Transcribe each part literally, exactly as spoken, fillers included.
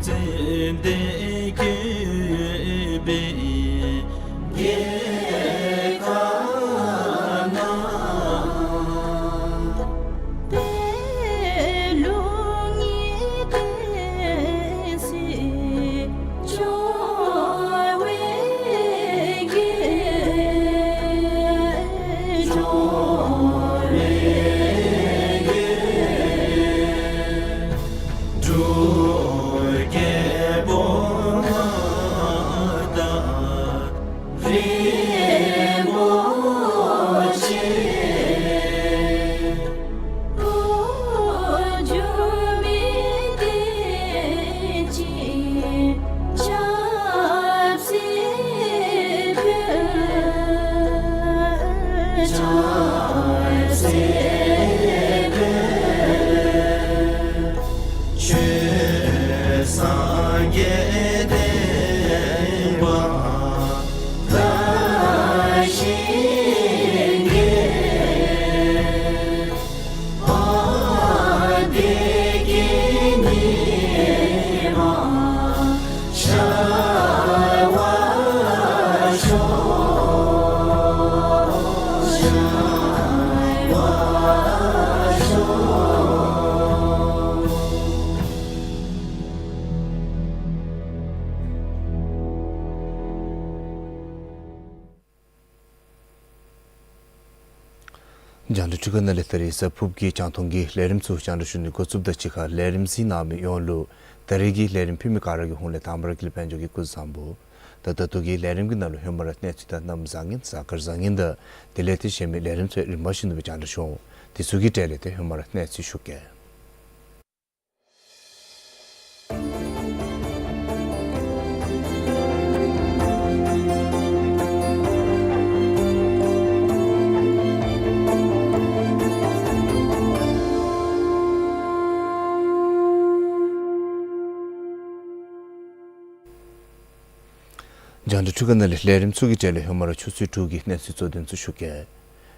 ཙན་དན་བཀོད་པའི་རྒྱལ་ཁབ་ན། པད་ལུང་གི་བསྟན་སྲིད་འབྱུང་བའི་རྒྱལ། འབྱུང་བའི་རྒྱལ། འབྲུག་རྒྱལ་པོ་མངའ་བདག་རིན་པོ་ཆེ། འགོ་འཛུགས་མི་བསྟན་སྲིད་ཆབ་སྲིད་ཕུལ། ཆབ་སྲིད་ཕུལ། ཆོས་སངས་རྒྱས་བསྟན་པ་དར་ཞིང་རྒྱས། དཔལ་བདེ་སྐྱིད་ཉི་མ་ཤར་བར་ཤོག། ཤར་བར་ཤོག། རྒྱང་བསྒྲགས་འཕྲུལ་ཁང་ནང་ལས་ད་རེས་གཟའ་ཕུརཔ་གི་རྒྱང་མཐོང་གི་ལས་རིམ་ཚུ་རྒྱང་བསྒྲགས་ཞུ་ནི་འགོ་བཙུགསཔ་དང་གཅིག་ཁར་ལས་རིམ་གཟིགས་གནང་མི་ཡོངས་ལུ་ད་རེས་ཀྱི་ལས་རིམ་ཕུལ་མི་ག་ར་གི་ཧོངས་ལས་དང་པ་ར་དགེ་ལེགས་དཔལ་འབྱོར་གྱིས་སྐུ་གཟུགས་བཟང་པོ། ད་ད་ལྟོ་གི་ལས་རིམ་གྱི་ནང་ལུ་ཧེ་མ་ར་གནས་ཚུལ་དང་གནམ་བཟང་ངན་གཟའ་སྐར་བཟང་ངན་དང་དེ་ལས་ཏེ་གཞན་མི་ལས་རིམ་ཚུ་རིམ་པ་བཞིན་དུ་སྦེ་རྒྱང་བསྒྲགས་ཞུ་འོང་། དེ་ཚུ་གི་གྲས་ལས་ཏེ་ཧེ་མ་ར་གནས་ཚུལ་ཞུ་གེ། རྒྱང་བསྒྲགས་འཕྲུལ་ཁང་ནང་ལས་ལས་རིམ་ཚུ་གི་གྲས་ལས་ཧེ་མ་ར་ཆུ་ཚོད་དྲུག་གི་གནས་ཚུལ་གཙོ་དོན་ཚུ་ཞུ་གེ།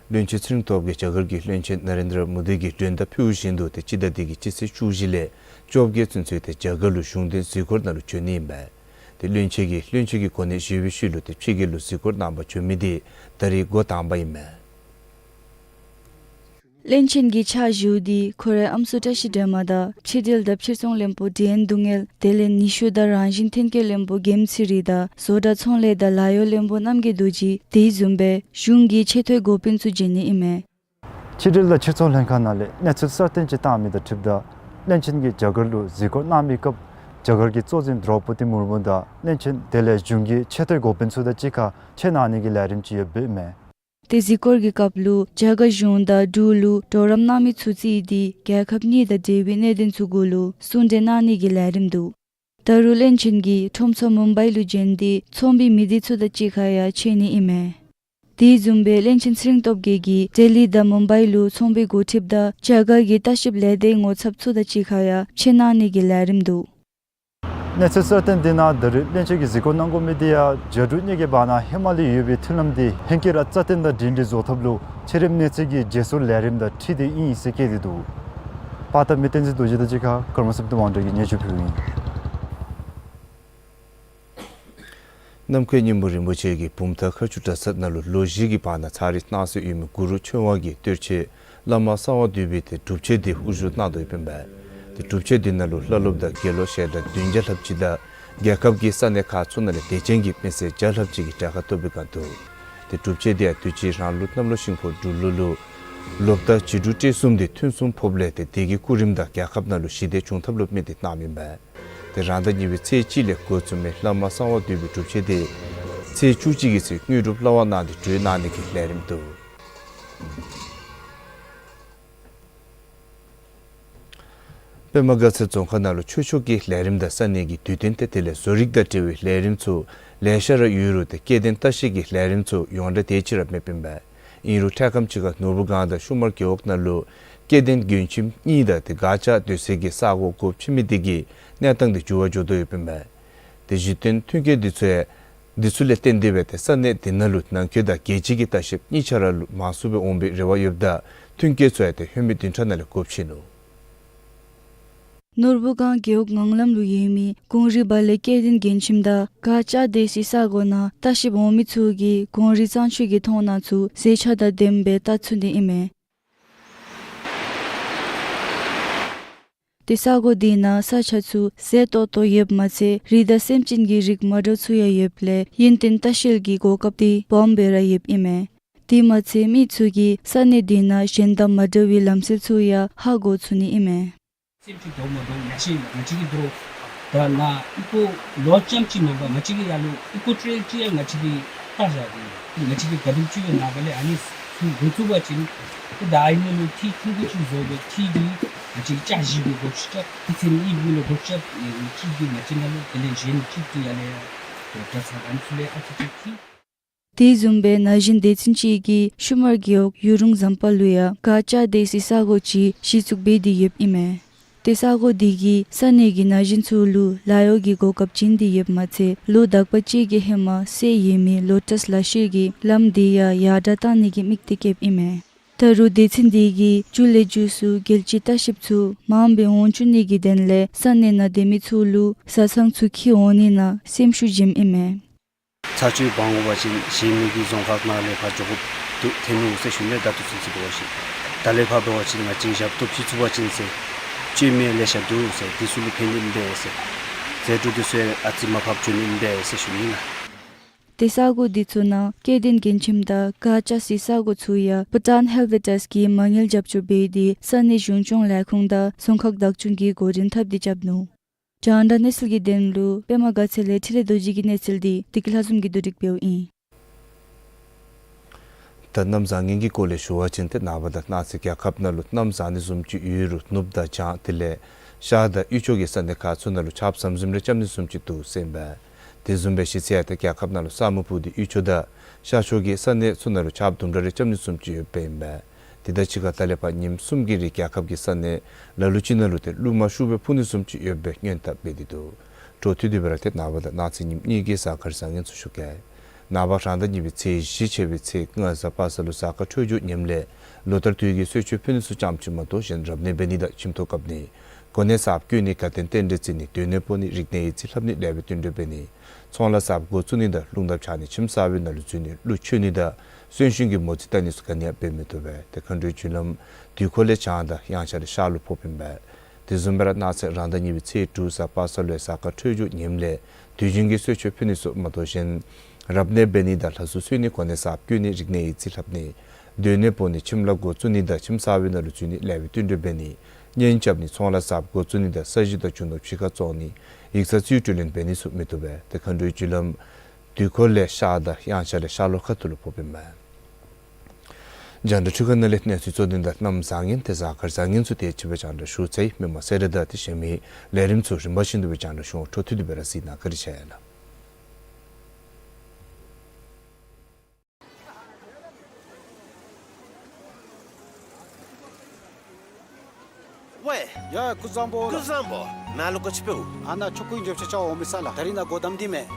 བློན་ཆེན་ཚེ་རིང་སྟོབས་རྒྱས་རྒྱ་གར་གྱི་བློན་ཆེན་ན་རེན་དྲ་མོ་དི་གིས་མགྲོན་བརྡ་ཕུལ་བཞིན་དུ་ཏེ་སྤྱི་ཟླ་འདི་གི་སྤྱི་ཚེས་བཅུ་བཞི་ལས་བཅོ་བརྒྱད་ཚུན་ཚོད་ཏེ་རྒྱ་གར་ལུ་གཞུང་འབྲེལ་གཟིགས་སྐོར་ནང་ལུ་བྱོན་ནི་ཨིན་པས། ཏེ་བློན་ཆེན་གྱིས་བློན་ཆེན་གྱི་གོ་གནས་བཞེས་པའི་ཤུལ་ལུ་ཏེ་ཕྱི་རྒྱལ་ལུ་གཟིགས་སྐོར་གནང་པར་བྱོན་མི་འདི་ད་རེས་འགོ་དང་པ་ཨིན་མས། བློན་ཆེན་གྱི་ཕྱག་ཞུ་འདི་ཁོ་རའི་ཨམ་སྲུ་བཀྲ་ཤིས་སྒྲོལ་མ་དང་ཕྱི་འབྲེལ་དང་ཕྱིར་ཚོང་བློན་པོ་དྲི་ཡན་དུང་དངོས་དེ་ལས་ནུས་ཤུགས་དང་རང་བཞིན་ཐོན་སྐྱེད་བློན་པོ་འགེམ་ཚེ་རིང་དང་བཟོ་གྲྭ་ཚོང་ལས་དང་ལཱ་གཡོག་བློན་པོ་རྣམ་རྒྱལ་རྡོ་རྗེ་དེ་བཟུམ་སྦེ་གཞུང་གི་ཆེ་མཐོའི་འགོ་དཔོན་ཚུ་བྱོན་ནི་ཨིན་མས། ཕྱི་འབྲེལ་དང་ཕྱིར་ཚོང་ལྷན་ཁག་ནང་ལས་གནས་ཚུལ་གསར་བཏོན་ཅིག་བཏང་མི་དང་འཁྲིལཝ་ད་བློན་ཆེན་གྱིས་རྒྱ་གར་ལུ་གཟིགས་སྐོར་གནང་མི་སྐབས་རྒྱ་གར་གྱི་གཙོ་འཛིན་དྲོ་པོ་ཏི་མུར་མུ་དང་བློན་ཆེན་དེ་ལས་གཞུང་གི་ཆེ་མཐོའི་འགོ་དཔོན་ཚུ་དང་གཅིག་ཁར་མཇལ་གནང་ནི་གི་ལས་རིམ་ཅིག་ཡོདཔ་ཨིན་མས། ཏེ་གཟིགས་སྐོར་གྱི་སྐབས་ལུ་རྒྱ་གར་གཞུང་དང་འབྲུག་ལུ་གྲོགས་རམ་གནང་མི་ཚུ་རྩིས་ཏེ་རྒྱལ་ཁབ་གཉིས་དང་འབྲེལ་བའི་གནད་དོན་ཚུ་གུ་ལུ་གསུང་གྲོས་གནང་ནི་གི་ལས་རིམ་འདུག། ད་རུང་བློན་ཆེན་གྱིས་ཁྲོམ་ཚོགས་མུམ་བའི་ལུ་བྱོན་ཏེ་ཚོང་པའི་མི་སྡེ་ཚུ་དང་གཅིག་ཁར་ཡང་མཇལ་ནི་ཨིན་མས། དེ་བཟུམ་སྦེ་བློན་ཆེན་ཚེ་རིང་སྟོབས་རྒྱས་ཀྱིས་ལྡི་ལི་དང་མུམ་བའི་ལུ་ཚོང་པའི་འགོ་ཁྲིདཔ་དང་རྒྱ་གར་གྱི་ལྟ་བཤལཔ་ལས་སྡེའི་ངོ་ཚབ་ཚུ་དང་གཅིག་ཁར་ཡང་མཇལ་གནང་ནི་གི་ལས་རིམ་འདུག། གནས་ཚུལ་གསར་བཏོན་འདི་ནང་ད་རེས་བློན་ཆེན་གྱིས་གཟིགས་སྐོར་གནང་དགོ་མི་འདི་ཡང་རྒྱ་འབྲུག་གཉིས་ཀྱི་བར་ན་ཧེ་མ་ལས་ཡོད་པའི་མཐུན་ལམ་འདི་ཧེང་སྐལ་ར་རྩ་བརྟན་དང་སྒྲིང་སྒྲི་བཟོ་ཐབས་ལུ་ཕྱི་རིམ་གནས་ཚུལ་གྱི་བརྗེ་སོར་ལས་རིམ་དང་འཁྲིལ་ཏེ་ཨིན་ཟེར་བཀོད་དེ་འདུག། པར་བཏབ་མི་བསྟན་འཛིན་རྡོ་རྗེ་དང་གཅིག་ཁར་ཀརྨ་བསམ་གཏན་དབང་གྲགས་ཀྱིས་སྙན་ཞུ་ཕུལཝ་ཨིན། གནམ་བསྐོས་སྙིང་པོ་རིན་པོ་ཆེ་གིས་བུམ་ཐང་མཁར་ཆུ་གྲྭ་ཚང་ནང་ལུ་ལོ་བཞི་གི་བར་ན་ཚར་རེ་གནང་སྲོལ་ཡོད་མི་གུ་རུ་ཆོས་དབང་གི་གཏེར་ཆོས་བླ་མ་གསང་བ་འདུས་པའི་ཏེ་སྒྲུབ་ཆེན་འདི་དབུ་བཞུགས་གནང་དོ་ཡོདཔ་ཨིན་པས། ཏེ་སྒྲུབ་ཆེན་འདི་ནང་ལུ་བླ་སློབ་དང་དགེ་སློང་ཞལ་གྲངས་བདུན་བརྒྱ་ལྷགཔ་ཅིག་དང་རྒྱལ་ཁབ་ཀྱི་ས་གནས་ཁག་ཚུ་ནང་ལས་དད་ཅན་གྱི་མི་སེར་བརྒྱ་ལྷགཔ་ཅིག་གིས་གྲལ་ཁར་གཏོགས་པའི་སྒང་འདུག། ཏེ་སྒྲུབ་ཆེན་འདི་ཡང་དུས་ཅི་རང་ལུགས་གནམ་ལོ་ཤིང་ཕོ་འབྲུག་ལོ་ལུ་ལོ་ཟླ་བྱི་ཀྲུ་སྤྲེལ་གསུམ་འདི་ཐུན་གསུམ་ཕོགཔ་ལས་ཏེ་དེ་གི་སྐུ་རིམ་དང་རྒྱལ་ཁབ་ནང་ལུ་ཞི་བདེ་བྱུང་ཐབས་ལུ་དམིགས་ཏེ་གནངམ་ཨིན་པས། ཏེ་རང་ཟླ་གཉིས་པའི་ཚེས་གཅིག་ལས་འགོ་བཙུགས་མི་བླ་མ་གསང་བ་འདུས་པའི་སྒྲུབ་ཆེན་འདི་ཚེས་བཅུ་གཅིག་གི་ཚེ་དངོས་གྲུབ་ལྷ་དབང་གནང་སྟེ་གྲོལ་གནང་ནི་གི་ལས་རིམ་འདུག། པདྨ་དགའ་ཚལ་རྫོང་ཁག་ནང་ལུ་ཆོས་ཕྱོགས་ཀྱི་ལས་རིམ་དང་ས་གནས་ཀྱི་དུས་སྟོན་ཏེ་དེ་ལས་བཟོ་རིག་དང་འབྲེལ་བའི་ལས་རིམ་ཚུ་ལེ་ཤ་ར་ཡོད་རུང་ཏེ་སྐྱེ་ལྡན་ལྟ་བཤལ་གྱི་ལས་རིམ་ཚུ་ཡོངས་གྲགས་དེ་ཅིག་ར་མེདཔ་ཨིན་པས། ཨིན་རུང་འཕྲལ་ཁམས་ཅིག་ཁར་ནོར་བུ་སྒང་དང་ཤུ་མར་རྒེད་འོག་ནང་ལུ་སྐྱེ་ལྡན་མགྲོན་ཁྱིམ་གཉིས་དང་ཏེ་སྒར་ལྕགས་སྡོད་སའི་གི་ས་གོ་སྒོ་ཕྱེ་མི་དེ་གིས་གནས་སྟངས་དེ་འགྱུར་བ་འགྱོ་དོ་ཡོདཔ་ཨིན་པས། ཏེ་གཞི་རྟེན་མཐུན་རྐྱེན་དེ་ཚུ་ཡང་དེ་ཚུ་ལས་བརྟེན་ཏེ་སྦེ་ཏེ་ས་གནས་དེ་ནང་ལུ་ནང་འཁོད་དང་རྒྱལ་སྤྱི་གི་ལྟ་བཤལཔ་གཉིས་ཆ་ར་ལུ་མང་སུ་སྦེ་འོང་པའི་རེ་བ་ཡོདཔ་ད་མཐུན་རྐྱེན་ཚུ་ཡང་ཏེ་ལྷོད་མེད་བདུན་ཕྲག་ནང་ལས་སྒོ་ཕྱེ་ནུག། ནོར་བུ་སྒང་རྒེད་འོག་ངང་ལམ་ལུ་ཡོད་མི་གུང་རི་བལ་ལེ་སྐྱེ་ལྡན་རྒན་ཁྱིམ་དང་ག་ཅ་སྡོད་སའི་ས་གོ་ནང་ལྟ་བཤལཔ་འོང་མི་ཚུ་གིས་གུང་རི་གཙང་ཆུ་གི་མཐོང་སྣང་ཚུ་ཟས་ཆས་དང་ལྡནམ་སྦེ་བལྟ་ཚུགས་ནི་ཨིན་མས། ཏེ་ས་གོ་འདི་ནང་ས་ཆ་ཚུ་ཟད་ཏོག་ཏོ་ཡོདཔ་མ་ཚད་རི་དྭགས་སེམས་ཅན་གྱི་རིགས་མ་འདྲཝ་ཚུ་ཡང་ཡོདཔ་ལས་ཡུན་བརྟན་ལྟ་བཤལ་གྱི་གོ་སྐབས་འདི་སྦོམ་སྦེ་ར་ཡོདཔ་ཨིན་མས། དེ་མ་ཚད་མི་ཚུ་གིས་ས་གནས་འདི་ནང་གཞན་དང་མ་འདྲ་བའི་ལམ་སྲོལ་ཚུ་ཡང་ཧ་གོ་ཚུགས་ནི་ཨིན་མས། སེམས་ཅན་འདྲཝ་མ་འདྲཝ་ཡར་ཞིང་ང་བཅས་ཀྱིས་འདི་རུ་ད་ནཱ་ཨི་ཀོ་ལོ་ཙམ་ཅིག་མེན་པར་ང་བཅས་ཀྱིས་ཡར་ལུ་ཨི་ཀོ་ཊེ་རེལ་ཅིག་ཡང་ང་བཅས་ཀྱིས་བཏགས་བཞག་སྟེ་ང་བཅས་ཀྱིས་ག་དེམ་ཅིག་སྦེ་ནཱ་ག་ལས་ཨ་ནི་ཚུ་འགོ་བཙུགས་པ་ཅིན་ཏེ་ད་ཨ་ནི་ལུ་ཁྲི་ཆུང་ཀུ་ཅིག་བཟོ་སྦེ་ཁྲི་འདི་ང་བཅས་ཀྱིས་ལྕགས་བཞི་གི་སྒོ་ཕྱེ་རྐྱབ་ཏེ་ཚེ་ནི་ཨི་བུ་ལུ་སྒོ་ཕྱེ་རྐྱབ་ཨེ་ཁྲི་འདི་ང་བཅས་ནང་ལུ་དེ་ལས་གཞན་ཁྲི་འདི་ཡར་ལས་ཡར་དོ་ད་ཚ་ག་ནི་ཚུ་ལས་ཨ་ཙི་ཙི་ཁྲི། དེ་བཟུམ་སྦེ་ན་གཞོན་སྡེ་ཚན་ཅིག་གིས་ཤུ་མར་རྒེད་འོག་ཡུ་རུང་ཟམ་པ་ལུ་ཡང་ག་ཅ་སྡོད་སའི་ས་གོ་ཅིག་གཞི་བཙུགས་འབད་དེ་ཡོདཔ་ཨིན་མས། ཏེ་ས་གོ་འདི་གིས་ས་གནས་ཀྱི་ན་གཞོན་ཚུ་ལུ་ལཱ་གཡོག་གི་གོ་སྐབས་བྱིན་ཏེ་ཡོདཔ་མ་ཚད་ལོ་དག་པ་ཅིག་གི་ཧེ་མ་སེལ་ཡོད་མི་ལོ་ཊས་ལག་ཤེས་ཀྱི་ལམ་འདི་ཡང་ཡར་དྲག་གཏང་ནི་གི་དམིགས་གཏད་བསྐྱེདཔ་ཨིན་མས། ད་རུང་སྡེ་ཚན་འདི་གིས་མཇུག་ལས་མཇུག་སུ་རྒྱལ་སྤྱིའི་ལྟ་བཤལཔ་ཚུ་མངམ་སྦེ་འོང་བཅུག་ནི་གི་དོན་ལས་ས་གནས་ནང་སྡོད་མི་ཚུ་ལུ་བཟའ་ཚང་ཚུ་འཁྱིད་འོང་ནི་ནང་སེམས་ཤུགས་བྱིནམ་ཨིན་མས། ཚ་ཆུ་འབག་འོང་པ་ཅིན་གཞན་མི་གི་རྫོང་ཁག་ནང་ལས་ཕར་འགྱོ་དགོཔ་འདུག་ཐོན་ནུག་ཟེར་ཞུ་ནི། ད་ལྟོ་ཚུན་ཚོད་འབད་བ་ཅིན་ད་ལས་ཕར་འབད་བ་ཅིན་ང་བཅས་ཞབས་ཏོག་ཕུལ་ཚུགས་པ་ཅིན་ཟེར་བཅོས་མི་ལེ་ཤ་འདུག་ཟེར་དེ་ཚུ་ལུ་ཕན་ནི་ཨིན་པས་ཟེར་ཟད་འགྲོ་དེ་ཚུ་ཡང་ཨ་ཙི་མར་ཕབ་བཅུག་ནི་ཨིན་པས་ཟེར་ཞུ་ནི་ལགས། ཏེ་ས་གོ་འདི་ཚུ་ནང་སྐྱེ་ལྡན་རྒན་ཁྱིམ་དང་ག་ཅ་སྡོད་སའི་ས་གོ་ཚུ་ཡང་བྷུ་ཊཱན་ཧེལ་ཐི་ཊསཊ་གིས་མ་དངུལ་རྒྱབ་སྐྱོར་འབད་དེ་ས་གནས་གཞུང་སྐྱོང་ལས་ཁུངས་དང་རྫོང་ཁག་བདག་སྐྱོང་གིས་འགོ་འདྲེན་འཐབ་སྟེ་རྐྱབ་ནུག། རྒྱང་བསྒྲགས་གནས་ཚུལ་གྱི་དོན་ལུ་པདྨ་དགའ་ཚལ་ལས་འཕྲིན་ལས་རྡོ་རྗེ་གི་གནས་ཚུལ་འདི་བདེ་སྐྱིད་ལྷ་འཛོམས་ཀྱིས་བསྡུ་སྒྲིག་འབདཝ་ཨིན། ད་གནམ་བཟང་ངན་གྱི་སྐོར་ལས་ཞུ་བ་ཅིན་ཏེ་ནངས་པ་དང་གནངས་ཚེ་རྒྱལ་ཁབ་ནང་ལུ་གནམ་བཟང་ནི་བཟུམ་ཅིག་ཡོད་རུང་ནུབ་དང་བྱང་དེ་ལས་ཤར་དང་དབུས་ཕྱོགས་ཀྱི་ས་གནས་ཁག་ཚུ་ནང་ལུ་ཆརཔ་ཟམ་ཟིམ་རེ་རྐྱབ་ནི་བཟུམ་ཅིག་འདུག་ཟེར་ཨིན་པས། དེ་བཟུམ་སྦེ་གཞི་རྩ་ཡང་ཏེ་རྒྱལ་ཁབ་ནང་ལུ་ས་སྨུག་ཕུབ་སྟེ་དབུས་ཕྱོགས་དང་ཤར་ཕྱོགས་ཀྱི་ས་གནས་ཚུ་ནང་ལུ་ཆརཔ་དུམ་གྲ་རེ་རྐྱབ་ནི་བཟུམ་ཅིག་ཡོདཔ་ཨིན་པས། དེ་དང་གཅིག་ཁར་ད་ལས་ཕར་ཉིནམ་གསུམ་གྱི་རིང་རྒྱལ་ཁབ་ཀྱི་ས་གནས་ལ་ལུ་ཅིག་ནང་ལུ་ཏེ་རླུང་མ་ཤུགས་སྦེ་འཕུ་ནི་བཟུམ་ཅིག་ཡོདཔ་སྦེ་སྔོན་བརྡ་འབད་དེ་འདུག། འཕྲོ་མཐུད་དེ་སྦེ་ར་ཏེ་ནངས་པ་དང་གནངས་ཚེ་ཉིནམ་གཉིས་ཀྱི་གཟའ་སྐར་བཟང་ངན་ཚུ་ཞུ་གེ། ནངས་པ་རང་ཟླ་གཉིས་པའི་ཚེས་བཞི་ཆད་པའི་ཚེས་ལྔ་གཟའ་པ་སངས་ལུ་གཟའ་སྐར་འཕྲོད་སྦྱོར་ངནམ་ལས་ལོ་ལྟར་དུས་ཀྱི་གསོལ་མཆོད་ཕུལ་ནི་ཚུ་ཙམ་ཅིག་མ་གཏོགས་གཞན་རབ་གནས་འབད་ནི་དང་ཁྱིམ་ཐོག་བཀབ་ནི་གོ་གནས་གསརཔ་བསྐོ་ནི་དགའ་སྟོན་རྟེན་འབྲེལ་བརྩི་ནི་སྡོད་གནས་སྤོ་ནི་རིག་གནས་ཡིག་རྩིས་ལྷབ་ནི་ལེགས་པའི་བསྟུན་གྲོས་འབད་ནི་ཚོང་ལཱ་གསརཔ་འགོ་བཙུགས་ནི་དང་རླུང་ལྡབ་འཆང་ནི་ཁྱིམ་གསར་པའི་ནང་ལུ་འཛུལ་ནི་གླུ་མཆོད་ནི་དང་གསོན་གཤིན་གྱི་མོ་རྩིས་བལྟ་ནི་ཚུ་ག་ནི་ཡང་འབད་མི་བཏུབ་པས། ཏེ་མཁའ་འགྲོའི་རྒྱུ་ལམ་དུས་འཁོར་ལས་བྱང་དང་དབྱངས་འཆར་ལས་ཤར་ལུ་ཕོགཔ་ཨིན་པས། དེ་བཟུམ་སྦེ་ར་གནངས་ཚེ་རང་ཟླ་གཉིས་པའི་ཚེས་དྲུག་གཟའ་པ་སངས་ལུ་གཟའ་སྐར་འཕྲོད་སྦྱོར་ངནམ་ལས་དུས་རྒྱུན་གྱི་གསོལ་མཆོད་ཕུལ་ནི་ཚུ་མ་གཏོགས་གཞན་རབ་གནས་འབད་ནི་དང་ལྷ་གཟུགས་གསོལ་ནི་གོ་གནས་གསརཔ་བསྐོ་ནི་རིག་གནས་ཡིག་རྩིས་ལྷབ་ནི་སྡོད་གནས་སྤོ་ནི་ཁྱིམ་ལཱ་འགོ་བཙུགས་ནི་དང་ཁྱིམ་གསར་པའི་ནང་ལུ་འཛུལ་ནི་ལེགས་པའི་བསྟུན་གྲོས་འབད་ནི་གཉེན་རྐྱབ་ནི་ཚོང་ལཱ་གསརཔ་འགོ་བཙུགས་ནི་དང་ས་གཞི་དང་རྒྱུ་ནོར་ཕྱི་ཁར་བཙོང་ནི་ཡིག་ཚང་རྩིས་སྤྲོད་ལེན་འབད་ནི་ཚུ་མི་བཏུབ་པས། ཏེ་མཁའ་འགྲོའི་རྒྱུ་ལམ་དུས་འཁོར་ལས་ཤར་དང་དབྱངས་འཆར་ལས་ཤར་ལྷོ་ཁ་ཐུག་ལུ་ཕོགཔ་ཨིན་པས། རྒྱང་བསྒྲགས་འཕྲུལ་ཁང་ནང་ལས་གནས་ཚུལ་གཙོ་དོན་དང་གནམ་བཟང་ངན་ཏེ་གཟའ་སྐར་བཟང་ངན་ཚུ་དེ་ཅིག་སྦེ་རྒྱང་བསྒྲགས་ཞུ་ཚར་ཡི། མི་མང་གསལ་བསྒྲགས་དང་དེ་བཞིན་མི་ལས་རིམ་ཚུ་རིམ་པ་བཞིན་དུ་སྦེ་རྒྱང་བསྒྲགས་ཞུ་འོང་། འཕྲོ་མཐུད་དེ་སྦེ་ར་གཟིགས་གནང་། བཀའ་དྲིན་ཆེ་ལགས། ཝའེ། ཡ་སྐུ་གཟུགས་བཟང་པོ། སྐུ་གཟུགས་བཟང་པོ། ནཱ་ལུ་ག་ཅི་འབདཝ། ཨ་ནཱ་ཆོ་ག་གི་འགྱོ་ཆ་ཅིག་འོང་མི་ས་ལགས། ད་རིས་ནཱ་སྒོ་བསྡམས་ཏེ་མས།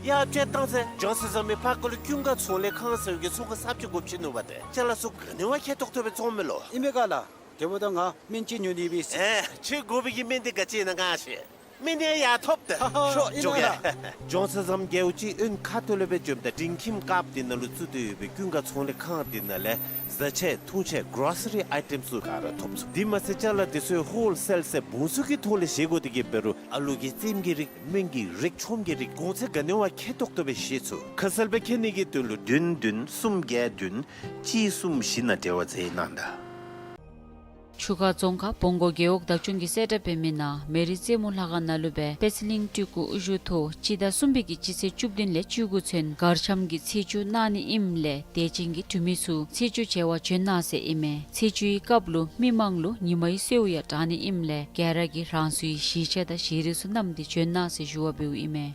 ཡ་ཅིག་བལྟ་ཟེར། ལྗོངས་གསར་རྩ་མེད་ཕར་ཁ་ལུ་ཀུན་དགའ་ཚོང་ལས་ཁང་ཟེར་བའི་གི་ཚོང་ཁང་གསརཔ་ཅིག་སྒོ་ཕྱེ་ནུག་པ་ཏེ། ཅ་ལ་ཚུ་ག་ནི་བ་ཁེ་ཏོག་ཏོ་སྦེ་བཙོང་མི་ལོ། ཨིན་པས་ག་ལགས། དེ་འབདཝ་ད་ང་སྨན་ཅིག་ཉོ་ནི་ཡོད་པས། ཨེ་ཁྱོད་དགོ་པའི་གི་སྨན་འདི་ག་ཅི་ཨིན་ན་ང་ཤེས། སྨན་འདི་ཡར་ཐོབ་ཏེ། ཧ་ཧ། ཤོག་ཨིན་ན་འགྱོ་གེ། ལགས། ལྗོངས་གསར་རྩ་མེད་རྒེད་འོག་སྤྱི་གཡོན་ཁ་ཐུག་ལས་སྦེ་འཛོམས་ད་འབྲིང་ཁྱིམ་དཀརཔོ་འདི་ནང་ལུ་བཙུགས་ཏེ་ཡོད་པའི་ཀུན་དགའ་ཚོང་ལས་ཁང་འདི་ནང་ལས་བཟའ་ཆས་འཐུང་ཆས་གོ་རོ་སི་རི་ཨའི་ཊེམ་ཚུ་ག་ར་ཐོབ་ཚུགས། དེ་མ་ཚད་ཅ་ལ་འདི་ཚུ་ཧོལ་སེལ་ཟེར་བུན་ཚོགས་ཀྱི་ཐོག་ལས་བཞེས་དགོ་དེ་གིས་འབད་རུང་ཨ་ལུ་གི་རྩེདམོ་གི་རིགས་སྨན་གྱི་རིགས་ཆོམ་གྱི་རིགས་གོང་ཚད་ག་ནི་བ་ཁེ་ཏོག་ཏོ་སྦེ་བཞེས་ཚུགས། ཁ་གསལ་སྦེ་མཁྱེན་ནི་གི་དོན་ལུ་བདུན་བདུན་གསུམ་བརྒྱད་བདུན་གཅིག་གསུམ་བཞི་ནང་འབྲེལ་བ་མཛད་གནང་ད། ཆུ་ཁ་རྫོང་ཁག་བོང་སྒོར་རྒེད་འོག་བདག་སྐྱོང་གིས་གསལ་བསྒྲགས་འབད་མི་ནང་མི་རིགས་རྩེད་མོ་ལྷ་ཁང་ནང་ལུ་སྦེ་པད་ཚལ་གླིང་སྤྲུལ་སྐུ་དབུ་བཞུགས་ཐོག་སྤྱི་ཟླ་གསུམ་པའི་གི་སྤྱི་ཚེས་བཅུ་བདུན་ལས་བཅུ་དགུ་ཚུན་གར་འཆམ་གྱི་ཚེས་བཅུ་གནང་ནི་ཨིནམ་ལས་དད་ཅན་གྱི་འབྲུག་མི་ཚུ་ཚེས་བཅུ་མཇལ་བར་བྱོན་གནང་ཟེར་ཨིན་མས། ཚེས་བཅུའི་སྐབས་ལུ་མི་མང་ལུ་ཉི་མའི་གསོལཝ་ཡང་དྲང་ནི་ཨིནམ་ལས་ག་ར་གིས་རང་སོའི་གཞིས་ཆགས་དང་ཤེས་རིག་ཚུ་བསྣམས་ཏེ་བྱོན་གནང་ཟེར་ཞུ་བ་འབདཝ་ཨིན་མས།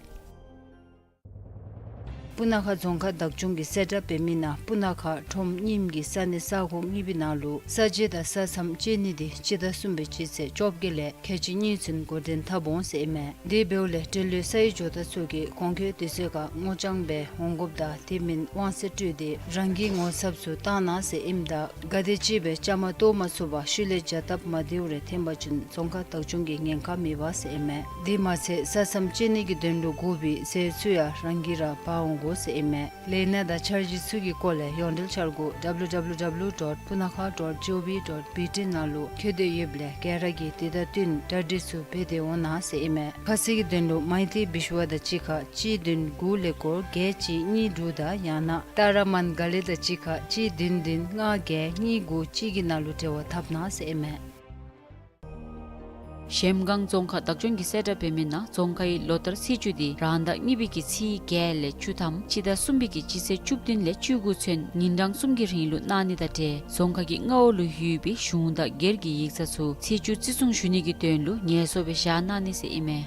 སྤུ་ན་ཁ་རྫོང་ཁག་བདག་སྐྱོང་གིས་གསལ་བསྒྲགས་འབད་མི་ནང་སྤུ་ན་ཁ་ཁྲོམ་རྙིངམ་གི་ས་གནས་ས་ཁོངས་གཉིས་པའི་ནང་ལུ་ས་འཇལ་དང་ས་མཚམས་བཅད་ནི་དེ་སྤྱི་ཟླ་གསུམ་པའི་སྤྱི་ཚེས་བཅོ་བརྒྱད་ལས་ཁལ་གཅིག་གཉིས་ཚུན་འགོ་འདྲེན་འཐབ་འོང་ཟེར་ཨིན་མས། དེ་འབདཝ་ལས་འབྲེལ་ཡོད་ས་ཡི་ཇོ་བདག་ཚུ་གིས་གོང་འཁོད་དུས་ཚོད་ཁར་སྔོ་ལྗང་སྦེ་འོང་དགོཔ་དང་དེ་མིན་དབང་ཚད་སྤྲོད་དེ་རང་གི་ངོ་ཚབ་ཚུ་བཏང་གནང་ཟེར་ཨིནམ་ད་ག་དེ་ཅིག་སྦེ་བཅའ་མར་གཏོགས་མ་ཚུགས་པར་ཤུལ་ལས་བྱ་སྟབས་མ་བདེཝ་རེ་འཐོན་པ་ཅིན་རྫོང་ཁག་བདག་སྐྱོང་གིས་ཉེན་ཁ་མེད་པ་ཟེར་ཨིན་མས། དེ་མ་ཚད་ས་མཚམས་བཅད་ནི་གི་དོན་ལུ་དགོ་པའི་ཟས་ཚུ་ཡང་རང་གིས་ར་འབག་འོང་དགོ་ཟེར་ཨིན་མས། ལས་སྣ་དང་འཆར་གཞི་ཚུ་གི་སྐོར་ལས་ཡོངས་འབྲེལ་འཆར་སྒོ་W W W dot punakha dot gov dot B T ནང་ལུ་འཁོད་དེ་ཡོདཔ་ལས་ག་ར་གིས་དེ་དང་བསྟུན་གྲ་སྒྲིག་ཚུ་འབད་དེ་འོང་གནང་ཟེར་ཨིན་མས། ཁ་གསལ་གྱི་དོན་ལུ་མའི་ཏི་བི་ཤུ་བ་དང་གཅིག་ཁར་གཅིག་བདུན་དགུ་ཀླད་ཀོར་བརྒྱད་གཅིག་གཉིས་དྲུག་དང་ཡང་ན་ཏཱ་ར་མཱན་ག་ལི་དང་གཅིག་ཁར་གཅིག་བདུན་བདུན་ལྔ་བརྒྱད་གཉིས་དགུ་གཅིག་གི་ནང་ལུ་འབྲེལ་བ་འཐབ་གནང་ཟེར་ཨིན་མས། གཞལམ་སྒང་རྫོང་ཁག་བདག་སྐྱོང་གིས་གསལ་བསྒྲགས་འབད་མི་ནང་རྫོང་ཁའི་ལོ་ལྟར་ཚེས་བཅུ་དེ་རང་ཟླ་གཉིས་པའི་གི་ཚེས་བརྒྱད་ལས་བཅུ་ཐམ་སྤྱི་ཟླ་གསུམ་པའི་གི་སྤྱི་ཚེས་བཅུ་བདུན་ལས་བཅུ་དགུ་ཚུན་ཉིན་གྲངས་གསུམ་གྱི་རིང་ལུ་གནང་ནི་དང་འབྲེལ་རྫོང་ཁག་གི་མངའ་འོག་ལུ་ཡོད་པའི་གཞུང་དང་སྒེར་གྱི་ཡིག་ཚང་ཚུ་ཚེས་བཅུ་བརྩི་སྲུང་ཞུ་ནི་གི་དོན་ལུ་ངལ་གསོ་སྦེ་བཞག་གནང་ནི་ཟེར་ཨིན་མས།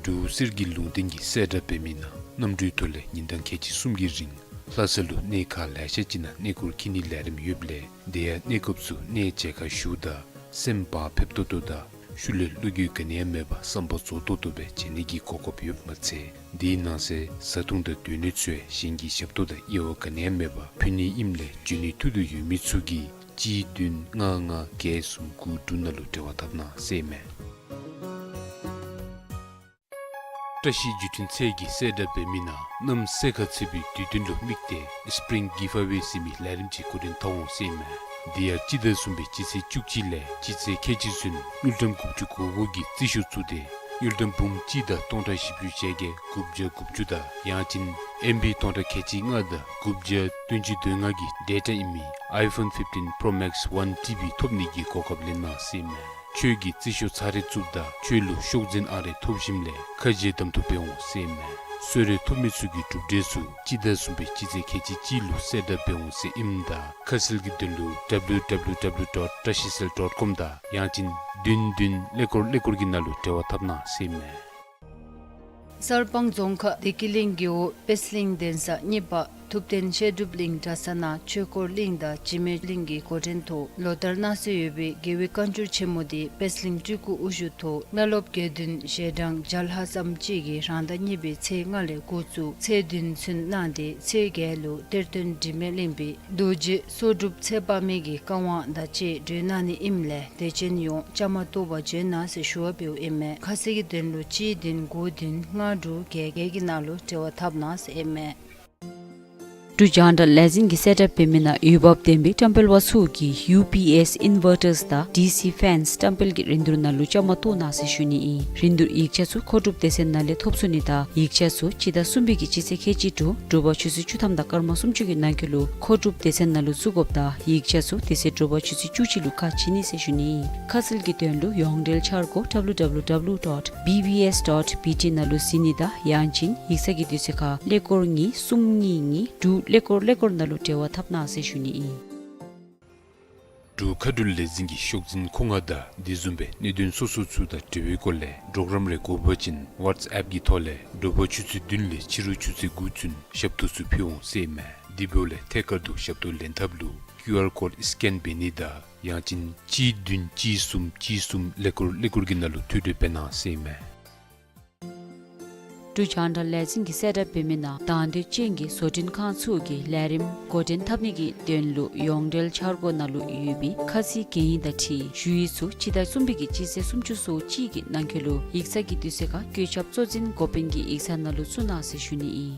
འབྲུག་གསེར་གྱི་ལུང་བསྟན་གྱིས་གསལ་བསྒྲགས་འབད་མི་ནང་གནམ་གྲུའི་ཐོག་ལས་ཉིན་གྲངས་ཁལ་གཅིག་གསུམ་གྱི་རིང་ལྷ་ས་ལུ་གནས་ཁག་ལེ་ཤ་ཅིག་ནང་གནས་སྐོར་འཁྱིད་ནིའི་ལས་རིམ་ཡོདཔ་ལས་དེ་ཡང་གནས་སྐབས་སུ་གནས་མཇལ་ཁ་ཞུཝ་ད་སེམས་བག་ཕེབས་ཏོག་ཏོ་དང་ཤུལ་ལས་བློ་འགྱོད་ག་ནི་ཡང་མེད་པར་བསམ་པ་རྫོགས་ཏོག་ཏོ་སྦེ་མཇལ་ནི་གི་གོ་སྐབས་ཡོདཔ་མ་ཚད་དེའི་ནང་གསེས་བཟའ་འཐུང་དང་སྡོད་གནས་ཚུ་ཡང་གཞན་གྱི་ཞབས་ཏོག་དང་དབྱེ་བ་ག་ནི་ཡང་མེད་པར་ཕུལ་ནི་ཨིནམ་ལས་འབྱོན་ནི་ཐུགས་འདོད་ཡོད་མི་ཚུ་གིས་གཅིག་བདུན་ལྔ་ལྔ་བརྒྱད་གསུམ་དགུ་དྲུག་ནང་ལུ་འབྲེལ་བ་འཐབ་གནང་ཟེར་ཨིན་མས། བཀྲ་ཤིས་བརྒྱུད་འཕྲིན་ཚད་ཀྱིས་གསལ་བསྒྲགས་འབད་མི་ནང་གནམ་སེར་ཁ་ཚ་བའི་དུས་སྟོན་ལུ་དམིགས་ཏེ་སི་པི་རིང་གིབ་ཨ་ཝེ་ཟེར་མི་ལས་རིམ་ཅིག་འགོ་འདྲེན་འཐབ་འོང་ཟེར་ཨིན་མས། དེ་ཡང་སྤྱི་ཟླ་གསུམ་པའི་སྤྱི་ཚེས་བཅུ་གཅིག་ལས་སྤྱི་ཚེས་ཁལ་གཅིག་ཚུན་དངུལ་ཀྲམ་དགུ་བཅུ་གོ་དགུ་གི་རྩིས་ཤོག་བཙུགས་ཏེ་དངུལ་ཀྲམ་འབུམ་གཅིག་དང་སྟོང་ཕྲག་བཞི་བཅུ་ཞེ་བརྒྱད་དགུ་བརྒྱ་དགུ་བཅུ་དང་ཡང་ཅིན་ཨེམ་བི་སྟོང་ཕྲག་ཁལ་གཅིག་ལྔ་དང་དགུ་བརྒྱ་བདུན་ཅུ་དོན་ལྔ་གི་ཌེ་ཊ་ཨིན་མི་ཨའི་ཕོན་ཕིཕ་ཊིན་པྲོ་མེགསི་ཝན་ཊི་བི་ཐོབ་ནི་གི་གོ་སྐབས་ལེན་གནང་ཟེར་ཨིན་མས། ཁྱོད་ཀྱིས་རྩིས་ཤོག་ཚར་རེ་བཙུགསཔ་ད་ཁྱོད་ལུ་ཤོག་འཛིན་ཨང་རེ་ཐོབ་ཞིནམ་ལས་ཁ་འབྱལ་གདམ་འཐུ་འབད་འོང་ཟེར་ཨིན་མས། གསོལ་རས་ཐོབ་མི་ཚུ་གི་གྲུབ་འབྲས་ཚུ་སྤྱི་ཟླ་གསུམ་པའི་སྤྱི་ཚེས་ཁལ་གཅིག་གཅིག་ལུ་གསལ་བསྒྲགས་འབད་འོང་ཟེར་ཨིནམ་ད་ཁ་གསལ་གྱི་དོན་ལུ་W W W dot trashicell dot com དང་ཡང་ཅིན་བདུན་བདུན་ཀླད་ཀོར་ཀླད་ཀོར་གྱི་ནང་ལུ་འབྲེལ་བ་འཐབ་གནང་ཟེར་ཨིན་མས། གསར་སྤང་རྫོང་ཁག་བདེ་སྐྱིད་གླིང་རྒེད་འོག་དཔལ་གླིང་གདན་ས་གཉིས་པ་ཐུབ་བསྟན་བཤད་སྒྲུབ་གླིང་གྲྭ་ཚང་ནང་ཆོས་འཁོར་གླིང་དང་འཇིགས་མེད་གླིང་གི་འགོ་འདྲེན་ཐོག་ལོ་ལྟར་གནང་སྲོལ་ཡོད་པའི་རྒྱལ་བའི་བཀའ་འགྱུར་ཆེན་མོ་དེ་དཔལ་གླིང་སྤྲུལ་སྐུ་དབུ་བཞུགས་ཐོག་བླ་སློབ་དགེ་འདུན་ཞལ་གྲངས་བརྒྱ་ལྷག་ཙམ་ཅིག་གིས་རང་ཟླ་གཉིས་པའི་ཚེས་ལྔ་ལས་འགོ་བཙུགས་ཚེས་བདུན་ཚུན་གནང་སྟེ་ཚེས་བརྒྱད་ལུ་གཏེར་སྟོན་དྲི་མེད་གླིང་པའི་རྡོ་རྗེ་སོ་འབྲུག་ཚེ་དཔག་མེད་ཀྱི་བཀའ་དབང་དང་བཅས་གྲོལ་གནང་ནི་ཨིནམ་ལས་དད་ཅན་ཡོངས་བཅའ་མར་གཏོགས་པར་འབྱོན་གནང་ཟེར་ཞུ་བ་འབདཝ་ཨིན་མས། ཁ་གསལ་གྱི་དོན་ལུ་གཅིག་བདུན་དགུ་བདུན་ལྔ་དྲུག་བརྒྱད་བརྒྱད་ཀྱི་ནང་ལུ་འབྲེལ་བ་འཐབ་གནང་ཟེར་ཨིན་མས། འབྲུག་རྒྱང་བསྒྲགས་ལས་འཛིན་གྱིས་གསལ་བསྒྲགས་འབད་མི་ནང་འོས་འབབ་ལྡན་པའི་བཀྲམ་སྤེལ་བ་ཚུ་གིས་ཡུ་པི་ཨེསི་ཨིན་ཝར་ཊརསི་དང་ཌི་སི་ཕེནསི་བཀྲམ་སྤེལ་གྱི་རིན་བསྡུར་ནང་ལུ་བཅའ་མར་གཏོགས་གནང་ཟེར་ཞུ་ནི་ཨིན། རིན་བསྡུར་ཡིག་ཆ་ཚུ་མཁོ་སྒྲུབ་སྡེ་ཚན་ནང་ལས་ཐོབ་ཚུགས་ནི་དང་ཡིག་ཆ་ཚུ་སྤྱི་ཟླ་གསུམ་པའི་གི་སྤྱི་ཚེས་ཁལ་གཅིག་དྲུག་དྲོ་པ་ཆུ་ཚོད་བཅུ་ཐམ་དང་སྐར་མ་སུམ་ཅུ་གི་ནང་འཁོད་ལུ་མཁོ་སྒྲུབ་སྡེ་ཚན་ནང་ལུ་བཙུགས་དགོཔ་དང་ཡིག་ཆ་ཚུ་དེ་ཚེ་དྲོ་པ་ཆུ་ཚོད་བཅུ་གཅིག་ལུ་ཁ་ཕྱེ་ནི་ཟེར་ཞུ་ནི་ཨིན། ཁ་གསལ་གྱི་དོན་ལུ་ཡོངས་འབྲེལ་འཆར་སྒོ་W W W dot B B S dot B T ནང་ལུ་གཟིགས་ནི་དང་ཡང་ཅིན་ཡིག་ཚང་གི་དུས་ཚོད་ཁར་ཀླད་ཀོར་གཉིས་གསུམ་གཉིས་གཉིས་དྲུག་ཀླད་ཀོར་ཀླད་ཀོར་ནང་ལུ་འབྲེལ་བ་འཐབ་གནང་ཟེར་ཞུ་ནི་ཨིན། འབྲུག་མཁའ་འགྲུལ་ལས་འཛིན་གྱིས་ཤོག་འཛིན་མཁོ་མངགས་དང་དེ་བཟུམ་སྦེ་གནད་དོན་སོ་སོ་ཚུ་དང་འབྲེལ་བའི་སྐོར་ལས་གྲོགས་རམ་རེ་དགོ་པ་ཅིན་ཝཊས་ཨེཔ་གི་ཐོག་ལས་དྲོ་པ་ཆུ་ཚོད་བདུན་ལས་ཕྱི་རུ་ཆུ་ཚོད་དགུ་ཚུན་ཞབས་ཏོག་ཚུ་ཕུལ་འོང་ཟེར་ཨིན་མས། དེ་འབདཝ་ལས་ཐད་ཀར་དུ་ཞབས་ཏོག་ལེན་ཐབས་ལུ་ཀིའུ་ཨར་ཀོཌ་སི་ཀེན་འབད་ནི་དང་ཡང་ཅིན་གཅིག་བདུན་གཅིག་གསུམ་གཅིག་གསུམ་ཀླད་ཀོར་ཀླད་ཀོར་གྱི་ནང་ལུ་ཐོ་འགོད་འབད་གནང་ཟེར་ཨིན་མས། འབྲུག་རྒྱང་བསྒྲགས་ལས་འཛིན་གྱིས་གསལ་བསྒྲགས་འབད་མི་ནང་དང་འདོད་ཅན་གྱི་བཟོ་སྐྲུན་ཁང་ཚུ་གིས་ལས་རིམ་འགོ་འདྲེན་འཐབ་ནི་གི་དོན་ལུ་ཡོངས་འབྲེལ་འཆར་སྒོ་ནང་ལུ་ཡོད་པའི་ཁ་ཚིག་གན་ཡིག་དང་འཁྲིལ་ཞུ་ཡིག་ཚུ་སྤྱི་ཟླ་གསུམ་པའི་གི་སྤྱི་ཚེས་སུམ་ཅུ་སོ་གཅིག་གི་ནང་འཁོད་ལུ་ཡིག་ཚང་གི་དུས་ཚོད་ཁར་བཀོད་ཁྱབ་གཙོ་འཛིན་འགོ་དཔོན་གྱི་ཡིག་ཚང་ནང་ལུ་བཙུགས་གནང་ཟེར་ཞུ་ནི་ཨིན།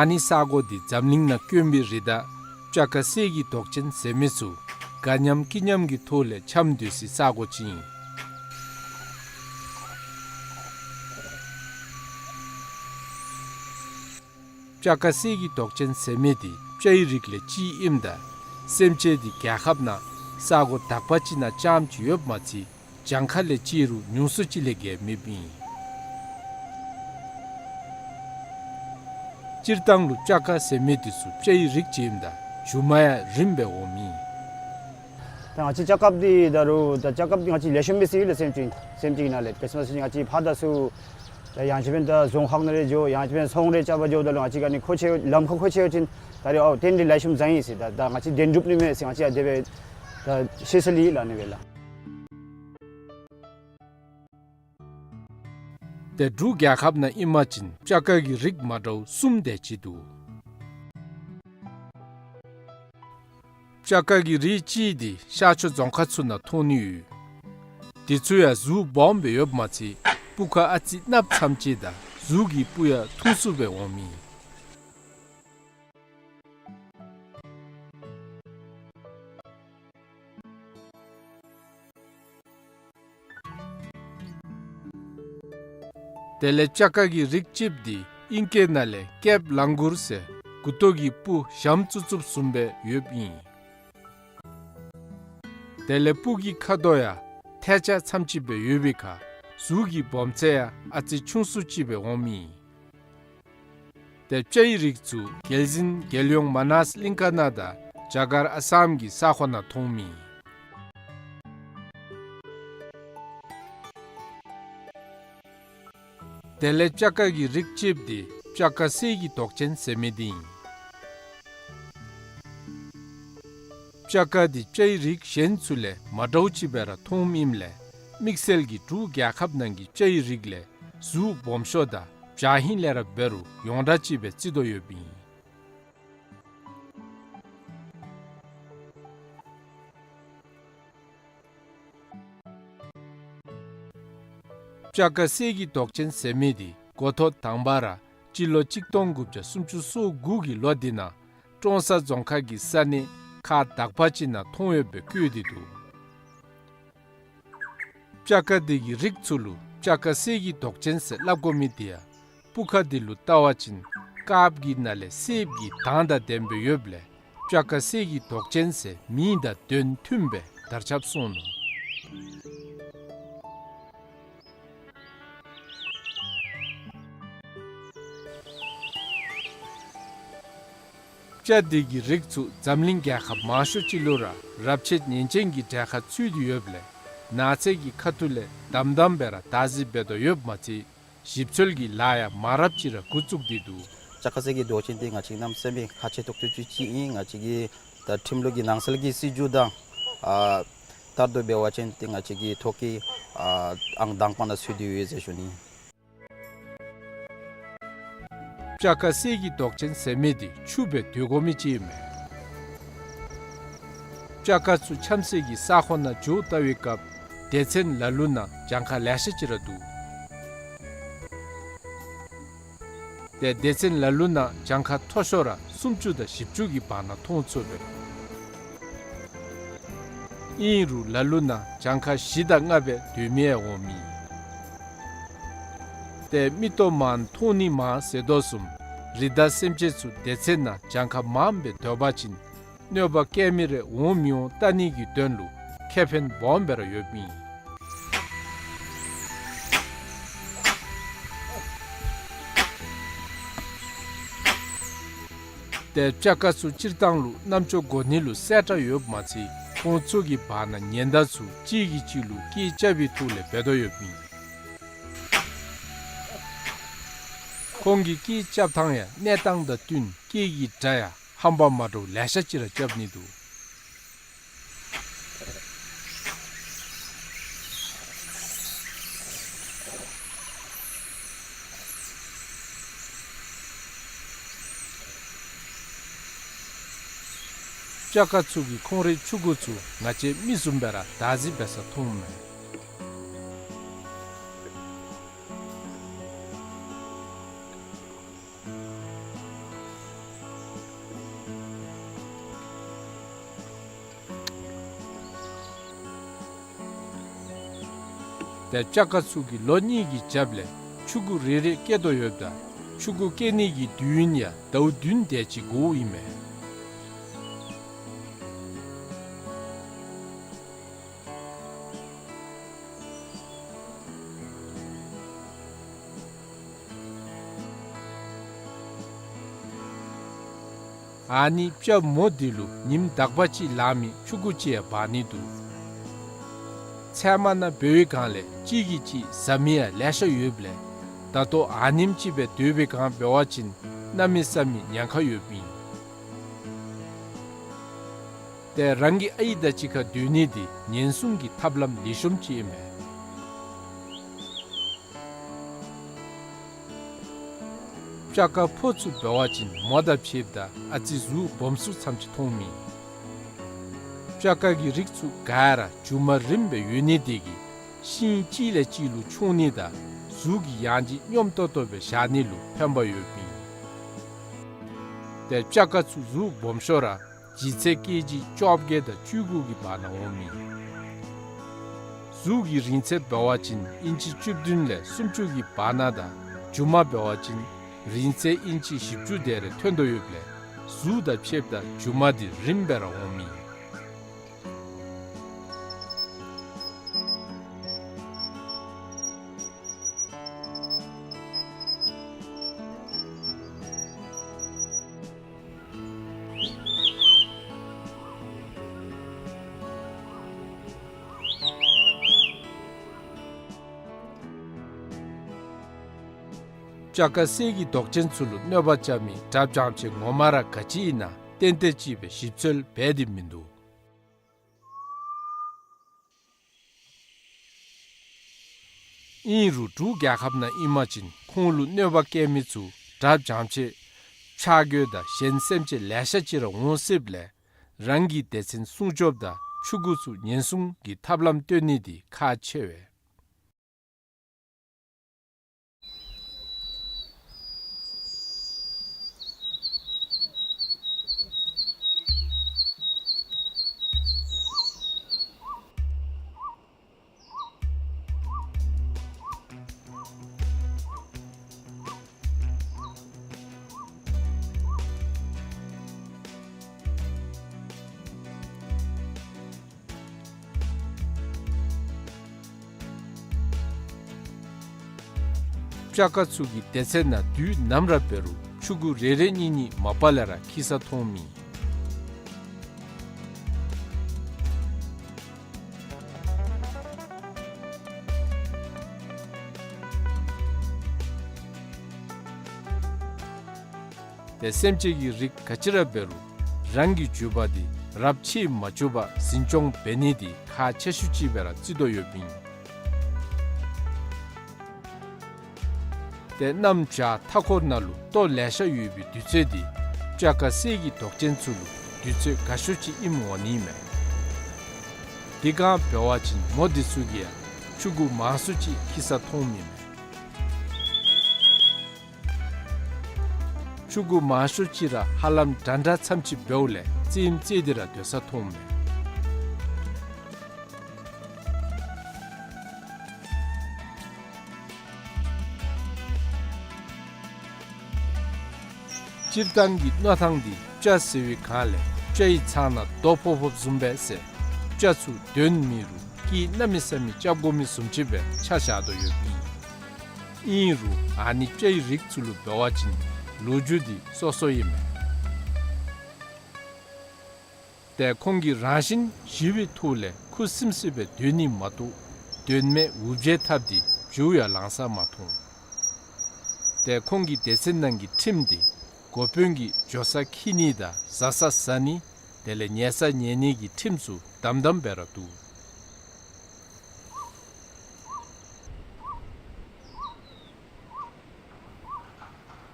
ཨ་ནི་ས་གོ་འདི་འཛམ་གླིང་ནང་དཀོན་པའི་རི་དྭགས་སྤྱ་ཀ་གསེར་གྱི་མདོག་ཅན་ཟེར་མི་ཚུ་དགའ་ཉམས་སྐྱིད་ཉམས་ཀྱི་ཐོག་ལས་འཁྱམས་སྡོད་སའི་ས་གོ་ཅིག་ཨིན། སྤྱ་ཀ་གསེར་གྱི་མདོག་ཅན་ཟེར་མི་འདི་སྤྱའི་རིགས་ལས་གཅིག་ཨིནམ་ད་སེམས་ཅན་འདི་རྒྱལ་ཁབ་ནང་ས་གོ་དག་པ་ཅིག་ནང་རྐྱངམ་ཅིག་ཡོདཔ་མ་ཚད་གྱངས་ཁ་ལས་བརྩིས་རུང་ཉུང་སུ་ཅིག་ལས་བརྒལ་མེདཔ་ཨིན། སྤྱིར་བཏང་ལུ་སྤྱ་ཀ་ཟེར་མི་འདི་ཚུ་སྤྱའི་རིགས་ཅིག་ཨིནམ་ད་རྒྱུ་མ་ཡང་རིངམ་སྦེ་འོངམ་ཨིན། ད་ང་བཅས་སྤྱ་ཀ་འདི་ད་རུང་ད་སྤྱ་ཀ་འདི་ང་བཅས་ལེགས་ཤོམ་སྦེ་ཟེར་ཡོད་ལགས། སེམས་ཅན་སེམས་ཅན་ནང་ལས་དཔེར་ན་ང་བཅས་ཕར་ད་ཚུར་ད་ཡང་ཅིན་ཕན་ད་རྫོང་ཁག་ནང་རེ་འགྱོ་ཡང་ཅིན་ཕན་ཚོང་རེ་རྐྱབ་པར་འགྱོཝ་ད་ལུ་ང་བཅས་ཀྱིས་ཨ་ནི་མཁོ་ཆེ་ལམ་ཁར་མཁོ་ཆེ་བ་ཅིན་ད་རེས་ཨའོ་ཏེ་འདི་ལེགས་ཤོམ་བཟང་ཡི་ཟེར། ད་ད་ང་བཅས་བདེན་གྲུབ་ནི་མས་ཟེར་ང་བཅས་ཡང་དེ་སྦེ་ད་ཤེས་སྲོལ་ཡོད་ལགས། ཨ་ནི་སྦེ་ལགས། ཏེ་འབྲུག་རྒྱལ་ཁབ་ནང་ཨིན་པ་ཅིན་སྤྱ་ཀ་གི་རིགས་མ་འདྲཝ་གསུམ་དེ་ཅིག་འདུག། སྤྱ་ཀ་གི་རིགས་གཅིག་འདི་ཤར་ཕྱོགས་རྫོང་ཁག་ཚུ་ནང་མཐོང་ནི་ཡོད། དེ་ཚུ་ཡང་གཟུགས་སྦོམ་སྦེ་ཡོདཔ་མ་ཚད་སྤུ་ཁ་ཨ་ཙི་གནགཔོ་ཙམ་ཅིག་དང་གཟུགས་ཀྱི་སྤུ་ཡང་ཐུང་སུ་སྦེ་འོངམ་ཨིན། དེ་ལས་སྤྱ་ཀ་གི་རིགས་གཅིགཔོ་འདི་ཨིང་སྐད་ནང་ལས་ཀེབ་ལང་གུར་ཟེར་མགུ་ཏོ་གི་སྤུ་ཞྭམོ་བཙུགས་བཙུགསཔ་བཟུམ་སྦེ་ཡོདཔ་ཨིན། དེ་ལས་སྤུ་གི་ཁ་དོག་ཡང་ཐལ་ཆ་ཙམ་ཅིག་སྦེ་ཡོད་པའི་ཁར་གཟུགས་ཀྱི་སྦོམ་ཚད་ཡང་ཨ་ཙི་ཆུང་སུ་ཅིག་སྦེ་འོངམ་ཨིན། ཏེ་སྤྱའི་རིགས་ཚུ་རྒྱལ་གཞུང་རྒྱལ་ཡོངས་མ་ནཱས་གླིང་ཀ་ནང་དང་རྒྱ་གར་ཨ་སམ་གྱི་ས་ཁོངས་ནང་མཐོངམ་ཨིན། དེ་ལས་སྤྱ་ཀ་གི་རིགས་གཅིགཔོ་འདི་སྤྱ་ཀ་གསེར་གྱི་མདོག་ཅན་ཟེར་མི་འདི་ཨིན། སྤྱ་ཀ་འདི་སྤྱའི་རིགས་གཞན་ཚུ་ལས་མ་འདྲཝ་ཅིག་སྦེ་ར་མཐོངམ་ཨིནམ་ལས་དམིགས་བསལ་གྱིས་འབྲུག་རྒྱལ་ཁབ་ནང་གི་སྤྱའི་རིགས་ལས་གཟུགས་སྦོམ་ཤོས་དང་བྱ་ཧིང་ལས་ར་འབད་རུང་ཡོངས་གྲགས་ཅིག་སྦེ་བརྩི་དོ་ཡོདཔ་ཨིན། སྤྱ་ཀ་གསེར་གྱི་མདོག་ཅན་ཟེར་མི་འདི་འགོ་ཐོག་དང་པ་ར་སྤྱི་ལོ་གཅིག་སྟོང་དགུ་བརྒྱ་སུམ་ཅུ་སོ་དགུ་གི་ལོ་འདི་ནང་ཀྲོང་གསར་རྫོང་ཁག་གི་ས་གནས་ཁག་དག་པ་ཅིག་ནང་མཐོང་ཡོདཔ་སྦེ་བཀོད་དེ་འདུག། སྤྱ་ཀ་འདི་གི་རིགས་ཚུ་ལུ་སྤྱ་ཀ་གསེར་གྱི་མདོག་ཅན་ཟེར་སླབ་དགོ་མི་འདི་ཡང་སྤུ་ཁ་འདི་ལུ་བལྟ་བ་ཅིན་དཀརཔོ་གི་ནང་ལས་སེརཔོ་གི་མདངས་དང་ལྡནམ་སྦེ་ཡོདཔ་ལས་སྤྱ་ཀ་གསེར་གྱི་མདོག་ཅན་ཟེར་མིང་དང་དོན་མཐུནམ་སྦེ་དར་ཁྱབ་སོང་ནུག། སྤྱ་འདི་གི་རིགས་ཚུ་འཛམ་གླིང་རྒྱལ་ཁབ་མང་ཤོས་ཅིག་ལུ་ར་རབས་ཆད་ཉེན་ཅན་གྱི་གྲལ་ཁར་ཚུད་དེ་ཡོདཔ་ལས་ནགས་ཚལ་གྱི་ཁ་ཐུག་ལས་དམ་དམ་སྦེ་ར་བདག་འཛིན་འབད་དོ་ཡོདཔ་མ་ཚད་ཞིབ་འཚོལ་གྱི་ལཱ་ཡང་མང་རབས་ཅིག་ར་འགོ་བཙུགས་ཏེ་འདུག། སྤྱ་ཀ་གསེར་གྱི་མདོག་ཅན་འདི་ང་བཅས་གནམ་མེད་ས་མེད་ཁག་ཆེ་ཏོག་ཏོ་ཅིག་ཅིག་ཨིན། ང་བཅས་ཀྱི་ད་ཁྲིམས་ལུགས་ཀྱི་ནང་གསལ་གྱི་སྲིད་བྱུས་དང་ཨ་ལྟར་དུ་འབད་བ་ཅིན་ཏེ་ང་བཅས་ཀྱི་ཐོག་གི་ཨ་ཨང་དང་པ་ནང་ཚུད་དེ་ཡོད་ཟེར་ཞུ་ནི། སྤྱ་ཀ་གསེར་གྱི་མདོག་ཅན་ཟེར་མི་འདི་ཕྱུགཔོ་སྦེ་སྡོད་དགོ་མི་ཅིག་ཨིན་མས། སྤྱ་ཀ་ཚུ་འཁྱམ་སའི་གི་ས་ཁོངས་ནང་འགྱོ་བལྟ་བའི་སྐབས་སྡེ་ཚན་ལ་ལུ་ནང་གྱངས་ཁ་ལེ་ཤ་ཅིག་ར་འདུག། ཏེ་སྡེ་ཚན་ལ་ལུ་ནང་གྱངས་ཁ་མཐོ་ཤོས་ར་སུམ་ཅུ་དང་བཞི་བཅུ་གི་བར་ན་མཐོང་ཚུགས་པས། ཨིན་རུང་ལ་ལུ་ནང་གྱངས་ཁ་བཞི་དང་ལྔ་སྦེ་སྡོད་མི་ཡང་འོང་མི། ཏེ་མིག་ཏོ་མང་མཐོང་ནི་མང་ཟེར་དོ་བཟུམ་རི་དྭགས་སེམས་ཅན་ཚུ་སྡེ་ཚན་ནང་གྱངས་ཁ་མངམ་སྦེ་སྡོད་པ་ཅིན་གནོད་པ་བཀལ་མི་རེ་འོང་མི་འོང་བལྟ་ནི་གི་དོན་ལུ་ཁེ་ཕན་སྦོམ་སྦེ་ར་ཡོདཔ་ཨིན། ཏེ་སྤྱ་ཀ་ཚུ་སྤྱིར་བཏང་ལུ་རྣམ་ཅོ་གོ་ནི་ལུ་གསལ་དྲགས་ཡོདཔ་མ་ཚད་ཁོང་ཚུ་གི་བར་ན་ཉེན་བརྡ་ཚུ་གཅིག་གིས་གཅིག་ལུ་སྐད་རྐྱབ་པའི་ཐོག་ལས་འབད་དོ་ཡོདཔ་ཨིན། ཁོང་གི་སྐད་རྐྱབ་ཐངས་ཡང་གནས་སྟངས་དང་བསྟུན་སྐད་ཀྱི་སྒྲ་ཡང་ཧམ་པ་མ་འདྲཝ་ལེ་ཤ་ཅིག་ར་རྐྱབ་ནི་འདུག། སྤྱ་ཀ་ཚུ་གིས་ཁོང་རའི་ཕྱུ་གུ་ཚུ་ང་བཅས་མི་བཟུམ་སྦེ་ར་བདག་འཛིན་འབད་ས་མཐོངམ་མས། ཏེ་སྤྱ་ཀ་ཚུ་གིས་ལོ་གཉིས་ཀྱི་རྒྱབ་ལས་ཕྲུ་གུ་རེ་རེ་སྐྱེ་དོ་ཡོདཔ་ད་ཕྲུ་གུ་སྐྱེ་ནི་གི་དུས་ཡུན་ཡང་ཟླཝ་བདུན་དེ་ཅིག་འགོརཝ་ཨིན་མས། ཨ་ནི་སྤྱ་མོ་འདི་ལུ་ཉིནམ་དག་པ་ཅིག་ལང་མི་ཕྲུ་གུ་ཅིག་ཡང་འབག་ནི་འདུག། ཚལ་མ་ནང་འབད་བའི་སྒང་ལས་གཅིག་གིས་གཅིག་ཟ་མི་ཡང་ལེ་ཤ་ཡོདཔ་ལས་ད་ལྟོ་ཨ་ནེམ་ཅིག་སྦེ་སྡོད་པའི་སྒང་འབད་བ་ཅིན་གནམ་མེད་ས་མེད་ཉེན་ཁ་ཡོདཔ་ཨིན། ཏེ་རང་གི་ཨའི་དང་གཅིག་ཁར་སྡོད་ནི་འདི་ཉེན་སྲུང་གི་ཐབས་ལམ་ལེགས་ཤོམ་ཅིག་ཨིན་མས། སྤྱ་ཀ་ཕོ་ཚུ་འབད་བ་ཅིན་མོ་དང་ཕྱདཔ་ད་ཨ་ཙི་གཟུགས་སྦོམ་སུ་ཙམ་ཅིག་མཐོངམ་ཨིན། སྤྱ་ཀ་གི་རིགས་ཚུ་ག་ར་མཇུག་མ་རིངམ་སྦེ་ཡོད་ནི་དེ་གིས་ཤིང་གཅིག་ལས་གཅིག་ལུ་མཆོང་ནི་དང་གཟུགས་ཀྱི་ཡང་ལྗིད་སྙོམས་ཏོག་ཏོ་སྦེ་བཞག་ནི་ལུ་ཕན་པ་ཡོདཔ་ཨིན། ཏེ་སྤྱ་ཀ་ཚུ་གཟུགས་སྦོམ་ཤོས་ར་ལྗིད་ཚད་ཀེ་ཇི་བཅོ་བརྒྱད་དང་བཅུ་དགུ་གི་བར་ན་འོངམ་ཨིན། གཟུགས་ཀྱི་རིང་ཚད་འབད་བ་ཅིན་ཨིན་ཅི་བཅུ་བདུན་ལས་སུམ་ཅུ་གི་བར་ན་དང་མཇུག་མ་འབད་བ་ཅིན་རིང་ཚད་ཨིན་ཅི་བཞི་བཅུ་དེ་རེ་ཐོན་དོ་ཡོདཔ་ལས་གཟུགས་དང་ཕྱདཔ་ད་མཇུག་མ་འདི་རིངམ་སྦེ་ར་འོངམ་ཨིན། སྤྱ་ཀ་གསེར་གྱི་མདོག་ཅན་ཚུ་ལུ་གནོད་པ་རྐྱབ་མི་དགྲ་བྱང་ཆེ་ངོ་མ་ར་ག་ཅི་ཨིན་ན་ཏན་ཏན་ཅིག་སྦེ་ཞིབ་འཚོལ་འབད་དེ་མིན་འདུག། ཨིན་རུང་འབྲུག་རྒྱལ་ཁབ་ནང་ཨིན་པ་ཅིན་ཁོང་ལུ་གནོད་པ་བཀལ་མི་ཚུ་དགྲ་བྱང་ཆེ་ཕྱག་གཡོག་དང་གཞན་སེམས་ཅན་ལེ་ཤ་ཅིག་ར་འོང་སྲིདཔ་ལས་རང་གི་སྡེ་ཚན་སྲུང་སྐྱོབ་དང་ཕྲུ་གུ་ཚུ་ཉེན་སྲུང་གི་ཐབས་ལམ་སྟོན་ནི་འདི་ཁག་ཆེ་བས། སྤྱ་ཀ་ཚུ་གི་སྡེ་ཚན་ནང་དུས་ནམ་ར་འབད་རུང་ཕྲུ་གུ་རེ་རེ་གཉིས་གཉིས་མ་པ་ལས་ར་འཁྱིད་ས་མཐོངམ་ཨིན། ཏེ་སེམས་ཅན་གྱི་རིགས་ག་ཅི་ར་འབད་རུང་རང་གི་རྒྱུད་པ་འདི་རབས་ཆད་མ་བཅུག་པར་འཛིན་སྐྱོང་འབད་ནི་འདི་ཁག་ཆེ་ཤོས་ཅིག་སྦེ་ར་བརྩི་དོ་ཡོདཔ་ཨིན། ཏེ་གནམ་བྱཱར་མཐའ་འཁོར་ནང་ལུ་ལྟོ་ལེ་ཤ་ཡོད་པའི་དུས་ཚོད་འདི་སྤྱ་ཀ་གསེར་གྱི་མདོག་ཅན་ཚུ་ལུ་དུས་ཚོད་དགའ་ཤོས་ཅིག་ཨིནམ་འོང་ནི་མས། དེ་སྒང་འབད་བ་ཅིན་མོ་འདི་ཚུ་གིས་ཡང་ཕྲུ་གུ་མང་སུ་ཅིག་འཁྱིད་ས་མཐོངམ་ཨིན་མས། ཕྲུ་གུ་མང་ཤོས་ཅིག་ར་ཧ་ལམ་འདྲན་འདྲ་ཙམ་ཅིག་འབདཝ་ལས་རྩེདམོ་རྩེ་སྟེ་ར་སྡོད་ས་མཐོངམ་མས། སྤྱིར་བཏང་གི་མནོ་ཐངས་འདི་སྤྱ་ཟེར་བའི་སྒང་ལས་སྤྱའི་ཚང་ནང་རྡོ་ཕོག་ཕོགཔ་བཟུམ་སྦེ་ཟེར་སྤྱ་ཚུ་གདོན་མི་རུང་སྐད་གནམ་མེད་ས་མེད་རྐྱབ་དགོ་མི་བཟུམ་ཅིག་སྦེ་ཆ་བཞག་དོ་ཡོདཔ་ཨིན། ཨིན་རུང་ཨ་ནི་སྤྱའི་རིགས་ཚུ་ལུ་འབད་བ་ཅིན་ལོ་རྒྱུས་འདི་སོ་སོ་ཨིན་མས། ཏེ་ཁོང་གིས་རང་བཞིན་ཞི་བའི་ཐོག་ལས་ཁུ་སིམ་སིམ་སྦེ་སྡོད་ནི་མ་གཏོགས་དོན་མེད་འུར་བརྗེད་འཐབ་སྟེ་བྱུར་ཡང་ལང་ས་མ་མཐོང་། ཏེ་ཁོང་གི་སྡེ་ཚན་ནང་གི་ཁྲིམས་འདི་འགོ་དཔོན་གྱིས་འགྱོ་ས་འཁྱིད་ནི་དང་ཟ་ས་ཟ་ནི་དེ་ལས་ཉལ་ས་ཉལ་ནི་གི་ཁྲིམས་ཚུ་དམ་དམ་སྦེ་ར་འདུག།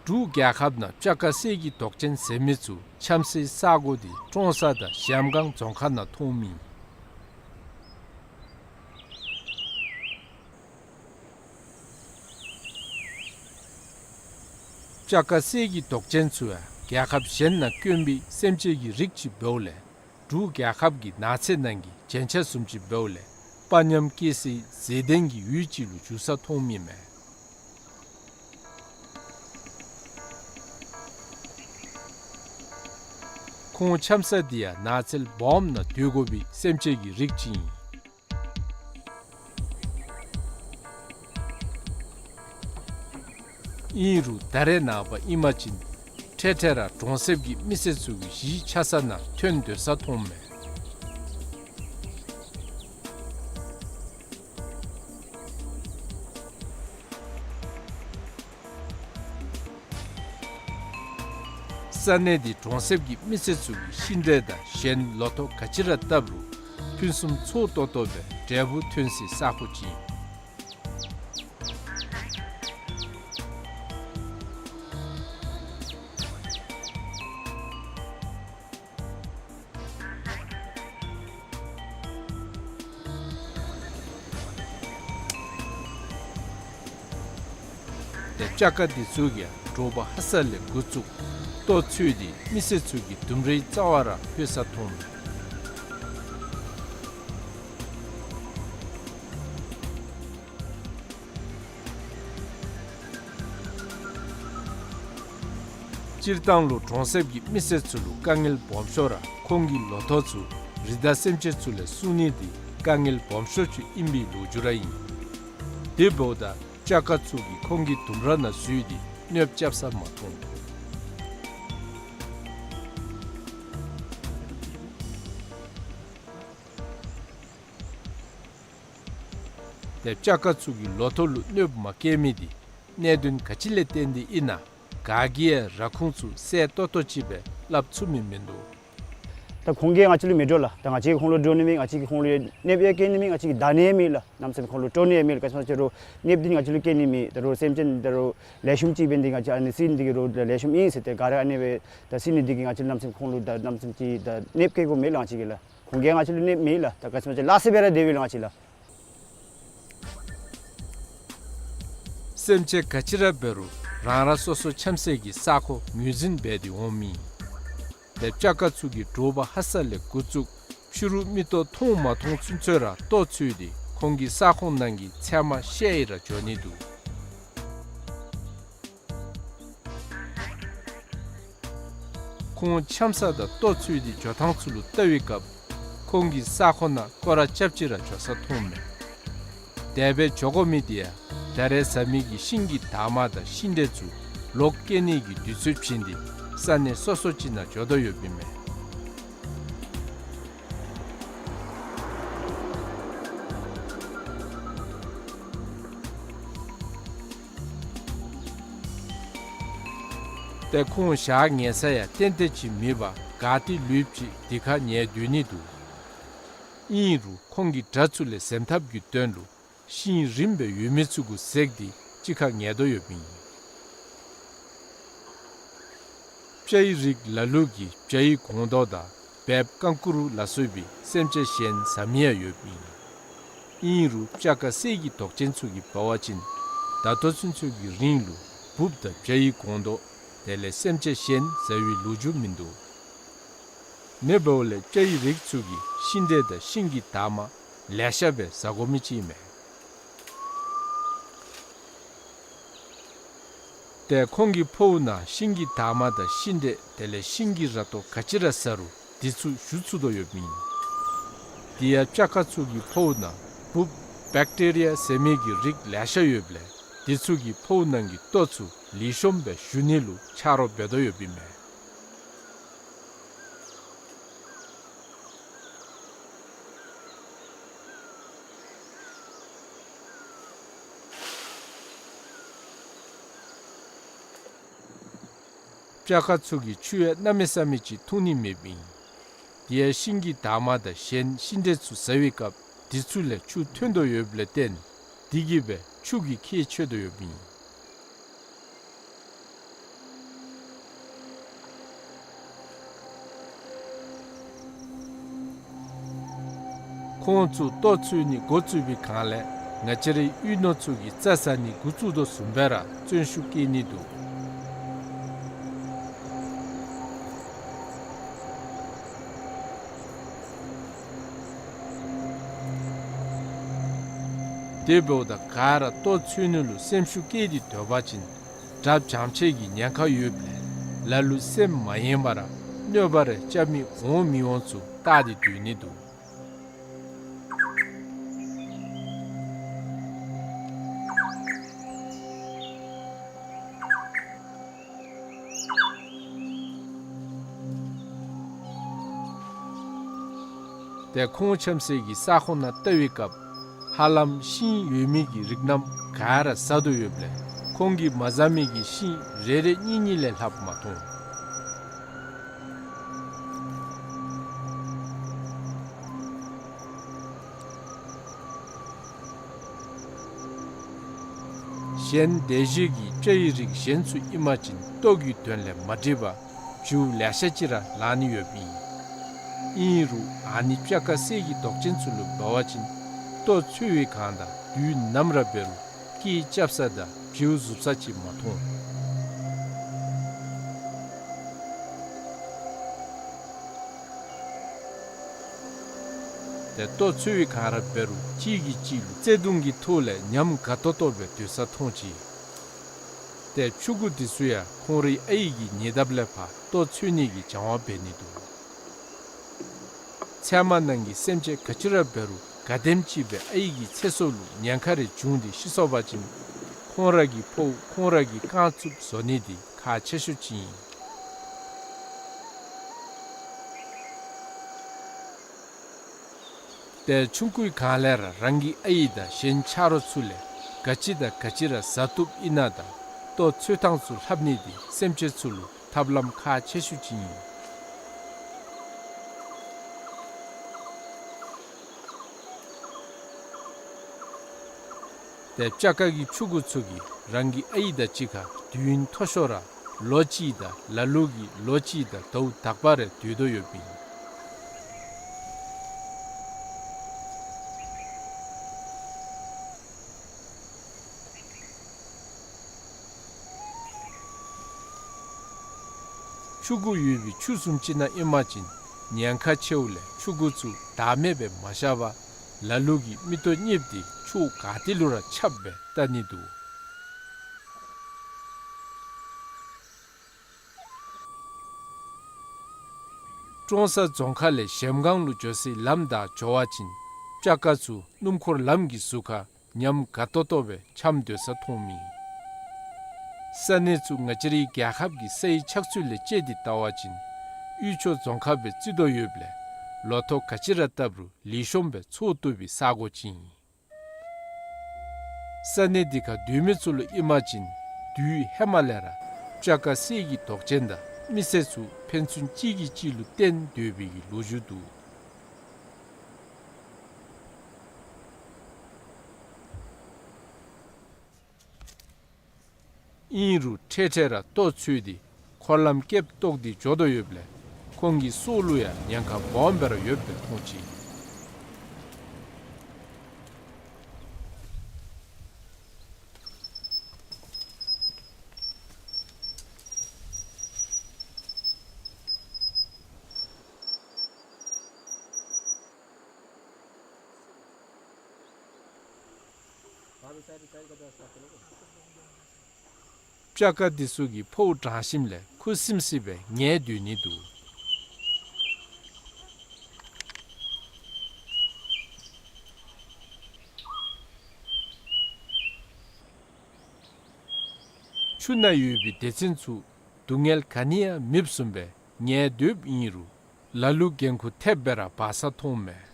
འབྲུག་རྒྱལ་ཁབ་ནང་སྤྱ་ཀ་གསེར་གྱི་མདོག་ཅན་ཟེར་མི་ཚུ་འཁྱམ་སའི་ས་གོ་འདི་ཀྲོང་གསར་དང་གཞལམ་སྒང་རྫོང་ཁག་ནང་མཐོངམ་ཨིན། སྤྱ་ཀ་གསེར་གྱི་མདོག་ཅན་ཚུ་ཡང་རྒྱལ་ཁབ་གཞན་ནང་དཀོན་པའི་སེམས་ཅན་གྱི་རིགས་ཅིག་འབདཝ་ལས་འབྲུག་རྒྱལ་ཁབ་ཀྱི་ནགས་ཚལ་ནང་གི་རྒྱན་ཆ་བཟུམ་ཅིག་འབདཝ་ལས་ དཔའ་ཉམས་སྐྱེ་སའི་མཛེས་ལྡན་གྱི་ཡུལ་ཅིག་ལུ་འགྱུར་ས་མཐོངམ་ཨིན་མས། ཁོང་འཁྱམས་ས་འདི་ཡང་ནགས་ཚལ་སྦོམ་ནང་སྡོད་དགོ་པའི་སེམས་ཅན་གྱི་རིགས་ཅིག་ཨིན། ཨིན་རུང་ད་རེས་ནངས་པ་ཨིན་པ་ཅིན་འཕྲལ་འཕྲལ་ར་གྲོང་གསེབ་ཀྱི་མི་སེར་ཚུ་གི་གཞིས་ཆགས་ས་ནང་ཐོན་སྡོད་ས་མཐོངམ་མས། ས་གནས་འདི་གྲོང་གསེབ་ཀྱི་མི་སེར་ཚུ་གིས་ཤིང་འབྲས་དང་གཞན་ལོ་ཐོག་ག་ཅི་ར་བཏབ་རུང་ཕུན་སུམ་ཚོགས་ཏོག་ཏོ་སྦེ་འབྲས་བུ་ཐོན་སའི་ས་ཁོངས་ཅིག་ཨིན། ཏེ་སྤྱ་ཁ་འདི་ཚུ་གིས་དྲོ་པ་ཧ་སག་ལས་འགོ་བཙུགས་ལྟོ་འཚོལ་ཏེ་མི་སེར་ཚུ་གི་ལྡུམ་རའི་རྩ་བར་ལྷོད་ས་མཐོངམ་མས། སྤྱིར་བཏང་ལུ་གྲོང་གསེབ་ཀྱི་མི་སེར་ཚུ་ལུ་དཀའ་ངལ་སྦོམ་ཤོས་ར་ཁོང་གི་ལོ་ཐོག་ཚུ་རི་དྭགས་སེམས་ཅན་ཚུ་ལས་སྲུང་ནི་འདི་དཀའ་ངལ་སྦོམ་ཤོས་ཅིག་ཨིན་པའི་ལོ་རྒྱུས་ར་ཨིན། དེ་འབདཝ་ད་སྤྱ་ཁ་ཚུ་གིས་ཁོང་གི་ལྡུམ་ར་ནང་འཛུལ་ཏེ་གནོདཔ་རྐྱབ་ས་མ་མཐོང་། ཏེ་སྤྱ་ཁ་ཚུ་གིས་ལོ་ཐོག་ལུ་གནོདཔ་མ་བཀལ་མི་འདི་གནད་དོན་ག་ཅི་ལས་བརྟེན་ཏེ་ཨིན་ན་ག་གིས་ཡང་ར་ཁུངས་ཚུ་གསལ་ཏོག་ཏོ་ཅིག་སྦེ་སླབ་ཚུགས་མི་མིན་འདུག། ད་ཁོང་གིས་ང་བཅས་ལུ་མི་འདྲོག་ལགས། ད་ང་བཅས་ཀྱིས་ཁོང་ལུ་འདྲོག་ནི་མེད། ང་བཅས་ཀྱིས་ཁོང་ལུ་གནོདཔ་ཡང་བཀལ་ནི་མེད། ང་བཅས་ཀྱིས་བདའ་ནི་ཡང་མེད་ལགས། གནམ་མེད་ས་མེད་ཁོང་ལུ་དཀྲོག་ནི་ཡང་མེད་ལགས། ག་ཅི་སྨོ་ཟེར་རུང་གནོདཔ་འདི་ང་བཅས་ལུ་བཀལ་ནི་མེད། ད་རུང་སེམས་ཅན་ད་རུང་ལེགས་ཤོམ་ཅིག་འབད་ནི་འདི་ང་བཅས་ཨ་ནི་བསད་ནི་འདི་གིས་ར་ལེགས་ཤོམ་ཨིན་ཟེར་ཏེ་ག་ར་ཨ་ནི་སྦེ་ད་བསད་ནི་འདི་གིས་ང་བཅས་གནམ་མེད་ས་མེད་ཁོང་ལུ་ད་གནམ་མེད་ས་མེད་ཅིག་ད་གནོདཔ་བཀལ་དགོཔ་མེད་ལགས་ང་བཅས་ཀྱིས་ལགས། ཁོང་གིས་ང་བཅས་ལུ་གནོདཔ་མེད་ལགས། ད་ག་ཅི་སྨོ་ཟེར་སླ་བསྲེ་སྦེ་ར་སྡོད་པས་ལགས་ང་བཅས་ལགས། སེམས་ཅན་ག་ཅི་ར་འབད་རུང་རང་རང་སོ་སོ་འཁྱམས་སའི་གི་ས་ཁོངས་ངོས་འཛིན་འབད་དེ་འོངམ་ཨིན། ཏེ་སྤྱ་ཁ་ཚུ་གིས་དྲོ་པ་ཧ་སག་ལས་འགོ་བཙུགས་ཕྱི་རུ་མིག་ཏོ་མཐོང་མ་མཐོང་ཚུན་ཚོད་ར་ལྟོ་འཚོལ་ཏེ་ཁོང་གི་ས་ཁོངས་ནང་གི་ཚལ་མ་བཤལ་ཡི་ར་འགྱོ་ནི་འདུག། ཁོང་འཁྱམས་ས་དང་ལྟོ་འཚོལ་ཏེ་འགྱོ་ཐངས་ཚུ་ལུ་བལྟ་བའི་སྐབས་ཁོང་གི་ས་ཁོངས་ནང་སྐོར་ར་རྐྱབ་ཅིག་ར་འགྱོ་ས་མཐོངམ་མས། དེ་སྦེ་འགྱོ་དགོ་མི་འདི་ཡང་ད་རེས་ཟ་མི་གི་ཤིང་གི་འདབ་མ་དང་ཤིང་འབྲས་ཚུ་ལོག་སྐྱེ་ནི་གི་དུས་ཚོད་བྱིན་ཏེ་ས་གནས་སོ་སོ་ཅིག་ནང་འགྱོ་དོ་ཡོདཔ་ཨིན་མས། ཏེ་ཁོང་ཞག་ཉལ་ས་ཡང་ཏན་ཏན་ཅིག་མེད་པར་ག་ཏེ་ལུསཔ་ཅིག་དེ་ཁར་ཉལ་སྡོད་ནི་འདུག། ཨིན་རུང་ཁོང་གིས་དགྲ་ཚུ་ལས་འཛེམ་ཐབས་ཀྱི་དོན་ལུ་ཤིང་རིངམ་སྦེ་ཡོད་མི་ཚུ་གུ་འཛེགས་ཏེ་གཅིག་ཁར་ཉལ་དོ་ཡོདཔ་ཨིན། སྤྱ་ཡི་རིགས་ལ་ལུ་གིས་བྱ་ཡི་སྒོང་རྡོག་དང་སྦལཔ་ཀང་ཀུ་རུ་ལ་སོགས་པའི་སེམས་ཅན་གཞན་ཟ་མི་ཡང་ཡོདཔ་ཨིན། ཨིན་རུང་སྤྱ་ཁ་གསེར་གྱི་མདོག་ཅན་ཚུ་གིས་འབད་བ་ཅིན་ད་ལྟོ་ཚུན་ཚོད་ཀྱི་རིང་ལུ་འབུཔ་དང་བྱ་ཡི་སྒོང་རྡོག་དེ་ལས་སེམས་ཅན་གཞན་ཟ་བའི་ལོ་རྒྱུས་མིན་འདུག། མེན་པ་ལས་སྤྱ་ཡི་རིགས་ཚུ་གིས་ཤིང་འབྲས་དང་ཤིང་གི་འདབ་མ་ལེ་ཤ་སྦེ་ཟ་དགོ་མི་ཅིག་ཨིན་མས། ཏེ་ཁོང་གི་ཕོཝ་ནང་ཤིང་གི་འདབ་མ་དང་ཤིང་འབྲས་དེ་ལས་ཤིང་གི་ར་ཏོ་ག་ཅི་ར་ཟ་རུང་འདི་ཚུ་ཞུ་ཚུགས་དོ་ཡོདཔ་ཨིན། དེ་ཡང་སྤྱ་ཁ་ཚུ་གི་ཕོཝ་ནང་འབུཔ་བེཀ་ཊི་རི་ཡ་ཟེར་མི་གི་རིགས་ལེ་ཤ་ཡོདཔ་ལས་འདི་ཚུ་གིས་ཕོཝ་ནང་གི་ལྟོ་ཚུ་ལེགས་ཤོམ་སྦེ་ཞུ་ནི་ལུ་ཆ་རོགས་འབད་དོ་ཡོདཔ་ཨིན་མས། སྤྱ་ཁ་ཚུ་གིས་ཆུ་ཡང་གནམ་མེད་ས་མེད་ཅིག་འཐུང་ནི་མེདཔ་ཨིན། དེ་ཡང་ཤིང་གི་འདབ་མ་དང་གཞན་ཤིང་འབྲས་ཚུ་ཟ་བའི་སྐབས་འདི་ཚུ་ལས་ཆུ་ཐོན་དོ་ཡོདཔ་ལས་བརྟེན་དེ་གིས་སྦེ་ཆུ་གི་ཁྱད་ཆོད་དོ་ཡོདཔ་ཨིན། ཁོང་ཚུ་ལྟོ་འཚོལ་ནི་འགོ་བཙུགས་པའི་སྒང་ལས་ང་བཅས་རའི་གཡུས་ནོར་ཚུ་གིས་རྩྭ་ཟ་ནི་འགོ་བཙུགས་དོ་བཟུམ་སྦེ་ར་བརྩོན་ཤུགས་བསྐྱེད་ནི་འདུག། དེ་འབདཝ་ད་ག་ར་ལྟོ་འཚོལ་ནི་ལུ་སེམས་ཤུགས་བསྐྱེད་དེ་སྡོད་པ་ཅིན་དགྲ་བྱང་ཆེ་གི་ཉེན་ཁ་ཡོདཔ་ལས་ལ་ལུ་སེམས་མ་ཡེངས་པར་གནོད་པ་རེ་རྐྱབ་མི་འོང་མི་འོང་ཚུ་བལྟ་སྟེ་སྡོད་ནི་འདུག། ཏེ་ཁོང་འཁྱམ་སའི་གི་ས་ཁོངས་ནང་བལྟ་བའི་སྐབས་ཧ་ལམ་ཤིང་ཡོད་མི་གི་རིགས་རྣམས་ག་ར་ཟ་དོ་ཡོདཔ་ལས་ཁོང་གིས་མ་ཟ་མི་གི་ཤིང་རེ་རེ་གཉིས་གཉིས་ལས་ལྷགཔ་མ་མཐོང་། གཞན་སྡེ་བཞི་གི་སྤྱ་ཡི་རིགས་གཞན་ཚུ་ཨིན་པ་ཅིན་ལྟོ་གི་དོན་ལས་མ་འགྲིག་པར་བྱིའུ་ལེ་ཤ་ཅིག་ར་ལང་ནི་ཡོདཔ་ཨིན། ཨིན་རུང་ཨ་ནི་སྤྱ་དཀར་གསེར་གྱི་མདོག་ཅན་ཚུ་ལུ་འབད་བ་ཅིན་ལྟོ་འཚོལ་བའི་སྒང་དང་དུས་ནམ་ར་འབད་རུང་སྐད་རྐྱབ་ས་དང་བྱིའུ་ཟུག་ས་ཅིག་མ་མཐོང་། ཏེ་ལྟོ་འཚོལ་བའི་སྒང་ར་འབད་རུང་གཅིག་གིས་གཅིག་ལུ་བརྩེ་གདུང་གི་ཐོག་ལས་ཉམས་དགའ་ཏོག་ཏོ་སྦེ་སྡོད་ས་མཐོང་ཅི། ཏེ་ཕྱུ་གུ་འདི་ཚུ་ཡང་ཁོང་རའི་ཨའི་གི་ཉེ་འདབས་ལས་ཕར་ལྟོ་འཚོལ་ནི་གི་སྦྱང་བ་འབད་ནི་འདུག། ཚལ་མ་ནང་གི་སེམས་ཅན་ག་ཅི་ར་འབད་རུང་ག་དེམ་ཅིག་སྦེ་ཨའི་གི་ཚེ་སྲོག་ལུ་ཉེན་ཁ་རེ་བྱུང་སྟེ་ཤི་སོང་པ་ཅིན་ཁོང་ར་གི་ཕོཝ་ཁོང་ར་གིས་རྐང་བཙུགས་བཟོ་ནི་འདི་ཁག་ཆེ་ཤོས་ཅིག་ཨིན། ཏེ་ཆུང་ཀུའི་སྒང་ལས་ར་རང་གི་ཨའི་དང་གཞན་ཆ་རོགས་ཚུ་ལས་ག་ཅི་དང་ག་ཅི་ར་ཟ་བཏུབ་ཨིན་ན་དང་ལྟོ་འཚོལ་ཐངས་ཚུ་ལྷབ་ནི་འདི་སེམས་ཅན་ཚུ་ལུ་ཐབས་ལམ་ཁག་ཆེ་ཤོས་ཅིག་ཨིན། ཏེ་སྤྱ་དཀར་གྱི་ཕྱུ་གུ་ཚུ་གིས་རང་གི་ཨའི་དང་གཅིག་ཁར་དུས་ཡུན་མཐོ་ཤོས་ར་ལོ་གཅིག་དང་ལ་ལུ་གིས་ལོ་གཅིག་དང་ཟླཝ་དག་པ་རེ་སྡོད་དོ་ཡོདཔ་ཨིན། ཕྱུ་གུ་ཡོད་པའི་ཆུ་བཟུམ་ཅིག་ནང་ཨིན་པ་ཅིན་ཉེན་ཁ་ཆེཝ་ལས་ཕྱུ་གུ་ཚུ་བདག་མེད་སྦེ་མ་བཞག་པར་ལ་ལུ་གིས་མིག་ཏོ་གཉིསཔ་དེ་ཕྱོགས་ག་ཏེ་ལུ་ར་ཁྱབ་སྦེ་བལྟ་ནི་འདུག། ཀྲོང་གསར་རྫོང་ཁག་ལས་གཞལམ་སྒང་ལུ་འགྱོ་སའི་ལམ་བདའ་འགྱོ་བ་ཅིན་སྤྱ་དཀར་ཚུ་སྣུམ་འཁོར་ལམ་གྱི་ཟུར་ཁར་ཉམས་དགའ་ཏོག་ཏོ་སྦེ་འཁྱམས་སྡོད་ས་མཐོངམ་ཨིན། ས་གནས་ཚུ་ང་བཅས་རའི་རྒྱལ་ཁབ་ཀྱི་སའི་ཆགས་ཚུལ་ལས་དཔྱད་དེ་བལྟ་བ་ཅིན་དབུས་ཕྱོགས་རྫོང་ཁག་སྦེ་བརྩི་དོ་ཡོདཔ་ལས་ལོ་ཐོག་ག་ཅི་ར་བཏབ་རུང་ལེགས་ཤོམ་སྦེ་འཚོ་བཏུབ་པའི་ས་གོ་ཅིག་ཨིན། ས་གནས་འདི་ཁར་སྡོད་མི་ཚུ་ལུ་ཨིན་པ་ཅིན་དུས་ཧེ་མ་ལས་ར་སྤྱ་དཀར་གསེར་གྱི་མདོག་ཅན་དང་མི་སེར་ཚུ་ཕན་ཚུན་གཅིག་གིས་གཅིག་ལུ་བརྟེན་སྡོད་པའི་གི་ལོ་རྒྱུས་འདུག། ཨིན་རུང་འཕྲལ་འཕྲལ་ར་ལྟོ་འཚོལ་ཏེ་འཁོར་ལམ་སྐེདཔ་བཏོག་སྟེ་འགྱོ་དོ་ཡོདཔ་ལས་ཁོང་གི་སྲོག་ལུ་ཡང་ཉེན་ཁ་སྦོམ་སྦེ་ར་ཡོདཔ་སྦེ་མཐོང་ཅི། སྤྱ་དཀར་འདི་ཚུ་གིས་ཕོཝ་དྲང་ཞིནམ་ལས་ཁུ་སིམ་སི་སྦེ་ཉལ་སྡོད་ནི་འདུག། ཆུ་ནང་ཡོད་པའི་སྡེ་ཚན་ཚུ་སྡུག་བསྔལ་ག་ནི་ཡང་མེདཔ་བཟུམ་སྦེ་ཉལ་སྡོདཔ་ཨིན་རུང་ལ་ལུ་འགན་ཁུར་ཐེབས་སྦེ་ར་འབག་ས་མཐོངམ་མས།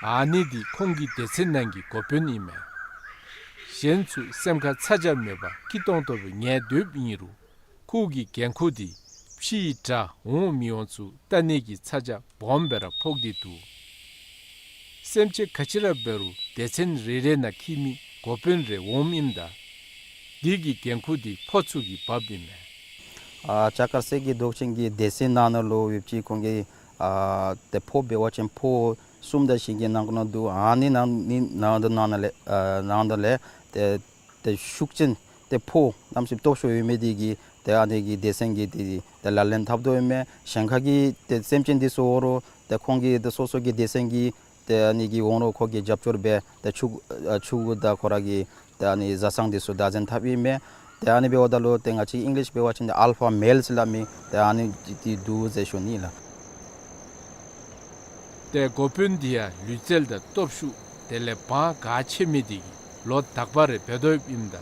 ཨ་ནི་འདི་ཁོང་གི་སྡེ་ཚན་ནང་གི་འགོ་དཔོན་ཨིན་མས། གཞན་ཚུ་སེམས་ཁར་ཚ་གྱང་མེད་པར་སྐྱིད་ཏོང་ཏོ་སྦེ་ཉལ་སྡོདཔ་ཨིན་རུང་ཁོ་གི་འགན་ཁུར་འདི་ཕྱིའི་དགྲ་འོང་མི་འོང་ཚུ་བལྟ་ནི་གི་ཚ་གྱང་སྦོམ་སྦེ་ར་ཕོག་སྟེ་འདུག། སེམས་ཅན་ག་ཅི་ར་འབད་རུང་སྡེ་ཚན་རེ་རེ་ནང་འཁྱིད་མི་འགོ་དཔོན་རེ་འོངམ་ཨིནམ་ད་འདི་གི་འགན་ཁུར་འདི་ཕོ་ཚུ་གིས་འབགཔ་ཨིན་མས། ཨ་སྤྱ་དཀར་གསེར་གྱི་མདོག་ཅན་གྱི་སྡེ་ཚན་ནང་ན་ལུ་ཡོདཔ་ཅིག་ཁོང་གི་ཨ་ཏེ་ཕོ་འབད་བ་ཅིན་ཕོ་གསུམ་དང་གཞན་གྱི་ནང་ན་འདུག། ཨ་ནི་ནང་ནི་ནང་དུ་ནང་ན་ལས་ཨ་ནང་དུ་ལས་ཏེ་ཏེ་ཤུགས་ཅན་ ཏེ་ཕོ་གནམ་མེད་ས་མེད་སྟོབས་ཤུགས་ཡོད་མི་འདི་གིས་ཏེ་ཨ་ནི་གི་སྡེ་ཚན་གྱི་ཏེ་ཏེ་ལག་ལེན་འཐབ་དོ་ཡོད་མས། གཞན་ཁ་གི་ཏེ་སེམས་ཅན་འདི་ཚུ་འོང་རུང་ཏེ་ཁོང་གི་ཏེ་སོ་སོ་གི་སྡེ་ཚན་གྱི་ཏེ་ཨ་ནི་གི་འོང་རུང་ཁོ་གིས་རྒྱབ་སྐྱོར་འབད་ཏེ་ཕྱུ་ཨ་ཕྱུ་གུ་དང་ཁོ་ར་གི་ཏེ་ཨ་ནི་བཟའ་ཚང་འདི་ཚུ་བདག་འཛིན་འཐབ་ཨིན་མས། ཏེ་ཨ་ནི་འབདཝ་ད་ལུ་ཏེ་ང་བཅས་ཨིང་ལིཤ་འབད་བ་ཅིན་ཏེ་ཨལ་ཕ་མེལ་ཟེར་སླབ་མི་ཏེ་ཨ་ནི་འདི་འདུག་ཟེར་ཞུ་ནི་ལགས། ཏེ་འགོ་དཔོན་འདི་ཡང་ལུས་རྩལ་དང་སྟོབས་ཤུགས་དེ་ལས་དབང་ག་ཆེ་མི་འདི་གིས་ལོ་དག་པ་རེ་འབད་དོ་ཡོདཔ་ཨིནམ་ད་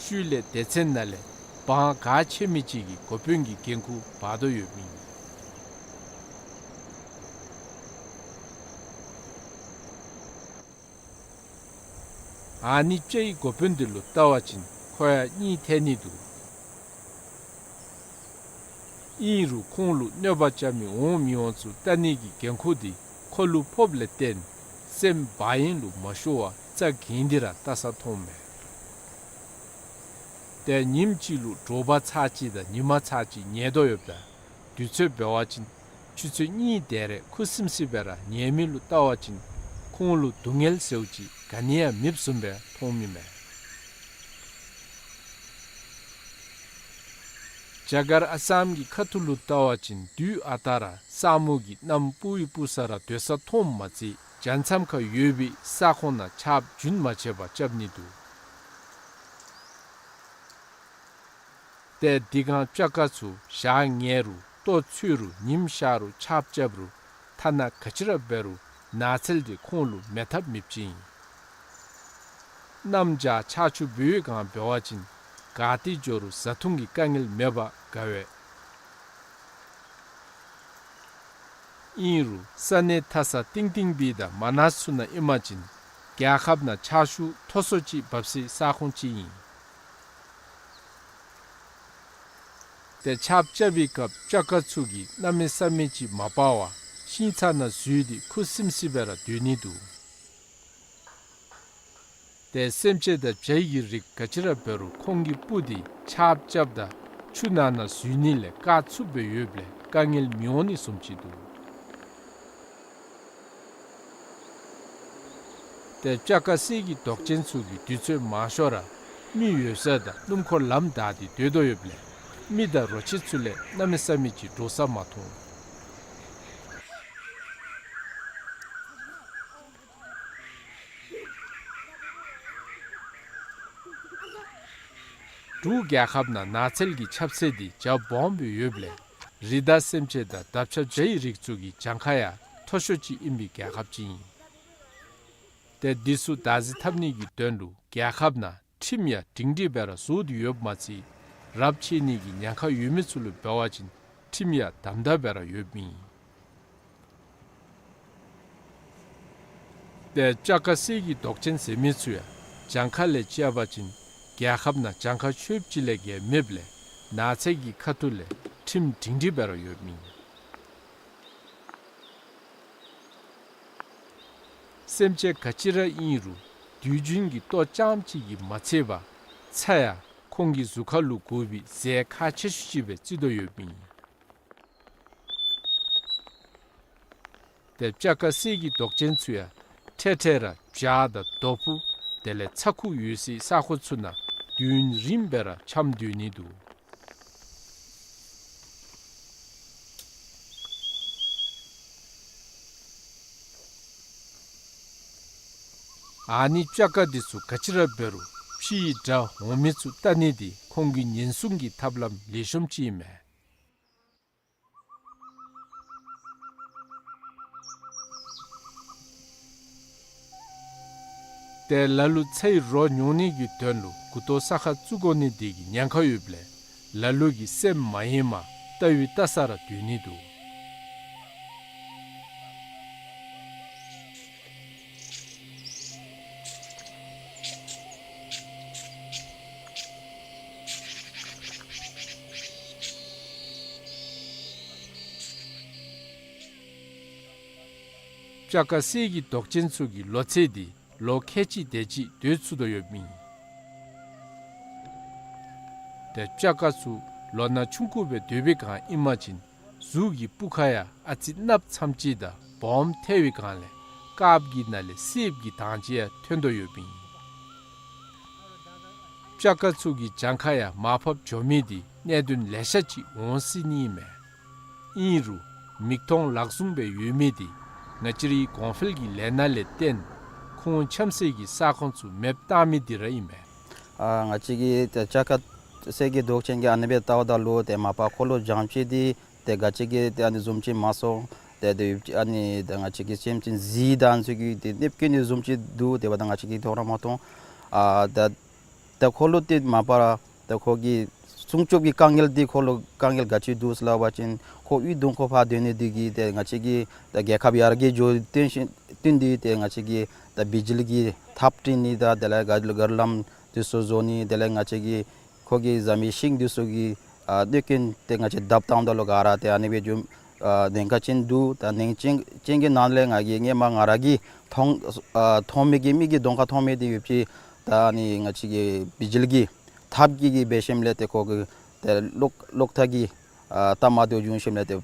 ཤུལ་ལས་སྡེ་ཚན་ནང་ལས་དབང་ག་ཆེ་མི་ཅིག་གིས་འགོ་དཔོན་གྱི་འགན་ཁུར་འབག་དོ་ཡོདཔ་ཨིན། ཨ་ནི་སྤྱ་ཡི་འགོ་དཔོན་འདི་ལུ་བལྟ་བ་ཅིན་ཁོ་ཡང་གཉིད་ཐལ་ནི་འདུག། ཨིན་རུང་ཁོང་ལུ་གནོད་པ་རྐྱབ་མི་འོང་མི་འོང་ཚུ་བལྟ་ནི་གི་འགན་ཁུར་འདི་ཁོ་ལུ་ཕོགཔ་ལས་བརྟེན་སེམས་བག་ཡངས་ལུ་མ་ཤོར་བར་རྩ་འགེངས་ཏེ་ར་བལྟ་ས་མཐོངམ་མས། ཏེ་ཉིནམ་གཅིག་ལུ་དྲོ་པ་ཚར་གཅིག་དང་ཉི་མ་ཚར་གཅིག་ཉལ་དོ་ཡོདཔ་ད་དུས་ཚོད་འབད་བ་ཅིན་ཆུ་ཚོད་གཉིས་དེ་རེ་ཁུ་སིམ་སི་སྦེ་ར་ཉལ་མི་ལུ་བལྟ་བ་ཅིན་ཁོང་ལུ་སྡུག་བསྔལ་ཟེརཝ་ཅིག་ག་ནི་ཡང་མེདཔ་བཟུམ་སྦེ་མཐོངམ་ཨིན་མས། རྒྱ་གར་ཨ་སམ་གྱི་ཁ་ཐུག་ལུ་བལྟ་བ་ཅིན་དུས་ཨ་རྟག་ར་ས་སྨུག་གིས་གནམ་སྤུ་ཡི་སྤུ་ས་ར་སྡོད་ས་མཐོངམ་མ་ཚད་རྒྱ་མཚམས་ཁར་ཡོད་པའི་ས་ཁོངས་ནང་ཆརཔ་རྒྱུན་མ་ཆད་པར་རྐྱབ་ནི་འདུག། ཏེ་དེ་སྒང་སྤྱ་ཀ་ཚུ་ཞག་ཉལ་རུང་ལྟོ་འཚོལ་རུང་ཉིམ་ཤར་རུང་ཆརཔ་རྐྱབ་རུང་ཐ་ན་ག་ཅི་ར་འབད་རུང་ནགས་ཚལ་འདི་ཁོང་ལུ་མེད་ཐབས་མེདཔ་ཅིག་ཨིན། གནམ་བྱཱར་ཆར་ཆུ་འབུ་བའི་སྒང་འབད་བ་ཅིན་ག་ཏེ་འགྱོ་རུང་བཟའ་འཐུང་གི་དཀའ་ངལ་མེད་པར་དགའ་བས། ཨིན་རུང་ས་གནས་མཐའ་ས་གཏིང་གཏིང་སྦིས་དང་མ་ནཱས་ཚུ་ནང་ཨིན་པ་ཅིན་རྒྱལ་ཁབ་ནང་ཆར་ཆུ་མཐོ་སུ་ཅིག་འབབ་སའི་ས་ཁོངས་ཅིག་ཨིན། ཏེ་ཆརཔ་རྐྱབ་པའི་སྐབས་སྤྱ་ཀ་ཚུ་གིས་གནམ་མེད་ས་མེད་ཅིག་མ་སྤར་བར་ཤིང་ཚང་ནང་འཛུལ་ཏེ་ཁུ་སིམ་སི་སྦེ་ར་སྡོད་ནི་འདུག། ཏེ་སེམས་ཅན་དང་བྱ་ཡི་གི་རིགས་ག་ཅི་ར་འབད་རུང་ཁོང་གི་སྤུ་འདི་ཆརཔ་རྐྱབ་དང་ཆུ་ནང་ན་འཛུལ་ནི་ལས་བཀག་ཚུགསཔ་སྦེ་ཡོདཔ་ལས་དཀའ་ངལ་མི་འོང་ནི་བཟུམ་ཅིག་འདུག། ཏེ་སྤྱ་ཀ་གསེར་གྱི་མདོག་ཅན་ཚུ་གིས་དུས་ཚོད་མང་ཤོས་ར་མི་ཡོད་ས་དང་སྣུམ་འཁོར་ལམ་བདའ་སྟེ་སྡོད་དོ་ཡོདཔ་ལས་མི་དང་རོ་ཁྱི་ཚུ་ལས་གནམ་མེད་ས་མེད་ཅིག་འདྲོག་ས་མ་མཐོང་། འབྲུག་རྒྱལ་ཁབ་ནང་ནགས་ཚལ་གྱི་ཁྱབ་ཚད་འདི་རྒྱ་སྦོམ་སྦེ་ཡོདཔ་ལས་རི་དྭགས་སེམས་ཅན་དང་འདབ་ཆགས་བྱ་ཡི་རིགས་ཚུ་གི་གྱངས་ཁ་ཡང་མཐོ་ཤོས་ཅིག་ཨིན་པའི་རྒྱལ་ཁབ་ཅིག་ཨིན། ཏེ་འདི་ཚུ་བདག་འཛིན་འཐབ་ནི་གི་དོན་ལུ་རྒྱལ་ཁབ་ནང་ཁྲིམས་ཡང་སྒྲིང་སྒྲིང་སྦེ་ར་བཟོ་སྟེ་ཡོདཔ་མ་ཚད་རབས་ཆད་ནི་གི་ཉེན་ཁ་ཡོད་མི་ཚུ་ལུ་འབད་བ་ཅིན་ཁྲིམས་ཡང་དམ་དམ་སྦེ་ར་ཡོདཔ་ཨིན། ཏེ་སྤྱ་ཀ་གསེར་གྱི་མདོག་ཅན་ཟེར་མི་ཚུ་ཡང་གྱངས་ཁ་ལས་བཅད་པ་ཅིན་རྒྱལ་ཁབ་ནང་གྱངས་ཁ་ཆོདཔ་ཅིག་ལས་བརྒལ་མེདཔ་ལས་ནགས་ཚལ་གྱི་ཁ་ཐུག་ལས་ཁྲིམས་སྒྲིང་སྒྲིང་སྦེ་ར་ཡོདཔ་ཨིན། སེམས་ཅན་ག་ཅི་ར་ཨིན་རུང་དུས་རྒྱུན་གྱི་ལྟོ་རྐྱངམ་གཅིག་གིས་མ་ཚད་པར་ཚྭ་ཡང་ཁོང་གི་གཟུགས་ཁར་ལུ་དགོ་པའི་རྫས་ཁག་ཆེ་ཤོས་ཅིག་སྦེ་བརྩི་དོ་ཡོདཔ་ཨིན། ཏེ་སྤྱ་ཀ་གསེར་གྱི་མདོག་ཅན་ཚུ་ཡང་འཕྲལ་འཕྲལ་ར་བྱག་དང་རྡོ་ཕུ་དེ་ལས་ཚྭ་ཁུ་ཡོད་སའི་ས་ཁོངས་ཚུ་ནང་དུས་ཡུན་རིངམོ་སྦེ་ར་འཁྱམས་སྡོད་ནི་འདུག། ཨ་ནི་སྤྱ་ཀ་འདི་ཚུ་ག་ཅི་ར་འབད་རུང་ཕྱི་ཡི་དགྲ་འོང་མི་ཚུ་བལྟ་ནི་འདི་ཁོང་གི་ཉེན་སྲུང་གི་ཐབས་ལམ་ལེགས་ཤོམ་ཅིག་ཨིན་མས། ཏེ་ལ་ལུ་ཚྭའི་རོ་ཉོ་ནི་གི་དོན་ལུ་མགུ་ཏོ་ས་ཁར་བཙུགས་དགོ་ནི་འདི་གིས་ཉེན་ཁ་ཡོདཔ་ལས་ལ་ལུ་གིས་སེམས་མ་ཡེངས་པར་བལྟ་བའི་བལྟ་ས་ར་སྡོད་ནི་འདུག། སྤྱ་ཀ་གསེར་གྱི་མདོག་ཅན་ཚུ་གི་ལོ་ཚད་འདི་ལོ་ཁལ་གཅིག་དེ་ཅིག་སྡོད་ཚུགས་དོ་ཡོདཔ་ཨིན། ཏེ་སྤྱ་ཀ་ཚུ་ལོ་ན་ཆུང་ཀུ་སྦེ་སྡོད་པའི་སྒང་ཨིན་པ་ཅིན་གཟུགས་ཀྱི་སྤུ་ཁ་ཡང་ཨ་ཙི་གནགཔོ་ཙམ་ཅིག་དང་སྦོམ་ཐལ་བའི་སྒང་ལས་དཀརཔོ་གི་ནང་ལས་སེརཔོ་གི་མདངས་ཅིག་ཡང་ཐོན་དོ་ཡོདཔ་ཨིན། སྤྱ་ཁ་ཚུ་གི་གྱངས་ཁ་ཡང་མར་ཕབ་འགྱོ་མི་འདི་གནད་དོན་ལེ་ཤ་ཅིག་འོང་སྲིད་ནི་ཨིན་མས། ཨིན་རུང་མིག་མཐོང་ལག་བཟུང་སྦེ་ཡོད་མི་འདི་ང་བཅས་རའི་གོང་འཕེལ་གྱི་ལས་སྣ་ལས་བརྟེན་ཁོང་འཁྱམ་སའི་གི་ས་ཁོངས་ཚུ་མེདཔ་བཏང་མི་འདི་ར་ཨིན་མས། ཨ་ང་བཅས་ཀྱི་ཏེ་སྤྱ་ཁ་གསེར་གྱི་མདོག་ཅན་གྱི་ཨ་ནི་སྦེ་བལྟཝ་ད་ལུ་ཏེ་མ་པ་འཁོར་ལོ་བྱང་ཕྱད་འདི་ཏེ་ག་ཅི་གི་ཏེ་ཨ་ནི་བཟུམ་ཅིག་མ་སོང་། ཏེ་ཏེ་ཨ་ནི་ཏེ་ང་བཅས་ཀྱི་སེམས་ཅན་གཟིག་དང་ཚུ་གི་ཏེ་གནོད་སྐྱོན་ནི་བཟུམ་ཅིག་འདུག། དེ་འབདཝ་ད་ང་བཅས་ཀྱིས་མཐོང་ར་མ་མཐོང་། ཨ་ད་ཏེ་འཁོར་ལོ་འདི་མ་པ་ར་ཏེ་ཁོ་གི་སྲུང་སྐྱོབ་ཀྱི་དཀའ་ངལ་འདི་འཁོར་ལོ་དཀའ་ངལ་ག་ཅི་འདུག་ཟེར་སླབ་པ་ཅིན་ཁོ་གཡུས་གདོང་ཁར་ཕར་སྡོད་ནི་འདི་གིས་ཏེ་ང་བཅས་ཀྱི་ཏེ་རྒྱལ་ཁབ་ཡར་རྒྱས་འགྱོ་བརྟེན་ཞིན་བརྟེན་ཏེ་ཏེ་ང་བཅས་ཀྱི་ཏེ་བི་ཇི་ལི་གི་ཐགཔ་བཏིང་ནི་དང་དེ་ལས་ག་ག་ར་ལམ་འདི་ཚུ་བཟོ་ནི་དེ་ལས་ང་བཅས་ཀྱི་ཁོ་གི་བཟའ་མི་ཤིང་འདི་ཚུ་གི་ཨ་གནོད་སྐྱོན་ཏེ་ང་བཅས་བརྡབ་བཏངམ་ད་ལུ་ག་ར་ཏེ་ཨ་ནི་སྦེ་འགྱོ་ཨ་ཉེན་ཁ་ཅན་འདུག། ད་ཉེན་ཁ་ཅན་ཅན་གྱི་ནང་ལས་ང་གིས་སྔོན་མ་ང་ར་གིས་མཐོང་ཨ་མཐོང་མི་གི་མིག་གི་གདོང་ཁར་མཐོང་མི་འདི་ཡོད་ཅི། ད་ཨ་ནི་ང་བཅས་ཀྱི་བི་ཇི་ལི་གི་ཐགཔ་གི་གིས་འབད་ཞིནམ་ལས་ཏེ་ཁོ་གི་ཏེ་གློག་གློག་ཐག་གི་ཨ་ཐགཔ་མར་འཐུ་བྱུང་ཞིནམ་ལས་ཏེ་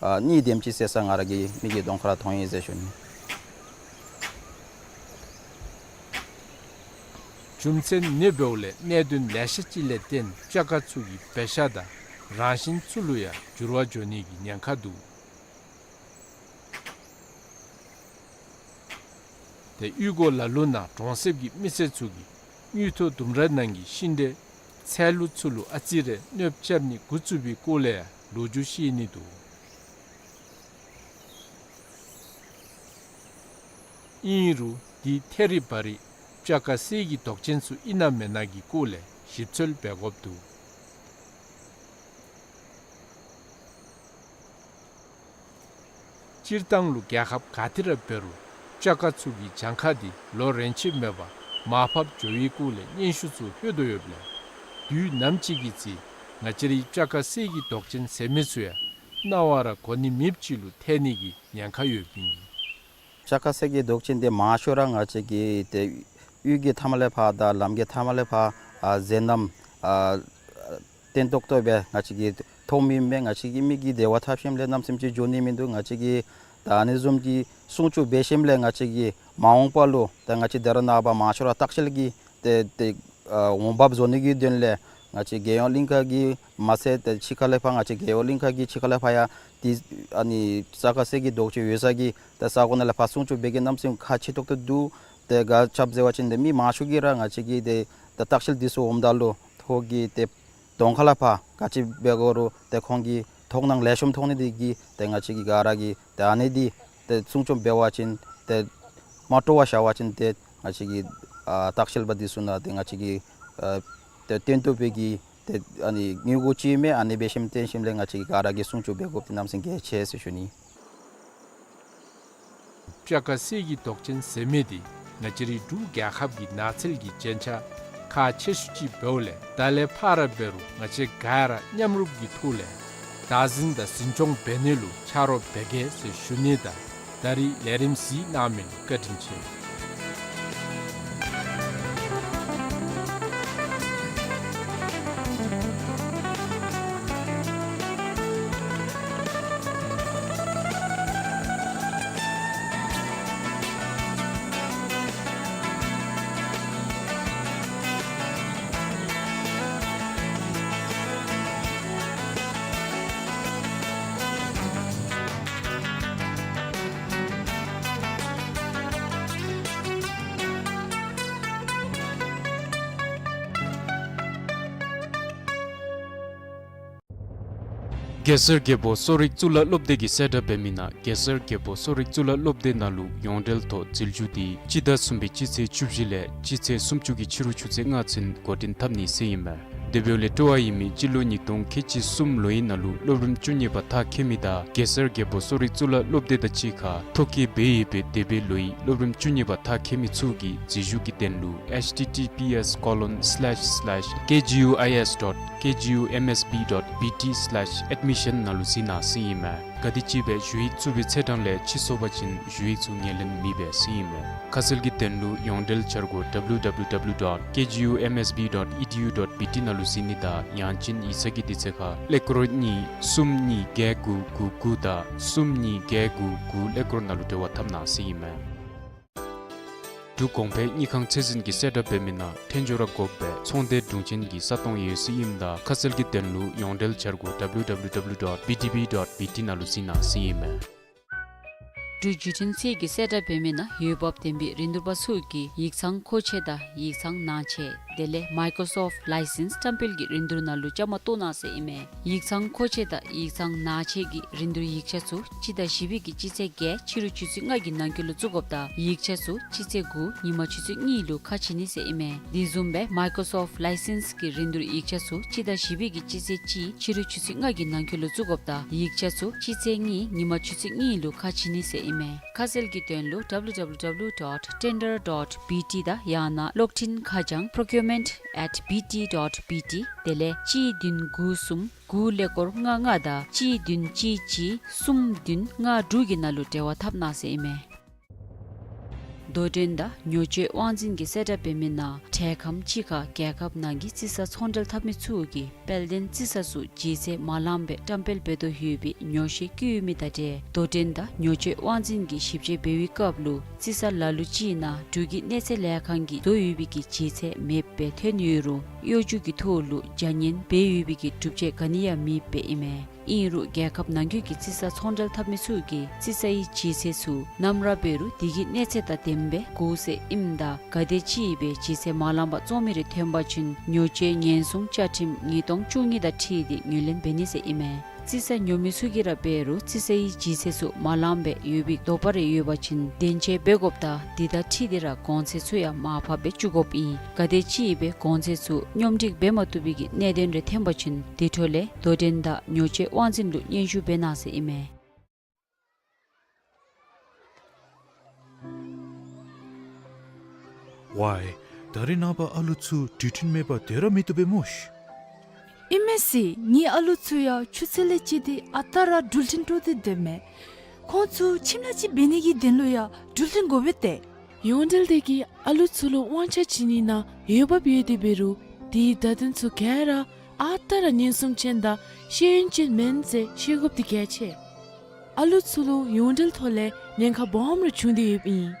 ཨ་གཉིས་དེམ་ཅིག་བསད་ས་ང་ར་གི་མིག་གི་གདོང་ཁར་མཐོང་ཡི་ཟེར་ཞུ་ནི། རྒྱུ་མཚན་ཨ་ནི་འབདཝ་ལས་གནད་དོན་ལེ་ཤ་ཅིག་ལས་བརྟེན་སྤྱ་ཁ་ཚུ་གི་འབད་བཞག་དང་རང་བཞིན་ཚུ་ལུ་ཡང་འགྱུར་བ་འགྱོ་ནི་གི་ཉེན་ཁ་འདུག། ཏེ་གཡུས་སྒོ་ལ་ལུ་ནང་གྲོང་གསེབ་ཀྱི་མི་སེར་ཚུ་གིས་དངུལ་ཐོག་ལྡུམ་ར་ནང་གི་ཤིང་འབྲས་ཚལ་ལུ་ཚུ་ལུ་ཨ་ཙི་རེ་གནོདཔ་རྐྱབ་ནི་འགོ་བཙུགས་པའི་སྐོར་ལས་ཡང་ལོ་རྒྱུས་བཤད་ནི་འདུག། ཨིན་རུང་འདི་ཐད་རི་བ་རི་སྤྱ་ཁ་གསེར་གྱི་མདོག་ཅན་ཚུ་ཨིན་ན་མེན་ན་གི་སྐོར་ལས་ཞིབ་འཚོལ་འབད་དགོཔ་འདུག། སྤྱིར་བཏང་ལུ་རྒྱལ་ཁབ་ག་ཏེ་ར་འབད་རུང་སྤྱ་ཁ་ཚུ་གི་གྱངས་ཁ་འདི་ལོ་རེ་ཆད་མེད་པར་མར་ཕབ་འགྱོ་བའི་སྐོར་ལས་སྙན་ཞུ་ཚུ་ལྷོད་དོ་ཡོདཔ་ལས་དུས་ནམ་ཅིག་གི་ཚེ་ང་བཅས་རའི་སྤྱ་ཁ་གསེར་གྱི་མདོག་ཅན་ཟེར་མི་ཚུ་ཡང་རྣ་བར་གོ་ནི་མེདཔ་ཅིག་ལུ་ཐལ་ནི་གི་ཉེན་ཁ་ཡོདཔ་ཨིན། སྤྱ་ཁ་གསེར་གྱི་མདོག་ཅན་འདི་མང་ཤོས་ར་ང་བཅས་ཀྱི་ཏེ་གཡུས་ཀྱི་མཐའ་མ་ལས་ཕར་དང་ལམ་གྱི་མཐའ་མ་ལས་ཕར་ཨ་མཛེས་རྣམ་ཨ་བརྟན་ཏོག་ཏོ་སྦེ་ང་བཅས་ཀྱིས་མཐོང་མི་མས། ང་བཅས་ཀྱི་མིག་གིས་དེ་བ་འཐབ་ཞིནམ་ལས་གནམ་མེད་ས་མེད་ཅིག་འགྱོ་ནི་མིན་འདུག། ང་བཅས་ཀྱིས་ད་ཨ་ནི་བཟུམ་གྱི་སྲུང་སྐྱོབ་འབད་ཞིནམ་ལས་ང་བཅས་ཀྱིས་མ་འོངས་པ་ལུ་ད་ང་བཅས་ད་རེས་ནངས་པ་མང་ཤོས་ར་ལྟ་བཤལ་གྱི་ཏེ་ཏེ་ཨ་འོང་འབབ་བཟོ་ནི་གི་དོན་ལས་ང་བཅས་རྒྱལ་ཡོངས་གླིང་ཁ་གི་མ་ཚད་ཏེ་ཕྱི་ཁ་ལས་ཕར་ང་བཅས་རྒྱལ་ཡོངས་གླིང་ཁ་གི་ཕྱི་ཁ་ལས་ཕར་ཡང་ཏེ་ཨ་ནི་སྤྱ་ཁ་གསེར་གྱི་མདོག་ཅན་ཡོད་ས་གི་ཏེ་ས་གོ་ནང་ལས་ཕར་སྲུང་སྐྱོབ་འབད་གི་གནམ་མེད་ས་མེད་ཁག་ཆེ་ཏོག་ཏོ་འདུག། ཏེ་ག་ཅི་འབད་ཟེར་བ་ཅིན་ཏེ་མི་མང་ཤོས་ཀྱིས་ར་ང་བཅས་ཀྱི་ཏེ་ད་ལྟ་བཤལ་འདི་ཚུ་འོངམ་ད་ལུ་ཁོང་གི་ཏེ་གདོང་ཁ་ལས་ཕར་ག་ཅི་འབད་དགོ་རུང་ཏེ་ཁོང་གིས་མཐོང་སྣང་ལེགས་ཤོམ་མཐོང་ནི་འདི་གིས་ཏེ་ང་བཅས་ཀྱིས་ག་ར་གིས་ཏེ་ཨ་ནི་འདི་ཏེ་སྲུང་སྐྱོབ་འབད་བ་ཅིན་ཏེ་མ་སྤྲོ་བར་བཞག་པ་ཅིན་ཏེ་ང་བཅས་ཀྱི་ཨ་ལྟ་བཤལ་པ་འདི་ཚུ་ནང་ཏེ་ང་བཅས་ཀྱི་ཨ་ཏེ་བརྟན་ཏོག་ཏོ་སྦེ་གི་ཏེ་ཨ་ནི་དངུལ་སྒོར་ཅིག་མས། ཨ་ནི་འབད་ཞིནམ་བརྟེན་ཞིནམ་ལས་ང་བཅས་ཀྱིས་ག་ར་གིས་སྲུང་སྐྱོབ་འབད་དགོཔ་འདི་གནམ་མེད་ས་མེད་གལ་ཆེ་ཟེར་ཞུ་ནི། སྤྱ་ཁ་གསེར་གྱི་མདོག་ཅན་ཟེར་མི་འདི་ང་བཅས་རའི་འབྲུག་རྒྱལ་ཁབ་ཀྱི་ནགས་ཚལ་གྱི་རྒྱན་ཆ་ཁག་ཆེ་ཤོས་ཅིག་འབདཝ་ལས་ད་ལས་ཕར་ར་འབད་རུང་ང་བཅས་ག་ར་མཉམ་རུབ་ཀྱི་ཐོག་ལས་བདག་འཛིན་དང་འཛིན་སྐྱོང་འབད་ནི་ལུ་ཆ་རོགས་འབད་གེ་ཟེར་ཞུ་ནི་དང་ད་རིས་ལས་རིམ་གཟིགས་གནང་མི་ལུ་བཀའ་དྲིན་ཆེ། གེ་སར་རྒྱལ་པོ་གསོ་རིག་གཙུག་ལག་སློབ་སྡེ་གིས་གསལ་བསྒྲགས་འབད་མི་ནང་གེ་སར་རྒྱལ་པོ་གསོ་རིག་གཙུག་ལག་སློབ་སྡེ་ནང་ལུ་ཡོངས་འབྲེལ་ཐོག་འཛུལ་ཞུགས་འདི་སྤྱི་ཟླ་གསུམ་པའི་སྤྱི་ཚེས་བཅུ་བཞི་ལས་སྤྱི་ཚེས་སུམ་ཅུ་གི་ཕྱི་རུ་ཆུ་ཚོད་ལྔ་ཚུན་འགོ་འདྲེན་འཐབ་ནི་ཟེར་ཨིན་མས། དེ་འབདཝ་ལས་སྤྲོ་བ་ཡོད་མི་སྤྱི་ལོ་ཉིས་སྟོང་ཁལ་གཅིག་གསུམ་ལོའི་ནང་ལུ་སློབ་རིམ་བཅུ་གཉིས་པ་མཐར་འཁྱོལ་མི་དང་གེ་སར་རྒྱལ་པོ་གསོ་རིག་གཙུག་ལག་སློབ་སྡེ་དང་གཅིག་ཁར་ཐོ་བཀོད་འབད་ཡོད་པའི་འདས་པའི་ལོའི་སློབ་རིམ་བཅུ་གཉིས་པ་མཐར་འཁྱོལ་མི་ཚུ་གིས་འཛུལ་ཞུགས་ཀྱི་དོན་ལུ་H T T P S colon slash slash K G U I S dot K G U M S B dot B T slash admission ནང་ལུ་གཟིགས་གནང་ཟེར་ཨིན་མས། ག་དེམ་ཅིག་སྦེ་ཞུ་ཡིག་བཙུགས་པའི་ཚེས་གྲངས་ལས་ཕྱི་སོང་པ་ཅིན་ཞུ་ཡིག་ཚུ་ངོས་ལེན་མེད་པས་ཟེར་ཨིན་མས། ཁ་གསལ་གྱི་དོན་ལུ་ཡོངས་འབྲེལ་འཆར་སྒོ་W W W dot K G U M S B dot E D U dot B T ནང་ལུ་གཟིགས་ནི་དང་ཡང་ཅིན་ཡིག་ཚང་གི་དུས་ཚོད་ཁར་ཀླད་ཀོར་གཉིས་གསུམ་གཉིས་བརྒྱད་དགུ་དགུ་དགུ་དང་གསུམ་གཉིས་བརྒྱད་དགུ་དགུ་ཀླད་ཀོར་ནང་ལུ་འབྲེལ་བ་འཐབ་གནང་ཟེར་ཨིན་མས། འབྲུག་གོང་འཕེལ་དངུལ་ཁང་ཚད་འཛིན་གྱིས་གསལ་བསྒྲགས་འབད་མི་ནང་འཐེན་འབྱོར་ར་དགོ་པའི་ཚོང་སྡེ་དྲུང་ཆེན་གྱི་ས་སྟོང་ཡོད་ཟེར་ཨིནམ་ད་ཁ་གསལ་གྱི་དོན་ལུ་ཡོངས་འབྲེལ་བྱ་སྒོ་W W W dot B D B dot B T ནང་ལུ་གཟིགས་གནང་ཟེར་ཨིན་མས། འབྲུག་བརྒྱུད་འཕྲིན་ཚད་ཀྱིས་གསལ་བསྒྲགས་འབད་མི་ནང་འོས་འབབ་ལྡན་པའི་རིན་བསྡུར་པ་ཚུ་གིས་ཡིག་ཚང་མཁོ་ཆས་དང་ཡིག་ཚང་ནང་ཆས་དེ་ལས་Microsoft License བཀྲམ་སྤེལ་གྱི་རིན་བསྡུར་ནང་ལུ་བཅའ་མར་གཏོགས་གནང་ཟེར་ཨིན་མས། ཡིག་ཚང་མཁོ་ཆས་དང་ཡིག་ཚང་ནང་ཆས་ཀྱི་རིན་བསྡུར་ཡིག་ཆ་ཚུ་སྤྱི་ཟླ་བཞི་པའི་གི་སྤྱི་ཚེས་བརྒྱད་ཕྱི་རུ་ཆུ་ཚོད་ལྔ་གི་ནང་འཁོད་ལུ་བཙུགས་དགོཔ་ད་ཡིག་ཆ་ཚུ་སྤྱི་ཚེས་དགུ་ཉིན་མ་ཆུ་ཚོད་གཉིས་ལུ་ཁ་ཕྱེ་ནི་ཟེར་ཨིན་མས། དེ་བཟུམ་སྦེ་Microsoft License གི་རིན་བསྡུར་ཡིག་ཆ་ཚུ་སྤྱི་ཟླ་བཞི་པའི་གི་སྤྱི་ཚེས་གཅིག་ཕྱི་རུ་ཆུ་ཚོད་ལྔ་གི་ནང་འཁོད་ལུ་བཙུགས་དགོཔ་ད་ཡིག་ཆ་ཚུ་སྤྱི་ཚེས་གཉིས་ཉིན་མ་ཆུ་ཚོད་གཉིས་ལུ་ཁ་ཕྱེ་ནི་ཟེར་ཨིན་མས། ཁ་གསལ་གྱི་དོན་ལུ W W W dot tender dot B T དང་ཡང་ན་གློག་འཕྲིན་ཁ་བྱང་procurement at B T dot B T དེ་ལས་གཅིག་བདུན་དགུ་གསུམ་དགུ་ཀླད་ཀོར་ལྔ་ལྔ་དང་གཅིག་བདུན་གཅིག་གཅིག་གསུམ་བདུན་ལྔ་དྲུག་གི་ནང་ལུ་འབྲེལ་བ་འཐབ་གནང་ཟེར་ཨིན་མས། དོ་འགྲན་དང་ཉོ་སྤྱོད་དབང་འཛིན་གྱིས་གསལ་བསྒྲགས་འབད་མི་ནང་འཕྲལ་ཁམས་ཅིག་ཁར་རྒྱལ་ཁབ་ནང་གི་རྩིས་ས་ཚོང་འབྲེལ་འཐབ་མི་ཚུ་གིས་དཔལ་ལྡན་རྩིས་ས་ཚུ་ལྗིད་ཚད་མ་ལངམ་སྦེ་བཀྲམ་སྤེལ་འབད་དོ་ཡོད་པའི་ཉོགས་བཤད་བཀོད་ཡོད་མི་དང་འབྲེལ་དོ་འགྲན་དང་ཉོ་སྤྱོད་དབང་འཛིན་གྱིས་ཞིབ་དཔྱད་འབད་བའི་སྐབས་ལུ་རྩིས་ས་ལ་ལུ་ཅིག་ནང་འབྲུག་གི་གནས་ཚད་ལས་ཁང་གིས་བཟོ་ཡོད་པའི་གི་ལྗིད་ཚད་མེདཔ་སྦེ་ཐོན་ཡོད་རུང་གཡོ་སྒྱུ་གི་ཐོག་ལུ་བྱ་ངན་འབད་ཡོད་པའི་གི་སྒྲུབ་བྱེད་ག་ནི་ཡང་མེདཔ་སྦེ་ཨིན་མས། ཨིན་རུང་རྒྱལ་ཁབ་ནང་འཁོད་ཀྱི་རྩིས་ས་ཚོང་འབྲེལ་འཐབ་མི་ཚུ་གིས་རྩིས་སའི་ལྗིད་ཚད་ཚུ་ནམ་ར་འབད་རུང་དེ་གི་གནས་ཚད་དང་ལྡནམ་སྦེ་དགོ་ཟེར་ཨིནམ་ད་ག་དེམ་ཅིག་སྦེ་ལྗིད་ཚད་མ་ལངམ་བཙོང་མི་རེ་ཐོན་པ་ཅིན་ཉོ་སྤྱོད་ཉེན་སྲུང་བཅའ་ཁྲིམས་ཉིས་སྟོང་བཅུ་གཉིས་དང་འཁྲིལ་ཏེ་ངོས་ལེན་འབད་ནི་ཟེར་ཨིན་མས། རྩིས་ས་ཉོ་མི་ཚུ་གིས་ར་འབད་རུང་རྩིས་སའི་ལྗིད་ཚད་ཚུ་མ་ལངམ་སྦེ་ཡོད་པའི་དོགས་པ་རེ་ཡོད་པ་ཅིན་བདེན་དཔྱད་འབད་དགོཔ་ད་དེ་དང་འཁྲིལ་ཏེ་ར་གོང་ཚད་ཚུ་ཡང་མར་ཕབ་སྦེ་བཅུག་དགོཔ་ཨིན། ག་དེམ་ཅིག་སྦེ་གོང་ཚད་ཚུ་སྙོམས་སྒྲིག་འབད་མ་བཏུབ་པའི་གི་གནད་དོན་རེ་ཐོན་པ་ཅིན་དེ་འཕྲོ་ལས་དོ་འགྲན་དང་ཉོ་སྤྱོད་དབང་འཛིན་ལུ་སྙན་ཞུ་འབད་གནང་ཟེར་ཨིན་མས། ཝའི། ད་རེས་ནངས་པ་ཨ་ལུ་ཚུ་འགྲུལ་འཕྲིན་མེད་པར་སྡོད་ར་མི་བཏུབ་པས་སྨོ་ཤ། ཨིན་མས་ཟེར། ངེའི་ཨ་ལུ་ཚུ་ཡང་ཆུ་ཚོད་ལས་བཅད་དེ་ཨ་རྟག་ར་འགྲུལ་འཕྲིན་དཀྲོག་སྟེ་སྡོད་མས། ཁོང་ཚུ་ཁྱིམ་ལས་ཅིག་འབད་ནི་གི་དོན་ལུ་ཡང་འགྲུལ་འཕྲིན་དགོ་པས་ཏེ། ཡོངས་འབྲེལ་དེ་གིས་ཨ་ལུ་ཚུ་ལུ་དབང་ཆ་བྱིན་ནི་ནང་འོས་འབབ་ཡོད་དེ་འབད་རུང་དེའི་བརྡ་དོན་ཚུ་ག་ར་ཨ་རྟག་ར་ཉེན་སྲུང་ཅན་དང་ཤེས་ཡོན་ཅན་མེན་ཟེར་ཤེས་དགོཔ་འདི་གལ་ཆེ། ཨ་ལུ་ཚུ་ལུ་ཡོངས་འབྲེལ་ཐོག་ལས་ཉེན་ཁ་སྦོམ་རེ་བྱུང་སྟེ་ཡོདཔ་ཨིན།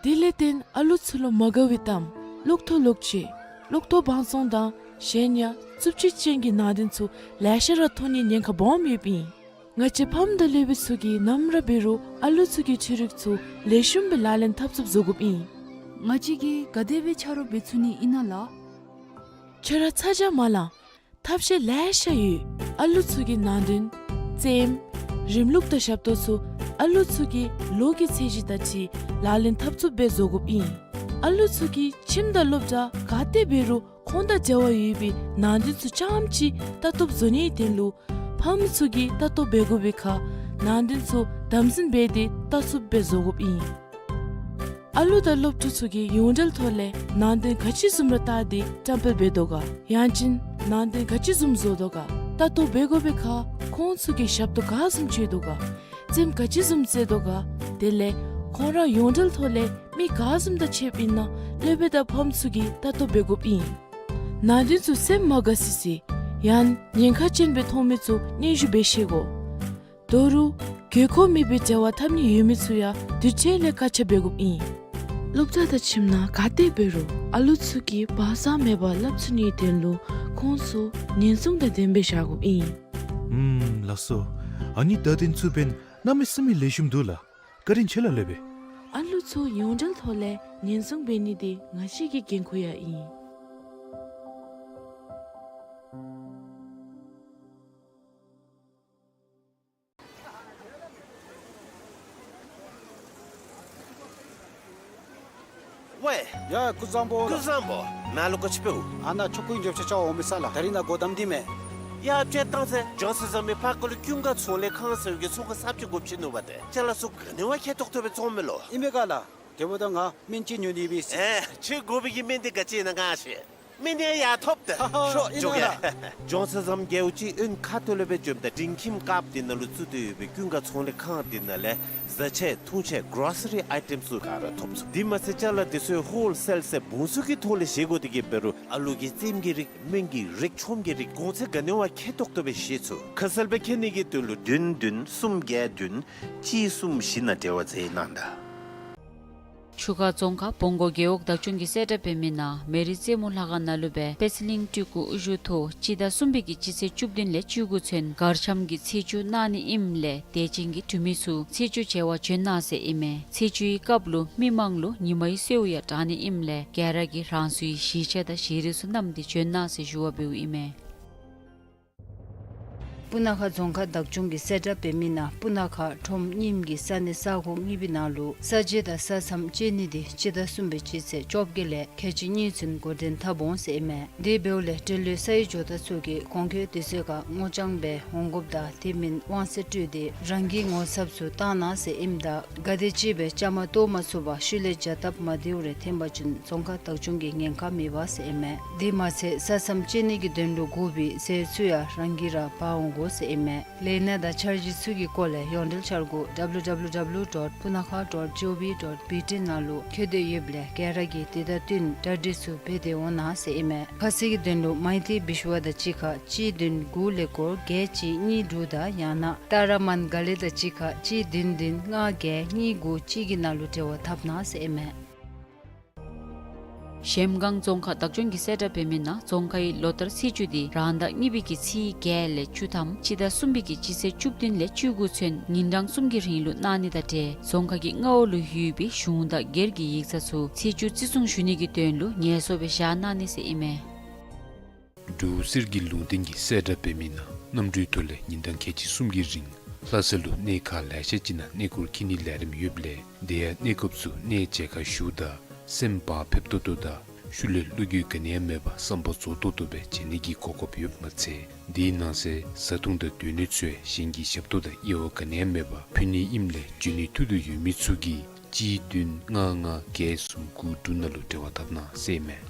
དེ་ལས་བརྟེན་ཨ་ལུ་ཚུ་ལུ་མ་དགའ་བའི་གཏམ་གློག་ཐོག་ལོག་སྤྱོད་གློག་ཐོག་བང་བཙོང་དང་གཞན་ཡང་རྩུབ་སྤྱོད་ཅན་གྱི་ནང་དོན་ཚུ་ལེ་ཤ་ར་ཐོན་ནིའི་ཉེན་ཁ་སྦོམ་ཡོདཔ་ཨིན། ང་བཅས་ཕམ་དང་སློབ་དཔོན་ཚུ་གིས་ནམ་ར་འབད་རུང་ཨ་ལུ་ཚུ་གི་འཕྲུལ་རིག་ཚུ་ལེགས་ཤོམ་སྦེ་ལག་ལེན་འཐབ་ཚུགསཔ་བཟོ་དགོཔ་ཨིན། ང་བཅས་ཀྱིས་ག་དེ་སྦེ་ཆ་རོགས་འབད་ཚུགས་ནི་ཨིན་ན་ལགས། ཁྱོད་ར་ཚ་གྱང་མ་ལང་། ཐབས་ཤེས་ལེ་ཤ་ཡོད། ཨ་ལུ་ཚུ་གི་ནང་དོན་རྩེདམོ་རིམ་ལུགས་དང་ཞབས་ཏོག་ཚུ་ཨ་ལུ་ཚུ་གི་ལོ་གི་ཚད་གཞི་དང་འཁྲིལ་ལག་ལེན་འཐབ་ཚུགསཔ་སྦེ་བཟོ་དགོཔ་ཨིན། ཨ་ལུ་ཚུ་གིས་ཁྱིམ་དང་སློབ་གྲྭ་ག་ཏེ་འབད་རུང་ཁོང་དང་འབྲེལ་བ་ཡོད་པའི་ནང་དོན་ཚུ་རྐྱངམ་ཅིག་ལྟ་རྟོགཔ་བཟོ་ནིའི་དོན་ལུ་ཕམ་ཚུ་གིས་ལྟ་རྟོགཔ་འབད་དགོ་པའི་ཁར་ནང་དོན་ཚུ་དམ་འཛིན་འབད་དེ་ལྟ་ཚུགསཔ་སྦེ་བཟོ་དགོཔ་ཨིན། ཨ་ལུ་དང་སློབ་ཕྲུག་ཚུ་གིས་ཡོངས་འབྲེལ་ཐོག་ལས་ནང་དོན་ག་ཅི་བཟུམ་ར་བལྟ་སྟེ་བཀྲམ་སྤེལ་འབད་དོ་ག། ཡང་ཅིན་ནང་དོན་ག་ཅི་བཟུམ་བཟོ་དོ་ག་ལྟ་རྟོགཔ་འབད་དགོ་པའི་ཁར་ཁོང་ཚུ་གིས་ཞབས་ཏོག་ག་བཟུམ་སྤྱོད་དོ་ག། རྩེདམོ་ག་ཅི་བཟུམ་རྩེ་དོ་ག། དེ་ལས་ཁོང་ར་ཡོངས་འབྲེལ་ཐོག་ལས་མི་ག་བཟུམ་དང་ཕྱདཔ་ཨིན་ན་སློབ་དཔོན་དང་ཕམ་ཚུ་གིས་ལྟ་རྟོགཔ་འབད་དགོཔ་ཨིན། ནང་དོན་ཚུ་སེམས་མ་དགའ་སི་སི་ཡང་ཉེན་ཁ་ཅན་སྦེ་མཐོང་མི་ཚུ་སྙན་ཞུ་འབད་ཤེས་དགོ། ད་རུང་དགོས་མཁོ་མེད་པའི་འབྲེལ་བ་འཐབ་ནི་ཡོད་མི་ཚུ་ཡང་དུས་ཅི་ལས་བཀག་ཆ་འབད་དགོཔ་ཨིན། སློབ་གྲྭ་དང་ཁྱིམ་ནང་ག་ཏེ་འབད་རུང་ཨ་ལུ་ཚུ་གིས་བག་ཚ་མེད་པར་སླབ་ཚུགས་ནིའི་དོན་ལུ་ཁོང་ཚུ་ཉེན་སྲུང་དང་ལྡནམ་སྦེ་བཞག་དགོཔ་ཨིན། ཨུམ་ལགས་སོ། ཨ་ནི་བརྡ་དོན་ཚུ་འབདན་གནམ་མེད་ས་མེད་ལེགས་ཤོམ་འདུག་ལགས། བཀའ་དྲིན་ཆེ་ལགས་སློབ་དཔོན། ཨ་ལུ་ཚུ་ཡོངས་འབྲེལ་ཐོག་ལས་ཉེན་སྲུང་འབད་ནི་འདི་ང་བཅས་ཀྱི་འགན་ཁུར་ཡང་ཨིན། ཝེ། ཡ་ཀུན་བཟང་པོ། ཀུན་བཟང་པོ། ནཱ་ལུ་ག་ཅི་འབདཝ། ཨ་ནཱ་ཆོ་ག་གི་འགྱོ་ཆ་ཆ་འོང་མི་ས་ལགས། ད་རིས་ནཱ་སྒོ་བསྡམས་ཏེ་མས། ཡ་བཅད་བཏང་ཟེར། ཇོན་སན་ཟེར་མི་ཕར་ཁ་ལུ་ཀུན་དགའ་ཚོང་ལས་ཁང་ཟེར་བའི་གི་ཚོང་ཁང་གསརཔ་ཅིག་དགོཔ་ཅིག་ནུག་པ་ཏེ། ཅ་ལ་ཚུ་ག་ནི་བ་ཁེ་ཏོག་ཏོ་སྦེ་བཙོང་མས་ལོ། ཨིན་མས་ག་ལགས། དེ་འབདཝ་ད་ང་སྨན་ཅིག་ཉོ་ནི་ཡོད་པས་ཟེར། ཨེ་ཁྱོད་དགོ་པའི་གི་སྨན་འདི་ག་ཅི་ཨིན་ན་ང་ཤེས། སྨན་འདི་ཡང་ཐོབ་ཏེ། ཧ་ཧ། ཤོག་ཨིན་ན་འགྱོ་གེ་ལགས། ཇོན་སན་ཟེར་མི་རྒེད་འོག་ཅིག་ཨོན་ཁ་ཐུག་ལས་སྦེ་འགྱོཝ་ད་འབྲིང་ཁྱིམ་ཀརཔ་འདི་ནང་ལུ་བཙུགས་ཏེ་ཡོད་པའི་ཀུན་དགའ་ཚོང་ལས་ཁང་འདི་ནང་ལས་བཟའ་ཆས་འཐུང་ཆས་གོ་རོ་སི་རི་ཨའི་ཊེམ་ཚུ་ག་ར་ཐོབ་ཚུགས། དེ་མ་ཚད་ཅ་ལ་འདི་ཚུ་ཧོལ་སེལ་ཟེར་འབུམ་ཚུ་གི་ཐོག་ལས་བཞེས་དགོ་དེ་གིས་འབད་རུང་ཨ་ལུ་གི་རྩེདམོ་གི་རིགས་སྨན་གྱི་རིགས་ཆོམ་གྱི་རིགས་གོང་ཚད་ག་ནི་བ་ཁེ་ཏོག་ཏོ་སྦེ་བཞེས་ཚུགས། ཁ་གསལ་སྦེ་མཁྱེན་ནི་གི་དོན་ལུ་བདུན་བདུན་གསུམ་བརྒྱད་བདུན་གཅིག་གསུམ་བཞི་ནང་འབྲེལ་བ་མཛད་གནང་ད། ཆུ་ཁ་རྫོང་ཁག་བོང་སྒོ་རྒེད་འོག་བདག་སྐྱོང་གིས་གསལ་བསྒྲགས་འབད་མི་ནང་མེ་རི་རྩེ་མོ་ལྷ་ཁང་ནང་ལུ་སྦེ་པད་ཚལ་གླིང་སྤྲུལ་སྐུ་དབུ་བཞུགས་ཐོག་སྤྱི་ཟླ་གསུམ་པའི་གི་སྤྱི་ཚེས་བཅུ་བདུན་ལས་བཅུ་དགུ་ཚུན་གར་འཆམ་གྱི་ཚེས་བཅུ་གནང་ནི་ཨིནམ་ལས་དད་ཅན་གྱི་འབྲུག་མི་ཚུ་ཚེས་བཅུ་མཇལ་བར་བྱོན་གནང་ཟེར་ཨིན་མས། ཚེས་བཅུའི་སྐབས་ལུ་མི་མང་ལུ་ཉི་མའི་གསོལཝ་ཡང་དྲང་ནི་ཨིནམ་ལས་ག་ར་གིས་རང་སོའི་གཞིས་ཆགས་དང་ཞིང་རིགས་ཚུ་བསྣམས་ཏེ་བྱོན་གནང་ཟེར་ཞུ་བ་འབདཝ་ཨིན་མས། སྤུ་ན་ཁ་རྫོང་ཁག་བདག་སྐྱོང་གིས་གསལ་བསྒྲགས་འབད་མི་ནང་སྤུ་ན་ཁ་ཁྲོམ་རྙིངམ་གི་ས་གནས་ས་ཁོངས་གཉིས་པའི་ནང་ལུ་ས་འཇལ་དང་ས་མཚམས་བཅད་ནི་འདི་སྤྱི་ཟླ་གསུམ་པའི་སྤྱི་ཚེས་བཅོ་བརྒྱད་ལས་ཁལ་གཅིག་གཉིས་ཚུན་འགོ་འདྲེན་འཐབ་འོང་ཟེར་ཨིན་མས། དེ་འབདཝ་ལས་འབྲེལ་ཡོད་ས་ཡི་ཇོ་བདག་ཚུ་གིས་གོང་འཁོད་དུས་ཚོད་ཁར་སྔོ་ལྗང་སྦེ་འོང་དགོཔ་དང་དེ་མིན་དབང་ཚད་སྤྲོད་དེ་རང་གི་ངོ་ཚབ་ཚུ་བཏང་གནང་ཟེར་ཨིནམ་ད་ག་དེ་ཅིག་སྦེ་བཅའ་མར་གཏོགས་མ་ཚུགས་པར་ཤུལ་ལས་བྱ་སྟབས་མ་བདེཝ་རེ་ཐོན་པ་ཅིན་རྫོང་ཁག་བདག་སྐྱོང་གིས་ཉེན་ཁ་མེད་པས་ཟེར་ཨིན་མས། དེ་མ་ཚད་ས་མཚམས་བཅད་ནི་གི་དོན་ལུ་དགོ་པའི་ཟས་ཚུ་ཡང་རང་གིས་ར་འབག་འོང་དགོ་ཟེར་ཨིན་མས། ལས་སྣ་དང་འཆར་གཞི་ཚུ་གི་སྐོར་ལས་ཡོངས་འབྲེལ་འཆར་སྒོ་W W W dot punakha dot gov dot B T ནང་ལུ་བཀོད་དེ་ཡོདཔ་ལས་ག་ར་གིས་དེ་དང་བསྟུན་གྲ་སྒྲིག་ཚུ་འབད་དེ་འོང་གནང་ཟེར་ཨིན་མས། ཁ་གསལ་གྱི་དོན་ལུ་མའི་ཏི་བི་ཤུ་བ་དང་གཅིག་ཁར་གཅིག་བདུན་དགུ་ཀླད་ཀོར་བརྒྱད་གཅིག་གཉིས་དྲུག་དང་ཡང་ན་ཏཱ་ར་མཱན་ག་ལེ་དང་གཅིག་ཁར་གཅིག་བདུན་བདུན་ལྔ་བརྒྱད་གཉིས་དགུ་གཅིག་གི་ནང་ལུ་འབྲེལ་བ་འཐབ་གནང་ཟེར་ཨིན་མས། གཞལམ་སྒང་རྫོང་ཁག་བདག་སྐྱོང་གིས་གསལ་བསྒྲགས་འབད་མི་ནང་རྫོང་ཁའི་ལོ་ལྟར་ཚེས་བཅུ་འདི་རང་ཟླ་གཉིས་པའི་གི་ཚེས་བརྒྱད་ལས་བཅུ་ཐམ་སྤྱི་ཟླ་གསུམ་པའི་གི་སྤྱི་ཚེས་བཅུ་བདུན་ལས་བཅུ་དགུ་ཚུན་ཉིན་གྲངས་གསུམ་གྱི་རིང་ལུ་གནང་ནི་དང་འབྲེལ་རྫོང་ཁག་གི་མངའ་འོག་ལུ་ཡོད་པའི་གཞུང་དང་སྒེར་གྱི་ཡིག་ཚང་ཚུ་ཚེས་བཅུ་བརྩི་སྲུང་ཞུ་ནི་གི་དོན་ལུ་ངལ་གསོ་སྦེ་བཞག་གནང་ནི་ཟེར་ཨིན་མས། འབྲུག་གསེར་གྱི་ལུང་བསྟན་གྱིས་གསལ་བསྒྲགས་འབད་མི་ནང་གནམ་གྲུའི་ཐོག་ལས་ཉིན་གྲངས་ཁལ་གཅིག་གསུམ་གྱི་རིང་ལྷ་ས་ལུ་གནས་ཁག་ལེ་ཤ་ཅིག་ནང་གནས་སྐོར་འཁྱིད་ནིའི་ལས་རིམ་ཡོདཔ་ལས་དེ་ཡང་གནས་སྐབས་སུ་གནས་མཇལ་ཁ་ཞུཝ་ད་སེམས་བག་ཕེབས་ཏོག་ཏོ་དང་ཤུལ་ལས་བློ་འགྱོད་ག་ནི་ཡང་མེད་པར་བསམ་པ་རྫོགས་ཏོག་ཏོ་སྦེ་མཇལ་ནི་གི་གོ་སྐབས་ཡོདཔ་མ་ཚད་དེའི་ནང་གསེས་བཟའ་འཐུང་དང་སྡོད་གནས་ཚུ་ཡང་གཞན་གྱི་ཞབས་ཏོག་དང་དབྱེ་བ་ག་ནི་ཡང་མེད་པར་ཕུལ་ནི་ཨིནམ་ལས་འབྱོན་ནིའི་ཐུགས་འདོད་ཡོད་མི་ཚུ་གིས་གཅིག་བདུན་ལྔ་ལྔ་བརྒྱད་གསུམ་དགུ་དྲུག་ནང་ལུ་འབྲེལ་བ་འཐབ་གནང་ཟེར་ཨིན་མས།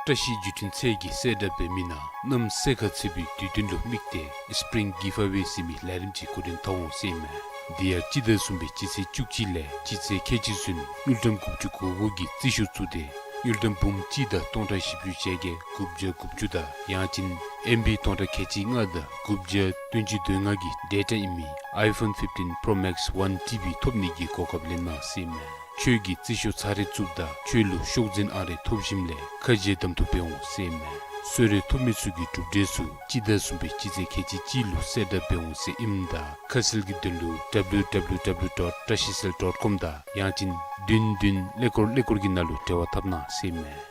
བཀྲ་ཤིས་བརྒྱུད་འཕྲིན་ཚད་ཀྱིས་གསལ་བསྒྲགས་འབད་མི་ནང་གནམ་སེར་ཁ་ཚ་བའི་དུས་སྟོན་ལུ་དམིགས་ཏེ་སི་པི་རིང་གིབ་ཨ་ཝེ་ཟེར་མི་ལས་རིམ་ཅིག་འགོ་འདྲེན་འཐབ་འོང་ཟེར་ཨིན་མས། དེ་ཡང་སྤྱི་ཟླ་གསུམ་པའི་སྤྱི་ཚེས་བཅུ་གཅིག་ལས་སྤྱི་ཚེས་ཁལ་གཅིག་ཚུན་དངུལ་ཀྲམ་དགུ་བཅུ་གོ་དགུ་གི་རྩིས་ཤོག་བཙུགས་ཏེ་དངུལ་ཀྲམ་འབུམ་གཅིག་དང་སྟོང་ཕྲག་བཞི་བཅུ་ཞེ་བརྒྱད་དགུ་བརྒྱ་དགུ་བཅུ་དང་ཡང་ཅིན་ཨེམ་བི་སྟོང་ཕྲག་ཁལ་གཅིག་ལྔ་དང་དགུ་བརྒྱ་བདུན་ཅུ་དོན་ལྔ་གི་ཌེ་ཊ་ཨིན་མི་ཨའི་ཕོན་ཕིཕ་ཊིན་པྲོ་མེགསི་ཝན་ཊི་བི་ཐོབ་ནི་གི་གོ་སྐབས་ལེན་གནང་ཟེར་ཨིན་མས། ཁྱོད་ཀྱིས་རྩིས་ཤོག་ཚར་རེ་བཙུགསཔ་ད་ཁྱོད་ལུ་ཤོག་འཛིན་ཨང་རེ་ཐོབ་ཞིནམ་ལས་ཁ་འབྱལ་གདམ་འཐུ་འབད་འོང་ཟེར་ཨིན་མས། གསོལ་རས་ཐོབ་མི་ཚུ་གི་གྲུབ་འབྲས་ཚུ་སྤྱི་ཟླ་གསུམ་པའི་སྤྱི་ཚེས་ཁལ་གཅིག་གཅིག་ལུ་གསལ་བསྒྲགས་འབད་འོང་ཟེར་ཨིནམ་ད་ཁ་གསལ་གྱི་དོན་ལུ་W W W dot trashicell dot com དང་ཡང་ཅིན་བདུན་བདུན་ཀླད་ཀོར་ཀླད་ཀོར་གྱི་ནང་ལུ་འབྲེལ་བ་འཐབ་གནང་ཟེར་ཨིན་མས།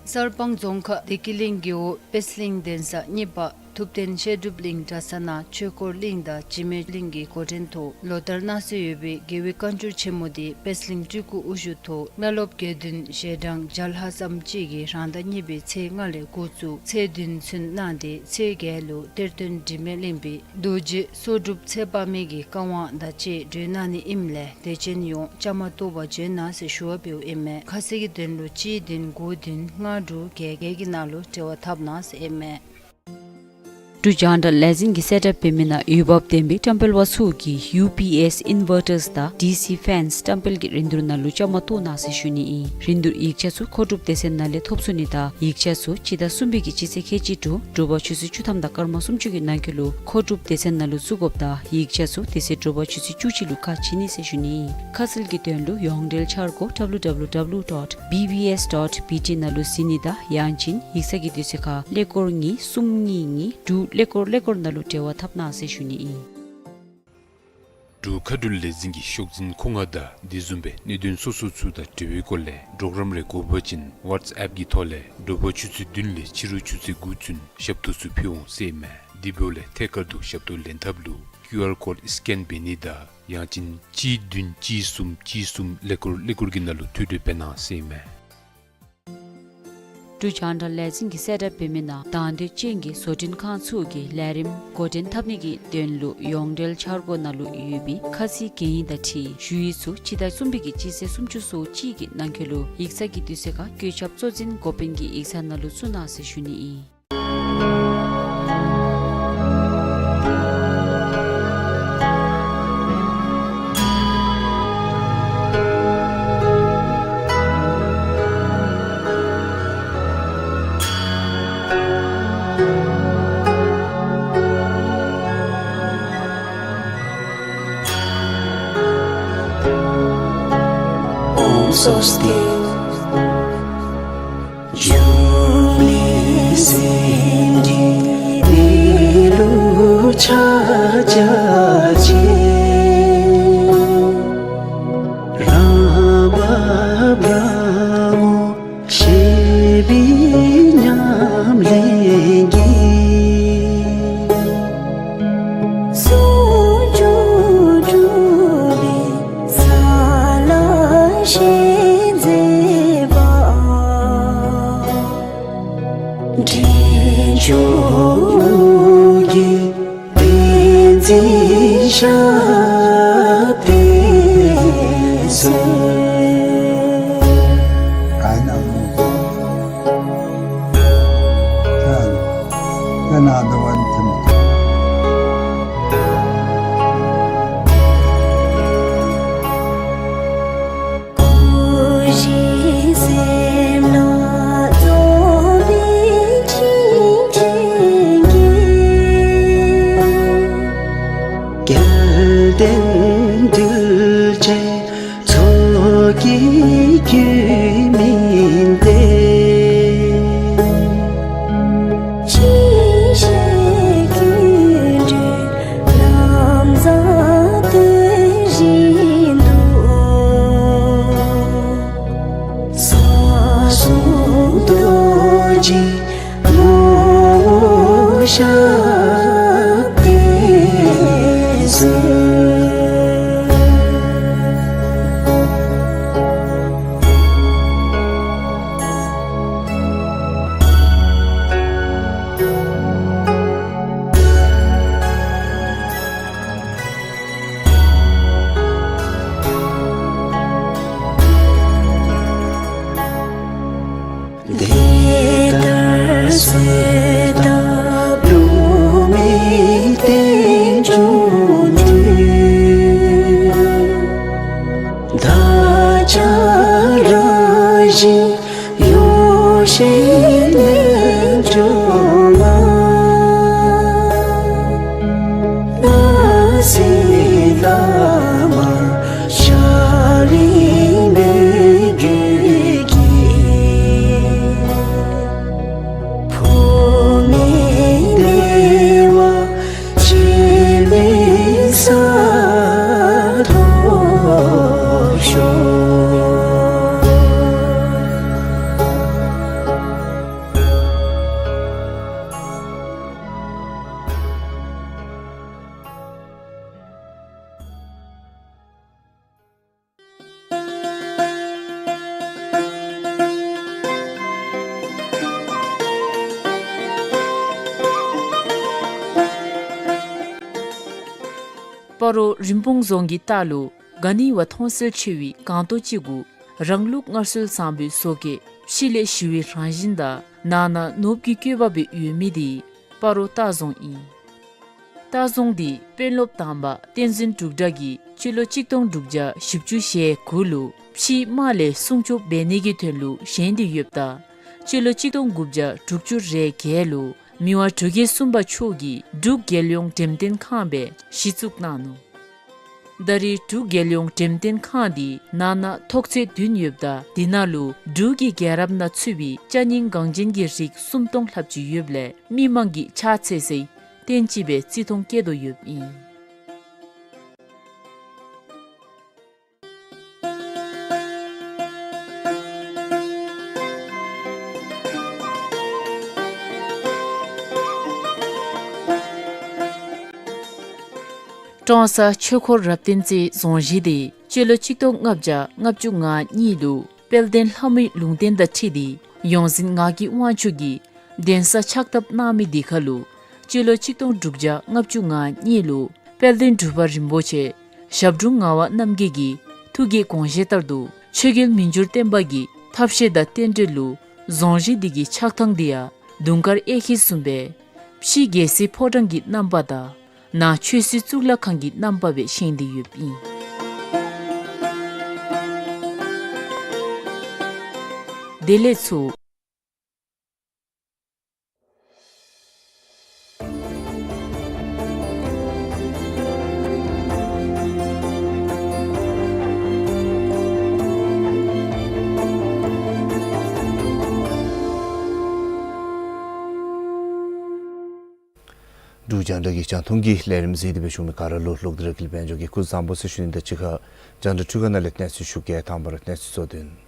གསར་སྤང་རྫོང་ཁག་བདེ་སྐྱིད་གླིང་རྒེད་འོག་དཔལ་གླིང་གདན་ས་གཉིས་པ་ཐུབ་བསྟན་བཤད་སྒྲུབ་གླིང་གྲྭ་ཚང་ནང་ཆོས་འཁོར་གླིང་དང་འཇིགས་མེད་གླིང་གི་འགོ་འདྲེན་ཐོག་ལོ་ལྟར་གནང་སྲོལ་ཡོད་པའི་རྒྱལ་བའི་བཀའ་འགྱུར་ཆེན་མོ་འདི་དཔལ་གླིང་སྤྲུལ་སྐུ་དབུ་བཞུགས་ཐོག་བླ་སློབ་དགེ་འདུན་ཞལ་གྲངས་བརྒྱ་ལྷག་ཙམ་ཅིག་གིས་རང་ཟླ་གཉིས་པའི་ཚེས་ལྔ་ལས་འགོ་བཙུགས་ཚེས་བདུན་ཚུན་གནང་སྟེ་ཚེས་བརྒྱད་ལུ་གཏེར་སྟོན་དྲི་མེད་གླིང་པའི་རྡོ་རྗེ་སྲོག་སྒྲུབ་ཚེ་དཔག་མེད་ཀྱི་བཀའ་དབང་དང་བཅས་གྲོལ་གནང་ནི་ཨིནམ་ལས་དད་ཅན་ཡོངས་བཅའ་མར་གཏོགས་པར་བྱོན་གནང་ཟེར་ཞུ་བ་འབདཝ་ཨིན་མས། ཁ་གསལ་གྱི་དོན་ལུ་གཅིག་བདུན་དགུ་བདུན་ལྔ་དྲུག་བརྒྱད་བརྒྱད་ཀྱི་ནང་ལུ་འབྲེལ་བ་འཐབ་གནང་ཟེར་ཨིན་མས། འབྲུག་རྒྱང་བསྒྲགས་ལས་འཛིན་གྱིས་གསལ་བསྒྲགས་འབད་མི་ནང་འོས་འབབ་ལྡན་པའི་བཀྲམ་སྤེལ་པ་ཚུ་གིས་ཡུ་པི་ཨེསི་ཨིན་ཝར་ཊརསི་དང་ཌི་སི་ཕེནསི་བཀྲམ་སྤེལ་གྱི་རིན་བསྡུར་ནང་ལུ་བཅའ་མར་གཏོགས་གནང་ཟེར་ཞུ་ནི་ཨིན། རིན་བསྡུར་ཡིག་ཆ་ཚུ་མཁོ་སྒྲུབ་སྡེ་ཚན་ནང་ལས་ཐོབ་ཚུགས་ནི་དང་ཡིག་ཆ་ཚུ་སྤྱི་ཟླ་གསུམ་པའི་གི་སྤྱི་ཚེས་ཁལ་གཅིག་དྲུག་དྲོ་པ་ཆུ་ཚོད་བཅུ་ཐམ་དང་སྐར་མ་སུམ་ཅུ་གི་ནང་འཁོད་ལུ་མཁོ་སྒྲུབ་སྡེ་ཚན་ནང་ལུ་བཙུགས་དགོཔ་དང་ཡིག་ཆ་ཚུ་དེ་ཚེ་དྲོ་པ་ཆུ་ཚོད་བཅུ་གཅིག་ལུ་ཁ་ཕྱེ་ནི་ཟེར་ཞུ་ནི་ཨིན། ཁ་གསལ་གྱི་དོན་ལུ་ཡོངས་འབྲེལ་འཆར་སྒོ་W W W dot B B S dot B T ནང་ལུ་གཟིགས་ནི་དང་ཡང་ཅིན་ཡིག་ཚང་གི་དུས་ཚོད་ཁར་ཀླད་ཀོར་གཉིས་གསུམ་གཉིས་གཉིས་དྲུག་ཀླད་ཀོར་ཀླད་ཀོར་ནང་ལུ་འབྲེལ་བ་འཐབ་གནང་ཟེར་ཞུ་ནི་ཨིན། འབྲུག་མཁའ་འགྲུལ་ལས་འཛིན་གྱི་ཤོག་འཛིན་མཁོ་མངགས་དང་དེ་བཟུམ་སྦེ་གནད་དོན་སོ་སོ་ཚུ་དང་འབྲེལ་བའི་སྐོར་ལས་གྲོགས་རམ་རེ་དགོ་པ་ཅིན་ཝཊས་ཨེཔ་གི་ཐོག་ལས་དྲོ་པ་ཆུ་ཚོད་བདུན་ལས་ཕྱི་རུ་ཆུ་ཚོད་དགུ་ཚུན་ཞབས་ཏོག་ཚུ་ཕུལ་འོང་ཟེར་ཨིན་མས། དེ་འབདཝ་ལས་ཐད་ཀར་དུ་ཞབས་ཏོག་ལེན་ཐབས་ལུ་ཀིའུ་ཨར་ཀོཌ་སི་ཀེན་འབད་ནི་དང་ཡང་ཅིན་གཅིག་བདུན་གཅིག་གསུམ་གཅིག་གསུམ་ཀླད་ཀོར་ཀླད་ཀོར་གྱི་ནང་ལུ་ཐོས་གྲོལ་འབད་གནང་ཟེར་ཨིན་མས། འབྲུག་རྒྱང་བསྒྲགས་ལས་འཛིན་གྱིས་གསལ་བསྒྲགས་འབད་མི་ནང་དང་འདོད་ཅན་གྱི་བཟོ་སྐྲུན་ཁང་ཚུ་གིས་ལས་རིམ་འགོ་འདྲེན་འཐབ་ནི་གི་དོན་ལུ་ཡོངས་འབྲེལ་འཆར་སྒོ་ནང་ལུ་ཡོད་པའི་ཁ་ཚིག་གན་ཡིག་དང་འཁྲིལ་ཞུ་ཡིག་ཚུ་སྤྱི་ཟླ་གསུམ་པའི་གི་སྤྱི་ཚེས་སུམ་ཅུ་སོ་གཅིག་གི་ནང་འཁོད་ལུ་ཡིག་ཚང་གི་དུས་ཚོད་ཁར་བཀོད་ཁྱབ་གཙོ་འཛིན་འགོ་དཔོན་གྱི་ཡིག་ཚང་ནང་ལུ་བཙུགས་གནང་ཟེར་ཞུ་ནི་ཨིན། སྭསྟི། འབྱུང་གནས་སེམས་ཀྱི་གནས་ལུགས་ཕྱག་རྒྱ་ཆེ། རང་བབས་རང་ངོ་ཤེས་པའི་ཉམས་ལེན་གྱིས། ཟུང་འཇུག་གྲུབ་པའི་ས་ལ་ཞལ་མཛད་པ། འདྲེན་མཆོག་གི་བསྟན་འཛིན་ཞབས་བརྟན་མཛོད། སྐུ་བཞི་སེམས་ལ་རྫོགས་པའི་ཆིངས་ཅན་གྱི། རྒྱལ་བསྟན་གདུལ་བྱའི་ཚོགས་ཀྱི་རྒྱུད་སྨིན་ཏེ། ཅི་ཞིག་ཀུན་འདུས་ལམ་བཟང་སྟོན་བཞིན་དུ། ས་གསུམ་རྡོ་རྗེ་ངོ་བོ་ཞབས་བརྟན་མཛོད། དེ་ལྟར་གསོལ་བཏབ་བསླུ་མེད་རྟེན་འབྱུང་འདུས། བདག་ཅག་རང་བཞིན་ཡོ་བྱད་རྣལ་འབྱོར་མ། སྣང་སྲིད་བླ་མར་ཕྱག་ལེན་མོས་གུས་ཀྱིས། ཕུགས་ནས་ལེགས་པར་སྤྱད་པའི་ས་ཐོབ་ཤོག། སྤ་རོ་རིན་སྤུངས་རྫོང་གི་ལྟག་ལུ་ག་ནི་བ་མཐོང་གསལ་ཆེ་བའི་སྒང་ཏོ་ཅིག་གུ་རང་ལུགས་སྔར་སྲོལ་བཟང་པོའི་བཟོ་བཀོད་ཕྱི་ལས་ཞི་བའི་རང་བཞིན་དང་ནང་ན་ནོར་བུའི་བཀོད་པ་སྦེ་ཡོད་མི་དེ་སྤ་རོ་ལྟ་རྫོང་ཨིན། ལྟ་རྫོང་འདི་དཔོན་སློབ་དང་པ་བསྟན་འཛིན་འབྲུག་གྲགས་ཀྱིས་སྤྱི་ལོ་གཅིག་སྟོང་དྲུག་བརྒྱ་བཞི་བཅུ་ཞེ་དགུ་ལུ་ཕྱིའི་དམག་ལས་སྲུང་སྐྱོབ་འབད་ནི་གི་དོན་ལུ་བཞེངས་ཏེ་ཡོདཔ་ད་སྤྱི་ལོ་གཅིག་སྟོང་དགུ་བརྒྱ་དྲུག་ཅུ་རེ་བརྒྱད་ལུ་མི་དབང་འབྲུག་རྒྱལ་གསུམ་པ་མཆོག་གིས་འབྲུག་རྒྱལ་ཡོངས་འགྲེམས་སྟོན་ཁང་སྦེ་གཞི་བཙུགས་གནང་ནུག། ད་རེས་འབྲུག་རྒྱལ་ཡོངས་འགྲེམས་སྟོན་ཁང་འདི་ནང་ན་ཐོག་ཚད་བདུན་ཡོདཔ་ད་དེ་ནང་ལུ་འབྲུག་གི་རྒྱལ་རབས་ནང་ཚུད་པའི་ཅ་རྙིང་འགངས་ཅན་གྱི་རིགས་སུམ་སྟོང་ལྷགཔ་ཅིག་ཡོདཔ་ལས་མི་མང་གིས་ཕྱག་འཚལ་སའི་རྟེན་ཅིག་སྦེ་བརྩི་མཐོང་བསྐྱེད་དོ་ཡོདཔ་ཨིན། ཀྲོང་གསར་ཆོས་འཁོར་རབ་བརྟན་རྩེ་རྫོང་གཞིས་དེ་སྤྱི་ལོ་གཅིག་སྟོང་ལྔ་བརྒྱ་ལྔ་བཅུ་ང་གཉིས་ལུ་དཔལ་ལྡན་ལྷ་མོའི་ལུང་བསྟན་དང་འཁྲིལ་ཏེ་ཡོངས་འཛིན་ངག་གི་དབང་ཕྱུག་གིས་གདན་ས་ཕྱག་བཏབ་གནང་མི་དེ་ཁར་ལུ་སྤྱི་ལོ་གཅིག་སྟོང་དྲུག་བརྒྱ་ལྔ་བཅུ་ང་གཉིས་ལུ་དཔལ་ལྡན་འབྲུག་པ་རིན་པོ་ཆེ་ཞབས་དྲུང་ངག་དབང་རྣམ་རྒྱལ་གྱི་ཐུགས་ཀྱི་དགོངས་བཞེད་ལྟར་དུ་ཆོས་རྒྱལ་མི་འགྱུར་བརྟན་པ་གི་ཐབས་ཤེས་དང་རྟེན་འབྲེལ་ལུ་རྫོང་གཞིས་འདི་གི་ཆགས་ཐངས་འདི་ཡང་དུང་དཀར་གཡས་འཁྱིལ་བཟུམ་སྦེ་ཕྱི་རྒྱལ་སྲིད་ཕོ་བྲང་གི་རྣམ་པ་དང་ནང་ཆོས་སྲིད་གཙུག་ལག་ཁང་གི་རྣམ་པ་སྦེ་བཞེངས་ཏེ་ཡོདཔ་ཨིན། དེ་ལས་ཚུར། འབྲུག་རྒྱང་བསྒྲགས་ཀྱི་རྒྱང་མཐོང་གི་ལས་རིམ་གཟིགས་ཏེ་སྦེ་བཞུགས་མི་ག་ར་ལུ་ལོག་སྟེ་ར་དགེ་ལེགས་དཔལ་འབྱོར་གྱིས་སྐུ་གཟུགས་བཟང་པོ་ཟེར་ཞུ་ནི་དང་གཅིག་ཁར་རྒྱང་བསྒྲགས་འཕྲུལ་ཁང་ནང་ལས་གནས་ཚུལ་ཞུ་གེ། དང་པ་ར་གནས་ཚུལ་གཙོ་དོན།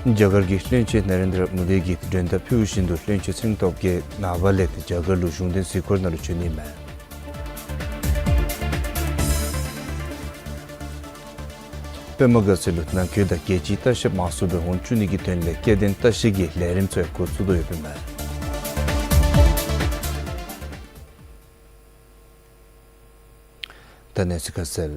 རྒྱ་གར་གྱི་བློན་ཆེན་ན་རེན་དྲ་མོ་དི་གིས་མགྲོན་བརྡ་ཕུལ་བཞིན་དུ་བློན་ཆེན་ཚེ་རིང་སྟོབས་རྒྱས་ནངས་པ་ལས་ཏེ་རྒྱ་གར་ལུ་གཞུང་འབྲེལ་གཟིགས་སྐོར་ནང་ལུ་བྱོན་ནི་མས། པདྨ་དགའ་ཚལ་ལུ་ནང་འཁོད་དང་རྒྱལ་སྤྱིའི་ལྟ་བཤལཔ་མང་སུ་སྦེ་འོང་བཅུག་ནི་གི་དོན་ལས་སྐྱེ་ལྡན་ལྟ་བཤལ་གྱི་ལས་རིམ་ཚུ་འགོ་བཙུགས་དོ་ཡོདཔ་ཨིན་མས། ད་གནས་ཚུལ་ཁ་གསལ།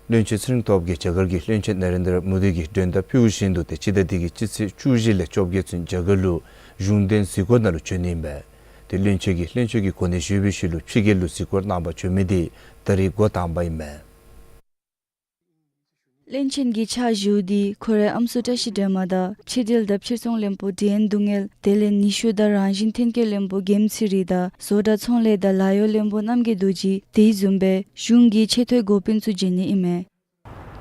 བློན་ཆེན་ཚེ་རིང་སྟོབས་རྒྱས་རྒྱ་གར་གྱི་བློན་ཆེན་ན་རེན་དྲ་མོ་དི་གིས་མགྲོན་བརྡ་ཕུལ་བཞིན་དུ་ཏེ་སྤྱི་ཟླ་འདི་གི་སྤྱི་ཚེས་བཅུ་བཞི་ལས་བཅོ་བརྒྱད་ཚུན་རྒྱ་གར་ལུ་གཞུང་འབྲེལ་གཟིགས་སྐོར་ནང་ལུ་བྱོན་ནི་ཨིན་པས། ཏེ་བློན་ཆེན་གྱིས་བློན་ཆེན་གྱི་གོ་གནས་ཞུ་བའི་ཤུལ་ལུ་ཕྱི་རྒྱལ་ལུ་གཟིགས་སྐོར་གནང་པར་བྱོན་མི་འདི་ད་རིས་འགོ་དང་པ་ཨིན་མས། བློན་ཆེན་གྱི་ཕྱག་ཞུ་འདི་ཁོ་རའི་ཨམ་སྲུ་བཀྲ་ཤིས་སྒྲོལ་མ་དང་ཕྱི་འབྲེལ་དང་ཕྱིར་ཚོང་བློན་པོ་དྲི་ཡན་སྡུག་བསྔལ་དེ་ལས་ནུས་ཤུགས་དང་རང་བཞིན་ཐོན་སྐྱེད་བློན་པོ་རྒྱལམོ་ཚེ་རིང་དང་བཟོ་གྲྭ་ཚོང་ལས་དང་ལཱ་གཡོག་བློན་པོ་རྣམ་རྒྱལ་རྡོ་རྗེ་དེ་བཟུམ་སྦེ་གཞུང་གི་ཆེ་མཐོའི་འགོ་དཔོན་ཚུ་བྱོན་ནི་ཨིན་མས།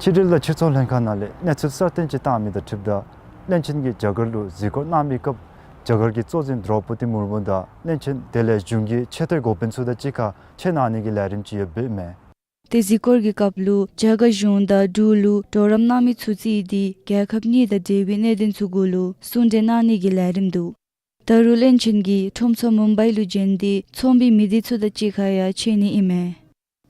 ཕྱི་འབྲེལ་དང་ཕྱིར་ཚོང་ལྷན་ཁག་ནང་ལས་གནས་ཚུལ་གསར་བཏོན་ཅིག་བཏང་མི་དང་འཁྲིལཝ་ད་བློན་ཆེན་གྱིས་རྒྱ་གར་ལུ་གཟིགས་སྐོར་གནང་མི་སྐབས་རྒྱ་གར་གྱི་གཙོ་འཛིན་དྲོ་པོ་ཏི་མུར་མུ་དང་བློན་ཆེན་དེ་ལས་གཞུང་གི་ཆེ་མཐོའི་འགོ་དཔོན་ཚུ་དང་གཅིག་ཁར་མཇལ་གནང་ནི་གི་ལས་རིམ་ཅིག་ཡོདཔ་ཨིན་མས། ཏེ་གཟིགས་སྐོར་གྱི་སྐབས་ལུ་རྒྱ་གར་གཞུང་དང་འབྲུག་ལུ་གྲོགས་རམ་གནང་མི་ཚུ་རྩིས་ཏེ་རྒྱལ་ཁབ་གཉིས་དང་འབྲེལ་བའི་གནད་དོན་ཚུ་གུ་ལུ་གསུང་གྲོས་གནང་ནི་གི་ལས་རིམ་འདུག། ད་རུང་བློན་ཆེན་གྱིས་ཁྲོམ་ཚོགས་མུམ་བའི་ལུ་བྱོན་ཏེ་ཚོང་པའི་མི་སྡེ་ཚུ་དང་གཅིག་ཁར་ཡང་མཇལ་ནི་ཨིན་མས།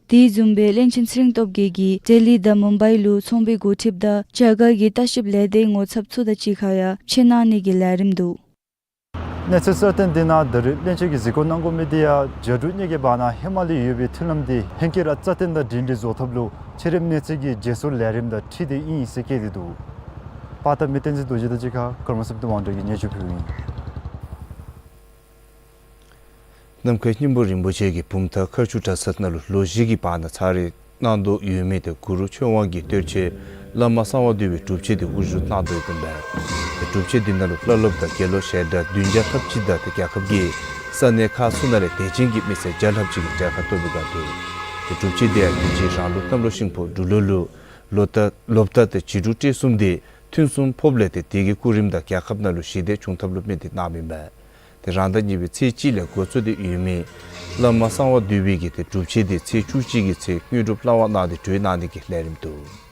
དེ་བཟུམ་སྦེ་བློན་ཆེན་ཚེ་རིང་སྟོབས་རྒྱས་ཀྱིས་ལྡི་ལི་དང་མུམ་བའི་ལུ་ཚོང་པའི་འགོ་ཁྲིདཔ་དང་རྒྱ་གར་གྱི་ལྟ་བཤལཔ་ལས་སྡེའི་ངོ་ཚབ་ཚུ་དང་གཅིག་ཁར་ཡང་མཇལ་གནང་ནི་གི་ལས་རིམ་འདུག། གནས་ཚུལ་གསར་བཏོན་འདི་ནང་ད་རིས་བློན་ཆེན་གྱིས་གཟིགས་སྐོར་གནང་དགོ་མི་འདི་ཡང་རྒྱ་འབྲུག་གཉིས་ཀྱི་བར་ན་ཧེ་མ་ལས་ཡོད་པའི་མཐུན་ལམ་འདི་ཧེང་སྐལ་ར་རྩ་བརྟན་དང་སྒྲིང་སྒྲི་བཟོ་ཐབས་ལུ་ཕྱི་རིམ་གནས་ཚུལ་གྱི་བརྗེ་སོར་ལས་རིམ་དང་འཁྲིལ་ཏེ་ཨིན་ཟེར་བཀོད་དེ་འདུག། པར་བཏབ་མི་བསྟན་འཛིན་རྡོ་རྗེ་དང་གཅིག་ཁར་ཀརྨ་བསམ་གཏན་དབང་གྲགས་ཀྱིས་སྙན་ཞུ་ཕུལཝ་ཨིན། ནམ་མཁའི་སྙིང་པོ་རིན་པོ་ཆེ་གིས་བུམ་ཐང་མཁར་ཆུ་གྲྭ་ཚང་ནང་ལུ་ལོ་བཞི་གི་བར་ན་ཚར་རེ་གནང་དོ་ཡོད་མི་དེ་གུ་རུ་ཆོས་དབང་གི་གཏེར་ཆོས་བླ་མ་གསང་བ་འདུས་པའི་སྒྲུབ་ཆེན་དེ་དབུ་བཞུགས་གནང་དོ་ཡོདཔ་ཨིན་པས། དེ་སྒྲུབ་ཆེན་འདི་ནང་ལུ་བླ་སློབ་དང་དགེ་སློབ་ཞལ་གྲངས་བདུན་བརྒྱ་ལྷགཔ་ཅིག་དང་དེ་རྒྱལ་ཁབ་ཀྱི་ས་གནས་ཁག་ཚུ་ནང་ལས་དད་ཅན་གྱི་མི་སེར་བརྒྱ་ལྷགཔ་ཅིག་གིས་གྲལ་ཁར་གཏོགས་པའི་སྒང་དུ་དེ་སྒྲུབ་ཆེན་འདི་ཡང་དུས་ཅི་རང་ལུགས་གཏམ་བློ་ཤིང་ཕུ་འབྲུག་ལོ་ལུ་ལོ་རྟགས་ལོ་རྟགས་དང་བྱི་འབྲུག་སྤྲེལ་གསུམ་དེ་ཐུན་གསུམ་ཕོགཔ་ལས་དེ་དེ་གི་སྐུ་རིམ་དང་རྒྱལ་ཁབ་ནང་ལུ་ཞི་བདེ་བྱུང་ཐབས་ལུ་དམིགས་ཏེ་གནངམ་ཨིན་པས། དེ་རང་ཟླ་གཉིས་པའི་ཚེས་གཅིག་ལས་འགོ་བཙུགས་ཏེ་ཡོད་མི་བླ་མ་གསང་བ་འདུས་པའི་གི་དེ་སྒྲུབ་ཆེན་དེ་ཚེས་བཅུ་གཅིག་གི་ཚེ་དངོས་གྲུབ་སླ་བར་གནང་སྟེ་གྲོལ་གནང་ནི་གི་ལས་རིམ་འདུག།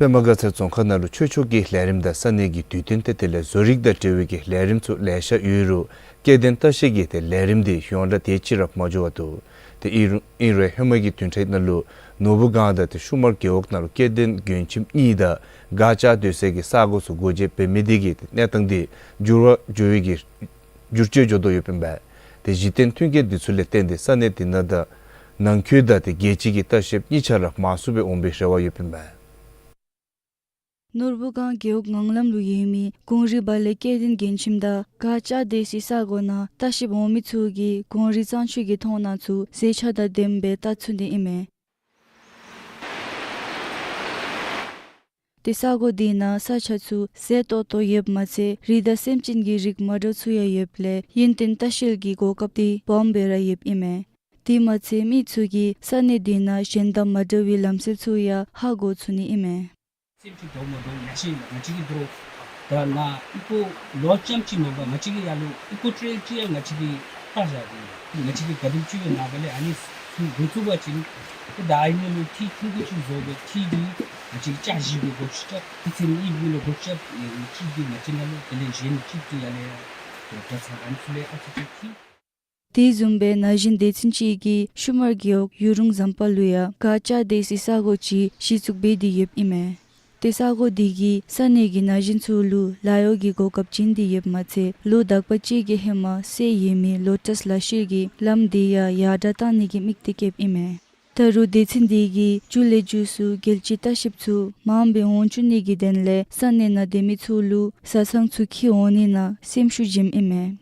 པདྨ་དགའ་ཚལ་རྫོང་ཁག་ནང་ལུ་ཆོས་ཕྱོགས་ཀྱི་ལས་རིམ་དང་ས་གནས་ཀྱི་དུས་སྟོན་ཏེ་དེ་ལས་བཟོ་རིག་དང་འབྲེལ་བའི་གི་ལས་རིམ་ཚུ་ལེ་ཤ་ཡོད་རུང་སྐྱེ་ལྡན་ལྟ་བཤལ་གྱི་དེ་ལས་རིམ་དེ་ཡོངས་གྲགས་དེ་ཅིག་ར་མ་འགྱོ་བར་འདུག། དེ་ཨིན་རུང་ཨིན་རུང་ཧེ་མ་གི་བདུན་ཕྲག་ནང་ལུ་ནོར་བུ་སྒང་དང་དེ་ཤུ་མར་རྒེད་འོག་ནང་ལུ་སྐྱེ་ལྡན་མགྲོན་ཁྱིམ་གཉིས་དང་སྒར་བཅའ་སྡོད་སའི་གི་ས་གོ་ཚུ་སྒོ་འབྱེད་འབད་མི་དེ་གིས་དེ་གནས་སྟངས་དེ་འགྱུར་བ་འགྱོ་བའི་གི་འགྱུར་བཅོས་འགྱོ་དོ་ཡོདཔ་ཨིན་པས། དེ་གཞི་རྟེན་མཐུན་རྐྱེན་དེ་ཚུ་ལས་བརྟེན་ཏེ་ས་གནས་དེ་ནང་དང་ནང་འཁོད་དང་དེ་རྒྱལ་སྤྱི་གི་ལྟ་བཤལཔ་གཉིས་ཆ་ར་མང་སུ་སྦེ་འོང་པའི་རེ་བ་ཡོདཔ་ཨིན་པས། ནོར་བུ་སྒང་རྒེད་འོག་ངང་ལམ་ལུ་ཡོད་མི་གུང་རི་བ་ལས་སྐྱེ་ལྡན་མགྲོན་ཁྱིམ་དང་སྒར་བཅའ་སྡོད་སའི་ས་གོ་ནང་ལྟ་བཤལཔ་འོང་མི་ཚུ་གིས་གུང་རི་གཙང་ཆུ་གི་མཐོང་སྣང་ཚུ་ཟས་ཆས་དང་ལྡནམ་སྦེ་བལྟ་ཚུགས་ནི་ཨིན་མས། དེ་ས་གོ་དེ་ནང་ས་ཆ་ཚུ་ཟད་ཏོག་ཏོ་ཡོདཔ་མ་ཚད་རི་དང་སེམས་ཅན་གྱི་རིགས་མ་འདྲཝ་ཚུ་ཡང་ཡོདཔ་ལས་ཡུན་བརྟན་ལྟ་བཤལ་གྱི་གོ་སྐབས་དེ་སྦོམ་སྦེ་ར་ཡོདཔ་ཨིན་མས། དེ་མ་ཚད་མི་ཚུ་གིས་ས་གནས་དེ་ནང་གཞན་དང་མ་འདྲ་བའི་ལམ་སྲོལ་ཚུ་ཡང་ཧ་གོ་ཚུགས་ནི་ཨིན་མས། སེམས་ཅན་འདྲོག་མ་འདྲོག་ཡ་ཤེས་ལ་ང་བཅས་ཀྱིས་འདྲོག། ད་ང་ཨི་ཁུ་ལོ་རྐྱངམ་ཅིག་མེན་པར་ང་བཅས་ཀྱིས་ཡར་ལུ་ཨི་ཁུ་ཊེ་རི་ཊོ་རི་ཡ་ང་བཅས་ཀྱིས་བལྟ་བཞག་སྟེ་ང་བཅས་ཀྱིས་ག་དེམ་ཅིག་ཡོད་ན་ག་ལས་ཨ་ནི་ཚུ་འགོ་བཙུགས་པ་ཅིན་ཏེ་ད་ཨ་ནི་ལུ་ཁྲི་ཆུང་ཀུ་ཅིག་བཟོ་སྦེ་ཁྲི་འདི་ང་བཅས་ཀྱིས་ལྕགས་བཞི་གི་སྒོ་ཅིག་རྐྱབ། ཏེ་ཚེ་ནི་ཨི་གུ་ལས་སྒོ་ཅིག་རྐྱབ། ཨེ་ཁྲི་འདི་ང་བཅས་ནང་ལུ་དེ་ལས་གཞན་ཁྲི་འདི་ཡར་ལས་ཡར་གྲྭ་ཚང་ཨ་ནི་ཚུ་ལས་ཨ་ཙི་ཅིག་ཁྲི། དེ་བཟུམ་སྦེ་ན་གཞོན་སྡེ་ཚན་ཅིག་གིས་ཤུ་མར་རྒེད་འོག་ཡུ་རུང་ཟམ་པ་ལུ་ཡང་སྒར་བཅའ་སྡོད་སའི་ས་གོ་ཅིག་གཞི་བཙུགས་འབད་དེ་ཡོདཔ་ཨིན་མས། དེ་ས་གོ་དེ་གིས་ས་གནས་ཀྱི་ན་གཞོན་ཚུ་ལུ་ལཱ་གཡོག་གི་གོ་སྐབས་བྱིན་ཏེ་ཡོདཔ་མ་ཚད་ལོ་དག་པ་ཅིག་གི་ཧེ་མ་སེལ་ཡོད་མི་ལོ་ཊས་ལ་ཤུལ་གྱི་ལམ་དེ་ཡང་ཡར་དྲག་གཏང་ནི་གི་དམིགས་གཏད་བསྐྱེདཔ་ཨིན་མས། ད་རུང་སྡེ་ཚན་དེ་གིས་མཇུག་ལས་མཇུག་སུ་རྒྱལ་སྤྱིའི་ལྟ་བཤལཔ་ཚུ་མངམ་སྦེ་འོང་བཅུག་ནི་གི་དོན་ལས་ས་གནས་ནང་སྡོད་མི་ཚུ་ལུ་བཟའ་ཚང་ཚུ་འཁྱིད་འོང་ནི་ནང་སེམས་ཤུགས་བྱིནམ་ཨིན་མས།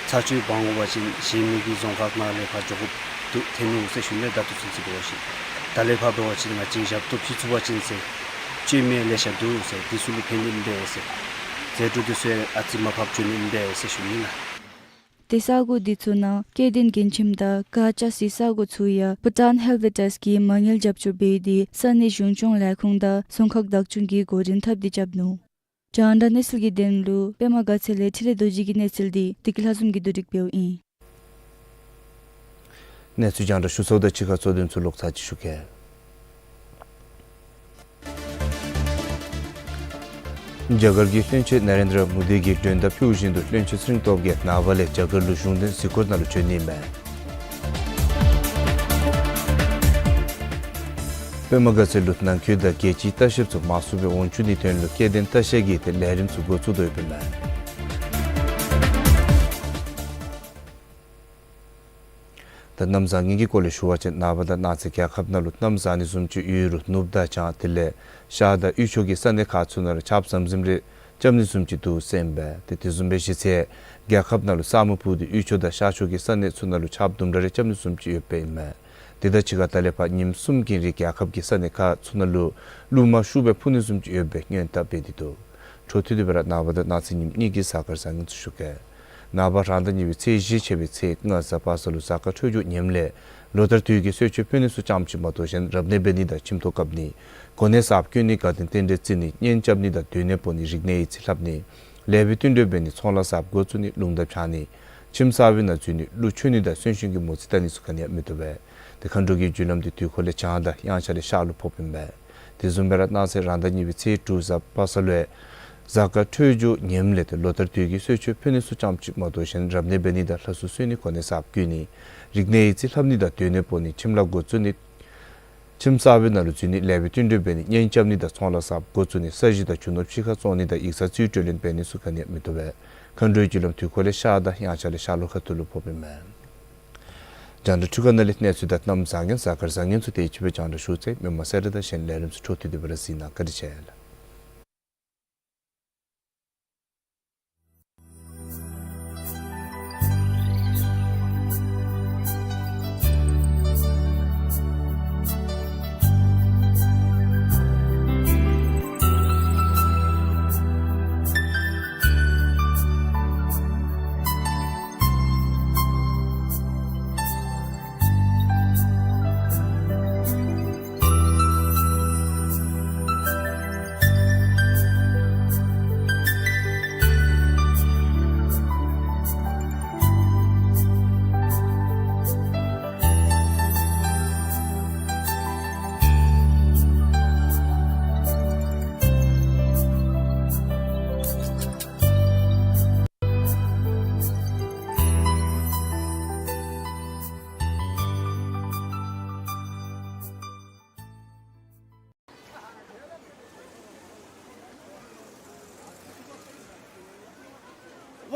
ཚར་གཅིག་འབག་འོང་པ་ཅིན་གཞན་མི་གི་རྫོང་ཁག་ནང་ལས་ཕར་འགྱོ་དགོཔ་འདུག། ཐོན་ནུག་ཟེར་ཞུ་ནི། ད་ལྟོ་ཚུན་ཚོད་འབད་བ་ཅིན་ད་ལས་ཕར་འབད་བ་ཅིན་ང་བཅས་ཞབས་ཏོག་ཕུལ་ཚུགས་པ་ཅིན་ཟེར་བཅོས་མི་ལེ་ཤ་འདུག་ཟེར། དེ་ཚུ་ལུ་ཕན་ནི་ཨིན་པས་ཟེར། ཟད་འགྲོ་དེ་ཚུ་ཡང་ཨ་ཙི་མར་ཕབ་བཅུག་ནི་ཨིན་པས་ཟེར་ཞུ་ནི་ལགས། ཏེ་ས་གོ་འདི་ཚུ་ནང་སྐྱེ་ལྡན་མགྲོན་ཁྱིམ་དང་ག་ཅ་སི་ས་གོ་ཚུ་ཡང་བྷུ་ཊཱན་ཧེལ་ཝེ་ཊས་ཀྱིས་མ་དངུལ་རྒྱབ་སྐྱོར་འབད་དེ་ས་གནས་གཞུང་སྐྱོང་ལས་ཁུངས་དང་རྫོང་ཁག་བདག་སྐྱོང་གིས་འགོ་འདྲེན་འཐབ་སྟེ་རྐྱབ་ནུག། རྒྱང་བསྒྲགས་གནས་ཚུལ་གྱི་དོན་ལུ་པདྨ་དགའ་ཚལ་ལས་འཕྲིན་ལས་རྡོ་རྗེ་གི་གནས་ཚུལ་འདི་བདེ་སྐྱིད་ལྷ་འཛོམས་ཀྱིས་བསྡུ་སྒྲིག་འབདཝ་ཨིན། གནས་ཚུལ་རྒྱང་བསྒྲགས་ཞུ་ཚརཝ་དང་གཅིག་ཁར་གཙོ་དོན་ཚུ་ལོག་ཚར་ཅིག་ཞུ་གེ། རྒྱ་གར་གྱི་བློན་ཆེན་ན་རེན་དྲ་མོ་དི་གིས་མགྲོན་བརྡ་ཕུལ་བཞིན་དུ་བློན་ཆེན་ཚེ་རིང་སྟོབས་རྒྱས་ནངས་པ་ལས་རྒྱ་གར་ལུ་གཞུང་དོན་གཟིགས་སྐོར་ནང་ལུ་བྱོན་ནི་མས། པདྨ་དགའ་ཚལ་ལུ་ནང་འཁོད་དང་རྒྱལ་སྤྱིའི་ལྟ་བཤལཔ་ཚུ་མང་སུ་སྦེ་འོང་བཅུག་ནིའི་དོན་ལུ་སྐྱེ་ལྡན་ལྟ་བཤལ་གྱི་ཏེ་ལས་རིམ་ཚུ་འགོ་བཙུགས་དོ་ཡོདཔ་ཨིན་མས། ད་གནམ་བཟང་ངན་གྱི་སྐོར་ལས་ཞུ་བ་ཅིན་ནངས་པ་དང་གནངས་ཚེ་རྒྱལ་ཁབ་ནང་ལུ་གནམ་བཟང་ནི་བཟུམ་ཅིག་ཡོད་རུང་ནུབ་དང་བྱང་དེ་ལས་ཤར་དང་དབུས་ཕྱོགས་ཀྱི་ས་གནས་ཁག་ཚུ་ནང་ལུ་ཆརཔ་ཟམ་ཟིམ་རེ་རྐྱབ་ནི་བཟུམ་ཅིག་འདུག་ཟེར་ཨིན་པས། ཏེ་དེ་བཟུམ་སྦེ་གཞི་རྩའི་རྒྱལ་ཁབ་ནང་ལུ་ས་སྨུག་ཕུབ་སྟེ་དབུས་ཕྱོགས་དང་ཤར་ཕྱོགས་ཀྱི་ས་གནས་ཚུ་ནང་ལུ་ཆརཔ་དུམ་གྲ་རེ་རྐྱབ་ནི་བཟུམ་ཅིག་ཡོདཔ་ཨིན་མས། དེ་དང་གཅིག་ཁར་ད་ལས་ཕར་ཉིནམ་གསུམ་གྱི་རིང་རྒྱལ་ཁབ་ཀྱི་ས་གནས་ཁག་ཚུ་ནང་ལུ་རླུང་མ་ཤུགས་སྦེ་འཕུ་ནི་བཟུམ་ཅིག་ཡོད་པའི་སྔོན་བརྡ་འབད་དེ་འདུག། འཕྲོ་མཐུད་དེ་སྦེ་ར་ནངས་པ་དང་གནངས་ཚེ་ཉིནམ་གཉིས་ཀྱི་གཟའ་སྐར་བཟང་ངན་ཚུ་ཞུ་གེ། ནངས་པ་རང་ཟླ་གཉིས་པའི་ཚེས་བཞི་ཕྱད་པའི་ཚེས་ལྔ་གཟའ་པ་སངས་ལུ་གཟའ་སྐར་འཕྲོད་སྦྱོར་ངནམ་ལས་ལོ་ལྟར་དུས་ཀྱི་གསོལ་མཆོད་ཕུལ་ནི་ཚུ་རྐྱངམ་ཅིག་མ་གཏོགས་གཞན་རབ་གནས་འབད་ནི་དང་ཁྱིམ་ཐོག་བཀབ་ནི། གོ་གནས་གསརཔ་བསྐོ་ནི། དགའ་སྟོན་རྟེན་འབྲེལ་བརྩི་ནི། གཉེན་རྐྱབ་ནི་དང་སྡོད་གནས་སྤོ་ནི། རིག་གནས་ཡིག་རྩིས་ལྷབ་ནི། ལེགས་པའི་བསྟུན་གྲོས་འབད་ནི། ཚོང་ལཱ་གསརཔ་འགོ་བཙུགས་ནི། ལུང་བསྟན་བྱང་ནི། ཁྱིམ་གསར་པའི་ནང་འཛུལ་ནི། གླུ་མཆོད་ནི་དང་གསོན་གཤིན་གྱི་མོ་རྩིས་བལྟ་ནི་ཚུ་ག་ནི་ཡང་མི་བཏུབ་པས། ཏེ་མཁའ་འགྲོ་གི་རྒྱུ་ལམ་འདི་དུས་འཁོར་ལས་བྱང་དང་དབྱངས་འཆར་ལས་ཤར་ལུ་ཕོགཔ་ཨིན་པས། དེ་བཟུམ་སྦེ་ར་གནངས་ཚེ་རང་ཟླ་གཉིས་པའི་ཚེས་དྲུག་གཟའ་པ་སངས་ལུ་གཟའ་སྐར་འཕྲོད་སྦྱོར་ངནམ་ལས་ཏེ་ལོ་ལྟར་དུས་ཀྱི་གསོལ་མཆོད་ཕུལ་ནི་ཚུ་རྐྱངམ་ཅིག་མ་གཏོགས་གཞན་རབ་གནས་འབད་ནི་དང་ལྷ་གསོལ་གསོལ་ནི། གོ་གནས་གསརཔ་བསྐོ་ནི། རིག་གནས་ཡིག་རྩིས་ལྷབ་ནི་དང་སྡོད་གནས་སྤོ་ནི། ཁྱིམ་ལཱ་འགོ་བཙུགས་ནི། ཁྱིམ་གསར་པའི་ནང་ལུ་འཛུལ་ནི། ལེགས་པའི་བསྟུན་གྲོས་འབད་ནི། གཉེན་རྐྱབ་ནི་དང་ཚོང་ལཱ་གསརཔ་འགོ་བཙུགས་ནི། ས་གཞི་དང་རྒྱུ་ནོར་ཕྱི་ཁར་བཙོང་ནི་དང་ཡིག་ཚང་རྩིས་སྤྲོད་ལེན་འབད་ནི་ཚུ་ག་ནི་ཡང་མི་བཏུབ་པས། མཁའ་འགྲོའི་རྒྱུ་ལམ་དུས་འཁོར་ལས་ཤར་དང་དབྱངས་འཆར་ལས་ཤར་ལྷོ་ཁ་ཐུག་ལུ་ཕོགཔ་ཨིན་མས། རྒྱང་བསྒྲགས་འཕྲུལ་ཁང་ནང་ལས་གནས་ཚུལ་དང་གནམ་བཟང་ངན་གཟའ་སྐར་བཟང་ངན་ཚུ་དེ་ཅིག་སྦེ་རྒྱང་བསྒྲགས་ཞུ་ཚར་ཡི། མི་མང་གསལ་བསྒྲགས་དང་གཞན་ལས་རིམ་ཚུ་འཕྲོ་མཐུད་དེ་སྦེ་ར་གཟིགས་གནང་། བཀའ་དྲིན་ཆེ་ལགས།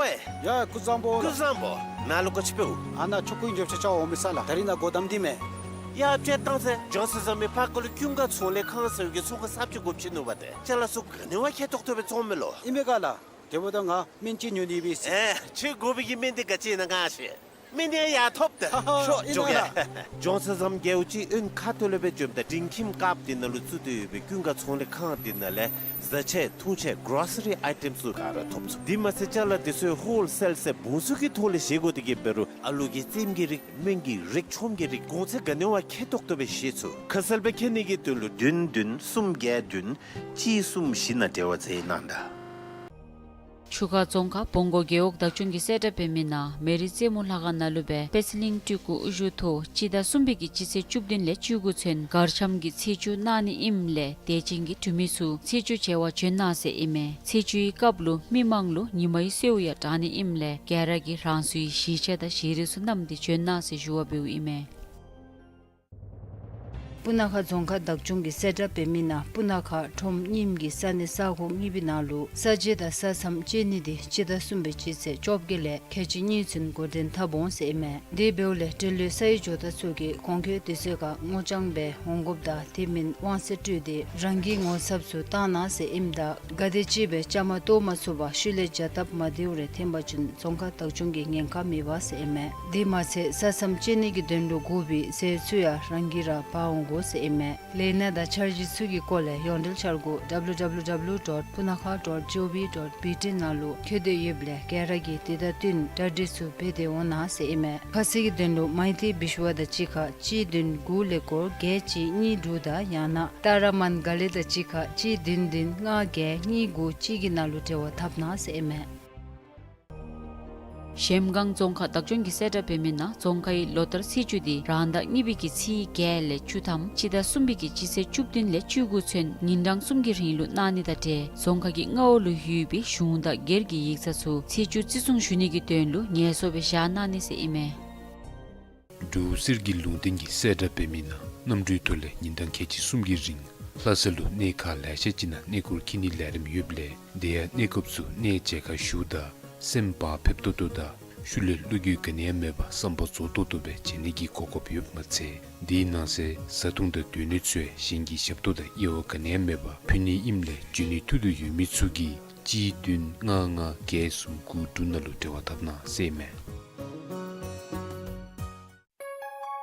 ཝེ། ཡ་ཀུན་བཟང་པོ་ལགས། ཀུན་བཟང་པོ། ནཱ་ལུ་ག་ཅི་འབདཝ། ཨ་ནཱ་ཆོ་ག་གི་མགྱོགས་ཆ་རྐྱབ་འོང་མི་ས་ལགས། ད་རིས་ནཱ་སྒོ་བསྡམས་ཏེ་མས། ཡ་ཕྱད་བཏང་ཟེར། ལྗོངས་གསར་རྩམ་པའི་ཕར་ཁ་ལུ་ཀུན་དགའ་ཚོང་ལས་ཁང་ཟེར་བའི་གི་ཚོང་ཁང་གསརཔ་ཅིག་དགོཔ་ཅིག་ནུག་པ། ཏེ་ཅ་ལ་ཚུ་ག་ནི་བ་ཁེ་ཏོག་ཏོ་སྦེ་བཙོང་མས་ལོ། ཨིན་མས་ག་ལགས། དེ་འབདཝ་ད་ང་སྨན་ཅིག་ཉོ་ནི་ཡོད་པས་ཟེར། ཨེ་ཁྱོད་དགོ་པའི་གི་སྨན་འདི་ག་ཅི་ཨིན་ན་ང་ཤེས། སྨན་འདི་ཡང་ཐོབ་སྟེ། ཧ་ཧ། ཤོག་ཨིན་ན་འགྱོ་གེ་ལགས། ལྗོངས་གསར་རྩམ་རྒྱལ་པོ་ཅིག་དབོན་ཁ་ཐུག་ལས་སྦེ་བྱོནམ་ད་འབྲིང་ཁྱིམ་དཀརཔོ་འདི་ནང་ལུ་བཙུགས་ཏེ་ཡོད་པའི་ཀུན་དགའ་ཚོང་ལས་ཁང་འདི་ནང་ལས་བཟའ་ཆས་འཐུང་ཆས་གྲོ་སི་རི་ཨའི་ཊེམ་ཚུ་ག་ར་ཐོབ་ཚུགས། དེ་མ་ཚད་ཅ་ལ་འདི་ཚུ་ཧོལ་སེལ་ཟེར་བང་སུ་གི་ཐོག་ལས་བཞེས་དགོ་དེ་གིས་འབད་རུང་ཨ་ལུ་གི་རྩེདམོ་གི་རིགས་སྨན་གྱི་རིགས་ཆོསམ་གྱི་རིགས་གོང་ཚད་ག་ནི་བ་ཁེ་ཏོག་ཏོ་སྦེ་བཞེས་ཚུགས། ཁ་གསལ་སྦེ་མཁྱེན་ནི་གི་དོན་ལུ་བདུན་བདུན་གསུམ་བརྒྱད་བདུན་གཅིག་གསུམ་བཞི་ནང་འབྲེལ་བ་མཛད་གནང་ད། ཆུ་ཁ་རྫོང་ཁག་བོང་སྒོར་རྒེད་འོག་བདག་སྐྱོང་གིས་གསལ་བསྒྲགས་འབད་མི་ནང་མེ་རི་རྩེ་མོ་ལྷ་ཁང་ནང་ལུ་སྦེ་པད་ཚལ་གླིང་སྤྲུལ་སྐུ་དབུ་བཞུགས་ཐོག་སྤྱི་ཟླ་གསུམ་པའི་གི་སྤྱི་ཚེས་བཅུ་བདུན་ལས་བཅུ་དགུ་ཚུན་གར་འཆམ་གྱི་ཚེས་བཅུ་གནང་ནི་ཨིནམ་ལས་དད་ཅན་གྱི་འབྲུག་མི་ཚུ་ཚེས་བཅུ་བྱེ་བ་བྱོན་གནང་ཟེར་ཨིན་མས། ཚེས་བཅུའི་སྐབས་ལུ་མི་མང་ལུ་ཉི་མའི་གསོལཝ་ཡང་དྲང་ནི་ཨིནམ་ལས་ག་ར་གིས་རང་སོའི་གཞིས་ཆས་དང་བཞེས་རིགས་ཚུ་བསྣམས་ཏེ་བྱོན་གནང་ཟེར་ཞུ་བ་འབདཝ་ཨིན་མས། སྤུ་ན་ཁ་རྫོང་ཁག་བདག་སྐྱོང་གིས་གསལ་བསྒྲགས་འབད་མི་ནང་སྤུ་ན་ཁ་ཁྲོམ་རྙིངམ་གི་ས་གནས་ས་གོ་གཉིས་པའི་ནང་ལུ་ས་འབྱེད་དང་ས་མཚམས་བཅད་ནི་འདི་སྤྱི་ཟླ་གསུམ་པའི་སྤྱི་ཚེས་བཅོ་བརྒྱད་ལས་ཁལ་གཅིག་གཉིས་ཚུན་འགོ་འདྲེན་འཐབ་འོང་ཟེར་ཨིན་མས། དེ་འབདཝ་ལས་འབྲེལ་ཡོད་ས་ཡི་ཇོ་བདག་ཚུ་གིས་གོང་འཁོད་དུས་ཚོད་ཁར་སྔོ་ལྗང་སྦེ་འོང་དགོཔ་དང་དེ་མིན་དབང་ཚད་སྤྲོད་དེ་རང་གི་ངོ་ཚབ་ཚུ་བཏང་གནང་ཟེར་ཨིནམ་ད་ག་དེ་ཅིག་སྦེ་བཅའ་མར་གཏོགས་མ་ཚུགས་པར་ཤུལ་ལས་བྱ་སྟབས་མ་བདེཝ་རེ་འཐོན་པ་ཅིན་རྫོང་ཁག་བདག་སྐྱོང་གིས་ཉེན་ཁ་མི་འབག་ཟེར་ཨིན་མས། དེ་མ་ཚད་ས་མཚམས་བཅད་ནི་གི་དོན་ལུ་དགོ་པའི་ཟས་ཚུ་ཡང་རང་གིས་ར་འབག་འོང་དགོ། ཟེར་ཨིན་མས། ལས་སྣ་དང་འཆར་གཞི་ཚུ་གི་སྐོར་ལས་ཡོངས་འབྲེལ་འཆར་སྒོ་W W W dot punakha dot gov dot B T ནང་ལུ་འཁོད་དེ་ཡོདཔ་ལས་ག་ར་གིས་དེ་དང་བསྟུན་གྲ་སྒྲིག་ཚུ་འབད་དེ་འོང་གནང་ཟེར་ཨིན་མས། ཁ་གསལ་གྱི་དོན་ལུ་མཱའི་ཏི་བིཤ་ཝ་དང་གཅིག་ཁར་གཅིག་བདུན་དགུ་ཀླད་ཀོར་བརྒྱད་གཅིག་གཉིས་དྲུག་དང་ཡང་ན་ཏཱ་ར་མཱན་ག་ལི་དང་གཅིག་ཁར་གཅིག་བདུན་བདུན་ལྔ་བརྒྱད་གཉིས་དགུ་གཅིག་གི་ནང་ལུ་འབྲེལ་བ་འཐབ་གནང་ཟེར་ཨིན་མས། གཞལམ་སྒང་རྫོང་ཁག་བདག་སྐྱོང་གིས་གསལ་བསྒྲགས་འབད་མི་ནང་རྫོང་ཁའི་ལོ་ལྟར་ཚེས་བཅུ་དེ་རང་ཟླ་གཉིས་པའི་གི་ཚེས་བརྒྱད་ལས་བཅུ་ཐམ་སྤྱི་ཟླ་གསུམ་པའི་གི་སྤྱི་ཚེས་བཅུ་བདུན་ལས་བཅུ་དགུ་ཚུན་ཉིན་གྲངས་གསུམ་གྱི་རིང་ལུ་གནང་ནི་དང་འབྲེལ་རྫོང་ཁག་གི་མངའ་འོག་ལུ་ཡོད་པའི་གཞུང་དང་སྒེར་གྱི་ཡིག་ཚང་ཚུ་ཚེས་བཅུ་བརྩི་སྲུང་ཞུ་ནི་གི་དོན་ལུ་ངལ་གསོ་སྦེ་བཞག་གནང་ནི་ཟེར་ཨིན་མས། འབྲུག་གསེར་གྱི་ལུང་བསྟན་གྱིས་གསལ་བསྒྲགས་འབད་མི་ནང་གནམ་གྲུའི་ཐོག་ལས་ཉིན་གྲངས་ཁལ་གཅིག་གསུམ་གྱི་རིང་ལྷ་ས་ལུ་གནས་ཁག་ལེ་ཤ་ཅིག་ནང་གནས་སྐོར་འཁྱིད་ནིའི་ལས་རིམ་ཡོདཔ་ལས་དེ་ཡང་གནས་སྐབས་སུ་གནས་མཇལ་ཁ་ཞུཝ་ད་སེམས་བག་ཕེབས་ཏོག་ཏོ་དང་ཤུལ་ལས་བློ་འགྱོད་ག་ནི་ཡང་མེད་པར་བསམ་པ་རྫོགས་ཏོག་ཏོ་སྦེ་མཇལ་ནི་གི་གོ་སྐབས་ཡོདཔ་མ་ཚད་དེའི་ནང་གསེས་བཟའ་འཐུང་དང་སྡོད་གནས་ཚུ་ཡང་གཞན་གྱི་ཞབས་ཏོག་དང་དབྱེ་བ་ག་ནི་ཡང་མེད་པར་ཕུལ་ནི་ཨིནམ་ལས་འབྱོན་ནི་ཐུགས་འདོད་ཡོད་མི་ཚུ་གིས་གཅིག་བདུན་ལྔ་ལྔ་བརྒྱད་གསུམ་དགུ་དྲུག་ནང་ལུ་འབྲེལ་བ་འཐབ་གནང་ཟེར་ཨིན་མས།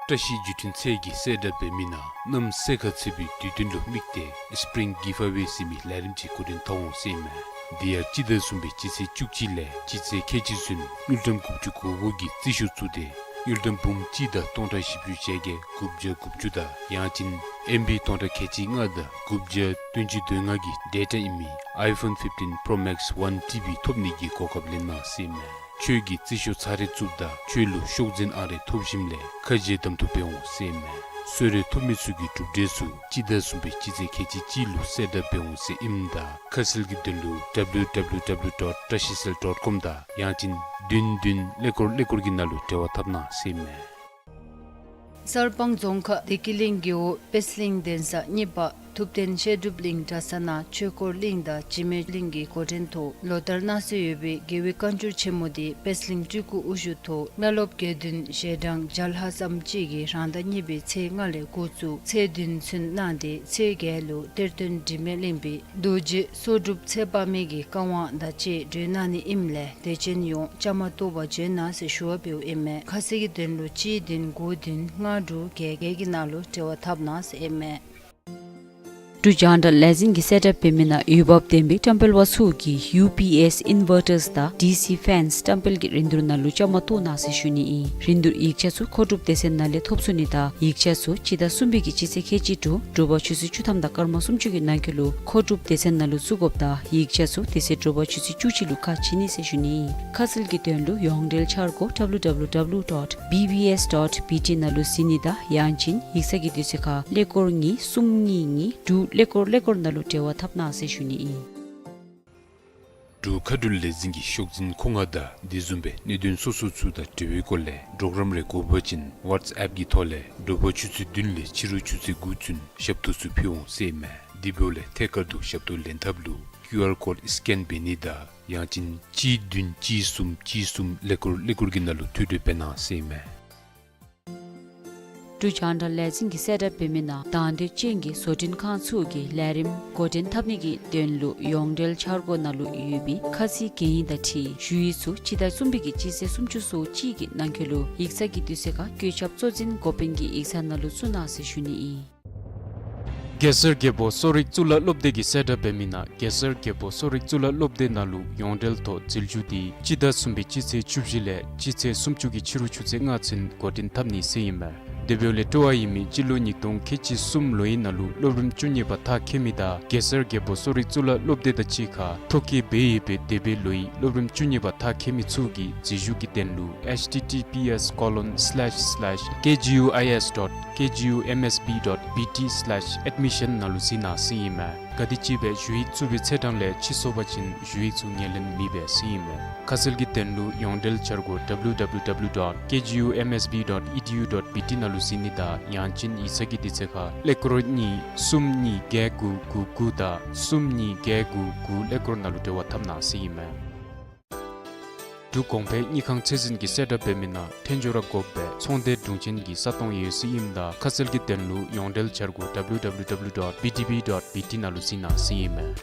བཀྲ་ཤིས་བརྒྱུད་འཕྲིན་ཚད་ཀྱིས་གསལ་བསྒྲགས་འབད་མི་ནང་གནམ་སེར་ཁ་ཚ་བའི་དུས་སྟོན་ལུ་དམིགས་ཏེ་སི་པི་རིང་གིབ་ཨ་ཝེ་ཟེར་མི་ལས་རིམ་ཅིག་འགོ་འདྲེན་འཐབ་འོང་ཟེར་ཨིན་མས། དེ་ཡང་སྤྱི་ཟླ་གསུམ་པའི་སྤྱི་ཚེས་བཅུ་གཅིག་ལས་སྤྱི་ཚེས་ཁལ་གཅིག་ཚུན་དངུལ་ཀྲམ་དགུ་བཅུ་གོ་དགུ་གི་རྩིས་ཤོག་བཙུགས་ཏེ་དངུལ་ཀྲམ་འབུམ་གཅིག་དང་སྟོང་ཕྲག་བཞི་བཅུ་ཞེ་བརྒྱད་དགུ་བརྒྱ་དགུ་བཅུ་དང་ཡང་ཅིན་ཨེམ་བི་སྟོང་ཕྲག་ཁལ་གཅིག་ལྔ་དང་དགུ་བརྒྱ་བདུན་ཅུ་དོན་ལྔ་གི་ཌེ་ཊ་ཨིན་མི་ཨའི་ཕོན་ཕིཕ་ཊིན་པྲོ་མེགསི་ཝན་ཊི་བི་ཐོབ་ནི་གི་གོ་སྐབས་ལེན་གནང་ཟེར་ཨིན་མས། ཁྱོད་ཀྱིས་རྩིས་ཤོག་ཚར་རེ་བཙུགསཔ་ད་ཁྱོད་ལུ་ཤོག་འཛིན་ཨང་རེ་ཐོབ་ཞིནམ་ལས་ཁ་འབྱལ་གདམ་འཐུ་འབད་འོང་ཟེར་ཨིན་མས། གསོལ་རས་ཐོབ་མི་ཚུ་གི་གྲུབ་འབྲས་ཚུ་སྤྱི་ཟླ་གསུམ་པའི་སྤྱི་ཚེས་ཁལ་གཅིག་གཅིག་ལུ་གསལ་བསྒྲགས་འབད་འོང་ཟེར་ཨིནམ་ད་ཁ་གསལ་གྱི་དོན་ལུ་W W W dot བཀྲ་ཤིས་གསལ་dot com དང་ཡང་ཅིན་བདུན་བདུན་ཀླད་ཀོར་ཀླད་ཀོར་གྱི་ནང་ལུ་འབྲེལ་བ་འཐབ་གནང་ཟེར་ཨིན་མས། གསར་སྤང་རྫོང་ཁག་བདེ་སྐྱིད་གླིང་རྒེད་འོག་དཔལ་གླིང་གདན་ས་གཉིས་པ་ཐུབ་བསྟན་བཤད་སྒྲུབ་གླིང་གྲྭ་ཚང་ནང་ཆོས་འཁོར་གླིང་དང་འཇིགས་མེད་གླིང་གི་འགོ་འདྲེན་ཐོག་ལོ་ལྟར་གནང་སྲོལ་ཡོད་པའི་རྒྱལ་བའི་བཀའ་འགྱུར་ཆེན་མོ་དེ་དཔལ་གླིང་སྤྲུལ་སྐུ་དབུ་བཞུགས་ཐོག་བླ་སློབ་དགེ་འདུན་ཞལ་གྲངས་བརྒྱ་ལྷག་ཙམ་ཅིག་གིས་རང་ཟླ་གཉིས་པའི་ཚེས་ལྔ་ལས་འགོ་བཙུགས་ཚེས་བདུན་ཚུན་གནང་སྟེ་ཚེས་བརྒྱད་ལུ་གཏེར་སྟོན་དྲི་མེད་གླིང་པའི་རྡོ་རྗེ་སོ་འབྲུག་ཚེ་དཔག་མེད་ཀྱི་བཀའ་དབང་དང་བཅས་གྲོལ་གནང་ནི་ཨིནམ་ལས་དད་ཅན་ཡོངས་བཅའ་མར་གཏོགས་པར་བྱོན་གནང་ཟེར་ཞུ་བ་འབདཝ་ཨིན་མས། ཁ་གསལ་གྱི་དོན་ལུ་གཅིག་བདུན་དགུ་བདུན་ལྔ་དྲུག་བརྒྱད་བརྒྱད་ཀྱི་ནང་ལུ་འབྲེལ་བ་འཐབ་གནང་ཟེར་ཨིན་མས། འབྲུག་རྒྱང་བསྒྲགས་ལས་འཛིན་གྱིས་གསལ་བསྒྲགས་འབད་མི་ནང་འོས་འབབ་ལྡན་པའི་བཀྲམ་སྤེལ་བ་ཚུ་གིས་ཡུ་པི་ཨེསི་ཨིན་ཝར་ཊརསི་དང་ཌི་སི་ཕེནསི་བཀྲམ་སྤེལ་གྱི་རིན་བསྡུར་ནང་ལུ་བཅའ་མར་གཏོགས་གནང་ཟེར་ཞུ་ནི་ཨིན། རིན་བསྡུར་ཡིག་ཆ་ཚུ་མཁོ་སྒྲུབ་སྡེ་ཚན་ནང་ལས་ཐོབ་ཚུགས་ནི་དང་ཡིག་ཆ་ཚུ་སྤྱི་ཟླ་གསུམ་པའི་གི་སྤྱི་ཚེས་ཁལ་གཅིག་དྲུག་དྲོ་པ་ཆུ་ཚོད་བཅུ་ཐམ་དང་སྐར་མ་སུམ་ཅུ་གི་ནང་འཁོད་ལུ་མཁོ་སྒྲུབ་སྡེ་ཚན་ནང་ལུ་བཙུགས་དགོཔ་དང་ཡིག་ཆ་ཚུ་དེ་ཚེ་དྲོ་པ་ཆུ་ཚོད་བཅུ་གཅིག་ལུ་ཁ་ཕྱེ་ནི་ཟེར་ཞུ་ནི་ཨིན། ཁ་གསལ་གྱི་དོན་ལུ་ཡོངས་འབྲེལ་འཆར་སྒོ་W W W dot B B S dot B T ནང་ལུ་གཟིགས་ནི་དང་ཡང་ཅིན་ཡིག་ཚང་གི་དུས་ཚོད་ཁར་ཀླད་ཀོར་གཉིས་གསུམ་གཉིས་གཉིས་དྲུག་ཀླད་ཀོར་ཀླད་ཀོར་ནང་ལུ་འབྲེལ་བ་འཐབ་གནང་ཟེར་ཞུ་ནི་ཨིན། འབྲུག་མཁའ་འགྲུལ་ལས་འཛིན་གྱི་ཤོག་འཛིན་མཁོ་མངགས་དང་དེ་བཟུམ་སྦེ་གནད་དོན་སོ་སོ་ཚུ་དང་འབྲེལ་བའི་སྐོར་ལས་གྲོགས་རམ་རེ་དགོ་པ་ཅིན་ཝཊས་ཨེཔ་གི་ཐོག་ལས་དྲོ་པ་ཆུ་ཚོད་བདུན་ལས་ཕྱི་རུ་ཆུ་ཚོད་དགུ་ཚུན་ཞབས་ཏོག་ཚུ་ཕུལ་འོང་ཟེར་ཨིན་མས། དེ་འབདཝ་ལས་ཐད་ཀར་དུ་ཞབས་ཏོག་ལེན་ཐབས་ལུ་ཀིའུ་ཨར་ཀོཌ་སི་ཀེན་འབད་ནི་དང་ཡང་ཅིན་གཅིག་བདུན་གཅིག་གསུམ་གཅིག་གསུམ་ཀླད་ཀོར་ཀླད་ཀོར་གྱི་ནང་ལུ་ཐོ་འགོད་འབད་གནང་ཟེར་ཨིན་མས། འབྲུག་རྒྱང་བསྒྲགས་ལས་འཛིན་གྱིས་གསལ་བསྒྲགས་འབད་མི་ནང་དང་འདོད་ཅན་གྱི་བཟོ་སྐྲུན་ཁང་ཚུ་གིས་ལས་རིམ་འགོ་འདྲེན་འཐབ་ནི་གི་དོན་ལུ་ཡོངས་འབྲེལ་འཆར་སྒོ་ནང་ལུ་ཡོད་པའི་ཁ་ཚིག་གན་ཡིག་དང་འཁྲིལ་ཞུ་ཡིག་ཚུ་སྤྱི་ཟླ་གསུམ་པའི་གི་སྤྱི་ཚེས་སུམ་ཅུ་སོ་གཅིག་གི་ནང་འཁོད་ལུ་ཡིག་ཚང་གི་དུས་ཚོད་ཁར་བཀོད་ཁྱབ་གཙོ་འཛིན་འགོ་དཔོན་གྱི་ཡིག་ཚང་ནང་ལུ་བཙུགས་གནང་ཟེར་ཞུ་ནི་ཨིན། གེ་སར་རྒྱལ་པོ་གསོ་རིག་གཙུག་ལག་སློབ་སྡེ་གིས་གསལ་བསྒྲགས་འབད་མི་ནང་གེ་སར་རྒྱལ་པོ་གསོ་རིག་གཙུག་ལག་སློབ་སྡེ་ནང་ལུ་ཡོངས་འབྲེལ་ཐོག་འཛུལ་ཞུགས་འདི་སྤྱི་ཟླ་གསུམ་པའི་སྤྱི་ཚེས་བཅུ་བཞི་ལས་སྤྱི་ཚེས་སུམ་ཅུ་གི་ཕྱི་རུ་ཆུ་ཚོད་ལྔ་ཚུན་འགོ་འདྲེན་འཐབ་ནི་ཟེར་ཨིན་མས། དེ་འབདཝ་ལས་སྤྲོ་བ་ཡོད་མི་སྤྱི་ལོ་ཉིས་སྟོང་ཁལ་གཅིག་གསུམ་ལོའི་ནང་ལུ་སློབ་རིམ་བཅུ་གཉིས་པ་མཐར་འཁྱོལ་མི་དང་གེ་སར་རྒྱལ་པོ་གསོ་རིག་གཙུག་ལག་སློབ་སྡེ་དང་གཅིག་ཁར་ཐོ་བཀོད་འབད་ཡོད་པའི་འདས་པའི་ལོའི་སློབ་རིམ་བཅུ་གཉིས་པ་མཐར་འཁྱོལ་མི་ཚུ་གིས་འཛུལ་ཞུགས་ཀྱི་དོན་ལུ་H T T P S colon slash slash K G U I S dot K G U M S B dot B T slash admission ནང་ལུ་གཟིགས་གནང་ཟེར་ཨིན་མས། ག་དེམ་ཅིག་སྦེ་ཞུ་ཡིག་བཙུགས་པའི་ཚེ་དང་ལས་ཕྱི་སོང་པ་ཅིན་ཞུ་ཡིག་ཚུ་ངོས་ལེན་མེད་པས་ཟེར་ཨིན་མས། ཁ་གསལ་གྱི་དོན་ལུ་ཡོངས་འབྲེལ་འཆར་སྒོ་W W W dot K G U M S B dot E D U dot B T ནང་ལུ་གཟིགས་ནི་དང་ཡང་ཅིན་ཡིག་ཚང་གི་དུས་ཚོད་ཁར་ཀླད་ཀོར་གཉིས་གསུམ་གཉིས་བརྒྱད་དགུ་དགུ་དགུ་དང་གསུམ་གཉིས་བརྒྱད་དགུ་དགུ་ཀླད་ཀོར་ནང་ལུ་འབྲེལ་བ་འཐབ་གནང་ཟེར་ཨིན་མས། འབྲུག་གོང་འཕེལ་དངུལ་ཁང་ཚད་འཛིན་གྱིས་གསལ་བསྒྲགས་འབད་མི་ནང་འཐོན་འབྱོར་དགོ་པའི་ཚོང་སྡེ་དྲུང་ཆེན་གྱི་ས་སྟོང་ཡོད་ཟེར་ཨིནམ་ད་ཁ་གསལ་གྱི་དོན་ལུ་ཡོངས་འབྲེལ་འཆར་སྒོ་W W W dot B D B dot B T ནང་ལུ་གཟིགས་གནང་ཟེར་ཨིན་མས།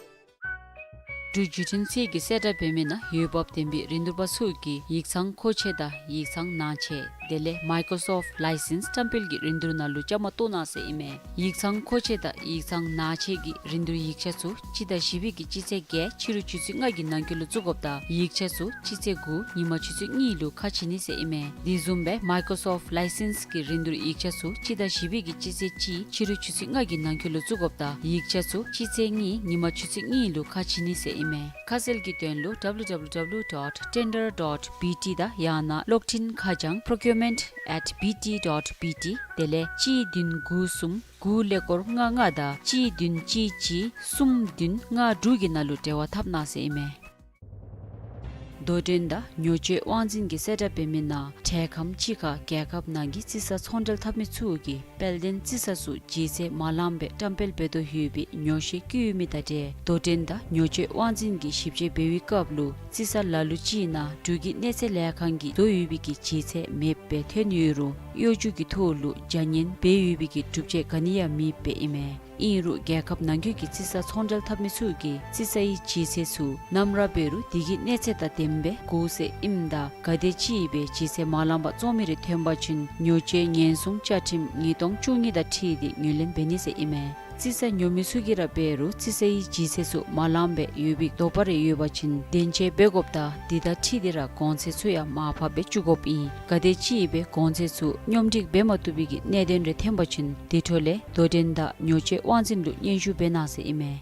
འབྲུག་བརྒྱུད་འཕྲིན་ཚད་ཀྱི་གསལ་བསྒྲགས་འབད་མི་ནང་འོས་འབབ་ལྡན་པའི་རིན་བསྡུར་པ་ཚུ་གིས་ཡིག་ཚང་མཁོ་ཆས་དང་ཡིག་ཚང་ནང་ཆས་དེ་ལས་མའི་ཀོ་སོཕཊ་ལའི་སེནསི་བཀྲམ་སྤེལ་གྱི་རིན་བསྡུར་ནང་ལུ་བཅའ་མར་གཏོགས་གནང་ཟེར་ཨིན་མས། ཡིག་ཚང་མཁོ་ཆས་དང་ཡིག་ཚང་ནང་ཆས་ཀྱི་རིན་བསྡུར་ཡིག་ཆ་ཚུ་སྤྱི་ཟླ་བཞི་པའི་གི་སྤྱི་ཚེས་བརྒྱད་ཕྱི་རུ་ཆུ་ཚོད་ལྔ་གི་ནང་འཁོད་ལུ་བཙུགས་དགོཔ་དང་ཡིག་ཆ་ཚུ་སྤྱི་ཚེས་དགུ་ཉིན་མ་ཆུ་ཚོད་གཉིས་ལུ་ཁ་ཕྱེ་ནི་ཟེར་ཨིན་མས། དེ་བཟུམ་སྦེ་མའི་ཀོ་སོཕཊ་ལའི་སེནསི་གི་རིན་བསྡུར་ཡིག་ཆ་ཚུ་སྤྱི་ཟླ་བཞི་པའི་གི་སྤྱི་ཚེས་གཅིག་ཕྱི་རུ་ཆུ་ཚོད་ལྔ་གི་ནང་འཁོད་ལུ་བཙུགས་དགོཔ་དང་ཡིག་ཆ་ཚུ་སྤྱི་ཚེས་གཉིས་ཉིན་མ་ཆུ་ཚོད་གཉིས་ལུ་ཁ་ཕྱེ་ནི་ཟེར་ཨིན་མས། ཁ་གསལ་གྱི་དོན་ལུ་W W W dot tender dot B T དང་ཡང་ན་གློག་འཕྲིན་ཁ་བྱང་procurement at B T dot B T དེ་ལས་གཅིག་བདུན་དགུ་གསུམ་དགུ་ཀླད་ཀོར་ལྔ་ལྔ་དང་གཅིག་བདུན་གཅིག་གཅིག་གསུམ་བདུན་ལྔ་དྲུག་གི་ནང་ལུ་འབྲེལ་བ་འཐབ་གནང་ཟེར་ཨིན་མས། དོ་འགྲན་དང་ཉོ་སྤྱོད་དབང་འཛིན་གྱི་གསལ་བསྒྲགས་འབད་མི་ནང་འཕྲལ་ཁམས་ཅིག་ཁར་རྒྱལ་ཁབ་ནང་གི་རྩིས་ས་ཚོང་འབྲེལ་འཐབ་མི་ཚུ་གིས་དཔལ་ལྡན་རྩིས་ས་ཚུ་ལྗིད་ཚད་མ་ལངམ་སྦེ་བཀྲམ་སྤེལ་འབད་དོ་ཡོད་པའི་ཉོགས་བཤད་བཀོད་ཡོད་མི་དང་འབྲེལ་དོ་འགྲན་དང་ཉོ་སྤྱོད་དབང་འཛིན་གྱི་ཞིབ་དཔྱད་འབད་བའི་སྐབས་ལུ་རྩིས་ས་ལ་ལུ་ཅིག་ནང་འབྲུག་གི་གནས་ཚད་ལས་ཁང་གིས་བཟོ་ཡོད་པའི་གི་ལྗིད་ཚད་མེདཔ་སྦེ་ཐོན་ཡོད་རུང་གཡོ་སྒྱུ་གི་ཐོག་ལུ་བྱ་ངན་འབད་ཡོད་པའི་གི་གྲུབ་ཆ་ག་ནི་ཡང་མེདཔ་སྦེ་ཨིན་མས། ཨིན་རུང་རྒྱལ་ཁབ་ནང་འཁོད་ཀྱི་རྩིས་ས་ཚོང་འབྲེལ་འཐབ་མི་ཚུ་གིས་རྩིས་སའི་ལྗིད་ཚད་ཚུ་ནམ་ར་འབད་རུང་དེ་གི་གནས་ཚད་དང་ལྡནམ་སྦེ་དགོ་ཟེར་ཨིནམ་ད་ག་དེ་ཅིག་སྦེ་ལྗིད་ཚད་མ་ལངམ་བཙོང་མི་རེ་ཐོན་པ་ཅིན་ཉོ་སྤྱོད་ཉེན་སྲུང་བཅའ་ཁྲིམས་ཉིས་སྟོང་བཅུ་གཉིས་དང་འཁྲིལ་ཏེ་ངོས་ལེན་འབད་ནི་ཟེར་ཨིན་མས། རྩིས་ས་ཉོ་མི་ཚུ་གིས་ར་འབད་རུང་རྩིས་སའི་ལྗིད་ཚད་ཚུ་མ་ལངམ་སྦེ་ཡོད་པའི་དོགས་པ་རེ་ཡོད་པ་ཅིན་བདེན་དཔྱད་འབད་དགོཔ་དང་དེ་དང་འཁྲིལ་ཏེ་ར་གོང་ཚད་ཚུ་ཡང་མར་ཕབ་སྦེ་བཅུག་དགོཔ་ཨིན། ག་དེ་ཅིག་སྦེ་གོང་ཚད་ཚུ་སྙོམས་སྒྲིག་འབད་མ་བཏུབ་པའི་གི་གནད་དོན་རེ་ཐོན་པ་ཅིན་དེ་འཕྲོ་ལས་དོ་འགྲན་དང་ཉོ་སྤྱོད་དབང་འཛིན་ལུ་སྙན་ཞུ་འབད་གནང་ཟེར་ཨིན་མས།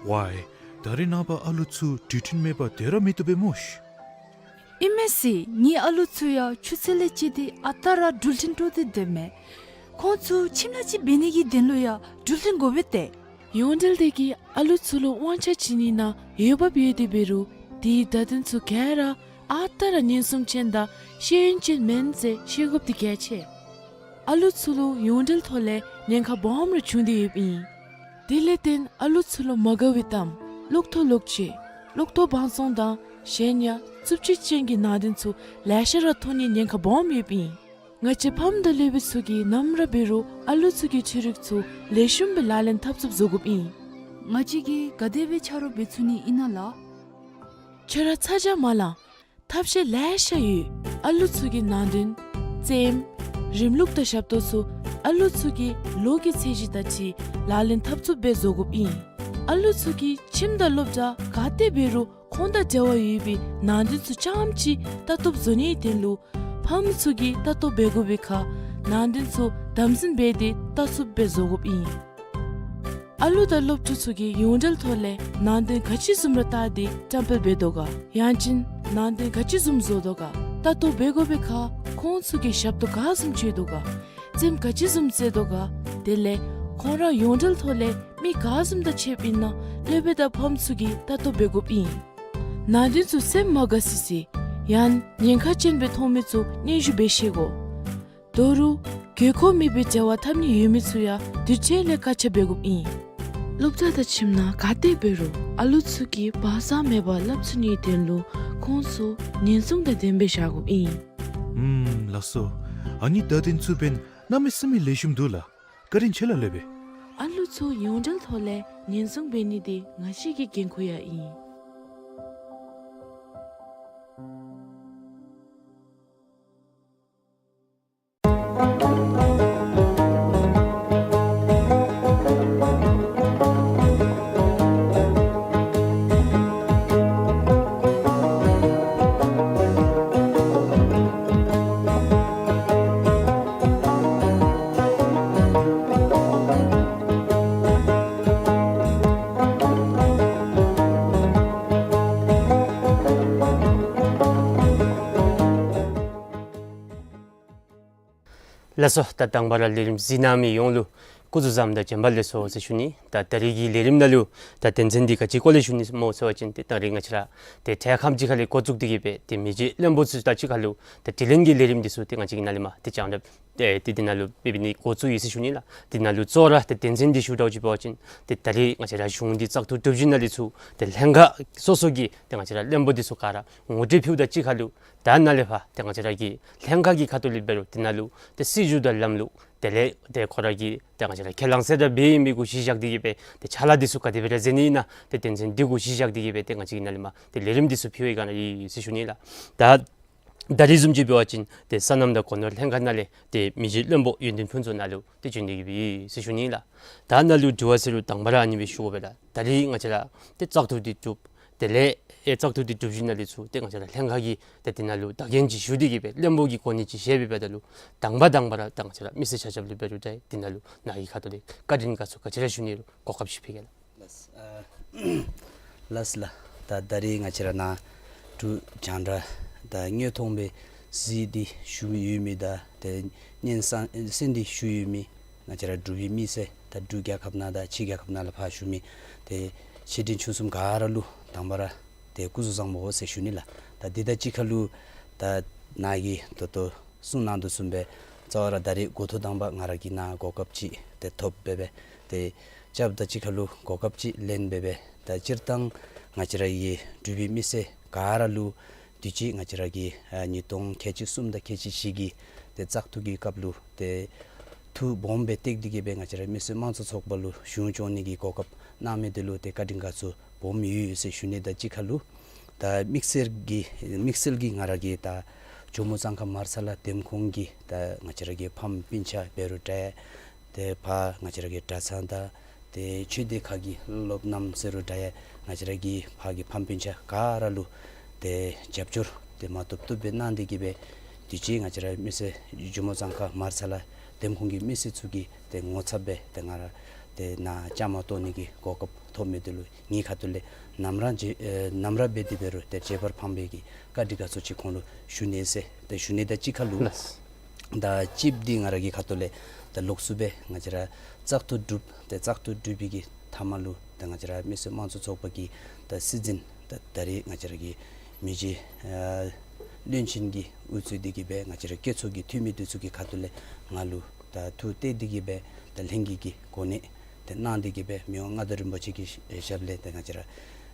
ཝའི། ད་རེས་ནངས་པ་ཨ་ལུ་ཚུ་འགྲུལ་འཕྲིན་མེད་པར་སྡོད་ར་མི་བཏུབ་པས་སྨོ་ཤི། ཨིན་མས་ཟེར། ངེའི་ཨ་ལུ་ཚུ་ཡང་ཆུ་ཚོད་ལས་བཅད་དེ་ཨ་རྟག་ར་འགྲུལ་འཕྲིན་དཀྲོག་སྟེ་སྡོདཔ་མས། ཁོང་ཚུ་ཁྱིམ་ནང་ཅིག་འབད་ནི་གི་དོན་ལུ་ཡང་འགྲུལ་འཕྲིན་དགོ་པས་ཏེ། ཡོངས་འབྲེལ་དེ་གིས་ཨ་ལུ་ཚུ་ལུ་དབང་ཆ་བྱིན་ནི་ནང་འོས་འབབ་ཡོད་དེ་འབད་རུང་དེའི་བརྡ་དོན་ཚུ་ག་ར་ཨ་རྟག་ར་ཉེན་སྲུང་ཅན་དང་ཤེས་ཡོན་ཅན་མེན་ཟེར་ཤེས་དགོཔ་དེ་གལ་ཆེ། ཨ་ལུ་ཚུ་ལུ་ཡོངས་འབྲེལ་ཐོག་ལས་ཉེན་ཁ་སྦོམ་རེ་བྱུང་སྟེ་ཡོདཔ་ཨིན། དེ་ལས་བརྟེན་ཨ་ལུ་ཚུ་ལུ་མ་དགའ་བའི་གཏམ་གློག་ཐོག་ལོག་སྤྱོད་གློག་ཐོག་བང་བཙོང་དང་གཞན་ཡང་རྩུབ་སྤྱོད་ཅན་གྱི་ནང་དོན་ཚུ་ལེ་ཤ་ར་མཐོང་ནིའི་ཉེན་ཁ་སྦོམ་ཡོདཔ་ཨིན། ང་བཅས་ཕམ་དང་སློབ་དཔོན་ཚུ་གིས་ནམ་ར་འབད་རུང་ཨ་ལུ་ཚུ་གི་འཕྲུལ་རིག་ཚུ་ལེགས་ཤོམ་སྦེ་ལག་ལེན་འཐབ་ཚུགསཔ་བཟོ་དགོཔ་ཨིན། ང་བཅས་ཀྱིས་ག་དེ་སྦེ་ཆ་རོགས་འབད་ཚུགས་ནི་ཨིན་ན་ལགས། ཁྱོད་ར་ཚ་གྱང་མ་ལང་། ཐབས་ཤེས་ལེ་ཤ་ཡོད། ཨ་ལུ་ཚུ་གི་ནང་དོན་རྩེདམོ་རིམ་ལུགས་དང་ཞབས་ཏོག་ཚུ་ཨ་ལུ་ཚུ་གི་ལོ་གི་ཚད་གཞི་དང་འཁྲིལ་ལག་ལེན་འཐབ་ཚུགསཔ་སྦེ་བཟོ་དགོཔ་ཨིན། ཨ་ལུ་ཚུ་གི་ཁྱིམ་དང་སློབ་གྲྭ་ག་ཏེ་འབད་རུང་ཁོང་དང་འབྲེལ་བ་ཡོད་པའི་ནང་དོན་ཚུ་རྐྱངམ་ཅིག་ལྟ་རྟོགཔ་བཟོ་ནིའི་དོན་ལུ་ཕམ་ཚུ་གིས་ལྟ་རྟོགཔ་འབད་དགོ་པའི་ཁར་ནང་དོན་ཚུ་དམ་འཛིན་འབད་དེ་ལྟ་ཚུགསཔ་སྦེ་བཟོ་དགོཔ་ཨིན། ཨ་ལུ་དང་སློབ་ཕྲུག་ཚུ་གིས་ཡོངས་འབྲེལ་ཐོག་ལས་ནང་དོན་ག་ཅི་བཟུམ་ར་བལྟ་སྟེ་བཀྲམ་སྤེལ་འབད་དོ་ག། ཡང་ཅིན་ནང་དོན་ག་ཅི་བཟུམ་བཟོ་དོ་ག། ལྟ་རྟོགཔ་འབད་དགོ་པའི་ཁར་ཁོང་ཚུ་གིས་ཞབས་ཏོག་ག་བཟུམ་སྤྱོད་དོ་ག། རྩེདམོ་ག་ཅི་བཟུམ་རྩེ་དོ་ག། དེ་ལས་ཁོང་ར་ཡོངས་འབྲེལ་ཐོག་ལས་མི་ག་བཟུམ་དང་ཕྱདཔ་ཨིན་ན་སློབ་དཔོན་དང་ཕམ་ཚུ་གིས་ལྟ་རྟོགཔ་འབད་དགོཔ་ཨིན། ནང་དོན་ཚུ་སེམས་མ་དགའ་སི་སི་ཡང་ཉེན་ཁ་ཅན་སྦེ་མཐོང་མི་ཚུ་སྙན་ཞུ་འབད་ཤེས་དགོ། དོ་རུང་དགོས་མཁོ་མེད་པའི་འབྲེལ་བ་འཐབ་ནི་ཡོད་མི་ཚུ་ཡང་དུས་ཚོད་ལས་བཀག་ཆ་འབད་དགོཔ་ཨིན། སློབ་གྲྭ་དང་ཁྱིམ་ནང་ག་ཏེ་འབད་རུང་ཨ་ལུ་ཚུ་གིས་བག་ཚ་མེད་པར་སླབ་ཚུགས་ནིའི་དོན་ལུ་ཁོང་ཚུ་ཉེན་སྲུང་དང་ལྡནམ་སྦེ་བཞག་དགོཔ་ཨིན། ཨུམ་ལགས་སོ། ཨ་ནི་བརྡ་དོན་ཚུ་འབདན་གནམ་མེད་ས་མེད་ལེགས་ཤོམ་འདུག་ལགས། བཀའ་དྲིན་ཆེ་ལགས་སློབ་དཔོན། ཨ་ལུ་ཚུ་ཡོངས་འབྲེལ་ཐོག་ལས་ཉེན་སྲུང་འབད་ནི་འདི་ང་བཅས་ཀྱི་འགན་ཁུར་ཡང་ཨིན། ལགས་སོ། ད་དང་པ་ར་ལས་རིམ་གཟིགས་གནང་མི་ཡོངས་ལུ་སྐུ་གཟུགས་བཟང་དང་བྱོན་པ་ལེགས་སོ་ཟེར་ཞུ་ནི། ད་ད་རིས་ཀྱི་ལས་རིམ་ནང་ལུ་ད་དོན་ཚན་འདི་ག་ཅིའི་སྐོར་ལས་ཞུ་ནི་སྨོ་ཟེར་བ་ཅིན་ཏེ་ད་རིས་ང་བཅས་ར་ཏེ་འཕྲལ་ཁམས་ཅིག་ཁ་ལས་འགོ་བཙུགས་ཏེ་གི་སྦེ་ཏེ་མི་རྗེ་བློན་པོ་ཚུ་དང་གཅིག་ཁར་ལུ་ཏེ་དྲི་ལན་གྱི་ལས་རིམ་འདི་ཚུ་ཏེ་ང་བཅས་ཀྱིས་ནཱ་ལས་མར་ཏེ་སྤྱན་རས་ཏེ་ཏེ་འདི་ནང་ལུ་འབད་འབད་ནི་འགོ་བཙུགས་ཡི་ཟེར་ཞུ་ནི་ལགས། འདི་ནང་ལུ་གཙོ་བོ་ར་ཏེ་དོན་ཚན་འདི་ཞུ་དགོཔ་ཅིག་འབད་བ་ཅིན་ཏེ་ད་རིས་ང་བཅས་ར་གཞུང་འདི་བཙག་འཐུ་གྲུབ་ཞིནམ་ལས་ཚུར་ཏེ་ལྷན་ཁག་སོ་སོ་གི་ཏེ་ང་བཅས་ར་བློན་པོ་འདི་ཚུ་ག་ར་ངོ་སྤྲོད་ཕུལཝ་དང་གཅིག་ཁར་ལུ་ད་ནཱ་ལས་ཕར་ཏེ་ང་བཅས་ར་གི་ལྷན་ཁག་གི་ཁ་ཐུག་ལས་འབད་རུང་འདི་ནང་ལུ་ཏེ་སྲིད་བྱུས་དང་ལམ་ལུགས་ དེ་ལས་ཏེ་ཁོ་ར་གིས་ཏེ་ང་བཅས་ར་ཁས་བླངས་ཟེར་ར་འབད་ཡི་མི་གུ་གཞི་བཞག་སྟེ་གིས་སྦེ་ཏེ་ཕྱག་ལཱ་འདི་ཚུ་ག་དེ་སྦེ་ར་མཛད་ནི་ཨིན་ན་ཏེ་དོན་ཚན་འདི་གུ་གཞི་བཞག་སྟེ་གིས་སྦེ་ཏེ་ང་བཅས་ཀྱི་ནང་ལས་མར་ཏེ་ལས་རིམ་འདི་ཚུ་ཕུལ་བའི་སྒང་ལས་ཨིན་ཟེར་ཞུ་ནི་ལགས། ད་ད་རིས་བཟུམ་ཅིག་འབད་བ་ཅིན་ཏེ་སོ་ནམ་དང་སྒོ་ནོར་ལྷན་ཁག་ནང་ལས་ཏེ་མི་རྗེ་བློན་པོ་ཡོན་ཏན་ཕུན་ཚོགས་ནཱ་ལུ་ཏེ་བྱོན་ཏེ་གིས་སྦེ་ཨིན་ཟེར་ཞུ་ནི་ལགས། ད་ནཱ་ལུ་དྲི་བ་ཟེར་རུང་དང་པ་ར་ཨ་ནི་སྦེ་ཞུ་དགོ་པས་ལགས། ད་རིས་ང་བཅས་ར་ཏེ་བཙག་འཐུ་འདི་གྲུབ། དེ་ལས་ཨེ་བཙག་འཐུ་འདི་གྲུབ་ཞིནམ་ལས་ཚུར་ཏེ་ང་བཅས་ར་ལྷན་ཁག་གིས་ཏེ་དེ་ནང་ལུ་བདག་རྐྱེན་ཅིག་ཞུ་སྟེ་གིས་སྦེ་བློན་པོ་གི་གོ་གནས་ཅིག་བཞེས་པའི་བར་ན་ལུ་དང་པ་དང་པ་ར་ད་ང་བཅས་ར་མི་སེར་ཆ་ཁྱབ་ལུ་འབད་རུང་འདྲ་དེ་ནང་ལུ་ནཱ་གི་ཁ་ཐུག་ལས་བཀའ་དྲིན་དགའ་ཚོར་ག་ཅི་ར་ཞུ་ནི་རུང་གོ་སྐབས་ཅིག་ཕུལ་གེ་ལགས། ལགས་ལགས། ད་ད་རིས་ང་བཅས་ར་ནཱ་འབྲུག་རྒྱང་བསྒྲགས་དང་དངོས་མཐོང་སྦེ་གཟིགས་ཏེ་བཞུགས་ཡོད་མི་དང་ཏེ་སྙན་གསན་གསན་ཏེ་བཞུགས་ཡོད་མི་ང་བཅས་ར་འབྲུག་པའི་མི་སེར་ད་འབྲུག་རྒྱལ་ཁབ་ནང་དང་ཕྱི་རྒྱལ་ཁབ་ནང་ལས་ཕར་བཞུགས་མི་ཏེ་ཆེ་འབྲིང་ཆུང་གསུམ་ག་ར་ལུ་དང་པ་ར་ཏེ་སྐུ་གཟུགས་བཟང་པོ་ཟེར་ཞུ་ནི་ལགས། ད་འདི་དང་གཅིག་ཁར་ལུ་ད་ནཱ་གིས་ད་ལྟོ་གསུང་གནང་དོ་བཟུམ་སྦེ་རྩ་བ་ར་ད་རིས་འགོ་ཐོག་དང་པ་ང་ར་གིས་ནཱ་གོ་སྐབས་ཅིག་ཏེ་ཐོབ་སྦེ་སྦེ་ཏེ་རྐྱབ་དང་གཅིག་ཁར་ལུ་གོ་སྐབས་ཅིག་ལེན་སྦེ་སྦེ་ད་སྤྱིར་བཏང་ང་བཅས་ར་གི་འབྲུག་པའི་མི་སེར་ག་ར་ལུ་དུས་ཅི་ང་བཅས་ར་གི་ཨ་ཉིས་སྟོང་ཁལ་གཅིག་གསུམ་དང་ཁལ་གཅིག་བཞི་གི་ཏེ་བཙག་འཐུ་གི་སྐབས་ལུ་ཏེ་ཐུགས་སྦོམ་སྦེ་བཏེགས་ཏེ་གིས་སྦེ་ང་བཅས་ར་མི་སེར་དམངས་གཙོ་ཚོགས་པ་ལུ་གཞུང་སྐྱོང་ནི་གི་གོ་སྐབས་གནང་མི་འདི་ལུ་ཏེ་བཀའ་དྲིན་དགའ་ཚོར་སྦོམ་ཡོད་ཡོད་ཟེར་ཞུ་ནི་དང་གཅིག་ཁར་ལུ་ད་དམིགས་བསལ་གྱི་དམིགས་བསལ་གྱི་ང་ར་གིས་ད་ཇོ་མོ་གཙང་ཁ་མར་ཚ་ལ་འདེམས་ཁོངས་ཀྱི་ད་ང་བཅས་ར་གི་ཕམ་སྤུན་ཆ་འབད་རུང་འདྲ་ཏེ་ཕར་ང་བཅས་ར་གི་གྲྭ་ཚང་དང་ཏེ་ཆོས་སྡེ་ཁག་གི་སློབ་རྣམ་ཟེར་རུང་འདྲ་ཡང་ང་བཅས་ར་གི་ཕར་གྱི་ཕམ་སྤུན་ཆ་ག་ར་ལུ་ཏེ་རྒྱབ་སྐྱོར་ཏེ་མ་བཏུབ་བཏུབ་སྦེ་གནང་སྟེ་གིས་སྦེ་དུས་ཅི་ང་བཅས་ར་མི་སེར་ཇོ་མོ་གཙང་ཁ་མར་ཚ་ལ་འདེམས་ཁོངས་ཀྱི་མི་སེར་ཚུ་གི་ཏེ་ངོ་ཚབ་སྦེ་ཏེ་ང་ར་ཏེ་ནཱ་བཅའ་མར་གཏོགས་ནི་གི་གོ་སྐབས་ཐོབ་མི་འདི་ལུ་ངེའི་ཁ་ཐུག་ལས་ནམ་ར་རྗེ་ཨེ་ནམ་ར་འབད་དེ་འབད་རུང་ཏེ་རྗེ་འབར་ཕངས་པའི་གི་བཀའ་དྲིན་དགའ་ཚོར་ཅིག་ཁོང་ལུ་ཞུ་ནི་ཟེར་ཏེ་ཞུ་ནི་དང་གཅིག་ཁར་ལུ། ལགས། ད་གཅིག་འདི་ང་ར་གི་ཁ་ཐུག་ལས་ད་ལོགས་སུ་སྦེ་ང་བཅས་ར་བཙག་འཐུ་གྲུབ་ཏེ་བཙག་འཐུ་གྲུབ་པའི་གི་མཐའ་མ་ལུ་ད་ང་བཅས་ར་མི་སེར་དམངས་གཙོ་ཚོགས་པ་གི་ད་སྲིད་འཛིན་ད་ད་རིས་ང་བཅས་ར་གི་མི་རྗེ་ཨ་བློན་ཆེན་གྱིས་དབུ་གཙོས་ཏེ་གིས་སྦེ་ང་བཅས་ར་བཀོད་ཚོགས་ཀྱི་འཐུས་མི་འདི་ཚུ་གི་ཁ་ཐུག་ལས་ང་ལུ་ད་ཐུགས་གཏད་དེ་གིས་སྦེ་ད་ལྷན་རྒྱས་ཀྱི་གོ་གནས་ཏེ་གནང་སྟེ་གིས་སྦེ་མི་དབང་མངའ་བདག་རིན་པོ་ཆེ་གི་ཞབས་ལས་ཏེ་ང་བཅས་ར་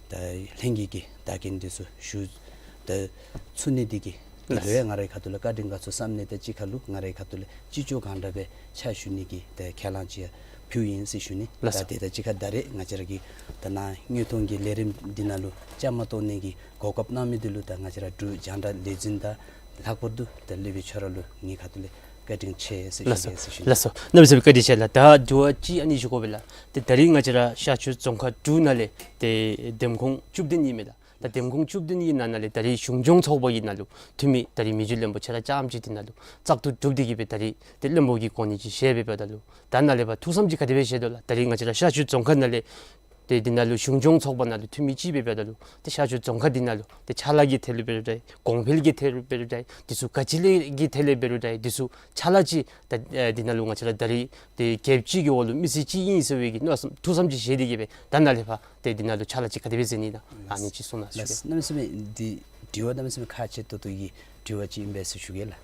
ད་ལྷན་རྒྱས་ཀྱི་བདག་རྐྱེན་འདི་ཚུ་ཞུ་ད་ཚུགས་ནི་འདི་གིས་ད་ལུ་ཡང་ང་རའི་ཁ་ཐུག་ལས་བཀའ་དྲིན་དགའ་ཚོར་བསམ་ནི་དང་གཅིག་ཁར་ལུ་ང་རའི་ཁ་ཐུག་ལས་ཅི་ལྕོགས་གང་དྲག་སྦེ་ཕྱག་ཞུ་ནི་གི་ད་ཁས་བླངས་ཅིག་ཕུལཝ་ཨིན་ཟེར་ཞུ་ནི། ལགས་སོ། ད་དེ་དང་གཅིག་ཁར་ད་རིས་ང་བཅས་ར་གི་ད་ནཱ་དངོས་མཐོང་གི་ལས་རིམ་འདི་ནང་ལུ་བཅའ་མར་གཏོགས་ནི་གི་གོ་སྐབས་གནང་མི་འདི་ལུ་ད་ང་བཅས་ར་འབྲུག་རྒྱང་བསྒྲགས་ལས་འཛིན་དང་ལྷག་པར་དུ་ད་སློབ་དཔོན་ཁྱོད་ར་ལུ་ངེའི་ཁ་ཐུག་ལས་བཀའ་དྲིན་ཆེ་ཟེར་ཞུ་ལགས་སོ། ཞུ་ཞུ། ལགས་སོ། གནམ་མེད་ས་མེད་བཀའ་དྲིན་ཆེ་ལགས། ད་དྲི་བ་ཅིག་ཨ་ནི་ཞུ་དགོ་པས་ལགས། ཏེ་ད་རིས་ང་བཅས་ར་ཤར་ཕྱོགས་རྫོང་ཁག་དྲུག་ནང་ལས་ཏེ་འདེམས་ཁོངས་བཅུ་བདུན་ཨིན་མས་ལགས། ད་འདེམས་ཁོངས་བཅུ་བདུན་གྱི་ནང་ན་ལས་ད་རིས་གཞུང་སྐྱོང་ཚོགས་པ་གི་ནང་ལུ་འཐུས་མི་ད་རིས་མི་རྗེ་བློན་པོ་ཁྱོད་ར་རྐྱངམ་གཅིག་འདི་ནང་ལུ་བཙག་འཐུ་གྲུབ་སྟེ་གིས་སྦེ་ད་རིས་ཏེ་བློན་པོ་གི་གོ་གནས་ཅིག་བཞེས་པའི་བར་ན་ལུ་ད་ནཱ་ལས་ཕར་ཐུགས་བསམ་ཅིག་ག་དེ་སྦེ་བཞེས་དོ་ལགས། ད་རིས་ང་བཅས་ར་ཤར་ཕྱོགས་རྫོང་ཁག་ནང་ལས་ཏེ་འདི་ནང་ལུ་གཞུང་སྐྱོང་ཚོགས་པ་ནང་ལུ་འཐུས་མི་ཅིག་འབད་འབདཝ་ད་ལུ་ཏེ་ཤར་ཕྱོགས་རྫོང་ཁག་འདི་ནང་ལུ་ཏེ་ཕྱག་ལཱ་གི་ཐད་ལུ་འབད་རུང་འདྲ་གོང་འཕེལ་གྱི་ཐད་ལུ་འབད་རུང་འདྲ་འདི་ཚུ་ག་ཅི་ལས་ཀྱི་ཐད་ལས་འབད་རུང་འདྲ་འདི་ཚུ་ཕྱག་ལཱ་ཅིག་ད་ཨེ་འདི་ནང་ལུ་ང་བཅས་ར་ད་རིས་ཏེ་རྒྱལཔོ་གཅིག་གི་འོག་ལུ་མི་སེར་གཅིག་ཨིན་ཟེར་བའི་གི་མནོ་བསམ་ཐུགས་བསམ་ཅིག་བཞེས་ཏེ་གིས་སྦེ་ད་ནཱ་ལས་ཕར་ཏེ་འདི་ནང་ལུ་ཕྱག་ལཱ་ཅིག་ག་དེ་སྦེ་མཛད་ནི་ཨིན་ན་ཨ་ནི་ཅིག་གསུང་གནང་ཞུ་གེ། ལགས། གནམ་མེད་ས་མེད་འདི་དྲི་བ་གནམ་མེད་ས་མེད་ཁག་ཆེ་ཏོག་ཏོ་གི་དྲི་བ་ཅིག་ཨིན་པས་ཟེར་ཞུ་གེ་ལགས།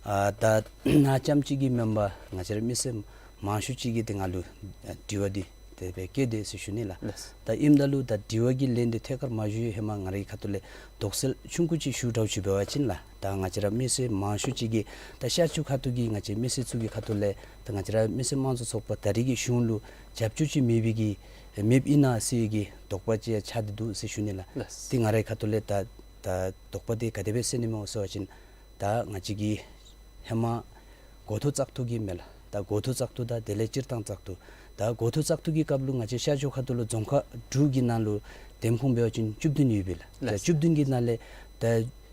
ཨ་ད་ནཱ་རྐྱངམ་གཅིག་གིས་མེན་པར་ང་བཅས་ར་མི་སེར་མང་ཤོས་ཅིག་གིས་ཏེ་ང་ལུ་ཨ་དྲི་བ་འདི་དེ་སྦེ་བཀོད་དེས་ཟེར་ཞུ་ནི་ལགས། ལགས། ད་ཨིནམ་ད་ལུ་ད་དྲི་བ་གི་ལན་འདི་ཐད་ཀར་མ་ཞུ་བའི་ཧེ་མ་ང་རའི་ཁ་ཐུག་ལས་དོགས་སེལ་ཆུང་ཀུ་ཅིག་ཞུ་འདྲཝ་ཅིག་འབད་བ་ཅིན་ལགས། ད་ང་བཅས་ར་མི་སེར་མང་ཤོས་ཅིག་གིས་ད་ཤར་ཕྱོགས་ཁ་ཐུག་གི་ང་བཅས་མི་སེར་ཚུ་གི་ཁ་ཐུག་ལས་ད་ང་བཅས་ར་མི་སེར་དམངས་གཙོ་ཚོགས་པ་ད་རིས་ཀྱི་གཞུང་ལུ་རྒྱབ་སྐྱོར་ཅིག་མེད་པའི་གི་མེདཔ་ཨིན་ན་ཟེར་བའི་གི་དོགས་པ་ཅིག་ཡང་ཆགས་ཏེ་འདུག་ཟེར་ཞུ་ནི་ལགས། ལགས། ཏེ་ང་རའི་ཁ་ཐུག་ལས་ད་ད་དོགས་པ་འདི་ག་དེ་སྦེ་སེལ་ནི་སྨོ་ཟེར་བ་ཅིན་ད་ང་བཅས་ཀྱི་ཧེ་མ་འགོ་ཐོག་བཙག་འཐུ་གི་མས་ལགས། ད་འགོ་ཐོག་བཙག་འཐུ་དང་དེ་ལས་སྤྱིར་བཏང་བཙག་འཐུ། ད་འགོ་ཐོག་བཙག་འཐུ་གི་སྐབས་ལུ་ང་བཅས་ཤར་ཕྱོགས་ཁ་ཐུག་ལུ་རྫོང་ཁག་དྲུག་གི་ནང་ལུ་འདེམས་ཁོངས་འབད་བ་ཅིན་བཅུ་བདུན་ཡོད་པས་ལགས། ད་ལགས། བཅུ་བདུན་གྱི་ནང་ལས་ད་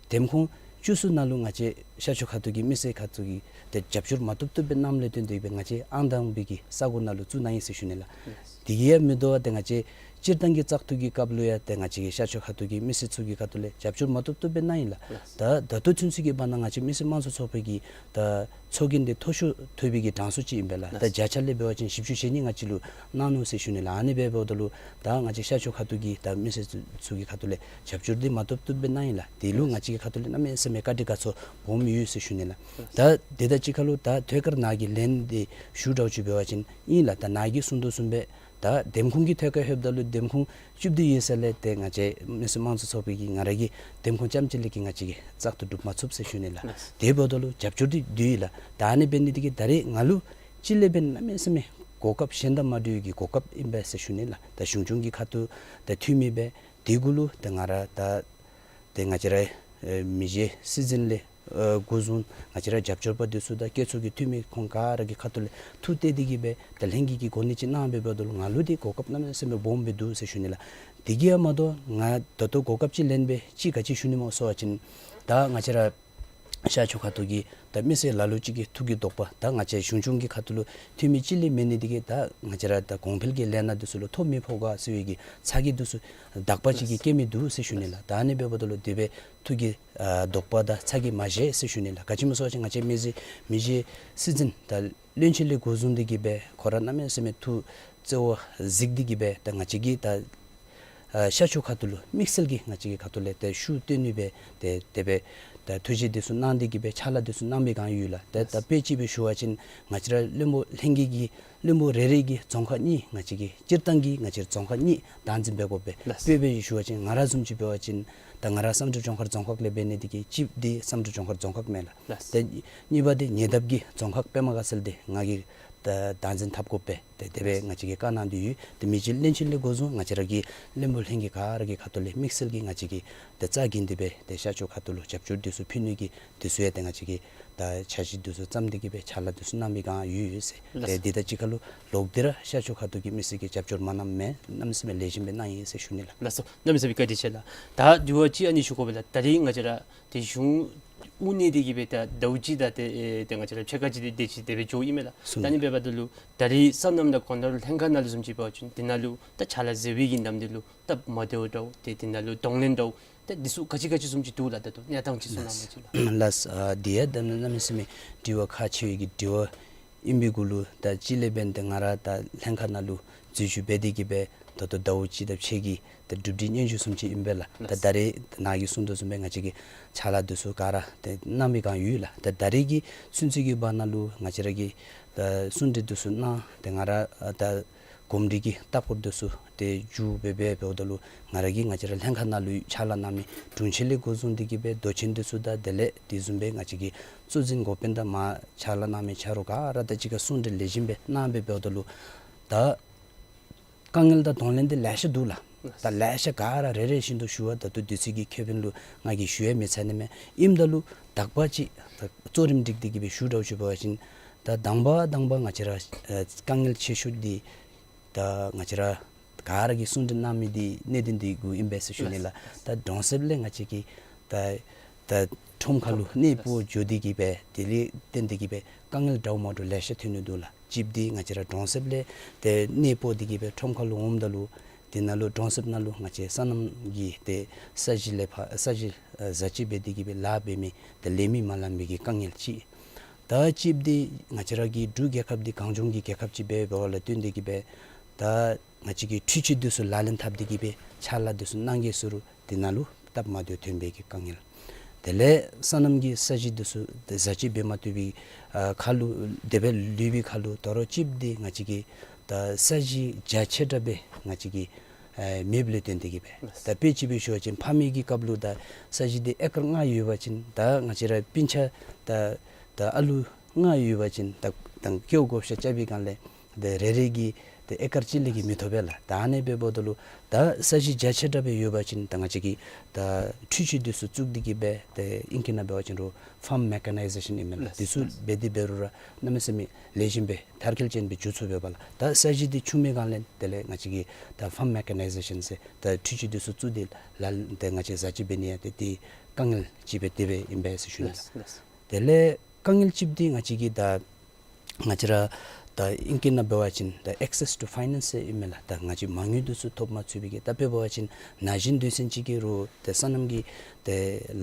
འདེམས་ཁོངས་བཅུ་གསུམ་ནང་ལུ་ང་བཅས་ཤར་ཕྱོགས་ཁ་ཐུག་གི་མི་སེར་ཁ་ཐུག་གིས་ད་རྒྱབ་སྐྱོར་མ་བཏུབ་བཏུབ་སྦེ་གནངམ་ལས་བརྟེན་ཏེ་སྦེ་ང་བཅས་ཨང་དང་པའི་གི་ས་གོ་ནང་ལུ་བཙུགས་གནང་ཡི་ཟེར་ཞུ་ནི་ལགས། ལགས། དེ་གིས་ཡང་མི་དོ་བར་ཏེ་ང་བཅས་སྤྱིར་བཏང་གི་བཙག་འཐུ་གི་སྐབས་ལུ་ཡང་ཏེ་ང་བཅས་ཀྱི་ཤར་ཕྱོགས་ཁ་ཐུག་གི་མི་སེར་ཚུ་གི་ཁ་ཐུག་ལས་རྒྱབ་སྐྱོར་མ་བཏུབ་བཏུབ་སྦེ་གནང་ཡི་ལགས། ད་ད་ལྟོ་ཚུན་ཚོད་ཀྱི་བར་ན་ང་བཅས་མི་སེར་དམངས་གཙོ་ཚོགས་པའི་གི་ད་ཚོགས་རྒྱན་འདི་མཐོ་ཤོས་ཐོབ་པའི་གི་གྲངས་སུ་ཅིག་ཨིན་པས་ལགས། ད་བརྒྱ་ཆ་ལས་འབད་བ་ཅིན་བཞི་བཅུ་ཞེ་གཉིས་ང་བཅས་ལུ་གནང་ནུག་ཟེར་ཞུ་ནི་ལགས། ཨ་ནི་སྦེ་འབདཝ་ད་ལུ་ད་ང་བཅས་ཤར་ཕྱོགས་ཁ་ཐུག་གི་ད་མི་སེར་ཚུ་གི་ཁ་ཐུག་ལས་རྒྱབ་སྐྱོར་འདི་མ་བཏུབ་བཏུབ་སྦེ་གནང་ཡི་ལགས། དེ་ལུ་ང་བཅས་ཀྱི་ཁ་ཐུག་ལས་གནམ་མེད་ས་མེད་བཀའ་དྲིན་དགའ་ཚོར་སྦོམ་ཡོད་ཟེར་ཞུ་ནི་ལགས། ད་དེ་དང་གཅིག་ཁར་ལུ་ད་ཐད་ཀར་ནཱ་གི་ལན་འདི་ཞུ་འདྲཝ་ཅིག་འབད་བ་ཅིན་ཨིན་ལགས། ད་ནཱ་གིས་གསུང་དོ་བཟུམ་སྦེ་ད་འདེམས་ཁོངས་ཀྱི་ཐད་ཁར་ལྷོདཔ་ད་ལུ་འདེམས་ཁོངས་བཅུ་བདུན་ཡོད་ས་ལས་ཏེ་ང་བཅས་མི་སེར་དམངས་གཙོ་ཚོགས་པའི་གི་ང་ར་གི་འདེམས་ཁོངས་རྐྱངམ་གཅིག་ལས་ཀྱི་ང་བཅས་ཀྱིས་བཙག་འཐུ་གྲུབ་མ་ཚུགས་ཟེར་ཞུ་ནི་ལགས། ལགས། དེ་འབདཝ་ད་ལུ་རྒྱབ་སྐྱོར་འདི་འདི་ཨིན་ལགས། ད་ཨ་ནི་འབད་ནི་འདི་གིས་ད་རེས་ང་ལུ་ སྤྱི་ལས་འབདན་གནམ་མེད་ས་མེད་གོ་སྐབས་གཞན་དང་མ་འདྲ་བའི་གི་གོ་སྐབས་ཨིན་པས་ཟེར་ཞུ་ནི་ལགས། ད་གཞུང་སྐྱོང་གི་ཁ་ཐུག་ད་འཐུས་མི་སྦེ་དེ་གུ་ལུ་ད་ང་ར་ད་ཏེ་ང་བཅས་ར་ཨེ་མི་རྗེ་སྲིད་འཛིན་ལས་ཨེ་འགོ་བཟུང་ང་བཅས་ར་རྒྱབ་སྐྱོར་པ་འདི་ཚུ་དང་སྐྱེད་ཚོགས་ཀྱི་འཐུས་མི་ཁོང་ག་ར་གི་ཁ་ཐུག་ལས་ཐུགས་གཏད་དེ་གི་སྦེ་ད་ལྷན་རྒྱས་ཀྱི་གོ་གནས་ཅིག་གནང་སྦེ་འབདཝ་ད་ལུ་ང་ལུ་འདི་གོ་སྐབས་གནམ་མེད་ས་མེད་སྦོམ་སྦེ་འདུག་ཟེར་ཞུ་ནི་ལགས། དེ་གིས་ཡང་མ་དོ་ང་ད་ལྟོ་གོ་སྐབས་ཅིག་ལེན་སྦེ་ཅིག་ག་ཅི་ཞུ་ནི་སྨོ་ཟེར་བ་ཅིན་ད་ང་བཅས་ར་ཤར་ཕྱོགས་ཁ་ཐུག་གི་ད་མི་སེར་ལ་ལུ་ཅིག་གི་ཐུགས་ཀྱི་དོགས་པ་ད་ང་བཅས་གཞུང་སྐྱོང་གི་ཁ་ཐུག་ལུ་འཐུས་མི་ཅིག་ལས་མེད་ནི་དེ་གིས་ད་ང་བཅས་ར་ད་གོང་འཕེལ་གྱི་ལས་སྣ་འདི་ཚུ་ལུ་ཐོ་མི་ཕོག་ག་ཟེར་བའི་གི་ཚ་གྱང་འདི་ཚུ་དག་པ་ཅིག་གི་སྐྱེ་མི་འདུག་ཟེར་ཞུ་ནི་ལགས། ད་ཨ་ནི་འབདཝ་ད་ལུ་དེ་སྦེ་ཐུགས་ཀྱི་ཨ་དོགས་པ་དང་ཚ་གྱང་མ་བཞེས་ཟེར་ཞུ་ནི་ལགས། ག་ཅི་སྨོ་ཟེར་བ་ཅིན་ང་བཅས་མི་རྗེ་མི་རྗེ་སྲིད་འཛིན་ད་བློན་ཆེན་ལས་འགོ་བཟུང་སྟེ་གི་སྦེ་ཁོ་ར་གནམ་མེད་ས་མེད་ཐུགས་བརྩེ་བ་གཟིགས་ཏེ་གི་སྦེ་ད་ང་བཅས་ཀྱི་ད་ཨ་ཤར་ཕྱོགས་ཁ་ཐུག་ལུ་དམིགས་བསལ་གྱིས་ང་བཅས་ཀྱི་ཁ་ཐུག་ལས་ཏེ་ཤུགས་བཏོན་ནི་སྦེ་ཏེ་དེ་སྦེ་ད་ཐུགས་བཞེད་འདི་ཚུ་གནང་སྟེ་གི་སྦེ་ཕྱག་ལཱ་འདི་ཚུ་གནང་བའི་བསྒང་ཡོད་ལགས། ཏེ་ད་དཔེ་ཅིག་སྦེ་ཞུ་བ་ཅིན་ང་བཅས་ར་བློན་པོ་ལྷན་རྒྱས་ཀྱི་བློན་པོ་རེ་རེ་གི་རྫོང་ཁག་གཉིས་ང་བཅས་ཀྱི་སྤྱིར་བཏང་གི་ང་བཅས་རྫོང་ཁག་གཉིས་བདག་འཛིན་འབད་དགོ་པས། ལགས། དཔེ་སྦེ་ཞུ་བ་ཅིན་ང་ར་བཟུམ་ཅིག་འབད་བ་ཅིན་ད་ང་ར་བསམ་གྲུབ་ལྗོངས་མཁར་རྫོང་ཁག་ལས་འབད་ནི་དེ་གིས་གཅིག་འདི་བསམ་གྲུབ་ལྗོངས་མཁར་རྫོང་ཁག་མས་ལགས། ལགས། ཏེ་གཉིས་པ་འདི་ཉེ་འདབས་ཀྱི་རྫོང་ཁག་པདྨ་དགའ་ཚལ་འདི་ང་གིས་ད་བདག་འཛིན་འཐབ་དགོ་པས། ཏེ་དེ་སྦེ་ང་བཅས་ཀྱིས་བཀའ་གནང་སྟེ་ཡོད། ཏེ་མི་རྗེ་བློན་ཆེན་ལས་འགོ་བཟུང་ང་བཅས་ར་གི་བློན་པོ་ལྷན་རྒྱས་ག་ར་གི་ཁ་ཐུག་ལས་དམིགས་བསལ་གྱིས་ང་བཅས་ཀྱིས་ཏེ་རྩ་འགེངས་ཏེ་སྦེ་ཏེ་ཤར་ཕྱོགས་ཁ་ཐུག་ལུ་རྒྱབ་སྐྱོར་འདི་ཚུ་ཕུལ་ནི་གི་འདི་ཚུ་ཡང་ཏེ་ང་བཅས་ཀྱིས་ད་འཆར་གཞི་འདི་ཚུ་བརྩམས་ཏེ་གི་སྦེ་ཕྱག་ལཱ་འདི་ཚུ་གནང་བའི་བསྒང་ཡོད་ཡོད་ཟེར། ལགས། ཏེ་འདི་དང་གཅིག་ཁར་ལུ་ལོག་སྟེ་ར་ཤར་ཕྱོགས་ཁ་ཐུག་གི་མི་སེར་གྱིས་རྒྱབ་སྐྱོར་མ་གནངམ་མེད། གནམ་མེད་ས་མེད་ལེགས་ཤོམ་སྦེ་གནང་ཡི་ཟེར་ཞུ་ནི་ལགས། ལགས་སོ། གནམ་མེད་ས་མེད་བཀའ་དྲིན་ཆེ་ལགས། ད་དྲི་བ་ཅིག་ཨ་ནི་ཞུ་དགོ་པས་ལགས། ད་རིས་ང་བཅས་ར་ཏེ་གཞུང་དབུ་བརྙེས་ཏེ་གི་སྦེ་ད་ཟླཝ་གཅིག་དང་ཏེ་ཨེ་ཏེ་ང་བཅས་ར་ཕྱེད་ཀ་ཅིག་དེ་དེ་ཅིག་དེ་སྦེ་འགྱོ་ཡི་མས་ལགས། ད་ཨ་ནི་འབདཝ་ད་ལུ་ད་རིས་སོ་ནམ་དང་གོང་ད་ལུ་ལྷན་ཁག་ནང་ལུ་བཟུམ་ཅིག་འབད་བ་ཅིན་དེ་ནང་ལུ་ད་ཕྱག་ལཱ་མཛད་པའི་གི་ནམ་དུས་ལུ་སྟབས་མ་བདེཝ་འདྲཝ་ཏེ་དེ་ནང་ལུ་གདོང་ལེན་འདྲཝ་ཏེ་འདི་ཚུ་ག་ཅི་ག་ཅི་བཟུམ་ཅིག་འདུག་ལགས། ད་ལྟོ་གནས་སྟངས་ཅིག་གསུང་གནང་བ་ཅིན་ལགས། ལགས། ཨ་འདི་ཡང་ད་གནམ་མེད་ས་མེད་དྲི་བ་ཁག་ཆེ་བའི་གི་དྲི་བ་ཨིན་པའི་གུ་ལུ་ད་སྤྱི་ལས་འབདན་ཏེ་ང་ར་ད་ལྷན་ཁག་ནང་ལུ་འཛུལ་ཞུགས་འབད་དེ་གི་སྦེ་ད་ལྟོ་ཟླཝ་གཅིག་དང་ཕྱེད་ཀྱི་ད་གྲུབ་འབྲས་སྙན་ཞུ་བཟུམ་ཅིག་ཨིན་པས་ལགས། ད་ད་རེས་ནཱ་གིས་གསུང་དོ་བཟུམ་སྦེ་ང་བཅས་ཀྱི་ཕྱག་ལཱ་འདི་ཚུ་ག་ར་ཏེ་གནང་བའི་བསྒང་ཡོད་ལགས། ད་ད་རེས་ཀྱི་ཚུན་ཚོད་ཀྱི་བར་ན་ལུ་ང་བཅས་ར་གི་ད་གསུང་གྲོས་འདི་ཚུ་གནང་ཏེ་ང་ར་ད་གོམས་འདྲིས་ཀྱི་ལྟ་སྐོར་འདི་ཚུ་ཏེ་མཇུག་སྦེ་འབད་འབདཝ་ད་ལུ་ང་ར་གིས་ང་བཅས་ར་ལྷན་ཁག་ནང་ལུ་ཕྱག་ལཱ་གནང་མི་དྲུང་ཆེན་ལས་འགོ་བཟུང་སྟེ་གི་སྦེ་མདོ་ཆེན་འདི་ཚུ་དང་དེ་ལས་དེ་བཟུམ་སྦེ་ང་བཅས་ཀྱི་གཙོ་འཛིན་འགོ་དཔོན་དང་མར་ཕྱག་ལཱ་གནང་མི་ཆ་རོགས་ག་ར་དང་གཅིག་ཁར་གསུང་གྲོས་ལེགས་ཤོམ་སྦེ་གནང་སྦེ་འབདཝ་ད་ལུ་ད་དཀའ་ངལ་དང་གདོང་ལེན་འདི་ལེ་ཤ་འདུག་ལགས། ད་ལེ་ཤ་ག་ར་རེ་རེ་བཞིན་དུ་ཞུ་བ་ད་ལྟོ་དུས་ཚོད་ཀྱི་ཁེ་ཕན་ལུ་ང་གིས་ཞུ་ཡང་མི་ཚར་ནི་མས། ཨིནམ་ད་ལུ་དག་པ་ཅིག་ད་གཙོ་རིམ་སྒྲིག་སྟེ་གི་སྦེ་ཞུ་དྲག་ཅིག་འབད་བ་ཅིན་ད་དང་པ་དང་པ་ང་བཅས་ར་ཨ་དཀའ་ངལ་ཆེ་ཤོས་འདི་ད་ང་བཅས་ར་ག་ར་གིས་གསུང་གྲོས་གནང་མི་འདི་གནད་དོན་འདི་གུ་ཨིན་པས་ཟེར་ཞུ་ནི་ལགས། ད་གྲོང་གསེབ་ལས་ང་བཅས་ཀྱི་ད་ད་ཁྲོམ་ཁ་ལུ་གནས་སྤོ་འགྱོ་སྟེ་གི་སྦེ་དེ་ལས་བརྟེན་ཏེ་གི་སྦེ་དཀའ་ངལ་འདྲཝ་མ་འདྲཝ་ལེ་ཤ་ཐོན་ནི་འདུག་ལགས། གཅིག་འདི་ང་བཅས་ར་གྲོང་གསེབ་ལས་ཏེ་གནས་སྤོ་སྟེ་གི་སྦེ་ཁྲོམ་ཁ་ལུ་འོངམ་ད་ལུ་དེ་ནང་ལུ་གྲོང་གསེབ་ནང་ལུ་ང་བཅས་སོ་ནམ་གྱི་ཏེ་ས་གཞི་ལས་ཕར་ས་གཞི་ཨ་བཟའ་སྤྱོད་འབད་དེ་གི་སྦེ་ལཱ་འབད་མི་ཏེ་ལས་མི་མ་ལང་པའི་གི་དཀའ་ངལ་གཅིག། ད་གཅིག་འདི་ང་བཅས་ར་གི་འབྲུག་རྒྱལ་ཁབ་འདི་གངས་ལྗོངས་ཀྱི་རྒྱལ་ཁབ་ཅིག་འབད་འབདཝ་ལས་བརྟེན་ཏེ་གི་སྦེ་ད་ང་བཅས་ཀྱི་འཕྲུལ་ཆས་འདི་ཚུ་ལག་ལེན་འཐབ་སྟེ་གི་སྦེ་ཕྱག་ལཱ་འདི་ཚུ་གནང་གེ་ཟེར་རུང་དེ་ནང་ལུ་སྟབས་མ་བདེཝ་ཐོན་པའི་གི་དཀའ་ངལ། དེ་ལས་སོ་ནམ་གྱི་ས་གཞི་འདི་ཚུ་བཟའ་སྤྱོད་འབད་མ་བཏུབ་པའི་ཨ་ཁར་ལུ་དེ་སྦེ་ལུས་པའི་ཁར་ལུ་ད་རུང་གཅིག་འདི་ང་བཅས་ཀྱི་ད་ས་གཞི་རྒྱ་ཆེ་དྲགས་སྦེ་ང་བཅས་ཀྱི་ཨེ་མེདཔ་ལས་བརྟེན་ཏེ་གི་སྦེ་ད་དཔེ་ཅིག་སྦེ་ཞུ་བ་ཅིན་ཕ་མེས་ཀྱི་སྐབས་ལུ་ད་ས་གཞི་འདི་ཨེ་ཀར་ལྔ་ཡོད་པ་ཅིན་ད་ང་བཅས་ར་སྤུན་ཆ་ད་ད་ཨ་ལུ་ལྔ་ཡོད་པ་ཅིན་ད་ད་སྐྱེ་བོ་བགོ་བཤའ་རྐྱབ་པའི་སྒང་ལས་ཏེ་རེ་རེ་གིས་ཏེ་ཨེ་ཀར་གཅིག་ལས་བརྒལ་མི་ཐོབ་པས་ལགས། ད་ཨ་ནི་སྦེ་འབདཝ་ད་ལུ་ད་ས་གཞི་རྒྱ་ཆེ་དྲགས་སྦེ་ཡོད་པ་ཅིན་ད་ང་བཅས་ཀྱིས་ད་འཕྲུལ་ཆས་འདི་ཚུ་བཙུགས་ཏེ་གི་སྦེ་ཏེ་ཨིང་སྐད་ནང་འབད་བ་ཅིན་རུང་ཕཱརམ་མེ་ཀ་ནའི་ཟེ་ཤཱན་ཨིན་མས་ལགས། འདི་ཚུ་འབད་དེ་འབད་རུང་ར་གནམ་མེད་ས་མེད་ལེགས་ཤོམ་སྦེ་མཐར་འཁྱོལ་ཅན་སྦེ་འགྱོ་ཚུགས་པས་ལགས། ད་ས་གཞི་འདི་ཆུང་མི་སྒང་ལས་དེ་ལས་ང་བཅས་ཀྱིས་ད་ཕཱརམ་མེ་ཀ་ནའི་ཟེ་ཤཱན་ཟེར་ད་འཕྲུལ་ཆས་འདི་ཚུ་བཙུགས་ཏེ་ལཱ་ཏེ་ང་བཅས་བཟའ་སྤྱོད་འབད་ནི་ཡང་ཏེ་དེ་དཀའ་ངལ་ཅིག་སྦེ་དེ་སྦེ་ཨིན་པས་ཟེར་ཞུ་ནི་ལགས། དེ་ལས་དཀའ་ངལ་གཅིག་འདི་ང་བཅས་ཀྱི་ད་ང་བཅས་ར་ད་ཨིང་སྐད་ནང་འབད་བ་ཅིན་ད་access to finance ཨིན་མས་ལགས། ད་ང་བཅས་མ་དངུལ་འདི་ཚུ་ཐོབ་མ་ཚུགས་པའི་གི་ད་དཔེ་འབད་བ་ཅིན་ན་གཞོན་དུས་ཚན་ཅིག་གིས་རུང་ད་སོ་ནམ་གྱི་ད་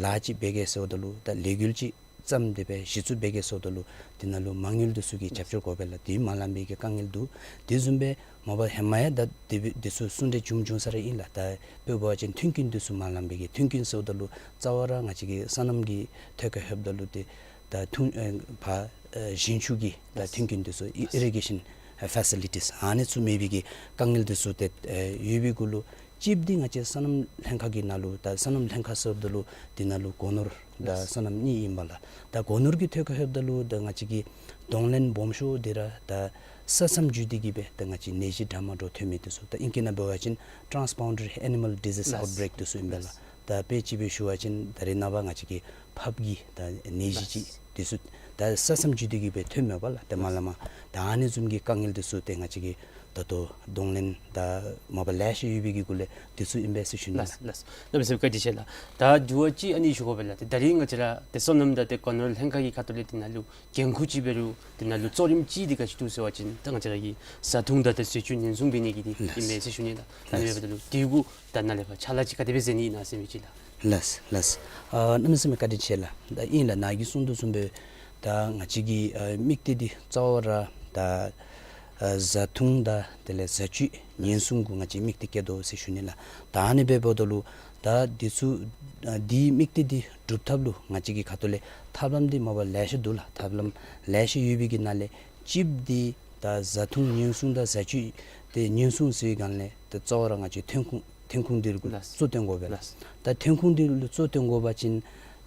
ལཱ་ཅིག་འབད་གེ་ཟེརཝ་ད་ལུ་ད་ལས་འགུལ་ཅིག་བརྩམས་ཏེ་སྦེ་གཞི་བཙུགས་འབད་གེ་ཟེརཝ་ད་ལུ་དེ་ནང་ལུ་མ་དངུལ་འདི་ཚུ་གི་རྒྱབ་སྐྱོར་དགོ་པས་ལགས། དེ་མ་ལང་པའི་གི་དཀའ་ངལ་འདུག། དེ་བཟུམ་སྦེ་མ་པ་ཧེ་མ་ཡང་ད་དེ་སྦེ་འདི་ཚུ་གསུང་གྲོས་རྒྱུན་རྒྱུན་ཚར་ར་ཨིན་ལགས། ད་དཔེ་འབད་བ་ཅིན་མཐུན་རྐྱེན་འདི་ཚུ་མ་ལང་པའི་གི་མཐུན་རྐྱེན་ཟེརཝ་ད་ལུ་རྩ་བ་ར་ང་བཅས་ཀྱི་སོ་ནམ་གྱི་ཐོག་ཁར་ལྷོདཔ་ད་ལུ་ཏེ་ད་ཐུང་ཨེ་ཕར་ཨེ་ཞིང་ཆུ་གི་ད་མཐུན་རྐྱེན་འདི་ཚུ་ཨི་ཨི་རི་གེ་ཤཱན་ཨེ་ཕེ་སི་ལི་ཊིས་ཨ་ནི་ཚུ་མེད་པའི་གི་དཀའ་ངལ་འདི་ཚུ་ཏེ་ཨེ་ཡོད་པའི་གུ་ལུ་ གཅིག་འདི་ང་བཅས་སོ་ནམ་ལྷན་ཁག་གི་ནང་ལུ་ད་སོ་ནམ་ལྷན་ཁག་ཟེརཝ་ད་ལུ་འདི་ནང་ལུ་སྒོ་ནོར་དང་ལགས། སོ་ནམ་གཉིས་ཨིན་པས་ལགས། ད་སྒོ་ནོར་གྱི་ཐད་ཁར་ལྷོདཔ་ད་ལུ་ད་ང་བཅས་ཀྱི་གདོང་ལེན་སྦོམ་ཤོས་འདི་ར་ད་ས་མཚམས་བརྒྱུད་དེ་གི་སྦེ་ད་ང་བཅས་ནད་གཞི་འདྲ་མ་འདྲཝ་ཐོན་མི་འདི་ཚུ་ད་ཨིང་སྐད་ནང་འབད་བ་ཅིན་transboundary animal disease ལགས། outbreak འདི་ཚུ་ཨིན་པས་ལགས། ལགས། ད་དཔེ་ཅིག་སྦེ་ཞུ་བ་ཅིན་ད་རེས་ནངས་པ་ང་བཅས་ཀྱི་ཕགཔ་གི་ད་ནད་གཞི་ཅིག་ལགས། འདི་ཚུ་ད་ས་མཚམས་བརྒྱུད་དེ་གི་སྦེ་ཐོན་མས་པ་ལགས། ད་མ་ལས་མར་ད་ཨ་ནི་བཟུམ་གྱི་དཀའ་ངལ་འདི་ཚུ་ཏེ་ང་བཅས་ཀྱིས་ད་ལྟོ་གདོང་ལེན་ད་མ་པ་ལེ་ཤ་ཡོད་པའི་གི་སྒོ་ལས་འདི་ཚུ་ཨིན་པས་ཟེར་ཞུ་ནི་ལགས། ལགས་ལགས། གནམ་མེད་ས་མེད་བཀའ་དྲིན་ཆེ་ལགས། ད་དྲི་བ་ཅིག་ཨ་ནི་ཞུ་དགོ་པས་ལགས། ཏེ་ད་རིས་ང་བཅས་ར་ཏེ་སོ་ནམ་དང་ཏེ་སྒོ་ནོར་ལྷན་ཁག་གི་ཁ་ཐུག་ལས་འདི་ནང་ལུ་འགན་ཁུར་ཅིག་འབད་རུང་འདི་ནང་ལུ་གཙོ་རིམ་ཅིག་འདི་ག་ཅི་འདུག་ཟེར་བ་ཅིན་ད་ང་བཅས་ར་གི་བཟའ་འཐུང་དང་ཏེ་ཟས་བཅུད་ཉེན་སྲུང་འབད་ནི་གི་འདི་ལགས། ཨིན་མས་ཟེར་ཞུ་ནི་ལགས། ད་ཨ་ནི་ལགས། འབདཝ་ད་ལུ་དེ་གུ་ད་ནཱ་ལས་ཕར་ཕྱག་ལཱ་ཅིག་ག་དེ་སྦེ་མཛད་ནི་ཨིན་ན་ཟེར་མི་ཅིག་ལགས། ལགས་ལགས། ཨ་གནམ་མེད་ས་མེད་བཀའ་དྲིན་ཆེ་ལགས། ད་ཨིན་ལགས། ནཱ་གིས་གསུངས་དོ་བཟུམ་སྦེ་ད་ང་བཅས་ཀྱི་ཨ་དམིགས་གཏད་འདི་གཙོ་བོ་ར་ད་ཨ་བཟའ་འཐུང་དང་དེ་ལས་བཟའ་བཅུད་ཉེན་སྲུང་གུ་ང་བཅས་དམིགས་གཏད་བསྐྱེད་དོ་ཟེར་ཞུ་ནི་ལགས། ད་ཨ་ནི་འབདཝ་ད་ལུ་ད་འདི་ཚུ་ཨ་འདི་དམིགས་གཏད་འདི་སྒྲུབ་ཐབས་ལུ་ང་བཅས་ཀྱི་ཁ་ཐུག་ལས་ཐབས་ལམ་འདི་མ་པ་ལེ་ཤ་འདུག་ལགས། ཐབས་ལམ་ལེ་ཤ་ཡོད་པའི་གི་ནང་ལས་གཅིགཔོ་འདི་ད་བཟའ་འཐུང་ཉེན་སྲུང་དང་བཟའ་བཅུད་ཏེ་ཉེན་སྲུང་ཟེར་བའི་སྒང་ལས་ཏེ་གཙོ་བོ་ར་ང་བཅས་ཐོན་ཁུངས་ཐོན་ཁུངས་འདི་གུ་ལགས། གཙོ་བཏོན་དགོ་པས་ལགས། ལགས། ད་ཐོན་ཁུངས་འདི་ལུ་གཙོ་བཏོན་དགོ་པ་ཅིན་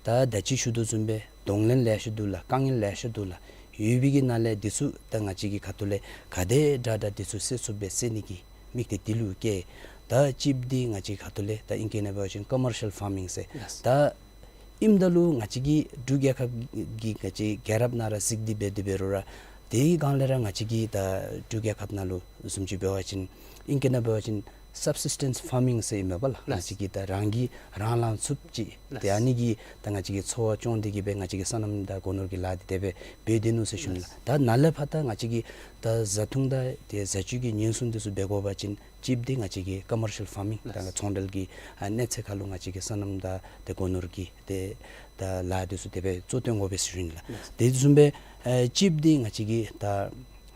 ད་ད་ཅི་ཞུ་དོ་བཟུམ་སྦེ་གདོང་ལེན་ལེ་ཤ་འདུག་ལགས། དཀའ་ངལ་ལེ་ཤ་འདུག་ལགས། ཡོད་པའི་གི་ནང་ལས་འདི་ཚུ་ད་ང་བཅས་ཀྱི་ཁ་ཐུག་ལས་ག་དེ་དྲག་དྲག་འདི་ཚུ་སེལ་ཚུགསཔ་སྦེ་སེལ་ནི་གི་དམིགས་གཏད་འདི་ལུ་བསྐྱེད། ད་གཅིགཔོ་འདི་ང་བཅས་ཁ་ཐུག་ལས་ད་ཨིང་སྐད་ནང་འབད་བ་ཅིན་commercial farming ཟེར། ལགས། ད་ཨིནམ་ད་ལུ་ང་བཅས་ཀྱི་འབྲུག་རྒྱལ་ཁབ་ཀྱི་ང་བཅས་རྒྱལ་རབས་ནང་ར་གཟིགས་ཏེ་འབད་དེ་འབད་རུང་ར་དེའི་སྒང་ལས་ར་ང་བཅས་ཀྱི་ད་འབྲུག་རྒྱལ་ཁབ་ནང་ལུ་བཟུམ་ཅིག་འབད་བ་ཅིན་ཨིང་སྐད་ནང་འབད་བ་ཅིན་subsistence farming ཟེར་ཨིན་མས་པ་ལགས། ལགས། ང་བཅས་ཀྱིས་ད་རང་གིས་རང་ལངས་ཚུགསཔ་ཅིག། ལགས། ཏེ་ཨ་ནི་གིས་ད་ང་བཅས་ཀྱིས་འཚོ་བ་སྐྱོང་སྟེ་གི་སྦེ་ང་བཅས་ཀྱིས་སོ་ནམ་དང་སྒོ་ནོར་གྱི་ལཱ་འདི་དེ་སྦེ་འབད་དེ་ནུག་ཟེར་ཞུ་ནི་ལགས། ལགས། ད་ནཱ་ལས་ཕར་ད་ང་བཅས་ཀྱིས་ད་བཟའ་འཐུང་དང་ཏེ་བཟའ་བཅུད་ཀྱི་ཉེན་སྲུང་འདི་ཚུ་འབད་དགོ་པ་ཅིན་གཅིགཔོ་འདི་ང་བཅས་ཀྱིས་commercial farming ལགས། ད་ཚོང་འབྲེལ་གྱི་ཨ་གནས་ཚད་ཁར་ལུ་ང་བཅས་ཀྱིས་སོ་ནམ་དང་ཏེ་སྒོ་ནོར་གྱི་ཏེ་ད་ལཱ་འདི་ཚུ་དེ་སྦེ་གཙོ་བཏོན་དགོ་པས་ཟེར་ཞུ་ནི་ལགས། ལགས། དེ་བཟུམ་སྦེ་ཨ་གཅིགཔོ་འདི་ང་བཅས་ཀྱིས་ད་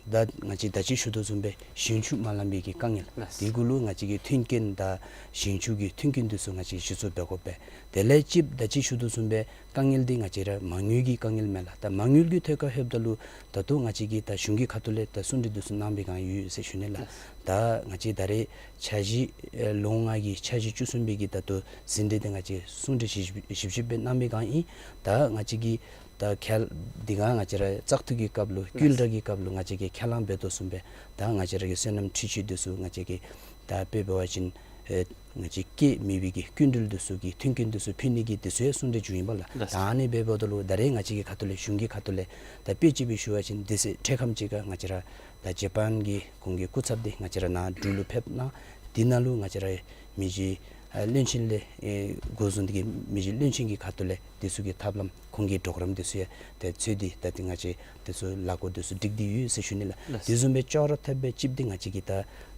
ད་ང་བཅས་ད་ཅི་ཞུ་དོ་བཟུམ་སྦེ་ཞིང་ཆུ་མ་ལང་པའི་གི་དཀའ་ངལ། ལགས། དེ་གུ་ལུ་ང་བཅས་ཀྱིས་མཐུན་རྐྱེན་དང་ཞིང་ཆུ་གི་མཐུན་རྐྱེན་འདི་ཚུ་ང་བཅས་གཞི་བཙུགས་འབད་དགོ་པས། དེ་ལས་གཅིགཔོ་ད་ཅི་ཞུ་དོ་བཟུམ་སྦེ་དཀའ་ངལ་འདི་ང་བཅས་ར་མ་དངུལ་གྱི་དཀའ་ངལ་མས་ལགས། ད་མ་དངུལ་གྱི་ཐད་ཁར་ལྷོདཔ་ད་ལུ་ད་ལྟོ་ང་བཅས་ཀྱིས་ད་གཞུང་གི་ཁ་ཐུག་ལས་ད་གསུང་གྲོས་འདི་ཚུ་གནང་པའི་སྒང་ཡོད་ཟེར་ཞུ་ནི་ལགས། ད་ང་བཅས་ད་རེས་འཆར་གཞི་ཨེ་ལོ་ལྔ་གི་འཆར་གཞི་བཅུ་གསུམ་པའི་གི་ད་ལྟོ་ཟིན་བྲིས་འདི་ང་བཅས་གསུང་གྲོས་ཞིབ་ཞིབ་ཞིབ་སྦེ་གནང་པའི་སྒང་ཨིན། ད་ང་བཅས་ཀྱིས་ད་ཁེལ་འདི་ག་ང་བཅས་ར་བཙག་འཐུ་གི་སྐབས་ལུ་བསྐུལ་བསྒྲགས་ཀྱི་སྐབས་ལུ་ང་བཅས་ཀྱིས་ཁས་བླངས་འབད་དོ་བཟུམ་སྦེ་ད་ང་བཅས་ར་གི་སོ་ནམ་འཕྲུལ་ཆས་འདི་ཚུ་ང་བཅས་ཀྱིས་ད་དཔེ་འབད་བ་ཅིན་ཨེ་ང་བཅས་སྐྱེད་མེད་པའི་གི་སྐྱིན་འགྲུལ་འདི་ཚུ་གི་མཐུན་རྐྱེན་འདི་ཚུ་ཕུལ་ནི་གི་འདི་ཚུ་ཡང་གསུང་གྲོས་བྱུང་ཡི་པ་ལགས། ལགས། ད་ཨ་ནི་འབདཝ་ད་ལུ་ད་རེས་ང་བཅས་ཀྱི་ཁ་ཐུག་ལས་གཞུང་གི་ཁ་ཐུག་ལས་ད་དཔེ་ཅིག་སྦེ་ཞུ་བ་ཅིན་དེ་ཚེ་འཕྲལ་ཁམས་ཅིག་ཁར་ང་བཅས་ར་ད་ཇ་པཱན་གྱི་ཁོང་གི་སྐུ་ཚབ་འདི་ང་བཅས་ར་ནཱ་འབྲུག་ལུ་ཕེབས་གནང་། དེ་ནང་ལུ་ང་བཅས་ར་མི་རྗེ་ཨ་བློན་ཆེན་ལས་ཨེ་འགོ་བཟུང་སྟེ་གི་མི་རྗེ་བློན་ཆེན་གྱི་ཁ་ཐུག་ལས་འདི་ཚུ་གི་ཐབས་ལམ་ཁོང་གི་གྲོགས་རམ་འདི་ཚུ་ཡང་ཏེ་འཚོལ་ཏེ་ད་ཏེ་ང་བཅས་འདི་ཚུ་ལཱ་འགོ་འདི་ཚུ་སྒྲིག་སྟེ་ཡོད་ཟེར་ཞུ་ནི་ལགས། ལགས། དེ་བཟུམ་སྦེ་ཅོག་ར་འཐདཔ་སྦེ་གཅིགཔོ་འདི་ང་བཅས་ཀྱི་ད་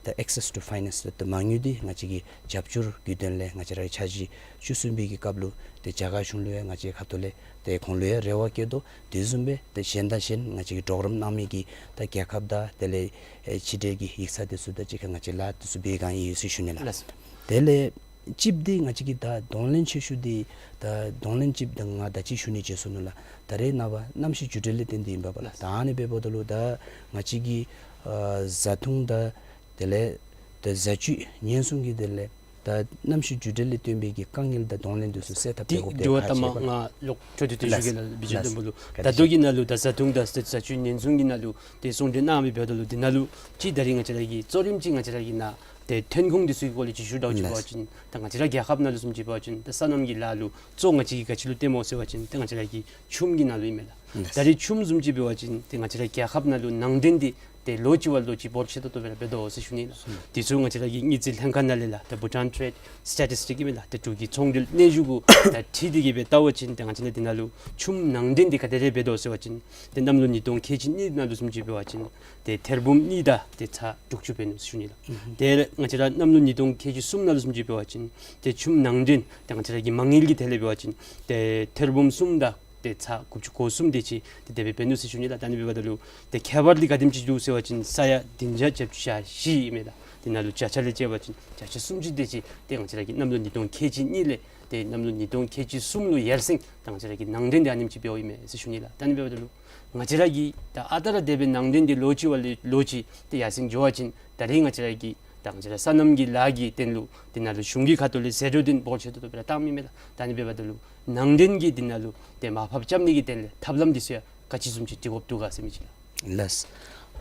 ད་access to finance ད་མ་དངུལ་འདི་ང་བཅས་ཀྱི་རྒྱབ་སྐྱོར་གྱི་དོན་ལས་ང་བཅས་ར་འཆར་གཞི་བཅུ་གསུམ་པའི་གི་སྐབས་ལུ་ཏེ་རྒྱ་གར་གཞུང་ལུ་ཡང་ང་བཅས་ཁ་ཐུག་ལས་ཏེ་ཁོང་ལུ་ཡང་རེ་བ་བསྐྱེད་དོ། དེ་བཟུམ་སྦེ་ཏེ་གཞན་དང་གཞན་ང་བཅས་ཀྱི་གྲོགས་རམ་གནང་མི་གི་ད་རྒྱལ་ཁབ་དང་དེ་ལས་ཨེ་ཕྱི་འབྲེལ་གྱི་ཡིག་ཚང་འདི་ཚུ་དང་གཅིག་ཁར་ང་བཅས་ལཱ་འདི་ཚུ་འབད་གང་ཡོད་ཟེར་ཞུ་ནི་ལགས། ལགས། དེ་ལས་གཅིགཔོ་འདི་ང་བཅས་ཀྱི་ད་གདོང་ལེན་ཆེ་ཤོས་འདི་ད་གདོང་ལེན་གཅིགཔོ་འདི་ང་ད་ཅི་ཞུ་ནི་བརྗེད་སོ་ནུག་ལགས། ད་རེས་ནངས་པ་གནམ་གཤིས་འགྱུར་འགྲོས་ལས་བརྟེན་ཏེ་ཨིན་པས་པ་ལགས། ལགས། ད་ཨ་ནི་འབདཝ་ད་ལུ་ད་ང་བཅས་ཀྱི་ཨ་བཟའ་འཐུང་དང་དེ་ལས་ད་བཟའ་བཅུད་ཉེན་སྲུང་གི་དེ་ལས་ད་གནམ་གཤིས་འགྱུར་འགྲོས་ལས་བརྟེན་པའི་གི་དཀའ་ངལ་དང་གདོང་ལེན་འདི་ཚུ་སེལ་ཐབས་འབད་དགོཔ་འདི་དྲི་བ་ཐག་ཆོད་པ་ལགས། ད་མ་ང་ལོག་འཕྲོ་མཐུད་དེ་ཞུ་གེ་ལགས། ལགས། འབད་བརྩོན་བརྟན་པོ་ལུ། ལགས། ད་ལྟོ་གི་ནང་ལུ་ད་བཟའ་འཐུང་དང་བཟའ་བཅུད་ཉེན་སྲུང་གི་ནང་ལུ་ཏེ་གསུང་གྲོས་གནང་མི་འབདཝ་ད་ལུ་འདི་ནང་ལུ་ཅིག་ད་རིས་ང་བཅས་ར་གི་གཙོ་རིམ་ཅིག་ང་བཅས་ར་གི་ནཱ་ཏེ་ཐོན་ཁུངས་འདི་ཚུ་གི་སྐོར་ལས་ཅིག་ཞུ་དགོཔ་ཅིག་འབད་བ་ཅིན་ད་ང་བཅས་ར་རྒྱལ་ཁབ་ནང་ལུ་བཟུམ་ཅིག་འབད་བ་ཅིན་ད་སོ་ནམ་གྱི་ལཱ་ལུ་གཙོ་ང་བཅས་ཀྱིས་ག་ཅི་ལུ་བརྟེནམ་སྨོ་ཟེར་བ་ཅིན་ད་ང་བཅས་ར་གི་ཆུམ་གྱི་ནང་ལུ་ཨིན་མས་ལགས། ད་རེས་ཆུམ་བཟུམ་ཅིག་འབད་བ་ཅིན་ཏེ་ང་བཅས་ར་རྒྱལ་ཁབ་ནང་ལུ་ནང་འདྲེན་འདི་ཏེ་ལོ་གཅིག་བ་ལོ་གཅིག་འབོར་ཆེ་ཏོག་ཏོ་སྦེ་ར་འབད་དོ་ཟེར་ཞུ་ནི་ལགས། དེ་ཚུ་ང་བཅས་ར་གི་དངུལ་རྩིས་ལྷན་ཁག་ནང་ལས་ལགས་ད་Bhutan Trade Statistics ཨིན་མས་ལགས། ཏེ་འབྲུག་གི་ཚོང་འབྲེལ་གནས་བཞུགས་གུ་ད་འཁྲིལ་ཏེ་གི་སྦེ་བལྟ་བ་ཅིན་ཏེ་ང་བཅས་ར་འདི་ནང་ལུ་ཆུམ་ནང་འདྲེན་འདི་ག་དེ་རེ་འབད་དོ་ཟེར་བ་ཅིན་ཏེ་གནམ་ལོ་ཉིས་སྟོང་ཁལ་གཅིག་གཉིས་ནང་ལུ་བཟུམ་ཅིག་འབད་བ་ཅིན་ཏེ་ཐེར་འབུམ་གཉིས་དང་ཏེ་ཚག་དྲུག་ཅུ་འབད་ནུག་ཟེར་ཞུ་ནི་ལགས། ཨུམ། ཏེ་ང་བཅས་ར་གནམ་ལོ་ཉིས་སྟོང་ཁལ་གཅིག་གསུམ་ནང་ལུ་བཟུམ་ཅིག་འབད་བ་ཅིན་ཏེ་ཆུམ་ནང་འདྲེན་ཏེ་ང་བཅས་ར་གི་མ་དངུལ་གྱི་ཐད་ལས་འབད་བ་ཅིན་ཏེ་ཐེར་འབུམ་གསུམ་དང་ཏེ་ཚག་དགུ་བཅུ་གོ་གསུམ་དེ་ཅིག་ཏེ་དེ་སྦེ་འབད་ནུག་ཟེར་ཞུ་ནི་ལགས། ད་ཨ་ནི་འབདཝ་ད་ལུ་ཏེ་ཁྱད་པར་འདི་ག་དེམ་ཅིག་འདུག་ཟེར་བ་ཅིན་ས་ཡ་བདུན་བརྒྱ་བརྒྱད་ཅུ་གྱ་བཞི་ཨིན་མས་ལགས། དེ་ནང་ལུ་བརྒྱ་ཆ་ལས་བཅད་པ་ཅིན་བརྒྱ་ཆ་སུམ་ཅུ་དེ་ཅིག་ཏེ་ང་བཅས་ར་གི་གནམ་ལོ་ཉིས་སྟོང་ཁལ་གཅིག་གཉིས་ལས་ཏེ་གནམ་ལོ་ཉིས་སྟོང་ཁལ་གཅིག་གསུམ་ལུ་ཡར་སེང་ད་ང་བཅས་ར་གི་ནང་འདྲེན་འདི་ཨ་ནེམ་ཅིག་འབདཝ་ཨིན་མས་ཟེར་ཞུ་ནི་ལགས། ད་ཨ་ནི་འབདཝ་ད་ལུ་ང་བཅས་ར་གི་ད་ཨ་རྟག་ར་དེ་སྦེ་ནང་འདྲེན་འདི་ལོ་གཅིག་བ་ལས་ལོ་གཅིག་ཏེ་ཡར་སེང་འགྱོ་བ་ཅིན་ད་རེས་ང་བཅས་ར་གི་ ད་ང་བཅས་ར་སོ་ནམ་གྱི་ལཱ་གི་དོན་ལུ་འདི་ནང་ལུ་གཞུང་གི་ཁ་ཐུག་ལས་ཟད་འགྲོ་འདི་འབོར་ཆེ་ཏོག་ཏོ་སྦེ་ར་བཏངམ་ཨིན་མས་ལགས། ད་ཨ་ནི་འབདཝ་ད་ལུ་ནང་འདྲེན་གྱི་འདི་ནང་ལུ་ཏེ་མར་ཕབ་རྐྱབ་ནི་གི་དོན་ལས་ཐབས་ལམ་འདི་ཚུ་ཡང་ག་ཅི་བཟུམ་ཅིག་སྒྲིག་དགོཔ་འདུག་ག་ཟེར་མི་ཅིག་ལགས། ལགས།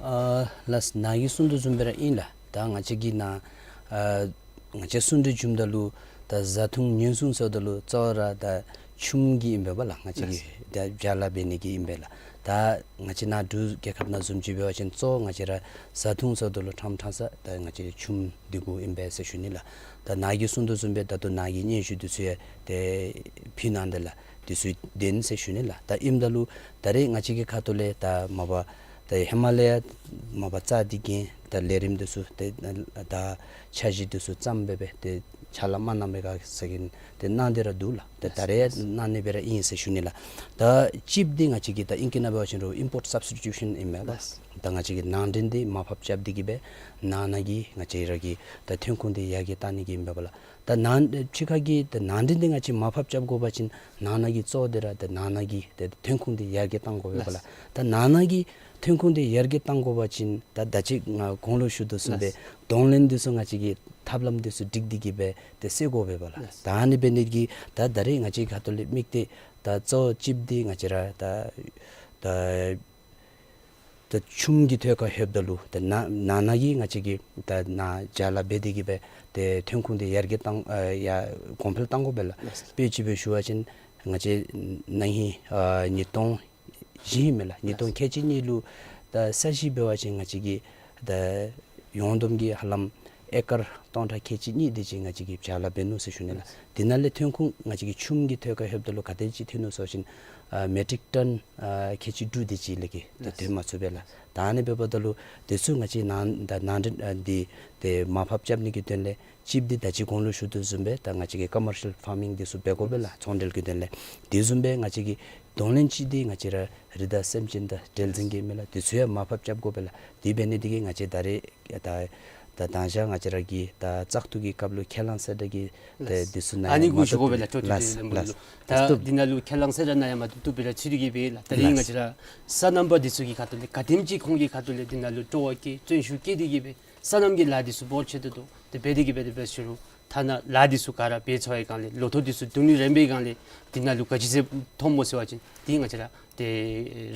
ཨ་ལགས། ནཱ་གིས་གསུང་དོ་བཟུམ་སྦེ་ར་ཨིན་ལགས། ད་ང་བཅས་ཀྱི་ནཱ་ཨ་ང་བཅས་གསུང་གྲོས་བྱུངམ་ད་ལུ་ད་བཟའ་འཐུང་ཉེན་སྲུང་ཟེརཝ་ད་ལུ་གཙོ་བོ་ར་ད་ཆུམ་གྱི་ཨིན་པས་ལགས། ང་བཅས་ཀྱི་ད་བྱཱ་ལཱ་འབད་ནི་གི་ཨིན་པས་ལགས། ད་ང་བཅས་ནཱ་འབྲུག་རྒྱལ་ཁབ་ནང་བཟུམ་ཅིག་འབད་བ་ཅིན་གཙོ་བོ་ང་བཅས་ར་བཟའ་འཐུང་ཟེརཝ་ད་ལུ་ཕྲང་ཕྲང་ས་ད་ང་བཅས་ཆུམ་འདི་གུ་ཨིན་པས་ཟེར་ཞུ་ནི་ལགས། ད་ནཱ་གིས་གསུང་དོ་བཟུམ་སྦེ་ད་ལྟོ་ནཱ་གི་སྙན་ཞུ་འདི་ཚུ་ཡང་ཏེ་ཕུལ་གནང་དེས་ལགས། འདི་ཚུ་བདེན་ཟེར་ཞུ་ནི་ལགས། ད་ཨིནམ་ད་ལུ་ད་རེས་ང་བཅས་ཀྱི་ཁ་ཐུག་ལས་ད་མ་པ་ད་ཧེ་མ་ལས་ཡང་མ་པ་རྩ་འདི་གི་ད་ལས་རིམ་འདི་ཚུ་ཏེ་ད་འཆར་གཞི་འདི་ཚུ་བརྩམས་སྦེ་སྦེ་ཏེ་ཕྱག་ལཱ་མ་གནང་པའི་སྒང་ཟེར་གྱི་ཏེ་གནང་སྟེ་ར་འདུག་ལགས། ཏེ་ད་རེས་གནང་ནི་སྦེ་ར་ཨིན་ཟེར་ཞུ་ནི་ལགས། ད་ཅིབ་འདི་ང་བཅས་ཀྱིས་ད་ཨིང་སྐད་ནང་འབད་བ་ཅིན་རུང་ཨིམ་པོརཊ་སབ་སི་ཊི་ཊུ་ཤཱན་ཨིན་མས་ལགས། ལགས། ད་ང་བཅས་ཀྱིས་ནང་འདྲེན་འདི་མར་ཕབ་རྐྱབ་སྟེ་གི་སྦེ་ནང་ན་གི་ང་བཅས་ར་གི་ད་ཐོན་ཁུངས་འདི་ཡར་རྒྱས་གཏང་ནི་གི་ཨིན་པས་ལགས། ད་ནང་ཕྱི་ཁ་གི་ད་ནང་འདྲེན་འདི་ང་བཅས་མར་ཕབ་རྐྱབ་དགོ་པ་ཅིན་ནང་ན་གི་གཙོ་བོ་འདི་ར་ད་ནང་ན་གི་ད་ཐོན་ཁུངས་འདི་ཡར་རྒྱས་གཏང་དགོ་པས་ལགས། ལགས། ད་ནང་ན་གི་ཐོན་ཁུངས་འདི་ཡར་རྒྱས་གཏང་དགོ་པ་ཅིན་ད་ད་ཅི་ང་གོང་ལུ་ཞུ་དོ་བཟུམ་སྦེ། ལགས། གདོང་ལེན་འདི་ཚུ་ང་བཅས་ཀྱིས་ཐབས་ལམ་འདི་ཚུ་སྒྲིག་སྟེ་གི་སྦེ་ཏེ་སེལ་དགོ་པས་ལགས། ལགས། ད་ཨ་ནི་འབད་ནི་གིས་ད་ད་རེས་ང་བཅས་ཁ་ཐུག་ལས་དམིགས་གཏད་ད་གཙོ་བོ་ཅིབ་འདི་ང་བཅས་ར་ད་ད་ད་ཆུམ་གྱི་ཐད་ཁར་ལྷོདཔ་ད་ལུ་ད་ནང་ནང་ན་གི་ང་བཅས་ཀྱིས་ད་ནཱ་བྱཱ་ལཱ་འབད་དེ་གི་སྦེ་ཏེ་ཐོན་ཁུངས་འདི་ཡར་རྒྱས་གཏང་ཨ་ཡར་གོང་འཕེལ་གཏང་དགོ་པས་ལགས། ལགས། དཔེ་ཅིག་སྦེ་ཞུ་བ་ཅིན་ང་བཅས་ན་ཧིང་ཨ་ཉིས་སྟོང་བཞི་ཨིན་མས་ལགས། ཉིས་སྟོང་ལགས། ཁལ་གཅིག་གཉིས་ལུ་ད་ས་གཞི་འབད་བ་ཅིན་ང་བཅས་ཀྱིས་ད་ཡོངས་བསྡོམས་ཀྱི་ཧ་ལམ་ཨེ་ཀར་སྟོང་ཕྲག་ཁལ་གཅིག་གཉིས་དེ་ཅིག་ང་བཅས་ཀྱིས་བྱཱ་ལཱ་འབད་ནུག་ཟེར་ཞུ་ནི་ལགས། ལགས། དེ་ནང་ལས་ཐོན་ཁུངས་ང་བཅས་ཀྱི་ཆུམ་གྱི་ཐད་ཁར་ལྷོདཔ་ད་ལུ་ག་དེམ་ཅིག་ཐོན་ནུག་ཟེར་བ་ཅིན་ཨ་མེ་ཊིག་ཊོན་ཨ་ཁལ་གཅིག་དྲུག་དེ་ཅིག་ལས་ཀྱི་ད། ལགས། ཐོན་མ་ཚུགས་པས་ལགས། ད་ཨ་ནི་འབདཝ་ད་ལུ་དེ་ཚུ་ང་བཅས་ནང་ད་ནང་འདྲེན་ཨ་འདི་ཏེ་མར་ཕབ་རྐྱབ་ནི་གི་དོན་ལས་ཅིབ་འདི་ད་ཅི་གོང་ལུ་ཞུ་དོ་བཟུམ་སྦེ་ད་ང་བཅས་ཀྱིས་ཀོ་མར་ཤལ་ཕར་མིང་འདི་ཚུ་འབད་དགོ་པས་ལགས། ཚོང་འབྲེལ་གྱི་དོན་ལས། དེ་བཟུམ་སྦེ་ང་བཅས་ཀྱི་གདོང་ལེན་ཅིག་འདི་ང་བཅས་ར་རི་དྭགས་སེམས་ཅན་དང་འབྲེལ་འཛིང་གི་མས་ལགས། དེ་ཚུ་ཡང་མར་ཕབ་རྐྱབ་དགོ་པས་ལགས། དེ་འབད་ནི་དེ་གིས་ང་བཅས་ད་རེས་ད་ད་དང་ཞག་ང་བཅས་ར་གི་ད་བཙག་འཐུ་གི་སྐབས་ལུ་ཁས་བླངས་ཟེར་ད་གི་ད། ལགས། དེ་ཚུ་ནང་ཨ་ནི་ཡང་གུ་མ་ཞུ་དགོ་པས་ལགས། ཐོག་ཐོག་ལགས། ཅིག་ལགས། ལམ་ལུགས་ལགས། ད་ལགས། དེ་ནང་ལུ་ཁས་བླངས་ཟེར་ད་ནང་ཡང་མ་བཏུབ་བཏུབ་སྦེ་ར་ཚུད་དེ་གི་སྦེ་ལགས། ད་རེས་ང་བཅས་ར་སོ་ནམ་པ་དེ་ཚུ་གི་ཁ་ཐུག་ལས་ག་དེམ་ཅིག་ཁོང་གི་ཁ་ཐུག་ལས་དེ་ནང་ལུ་སྤྲོ་བ་བསྐྱེད་བརྩོན་ཤུགས་བསྐྱེད་དེ་གི་སྦེ་སོ་ནམ་གྱི་ལཱ་དེ་ཚུ་འབོར་ཆེ་ཏོག་ཏོ་ཏེ་འབད་དེ་གི་སྦེ་དེ་སྦེ་ཞུ་རུང་ཐ་ན་ལཱ་དེ་ཚུ་ག་ར་འབད་ཚར་བའི་སྒང་ལས་ལོ་ཐོག་དེ་ཚུ་བསྡུ་ནི་རན་པའི་སྒང་ལས་དེ་ནང་ལུ་ག་ཅི་ཟེར་མཐོངམ་སྨོ་ཟེར་བ་ཅིན་དེ་ང་བཅས་ར་ཏེ་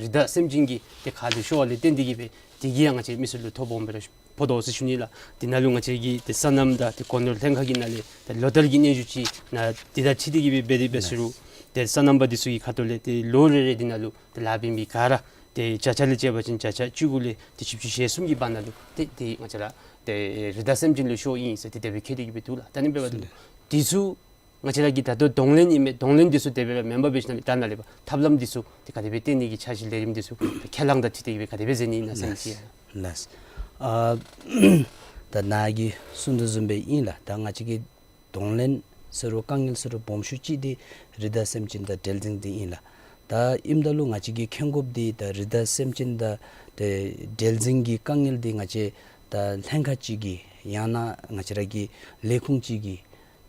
རི་དྭགས་སེམས་ཅན་གྱི་ཏེ་ཁ་ལུ་ཤོར་བ་ལས་བརྟེན་ཏེ་གི་སྦེ་དེ་གིས་ཡང་ང་བཅས་མི་སེར་ལུ་ཐོ་ཕོགཔ་སྦེ་ར་ཕོག་དོ་ཟེར་ཞུ་ནི་ལགས། དེ་ནང་ལུ་ང་བཅས་ཀྱི་ཏེ་སོ་ནམ་དང་ཏེ་སྒོ་ནོར་ལྷན་ཁག་གི་ནང་ལས་ཏེ་ལོ་ལྟར་གྱི་སྙན་ཞུ་ཅིག་ནཱ་དེ་དང་འཁྲིལ་ཏེ་གི་སྦེ་འབད་དེ་སྦེ་ཞུ་རུང་ཏེ་སོ་ནམ་པ་དེ་ཚུ་གི་ཁ་ཐུག་ལས་ཏེ་ལོ་རེ་རེ་དེ་ནང་ལུ་ཏེ་ལཱ་འབད་མི་ག་ར་ཏེ་བརྒྱ་ཆ་ལས་བྱས་པ་ཅིན་བརྒྱ་ཆ་བཅུ་དགུ་ལས་ཏེ་བཞི་བཅུ་ཞེ་གསུམ་གྱི་བར་ན་ལུ་ཏེ་ཏེ་ང་བཅས་ར་ཏེ་རི་དྭགས་སེམས་ཅན་ལུ་ཤོར་ཨིན་ཟེར་ཏེ་དེ་སྦེ་བཀོད་དེ་གི་སྦེ་འདུག་ལགས། ད་ཨ་ནི་འབདཝ་ད་ལུ་དེ་ཚུ་ང་བཅས་ར་གི་ད་ལྟོ་གདོང་ལེན་ཨིན་མས། གདོང་ལེན་དེ་ཚུ་དེ་སྦེ་མེན་པར་འབད་ཞིནམ་ལས་ད་ནཱ་ལས་ཕར་ཐབས་ལམ་དེ་ཚུ་ཏེ་ག་དེ་སྦེ་བཏོན་ནི་གི་འཆར་གཞི་ལས་རིམ་དེ་ཚུ་ཁས་བླངས་དང་འཁྲིལ་ཏེ་གི་སྦེ་ག་དེ་སྦེ་མཛད་ནི་ཨིན་ན་ཟེར་མི་ཅིག། ལགས། ཨ་ད་ནཱ་གིས་གསུང་དོ་བཟུམ་སྦེ་ཨིན་ལགས། ད་ང་བཅས་ཀྱི་གདོང་ལེན་ཟེར་རུང་དཀའ་ངལ་ཟེར་རུང་སྦོམ་ཤོས་ཅིག་འདི་རི་དྭགས་སེམས་ཅན་དང་འབྲེལ་འཛིང་འདི་ཨིན་ལགས། ད་ཨིནམ་ད་ལུ་ང་བཅས་ཀྱིས་མཁྱེན་དགོཔ་འདི་ད་རི་དྭགས་སེམས་ཅན་དང་ཏེ་འབྲེལ་འཛིང་གི་དཀའ་ངལ་འདི་ང་བཅས་ད་ལྷན་ཁག་ཅིག་གིས་ཡང་ན་ང་བཅས་ར་གི་ལས་ཁུངས་ཅིག་གིས་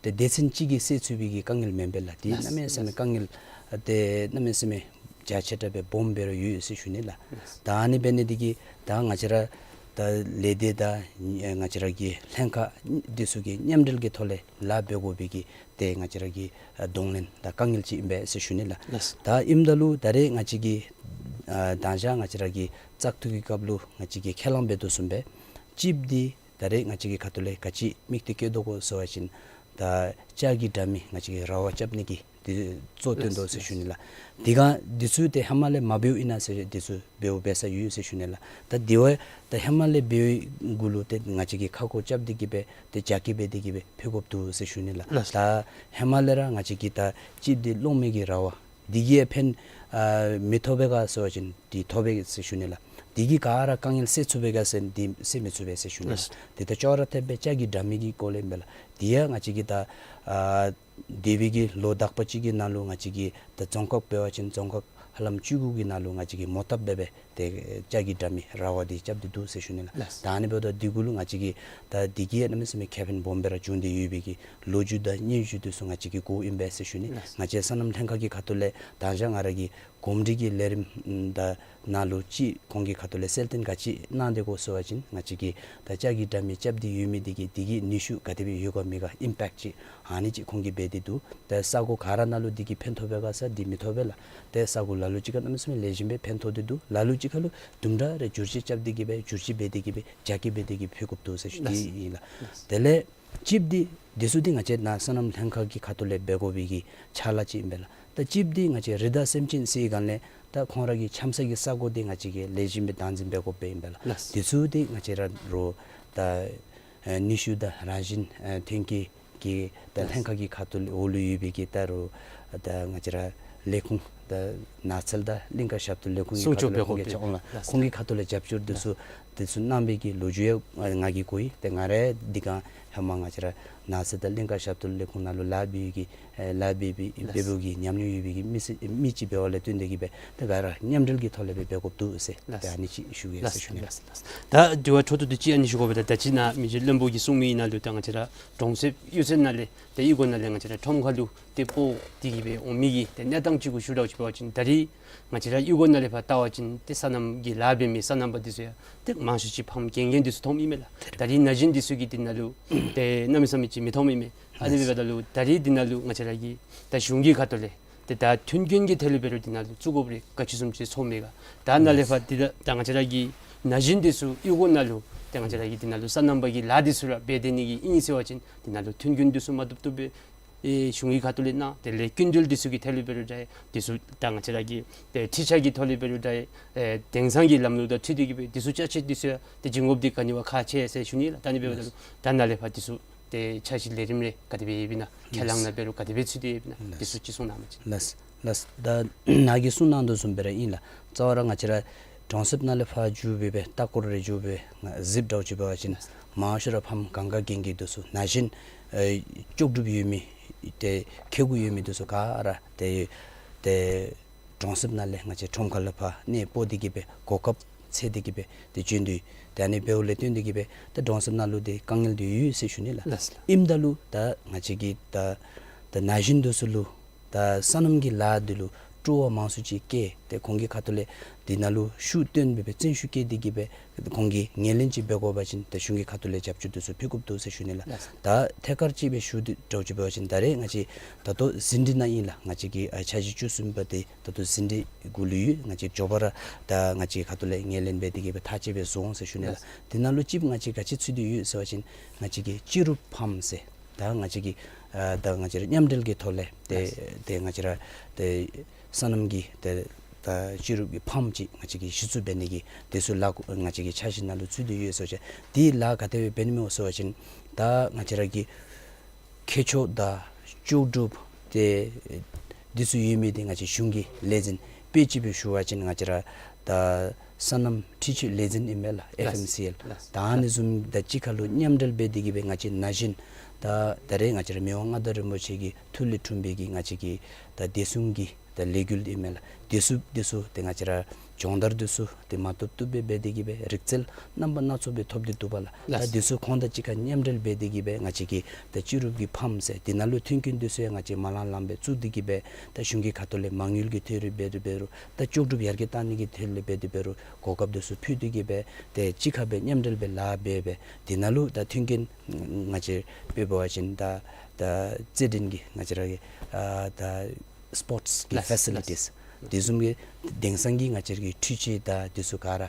ཏེ་སྡེ་ཚན་ཅིག་གིས་སེལ་ཚུགས་པའི་གི་དཀའ་ངལ་མེན་པས་ལགས། དེ་ལགས། གནམ་མེད་ས་མེད་དཀའ་ངལ་ཏེ་གནམ་མེད་ས་མེད་རྒྱ་ཆེ་དྲགས་སྦེ་སྦོམ་སྦེ་ར་ཡོད་ཟེར་ཞུ་ནི་ལགས། ད་ཨ་ནི་འབད་ནི་དེ་གིས་ད་ང་བཅས་ར་ད་ལས་སྡེ་དང་ང་བཅས་ར་གི་ལྷན་ཁག་དེ་ཚུ་གིས་མཉམ་འབྲེལ་གྱི་ཐོག་ལས་ལཱ་འབད་དགོ་པའི་གི་ཏེ་ང་བཅས་ར་གི་ཨ་གདོང་ལེན་དང་དཀའ་ངལ་ཅིག་ཨིན་པས་ཟེར་ཞུ་ནི་ལགས། ལགས། ད་ཨིནམ་ད་ལུ་ད་རེས་ང་བཅས་ཀྱིས་ཨ་ད་ཅི་ང་བཅས་ར་གི་བཙག་འཐུ་གི་སྐབས་ལུ་ང་བཅས་ཀྱིས་ཁས་བླངས་འབད་དོ་བཟུམ་སྦེ་ཅིབ་འདི་ད་རེས་ང་བཅས་ཀྱི་ཁ་ཐུག་ལས་ག་ཅི་དམིགས་གཏད་བསྐྱེད་དོ་གོ་ཟེར་བ་ཅིན་ད་ལྕགས་ཀྱི་དྲ་མིག་ང་བཅས་ཀྱིས་ར་བ་རྐྱབ་ནི་གི་འདི་གཙོ་བོ་བཏོན་དོ་ཟེར་ཞུ་ནི་ལགས། དེ་སྒང་འདི་ཚུ་ཏེ་ཧེ་མ་ལས་མ་འབདཝ་ཨིན་ན་ཟེར་འདི་ཚུ་འབདཝ་འབད་ས་ཡོད་ཟེར་ཞུ་ནི་ལགས། ད་དེ་བ་ད་ཧེ་མ་ལས་འབདཝ་གུ་ལུ་ཏེ་ང་བཅས་ཀྱིས་ཁ་སྐོང་རྐྱབ་སྟེ་གི་སྦེ་ཏེ་རྒྱ་སྐྱེད་འབད་དེ་གི་སྦེ་ཕུལ་དགོཔ་འདུག་ཟེར་ཞུ་ནི་ལགས། ལགས། ད་ཧེ་མ་ལས་ར་ང་བཅས་ཀྱིས་ད་ཅིབ་འདི་སློང་མི་གི་ར་བ་འདི་གིས་ཕན་ཨ་མི་ཐོགས་པས་ག་ཟེར་བ་ཅིན་འདི་ཐོགས་པས་ཟེར་ཞུ་ནི་ལགས། འདི་གིས་ག་ར་དཀའ་ངལ་སེལ་ཚུགས་པས་ག་ཟེར་འདི་སེལ་མི་ཚུགས་པས་ཟེར་ཞུ་ནི་ལགས། ལགས། དེ་ད་ཅོག་ར་འཐདཔ་སྦེ་ལྕགས་ཀྱི་དྲ་མིག་གི་སྐོར་ལས་ཨིན་པས་ལགས། འདི་ཡང་ང་བཅས་ཀྱིས་ད་ཨ་འདས་པའི་གི་ལོ་དག་པ་ཅིག་གི་ནང་ལུ་ང་བཅས་ཀྱིས་ད་རྫོང་ཁག་འབད་བ་ཅིན་རྫོང་ཁག་ ཧ་ལམ་བཅུ་དགུ་གི་ནང་ལུ་ང་བཅས་ཀྱིས་མོ་བཏབ་སྦེ་སྦེ་ཏེ་ལྕགས་ཀྱི་དྲ་མིག་ར་བ་འདི་རྐྱབ་སྟེ་འདུག་ཟེར་ཞུ་ནི་ལགས། ལགས། ད་ཨ་ནི་འབདཝ་ད་འདི་གུ་ལུ་ང་བཅས་ཀྱིས་ད་འདི་གིས་གནམ་མེད་ས་མེད་ཁེ་ཕན་སྦོམ་སྦེ་ར་བྱུང་སྟེ་ཡོད་པའི་གི་ལོ་རྒྱུས་དང་སྙན་ཞུ་འདི་ཚུ་ང་བཅས་ཀྱིས་གོཝ་ཨིན་པས་ཟེར་ཞུ་ནི། ལགས། ང་བཅས་སོ་ནམ་ལྷན་ཁག་གི་ཁ་ཐུག་ལས་ད་ཅི་ང་ར་གི་གོམས་འདྲིས་ཀྱི་ལས་རིམ་ད་ནང་ལུ་ཅིག་ཁོང་གི་ཁ་ཐུག་ལས་གསལ་སྟོན་ག་ཅི་གནང་སྟེ་གོ་ཟེར་བ་ཅིན་ང་བཅས་ཀྱིས་ད་ལྕགས་ཀྱི་དྲ་མིག་རྐྱབ་སྟེ་ཡོད་མི་འདི་གིས་འདི་གི་ནུས་ཤུགས་ག་དེ་སྦེ་ཡོད་ག་མེད་ག་ཨིམ་པེཀཊ་ཅིག་ཨ་ནི་ཅིག་ཁོང་གིས་འབད་དེ་འདུག། ཏེ་ས་གོ་ག་ར་ནང་ལུ་འདི་གིས་ཕན་ཐོགས་པས་ག་ཟེར་འདི་མི་ཐོགས་པས་ལགས། ཏེ་ས་གོ་ལ་ལུ་ཅིག་ཁར་གནམ་མེད་ས་མེད་ལེགས་ཤོམ་སྦེ་ཕན་ཐོགས་ཏེ་འདུག། ལ་ལུ་ཅིག་ཁར་ལུ་དུམ་གྲ་རེ་བསྒྱུར་བཅོས་རྐྱབ་སྟེ་གི་སྦེ་བསྒྱུར་བཅོས་འབད་དེ་གི་སྦེ་རྒྱ་སྐྱེད་འབད་དེ་གི་སྦེ་ཕུལ་དགོཔ་འདུག་ཟེར་ཞུ་ནི་ཨིན་ལགས། དེ་ལས་ཅིབ་འདི་འདི་ཚུ་འདི་ང་བཅས་ནཱ་སོ་ནམ་ལྷན་ཁག་གི་ཁ་ཐུག་ལས་འབད་དགོ་པའི་གི་ཕྱག་ལཱ་ཅིག་ཨིན་པས་ལགས། ད་ཅིབ་འདི་ང་བཅས་རི་དྭགས་སེམས་ཅན་བསད་སྒང་ལས་ད་ཁོང་ར་གི་འཁྱམ་ས་གི་ས་གོ་འདི་ང་བཅས་ཀྱིས་ལེགས་ཤོམ་སྦེ་བདག་འཛིན་འབད་དགོཔ་ཨིན་པས་ལགས། ལགས། འདི་ཚུ་འདི་ང་བཅས་ར་རོགས་ད་ཨེ་ནུས་ཤུགས་དང་རང་བཞིན་ཨེ་ཐོན་སྐྱེད་ཀྱི་ད་ལགས། ལྷན་ཁག་གི་ཁ་ཐུག་ལས་འོག་ལུ་ཡོད་པའི་གི་ད་རོགས་ད་ང་བཅས་ར་ལས་ཁུངས་ད་ནགས་ཚལ་དང་གླིང་ཀ་ཞབས་ཏོག་ལས་ཁུངས་ཀྱི་སྲུང་སྐྱོབ་ཁ་ཐུག་ལས་འབད་དགོ་པའི་ཁོང་གིས་ཕྱག་འོང་ལགས། ལགས། ཁོང་གི་ཁ་ཐུག་ལས་རྒྱབ་སྐྱོར་འདི་ཚུ་འདི་ཚུ་གནང་བའི་གི་ལོ་རྒྱུས་ཡང་ང་གིས་གོ་ཡི། ཏེ་ང་ར་འདི་སྒང་ཧེ་མ་ང་བཅས་ར་ནགས་ཚལ་དང་གླིང་ཀ་ཞབས་ཏོག་ལས་ཁུངས་ནང་ལུ་ལཱ་འབད་བའི་གི་ཨེ་ལཱ་འབད་འབད་ལགས། འབད་བའི་གི་ཉམས་མྱོང་ཡོད་པའི་གི་མི་སེར་མི་ཅིག་འབདཝ་ལས་བརྟེན་ཏེ་གི་སྦེ་ཏེ་ག་ར་མཉམ་འབྲེལ་གྱི་ཐོག་ལས་སྦེ་འབད་དགོཔ་འདུག་ཟེར། ལགས། ཏེ་ཨ་ནི་ཅིག་ཞུ་ཡི་ཟེར་ཞུ་ནི། ལགས། ལགས། ད་དྲི་བ་མཆོག་ཏུ་འདི་ཅིག་ཨ་ནི་ཞུ་དགོ་པས། ད་ད་ཅི་ནཱ་མི་རྗེ་བློན་པོ་གིས་གསུངས་མི་ནང་ལུ་ད་ང་བཅས་ར་གྲོང་གསེབ་གཡུས་ཚན་ནང་ལས་ཏེ་གཡུས་སྒོ་ནང་ལས་ང་བཅས་ར་ཁྲོམ་ཁ་ལུ་ཏེ་སྤོ་སྟེ་གི་སྦེ་འོང་མི་གི་ཏེ་གནས་སྟངས་ཅིག་གུ་ཞུ་དགོཔ་ཅིག་འབད་བ་ཅིན་ད་རིས་ང་བཅས་ར་གཡུས་སྒོ་ནང་ལས་ཕར་བལྟ་བ་ཅིན་ཏེ་སོ་ནམ་གྱི་ལཱ་འབད་མི་སོ་ནམ་པ་འདི་ཚུ་ཡང་ཏེ་མང་ཤོས་ཅིག་ཕམ་རྐྱང་རྐྱང་འདི་ཚུ་མཐོངམ་ཨིན་མས་ལགས། ད་རིས་ན་གཞོན་འདི་ཚུ་གིས་འདི་ནང་ལུ་ཏེ་གནམ་མེད་ས་མེད་ཅིག་མི་མཐོངམ་ཨིན་མས། ཨ་ནི་འབདཝ་ད་ལུ་ད་རིས་འདི་ནང་ལུ་ང་བཅས་ར་གི་ད་གཞུང་གི་ཁ་ཐུག་ལས་ཏེ་ད་མཐུན་རྐྱེན་གྱི་ཐད་ལུ་འབད་རུང་འདི་ནང་ལུ་བཙུགས་དགོཔ་རེ་ག་ཅི་བཟུམ་ཅིག་ཚོར་མས་ག། ད་ནཱ་ལས་ཕར་འདི་ད་ད་ང་བཅས་ར་གི་ན་གཞོན་འདི་ཚུ་གཡུས་སྒོ་ནང་ལུ་ཏེ་ང་བཅས་ར་གི་འདི་ནང་ལུ་སོ་ནམ་པ་གི་ལཱ་འདི་ཚུ་ར་འབད་དེ་ནི་གི་ཨིན་ཟེར་བ་ཅིན་འདི་ནང་ལུ་མཐུན་རྐྱེན་འདི་ཚུ་མ་བཏུབ་བཏུབ་སྦེ་ཨེ་གཞུང་གི་ཁ་ཐུག་ལས་གནང་། དེ་ལས་སྐྱིན་འགྲུལ་འདི་ཚུ་གི་ཐད་ལུ་འབད་རུང་འདྲ་འདི་ཚུ་ད་ང་བཅས་ར་གི་ཏེ་འཕྲུལ་ཆས་ཀྱི་ཐོག་ལས་འབད་རུང་འདྲ་ཨེ་དེང་སང་གི་ལམ་ལུགས་དང་འཁྲིལ་ཏེ་གི་སྦེ་འདི་ཚུ་ཅ་ཆས་འདི་ཚུ་ཡང་ཏེ་བྱིན་དགོཔ་འདི་ག་ནི་བ་ཁག་ཆེ་ཟེར་ཞུ་ནི་ལགས། ད་ཨ་ནི་འབདཝ་ད་ལུ་ད་ནཱ་ལས་ཕར་འདི་ཚུ་ཏེ་འཆར་གཞི་ལས་རིམ་རེ་ག་དེ་སྦེ་ཡོདཔ་ཨིན་ན། ཁས་བླངས་ནང་འབད་རུང་ག་དེ་སྦེ་ཚུད་དེ་ཡོདཔ་ཨིན་ན། ལགས། འདི་ཚུ་ཅིག་གསུང་གནང་མས་ཅིག། ལགས། ལགས། ད་ནཱ་གིས་གསུང་གནང་དོ་བཟུམ་སྦེ་ར་ཨིན་ལགས། རྩ་བ་ར་ང་བཅས་ར་གྲོང་གསེབ་ནང་ལས་ཕར་འགྱོ་སྦེ་སྦེ་ལྟ་སྐོར་རེ་འགྱོ་སྦེ་ང་གཟིགསཔ་འདྲཝ་ཅིག་འབད་བ་ཅིན་མང་ཤོས་ར་ཕམ་གང་ག་རྒན་རྒས་འདི་ཚུ་ན་གཞོན་ཨེ་ལྕོགས་གྲུབ་ཡོད་མི་ཏེ་ཁེ་གུ་ཡོད་མི་འདི་ཚུ་ག་ར་ཏེ་ཏེ་གྲོང་གསེབ་ནང་ལས་ང་བཅས་ཁྲོམ་ཁ་ལུ་ཕར་གནས་སྤོ་སྟེ་གི་སྦེ་གོ་སྐབས་འཚོལ་ཏེ་གི་སྦེ་ཏེ་བྱོན་དོ་ཡོད། ཏེ་ཨ་ནི་འབདཝ་ལས་བརྟེན་ཏེ་གི་སྦེ་ཏེ་གྲོང་གསེབ་ནང་ལུ་ཏེ་དཀའ་ངལ་འདི་ཡོད་ཟེར་ཞུ་ནི་ལགས། ལགས་ལགས། ཨིནམ་ད་ལུ་ད་ང་བཅས་ཀྱིས་ད་ད་ན་གཞོན་འདི་ཚུ་ལུ་ད་སོ་ནམ་གྱི་ལཱ་འདི་ལུ་སྤྲོ་བ་མང་སུ་ཅིག་བསྐྱེད་དེ་ཁོང་གི་ཁ་ཐུག་ལས་འདི་ནང་ལུ་ཤུགས་བཏོན་སྦེ་སྦེ་བརྩོན་ཤུགས་བསྐྱེད་དེ་གི་སྦེ་ཁོང་གིས་ངོས་ལེན་ཅིག་འབད་དགོ་པ་ཅིན་ད་གཞུང་གི་ཁ་ཐུག་ལས་རྒྱབ་སྐྱོར་འདི་ཚུ་ཕུལ་དགོཔ་འདུག་ཟེར་ཞུ་ནི་ལགས། ལགས། ད་ཐད་ཀར་ཅིག་སྦེ་ཞུ་དོ་འདྲཝ་ཅིག་འབད་བ་ཅིན་ད་རེས་ང་བཅས་ད་ལྟོ་ཟིན་བྲིས་ནང་ཨིན་ལགས། ང་བཅས་ཀྱི་ཨ་འཆར་གཞི་བཅུ་གསུམ་པ་འདི་ད་ལྟོ་ཟིན་བྲིས་གུ་ལུ་ཡོད། ང་བཅས་མགྱོགས་པ་ར་ད་ང་བཅས་ཁ་ཐུག་ལས་ངོས་ལེན་འབད་དེ་གི་སྦེ་ཐག་བཅད་སྦེ་བཟོ་འོང་ཟེར་ཞུ་ནི་ལགས། ལགས། འདི་ནང་ལུ་ཅིག་ང་བཅས་ག་ཅི་ཚུད་དེ་ཡོད་ཟེར་བ་ཅིན་ང་བཅས་ཀྱི་སྤྱི་རུབ་ཕཱམ་ཟེར་ད་ང་བཅས་ཀྱི་ཨ་ད་ང་བཅས་ར་མཉམ་འབྲེལ་གྱི་ཐོག་ལས་ཏེ་ལགས། ཏེ་ང་བཅས་ར་ཏེ་སོ་ནམ་གྱི་ཏེ་ད་སྤྱི་རུབ་ཀྱི་ཕཱམ་ཅིག་ང་བཅས་ཀྱིས་གཞི་བཙུགས་འབད་ནི་གི་དེ་ཚུ་ལཱ་ང་བཅས་ཀྱི་འཆར་གཞི་ནང་ལུ་ཚུད་དེ་ཡོད་ཟེར་བ་ཅིན་དེ་ལཱ་ག་དེ་སྦེ་འབད་ནི་སྨོ་ཟེར་བ་ཅིན་ད་ང་བཅས་ར་གི་ཁྱད་ཆོས་དང་ལྕོགས་གྲུབ་ཏེ་འདི་ཚུ་ཡོད་མི་འདི་ང་བཅས་གཞུང་གི་ལས་འཛིན་དཔེ་ཅིག་སྦེ་ཞུ་བ་ཅིན་ང་བཅས་ར་ད་སོ་ནམ་འཕྲུལ་ཆས་ལས་འཛིན་ཨིན་མས་ལགས། ལགས། ཨེཕ་ཨེམ་སི་ཨེལ། ལགས། ད་ཨ་ནི་བཟུམ་དང་གཅིག་ཁར་ལུ་མཉམ་འབྲེལ་འབད་དེ་གི་སྦེ་ང་བཅས་ན་གཞོན་ད་ད་རེས་ང་བཅས་ར་མི་དབང་མངའ་བདག་རིན་པོ་ཆེ་གི་ཐུགས་ལས་འཁྲུངས་པའི་གི་ང་བཅས་ཀྱི་ད་བདེ་སྲུང་གི་ད་ལས་འགུལ་ཨིན་མས་ལགས། དེ་ཚུ་དེ་ཚུ་ཏེ་ང་བཅས་ར་སྦྱོང་བརྡར་དེ་ཚུ་ཏེ་མ་བཏུབ་བཏུབ་སྦེ་འབད་དེ་གི་སྦེ་རིག་རྩལ་རྣམ་པ་སྣ་ཚོགས་སྦེ་ཐོབ་སྟེ་འདུག་པ་ལགས། ད་ལགས། དེ་ཚུ་ཁོང་དང་གཅིག་ཁར་མཉམ་འབྲེལ་འབད་དེ་གི་སྦེ་ང་བཅས་ཀྱི་ད་སྤྱི་རུབ་ཀྱི་ཕཱམ་ཟེར་དེ་ནང་ལུ་མཐུན་རྐྱེན་དེ་ཚུ་ཡང་ང་བཅས་མ་ལང་ལང་སྦེ་བཙུགས་ཏེ་གི་སྦེ་ད་གཞུང་གི་ཁ་ཐུག་ལས་མ་དངུལ་གྱི་ཐད་རེ་འབད་རུང་འབད་རུང་ད་ལྕོགས་གྲུབ་ཡར་རྒྱས་གཏང་ནི་གི་ཐད་ལས་འབད་དེ་འབད་རུང་གོ་སྐབས་དེ་ཚུ་ཕུལ་ཏེ་གི་སྦེ་ཏེ་གཅིག་ཁར་སྦེ་མཉམ་འབྲེལ་སྦེ་ལཱ་འབད་སྦེ་དེ་ནང་ལུ་ད་མཐུན་རྐྱེན་ང་བཅས་དཔེ་འབད་བ་ཅིན་ད་ད་རྩེད་འགྲན་གྱི་ང་བཅས་ར་གི་ཨ་ད་སི་པོརཊསི་གི་ལགས། ཕེ་སི་ལི་ཊིས། ལགས། དེ་བཟུམ་གྱི་དེང་སང་གི་ང་བཅས་ཀྱི་འཕྲུལ་ཆས་དང་དེ་ཚུ་ག་ར་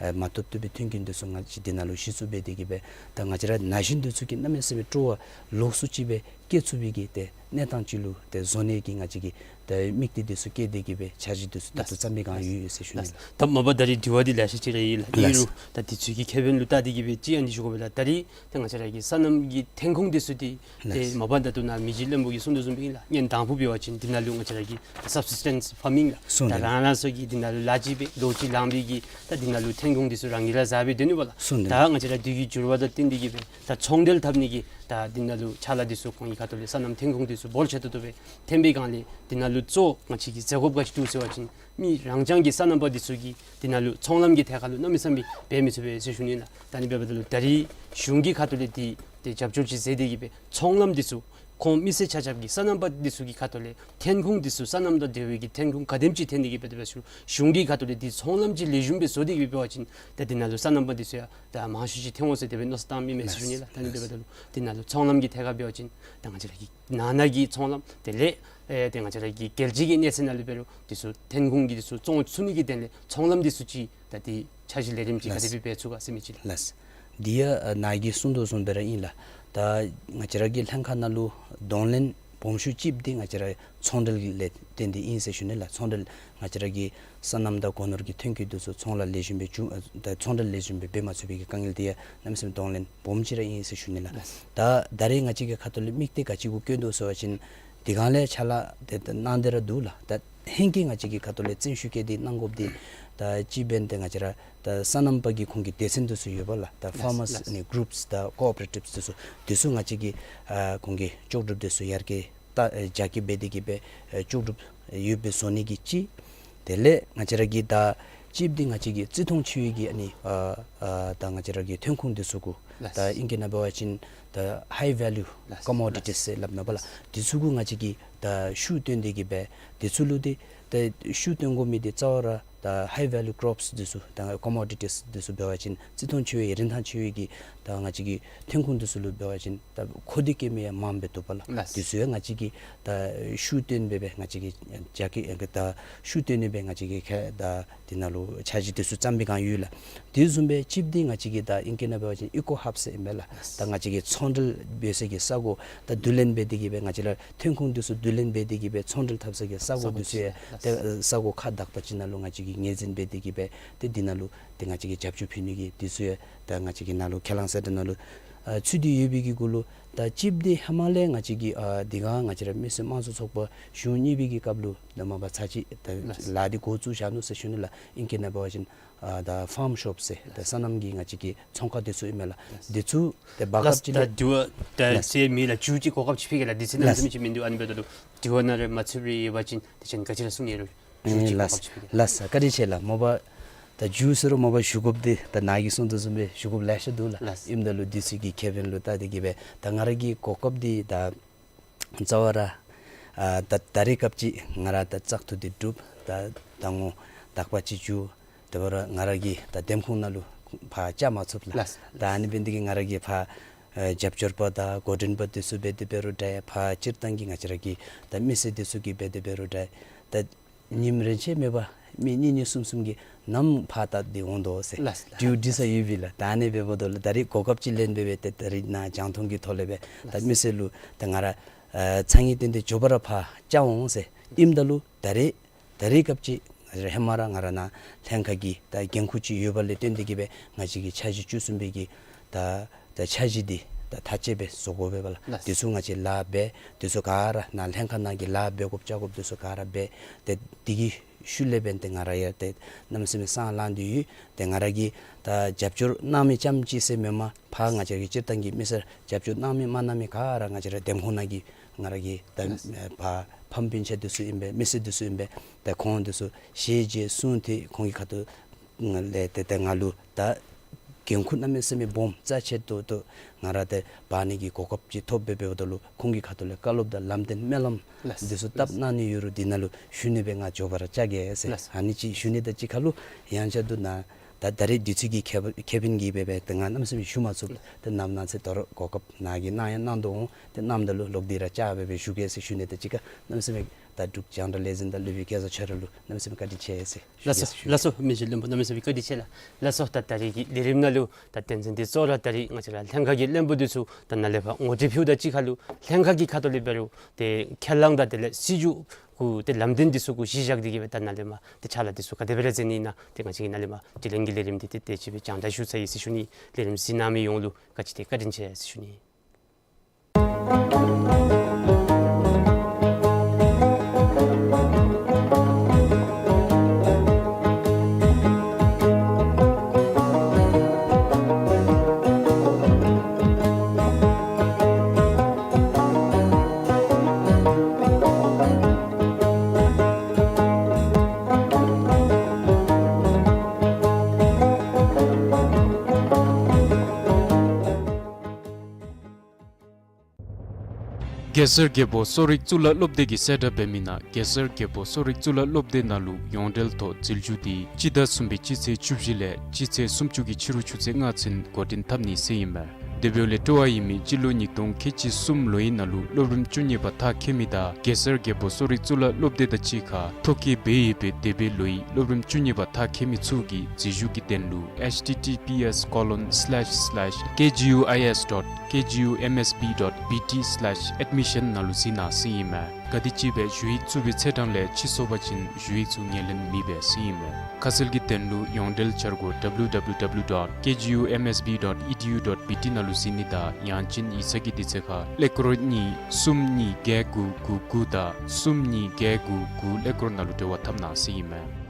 ཨ་མ་བཏུབ་བཏུབ་སྦེ་མཐུན་རྐྱེན་དེ་ཚུ་ང་བཅས་དེ་ནང་ལུ་གཞི་བཙུགས་འབད་དེ་གི་སྦེ་ད་ང་བཅས་ར་ན་གཞོན་དེ་ཚུ་གིས་གནམ་མེད་ས་མེད་སྤྲོ་བ་ལོགས་སུ་ཅིག་སྦེ་བསྐྱེད་ཚུགས་པའི་གི་ཏེ་གནས་སྟངས་ཅིག་ལུ་ཏེ་བཟོ་ནི་གི་ང་བཅས་ཀྱིས་ཏེ་དམིགས་གཏད་དེ་ཚུ་བསྐྱེད་དེ་གི་སྦེ་འཆར་གཞི་དེ་ཚུ་ད་ལྟོ་བརྩམ་མི་སྒང་ཡོད་ཡོད་ཟེར་ཞུ་ནི། ད་མ་པ་ད་རིས་དྲི་བ་འདི་ལེ་ཤ་ཅིག་ར་ཡོད་ལགས། ཨིན་རུང་ད་དེ་ཚུ་གི་ཁེ་ཕན་ལུ་བལྟ་སྟེ་གི་སྦེ་ཅིག་ཨ་ནི་ཞུ་དགོ་པས་ལགས། ད་རིས་ཏེ་ང་བཅས་ར་གི་སོ་ནམ་གྱི་ཐོན་ཁུངས་དེ་ཚུ་འདི་ཏེ་ལགས། མ་པ་ད་ལྟོ་ནཱ་མི་རྗེ་བློན་པོ་གིས་གསུངས་དོ་བཟུམ་སྦེ་ཨིན་ལགས། སྔོན་དང་ཕུ་འབད་བ་ཅིན་འདི་ནང་ལུ་ང་བཅས་ར་གི་སབ་སི་སི་ཊེནསི་ཕཱར་མིང་ལགས། གསུངས་ད་དེ་རང་རང་སོ་གི་འདི་ནང་ལུ་ལཱ་ཅིག་འབད་ལོ་གཅིག་ལང་པའི་གི་ད་འདི་ནང་ལུ་ཐོན་ཁུངས་དེ་ཚུ་རང་གིས་ར་བཟའ་སྦེ་སྡོད་ནུག་པ་ལགས། གསུངས་དེ་ད་ང་བཅས་ར་དུས་ཀྱི་འགྱུར་བ་དང་བསྟུན་ཏེ་གི་སྦེ་ད་ཚོང་འབྲེལ་འཐབ་ནི་གི་ ད་འདི་ནང་ལུ་ཕྱག་ལཱ་འདི་ཚུ་ཁོང་གི་ཁ་ཐུག་ལས་སོ་ནམ་ཐོན་ཁུངས་འདི་ཚུ་འབོར་ཆེ་ཏོག་ཏོ་སྦེ་ཐོན་པའི་སྒང་ལས་འདི་ནང་ལུ་གཙོ་ང་བཅས་ཀྱིས་མཛད་དགོཔ་ག་ཅི་འདུག་ཟེར་བ་ཅིན་མི་རང་རྐྱང་གི་སོ་ནམ་པ་འདི་ཚུ་གིས་འདི་ནང་ལུ་ཚོང་ལམ་གྱི་ཐད་ཁར་ལུ་གནམ་མེད་ས་མེད་འབད་མི་ཚུགས་པས་ཟེར་ཞུ་ནི་ལགས། ད་ནི་འབདཝ་ད་ལུ་ད་རིས་གཞུང་གི་ཁ་ཐུག་ལས་འདི་ཏེ་རྒྱབ་སྐྱོར་ཅིག་མཛད་དེ་གིས་སྦེ་ཚོང་ལམ་འདི་ཚུ་ཁོང་མི་སེར་ཆ་ཁྱབ་ཀྱི་སོ་ནམ་པ་འདི་ཚུ་གི་ཁ་ཐུག་ལས་ཐོན་ཁུངས་འདི་ཚུ་སོ་ནམ་དང་འབྲེལ་བའི་གི་ཐོན་ཁུངས་ག་དེམ་ཅིག་ཐོན་ཏེ་གིས་སྦེ་དེ་སྦེ་ཞུ་གཞུང་གི་ཁ་ཐུག་ལས་འདི་ཚོང་ལམ་ཅིག་ལེགས་ཤོམ་སྦེ་བཟོ་སྟེ་གིས་སྦེ་འབད་བ་ཅིན་ད་འདི་ནང་ལུ་སོ་ནམ་པ་འདི་ཚུ་ཡང་ད་མང་ཤོས་ཅིག་ཐོན་འོང་ཟེར་དེ་སྦེ་མནོ་བསམ་བཏངམ་ཨིན་མས་ཟེར་ཞུ་ནི་ལགས། ད་ནི་འབདཝ་ད་ལུ་འདི་ནང་ལུ་ཚོང་ལམ་གྱི་ཐད་ཁར་འབད་བ་ཅིན་ད་ང་བཅས་ར་གི་ནང་ན་གི་ཚོང་ལམ་དེ་ལས་ཨེ་ཏེ་ང་བཅས་ར་གི་རྒྱལ་སྤྱི་གི་གནས་ཚད་ནང་ལུ་འབད་རུང་འདི་ཚུ་ཐོན་ཁུངས་ཀྱི་འདི་ཚུ་བཙོང་ཚུགས་ནི་གི་དོན་ལས་ཚོང་ལམ་འདི་ཚུ་ཅིག་ད་འདི་འཆར་གཞི་ལས་རིམ་ཅིག་ག་དེ་སྦེ་འབད་ཚུགས་ག་ཟེར་མི་ཅིག་ལགས། ལགས། འདི་ཡང་ཨ་ནཱ་གིས་གསུངས་དོ་བཟུམ་སྦེ་ར་ཨིན་ལགས། ད་ང་བཅས་ར་གི་ལྷན་ཁག་ནང་ལུ་གདོང་ལེན་སྦོམ་ཤོས་གཅིག་འདི་ང་བཅས་ར་ཚོང་འབྲེལ་ལས་བརྟེན་ཏེ་ཨིན་ཟེར་ཞུ་ནི་ལགས། ཚོང་འབྲེལ་ང་བཅས་ར་གི་སོ་ནམ་དང་སྒོ་ནོར་གྱི་ཐོན་སྐྱེད་འདི་ཚུ་ཚོང་ལཱ་ལེགས་ཤོམ་སྦེ་བྱུང་ཨ་ད་ཚོང་འབྲེལ་ལེགས་ཤོམ་སྦེ་འབད་མ་ཚུགས་པའི་གི་དཀའ་ངལ་འདི་ཡང་གནམ་མེད་ས་མེད་གདོང་ལེན་སྦོམ་ཅིག་ར་ཨིན་ཟེར་ཞུ་ནི་ལགས། ལགས། ད་ད་རེས་ང་བཅས་ཀྱི་ཁ་ཐུག་ལས་དམིགས་གཏད་ག་ཅི་གུ་བསྐྱོན་དོ་ཟེར་བ་ཅིན་དེ་སྒང་ལས་ཕྱག་ལཱ་དེ་ད་གནང་སྟེ་ར་འདུག་ལགས། ད་ཧེང་སྐལ་ང་བཅས་ཀྱི་ཁ་ཐུག་ལས་བརྩོན་ཤུགས་བསྐྱེད་དེ་གནང་དགོཔ་འདི་ད་སྤྱི་དཔོན་དེ་ང་བཅས་ར་ད་སོ་ནམ་པ་གི་ཁོང་གི་སྡེ་ཚན་འདི་ཚུ་ཡོད་པ་ལགས། ད་ལགས། ཕཱར་མརསི་ལགས། ནི་གུ་རུབས་དང་ཀོ་ཨོ་པ་རེ་ཊིབས་འདི་ཚུ་འདི་ཚུ་ང་བཅས་ཀྱིས་ཨ་ཁོང་གི་ལྕོགས་གྲུབ་འདི་ཚུ་ཡར་རྒྱས་ད་ཨེ་རྒྱ་སྐྱེད་འབད་དེ་གིས་སྦེ་ཨེ་ལྕོགས་གྲུབ་ཡོདཔ་སྦེ་བཟོ་ནི་གི་གཅིག། དེ་ལས་ང་བཅས་ར་གི་ད་གཅིག་འདི་ང་བཅས་ཀྱི་བརྩི་མཐོང་ཆེ་བའི་གི་ཨ་ནི་ཨ་ཨ་ད་ང་བཅས་ར་གི་ཐོན་ཁུངས་འདི་ཚུ་གུ་ལགས། ད་ཨིང་སྐད་ནང་འབད་བ་ཅིན་ད་ཧའི་ཝེ་ལུ་ལགས། ཀོ་མོ་ཌི་ཊིས་ཟེར་སླབ་ནི་པ་ལགས། ལགས། འདི་ཚུ་གུ་ང་བཅས་ཀྱིས་ད་ཤུགས་བཏོན་ཏེ་གིས་སྦེ་འདི་ཚུ་ལུ་འདི་ད་ཤུགས་བཏོན་དགོ་མི་འདི་རྩ་བ་ར་ད་ཧའི་ཝེ་ལུ་ཀོརོཔསི་འདི་ཚུ་ད་ཀོ་མོ་ཌི་ཊིས་འདི་ཚུ་འབད་བ་ཅིན་བརྩི་མཐོང་ཆེ་བའི་རིན་ཐང་ཆེ་བའི་གི་ད་ང་བཅས་ཀྱི་ཐོན་ཁུངས་འདི་ཚུ་ལུ་འབད་བ་ཅིན་ད་མཁོ་འདོད་བསྐྱེད་མི་ཡང་མངམ་སྦེ་འདུག་པ་ལགས། ལགས། འདི་ཚུ་ཡང་ང་བཅས་ཀྱིས་ད་ཤུགས་བཏོན་སྦེ་སྦེ་ང་བཅས་ཀྱིས་རྒྱ་སྐྱེད་ད་ཤུགས་བཏོན་ནི་སྦེ་ང་བཅས་ཀྱིས་ཁ་ད་འདི་ནང་ལུ་འཆར་གཞི་འདི་ཚུ་བརྩམས་པའི་སྒང་ཡོད་ལགས། དེ་བཟུམ་སྦེ་གཅིག་འདི་ང་བཅས་ཀྱིས་ད་ཨིང་སྐད་ནང་འབད་བ་ཅིན་ཨི་ཀོ་ཧབ་ཟེར་ཨིན་པས་ལགས། ད་ང་བཅས་ཀྱིས་ཚོང་འབྲེལ་འབད་ས་གི་ས་གོ་ད་བསྡུ་ལེན་འབད་དེ་གིས་སྦེ་ང་བཅས་ར་ཐོན་ཁུངས་འདི་ཚུ་བསྡུ་ལེན་འབད་དེ་གིས་སྦེ་ཚོང་འབྲེལ་འཐབ་ས་གི་ས་གོ་འདི་ཚུ་ཡང་ཏེ་ས་གོ་ཁག་དག་པ་ཅིག་ནང་ལུ་ང་བཅས་ཀྱིས་ངོས་འཛིན་འབད་དེ་གིས་སྦེ་ཏེ་འདི་ནང་ལུ་ཏེ་ང་བཅས་ཀྱིས་རྒྱབ་སྐྱོར་ཕུལ་ནི་གི་འདི་ཚུ་ཡང་ད་ང་བཅས་ཀྱི་ནང་ལུ་ཁས་བླངས་གསལ་བསྒྲགས་ནང་ལུ་ཨ་ཚུད་དེ་ཡོད་པའི་གི་གུ་ལུ་ད་གཅིག་འདི་ཧེ་མ་ལས་ང་བཅས་ཀྱིས་ཨ་འདི་ག་ང་བཅས་ར་མི་སེར་དམངས་གཙོ་ཚོགས་པ་གཞུང་གཉིས་པའི་གི་སྐབས་ལུ་ད་མ་པ་ཚར་གཅིག་ད་ལགས། ལཱ་འདི་འགོ་བཙུགས་བཞག་ནུག་ཟེར་ཞུ་ནི་ལགས། ཨིང་སྐད་ནང་འབད་བ་ཅིན་ཨ་ད་ཕཱརམ་ཤོབ་ཟེར་ད་སོ་ནམ་གྱི་ང་བཅས་ཀྱི་ཚོང་ཁང་འདི་ཚུ་ཨིན་མས་ལགས། འདི་ཚུ་ཏེ་བར་ལགས། སྐབས་ཅིག་ད་ལས་དེ་བ་ད་ལགས། ཟེར་མི་ལགས་མཇུག་ཅིག་གོ་སྐབས་ཅིག་ཕུལ་གེ་ལགས། དུས་ཚོད་ནང་ལགས། ཟེར་མི་ཅིག་མིན་འདུག། ཨ་ནི་འབདཝ་ད་ལུ་དེ་བ་ནང་ར་མ་ཚུད་རེ་ཡོད་པ་ཅིན་དེ་ཅིན་ག་ཅི་ར་གསུང་ནི་ཡོད་རུང་མཇུག་ཅིག་གོ་སྐབས་ཅིག་ཕུལ་གེ། ལགས་སོ། བཀའ་དྲིན་ཆེ་ལགས། མ་པ་ད་མཇུག་ཟེར་རུང་མ་པ་ཞུ་དགོཔ་འདི་ད་ནཱ་གིས་གསུངས་དོ་བཟུམ་སྦེ་ཞུ་དགོཔ་ལེ་ཤ་འདུག་ལགས། ལགས། ཨིནམ་ད་ལུ་དུས་ཚོད་ཀྱི་ཁེ་ཕན་ལུ་བལྟ་སྟེ་གིས་སྦེ་ད་ང་ར་གི་གོ་སྐབས་འདི་ད་རྩ་བ་ར་ཨ་ད་ད་རེས་སྐབས་ཅིག་ང་ར་ད་བཙག་འཐུ་འདི་གྲུབ་ད་ད་ངོ་དག་པ་ཅིག་འགྱོ། དེ་འབད་རུང་ང་ར་གིས་ད་འདེམས་ཁོངས་ནང་ལུ་ཕར་བཅར་མ་ཚུགས་ལགས། ལགས། ད་ཨ་ནི་འབད་ནི་འདི་གིས་ང་ར་གིས་ཕར་ཨ་རྒྱབ་སྐྱོར་པ་དང་འགོ་འདྲེན་པ་འདི་ཚུ་འབད་དེ་འབད་རུང་འདྲ། ཕར་སྤྱིར་བཏང་གི་ང་བཅས་ར་གི་ད་མི་སེར་འདི་ཚུ་གིས་འབད་དེ་འབད་རུང་འདྲ། ད་ཉིནམ་རེ་ཆད་མེད་པར་མི་གཉིས་གཉིས་གསུམ་གསུམ་གྱིས་ནམ་ཕར་བལྟ་སྟེ་འོང་དོ་ཟེར། ལགས། ལགས། འདྲིཝ་འདྲི་ས་ཡོད་པས་ལགས། ད་ཨ་ནི་འབདཝ་ད་ལུ་ད་རེས་གོ་སྐབས་ཅིག་ལེན་སྦེ་སྦེ་ཏེ་ད་རེས་ནཱ་རྒྱང་མཐོང་གི་ཐོག་ལས་སྦེ་ད་ལགས། མི་སེར་ལུ་ད་ང་ར་ཨ་ཚ་ངེས་བརྟན་ཏེ་མགྱོགས་པ་ར་ཕར་བཅར་འོང་ཟེར། ཨིནམ་ད་ལུ་ད་རེས་ད་རེས་སྐབས་ཅིག་ང་བཅས་ར་ཧེ་མ་ར་ང་ར་ནཱ་ལྷན་ཁག་གི་ད་འགན་ཁུར་ཅིག་ཡོད་པ་ལས་བརྟེན་ཏེ་གིས་སྦེ་ང་བཅས་ཀྱི་འཆར་གཞི་བཅུ་གསུམ་པའི་གི་ད་ད་འཆར་གཞི་འདི་ད་མཐའ་དཔྱད་སྦེ་བཟོ་དགོ་པས་ལགས། ལགས། འདི་ཚུ་ང་བཅས་ལཱ་འབད་འདི་ཚུ་ག་ར་ནཱ་ལྷན་ཁག་ནང་གི་ལཱ་འབད་དགོཔ་བཅར་དགོཔ་འདི་ཚུ་ག་ར་འབད། ཏེ་འདི་གི་ཤུལ་ལས་འབདན་ཏེ་ང་ར་ཡང་ཏེ་གནམ་མེད་ས་མེད་སང་ལངས་ཏེ་ཡོད། ཏེ་ང་ར་གིས་ད་རྒྱབ་སྐྱོར་གནང་མི་རྐྱངམ་ཅིག་ཟེར་མེན་པར་ཕར་ང་བཅས་ཀྱི་སྤྱིར་བཏང་གི་མི་སེར་རྒྱབ་སྐྱོར་གནང་མི་མ་གནང་མི་ག་ར་ང་བཅས་ར་འདེམས་ཁོངས་ནང་གི་ང་ར་གི་ད་ལགས། ཨ་ཕམ་སྤུན་ཆ་འདི་ཚུ་ཨིན་པས། མི་སེར་འདི་ཚུ་ཨིན་པས། ད་ཁོང་འདི་ཚུ་ཞལ་མཇལ་གསུང་ཐོས་ཁོང་གི་ཁ་ཐུག་ལས་ཏེ་ཏེ་ང་ལུ་ད་འགན་ཁུར་གནམ་མེད་ས་མེད་སྦོམ་རྩ་ཆེ་ཏོག་ཏོ་ང་ར་ཏེ་འབག་ནི་གི་གོ་སྐབས་ཅིག་ཐོབ་སྦེ་འབདཝ་ད་ལུ་ཁོང་གི་ཁ་ཐུག་ལས་བཀའ་སློབ་དང་ལམ་སྟོན་སྨོན་ལམ་ལགས། འདི་ཚུ་བཏབ་གནང་ནི་ཡོད་རུང་འདི་ནང་ལུ་ཞུ་ནི་སྦེ་ང་མགྱོགས་པ་ར་བཅར་གེ་ཟེར། ལགས། ཨ་ནི་ཅིག་ཞུ་ནི་དང་གཅིག་ཁར་ལུ་ཡང་བསྐྱར་དུ་ནཱ་ད་ད་རེས་དུས་ཚོད་ཀྱི་ཁེ་ཁེ་ཕན་གྱིས་སྦེ་སྦེ་ཏེ་ང་གནམ་མེད་ས་མེད་ཞུ་མ་ཚུགས། ཏེ་ནམ་ནམ་ཚེ་ད་རུང་གོ་སྐབས་ནཱ་གིས་གནང་ཡང་གནང་དོ་འོང་། ཏེ་གནངམ་ད་ལུ་ལོག་སྟེ་ར་བཅར་སྦེ་སྦེ་ཞུ་གེ་ཟེར་ཞུ་ནི་དང་གཅིག་ཁར་གནམ་མེད་ས་མེད་ད་འབྲུག་རྒྱང་བསྒྲགས་ལས་འཛིན་དང་སློབ་དཔོན་སྐལ་བཟང་ཆོས་རབ་ལུ་གནམ་མེད་ས་མེད་བཀའ་དྲིན་ཆེ་ཟེར་ཞུ་ལགས་གེ་སོ། ཟེར་ཞུ། ལགས་སོ། མི་རྗེ་བློན་པོ་གནམ་མེད་ས་མེད་བཀའ་དྲིན་ཆེ་ལགས། ལགས་སོ། ད་ད་རེས་ཀྱི་ལས་རིམ་ནང་ལུ་ད་དོན་ཚན་འདི་གཙོ་བོ་ར་ད་རེས་ང་བཅས་ར་ལྷན་ཁག་གི་བློན་པོ་འདི་ཚུ་ད་ནཱ་ལས་ཕར་ངོ་སྤྲོད་ཕུལཝ་དང་གཅིག་ཁར་ལུ་ལྷན་ཁག་གི་ཁ་ཐུག་ལས་འབད་རུང་ཏེ་ཁས་བླངས་དང་དེ་ལས་སྲིད་བྱུས་གུ་ཏེ་ལམ་སྟོན་འདི་ཚུ་གུ་གཞི་བཞག་སྟེ་གིས་སྦེ་ད་ནཱ་ལས་མར་ཏེ་ཕྱག་ལཱ་འདི་ཚུ་ག་དེ་སྦེ་ར་མཛད་ནི་ཨིན་ན་ཏེ་ང་བཅས་ཀྱིས་ནཱ་ལས་མར་དྲི་ལན་གྱི་ལས་རིམ་འདི་ཏེ་དེ་ཅིག་སྦེ་སྦྱང་བརྡར་ཞུ་ཚར་ཡི་ཟེར་ཞུ་ནི། ལས་རིམ་གཟིགས་གནང་མི་ཡོངས་ལུ་བཀའ་དྲིན་ཆེ་བཀའ་དྲིན་ཆེ་ཟེར་ཞུ་ནི། གེ་སར་རྒྱལ་པོ་གསོ་རིག་གཙུག་ལག་སློབ་སྡེ་གིས་གསལ་བསྒྲགས་འབད་མི་ནང་གེ་སར་རྒྱལ་པོ་གསོ་རིག་གཙུག་ལག་སློབ་སྡེ་ནང་ལུ་ཡོངས་འབྲེལ་ཐོག་འཛུལ་ཞུགས་འདི་སྤྱི་ཟླ་གསུམ་པའི་སྤྱི་ཚེས་བཅུ་བཞི་ལས་སྤྱི་ཚེས་སུམ་ཅུ་གི་ཕྱི་རུ་ཆུ་ཚོད་ལྔ་ཚུན་འགོ་འདྲེན་འཐབ་ནི་ཟེར་ཨིན་མས། དེ་འབདཝ་ལས་སྤྲོ་བ་ཡོད་མི་སྤྱི་ལོ་ཉིས་སྟོང་ཁལ་གཅིག་གསུམ་ལོའི་ནང་ལུ་སློབ་རིམ་བཅུ་གཉིས་པ་མཐར་འཁྱོལ་མི་དང་གེ་སར་རྒྱལ་པོ་གསོ་རིག་གཙུག་ལག་སློབ་སྡེ་དང་གཅིག་ཁར་ཐོ་བཀོད་འབད་ཡོད་པའི་འདས་པའི་ལོའི་སློབ་རིམ་བཅུ་གཉིས་པ་མཐར་འཁྱོལ་མི་ཚུ་གིས་འཛུལ་ཞུགས་ཀྱི་དོན་ལུ་H T T P S colon slash slash K G U I S dot K G U M S B dot B T slash admission ནང་ལུ་གཟིགས་གནང་ཟེར་ཨིན་མས། ག་དེམ་ཅིག་སྦེ་ཞུ་ཡིག་བཙུགས་པའི་ཚེས་གྲངས་ལས་ཕྱི་སོང་པ་ཅིན་ཞུ་ཡིག་ཚུ་ངོས་ལེན་མེད་པས་ཟེར་ཨིན་མས། ཁ་གསལ་གྱི་དོན་ལུ་ཡོངས་འབྲེལ་འཆར་སྒོ་W W W dot K G U M S B dot E D U dot B T ནང་ལུ་གཟིགས་ནི་དང་ཡང་ཅིན་ཡིག་ཚང་གི་དུས་ཚོད་ཁར་ཀླད་ཀོར་གཉིས་གསུམ་གཉིས་བརྒྱད་དགུ་དགུ་དགུ་དང་གསུམ་གཉིས་བརྒྱད་དགུ་དགུ་ཀླད་ཀོར་ནང་ལུ་འབྲེལ་བ་འཐབ་གནང་ཟེར་ཨིན་མས།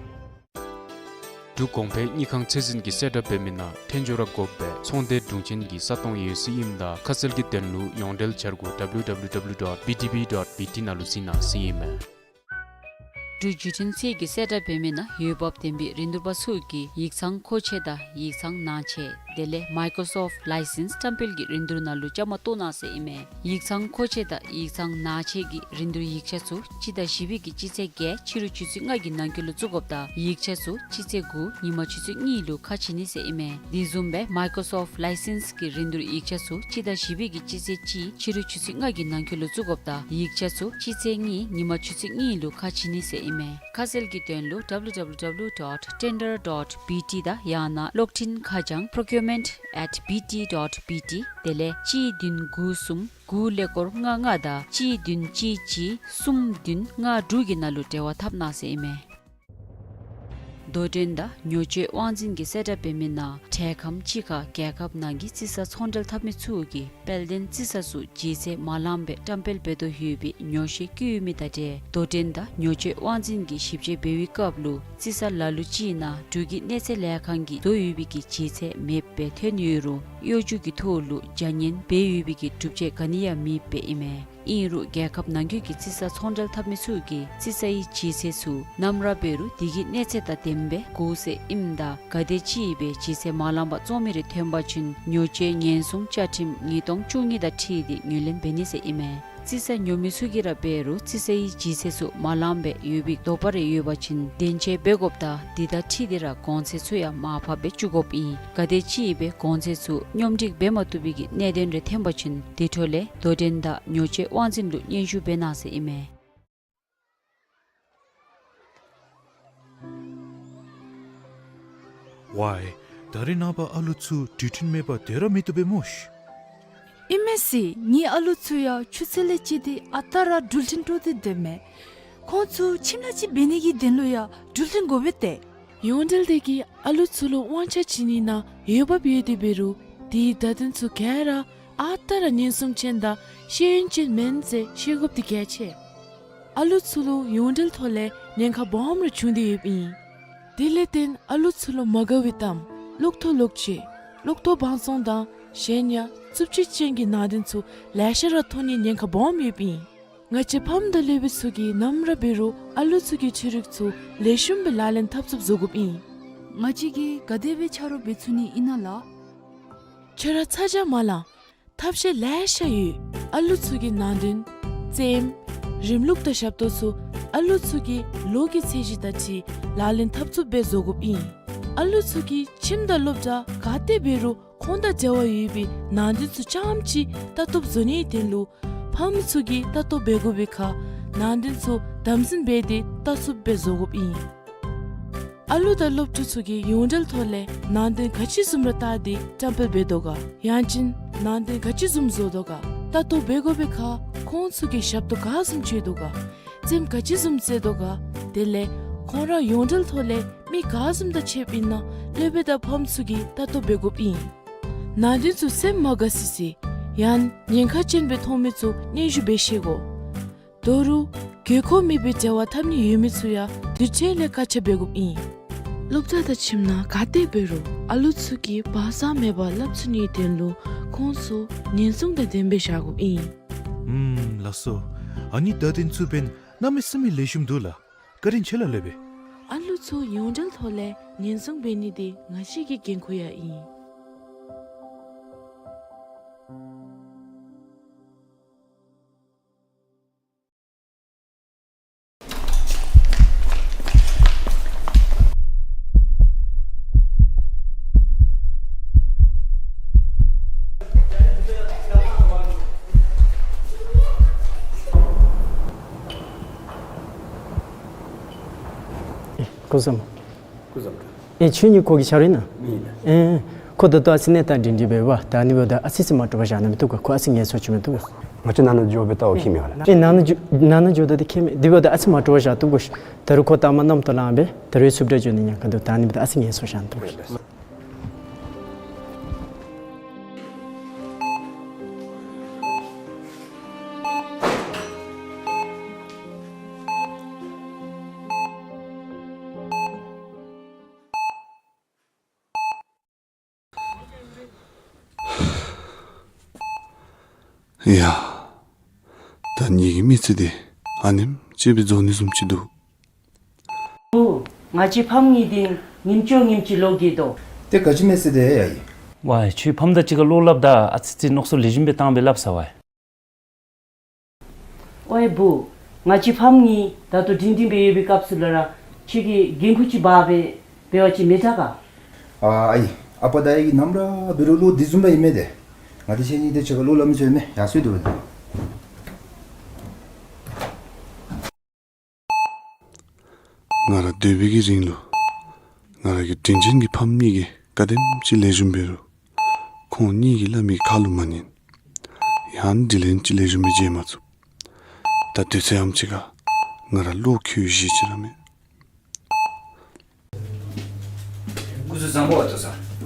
འབྲུག་གོང་འཕེལ་དངུལ་ཁང་ཚད་འཛིན་གྱིས་གསལ་བསྒྲགས་འབད་མི་ནང་འཐོན་འབྱོར་དགོཔ་སྦེ་ཚོང་སྡེ་དྲུང་ཆེན་གྱི་ས་སྟོང་ཡོད་ཟེར་ཨིནམ་ད་ཁ་གསལ་གྱི་དོན་ལུ་ཡོངས་འབྲེལ་འཆར་སྒོ་W W W dot B T B dot B T ནང་ལུ་གཟིགས་གནང་ཟེར་ཨིན་མས། འབྲུག་བརྒྱུད་འཕྲིན་ཚད་ཀྱིས་གསལ་བསྒྲགས་འབད་མི་ནང་འོས་འབབ་ལྡན་པའི་རིན་བསྡུར་པ་ཚུ་གིས་ཡིག་ཚང་མཁོ་ཆས་དང་ཡིག་ཚང་ནང་ཆས་དེ་ལས་Microsoft License བཀྲམ་སྤེལ་གྱི་རིན་བསྡུར་ནང་ལུ་བཅའ་མར་གཏོགས་གནང་ཟེར་ཨིན་མས། ཡིག་ཚང་མཁོ་ཆས་དང་ཡིག་ཚང་ནང་ཆས་ཀྱི་རིན་བསྡུར་ཡིག་ཆ་ཚུ་སྤྱི་ཟླ་བཞི་པའི་གི་སྤྱི་ཚེས་བརྒྱད་ཕྱི་རུ་ཆུ་ཚོད་ལྔ་གི་ནང་འཁོད་ལུ་བཙུགས་དགོཔ་དང་ཡིག་ཆ་ཚུ་སྤྱི་ཚེས་དགུ་ཉིན་མ་ཆུ་ཚོད་གཉིས་ལུ་ཁ་ཕྱེ་ནི་ཟེར་ཨིན་མས། དེ་བཟུམ་སྦེ་Microsoft License གི་རིན་བསྡུར་ཡིག་ཆ་ཚུ་སྤྱི་ཟླ་བཞི་པའི་གི་སྤྱི་ཚེས་གཅིག་ཕྱི་རུ་ཆུ་ཚོད་ལྔ་གི་ནང་འཁོད་ལུ་བཙུགས་དགོཔ་དང་ཡིག་ཆ་ཚུ་སྤྱི་ཚེས་གཉིས་ཉིན་མ་ཆུ་ཚོད་གཉིས་ལུ་ཁ་ཕྱེ་ནི་ཟེར་ཨིན་མས། ཁ་གསལ་གྱི་དོན་ལུ W W W dot tender dot B T དང་ཡང་ན་གློག་འཕྲིན་ཁ་བྱང་procurement at B T dot B T དེ་ལས་གཅིག་བདུན་དགུ་གསུམ་དགུ་ཀླད་ཀོར་ལྔ་ལྔ་དང་གཅིག་བདུན་གཅིག་གཅིག་གསུམ་བདུན་ལྔ་དྲུག་གི་ནང་ལུ་འབྲེལ་བ་འཐབ་གནང་ཟེར་ཨིན་མས། དོ་འགྲན་དང་ཉོ་སྤྱོད་དབང་འཛིན་གྱིས་གསལ་བསྒྲགས་འབད་མི་ནང་འཕྲལ་ཁམས་ཅིག་ཁར་རྒྱལ་ཁབ་ནང་གི་རྩིས་ས་ཚོང་འབྲེལ་འཐབ་མི་ཚུ་གིས་དཔལ་ལྡན་རྩིས་ས་ཚུ་ལྗིད་ཚད་མ་ལངམ་སྦེ་བཀྲམ་སྤེལ་འབད་དོ་ཡོད་པའི་ཉོགས་བཤད་བཀོད་ཡོད་མི་དང་འབྲེལ་དོ་འགྲན་དང་ཉོ་སྤྱོད་དབང་འཛིན་གྱིས་ཞིབ་དཔྱད་འབད་བའི་སྐབས་ལུ་རྩིས་ས་ལ་ལུ་ཅིག་ནང་འབྲུག་གི་གནས་ཚད་ལས་ཁང་གིས་བཟོ་ཡོད་པའི་གི་ལྗིད་ཚད་མེདཔ་སྦེ་ཐོན་ཡོད་རུང་གཡོ་སྒྱུ་གི་ཐོག་ལུ་བྱ་ངན་འབད་ཡོད་པའི་གི་གྲུབ་ཆ་ག་ནི་ཡང་མེདཔ་ཨིན་མས། ཨིན་རུང་རྒྱལ་ཁབ་ནང་འཁོད་ཀྱི་རྩིས་ས་ཚོང་འབྲེལ་འཐབ་མི་ཚུ་གིས་རྩིས་སའི་ལྗིད་ཚད་ཚུ་ནམ་ར་འབད་རུང་དེ་གི་གནས་ཚད་དང་ལྡནམ་སྦེ་དགོ་ཟེར་ཨིནམ་ད་ག་དེམ་ཅིག་སྦེ་ལྗིད་ཚད་མ་ལངམ་པར་བཙོང་མི་རེ་ཐོན་པ་ཅིན་ཉོ་སྤྱོད་ཉེན་སྲུང་བཅའ་ཁྲིམས་ཉིས་སྟོང་བཅུ་གཉིས་དང་འཁྲིལ་ཏེ་ངོས་ལེན་འབད་ནི་ཟེར་ཨིན་མས། རྩིས་ས་ཉོ་མི་ཚུ་གིས་ར་འབད་རུང་རྩིས་སའི་ལྗིད་ཚད་ཚུ་མ་ལངམ་སྦེ་ཡོད་པའི་དོགས་པ་རེ་ཡོད་པ་ཅིན་བདེན་དཔྱད་འབད་དགོཔ་དང་དེ་དང་འཁྲིལ་ཏེ་ར་གོང་ཚད་ཚུ་ཡང་མར་ཕབ་སྦེ་བཅུག་དགོཔ་ཨིན། ག་དེམ་ཅིག་སྦེ་གོང་ཚད་ཚུ་སྙོམས་སྒྲིག་འབད་མ་བཏུབ་པའི་གི་གནད་དོན་རེ་ཐོན་པ་ཅིན་དེ་འཕྲོ་ལས་དོ་འགྲན་དང་ཉོ་སྤྱོད་དབང་འཛིན་ལུ་སྙན་ཞུ་འབད་གནང་ཟེར་ཨིན་མས། ཝའི། ད་རེས་ནངས་པ་ཨ་ལུ་ཚུ་དུས་མཐུན་མེད་པར་སྡོད་ར་མི་བཏུབ་པས་སྨོ་ཤིག། ཨིན་མས་ཟེར། ངེའི་ཨ་ལུ་ཚུ་ཡང་ཆུ་ཚོད་ལས་བཅད་དེ་ཨ་རྟག་ར་འགྲུལ་འཕྲིན་དཀྲོག་སྟེ་སྡོདཔ་མས། ཁོང་ཚུ་ཁྱིམ་ལས་ཅིག་འབད་ནི་གི་དོན་ལུ་ཡང་འགྲུལ་འཕྲིན་དགོ་པས་ཏེ། ཡོངས་འབྲེལ་དེ་གིས་ཨ་ལུ་ཚུ་ལུ་དབང་ཆ་བྱིན་ནི་ནང་འོས་འབབ་ཡོད་དེ་འབད་རུང་དེའི་བརྡ་དོན་ཚུ་ག་ར་ཨ་རྟག་ར་ཉེན་སྲུང་ཅན་དང་ཤེས་ཡོན་ཅན་མེན་ཟེར་ཤེས་དགོཔ་འདི་གལ་ཆེ། ཨ་ལུ་ཚུ་ལུ་ཡོངས་འབྲེལ་ཐོག་ལས་ཉེན་ཁ་སྦོམ་རེ་བྱུང་སྟེ་ཡོདཔ་ཨིན། དེ་ལས་བརྟེན་ཨ་ལུ་ཚུ་ལུ་མ་དགའ་བའི་གཏམ་གློག་ཐོག་གློག་ཆས་གློག་ཐོག་བང་བཙོང་དང་གཞན་ཡང་རྩུབ་སྤྱོད་ཅན་གྱི་ནང་དོན་ཚུ་ལེ་ཤ་ར་ཐོན་ནིའི་ཉེན་ཁ་སྦོམ་ཡོདཔ་ཨིན། ང་བཅས་ཕམ་དང་སློབ་དཔོན་ཚུ་གིས་ནམ་ར་འབད་རུང་ཨ་ལུ་ཚུ་གི་ཆོས་རིག་ཚུ་ལེགས་ཤོམ་སྦེ་ལག་ལེན་འཐབ་ཚུགསཔ་བཟོ་དགོཔ་ཨིན། ང་བཅས་ཀྱིས་ག་དེ་སྦེ་ཆ་རོགས་འབད་ཚུགས་ནི་ཨིན་ན་ལགས། ཁྱོད་ར་ཚ་གྱང་མ་ལང་། ཐབས་ཤེས་ལེ་ཤ་ཡོད། ཨ་ལུ་ཚུ་གི་ནང་དོན་རྩེདམོ་རིམ་ལུགས་དང་ཞབས་ཏོག་ཚུ་ཨ་ལུ་ཚུ་གི་ལོ་གི་ཚད་གཞི་དང་འཁྲིལ་ལག་ལེན་འཐབ་ཚུགསཔ་སྦེ་བཟོ་དགོཔ་ཨིན། ཨ་ལུ་ཚུ་གིས་ཁྱིམ་དང་སློབ་གྲྭ་ག་ཏེ་འབད་རུང་ཁོང་དང་འབྲེལ་བ་ཡོད་པའི་ནང་དོན་ཚུ་རྐྱངམ་ཅིག་ལྟ་རྟོགཔ་བཟོ་ནིའི་དོན་ལུ་ཕམ་ཚུ་གིས་ལྟ་རྟོག་འབད་དགོ་པའི་ཁར་ནང་དོན་ཚུ་དམ་འཛིན་འབད་དེ་ལྟ་ཚུགསཔ་སྦེ་བཟོ་དགོཔ་ཨིན། ཨ་ལུ་དང་སློབ་ཕྲུག་ཚུ་གིས་ཡོངས་འབྲེལ་ཐོག་ལས་ནང་དོན་ག་ཅི་བཟུམ་ར་བལྟ་སྟེ་བཀྲམ་སྤེལ་འབད་དོ་ག། ཡང་ཅིན་ནང་དོན་ག་ཅི་བཟུམ་བཟོ་དོ་ག། ལྟ་རྟོག་འབད་དགོ་པའི་ཁར་ཁོང་ཚུ་གིས་ཞབས་ཏོག་ག་བཟུམ་སྤྱོད་དོ་ག། རྩེདམོ་ག་ཅི་བཟུམ་རྩེ་དོ་ག། དེ་ལས་ཁོང་ར་ཡོངས་འབྲེལ་ཐོག་ལས་མི་ག་བཟུམ་དང་ཕྱདཔ་ཨིན་ན་སློབ་དཔོན་དང་ཕམ་ཚུ་གིས་ལྟ་རྟོག་འབད་དགོཔ་ཨིན། ནང་དོན་ཚུ་སེམས་མ་དགའ་སི་སི་ཡང་ཉེན་ཁ་ཅན་སྦེ་མཐོང་མི་ཚུ་སྙན་ཞུ་འབད་ཤེས་དགོ། དོ་རུང་དགོས་མཁོ་མེད་པའི་འབྲེལ་བ་འཐབ་ནི་ཡོད་མི་ཚུ་ཡང་དུས་ཚོད་ལས་བཀག་ཆ་འབད་དགོཔ་ཨིན། སློབ་གྲྭ་དང་ཁྱིམ་ནང་ག་ཏེ་འབད་རུང་ཨ་ལུ་ཚུ་གིས་བག་ཚ་མེད་པར་སླབ་ཚུགས་ནིའི་དོན་ལུ་ཁོང་ཚུ་ཉེན་སྲུང་དང་ལྡནམ་སྦེ་བཞག་དགོཔ་ཨིན། ཨུམ་ལགས་སོ། ཨ་ནི་བརྡ་དོན་ཚུ་འབདན་གནམ་མེད་ས་མེད་ལེགས་ཤོམ་འདུག་ལགས། བཀའ་དྲིན་ཆེ་ལགས་སློབ་དཔོན། ཨ་ལུ་ཚུ་ཡོངས་འབྲེལ་ཐོག་ལས་ཉེན་སྲུང་འབད་ནི་འདི་ང་བཅས་ཀྱི་འགན་ཁུར་ཡང་ཨིན། སྐུ་གཟུགས་བཟང་པོ། སྐུ་གཟུགས་བཟང་པོ། ཨེ་ཁྱོད་གཉིས་ཁོ་གི་ཆ་རེད་ན། ཨེ་ཁོ་ད་ལྟོ་ཨ་ཙི་གནས་སྟངས་སྒྲིང་སྒྲིང་སྦེ་ཡོདཔ། ད་ཨ་ནི་འབདཝ་ད་ཨ་ཙི་ཙི་མ་སྤྲོ་བ་བཞག་ན་མི་བཏུབ་ག། ཁོ་ཨ་ཙི་ངལ་གསོ་བྱིན་མི་བཏུབ་ག། ང་བཅས་ནང་ན་འགྱོ་སྦེ་ལྟ་བ་ཁྱད་མེད་ག་ལགས། ཨེ་ནང་ན་འགྱོ་ནང་ན་འགྱོཝ་ད་འདི་ཁྱད་མེད། དེ་འབདཝ་ད་ཨ་ཙི་མ་སྤྲོ་བ་བཞག་བཏུབ་ག། ད་རུང་ཁོ་ད་མ་གནམ་ཐོག་ལངས་སྦེ་ད་རུང་སུབ་ཏྲ་འགྱོ་ནི་ཉེན་ཁ་འདུག། ད་ཨ་ནི་འབདཝ་ད་ཨ་ཙི་ངལ་གསོ་བཞག་ན་བཏུབ་ག། ཡ། ད་ངེ་གི་མི་ཚེ་འདི་ཨ་ནེམ་ཅིག་སྦེ་རྫོགས་ནི་བཟུམ་ཅིག་འདུག། བུ། ང་བཅས་ཕམ་གཉིས་འདི་ཉིནམ་བཅོ་ཉིནམ་ཅིག་ལོག་གི་དོ། ཏེ་ག་ཅི་མེད་ཟེར་ཏེ་ཡ་ཡི། ཝའེ་ཁྱོད་ཕམ་དང་གཅིག་ཁར་བློ་སླབ་ད་ཨ་ཙི་ཙི་མནོ་བསམ་ལེགས་ཤོམ་སྦེ་བཏང་སྦེ་སླབ་ས་ཝའེ། ཝའེ་བུ། ང་བཅས་ཕམ་གཉིས་ད་ལྟོ་སྒྲིང་སྒྲིང་སྦེ་ཡོད་པའི་སྐབས་སུ་ལུ་ར་ཁྱོད་ཀྱིས་འགན་ཁུར་ཅིག་འབག་སྦེ་འབད་བ་ཅིན་མི་དྲག་ག། ཨ་ཨའི། ཨ་པ་དང་ཨའི་གིས་ནམ་ར་འབད་རུང་བློ་འདི་བཟུམ་ར་ཨིན་མས་ཏེ། ང་བཅས་གཉིས་དེ་ཅིག་ཁར་བློ་སླབ་མི་ཚུགས་མས། ཡར་སོང་སྟེ་འབད་དོ། ང་ར་སྡོད་པའི་གི་རིང་ལུ་ང་ར་གི་དྲིན་ཅན་གྱི་ཕམ་གཉིས་ཀྱིས་ག་དེམ་ཅིག་ལེགས་ཤོམ་འབད་རུང་ཁོང་གཉིས་ཀྱིས་སླབ་མི་ཁ་ལུ་མ་ཉན། ཡང་དྲིན་ལན་ཅིག་ལེགས་ཤོམ་སྦེ་འཇལ་མ་ཚུགས། ད་དུས་ཚོད་ཡང་ཅིག་ཁར་ང་ར་བློ་འགྱོད་གཞི་ཅིག་ར་མེད། སྐུ་གཟུགས་བཟང་པོ་བ་ཏོ་ས།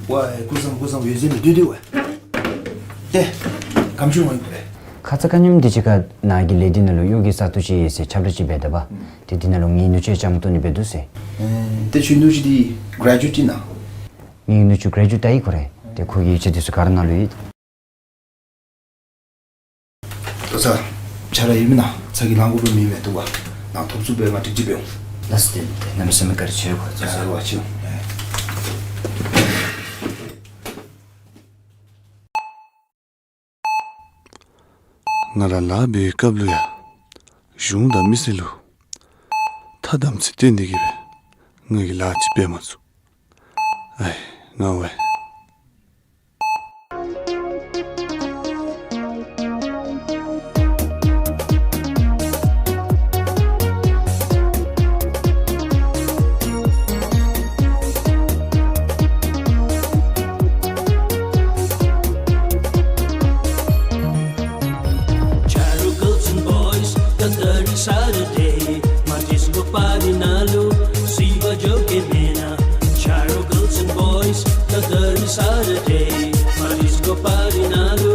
ཝའེ་སྐུ་གཟུགས་བཟང་པོ་སྐུ་གཟུགས་བཟང་པོ། ཡོད་ཟེར་མི་འདུག་དེ་ཝའེ། ཏེ་གམ་ཆུང་ངོ་ཡིན་པས། ཁ་ཙ་ཁ་ཉིནམ་འདི་ཅིག་ཁར་ནཱ་གི་ལས་སྡེ་ནང་ལུ་གཡོག་གི་ས་སྟོང་ཅིག་ཡོད་ཟེར་ཁྱབ་བསྒྲགས་ཅིག་འབད་དེ་བ། ཏེ་འདི་ནང་ལུ་ངེའི་ནུ་གཅུང་ཡང་བཅའ་མར་གཏོགས་ནི་འབད་འདུག་ཟེར། ཨེ་ཏེ་ཁྱོད་ནུ་གཅུང་འདི་གྲེ་ཇུ་ཨེཊ་ཨིན་ན། ངེའི་ནུ་གཅུང་གྲེ་ཇུ་ཨེཊ་ད་ཡི་ཁོ་རེ། ཏེ་ཁོ་གི་ཡིག་ཆ་འདི་ཚུ་ག་ར་ནང་ལུ་ཡོད། ཏོ་ས། ཆ་ར་ཡོད་མེན་ན། ཚ་གྱང་ལང་དགོཔ་མེད་མས། འདུག་པ། ནཱ་ཐོབ་ཚུགས་པའི་ང་སྒྲིག་སྒྲིག་འབད་འོང་། ལགས་སོ། ཏེ་ཏེ་གནམ་མེད་ས་མེད་བཀའ་དྲིན་ཆེ་གོ། ཏོ་ས། ལགས་སོ། ང་ར་ལཱ་འབད་བའི་སྐབས་ལུ་ཡང་གཞུང་དང་མི་སེར་ལུ་ཐ་དམ་ཚིག་བསྟེན་ཏེ་གི་སྦེ་ང་གིས་ལཱ་ཅིག་འབད་མ་ཚུགས། ཨའི་ང་ཝའེ། Charo girls and boys, the dirty Saturday. My disco party ནང་ལུ་སི་བ་འགྱོ་གེ་མེན་ན། Charo girls and boys, the dirty Saturday. My disco party ནང་ལུ་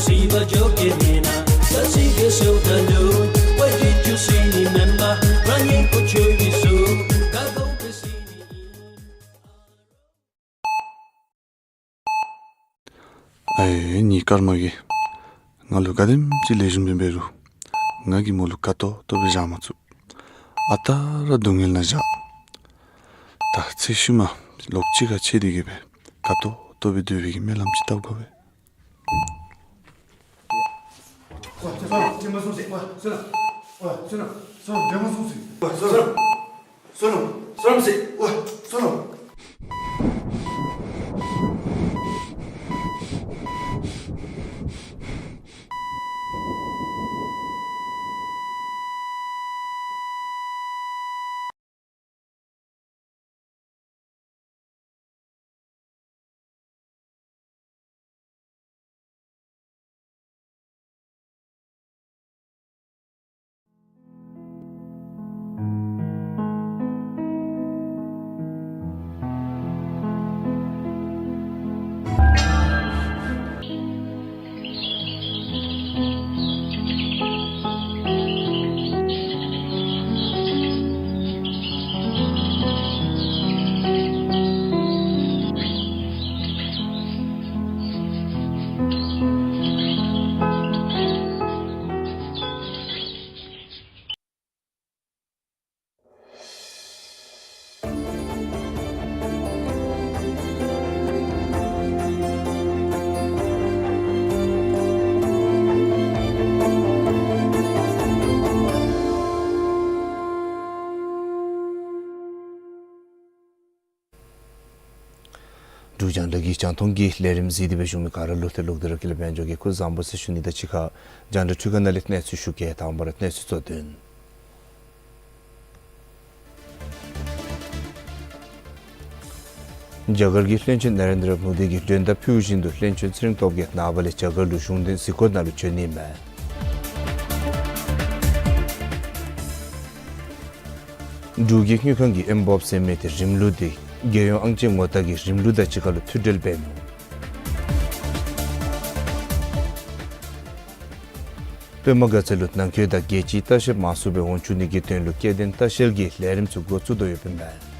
སི་བ་འགྱོ་གེ་མེན་ན། ད་སི་གེ་སེའུ་ད་ལུ། Why did you see me, remember? རང་ཉིད་ཁོ་ཆོས་ཀྱི་སུ། ཀ་གོ་པེ་སི་ནི། ཨའི་ངེའི་སྐར་མ་གིས་ང་ལུ་ག་དེམ་ཅིག་ལེགས་ཤོམ་སྦེ་འབད་རུང་ང་གིས་མོ་ལུ་དགའ་ཏོག་ཏོ་སྦེ་བཞག་མ་ཚུགས། ཨ་རྟག་ར་སྡུག་བསྔལ་ནང་བཞག། ད་ཚེ་ཤུལ་མ་ལོག་གཅིག་ཁར་ཕྱད་དེ་གི་སྦེ་དགའ་ཏོག་ཏོ་སྦེ་སྡོད་པའི་གི་སྨོན་ལམ་ཅིག་བཏབ་དགོ་པས། འབྲུག་རྒྱང་བསྒྲགས་ཀྱི་རྒྱང་མཐོང་གི་ལས་རིམ་གཟིགས་ཏེ་སྦེ་བཞུགས་མི་ག་ར་ལུ་ཏེ་ལོག་སྟེ་ར་ཀུན་ལེགས་དཔལ་འབྱོར་གྱི་སྐུ་གཟུགས་བཟང་པོ་ཟེར་ཞུ་ནི་དང་གཅིག་ཁར་རྒྱང་བསྒྲགས་འཕྲུལ་ཁང་ནང་ལས་གནས་ཚུལ་ཞུ་གེ། དང་པ་ར་གནས་ཚུལ་གཙོ་དོན། རྒྱ་གར་གྱི་བློན་ཆེན་ན་རེན་དྲ་མོ་དི་གིས་མགྲོན་བརྡ་ཕུལཝ་བཞིན་དུ་བློན་ཆེན་ཚེ་རིང་སྟོབས་རྒྱས་ནངས་པ་ལས་རྒྱ་གར་ལུ་གཞུང་དོན་གཟིགས་སྐོར་ནང་ལུ་བྱོན་ནི་མས། འབྲུག་གི་དངུལ་ཁང་གི་ཨེམ་བོབ་ཟེར་མི་དེ་རིམ་ལུགས་དེ་རྒྱལ་ཡོངས་ཨང་ཅན་ངོ་རྟགས་ཀྱི་རིམ་ལུགས་དང་གཅིག་ཁར་ལུ་མཐུད་འབྲེལ་འབད་ནུག། པདྨ་དགའ་ཚལ་ལུ་ནང་འཁོད་དང་རྒྱལ་སྤྱིའི་ལྟ་བཤལཔ་མང་སུ་སྦེ་འོང་བཅུག་ནི་གི་དོན་ལུ་སྐྱེ་ལྡན་ལྟ་བཤལ་གྱི་ལས་རིམ་ཚུ་འགོ་བཙུགས་དོ་ཡོདཔ་ཨིན་མས།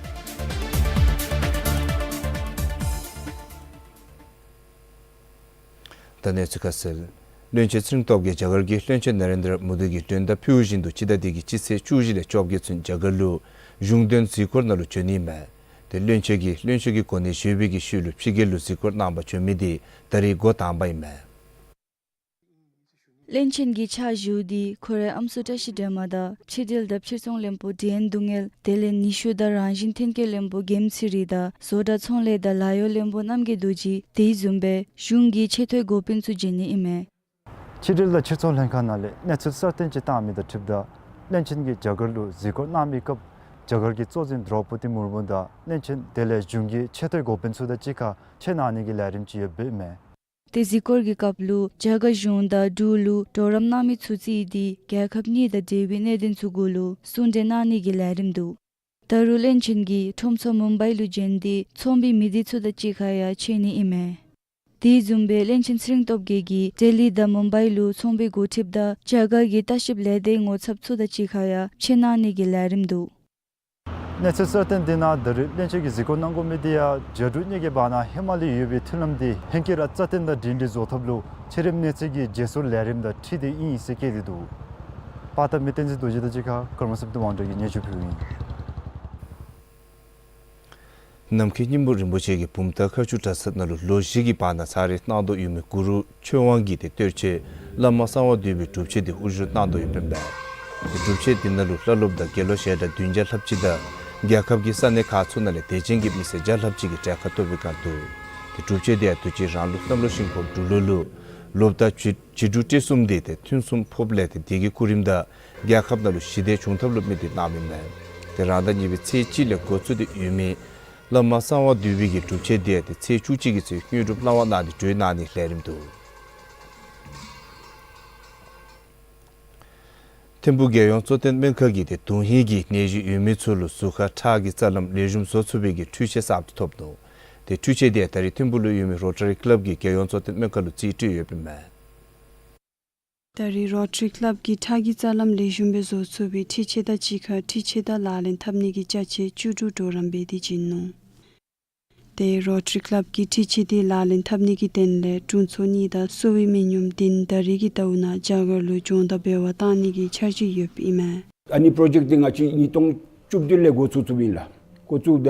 ད་གནས་ཚུལ་ཁ་གསལ། བློན་ཆེན་ཚེ་རིང་སྟོབས་རྒྱས་རྒྱ་གར་གྱི་བློན་ཆེན་ན་རེན་དྲ་མོ་དི་གིས་མགྲོན་བརྡ་ཕུལཝ་བཞིན་དུ་སྤྱི་ཟླ་འདི་གི་སྤྱི་ཚེས་བཅུ་བཞི་ལས་བཅོ་བརྒྱད་ཚུན་རྒྱ་གར་ལུ་གཞུང་དོན་གཟིགས་སྐོར་ནང་ལུ་བྱོན་ནི་མས། དེ་བློན་ཆེན་གྱིས་བློན་ཆེན་གྱི་གོ་གནས་བཞེས་པའི་གི་ཤུལ་ལུ་ཕྱི་རྒྱལ་ལུ་གཟིགས་སྐོར་གནང་པར་བྱོན་མི་དེ་ད་རིས་འགོ་དང་པ་ཨིན་མས། བློན་ཆེན་གྱི་ཕྱག་ཞུ་འདི་ཁོ་རའི་ཨམ་སྲུ་བཀྲ་ཤིས་སྒྲོལ་མ་དང་ཕྱི་འབྲེལ་དང་ཕྱིར་ཚོང་བློན་པོ་ཌི་ཨེན་སྡུག་བསྔལ་དེ་ལས་ནུས་ཤུགས་དང་རང་བཞིན་ཐོན་སྐྱེད་བློན་པོ་འགེམ་ཚེ་རིང་དང་བཟོ་གྲྭ་ཚོང་ལས་དང་ལཱ་གཡོག་བློན་པོ་རྣམ་རྒྱལ་རྡོ་རྗེ་དེ་བཟུམ་སྦེ་གཞུང་གི་ཆེ་མཐོའི་འགོ་དཔོན་ཚུ་བྱོན་ནི་ཨིན་མས། ཕྱི་འབྲེལ་དང་ཕྱིར་ཚོང་ལྷན་ཁག་ནང་ལས་གནས་ཚུལ་གསར་བཏོན་ཅིག་བཏང་མི་དང་འཁྲིལཝ་ད་བློན་ཆེན་གྱིས་རྒྱ་གར་ལུ་གཟིགས་སྐོར་གནང་མི་སྐབས་རྒྱ་གར་གྱི་གཙོ་འཛིན་དྲོ་པོ་ཏི་མུར་མུ་དང་བློན་ཆེན་དེ་ལས་གཞུང་གི་ཆེ་མཐོའི་འགོ་དཔོན་ཚུ་དང་གཅིག་ཁར་ཕྱད་གནང་ནི་གི་ལས་རིམ་ཅིག་ཡོདཔ་ཨིན་མས། དེ་གཟིགས་སྐོར་གྱི་སྐབས་ལུ་རྒྱ་གར་གཞུང་དང་འབྲུག་ལུ་གྲོགས་རམ་གནང་མི་ཚུ་རྩིས་ཏེ་རྒྱལ་ཁབ་གཉིས་དང་འབྲེལ་བའི་གནད་དོན་ཚུ་གུ་ལུ་གསུང་གྲོས་གནང་ནི་གི་ལས་རིམ་འདུག། ད་རུང་བློན་ཆེན་གྱིས་ཁྲོམ་ཚོགས་མུམ་བའི་ལུ་བྱོན་ཏེ་ཚོང་པའི་མི་སྡེ་ཚུ་དང་གཅིག་ཁར་ཡང་ཕྱད་ནི་ཨིན་མས། དེ་བཟུམ་སྦེ་བློན་ཆེན་ཚེ་རིང་སྟོབས་རྒྱས་ཀྱིས་ལྡི་ལི་དང་མུམ་བའི་ལུ་ཚོང་པའི་འགོ་ཁྲིདཔ་དང་རྒྱ་གར་གྱི་ལྟ་བཤལཔ་ལས་སྡེའི་ངོ་ཚབ་ཚུ་དང་གཅིག་ཁར་ཡང་ཕྱད་གནང་ནི་གི་ལས་རིམ་འདུག། གནས་ཚུལ་གསར་བཏོན་འདི་ནང་ད་རེས་བློན་ཆེན་གྱིས་གཟིགས་སྐོར་གནང་དགོ་མི་འདི་ཡང་རྒྱ་འབྲུག་གཉིས་ཀྱི་བར་ན་ཧེ་མ་ལས་ཡོད་པའི་མཐུན་ལམ་འདི་ཧེང་སྐལ་ར་རྩ་བརྟན་དང་སྒྲིང་སྒྲི་བཟོ་ཐབས་ལུ་ཕྱི་རིམ་གནས་ཚུལ་གྱི་བརྗེ་སོར་ལས་རིམ་དང་འཁྲིལ་ཏེ་ཨིན་ཟེར་བཀོད་དེ་འདུག། པར་བཏབ་མི་བསྟན་འཛིན་རྡོ་རྗེ་དང་གཅིག་ཁར་ཀརྨ་བསམ་གཏན་དབང་གྲགས་ཀྱིས་སྙན་ཞུ་ཕུལཝ་ཨིན། ནམ་མཁའི་སྙིང་པོ་རིན་པོ་ཆེ་གི་བུམ་ཐང་མཁར་ཆུ་གྲྭ་ཚང་ནང་ལུ་ལོ་བཞི་གི་བར་ན་ཚར་རེ་གནང་དོ་ཡོད་མི་གུ་རུ་ཆོས་དབང་གི་དེ་གཏེར་ཆོས་བླ་མ་གསང་བ་འདུས་པའི་སྒྲུབ་ཆེན་དེ་དབུ་བཞུགས་གནང་དོ་ཡོདཔ་ཨིན་པས། དེ་སྒྲུབ་ཆེན་དེ་ནང་ལུ་བླ་སློབ་དང་དགེ་སློབ་ཞལ་གྲངས་བདུན་བརྒྱ་ལྷགཔ་ཅིག་དང་རྒྱལ་ཁབ་ཀྱི་ས་གནས་ཁག་ཚུ་ནང་ལས་དད་ཅན་གྱི་མི་སེར་བརྒྱ་ལྷགཔ་ཅིག་གིས་གྲལ་ཁར་གཏོགས་པའི་སྒང་འདུག། དེ་སྒྲུབ་ཆེན་དེ་ཡང་དུས་ཅི་རང་ལུགས་གནམ་ལོ་ཤིང་ཕོ་འབྲུག་ལོ་ལུ་ལོ་ཟླ་བྱི་བྱི་འབྲུག་སྤྲེལ་གསུམ་དེ་དེ་ཐུན་གསུམ་ཕོགཔ་ལས་དེ་དེ་གི་སྐུ་རིམ་དང་རྒྱལ་ཁབ་ནང་ལུ་ཞི་བདེ་བྱུང་ཐབས་ལུ་དམིགས་ཏེ་གནངམ་ཨིན་མས། དེ་རང་ཟླ་གཉིས་པའི་ཚེས་གཅིག་ལས་འགོ་བཙུགས་ཏེ་ཡོད་མི་བླ་མ་གསང་བ་འདུས་པའི་གི་སྒྲུབ་ཆེན་དེ་ཡང་དེ་ཚེས་བཅུ་གཅིག་གི་ཚེ་དངོས་གྲུབ་གནང་བ་གནང་སྟེ་གྲོལ་གནང་ནིའི་ལས་རིམ་འདུག། ཐིམ་ཕུག་རྒྱལ་ཡོངས་གཙོ་བསྟེན་སྨན་ཁང་གིས་དེ་དོན་ཧིང་གི་ནད་གཞི་ཡོད་མི་ཚུ་ལུ་གཟུགས་ཁར་ཁྲག་གི་རྩ་ལམ་ལེགས་ཤོམ་བཟོ་ཚུགས་པའི་གི་འཕྲུལ་ཆས་གསརཔ་དེ་ཐོབ་ནུག། དེ་འཕྲུལ་ཆས་དེ་ད་རེས་ཐིམ་ཕུག་ལུ་ཡོད་མི་རོ་ཊ་རི་ཀི་ལབ་ཀྱིས་རྒྱལ་ཡོངས་གཙོ་བསྟེན་སྨན་ཁང་ལུ་རྩིས་སྤྲོད་ཡོདཔ་ཨིན་མས། ད་རེས་རོ་ཊ་རི་ཀི་ལབ་ཀྱིས་ཁྲག་གི་རྩ་ལམ་ལེགས་ཤོམ་སྦེ་བཟོ་ཚུགས་པའི་འཕྲུལ་ཆས་དང་གཅིག་ཁར་འཕྲུལ་ཆས་དང་ལག་ལེན་འཐབ་ནི་གི་ཅ་ཆས་བཅུ་དྲུག་གྲོགས་རམ་འབད་དེ་བྱིན་ནུག། དེ་རོ་ཊ་རི་ཀི་ལབ་ཀྱིས་འཕྲུལ་ཆས་དེ་ལག་ལེན་འཐབ་ནི་གི་དོན་ལས་དྲུང་འཚོ་གཉིས་དང་གསོ་བའི་མི་ཉམ་བདུན་ད་རེས་ཀྱི་ཟླཝ་ནང་རྒྱ་གར་ལུ་སྦྱོང་བརྡར་འབད་བར་བཏང་ནི་གི་འཆར་གཞི་ཡོདཔ་ཨིན་མས། ཨ་ནི་པྲོ་ཇེཀཊ་འདི་ང་བཅས་ཉིས་སྟོང་བཅུ་བདུན་ལས་འགོ་བཙུགས་བཙུགསཔ་ཨིན་ལགས། འགོ་བཙུགས་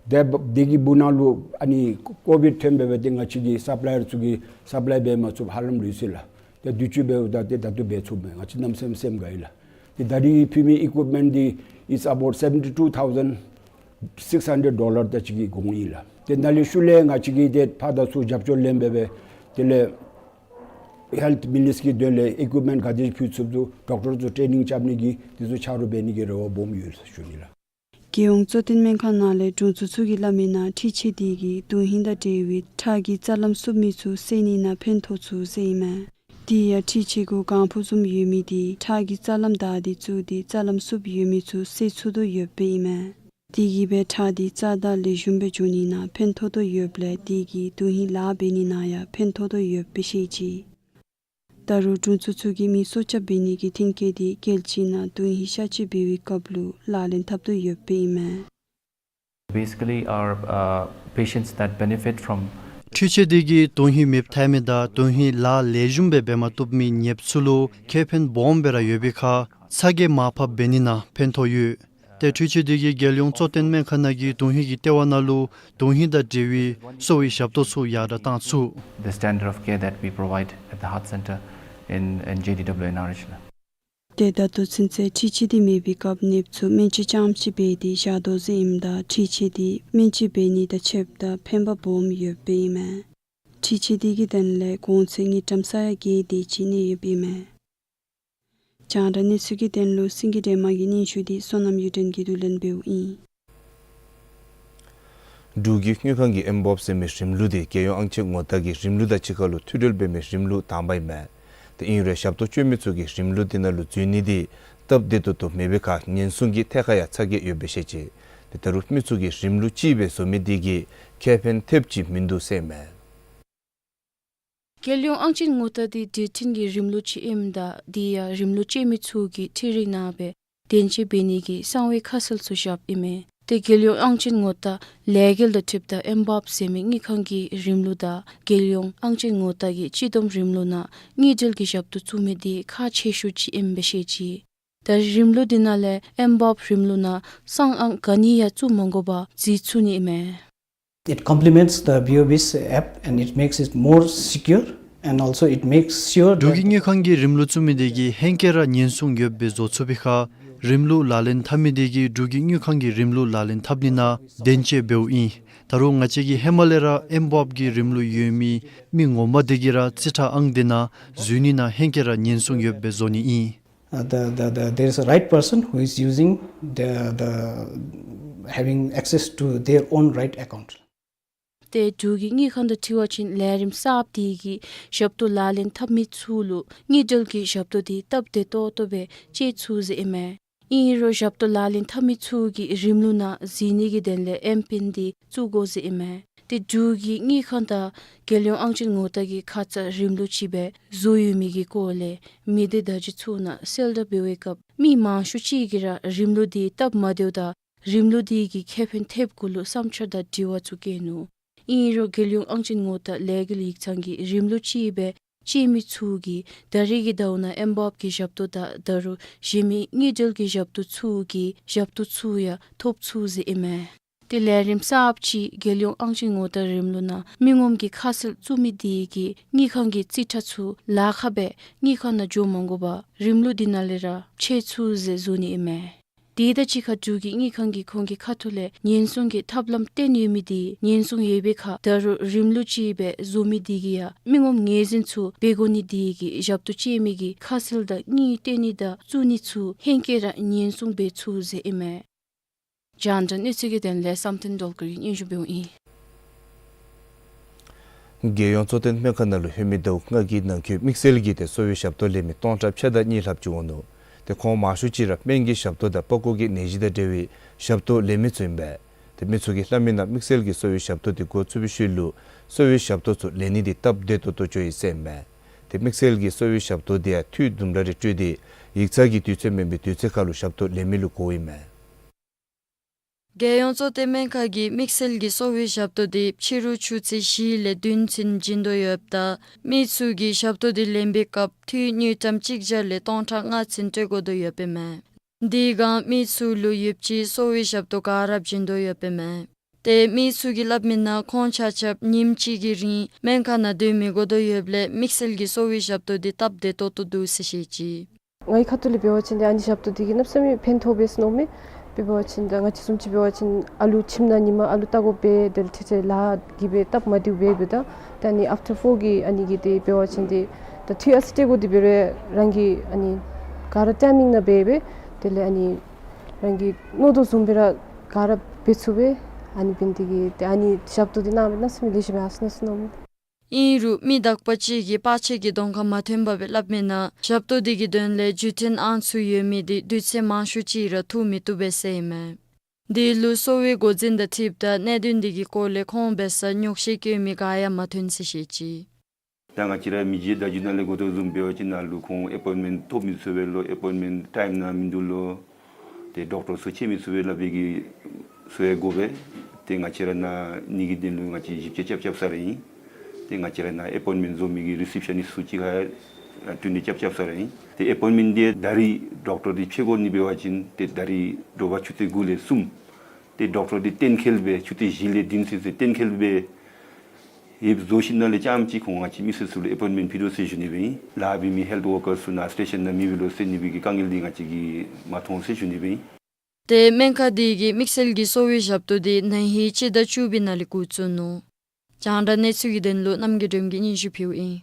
ཏེ་དེ་དེ་གི་སྦུག་ནང་ལུ་ཨ་ནི་ཀོ་ཝིཌ་ཐོན་འབད་འབད་དེ་ང་བཅས་ཀྱི་སབ་ལའི་ཡར་ཚུ་གིས་སབ་ལའི་འབད་མ་ཚུགསཔ་ཧ་ལམ་ལུས་སོ་ཡི་ལགས། ཏེ་དུས་ཅི་འབདཝ་ད་ཏེ་ད་ལྟོ་འབད་ཚུགས་མས། ང་བཅས་གནམ་མེད་ས་མེད་སེམས་དགའ་ཡི་ལགས། ཏེ་ད་རིས་ཕུལ་མི་ཨི་ཀུའིཔ་མེནཊ་འདི་it's about seventy two thousand six hundred dollar དེ་ཅིག་གི་གོང་ཨིན་ལགས། ཏེ་ནཱ་ལས་ཤུལ་ལས་ང་བཅས་ཀྱིས་ཏེ་ཕར་དང་ཚུར་རྒྱབ་སྐྱོར་ལེན་འབད་འབད་དེ་ལས་ཧེལཐ་མི་ནི་སི་ཊི་རིའི་དོན་ལས་ཨི་ཀུའིཔ་མེནཊ་ག་དེ་ཕུལ་ཚུགསཔ་འདུག། ཌོག་ཊར་ཚུ་ཊེ་ནིང་རྐྱབ་ནི་གི་དེ་ཚུ་ཆ་རོགས་འབད་ནི་གི་རེ་བ་སྦོམ་ཡོད་ཟེར་ཞུ་ནི་ལགས། རྒྱལ་ཡོངས་གཙོ་བསྟེན་སྨན་ཁང་ནང་ལས་དྲུང་འཚོ་ཚུ་གིས་སླབ་མིའི་ནང་འཕྲུལ་ཆས་དེ་གིས་དོན་ཧིང་དང་འབྲེལ་བའི་ཁྲག་གི་རྩ་ལམ་སུབ་མི་ཚུ་སེལ་ནི་ནང་ཕན་ཐོགས་ཚུགས་ཟེར་ཨིན་མས། དེ་ཡང་འཕྲུལ་ཆས་གུ་གང་ཕུ་བཟུམ་ཡོད་མི་དེ་ཁྲག་གི་རྩ་ལམ་བདའ་སྟེ་བཙུགས་ཏེ་རྩ་ལམ་སུབ་ཡོད་མི་ཚུ་སེལ་ཚུགས་དོ་ཡོདཔ་ཨིན་མས། དེ་གིས་སྦེ་ཁྲག་དེ་རྩ་དང་ལེགས་ཤོམ་སྦེ་འགྱོ་ནི་ནང་ཕན་ཐོགས་དོ་ཡོདཔ་ལས་དེ་གིས་དོན་ཧིང་ལཱ་འབད་ནི་ནང་ཡང་ཕན་ཐོགས་དོ་ཡོདཔ་སྦེ་བཤད་ཅི། ད་རུང་དྲུང་འཚོ་ཚུ་གིས་མི་སྲོག་སྐྱབས་འབད་ནི་གི་མཐུན་རྐྱེན་དེ་རྒྱལ་སྤྱི་ནང་དོན་ཧིང་གཤག་བཅོས་འབད་བའི་སྐབས་ལུ་ལག་ལེན་འཐབ་དོ་ཡོདཔ་ཨིན་མས། Basically, our uh, patients that benefit from འཕྲུལ་ཆས་དེ་གིས་དོན་ཧིང་མེདཔ་ཐལ་མི་དང་དོན་ཧིང་ལཱ་ལེགས་ཤོམ་སྦེ་འབད་མ་བཏུབ་མི་ཉེསཔ་ཚུ་ལུ་ཁེ་ཕན་སྦོམ་སྦེ་ར་ཡོད་པའི་ཁར་ཚ་གྱང་མར་ཕབ་འབད་ནི་ནང་ཕན་ཐོགས་ཡོད། ཏེ་འཕྲུལ་ཆས་དེ་གིས་རྒྱལ་ཡོངས་གཙོ་བསྟེན་སྨན་ཁང་ནང་གི་དོན་ཧིང་གི་ལྟེ་བ་ནང་ལུ་དོན་ཧིང་དང་འབྲེལ་བའི་གསོ་བའི་ཞབས་ཏོག་ཚུ་ཡར་དྲག་གཏང་ཚུགས། The standard of care that we provide at the heart center in, in J D W N R H ལགས། ཏེ་ད་ལྟོ་ཚུན་ཚོད་འཕྲུལ་ཆས་དེ་མེད་པའི་སྐབས་ནདཔ་ཚུ་སྨན་བཅོས་རྐྱངམ་ཅིག་འབད་དེ་བཞག་དོ་ཟེར་ཨིནམ་ད་འཕྲུལ་ཆས་དེ་སྨན་བཅོས་འབད་ནི་དང་ཕྱདཔ་ད་ཕན་པ་སྦོམ་ཡོདཔ་ཨིན་མས། འཕྲུལ་ཆས་དེ་གི་དོན་ལས་གོང་ཚད་དངུལ་ཀྲམ་ས་ཡ་བརྒྱད་དེ་ཅིག་གནས་ཡོདཔ་ཨིན་མས། རྒྱང་བསྒྲགས་གནས་ཚུལ་གྱི་དོན་ལུ་སེང་གེ་སྒྲོལ་མ་གི་སྙན་ཞུ་དེ་བསོད་ནམས་གཡུ་སྒྲོན་གྱིས་བསྡུ་ལེན་འབདཝ་ཨིན། འབྲུག་གི་དངུལ་ཁང་གི་ཨེམ་བོབ་ཟེར་མི་རིམ་ལུགས་འདི་རྒྱལ་ཡོངས་ཨང་ཅན་ངོ་རྟགས་ཀྱི་རིམ་ལུགས་དང་གཅིག་ཁར་ལུ་མཐུད་འབྲེལ་འབད་མི་རིམ་ལུགས་དང་པ་ཨིན་མས། ཏེ་ཨིན་རུང་ཞབས་ཏོག་སྤྱོད་མི་ཚུ་གིས་རིམ་ལུགས་འདི་ནང་ལུ་འཛུལ་ནི་འདི་སྟབས་བདེ་ཏོག་ཏོ་མེད་པའི་ཁར་ཉེན་སྲུང་གི་ཐད་ཁར་ཡང་ཚ་གྱང་ཡོདཔ་སྦེ་བཤད་ཅི། ཏེ་ད་རུང་མི་ཚུ་གིས་རིམ་ལུགས་གཅིག་སྦེ་བཟོ་མི་འདི་གིས་ཁེ་ཕན་ཐེབས་ཅིག་མིན་འདུག་ཟེར་ཨིན་མས། རྒྱལ་ཡོངས་ཨང་ཅན་ངོ་རྟགས་འདི་བརྒྱུད་འཕྲིན་གྱི་རིམ་ལུགས་ཅིག་ཨིནམ་ད་འདི་ཡང་རིམ་ལུགས་སྤྱོད་མི་ཚུ་གིས་འཕྲུལ་རིག་ནང་སྦེ་བདེན་དཔྱད་འབད་ནི་གི་གསང་བའི་ཁ་གསལ་ཚུ་བཞགཔ་ཨིན་མས། ཏེ་རྒྱལ་ཡོངས་ཨང་ཅན་ངོ་རྟགས་ལས་འགུལ་དང་འཁྲིལཝ་ད་ཨེམ་བོབ་ཟེར་མི་དངུལ་ཁང་གི་རིམ་ལུགས་དང་རྒྱལ་ཡོངས་ཨང་ཅན་ངོ་རྟགས་ཀྱི་སྤྱི་བསྡོམས་རིམ་ལུགས་ནང་དངུལ་འབྲེལ་གྱི་ཞབས་ཏོག་བཙུགས་མི་འདི་ཁག་ཆེ་ཤོས་ཅིག་ཨིནམ་སྦེ་བཤད་ཅི། ད་རིམ་ལུགས་འདི་ནང་ལས་ཨེམ་བོབ་རིམ་ལུགས་ནང་གསང་ཨང་ག་ནི་ཡང་བཙུགས་མ་དགོ་པར་འཛུལ་ཚུགས་ནི་ཨིན་མས། It complements the B O B's app and it makes it more secure and also it makes sure འབྲུག་གི་that དངུལ་ཁང་གི་རིམ་ལུགས་བཙུགས་མི་དེ་གིས་ཧེང་སྐལ་ར་ཉེན་སྲུང་ཡོདཔ་སྦེ་བཟོ་ཚུགས་པའི་ཁར་རིམ་ལུགས་ལག་ལེན་འཐབ་མི་དེ་གིས་འབྲུག་གི་དངུལ་ཁང་གི་རིམ་ལུགས་ལག་ལེན་འཐབ་ནི་ནང་བདེན་དཔྱད་འབདཝ་ཨིན། ད་རུང་ང་བཅས་ཀྱིས་ཧེ་མ་ལས་ར་ཨེམ་བོབ་ཀྱི་རིམ་ལུགས་ཡོད་མི་མི་ངོ་མ་དེ་གིས་ར་རྩིས་ཁྲ་ཨང་དེ་ནང་འཛུལ་ནི་ནང་ཧེང་སྐལ་ར་ཉེན་སྲུང་ཡོདཔ་སྦེ་བཟོ་ནི་ཨིན། Uh, the, the, the, there is a right person who is using the, the, having access to their own right account. ཏེ་འབྲུག་གི་དངུལ་ཁང་དང་འཁྲིལ་བ་ཅིན་ལས་རིམ་གསརཔ་དེ་གིས་ཞབས་ཏོག་ལག་ལེན་འཐབ་མི་ཚུ་ལུ་དངུལ་འབྲེལ་གྱི་ཞབས་ཏོག་དེ་སྟབས་བདེ་ཏོག་ཏོ་སྦེ་སྤྱོད་ཚུགས་ཟེར་ཨིན་མས། ཨིན་རུང་ཞབས་ཏོག་ལག་ལེན་འཐབ་མི་ཚུ་གིས་རིམ་ལུགས་ནང་འཛུལ་ནི་གི་དོན་ལས་ཨེམ་པིན་དེ་བཙུགས་དགོ་ཟེར་ཨིན་མས། ཏེ་འབྲུག་གི་དངུལ་ཁང་དང་རྒྱལ་ཡོངས་ཨང་ཅན་ངོ་རྟགས་ཀྱིས་ཁ་ཙ་རིམ་ལུགས་ཅིག་སྦེ་བཟོ་ཡོད་མི་གི་སྐོར་ལས་མི་སྡེ་བརྡ་བརྒྱུད་ཚུ་ནང་གསལ་བསྒྲགས་འབད་བའི་སྐབས་མི་མང་ཤོས་ཅིག་གིས་ར་རིམ་ལུགས་དེ་སྟབས་མ་བདེཝ་དང་རིམ་ལུགས་དེ་གིས་ཁེ་ཕན་ཐེབས་གུ་ལུ་བསམ་འཆར་དང་དྲི་བ་ཚུ་བཀོད་ནུག། ཨིན་རུང་རྒྱལ་ཡོངས་ཨང་ཅན་ངོ་རྟགས་ལས་འགུལ་ཡིག་ཚང་གིས་རིམ་ལུགས་ཅིག་སྦེ་སྤྱོད་མི་ཚུ་གིས་ད་རེས་ཀྱི་ཟླཝ་ནང་ཨེམ་བོབ་ཀྱི་ཞབས་ཏོག་དང་ད་རུང་གཞན་མི་དངུལ་འབྲེལ་གྱི་ཞབས་ཏོག་ཚུ་གི་ཞབས་ཏོག་ཚུ་ཡང་ཐོབ་ཚུགས་ཟེར་ཨིན་མས། ཏེ་ལས་རིམ་གསརཔ་ཅིག་རྒྱལ་ཡོངས་ཨང་ཅན་ངོ་རྟགས་རིམ་ལུགས་ནང་མི་ངོམ་གྱི་ཁ་གསལ་བཙུགས་མི་དེ་གིས་དངུལ་ཁང་གི་རྩིས་ཁྲ་ཚུ་ལཱ་ཁག་སྦེ་དངུལ་ཁང་ནང་འགྱོ་མ་དགོ་པར་རིམ་ལུགས་དེ་ནང་ལས་ར་འབྱེད་ཚུགས་ཟེར་གསུངས་ནི་ཨིན་མས། དེ་དང་གཅིག་ཁར་འབྲུག་གི་དངུལ་ཁང་གིས་ཁོང་གི་ཁ་ཐུག་ལས་ཉེན་སྲུང་གི་ཐབས་ལམ་སྟོན་ཡོད་མི་དེ་ཉེན་སྲུང་ཡོད་པའི་ཁར་ད་རུང་རིམ་ལུགས་ཅིག་སྦེ་བཟོ་མི་དེ་གིས་ཡང་མི་ངོམ་ངོས་འཛིན་ཚུ་འབད་དགོ་ནི་དེ་གིས་ཞབས་ཏོག་སྤྱོད་མི་གི་ཁ་གསལ་དང་དངུལ་སྟོན་ནི་དང་བཙུགས་ནི་ཚུ་ཧེང་སྐལ་ར་ཉེན་སྲུང་འབད་ཚུགས་ཟེར་ཨིན་མས། རྒྱང་བསྒྲགས་གནས་ཚུལ་གྱི་དོན་ལས་བསམ་གཏན་སྒྲོལ་དཀར་གྱིས་སྙན་ཞུ་འབདཝ་ཨིན། རྒྱལ་ཡོངས་གཙོ་བསྟེན་སྨན་ཁང་ནང་ལུ་ལྷོད་མི་ཟླཝ་ལྔ་གི་ནང་འཁོད་དམིགས་བསལ་གྱི་ཏེ་གསོ་བའི་ཞབས་ཏོག་ལེན་མི་སྟོང་ཕྲག་ཕྱེད་དང་གཉིས་ལྷགཔ་ཅིག་འོང་ནུག། ཏེ་ཁོང་མང་ཤོས་ཅིག་ར་སྨན་གྱི་ཞབས་ཏོག་དང་པགས་ཀོ་གི་ནད་གཞི་དང་འབྲེལ་བའི་ཞབས་ཏོག་ལེན་མི་ཚུ་ཨིན་པས། ཏེ་མི་ཚུ་གིས་སླབ་མི་ནང་དམིགས་བསལ་གྱི་གསོ་བའི་ཞབས་ཏོག་དེ་འགོ་བཙུགས་པའི་ཤུལ་ལུ་གསོ་བའི་ཞབས་ཏོག་ཚུ་ལེན་ནི་དེ་སྟབས་བདེ་ཏོག་ཏོ་ཅིག་ཡོད་ཟེར་ཨིན་མས། ཏེ་དམིགས་བསལ་གྱི་གསོ་བའི་ཞབས་ཏོག་དེ་ཡང་འཐུས་དུམ་གྲ་རེ་སྤྲོད་དེ་ཡིག་ཚང་གི་དུས་ཚོད་མེན་པའི་དུས་ཚོད་ཁར་ལུ་ཞབས་ཏོག་ལེན་མི་ལུ་གོཝ་ཨིན་མས། རྒྱལ་ཡོངས་གཙོ་བསྟེན་སྨན་ཁང་གིས་དམིགས་བསལ་གྱི་གསོ་བའི་ཞབས་ཏོག་དེ་ཕྱི་རུ་ཆུ་ཚོད་བཞི་ལས་བདུན་ཚུན་བྱིན་དོ་ཡོདཔ་ད་མི་ཚུ་གིས་ཞབས་ཏོག་དེ་ལེན་པའི་སྐབས་འཐུས་དངུལ་ཀྲམ་གཅིག་བརྒྱ་ལས་སྟོང་ཕྲག་ལྔ་ཚུན་སྤྲོད་དགོ་དོ་ཡོདཔ་ཨིན་མས། དེ་སྒང་མི་ཚུ་ལུ་ཡོདཔ་ཅིག་གསོ་བའི་ཞབས་ཏོག་ག་ར་བྱིན་དོ་ཡོདཔ་ཨིན་མས། ཏེ་མི་ཚུ་གིས་སླབ་མི་ནང་ཁོང་ཆ་ཁྱབ་ཉིནམ་གཅིག་གི་རིང་སྨན་ཁང་ནང་སྡོད་མི་དགོ་དོ་ཡོདཔ་ལས་དམིགས་བསལ་གྱི་གསོ་བའི་ཞབས་ཏོག་དེ་སྟབས་བདེ་ཏོག་ཏོ་འདུག་ཟེར་བཤད་ཅི། ངེའི་ཁ་ཐུག་ལས་འབད་བ་ཅིན་ཏེ་ཨ་ནི་ཞབས་ཏོག་དེ་གིས་གནམ་མེད་ས་མེད་ཕན་ཐོགས་པས་ཟེར་མནོཝ་མས། དཔེ་འབད་བ་ཅིན་ད་ང་བཅས་བཟུམ་ཅིག་འབད་བ་ཅིན་ཨ་ལུ་ཁྱིམ་ནང་ཉིནམ་ཨ་ལུ་བལྟ་དགོཔ་འབད་དེ་ལས་ཁྲིད་ཁྲིད་ལཱ་གིས་སྦེ་སྟབས་མ་བདེཝ་འབད་འབདཝ་ད་ད་ཨ་ནི་ཨབ་ཊར་ཕོར་གི་ཨ་ནི་གིས་ཏེ་འབད་བ་ཅིན་ཏེ་ད་འཐུས་ཨ་ཙི་སྤྲོད་དགོ་དེ་འབད་རུང་རང་གིས་ཨ་ནི་ག་ར་ཊའི་མིང་ནང་འབད་སྦེ་དེ་ལས་ཨ་ནི་རང་གིས་མནོ་དོ་བཟུམ་སྦེ་ར་ག་ར་འབད་ཚུགས་པས། ཨ་ནི་འབད་ནི་དེ་གིས་ཏེ་ཨ་ནི་ཞབས་ཏོག་དེ་གནང་བས་གནམ་མེད་ས་མེད་ལེགས་ཤོམ་ཡར་སོང་ནུག་ཟེར་མནོཝ་མས། ཨིན་རུང་མི་དག་པ་ཅིག་གིས་བར་ཆད་ཀྱི་གདོང་ཁར་མ་ཐོན་པར་སྦེ་སླབ་མི་ནང་ཞབས་ཏོག་དེ་གི་དོན་ལས་བརྒྱུད་འཕྲིན་ཨང་ཚུ་ཡོད་མི་དེ་དུས་ཚོད་མང་ཤོས་ཅིག་ར་ཐུག་མི་བཏུབ་པས་ཟེར་ཨིན་མས། དེ་ལུ་གསོ་བའི་འགོ་འཛིན་དང་འཁྲིལཝ་ད་གནད་དོན་དེ་གི་སྐོར་ལས་ཁོང་འབད་སར་ཉོགས་བཤད་བཀོད་མི་ག་ཡང་མ་ཐོན་ཟེར་བཤད་ཅི། ད་ང་བཅས་ར་མི་རྗེ་བརྡ་བརྒྱུད་ནང་ལས་གོ་དོ་བཟུམ་འབད་བ་ཅིན་ནཱ་ལུ་ཁོང་ཨེ་པོའིནཊ་མེནཊ་ཐོབ་མི་ཚུགས་པས་ལོ། ཨེ་པོའིནཊ་མེནཊ་ཊའིམ་ནང་མིན་འདུག་ལོ། ཏེ་ཌོག་ཊར་ཚུ་ཕྱད་མི་ཚུགས་པས་སླབ་པའི་གི་སོ་ཡང་གོ་སྦེ་ཏེ་ང་བཅས་ར་ནཱ་ནི་གི་དོན་ལུ་ང་བཅས་ཞིབ་དཔྱད་རྐྱབ་རྐྱབ་ས་ར་ཨིན། ཏེ་ང་བཅས་ར་ནཱ་ཨེ་པོའིནཊ་མེནཊ་བཟོ་མི་གི་རི་སེབ་ཤ་ནིསཊ་ཚུ་གཅིག་ཁར་བསྟུན་ཏེ་རྐྱབ་རྐྱབ་ས་ར་ཨིན། ཏེ་ཨེ་པོའིནཊ་མེནཊ་དེ་ད་རིས་ཌོག་ཊར་དེ་ཕྱད་དགོ་ནི་འབད་བ་ཅིན་ཏེ་ད་རིས་དྲོ་པ་ཆུ་ཚོད་དགུ་ལས་གསུམ། ཏེ་ཌོག་ཊར་དེ་གཏན་འཁེལ་སྦེ་ཆུ་ཚོད་བཞི་ལས་བདུན་ཚུན་ཚོད་གཏན་འཁེལ་སྦེ་ཡོདཔ་བཟོ་ཞིནམ་ལས་རྐྱངམ་ཅིག་ཁོང་ང་བཅས་མི་སེར་ཚུ་ལུ་ཨེ་པོའིནཊ་མེནཊ་ཕུལ་དོ་ཟེར་ཞུ་ནི་སྦེ་ཨིན། ལཱ་འབད་མི་ཧེལཐ་ཝོར་ཀར་ཚུ་ནཱ་སི་ཊེ་ཤཱན་ནང་མེད་པས་ལོ་ཟེར་ནི་སྦེ་གི་དཀའ་ངལ་འདི་ང་བཅས་ཀྱིས་མ་མཐོང་ཟེར་ཞུ་ནི་སྦེ་ཨིན། ཏེ་སྨན་ཁང་དེ་གིས་དམིགས་བསལ་གྱི་གསོ་བའི་ཞབས་ཏོག་དེ་ན་ཧིང་སྤྱི་ཟླ་བཅུ་པའི་ནང་ལས་འགོ་བཙུགས་ནུག། རྒྱང་བསྒྲགས་གནས་ཚུལ་གྱི་དོན་ལུ་རྣམ་རྒྱལ་སྒྲོལམ་གྱིས་སྙན་ཞུ་ཕུལཝ་ཨིན།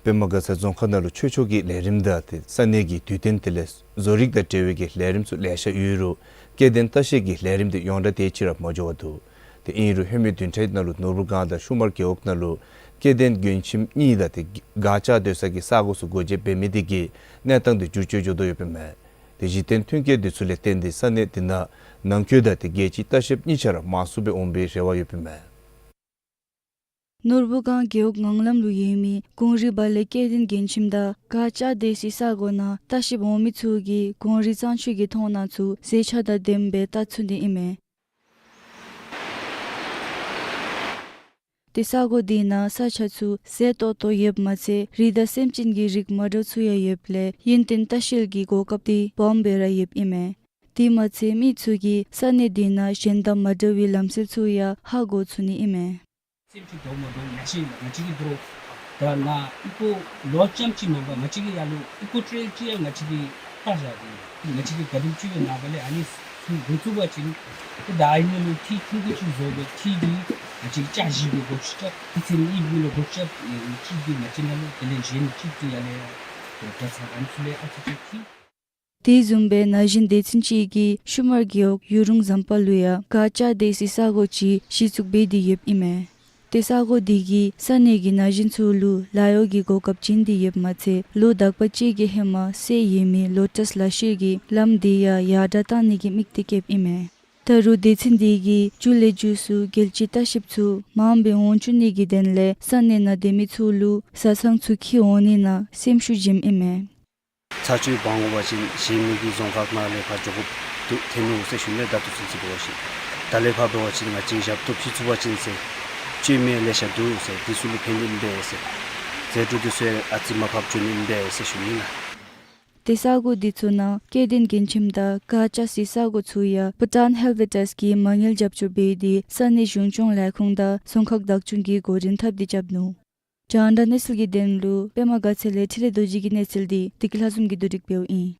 པདྨ་དགའ་ཚལ་རྫོང་ཁག་ནང་ལུ་ཆོས་ཕྱོགས་ཀྱི་ལས་རིམ་དང་ཏེ་ས་གནས་ཀྱི་དུས་སྟོན་དེ་ལས་བཟོ་རིག་དང་འབྲེལ་བའི་གི་ལས་རིམ་ཚུ་ལེ་ཤ་ཡོད་རུང་ སྐྱེ་ལྡན་ལྟ་བཤལ་གྱི་ལས་རིམ་དེ་ཡོངས་གྲགས་དེ་ཅིག་ར་མ་འགྱོ་བར་འདུག། ཏེ་ཨིན་རུང་ཧེ་མའི་བདུན་ཕྲག་ནང་ལུ་ནོར་བུ་སྒང་དང་ཤུ་མར་རྒེད་འོག་ནང་ལུ་སྐྱེ་ལྡན་མགྲོན་ཁྱིམ་གཉིས་དང་ཏེ་སྒར་ལྕགས་སྡོད་ས་གི་ས་སྒོ་ཚུ་སྒོ་འབྱེད་འབད་མི་དེ་གིས་གནས་སྟངས་དེ་འགྱུར་བཅོས་འགྱོ་དོ་ཡོདཔ་ཨིན་མས། ཏེ་གཞི་རྟེན་མཐུན་རྐྱེན་དེ་ཚུ་ལས་བརྟེན་ཏེ་ས་གནས་དེ་ནང་ནང་འཁོད་དང་ཏེ་རྒྱལ་སྤྱིའི་ལྟ་བཤལཔ་གཉིས་ཆ་ར་མང་སུ་སྦེ་འོང་བའི་རེ་བ་ཡོདཔ་ཨིན་མས། ནོར་བུ་སྒང་རྒེད་འོག་ངང་ལམ་ལུ་ཡོད་མི་གངས་རི་བ་ལས་སྐྱེ་ལྡན་མགྲོན་ཁྱིམ་དང་སྒར་ལྕགས་སྡོད་སའི་ས་སྒོ་ནང་ལྟ་བཤལཔ་འོང་མི་ཚུ་གིས་གངས་རི་གཙང་ཆུ་གི་མཐོང་སྣང་ཚུ་ཟས་ཆས་དང་ལྡནམ་སྦེ་བལྟ་ཚུགས་ནི་ཨིན་མས། ཏེ་ས་སྒོ་དེ་ནང་ས་ཆ་ཚུ་ཟས་ཏོག་ཏོ་ཡོདཔ་མ་ཚད་རི་དང་སེམས་ཅན་གྱི་རིགས་མ་འདྲཝ་ཚུ་ཡང་ཡོདཔ་ལས་ཡུན་བརྟན་ལྟ་བཤལ་གྱི་གོ་སྐབས་དེ་སྦོམ་སྦེ་ར་ཡོདཔ་ཨིན་མས། དེ་མ་ཚད་མི་ཚུ་གིས་ས་གནས་དེ་ནང་གཞན་དང་མ་འདྲ་བའི་ལམ་སྲོལ་ཚུ་ཡང་ཧ་གོ་ཚུགས་ནི་ཨིན་མས། སེམས་ཅན་འདྲཝ་མ་འདྲཝ་ཡར་ཞིང་ལ་ང་བཅས་ཀྱིས་འདི་རུ་ད་ནཱ་ཨི་ཀོ་ལོ་ཙམ་ཅིག་མེན་པར་ང་བཅས་ཀྱིས་ཡར་ལུ་ཨི་ཀོ་ཊེ་རེལ་ཅིག་ཡང་ང་བཅས་ཀྱིས་བཏགས་བཞག་སྟེ་ང་བཅས་ཀྱིས་ག་དེམ་ཅིག་སྦེ་ནཱ་ཕར་ལས་ཨ་ནི་ཚུ་འགོ་བཙུགས་པ་ཅིན་ཏེ་ད་ཨ་ནི་ལུ་ཐིག་ཐུང་ཀུ་ཅིག་བཟོ་སྦེ་ཐིག་འདི་ང་བཅས་ཀྱིས་ལྕགས་བཞི་གི་སྒོ་ཅིག་བཏགས། ཏེ་ཚེ་ནི་ཨི་གི་ལུ་སྒོ་ཅིག་བཏགས། ཨེ་གཅིག་འདི་ང་བཅས་ནང་ལུ་དེ་ལས་གཞན་གཅིག་འདི་ཡར་ལས་ཡར་ད་ཚར་ཨ་ནི་ཚུ་ལས་ཨ་ཙི་ཅིག་ཐིག། དེ་བཟུམ་སྦེ་ན་གཞོན་སྡེ་ཚན་ཅིག་གིས་ཤུ་མར་རྒེད་འོག་ཡུ་རུང་ཟམ་པ་ལུ་ཡང་སྒར་ལྕགས་སྡོད་སའི་ས་སྒོ་ཅིག་གཞི་བཙུགས་འབད་དེ་ཡོདཔ་ཨིན་མས། ཏེ་ས་སྒོ་དེ་གིས་ས་གནས་ཀྱི་ན་གཞོན་ཚུ་ལུ་ལཱ་གཡོག་གི་གོ་སྐབས་བྱིན་ཏེ་ཡོདཔ་མ་ཚད་ལོ་དག་པ་ཅིག་གི་ཧེ་མ་སེལ་ཡོད་མི་ལོ་ཊས་ལག་ཤེས་ཀྱི་ལམ་དེ་ཡང་ཡར་དྲག་གཏང་ནི་གི་དམིགས་གཏད་བསྐྱེདཔ་ཨིན་མས། ད་རུང་སྡེ་ཚན་དེ་གིས་མཇུག་ལས་མཇུག་སུ་རྒྱལ་སྤྱིའི་ལྟ་བཤལཔ་ཚུ་མངམ་སྦེ་འོང་བཅུག་ནི་གི་དོན་ལས་ས་གནས་ནང་སྡོད་མི་ཚུ་ལུ་བཟའ་ཚང་ཚུ་འཁྱིད་འོང་ནི་ནང་སེམས་ཤུགས་བྱིནམ་ཨིན་མས། ཚ་ཆུ་བང་འོང་པ་ཅིན་གཞན་མི་གི་རྫོང་ཁག་ནང་ལས་ཕར་འགྱོ་དགོཔ་འདུག་ཐོན་ནུག་ཟེར་ཞུ་ནི། ད་ལྟོ་ཚུན་ཚོད་འབད་བ་ཅིན་ད་ལས་ཕར་འབད་བ་ཅིན་ང་བཅས་ཞབས་ཏོག་ཕུལ་ཚུགས་པ་ཅིན་ཟེར་བཅོས་མི་ལེ་ཤ་འདུག་ཟེར། དེ་ཚུ་ལུ་ཕན་ནི་ཨིན་པས་ཟེར། ཟས་དྲུག་དེ་ཚུ་ཡང་ཨ་ཙི་མར་ཕབ་བཅུག་ནི་ཨིན་པས་ཟེར་ཞུ་ནི་ལགས། ཏེ་ས་སྒོ་དེ་ཚུ་ནང་སྐྱེ་ལྡན་མགྲོན་ཁྱིམ་དང་སྒར་ལྕགས་སྡོད་སའི་ས་སྒོ་ཚུ་ཡང་བྷུ་ཊཱན་ཧེལཐ་ཊྲསཊ་གིས་མ་དངུལ་རྒྱབ་སྐྱོར་འབད་དེ་ས་གནས་གཞུང་སྐྱོང་ལས་ཁུངས་དང་རྫོང་ཁག་བདག་སྐྱོང་གིས་འགོ་འདྲེན་འཐབ་སྟེ་རྐྱབ་ནུག། རྒྱང་བསྒྲགས་གནས་ཚུལ་གྱི་དོན་ལུ་པདྨ་དགའ་ཚལ་ལས་འཕྲིན་ལས་རྡོ་རྗེ་གི་གནས་ཚུལ་འདི་བདེ་སྐྱིད་ལྷ་འཛོམས་ཀྱིས་བསྡུ་སྒྲིག་འབདཝ་ཨིན།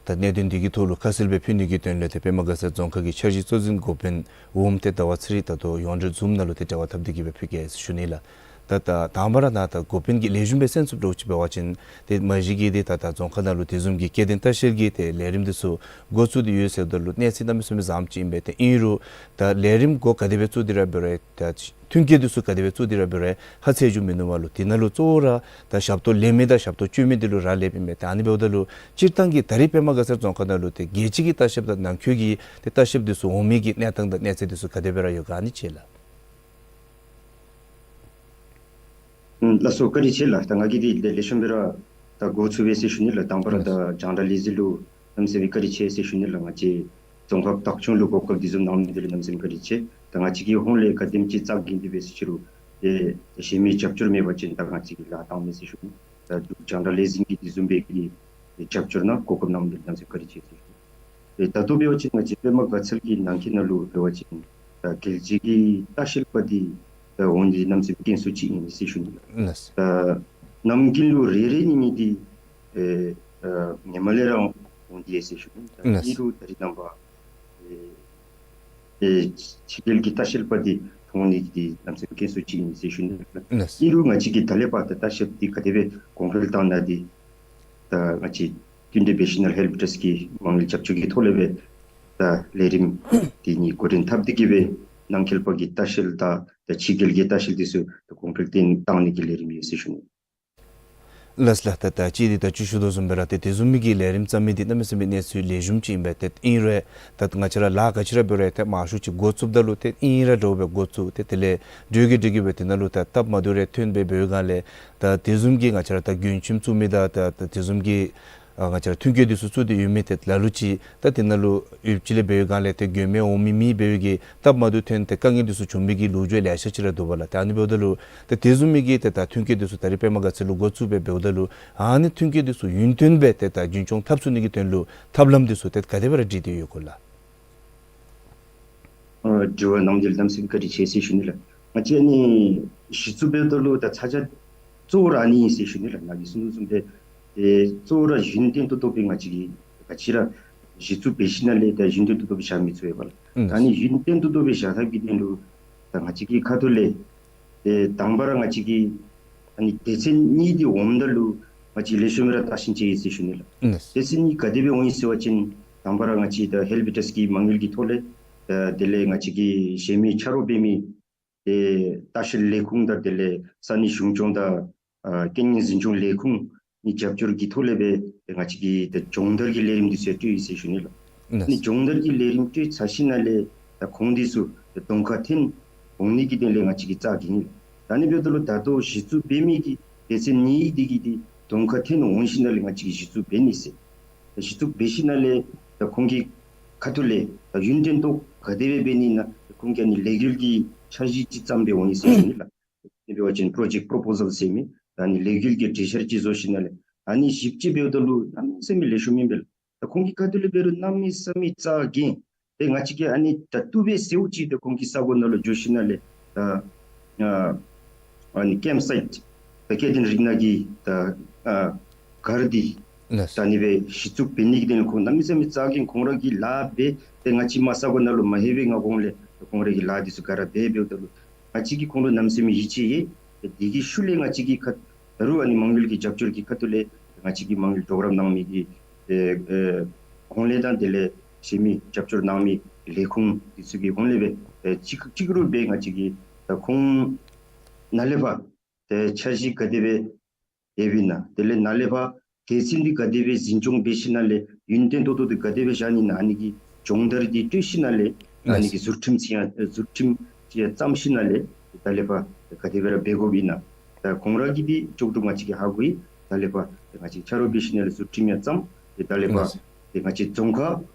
ད་གནད་དོན་འདི་གི་ཐོག་ལུ་ཁ་གསལ་སྦེ་ཕུལ་ནི་གི་དོན་ལུ་ཏེ་པདྨ་དགའ་ཚལ་རྫོང་ཁག་གི་འཆར་གཞི་གཙོ་འཛིན་འགོ་དཔོན་འོགམ་ཏེ་ཟླ་བ་ཚེ་རིང་ད་ལྟོ་ཡོངས་འབྲེལ་ཛུམ་ནང་ལུ་ཏེ་འབྲེལ་བ་འཐབ་སྟེ་གི་སྦེ་ཕུལ་གེ་ཟེར་ཞུ་ནི་ལགས། ད་ད་དང་པ་ར་ནཱ་ད་འགོ་དཔོན་གྱིས་ལེགས་ཤོམ་སྦེ་གསན་ཚུགསཔ་འདྲཝ་ཅིག་འབད་བ་ཅིན་ཏེ་མ་གཞི་གིས་ཏེ་ད་ད་རྫོང་ཁག་ནང་ལུ་དེ་བཟུམ་གྱི་སྐྱེ་ལྡན་ལྟ་བཤལ་གྱི་ཏེ་ལས་རིམ་དེ་ཚུ་འགོ་བཙུགས་ཏེ་ཡོད་ཟེརཝ་ད་ལུ་གནས་ཚད་གནམ་མེད་ས་མེད་བཟངམ་ཅིག་ཨིན་པས། ཏེ་ཨིན་རུང་ད་ལས་རིམ་འགོ་ག་དེ་སྦེ་བཙུགས་ཏེ་ར་འབད་རུང་ད་མཐུན་རྐྱེན་དེ་ཚུ་ག་དེ་སྦེ་བཙུགས་ཏེ་ར་འབད་རུང་ཧ་ཚད་ཅིག་མིན་ནུག་མ་ལུ། དེ་ནང་ལུ་གཙོ་བོ་ར་ད་ཞབས་ཏོག་ལེན་མི་དང་ཞབས་ཏོག་སྤྱོད་མི་དེ་ལུ་རག་ལསཔ་ཨིན་པས། ཏེ་ཨ་ནི་འབདཝ་ད་ལུ་སྤྱིར་བཏང་གི་ད་རེས་པདྨ་དགའ་ཚལ་རྫོང་ཁག་ནང་ལུ་ཏེ་རྒྱལ་སྤྱི་གི་ལྟ་བཤལཔ་དང་ནང་འཁོད་ཀྱི་ཏེ་ལྟ་བཤལཔ་དེ་ཚུ་འོང་མི་གི་གནས་སྟངས་དང་གནས་ཚད་དེ་ཚུ་ག་དེ་སྦེ་ར་ཡོད་ག་ཨ་ནི་ཅིག་ལགས། ལགས་སོ། བཀའ་དྲིན་ཆེ་ལགས། ད་ང་གིས་འདི་ལེགས་ཤོམ་སྦེ་ར་ད་འགོ་བཙུགས་པས་ཟེར་ཞུ་ནི་ལགས། དང་པ་ར་ད་རྒྱང་བསྒྲགས་ལས་འཛིན་ལུ་གནམ་མེད་ས་མེད་བཀའ་དྲིན་ཆེ་ཟེར་ཞུ་ནི་ལགས། ང་བཅས་རྫོང་ཁག་བདག་སྐྱོང་ལུ་གོ་སྐབས་འདི་བཟུམ་གནང་མི་འདི་ལུ་གནམ་མེད་ས་མེད་བཀའ་དྲིན་ཆེ། ད་ང་བཅས་ཀྱི་ཧོངས་ལས་ག་དེམ་ཅིག་རྩ་འགེངས་ཏེ་འབད་ཟེར་ཅི་རུང་ཏེ་གཞན་མི་རྒྱབ་སྐྱོར་མེད་པ་ཅིན་ད་ང་བཅས་ཀྱིས་ལཱ་བཏང་མེད་ཟེར་ཞུ་ནི། ད་རྒྱང་བསྒྲགས་ལས་འཛིན་གྱིས་འདི་བཟུམ་སྦེ་གི་རྒྱབ་སྐྱོར་གནང་གོ་སྐབས་གནང་མི་འདི་ལུ་གནམ་མེད་ས་མེད་བཀའ་དྲིན་ཆེ་ཟེར་ཞུ་ནི། ཨེ་ད་ལྟོ་འབད་བ་ཅིན་ང་བཅས་པདྨ་དགའ་ཚལ་གྱི་ནང་འཁོད་ནང་ལུ་འབད་བ་ཅིན་ད་རྒྱལ་སྤྱི་གི་ལྟ་བཤལ་པ་འདི་ད་འོང་ནི་གནམ་མེད་ས་མེད་དཀོན་སུ་ཅིག་ཨིན་ཟེར་ཞུ་ནི་ལགས། ལགས། ད་ནམ་རྒྱུན་ལུ་རེ་རེ་གཉིས་གཉིས་འདི་ཨེ་ཨེ་ཧེ་མ་ལས་ར་འོང་སྟེ་ཡོད་ཟེར་ཞུ་ནི། ད་ལགས། ཨིན་རུང་ད་རེས་ནངས་པ་ཨེ་ཨེ་ཕྱི་རྒྱལ་གྱི་ལྟ་བཤལ་པ་འདི་མཐོང་ནི་འདི་གནམ་མེད་ས་མེད་དཀོན་སུ་ཅིག་ཨིན་ཟེར་ཞུ་ནི་ལགས། ལགས། ཨིན་རུང་ང་བཅས་ཀྱིས་ད་ལས་ཕར་ད་ལྟ་བཤལཔ་འདི་ག་དེ་སྦེ་གོང་འཕེལ་བཏང་ནི་འདི་ད་ང་བཅས་ཀུན་ཏེ་བི་ཤི་ནཱལ་ཧེལཐ་ཊྲསཊ་ཀྱི་མ་དངུལ་རྒྱབ་སྐྱོར་གྱི་ཐོག་ལས་སྦེ་ད་ལས་རིམ་འདི་གཉིས་འགོ་འདྲེན་འཐབ་སྟེ་གི་སྦེ་ནང་འཁོད་པ་གི་ལྟ་བཤལ་དང་ད་ཕྱི་རྒྱལ་གྱི་ལྟ་བཤལ་འདི་ཚུ་ད་གོང་འཕེལ་བཏང་ནི་གི་ལས་རིམ་ཡོད་ཟེར་ཞུ་ནི། ལགས་ལགས། ད་ད་ཅི་འདི་ད་ཅི་ཞུ་དོ་བཟུམ་སྦེ་ར་ཏེ་དེ་བཟུམ་མའི་གི་ལས་རིམ་བརྩམ་མི་འདི་གནམ་མེད་ས་མེད་གནས་ཚུལ་ལེགས་ཤོམ་ཅིག་ཨིན་པས། ཏེ་ཨིན་རུང་ད་ང་བཅས་ར་ལཱ་ག་ཅི་ར་འབད་རུང་ཏེ་མང་ཤོས་ཅིག་འགོ་བཙུགསཔ་ད་ལུ་ཏེ་ཨིན་ར་འདྲཝ་སྦེ་འགོ་བཙུགས་ཏེ་དེ་ལས་འགྱོ་གི་འགྱོ་གི་སྦེ་དེ་ནང་ལུ་ད་སྟབས་མ་བདེཝ་རེ་ཐོན་སྦེ་འབད་བའི་སྒང་ལས་ད་དེ་བཟུམ་གྱི་ང་བཅས་ར་ད་མགྲོན་ཁྱིམ་བཙུགས་མི་དང་ད་ད་དེ་བཟུམ་གྱི་ཨ་ང་བཅས་ར་མཐུན་རྐྱེན་འདི་ཚུ་བཙུགས་ཏེ་ཡོད་མི་ཏེ་ལ་ལུ་ཅིག་ད་དེ་ནང་ལུ་ཡུདཔ་ཅིག་ལས་འབད་བའི་སྒང་ལས་ཏེ་མགྱོནམ་སྦེ་འོང་མི་མེདཔ་འབད་བའི་གི་སྟབས་མ་བདེཝ་ཐོན་ཏེ་དཀའ་ངལ་འདི་ཚུ་བྱུང་མི་གི་ལོ་རྒྱུས་ལེ་ཤ་ཅིག་ར་འདུག་པ་ལགས། ཏེ་ཨ་ནི་འབདཝ་ད་ལུ་ཏེ་དེ་བཟུམ་མའི་གི་ཏེ་ད་མཐུན་རྐྱེན་འདི་ཚུ་ད་རེས་པདྨ་དགའ་ཚལ་ལུ་འགོ་བཙུགས་སྦེ་འབདཝ་ད་ལུ་ཨ་ནི་མཐུན་རྐྱེན་འདི་ཚུ་ཡུན་བརྟན་སྦེ་ཏེ་ད་རྒྱུན་སྐྱོང་འཐབ་ཚུགས་ནི་གི་དོན་ལུ་ཐབས་ལམ་འདི་ཚུ་ཏེ་ག་དེ་སྦེ་ར་སྒྲིག་སྟེ་ཡོད་ག་ལགས། ཨ་དྲི་བ་གནང་མི་འདི་ལུ་གནམ་མེད་ས་མེད་བཀའ་དྲིན་ཆེ་ཟེར་ཞུ་ནི་ལགས། ང་བཅས་ཨ་ནི་གཞི་བཙུགས་འབདཝ་ད་ལུ་ད་ཚ་གྱང་གཙོ་བོ་ར་ཨ་ནི་ཨིན་ཟེར་ཞུ་ནི་ལགས། ནཱ་གིས་གསུངས་དོ་བཟུམ་སྦེ་ཏེ་གཙོ་བོ་ར་ཡུན་བརྟན་ཏོག་ཏོ་སྦེ་ང་བཅས་ཀྱིས་ག་ཅི་ར་གཞི་བཙུགས་འབད་ཞིནམ་ལས་ད་ཡུན་བརྟན་ཏོག་ཏོ་སྦེ་བཞག་མི་ཚུགས་པས་ལགས། ཨུམ། ད་ཨ་ནི་ཡུན་བརྟན་ཏོག་ཏོ་སྦེ་བཞག་ཐབས་ཀྱི་དོན་ལུ་ད་ང་བཅས་ཀྱི་ཁ་ཐུག་ལས་ཏེ་དང་པ་ར་ང་བཅས་ཀྱི་ཨ་ནི་སྡེ་ཚན་གཉིས་འདི་འོངམ་ད་ལུ་ང་བཅས་ལེགས་ཤོམ་སྦེ་ར་བརྟག་ཞིབ་འབད་ཡི་ཟེར་ཞུ་ནི་ལགས། ཨུམ། སྡེ་ཚན་གཉིས་ག་དེ་སྦེ་འོང་ཡི་ཟེར་བ་ཅིན་ དང་པ་ར་ང་བཅས་ད་ཧེལ་བི་ཊས་ཀྱི་མ་དངུལ་གྱི་ཐོག་ལས་ད་དེ་ལས་ང་བཅས་ཀྱི་གཞན་མི་ཆ་རོགས་འབད་མི་ཏེ་ལྟ་བཤལ་ལས་ཁུངས་དང་དེ་ལས་ས་གནས་གཞུང་སྐྱོང་དང་ཨ་རྐྱེན་ངན་འཛིན་སྐྱོང་ལས་ཁུངས་ནི་རྒྱབ་སྐྱོར་གྱི་ཐོག་ལས་སྦེ་ཏེ་ང་བཅས་ཀྱིས་ཏེ་སྦྱོང་བརྡར་གྱི་ལས་རིམ་འདི་ཚུ་སྤྲོད་ཡི་ཟེར་ཞུ་ནི་ལགས། ཨ་ནི་ལགས། སྦྱོང་བརྡར་གྱི་ལས་རིམ་སྤྲོད་ཚར་ཞིནམ་ལས་ད་ཁོང་འདི་ཚུ་ཏེ་གདོང་ཁར་འཐོན་འོང་ནི་གི་དོན་ལས་ང་བཅས་ཀྱིས་རྩ་འགེངས་ཡི་ལགས། ད་ནི་འབདཝ་ད་ལུ་ད་ལྟོ་གཞི་བཙུགས་འབད་མི་གི་སྡེ་ཚན་གཉིས་འདི་གིས་ཏེ་གདོང་ཁར་འཐོན་འོང་ཞིནམ་ལས་ང་བཅས་ཀྱིས་གཞི་བཙུགས་འབད་ནི་ཟེར། གཞི་བཙུགས་འབད་ཞིནམ་ལས་ད་ཁོང་གི་ཁ་ཐུག་ལས་ད་ཡུན་བརྟན་ཏོག་ཏོ་ག་དེ་སྦེ་འབད་ནི་ཨིན་ན་ཁོང་གིས་ཨ་ནི་ལས་འགུལ་གྱི་འཆར་གཞི་ཅིག་བརྩམས་སྦེ་འོང་ཡི་ཟེར་ཞུ་ནི་ལགས། དེ་འབད་བ་ཅིན་པྲོ་ཇེཀཊ་པྲོ་པོ་ཟཱལ་ཟེར་མི་ད་ཨ་ནི་ལས་འགུལ་གྱི་གྲོས་འཆར་ཅིག་བཟོ་ཞིནམ་ལས་ཨ་ནི་ཞིབ་དཔྱད་འབདཝ་ད་ལུ་གནམ་མེད་ས་མེད་ལེགས་ཤོམ་ཨིན་པས་ལགས། ད་ཁོང་གི་ཁ་ཐུག་ལས་འབད་རུང་གནམ་མེད་ས་མེད་རྩ་འགེངས། ཏེ་ང་བཅས་ཀྱིས་ཨ་ནི་ད་བཏུབ་པས་ཟེརཝ་ཅིག་ཏེ་ཁོང་གི་ས་གོ་ནང་ལུ་འགྱོ་ཞིནམ་ལས་ད་ཨ་ཨ་ནི་ཀེམཔ་སའིཊ་ད་སྐྱེ་ལྡན་རིགས་སྣ་གི་ད་ཨ་གར་འདི་ལགས། ད་ཨ་ནི་སྦེ་གཞི་བཙུགས་འབད་ནི་གི་དོན་ལུ་ཁོང་གནམ་མེད་ས་མེད་རྩ་འགེངས། ཁོང་ར་གི་ལཱ་འབད། ཏེ་ང་བཅས་མར་ས་གོ་ནང་ལུ་མ་ལྷོད་པའི་སྔ་གོང་ལས་ཏེ་ཁོང་ར་གི་ལཱ་འདི་ཚུ་ག་ར་འབད་འབདཝ་ད་ལུ་ང་བཅས་ཀྱིས་ཁོང་ལུ་གནམ་མེད་ས་མེད་ཡིད་ཆེས་ཡོད། ཏེ་དེ་གི་ཤུལ་ལས་ང་བཅས་ཀྱིས་ཁ་ད་རུང་ཨ་ནི་མ་དངུལ་གྱི་རྒྱབ་སྐྱོར་གྱི་ཁ་ཐུག་ལས་ང་བཅས་ཀྱིས་མ་དངུལ་གྲོགས་རམ་གནང་མི་གི་ཨེ་ཨེ་གོང་ལས་དང་དེ་ལས་གཞན་མི་རྒྱབ་སྐྱོར་གནང་མི་ལས་ཁུངས་འདི་ཚུ་གི་ཧོངས་ལས་སྦེ་ཨེ་གཅིག་གཅིག་རུ་སྦེ་ང་བཅས་ཀྱིས་ད་ཁོང་ནཱ་ལས་ཕར་ཏེ་འཆར་གཞི་ག་དེ་སྦེ་ཡོདཔ་ཨིན་ན། དེ་ལས་ནཱ་ལས་ཕར་སྡེ་ཚན་འདི་ག་དེ་སྦེ་འཛིན་སྐྱོང་འབད་ཞིནམ་ལས་ཡུན་བརྟན་ཏོག་ཏོ་འདི་ག་དེ་སྦེ་བཞག་ནི་ཨིན་ན། ཨ་ནི་གི་སྦྱོང་བརྡར་འདི་སྤྲོད་ཞིནམ་ལས་ཨ་ནི་གི་ཟུར་ཁྲིམས་ཅིག་ཡང་ཟུར་ཁྲིམས་ཅིག་ཡང་བརྩམས་ཞིནམ་ལས་ད་ལས་ཕར་ག་དེ་སྦེ་ར་འབད་དགོཔ་ཨིན་ན། ད་ཁོང་ར་གི་འདི་ཅོག་འཐདཔ་ང་བཅས་ཀྱིས་ཧ་གོ་ཡི། ད་ལས་ཕར་ང་བཅས་ཆ་རོགས་འབད་ཞིནམ་ལས་ཟུར་ཁྲིམས་ཡང་བརྩམས། ད་ལས་ཕར་ཏེ་ང་བཅས་རྫོང་ཁག་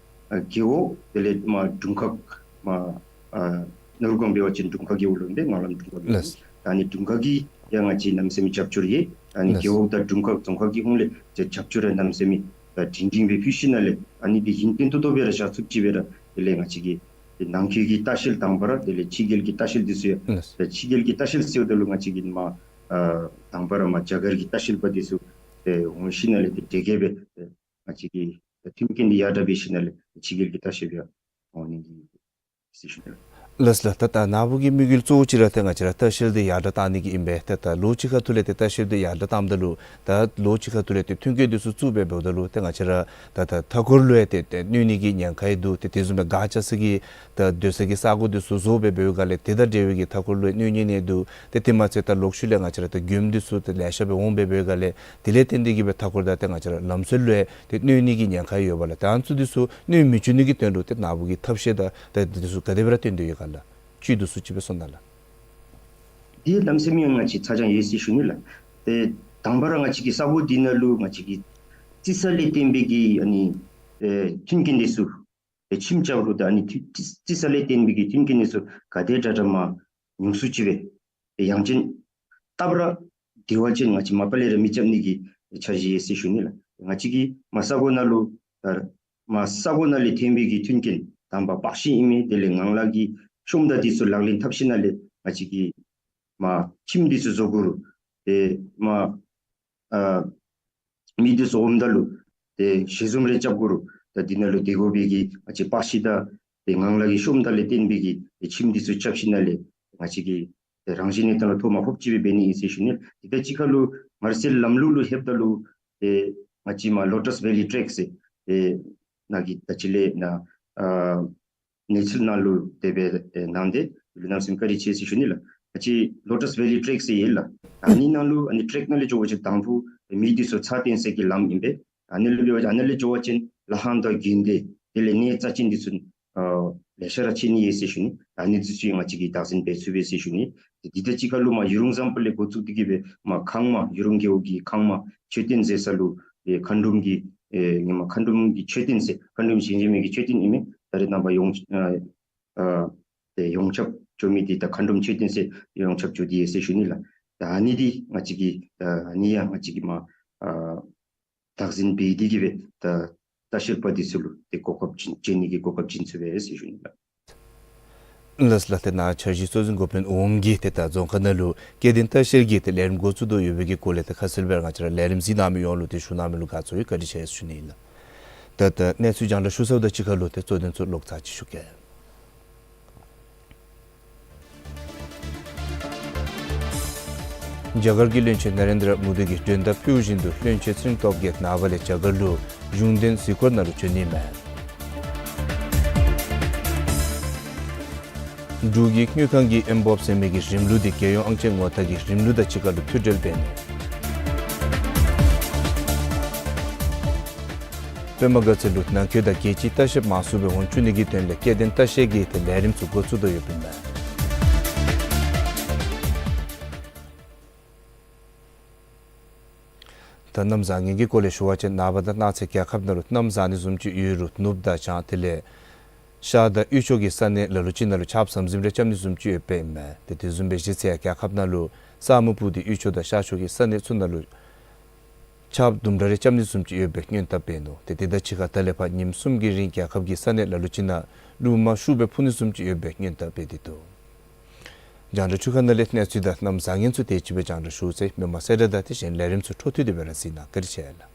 ཨ་རྒེད་འོག་དེ་ལས་མར་དྲུང་ཁག་མར་ཨ་ནོར་སྒང་འབད་བ་ཅིན་དྲུང་ཁག་རྒེད་འོག་ལུ་ཨིན་པས། ངང་ལམ་དྲུང་ཁག་རྒེད་འོག་ལགས། ད་ཨ་ནི་དྲུང་ཁག་གིས་ཡང་ང་བཅས་གནམ་མེད་ས་མེད་རྒྱབ་སྐྱོར་ཡོད། ད་ཨ་ནི་ལགས། རྒེད་འོག་དང་དྲུང་ཁག་རྫོང་ཁག་གི་ཧོངས་ལས་ཏེ་རྒྱབ་སྐྱོར་ཡང་གནམ་མེད་ས་མེད་ད་སྒྲིང་སྒྲིང་སྦེ་ཕུལ་ཞིནམ་ལས་ཨ་ནི་འདི་ཡུན་བརྟན་ཏོག་ཏོ་སྦེ་ར་བཞག་ཚུགསཔ་ཅིག་སྦེ་ར་དེ་ལས་ང་བཅས་ཀྱིས་ཏེ་ནང་འཁོད་ཀྱི་ལྟ་བཤལ་དང་པ་ར་དེ་ལས་ཕྱི་རྒྱལ་གྱི་ལྟ་བཤལ་འདི་ཚུ་ཡང་ལགས། ད་ཕྱི་རྒྱལ་གྱི་ལྟ་བཤལ་ཟེརཝ་ད་ལུ་ང་བཅས་ཀྱིས་མར་ཨ་དང་པ་ར་མར་རྒྱ་གར་གྱི་ལྟ་བཤལ་པ་འདི་ཚུ་ཏེ་འོང་ཞིནམ་ལས་ཏེ་དེ་གིས་སྦེ་ཏེ་ང་བཅས་ཀྱི་ད་མཐུན་རྐྱེན་འདི་ཡར་དྲག་འབད་ཞིནམ་ལས་ཕྱི་རྒྱལ་གྱི་ལྟ་བཤལ་པ་ཡང་འོང་ནི་གི་ཟེར་ཞུ་ནི་ལགས། ལགས་ལགས། ད་ད་ནཱ་བུ་གི་དམིགས་ཡུལ་གཙོ་བོ་ཅིག་ར་ཏེ་ང་བཅས་ར་ལྟ་བཤལ་འདི་ཡར་དྲག་གཏང་ནི་གི་ཨིན་པས། ཏེ་ད་ལོ་གཅིག་ཁ་ཐུག་ལས་ཏེ་ལྟ་བཤལ་འདི་ཡར་དྲག་གཏངམ་ད་ལུ་ད་ལོ་གཅིག་ཁ་ཐུག་ལས་ཏེ་མཐུན་རྐྱེན་འདི་ཚུ་བཙུགས་སྦེ་འབདཝ་ད་ལུ་ཏེ་ང་བཅས་ར་ད་ད་མཐའ་འཁོར་ལུ་ཡང་ཏེ་ཏེ་གནོད་ནི་གི་ཉེན་ཁ་ཡང་འདུག། ཏེ་དེ་བཟུམ་སྦེ་ག་ཅི་ཟེར་གྱི་ད་སྡོད་ས་གི་ས་གོ་འདི་ཚུ་བཟོ་སྦེ་འབདཝ་ལས་དེ་དང་འབྲེལ་བའི་གི་མཐའ་འཁོར་ལུ་ཡང་གནོད་ཉེན་ཡང་འདུག། ཏེ་དེ་མ་ཚད་ད་ལོག་ཤུལ་ལས་ང་བཅས་ར་ད་མགྱོནམ་འདི་ཚུ་ད་ལེ་ཤ་སྦེ་འོང་སྦེ་འབདཝ་ལས་དེ་ལས་བརྟེན་ཏེ་གིས་སྦེ་མཐའ་འཁོར་དང་ཏེ་ང་བཅས་ར་ལམ་སྲོལ་ལུ་ཡང་ཏེ་གནོད་ནི་གི་ཉེན་ཁ་ཡོདཔ་ལས་ད་ཨ་ནི་ཚུ་འདི་ཚུ་གནོད་མི་བཅུག་ནི་གི་དོན་ལུ་ཏེ་ནཱ་བུ་གིས་ཐབས་ཤེས་དང་ཏེ་འདི་ཚུ་ག་དེ་སྦེ་ར་བཏོན་ཏེ་ཡོད་ག་ལགས། བཅུད་འདི་ཚུ་ཅིག་སྦེ་གསུང་གནང་ལགས། འདི་གནམ་མེད་ས་མེད་ང་བཅས་ཚ་གྱང་ཡོད་ཟེར་ཞུ་ནི་ལགས། ཏེ་དང་པ་ར་ང་བཅས་ཀྱི་ས་གོ་འདི་ནང་ལུ་ང་བཅས་ཀྱི་རྩི་ས་ལས་བརྟེན་པའི་གི་ཨ་ནི་ཨེ་མཐུན་རྐྱེན་འདི་ཚུ་ཏེ་ཁྱིམ་རྐྱབ་རུང་ད་ཨ་ནི་རྩི་རྩི་ས་ལས་བརྟེན་པའི་གི་མཐུན་རྐྱེན་འདི་ཚུ་ག་དེ་དྲག་དྲག་མར་ཉུང་སུ་ཅིག་སྦེ་ཏེ་ཡང་ཅིན་སྟབས་ར་བདེ་བ་ཅིན་ང་བཅས་མ་པ་ལས་ར་མེ་རྐྱབ་ནི་གི་འཆར་གཞི་ཡོད་ཟེར་ཞུ་ནི་ལགས། ང་བཅས་ཀྱིས་མར་ས་གོ་ནང་ལུ་ད་མར་ས་གོ་ནང་ལས་ཐོན་པའི་གི་མཐུན་རྐྱེན་དང་པ་པག་ཤིང་ཨིན་མས། དེ་ལས་ངང་ལག་གི་ཤོམ་དང་འདི་ཚུ་ལག་ལེན་འཐབ་ཞིནམ་ལས་ང་བཅས་ཀྱིས་མར་ཁྱིམ་འདི་ཚུ་བཟོ་དགོ་རུང་ཏེ་མར་ཨ་མི་འདི་ཚུ་འོངམ་ད་ལུ་ཏེ་ཞལ་འཛོམས་རེ་རྐྱབ་དགོ་རུང་ད་འདི་ནང་ལུ་སྡོད་དགོ་པའི་གི་ང་བཅས་པག་ཤིང་དང་ཏེ་ངང་ལག་གི་ཤོམ་དང་ལས་བརྟེན་པའི་གི་ཏེ་ཁྱིམ་འདི་ཚུ་རྐྱབ་ཞིནམ་ལས་ང་བཅས་ཀྱིས་ཏེ་རང་བཞིན་གནས་སྟངས་ལུ་ཐོག་མ་ཕོགཔ་ཅིག་སྦེ་འབད་ནི་ཨིན་ཟེར་ཞུ་ནི། དེ་དང་གཅིག་ཁར་ལུ་མར་སེར་ལམ་ལུགས་ལུ་ལྷོདཔ་ད་ལུ་ཏེ་ང་བཅས་མར་ལོ་ཊས་ཝེ་ལི་ཊེཀ་ཟེར་ཏེ་ནཱ་གི་ད་ཅི་ལས་ནཱ་ཨ་གནས་ཚུལ་ནང་ལུ་དེ་སྦེ་ཨེ་གནང་སྟེ་ལུ་གནམ་མེད་ས་མེད་བཀའ་དྲིན་ཆེ་ཟེར་ཞུ་ནི་ལགས། ང་བཅས་ལོ་ཊས་ཝེ་ལི་ཊེཀ་ཟེར་ཡོད་ལགས། ཨ་ནི་ནང་ལུ་ཨ་ནི་ཊེཀ་ནང་ལས་འགྱོ་བ་ཅིན་དང་ཕུ་མི་འདི་ཚུ་ཚར་བཏོན་ས་གི་ལམ་ཨིན་པས། ཨ་ནི་ལུ་འབད་བ་ཅིན་ཨ་ནི་ལས་འགྱོ་བ་ཅིན་ལ་ཧང་དང་དགོན་སྡེ་དེ་ལས་གནས་རྩ་ཅན་འདི་ཚུ་ཨ་ལེ་ཤ་ར་ཕྱད་ནི་ཡོད་ཟེར་ཞུ་ནི། ཨ་ནི་འདི་ཚུ་ང་བཅས་ཀྱིས་བདག་འཛིན་འབད་ཚུགས་པས་ཟེར་ཞུ་ནི། དེ་དང་གཅིག་ཁར་ལུ་མར་ཡུ་རུང་ཟམ་པ་ལས་འགོ་བཙུགས་ཏེ་གིས་སྦེ་མར་ཁང་མ་ཡུ་རུང་རྒེད་འོག་གི་ཁང་མ་མཆོད་རྟེན་ཟེར་ས་ལུ་ཨེ་མཁའ་འགྲོམ་གྱི་ཨེ་ཧེ་མ་མཁའ་འགྲོམ་གྱི་མཆོད་རྟེན་ཟེར་མཁའ་འགྲོམ་ཞིང་གཤེགས་མའི་གི་མཆོད་རྟེན་ཨིན་མས། ད་རེས་ནངས་པ་ཡོངས་ཨ་ཨ་ཏེ་ཡོངས་ཁྱབ་འགྱོ་མི་འདི་ད་མཁའ་འགྲོམ་མཆོད་རྟེན་ཟེར་ཡོངས་ཁྱབ་འགྱོ་སྟེ་ཡོད་ཟེར་ཞུ་ནི་ལགས། ད་ཨ་ནི་འདི་ང་བཅས་ཀྱིས་ད་ཨ་ནི་ཡང་ང་བཅས་ཀྱིས་མར་ཨ་བདག་འཛིན་འབད་དེ་གིས་སྦེ་ད་ལྟ་བཤལ་པ་འདི་ཚུ་ལུ་ཏེ་གོ་སྐབས་བྱིན་བྱིན་ནི་གི་གོ་སྐབས་བྱིན་ཚུགས་པས་ཟེར་ཞུ་ནི་ལགས། ལགས་ལགས། ཏེ་ནཱ་འཆར་གཞི་གཙོ་འཛིན་འགོ་དཔོན་འོགམ་གིས་ཏེ་ད་རྫོང་ཁག་ནང་ལུ་སྐྱེ་ལྡན་ལྟ་བཤལ་གྱི་ཏེ་ལས་རིམ་འགོ་བཙུགས་དོ་ཡོད་པའི་གི་སྐོར་ལས་ཏེ་ཁ་གསལ་སྦེ་ར་ང་བཅས་ར་ལས་རིམ་གཟིགས་གནང་མི་ཡོངས་ལུ་ཏེ་ཞུ་གནང་མི་ལུ་དགའ་ཚོར་ཡོད། བཀའ་དྲིན་ཆེ་ཟེར་ཞུ་ནི་ཨིན་ལགས། ད་ད་གནས་ཚུལ་རྒྱང་བསྒྲགས་ཞུ་ཚརཝ་དང་གཅིག་ཁར་ལུ་ཏེ་གཙོ་དོན་ཚུ་ལོག་ཚར་ཅིག་ཞུ་གེ། རྒྱ་གར་གྱི་བློན་ཆེན་ན་རེན་དྲ་མོ་དི་གིས་མགྲོན་བརྡ་ཕུལ་བཞིན་དུ་བློན་ཆེན་ཚེ་རིང་སྟོབས་རྒྱས་ནངས་པ་ལས་རྒྱ་གར་ལུ་གཞུང་འབྲེལ་གཟིགས་སྐོར་ནང་ལུ་བྱོན་ནི་མས། འབྲུག་གི་དངུལ་ཁང་གི་ཨེམ་བོབ་ཟེར་མི་གི་རིམ་ལུགས་འདི་རྒྱལ་ཡོངས་ཨང་ཅན་ངོ་རྟགས་ཀྱི་རིམ་ལུགས་དང་གཅིག་ཁར་ལུ་མཐུད་འབྲེལ་འབད་ནུག། པདྨ་དགའ་ཚལ་ལུ་ནང་འཁོད་དང་རྒྱལ་སྤྱིའི་ལྟ་བཤལཔ་མང་སུ་སྦེ་འོང་བཅུག་ནི་གི་དོན་ལས་སྐྱེ་ལྡན་ལྟ་བཤལ་གྱི་ཏེ་ལས་རིམ་ཚུ་འགོ་བཙུགས་དོ་ཡོདཔ་ཨིན་མས། ད་གནམ་བཟང་ངན་གྱི་སྐོར་ལས་ཞུ་བ་ཅིན་ནངས་པ་དང་གནངས་ཚེ་རྒྱལ་ཁབ་ནང་ལུ་གནམ་བཟང་ནི་བཟུམ་ཅིག་ཡོད་རུང་ནུབ་དང་བྱང་དེ་ལས་ཤར་དང་དབུས་ཕྱོགས་ཀྱི་ས་གནས་ལ་ལུ་ཅིག་ནང་ལུ་ཆརཔ་ཟམ་ཟིམ་རེ་རྐྱབ་ནི་བཟུམ་ཅིག་ཡོདཔ་ཨིན་མས། ཏེ་དེ་བཟུམ་སྦེ་གཞི་ཚེ་ཡང་རྒྱལ་ཁབ་ནང་ལུ་ས་སྨུག་སྤུབས་ཏེ་དབུས་ཕྱོགས་དང་ཤར་ཕྱོགས་ཀྱི་ས་གནས་ཚུ་ནང་ལུ་ཆརཔ་དུམ་གྲ་རེ་རྐྱབ་ནི་བཟུམ་ཅིག་ཡོད་པའི་སྔོན་བརྡ་འབད་ནུག། ཏེ་དེ་དང་གཅིག་ཁར་ད་ལས་ཕར་ཉིནམ་གསུམ་གྱི་རིང་རྒྱལ་ཁབ་ཀྱི་ས་གནས་ལ་ལུ་ཅིག་ནང་རླུང་མ་ཤུགས་སྦེ་འཕུ་ནི་བཟུམ་ཅིག་ཡོད་པའི་སྔོན་བརྡ་འབད་དེ་འདུག། རྒྱང་བསྒྲགས་འཕྲུལ་ཁང་ནང་ལས་གནས་ཚུལ་དང་གནམ་བཟང་ངན་ཚུ་དེ་ཅིག་སྦེ་རྒྱང་བསྒྲགས་ཞུ་ཚེ་མི་མང་གསལ་བསྒྲགས་དང་དེ་བཞིན་ལས་རིམ་ཚུ་འཕྲོ་མཐུད་དེ་སྦེ་ར་གཟིགས་གནང་། བཀའ་དྲིན་ཆེ་ལགས།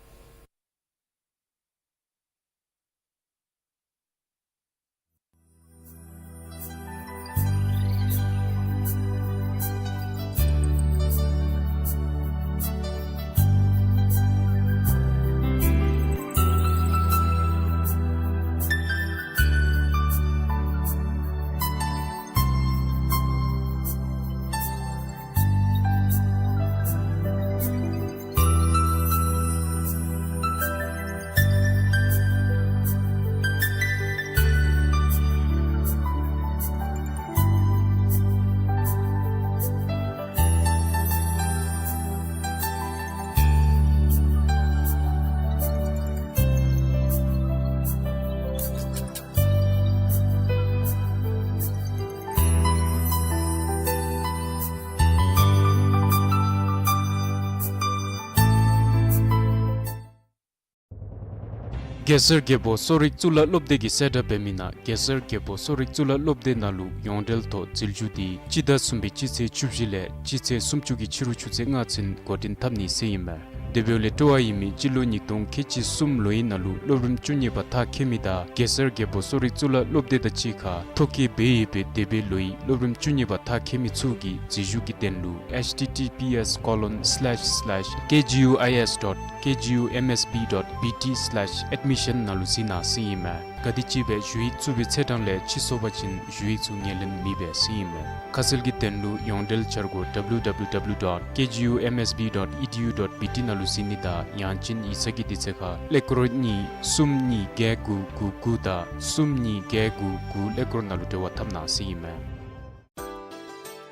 གེ་སར་རྒྱལ་པོ་གསོ་རིག་གཙུག་ལག་སློབ་སྡེ་གིས་གསལ་བསྒྲགས་འབད་མི་ནང་གེ་སར་རྒྱལ་པོ་གསོ་རིག་གཙུག་ལག་སློབ་སྡེ་ནང་ལུ་ཡོངས་འབྲེལ་ཐོག་འཛུལ་ཞུགས་འདི་སྤྱི་ཟླ་གསུམ་པའི་སྤྱི་ཚེས་བཅུ་བཞི་ལས་སྤྱི་ཚེས་སུམ་ཅུ་གི་ཕྱི་རུ་ཆུ་ཚོད་ལྔ་ཚུན་འགོ་འདྲེན་འཐབ་ནི་ཟེར་ཨིན་མས། དེ་འབདཝ་ལས་སྤྲོ་བ་ཡོད་མི་སྤྱི་ལོ་ཉིས་སྟོང་ཁལ་གཅིག་གསུམ་ལོའི་ནང་ལུ་སློབ་རིམ་བཅུ་གཉིས་པ་མཐར་འཁྱོལ་མི་དང་གེ་སར་རྒྱལ་པོ་གསོ་རིག་གཙུག་ལག་སློབ་སྡེ་དང་གཅིག་ཁར་ཐོ་བཀོད་འབད་ཡོད་པའི་འདས་པའི་ལོའི་སློབ་རིམ་བཅུ་གཉིས་པ་མཐར་འཁྱོལ་མི་ཚུ་གིས་འཛུལ་ཞུགས་ཀྱི་དོན་ལུ་H T T P S colon slash slash K G U I S dot K G U M S B dot B T slash admission ནང་ལུ་གཟིགས་གནང་ཟེར་ཨིན་མས། ག་དེམ་ཅིག་སྦེ་ཞུ་ཡིག་བཙུགས་པའི་ཚེས་གྲངས་ལས་ཕྱི་སོང་པ་ཅིན་ཞུ་ཡིག་ཚུ་ངོས་ལེན་མི་འབད་ཟེར་ཨིན་མས། ཁ་གསལ་གྱི་དོན་ལུ་ཡོངས་འབྲེལ་འཆར་སྒོ་W W W dot K G U M S B dot E D U dot B T ནང་ལུ་གཟིགས་ནི་དང་ཡང་ཅིན་ཡིག་ཚང་གི་དུས་ཚོད་ཁར་ཀླད་ཀོར་གཉིས་གསུམ་གཉིས་བརྒྱད་དགུ་དགུ་དགུ་དང་གསུམ་གཉིས་བརྒྱད་དགུ་དགུ་ཀླད་ཀོར་ནང་ལུ་འབྲེལ་བ་འཐབ་གནང་ཟེར་ཨིན་མས།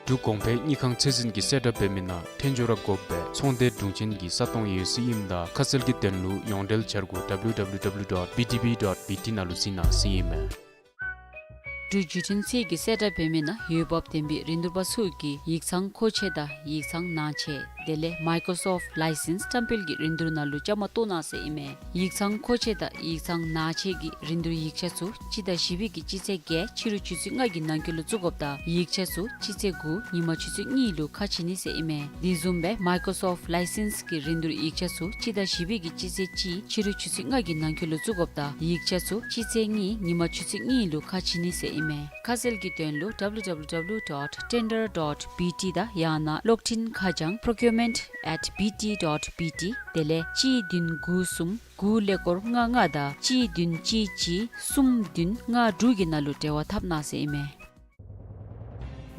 འབྲུག་གོང་འཕེལ་དངུལ་ཁང་ཚད་འཛིན་གྱིས་གསལ་བསྒྲགས་འབད་མི་ནང་ཐོན་འབྱོར་དགོ་པའི་ཚོང་སྡེ་དྲུང་ཆེན་གྱི་ས་སྟོང་ཡོད་ཟེར་ཨིནམ་ད་ཁ་གསལ་གྱི་དོན་ལུ་ཡོངས་འབྲེལ་འཆར་སྒོ་W W W dot B D B dot B T ནང་ལུ་གཟིགས་གནང་ཟེར་ཨིན་མས། འབྲུག་བརྒྱུད་འཕྲིན་ཚད་ཀྱིས་གསལ་བསྒྲགས་འབད་མི་ནང་འོས་འབབ་ལྡན་པའི་རིན་བསྡུར་པ་ཚུ་གིས་ཡིག་ཚང་མཁོ་ཆས་དང་ཡིག་ཚང་ནང་ཆས་དེ་ལས་Microsoft License བཀྲམ་སྤེལ་གྱི་རིན་བསྡུར་ནང་ལུ་བཅའ་མར་གཏོགས་གནང་ཟེར་ཨིན་མས། ཡིག་ཚང་མཁོ་ཆས་དང་ཡིག་ཚང་ནང་ཆས་ཀྱི་རིན་བསྡུར་ཡིག་ཆ་ཚུ་སྤྱི་ཟླ་བཞི་པའི་གི་སྤྱི་ཚེས་བརྒྱད་ཕྱི་རུ་ཆུ་ཚོད་ལྔ་གི་ནང་འཁོད་ལུ་བཙུགས་དགོཔ་ད་ཡིག་ཆ་ཚུ་སྤྱི་ཚེས་དགུ་ཉིན་མ་ཆུ་ཚོད་གཉིས་ལུ་ཁ་ཕྱེ་ནི་ཟེར་ཨིན་མས། དེ་བཟུམ་སྦེ་Microsoft License གི་རིན་བསྡུར་ཡིག་ཆ་ཚུ་སྤྱི་ཟླ་བཞི་པའི་གི་སྤྱི་ཚེས་གཅིག་ཕྱི་རུ་ཆུ་ཚོད་ལྔ་གི་ནང་འཁོད་ལུ་བཙུགས་དགོཔ་ད་ཡིག་ཆ་ཚུ་སྤྱི་ཚེས་གཉིས་ཉིན་མ་ཆུ་ཚོད་གཉིས་ལུ་ཁ་ཕྱེ་ནི་ཟེར་ཨིན་མས། ཁ་གསལ་གྱི་དོན་ལུ W W W dot tender dot B T དང་ཡང་ན་གློག་འཕྲིན་ཁ་བྱང་procurement at B T dot B T དེ་ལས་གཅིག་བདུན་དགུ་གསུམ་དགུ་ཀླད་ཀོར་ལྔ་ལྔ་དང་གཅིག་བདུན་གཅིག་གཅིག་གསུམ་བདུན་ལྔ་དྲུག་གི་ནང་ལུ་འབྲེལ་བ་འཐབ་གནང་ཟེར་ཨིན་མས།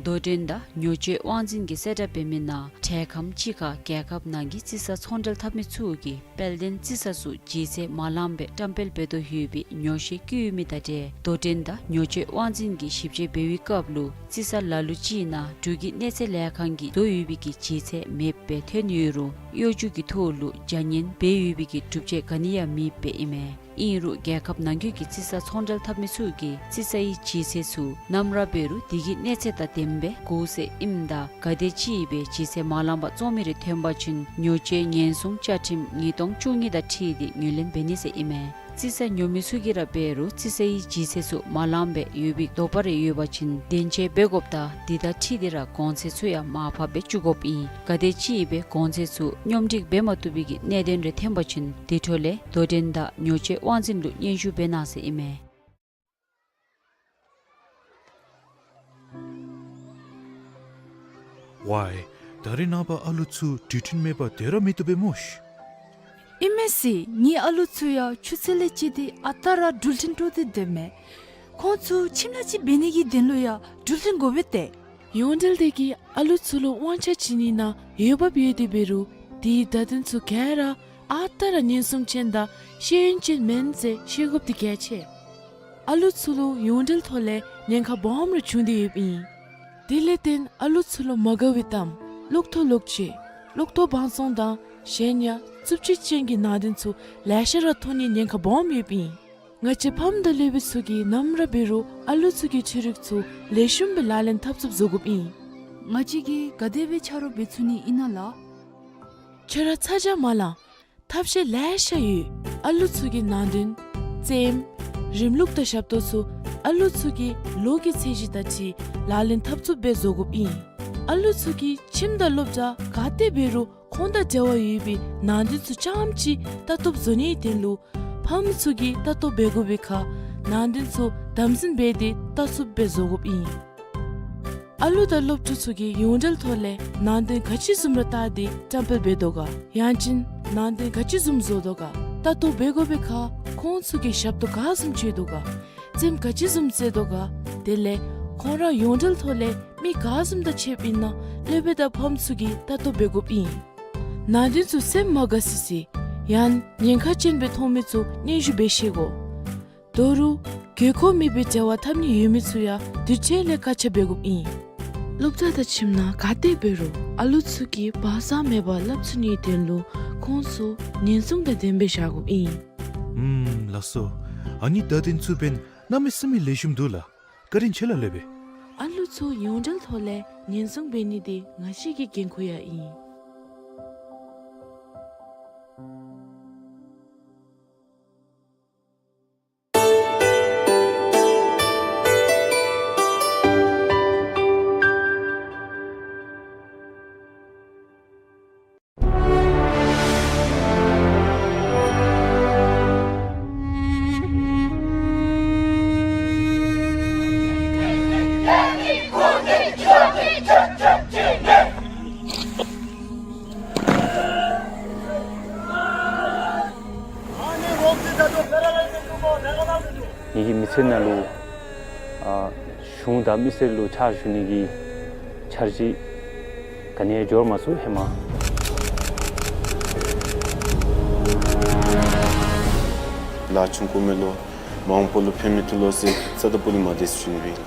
དོ་འགྲན་དང་ཉོ་སྤྱོད་དབང་འཛིན་གྱིས་གསལ་བསྒྲགས་འབད་མི་ནང་འཕྲལ་ཁམས་ཅིག་ཁར་རྒྱལ་ཁབ་ནང་གི་རྩིས་ས་ཚོང་འབྲེལ་འཐབ་མི་ཚུ་གིས་དཔལ་ལྡན་རྩིས་ས་ཚུ་ལྗིད་ཚད་མ་ལངམ་སྦེ་བཀྲམ་སྤེལ་འབད་དོ་ཡོད་པའི་ཉོགས་བཤད་བཀོད་ཡོད་མི་དང་འབྲེལ་དོ་འགྲན་དང་ཉོ་སྤྱོད་དབང་འཛིན་གྱིས་ཞིབ་དཔྱད་འབད་བའི་སྐབས་ལུ་རྩིས་ས་ལ་ལུ་ཅིག་ནང་འབྲུག་གི་གནས་ཚད་ལས་ཁང་གིས་བཟོ་ཡོད་པའི་གི་ལྗིད་ཚད་མེདཔ་སྦེ་ཐོན་ཡོད་རུང་གཡོ་སྒྱུ་གི་ཐོག་ལུ་བྱ་ངན་འབད་ཡོད་པའི་གི་སྒྲུབ་བྱེད་ག་ནི་ཡང་མེདཔ་སྦེ་ཨིན་མས། ཨིན་རུང་རྒྱལ་ཁབ་ནང་འཁོད་ཀྱི་རྩིས་ས་ཚོང་འབྲེལ་འཐབ་མི་ཚུ་གིས་རྩིས་སའི་ལྗིད་ཚད་ཚུ་ནམ་ར་འབད་རུང་དེ་གི་གནས་ཚད་དང་ལྡནམ་སྦེ་དགོ་ཟེར་ཨིནམ་ད་ག་དེམ་ཅིག་སྦེ་ལྗིད་ཚད་མ་ལངམ་པར་བཙོང་མི་རེ་ཐོན་པ་ཅིན་ཉོ་སྤྱོད་ཉེན་སྲུང་བཅའ་ཁྲིམས་ཉིས་སྟོང་བཅུ་གཉིས་དང་འཁྲིལ་ཏེ་ངོས་ལེན་འབད་ནི་ཟེར་ཨིན་མས། རྩིས་ས་ཉོ་མི་ཚུ་གིས་ར་འབད་རུང་རྩིས་སའི་ལྗིད་ཚད་ཚུ་མ་ལངམ་སྦེ་ཡོད་པའི་དོགས་པ་རེ་ཡོད་པ་ཅིན་བདེན་དཔྱད་འབད་དགོཔ་ད་དེ་དང་འཁྲིལ་ཏེ་ར་གོང་ཚད་ཚུ་ཡང་མར་ཕབ་སྦེ་བཅུག་དགོཔ་ཨིན། ག་དེམ་ཅིག་སྦེ་གོང་ཚད་ཚུ་སྙོམས་སྒྲིག་འབད་མ་བཏུབ་པའི་གི་གནད་དོན་རེ་ཐོན་པ་ཅིན་དེ་འཕྲོ་ལས་དོ་འགྲན་དང་ཉོ་སྤྱོད་དབང་འཛིན་ལུ་སྙན་ཞུ་འབད་གནང་ཟེར་ཨིན་མས། ཝའི། ད་རེས་ནངས་པ་ཨ་ལུ་ཚུ་དུས་འཕྲིན་མེད་པར་སྡོད་ར་མི་བཏུབ་པས་སྨོ་ཤི། ཨིན་མས་ཟེར། ངེའི་ཨ་ལུ་ཚུ་ཡང་ཆུ་ཚོད་ལས་བཅད་དེ་ཨ་རྟག་ར་འགྲུལ་འཕྲིན་དཀྲོག་སྟེ་སྡོད་མས། ཁོང་ཚུ་ཁྱིམ་ལཱ་ཅིག་འབད་ནི་གི་དོན་ལུ་ཡང་འགྲུལ་འཕྲིན་དགོ་པས་ཏེ། ཡོངས་འབྲེལ་དེ་གིས་ཨ་ལུ་ཚུ་ལུ་དབང་ཆ་བྱིན་ནི་ནང་འོས་འབབ་ཡོད་དེ་འབད་རུང་དེའི་བརྡ་དོན་ཚུ་ག་ར་ཨ་རྟག་ར་ཉེན་སྲུང་ཅན་དང་ཤེས་ཡོན་ཅན་མེན་ཟེར་ཤེས་དགོཔ་དེ་གལ་ཆེ། ཨ་ལུ་ཚུ་ལུ་ཡོངས་འབྲེལ་ཐོག་ལས་ཉེན་ཁ་སྦོམ་ར་བྱུང་སྟེ་ཡོདཔ་ཨིན། དེ་ལས་བརྟེན་ཨ་ལུ་ཚུ་ལུ་མ་དགའ་བའི་གཏམ་གློག་ཐོག་ལོག་སྤྱོད་གློག་ཐོག་བང་བཙོང་དང་གཞན་ཡང་རྩུབ་སྤྱོད་ཅན་གྱི་ནང་དོན་ཚུ་ལེ་ཤ་ར་ཐོན་ནིའི་ཉེན་ཁ་སྦོམ་ཡོདཔ་ཨིན། ང་བཅས་ཕམ་དང་སློབ་དཔོན་ཚུ་གིས་ནམ་ར་འབད་རུང་ཨ་ལུ་ཚུ་གི་འཕྲུལ་རིག་ཚུ་ལེགས་ཤོམ་སྦེ་ལག་ལེན་འཐབ་ཚུགསཔ་བཟོ་དགོཔ་ཨིན། ང་བཅས་ཀྱིས་ག་དེ་སྦེ་ཆ་རོགས་འབད་ཚུགས་ནི་ཨིན་ན་ལགས། ཁྱོད་ར་ཚ་གྱང་མ་ལང་། ཐབས་ཤེས་ལེ་ཤ་ཡོད། ཨ་ལུ་ཚུ་གི་ནང་དོན་རྩེདམོ་རིམ་ལུགས་དང་ཞབས་ཏོག་ཚུ་ཨ་ལུ་ཚུ་གི་ལོ་གི་ཚད་གཞི་དང་འཁྲིལ་ལག་ལེན་འཐབ་ཚུགསཔ་སྦེ་བཟོ་དགོཔ་ཨིན། ཨ་ལུ་ཚུ་གིས་ཁྱིམ་དང་སློབ་གྲྭ་ག་ཏེ་འབད་རུང་ཁོང་དང་འབྲེལ་བ་ཡོད་པའི་ནང་དོན་ཚུ་རྐྱངམ་ཅིག་ལྟ་རྟོགཔ་བཟོ་ནིའི་དོན་ལུ་ཕམ་ཚུ་གིས་ལྟ་རྟོགཔ་འབད་དགོ་པའི་ཁར་ནང་དོན་ཚུ་དམ་འཛིན་འབད་དེ་ལྟ་ཚུགསཔ་སྦེ་བཟོ་དགོཔ་ཨིན། ཨ་ལུ་དང་སློབ་ཕྲུག་ཚུ་གིས་ཡོངས་འབྲེལ་ཐོག་ལས་ནང་དོན་ག་ཅི་བཟུམ་ར་བལྟ་སྟེ་བཀྲམ་སྤེལ་འབད་དོ་ག། ཡང་ཅིན་ནང་དོན་ག་ཅི་བཟུམ་བཟོ་དོ་ག། ལྟ་རྟོགཔ་འབད་དགོ་པའི་ཁར་ཁོང་ཚུ་གིས་ཞབས་ཏོག་ག་བཟུམ་སྤྱོད་དོ་ག། རྩེདམོ་ག་ཅི་བཟུམ་རྩེ་དོ་ག། དེ་ལས་ཁོང་ར་ཡོངས་འབྲེལ་ཐོག་ལས་མི་ག་བཟུམ་དང་ཕྱདཔ་ཨིན་ན་སློབ་དཔོན་དང་ཕམ་ཚུ་གིས་ལྟ་རྟོགཔ་འབད་དགོཔ་ཨིན། ནང་དོན་ཚུ་སེམས་མ་དགའ་སི་སི་ཡང་ཉེན་ཁ་ཅན་སྦེ་མཐོང་མི་ཚུ་སྙན་ཞུ་འབད་ཤེས་དགོ། དོ་རུང་དགོས་མཁོ་མེད་པའི་འབྲེལ་བ་འཐབ་ནི་ཡོད་མི་ཚུ་ཡང་དུས་ཅི་ལས་བཀག་ཆ་འབད་དགོཔ་ཨིན། སློབ་གྲྭ་དང་ཁྱིམ་ནང་ག་ཏེ་འབད་རུང་ཨ་ལུ་ཚུ་གིས་བག་ཚ་མེད་པར་སླབ་ཚུགས་ནིའི་དོན་ལུ་ཁོང་ཚུ་ཉེན་སྲུང་དང་ལྡནམ་སྦེ་བཞག་དགོཔ་ཨིན། ཨུམ་ལགས་སོ། ཨ་ནི་བརྡ་དོན་ཚུ་འབདན་གནམ་མེད་ས་མེད་ལེགས་ཤོམ་འདུག་ལགས། བཀའ་དྲིན་ཆེ་ལགས་སློབ་དཔོན། ཨ་ལུ་ཚུ་ཡོངས་འབྲེལ་ཐོག་ལས་ཉེན་སྲུང་འབད་ནི་དེ་ང་བཅས་ཀྱི་འགན་ཁུར་ཡང་ཨིན། ངེ་གི་མི་ཚེ་ནང་ལུ་ཨ་གཞུང་དང་མི་སེར་ལུ་ཕྱག་ཞུ་ནི་གི་འཆར་གཞི་ག་ནི་ཡང་འབྱོར་མ་ཚུགས་ཧེ་མ། ལཱ་ཆུང་ཀུ་མེད་ལོ། མ་འོངས་པ་ལུ་ཕན་མི་ཐོགས་ལོ་ཟེར་རྩ་དང་པོ་ལས་མ་བདེ་ཞུ་ནི་རེད།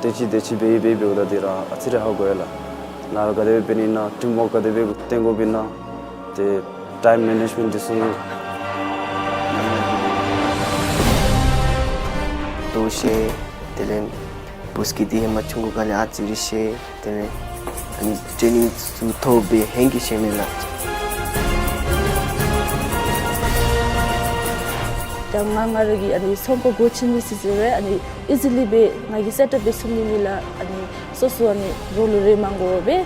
དེ་ཅིག་དེ་ཅིག་འབད་འབད་འབདཝ་ད་འདི་ར་ཨ་ཙི་རེ་ཧ་གོ་ཡི་ལགས། ལཱ་ག་དེ་སྦེ་འབད་ནི་ཨིན་ན་ཊིམ་ཝརཀ་ག་དེ་སྦེ་བཏོན་དགོཔ་ཨིན་ན། ཏེ་ཊའིམ་མེ་ནེཇ་མེནཊ་འདི་ཚུ། ཏོ་ཤེས། དེ་ལས་བུ་སྐྱེས་ཏེ་ཧེ་མ་ཆུང་ཀུ་སྒང་ལས་ཨ་ཙི་རེ་ཤེས། དེ་ལས་ཨ་ནི་ཊྲེ་ནིང་ཚུ་ཐོབ་སྦེ་ཧེང་སྐལ་ཤེས་ནི་ལགས། ད་ང་ང་ར་གི་ཨ་ནི་ཚོང་ཁང་སྒོ་ཕྱེ་ནི་ཟེར་ཟེར་བས་ཨ་ནི་ཨི་ཛི་ལི་སྦེ་ང་གིས་སེཊ་ཨཔ་འབད་ཚུགས་ནི་ཨིན་ལགས། ཨ་ནི་སོ་སོ་ཨ་ནི་རོགས་ལུ་རེ་མ་དགོ་པར་སྦེ་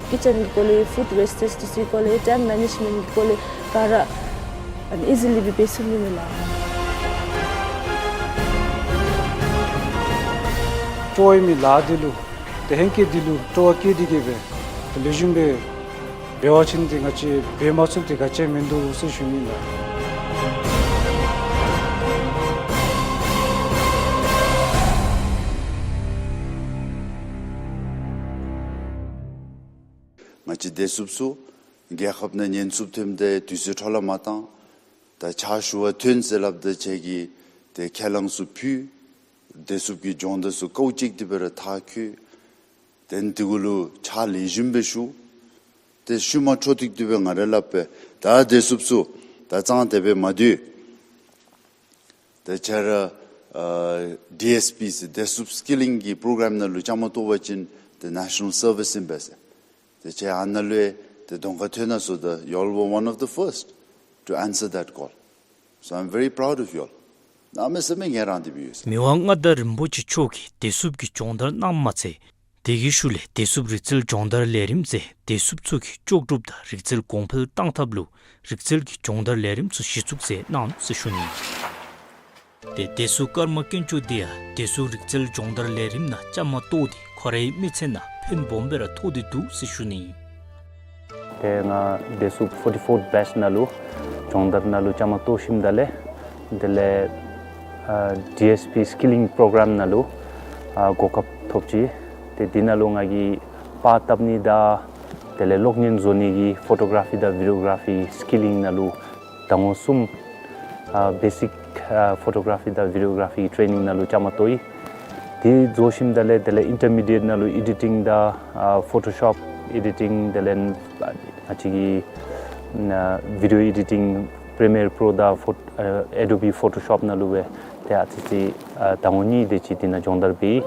ཀི་ཅན་གྱི་སྐོར་ལས་ཕུཌ་ཝེསི་ཊེཇ་འདི་ཚུ་གི་སྐོར་ལས་ཊའིམ་མེ་ནེཇ་མེནཊ་གི་སྐོར་ལས་ག་ར་ཨ་ནི་ཨི་ཛི་ལི་སྦེ་འབད་ཚུགས་ནི་ཨིན་ལགས། སྤྲོ་བ་ཡོད་མི་ལཱ་འདི་ལུ་ཏེ་ཧེང་སྐལ་འདི་ལུ་སྤྲོ་བ་བསྐྱེད་དེ་གིས་སྦེ་ཏེ་ལེགས་ཤོམ་སྦེ་འབད་བ་ཅིན་ཏེ་ང་བཅས་འབད་མ་ཚུགསཔ་འདི་ག་ཅི་ཡང་མིན་འདུག་ཟེར་ཞུ་ནི་ལགས། ང་བཅས་བདེ་སྲུངཔ་ཚུ་རྒྱལ་ཁབ་ནང་ཉེན་སྲུངཔ་ཐོནམ་ད་དུས་ཚོད་འཕྲོ་བརླག་མ་བཏང་། ད་ཕྱག་ཞུ་བར་ཐོན་ཟེར་སླབ་ད་ཁྱེད་ཀྱིས་ཏེ་ཁས་བླངས་ཚུ་ཕུལ། བདེ་སྲུངཔ་གི་སྦྱོང་བརྡར་ཚུ་སྐོར་གཅིག་དེ་སྦེ་ར་མཐར་འཁྱོལ། དེ་ནི་དེ་གུ་ལུ་ཕྱག་ལེགས་ཤོམ་སྦེ་ཞུ། ཏེ་ཤུལ་མ་འཕྲོ་མཐུད་དེ་སྦེ་ང་ར་སླབ་པས། ད་བདེ་སྲུངཔ་ཚུ་ད་ཙང་དེ་སྦེ་མ་སྡོད། ད་ཁྱེད་ར་ཨ་ཌི་ཨེསི་པི་ཟེར་བདེ་སྲུངཔ་སི་ཀི་ལིང་གི་པོརོ་གརམ་ནང་ལུ་བཅའ་མར་གཏོགས་པ་ཅིན་ཏེ་ནེ་ཤ་ནཱལ་སར་ཝིསི་ཨིན་པས་ཟེར། ཏེ་ཁྱེད་ཨ་ནཱ་ལུ་ཡང་ཏེ་གདོང་ཁར་ཐོན་ནི་ཚུ་ད་you all were one of the first to answer that call. So I'm very proud of you all. གནམ་མེད་ས་མེད་ངལ་རངས་ཏེ་སྦེ་ཡོད་ཟེར། མི་དབང་མངའ་བདག་རིན་པོ་ཆེ་མཆོག་གིས་བདེ་སྲུངཔ་གི་སྦྱོང་བརྡར་གནངམ་མ་ཚད་དེ་གི་ཤུལ་ལས་བདེ་སྲུངཔ་རིག་རྩལ་སྦྱོང་བརྡར་ལས་རིམ་ཟེར་བདེ་སྲུངཔ་ཚུ་གི་ལྕོགས་གྲུབ་དང་རིག་རྩལ་གོང་འཕེལ་གཏང་ཐབས་ལུ་རིག་རྩལ་གྱི་སྦྱོང་བརྡར་ལས་རིམ་ཚུ་གཞི་བཙུགས་མཛད་གནང་ནུག་ཟེར་ཞུ་ནི། ཏེ་བདེ་སྲུངཔ་ཀརྨ་དཀོན་མཆོག་འདི་ཡང་བདེ་སྲུངཔ་རིག་རྩལ་སྦྱོང་བརྡར་ལས་རིམ་ནང་བཅའ་མར་གཏོགས་ཏེ་ཁོ་རའི་མི་ཚེ་ནང་ཕན་སྦོམ་སྦེ་ར་ཐོགས་ཏེ་འདུག་ཟེར་ཞུ་ནི། ཏེ་ང་བདེ་སྲུངཔ་ཕོར་ཊི་ཕོརཐ་བེཆ་ནང་ལུ་ སྦྱོང་བརྡར་ནང་ལུ་བཅའ་མར་གཏོགས་ཞིནམ་ད་ལས་དེ་ལས་ཨ་ཌི་ཨེསི་པི་སི་ཀི་ལིང་པོ་རོ་གརམ་ནང་ལུ་ཨ་གོ་སྐབས་ཐོབ་ཅི། ཏེ་འདི་ནང་ལུ་ང་གིས་པར་བཏབ་ནི་དང་དེ་ལས་གློག་བརྙན་བཟོ་ནི་གི་ཕོ་ཊོ་གར་ཕི་དང་བི་ཌི་ཡོ་གར་ཕི་སི་ཀི་ལིང་ནང་ལུ་ཟླ་ངོ་གསུམ་ཨ་བེ་སིཀ་ཨ་ཕོ་ཊོ་གར་ཕི་དང་བི་ཌི་ཡོ་གར་ཕི་ཊེ་ནིང་ནང་ལུ་བཅའ་མར་གཏོགས་ཡི། དེ་རྫོགས་ཞིནམ་ད་ལས་དེ་ལས་ཨིན་ཊར་མི་ཌི་ཡེཊ་ནང་ལུ་ཨེ་ཌི་ཊིང་དང་ཨ་ཕོ་ཊོ་ཤོབ་ཨེ་ཌི་ཊིང་དེ་ལས་ཨ་ང་བཅས་ཀྱི་ཨ་བི་ཌི་ཡོ་ཨེ་ཌི་ཊིང་པི་རི་མི་ཡར་པོ་རོ་དང་ཕོ་ཨ་ཨེ་ཌོ་བི་ཕོ་ཊོ་ཤོབ་ནང་ལུ་སྦེ་ཏེ་ཨ་ཙི་ཙི་ཨ་ཟླ་ངོ་གཉིས་དེ་ཅིག་འདི་ནང་སྦྱོང་བརྡར་འབད་ཡི།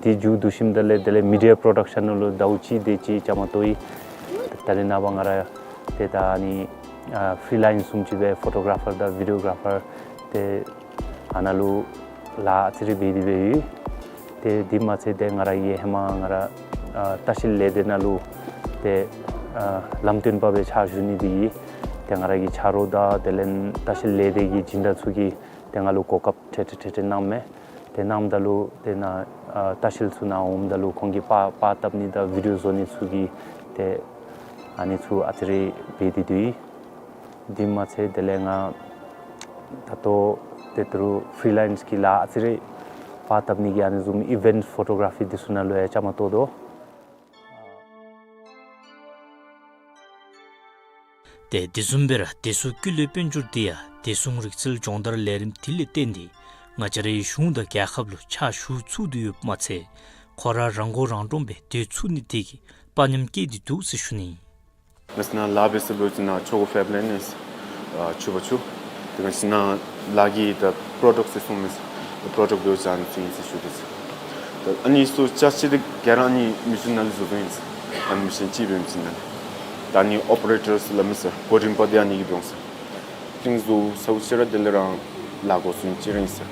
དེ་མཇུག་བསྡུ་ཞིནམ་ད་ལས་དེ་ལས་མི་ཌི་ཡ་པོ་རོ་ཌག་ཤཱན་ནང་ལུ་ཟླཝ་གཅིག་དེ་ཅིག་བཅའ་མར་གཏོགས་ཡི། ད་རེས་ནངས་པ་ང་ར་ཏེ་ད་ཨ་ནི་ཨ་ཕི་རི་ལེནསི་བཟུམ་ཅིག་སྦེ་ཕོ་ཊོ་གར་ཕར་དང་བི་ཌི་ཡོ་གར་ཕར་ཏེ་ཨ་ནཱ་ལུ་ལཱ་ཨ་ཙི་རེ་འབད་དེ་སྦེ་ཡོད། ཏེ་དེ་མ་ཚད་ཏེ་ང་ར་གིས་ཧེ་མ་ང་ར་ཨ་ལྟ་བཤལ་ལས་སྡེ་ནང་ལུ་ཏེ་ཨ་ལམ་སྟོན་པ་སྦེ་ཕྱག་ཞུ་ནི་དེ་གིས་ཏེ་ང་ར་གི་ཆ་རོགས་དང་དེ་ལས་ལྟ་བཤལ་ལས་སྡེ་གི་སྦྱིན་བདག་ཚུ་གིས་ཏེ་ང་ལུ་གོ་སྐབས་འཕྲལ་འཕྲལ་འཕྲལ་འཕྲལ་གནངམ་མས། ཏེ་གནངམ་ད་ལུ་ཏེ་ནཱ་ཨ་ལྟ་བཤལ་ཚུ་ནང་འོངམ་ད་ལུ་ཁོང་གིས་པར་པར་བཏབ་ནི་དང་བི་ཌི་ཡོ་བཟོ་ནི་ཚུ་གི་ཏེ་ཨ་ནི་ཚུ་ཨ་ཙི་རེ་འབད་དེ་འདུག། དེ་མ་ཚད་དེ་ལས་ང་ད་ལྟོ་ཏེ་ད་རུང་ཕི་རི་ལེནསི་གི་ལཱ་ཨ་ཙི་རེ་པར་བཏབ་ནི་གི་ཨ་ནི་བཟུམ་ཨི་ཝེནཊ་ཕོ་ཊོ་གར་ཕི་དེ་ཚུ་ནང་ལུ་ཡང་བཅའ་མར་གཏོགས་དོ། ཏེ་དེ་བཟུམ་སྦེ་ར་བདེ་སྲུང་སྐྱིད་ལུས་དཔལ་འབྱོར་འདི་ཡང་བདེ་སྲུང་རིག་རྩལ་སྦྱོང་བརྡར་ལས་རིམ་འདི་ལས་བརྟེན་ཏེ་ང་བཅས་རའི་གཞུང་དང་རྒྱལ་ཁབ་ལུ་ཕྱག་ཞུ་ཚུགས་ཏེ་ཡོདཔ་མ་ཚད་ཁོ་ར་རང་མགོ་རང་འདྲོངས་སྦེ་སྡོད་ཚུགས་ནི་དེ་གིས་དཔའ་ཉམས་སྐྱེས་ཏེ་འདུག་ཟེར་ཞུ་ནི། ང་བཅས་ནཱ་ལཱ་འབད་ས་འབད་བ་ཅིན་ནཱ་ཆོ་ག་ཕེབ་ལེན་ཨིན། ཨ་ཕྱུ་པ་ཕྱུ། ཏེ་ང་བཅས་ནཱ་ལཱ་གི་ད་པོ་རོ་ཌག་ཚུ་བཙུགས་མི་ཨིན། པོ་རོ་ཌག་འབད་བ་ཅིན་ཨ་ནི་ཚུ་ཨིན་ཟེར་ཞུ་དོ་ཟེར། ད་ཨ་ནི་ཚུ་ཅ་ཆས་འདི་ག་ར་ཨ་ནི་མི་ཤིན་ནང་ལས་བཟོ་བཟོཝ་ཨིན་ཟེར། ཨ་ནི་མི་ཤིན་ཅིག་འབད་མི་ཤིན་ནང་ལས། ད་ཨ་ནི་ཨོ་པ་རེ་ཊར་ཟེར་སླབ་མི་ཟེར། འགོ་འདྲེན་པ་འདི་ཨ་ནི་གིས་འདྲོངས་ཟེར། ཏིང་བཟོ་ས་བུ་ཤེ་ར་དེ་ལས་རང་ལཱ་འགོ་བཙུགས་ཅི་ར་ཨིན་ཟེར།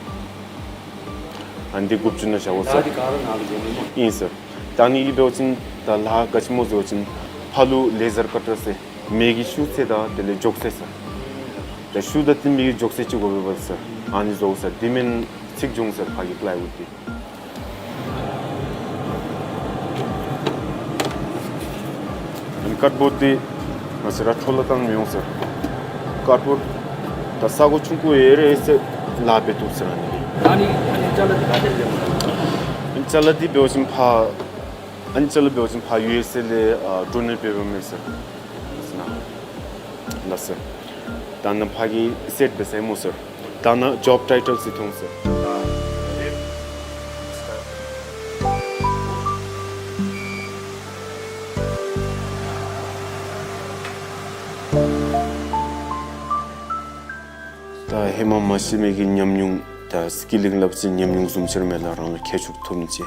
ཨ་ནི་འདི་དགུ་བཅུ་ནང་བཞག་དགོ་ཟེར། ལཱ་འདི་ག་ར་ནཱ་ལུ་འགྱོ་ནི་སྨོ། ཨིན་ཟེར། ད་ཨ་ནི་གིས་འབད་བ་ཅིན་ད་ལཱ་ག་ཅི་སྨོ་ཟེར་བ་ཅིན་ཕར་ལུ་ལེ་ཟར་ཀ་ཊར་ཟེར་མེ་གི་ཤུགས་ཚད་དང་དེ་ལས་མགྱོགས་ཚད་ཟེར། ད་ཤུགས་དང་བསྟུན་མི་གི་མགྱོགས་ཚད་ཅིག་དགོ་པས་ཟེར། ཨ་ནི་བཟོ་དགོ་ཟེར། དེ་མེན་ཚིག་འགྱོ་འོང་ཟེར་ཕར་གྱི་པ་ལའི་ཝུཌ་འདི། ཨ་ནི་ཀཌ་བོརཌ་འདི་ང་བཅས་ར་འཕྲོ་བརླག་བཏང་མི་འོང་ཟེར། ཀཌ་བོརཌ་ད་ས་གོ་ཆུང་ཀུ་ཡོད་རུང་ཡོད་ཟེར་ལཱ་འབད་བཏུབ་ཟེར་ཨ་ནི། ཨ་ནི་ཨ་ནི་ཅ་ལ་འདི་ག་ཏེ་ལས་འོང་། ཨ་ནི་ཅ་ལ་འདི་འབད་བ་ཅིན་ཕར་ཨ་ནི་ཅ་ལ་འབད་བ་ཅིན་ཕར་ཡུ་ཨེསི་ཨེ་ལས་ཨ་ཌོ་ནེཊ་འབད་འབདཝ་མས་ཟེར། ལགས་སོ། ད་ནཱ་ཕར་གྱི་སེཊ་འབད་ས་ཨིན་སྨོ་ཟེར། ད་ནཱ་ཇོབ་ཊའི་ཊལ་ཚུ་མཐོང་ཟེར། ད་ཧེ་མ་མ་ཤེས་མི་གི་ཉམས་མྱོང་ད་སི་ཀི་ལིང་སླབ་ཅིན་ཉམས་མྱོང་བཟུམ་ཅིག་ར་མས་ལགས། རང་ལུ་ཁྱད་ཆོས་ཐོབ་མི་ཅིག་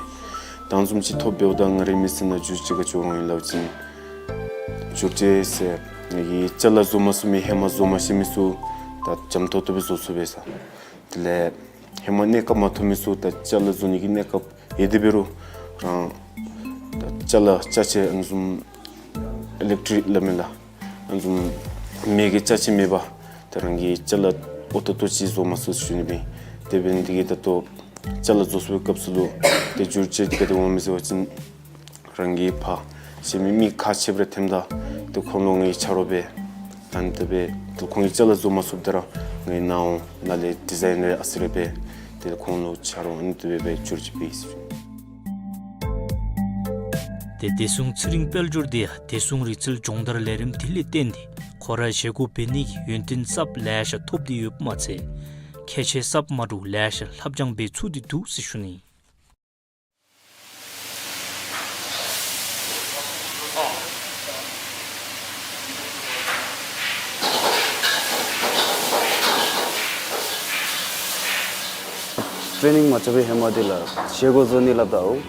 ད་བཟུམ་ཅིག་ཐོབ་འབདཝ་ད་ང་རའི་མི་ཚེ་ནང་འགྱུར་བཅོས་ག་ཅི་འོང་ཡི་སླབ་ཅིན་འགྱུར་བཅོས་ཟེར་ང་གིས་ཅ་ལ་བཟོ་མ་ཚུགས་མི་ཧེ་མ་བཟོ་མ་ཤེས་མི་ཚུ་ད་འཇམ་ཏོང་ཏོ་སྦེ་བཟོ་ཚུགས་པས་ཟེར། དེ་ལས་ཧེ་མ་གནས་སྐབས་མ་ཐོབ་མི་ཚུ་ད་ཅ་ལ་བཟོ་ནི་གི་གནས་སྐབས་ཡོད་དེ་འབད་རུང་རང་ད་ཅ་ལ་ཅ་ཆས་ཨ་ནི་བཟུམ་ཨི་ལེག་ཊིག་སླབ་མས་ལགས། ཨ་ནི་བཟུམ་མེ་གི་ཅ་ཆས་མེད་པར་ད་རང་གིས་ཅ་ལ་འོ་ཏོག་ཏོ་ཅིག་བཟོ་མ་ཚུགས་ཟེར་ཞུ་ནི་སྦེ། དེ་འབད་ནི་དེ་གིས་ད་ལྟོ་ཅ་ལ་བཟོ་ཚུགས་པའི་སྐབས་སུ་ལུ་ཏེ་འགྱུར་བཅོས་འདི་ག་དེ་འོང་མས་ཟེར་བ་ཅིན་རང་གིས་ཕར་ཤེས་མི་མི་ཁག་ཆེ་བར་ཐོནམ་ད་ཏེ་ཁོང་ལུ་ངེའི་ཆ་རོགས་འབད། ཨ་ནི་དེ་སྦེ་ཏེ་ཁོང་གིས་ཅ་ལ་བཟོ་མ་ཚུགསཔ་ད་ར་ངེའི་ནང་འོང་ནཱ་ལས་ཌི་ཛའིན་རེ་ཨ་ཙི་རེ་འབད། ཏེ་ཁོང་ལུ་ཆ་རོགས་ཨ་ནི་དེ་སྦེ་འབད་འགྱུར་བཅོས་འབད་ཡི་ཟེར། ཏེ་བདེ་སྲུང་ཚེ་རིང་དཔལ་འབྱོར་འདི་ཡང་བདེ་སྲུང་རིག་རྩལ་སྦྱོང་བརྡར་ལས་རིམ་འདི་ལས་བརྟེན་ཏེ་ཁོ་ར་བཞེས་སྒོ་འབད་ནི་གི་ཡོན་ཏན་གསརཔ་ལེ་ཤ་ཐོབ་སྟེ་ཡོདཔ་མ་ཚད་ཁྱད་ཆོས་གསརཔ་མ་འདྲཝ་ལེ་ཤ་ལྷབ་སྦྱང་འབད་ཚུགས་ཏེ་འདུག་ཟེར་ཞུ་ནི། ཊེ་ནིང་མ་རྐྱབ་པའི་ཧེ་མ་འདི་ལགས་བཞེས་སྒོ་བཟོ་ནི་སླབ་ད་འོང་།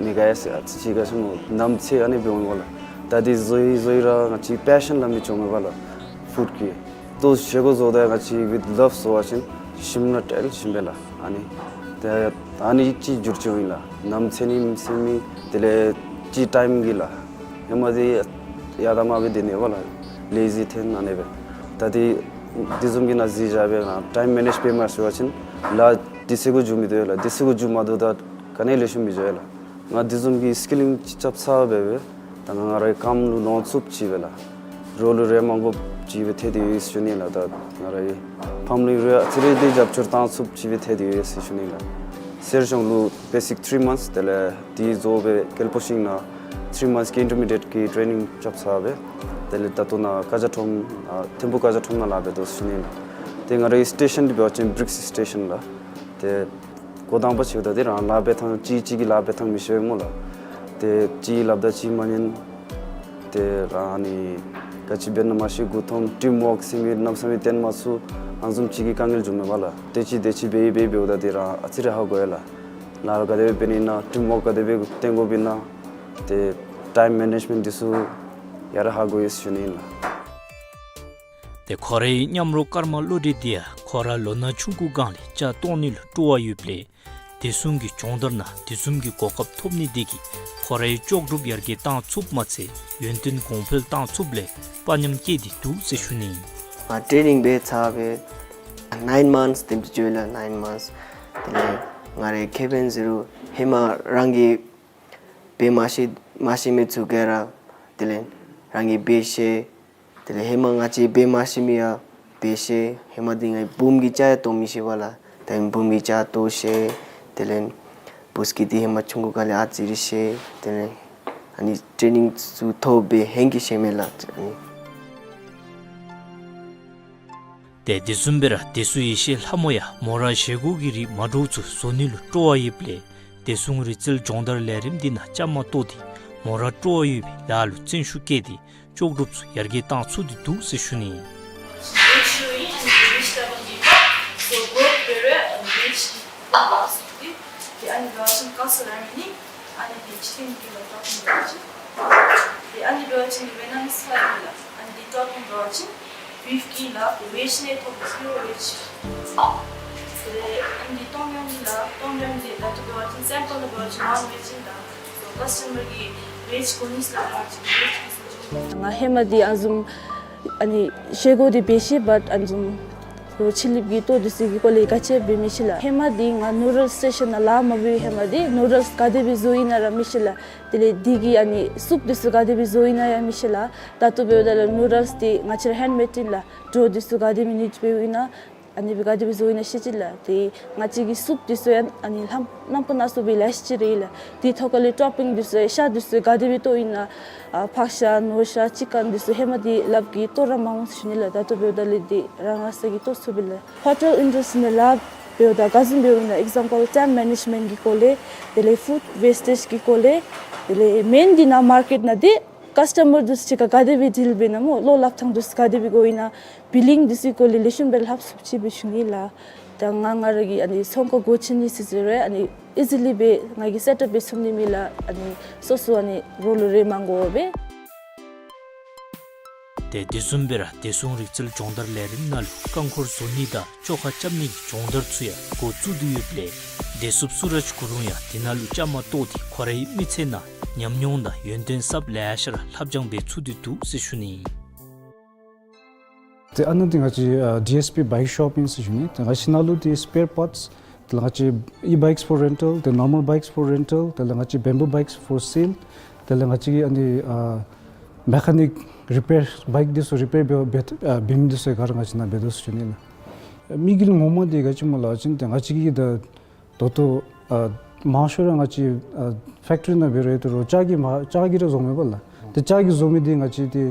ནི་ག་ཡ་ཟེར་ཨ་ཙི་ཅིག་ག་ཤེས་སྨོ་ནམ་ཚེ་ཨ་ནི་འབད་འོང་པ་ལགས། ད་འདི་བཟོ་ཡི་བཟོ་ཡི་ར་ང་བཅས་པེ་ཤཱན་སླབ་མི་བྱུང་མས་པ་ལགས་ཕུཌ་ཀྱི། ཏེ་བཞེས་སྒོ་བཟོཝ་ད་ང་བཅས་ཝིཐ་ལབ་བཟོ་བ་ཅིན་ཞིམ་ར་དྲག་ཞིམ་པས་ལགས། ཨ་ནི་ཏེ་ཨ་ནི་ཅིག་འགྱུར་བཅོས་ཨིན་ལགས། ནམ་ཚེ་ནི་མི་ཚེ་མི་དེ་ལས་ཅིག་ཊའིམ་གྱིས་ལགས། ཧེ་མ་འདི་ཡར་དང་མར་སྦེ་སྡོད་ནི་པ་ལགས། ལེ་ཟི་ཐོན་ཨ་ནི་སྦེ། ད་འདི་འདི་བཟུམ་གྱི་ནང་འཛུལ་བཞག་སྦེ་ང་ཊའིམ་མེ་ནེཇ་འབད་མ་ཚུགས་པ་ཅིན་ལཱ་འདི་ཚེ་གུ་མཇུག་མི་བསྡུ་བས་ལགས། འདི་ཚེ་གུ་མཇུག་མ་བསྡུཝ་ད་ག་ནི་ལེགས་ཤོམ་མི་འགྱོ་བས་ལགས། ང་འདི་བཟུམ་གྱི་སི་ཀི་ལིང་ཅིག་རྐྱབ་ཚར་སྦེ་སྦེ་ད་ང་ང་རའི་ཀམ་ལུ་ལོངས་ཚུགསཔ་ཅིག་སྦེ་ལགས། རོགས་ལུ་རེ་མ་དགོཔ་ ཅིག་སྦེ་ཐལ་ཏེ་ཡོད་ཟེར་ཞུ་ནི་ལགས། ད་ང་རའི་ཕམ་ལུ་རེ་ཨ་ཙི་རེ་འདི་རྒྱབ་སྐྱོར་བཏང་ཚུགསཔ་ཅིག་སྦེ་ཐལ་ཏེ་ཡོད་ཟེར་ཞུ་ནི་ལགས། གསེར་གཞོང་ལུ་བེ་སིག་ཐིརི་མནཐས། དེ་ལས་འདི་རྫོགས་སྦེ་ཀལ་པོ་ཤིང་ནང་ཐིརི་མནཐས་ཀྱི་ཨིན་ཊར་མི་ཌི་ཡེཊ་ཀྱི་ཊེ་ནིང་རྐྱབ་ཚར་སྦེ། དེ་ལས་ད་ལྟོ་ནཱ་ཀ་ཇ་ཁྲོམ་ཨ་ཐིམ་ཕུག་ཀ་ཇ་ཁྲོམ་ནང་ལཱ་འབད་དོ་ཟེར་ཞུ་ནི་ལགས། ཏེ་ང་རའི་སི་ཊེ་ཤཱན་འདི་འབད་བ་ཅིན་བི་རིཀསི་སི་ཊེ་ཤཱན་ལགས། ཏེ་འགོ་དང་པ་ཅིག་ད་འདི་རང་ལཱ་འབད་ཐངས་གཅིག་གཅིག་གི་ལཱ་འབད་ཐངས་མི་ཤེས་སྨོ་ལགས། ཏེ་གཅིག་སླབ་ད་གཅིག་མ་ཉན། ཏེ་རང་ཨ་ནི་ག་ཅི་འབད་ན་མ་ཤེས། མགུ་འཐོམ། ཊིམ་ཝརཀ་ཟེར་མི་གནམ་མེད་ས་མེད་སྟོན་མ་ཚུགས། ཨ་ནི་བཟུམ་ཅིག་གི་དཀའ་ངལ་འབྱུངམ་མས་ལགས། ཏེ་གཅིག་དེ་ཅིག་འབད་འབད་འབདཝ་ད་འདི་རང་ཨ་ཙི་རེ་ཧ་གོ་ཡི་ལགས། ལཱ་ག་དེ་སྦེ་འབད་ནི་ཨིན་ན། ཊིམ་ཝརཀ་ག་དེ་སྦེ་སྟོན་དགོཔ་ཨིན་ན། ཏེ་ཊའིམ་མེ་ནེཇ་མེནཊ་འདི་ཚུ་ཡར་ཧ་གོ་ཡི་ཟེར་ཞུ་ནི་ཨིན་ལགས། ཏེ་ཁོ་རའི་མཉམ་རོགས་ཀརྨ་བློ་གྲོས་འདི་ཡང་ཁོ་ར་ལོ་ན་ཆུང་ཀུ་སྒང་ལས་ལྕགས་བཏོག་ནི་ལུ་སྤྲོ་བ་ཡོདཔ་ལས་བདེ་སྲུང་གི་སྦྱོང་བརྡར་ནང་དེ་བཟུམ་གྱི་གོ་སྐབས་ཐོབ་ནི་འདི་གིས་ཁོ་རའི་ལྕོགས་གྲུབ་ཡར་རྒྱས་བཏང་ཚུགསཔ་མ་ཚད་ཡོན་ཏན་གོང་འཕེལ་བཏང་ཚུགསཔ་ལས་དཔའ་ཉམས་སྐྱེས་ཏེ་འདུག་ཟེར་ཞུ་ནི་ཨིན། ང་ཊེ་ནིང་འབད་ཚར་སྦེ་ནའིན་མནཐས་དེམ་ཅིག་འགྱོ་ཡི་ལགས། ནའིན་མནཐས། དེ་ལས་ང་རའི་ཁེ་ཕན་ཟེར་རུང་ཧེ་མ་རང་གིས་འབད་མ་ཤེས་མ་ཤེས་མི་ཚུ་ག་ར་དེ་ལས་རང་གིས་འབད་ཤེས། དེ་ལས་ཧེ་མ་ང་བཅས་འབད་མ་ཤེས་མི་ཡང་འབད་ཤེས། ཧེ་མ་འདི་ང་བུམོ་གི་ལྕགས་ཡང་བཏོག་མི་ཤེས་པས་ལགས། ད་བུམོ་གི་ལྕགས་བཏོག་ཤེས། དེ་ལས་བུ་སྐྱིད་འདི་ཧེ་མ་ཆུང་ཀུ་སྒང་ལས་ཨ་ཙི་རེ་ཤེས། དེ་ལས་ཨ་ནི་ཊེ་ནིང་ཚུ་ཐོབ་སྦེ་ཧེང་སྐལ་ཤེས་མས་ལགས། ཨ་ནི་ཏེ་དེ་བཟུམ་སྦེ་ར་བདེ་སྲུང་ཡེ་ཤེས་ལྷ་མོ་ཡང་མོ་ར་བཞེས་སྒོ་གི་རིགས་མ་འདྲཝ་ཚུ་བཟོ་ནི་ལུ་སྤྲོ་བ་ཡོདཔ་ལས་བདེ་སྲུང་རིག་རྩལ་སྦྱོང་བརྡར་ལས་རིམ་འདི་ནང་བཅའ་མར་གཏོགས་ཏེ་མོ་ར་སྤྲོ་བ་ཡོད་པའི་ལཱ་ལུ་བརྩོན་ཤུགས་བསྐྱེད་དེ་ལྕོགས་གྲུབ་ཚུ་ཡར་རྒྱས་བཏང་ཚུགས་ཏེ་འདུག་ཟེར་ཞུ་ནི་ཨིན། ཏེ་ཨ་ནི་འབད་བ་ཅིན་ཀཱ་སི་ར་མི་ནི། ཨ་ནི་འདི་ཕྱི་རིམ་གྱི་ལ་ཊོ་པིང་འབད་བ་ཅིན། ཏེ་ཨ་ནི་འབད་བ་ཅིན་ཝེ་ནཱ་མི་སི་ལ་ཨིན་ལགས། ཨ་ནི་འདི་ཊོ་པིང་འབད་བ་ཅིན་བིཕ་གི་ལགས། ཝེཇ་ནང་ཐོབ་པའི་པིའུར་ཝེཇ། ཏེ་ཨ་ནི་འདི་ཏོམ་ཡམ་ཨིན་ལགས། ཏོམ་ཡམ་འདི་ད་ལྟོ་འབད་བ་ཅིན་སེམ་པལ་ལུ་འབད་བ་ཅིན་ནཱོན་ཝེཇ་ཨིན་ལགས། སོ་ཀཱ་སི་ཊ་མར་གིས་ཝེཇ་དགོ་ནི་ཟེར་སླབ་པ་ཅིན་ཝེཇ་གི་བཟོ་བཅུག། ང་ཧེ་མ་འདི་ཨ་ནི་བཟུམ་ཨ་ནི་བཞེས་སྒོ་འདི་འབད་ཤེས། བཊ་ཨ་ནི་བཟུམ་རོ་ཕྱི་གླིངཔ་གི་ལྟོ་འདི་ཚུ་གི་སྐོར་ལས་ག་ཅི་འབད་མི་ཤེས་ལགས། ཧེ་མ་འདི་ང་ནུ་ཌལ་སི་ཊེ་ཤཱན་ནང་ལཱ་མ་འབད་བའི་ཧེ་མ་འདི་ནུ་ཌལ་སི་ག་དེ་སྦེ་བཟོཝ་ཨིན་ན་ར་མི་ཤེས་ལགས། དེ་ལས་འདི་གི་ཨ་ནི་སུབ་འདི་ཚུ་ག་དེ་སྦེ་བཟོཝ་ཨིན་ན་ཡང་མི་ཤེས་ལགས། ད་ལྟོ་འབདཝ་ད་ལུ་ནུ་ཌལ་སི་འདི་ང་བཅས་ར་ཧེནཌ་མེཌ་ཨིན་ལགས། ཌོ་འདི་ཚུ་ག་དེ་སྦེ་ནིཊ་འབདཝ་ཨིན་ན་ཨ་ནི་སྦེ་ག་དེ་སྦེ་བཟོཝ་ཨིན་ན་ཤེས་ཅི་ལགས། ཏེ་ང་བཅས་ཀྱི་སུབ་འདི་ཚུ་ཡང་ཨ་ནི་ལྷམ་རྣམ་པ་སྣ་ཚོགས་སྦེ་ལེ་ཤ་ཅིག་ར་ཡོད་ལགས། འདི་ཐོག་ཁ་ལས་ཊོ་པིང་འདི་ཚུ་ཡང་ཤ་འདི་ཚུ་ག་དེ་སྦེ་བཏོག་ཨིན་ན། ཨ་ཕག་ཤ་ནོར་ཤ་ཅིག་ཀན་འདི་ཚུ་ཧེ་མ་འདི་ལགཔ་གིས་བཏོག་ར་མ་འོང་ཟེར་ཞུ་ནི་ལགས། ད་ལྟོ་འབདཝ་ད་ལས་འདི་རང་རང་སོ་གིས་བཏོག་ཚུགས་པས་ལགས། ཧོ་ཊེལ་ཨིན་ཌསི་ཊི་རི་ནང་ལཱ་འབདཝ་ད་ག་བཟུམ་འབདཝ་ཨིན་ན་ཨིག་ཛམ་པལ་ཊའིམ་མེ་ནེཇ་མེནཊ་གི་སྐོར་ལས། དེ་ལས་ཕུཌ་ཝེསི་ཊེཇ་གི་སྐོར་ལས། དེ་ལས་མེན་འདི་ནཱ་མར་ཀེཊ་ནང་འདི་ཀཱསི་ཊ་མར་འདི་ཚུ་གཅིག་ཁར་ག་དེ་སྦེ་ཌིལ་འབད་ནི་སྨོ། བློ་སླབ་ཐངས་འདི་ཚུ་ག་དེ་སྦེ་དགོ་ཨིན་ན། བིལ་ལིང་འདི་ཚུ་གི་སྐོར་ལས་ལེགས་ཤོམ་སྦེ་སླབ་ཚུགསཔ་ཅིག་སྦེ་ཞུ་ནི་ལགས། ད་ང་ང་ར་གིས་ཨ་ནི་ཚོང་ཁང་སྒོ་ཕྱེ་ནི་ཟེར་ཟེར་རུང་ཨ་ནི་ཨི་ཛི་ལི་སྦེ་ང་གིས་སེཊ་ཨཔ་འབད་ཚུགས་ནི་མེད་ལགས། ཨ་ནི་སོ་སོ་ཨ་ནི་རོགས་ལུ་རེ་མ་དགོ་པས། ཏེ་དེ་བཟུམ་སྦེ་ར་བདེ་སྲུང་རིག་རྩལ་སྦྱོང་བརྡར་ལས་རིམ་ནང་ལུ་རྐང་འཁོར་བཟོ་ནི་དང་བཅོ་ཁ་རྐྱབ་ནི་གི་སྦྱོང་བརྡར་ཚུ་ཡང་འགོ་བཙུགས་ཏེ་ཡོདཔ་ལས་བདེ་སྲུངཔ་སུ་རཱཇ་གུ་རུང་ཡང་དེ་ནང་ལུ་བཅའ་མར་གཏོགས་ཏེ་ཁོ་རའི་མི་ཚེ་ནང་ཉམས་མྱོང་དང་ཡོན་ཏན་གསརཔ་ལེ་ཤ་ར་ལྷབ་སྦྱང་འབད་ཚུགས་ཏེ་འདུག་ཟེར་ཞུ་ནི་ཨིན། ཏེ་ཨ་ནཱ་འདི་ང་བཅས་ཨ་ཌི་ཨེསི་པི་བའིཀ་ཤོབ་ཨིན་ཟེར་ཞུ་ནི། ཏེ་ང་བཅས་ནཱ་ལུ་འདི་སི་པེར་པཱརཊསི་དེ་ལས་ང་བཅས་ཨི་བའིཀསི་ཕོར་རེན་ཊལ། ཏེ་ནོར་མལ་བའིཀསི་ཕོར་རེན་ཊལ། དེ་ལས་ང་བཅས་བེམ་བུ་བའིཀསི་ཕོར་སེལ། དེ་ལས་ང་བཅས་ཀྱི་ཨ་ནི་ཨ་མེ་ཀ་ནིཀ་རི་པེར་བའིཀ་འདི་ཚུ་རི་པེར་འབད་འབད་ཨ་འབད་མི་འདི་ཚུ་ག་ར་ང་བཅས་ནཱ་འབད་དོ་ཟེར་ཞུ་ནི་ལགས། དམིགས་ཡུལ་ངོ་མ་འདི་ག་ཅི་སྨོ་ལབ་པ་ཅིན་ཏེ་ང་བཅས་ཀྱི་ད་ད་ལྟོ་ཨ་མང་ཤོས་ར་ང་བཅས་ཨ་ཕེཀ་ཊི་རི་ནང་འབད་རུང་ཡོད་དོ་རུང་ལྕགས་ཀྱི་མ་ལྕགས་ཀྱིས་ར་བཟོཝ་མས་པ་ལགས། ཏེ་ལྕགས་ཀྱིས་བཟོ་མི་འདི་ང་བཅས་ཏེ་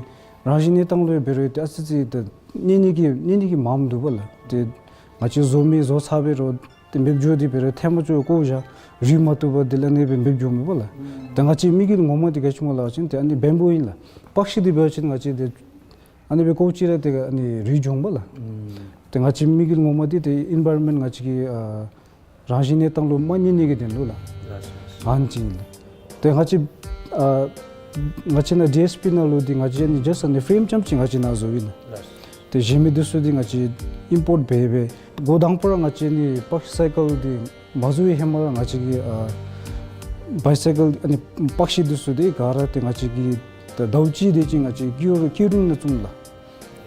རང་བཞིན་གནས་སྟངས་ལུ་འབད་རུང་ཡོད་དེ་ཨ་ཙི་ཙི་ཏེ་གནས་ནི་གི་གནས་ནི་གི་མངམ་འདུག་པ་ལགས། ཏེ་ང་བཅས་བཟོ་མི་བཟོ་ཚར་འབད་རུང་ཏེ་འབདཝ་འགྱོ་འདི་འབད་རུང་ཐལ་མ་ཆོག་བཀོ་བཞག་རུལ་མ་བཏུབ་པར་དེ་ལས་ཨ་ནི་སྦེ་འབདཝ་འགྱོཝ་མས་པ་ལགས། ཏེ་ང་བཅས་དམིགས་ཡུལ་ངོ་མ་འདི་ག་ཅི་སྨོ་ལབ་པ་ཅིན་ཏེ་ཨ་ནི་བེམ་བུ་ཨིན་ལགས། པགས་ཤིང་འདི་འབད་བ་ཅིན་ང་བཅས་ཏེ་ཨ་ནི་སྦེ་བཀོ་ཅི་ར་ཏེ་ཨ་ནི་རུལ་འགྱོཝ་མས་པ་ལགས། ཏེ་ང་བཅས་དམིགས་ཡུལ་ངོ་མ་འདི་ཏེ་ཨེན་བཱའི་རོན་མེནཊ་ང་བཅས་ཀྱི་ཨ་རང་བཞིན་གནས་སྟངས་ལུ་མ་གནས་ནི་གི་དོན་ལུ་ལགས། ལགས་སོ། ཨ་ནི་ཅིག་ཨིན་ལགས། ཏེ་ང་བཅས་ཨ་ང་བཅས་ནཱ་ཌི་ཨེསི་པི་ནང་ལུ་འདི་ང་བཅས་ཨ་ནི་ཇཱསཊ་ཨ་ནི་ཕྲེམ་རྐྱངམ་ཅིག་ང་བཅས་ནཱ་བཟོཝ་ཨིན་ལགས། ལགས་སོ། ཏེ་གཞན་མི་འདི་ཚུ་འདི་ང་བཅས་ཨིམ་པོརཊ་འབད་འབད་འགོ་དང་པ་ར་ང་བཅས་ཨ་ནི་བའི་སའི་ཀལ་འདི་མ་བཟོ་བའི་ཧེ་མ་ར་ང་བཅས་ཀྱིས་ཨ་བའི་སའི་ཀལ་ཨ་ནི་པགས་ཤིང་འདི་ཚུ་འདི་ག་ར་ཏེ་ང་བཅས་ཀྱིས་ད་ཟླཝ་གཅིག་དེ་ཅིག་ང་བཅས་ཀིའུ་རིང་ཀིའུ་རིང་ནང་བཙུགས་ལགས།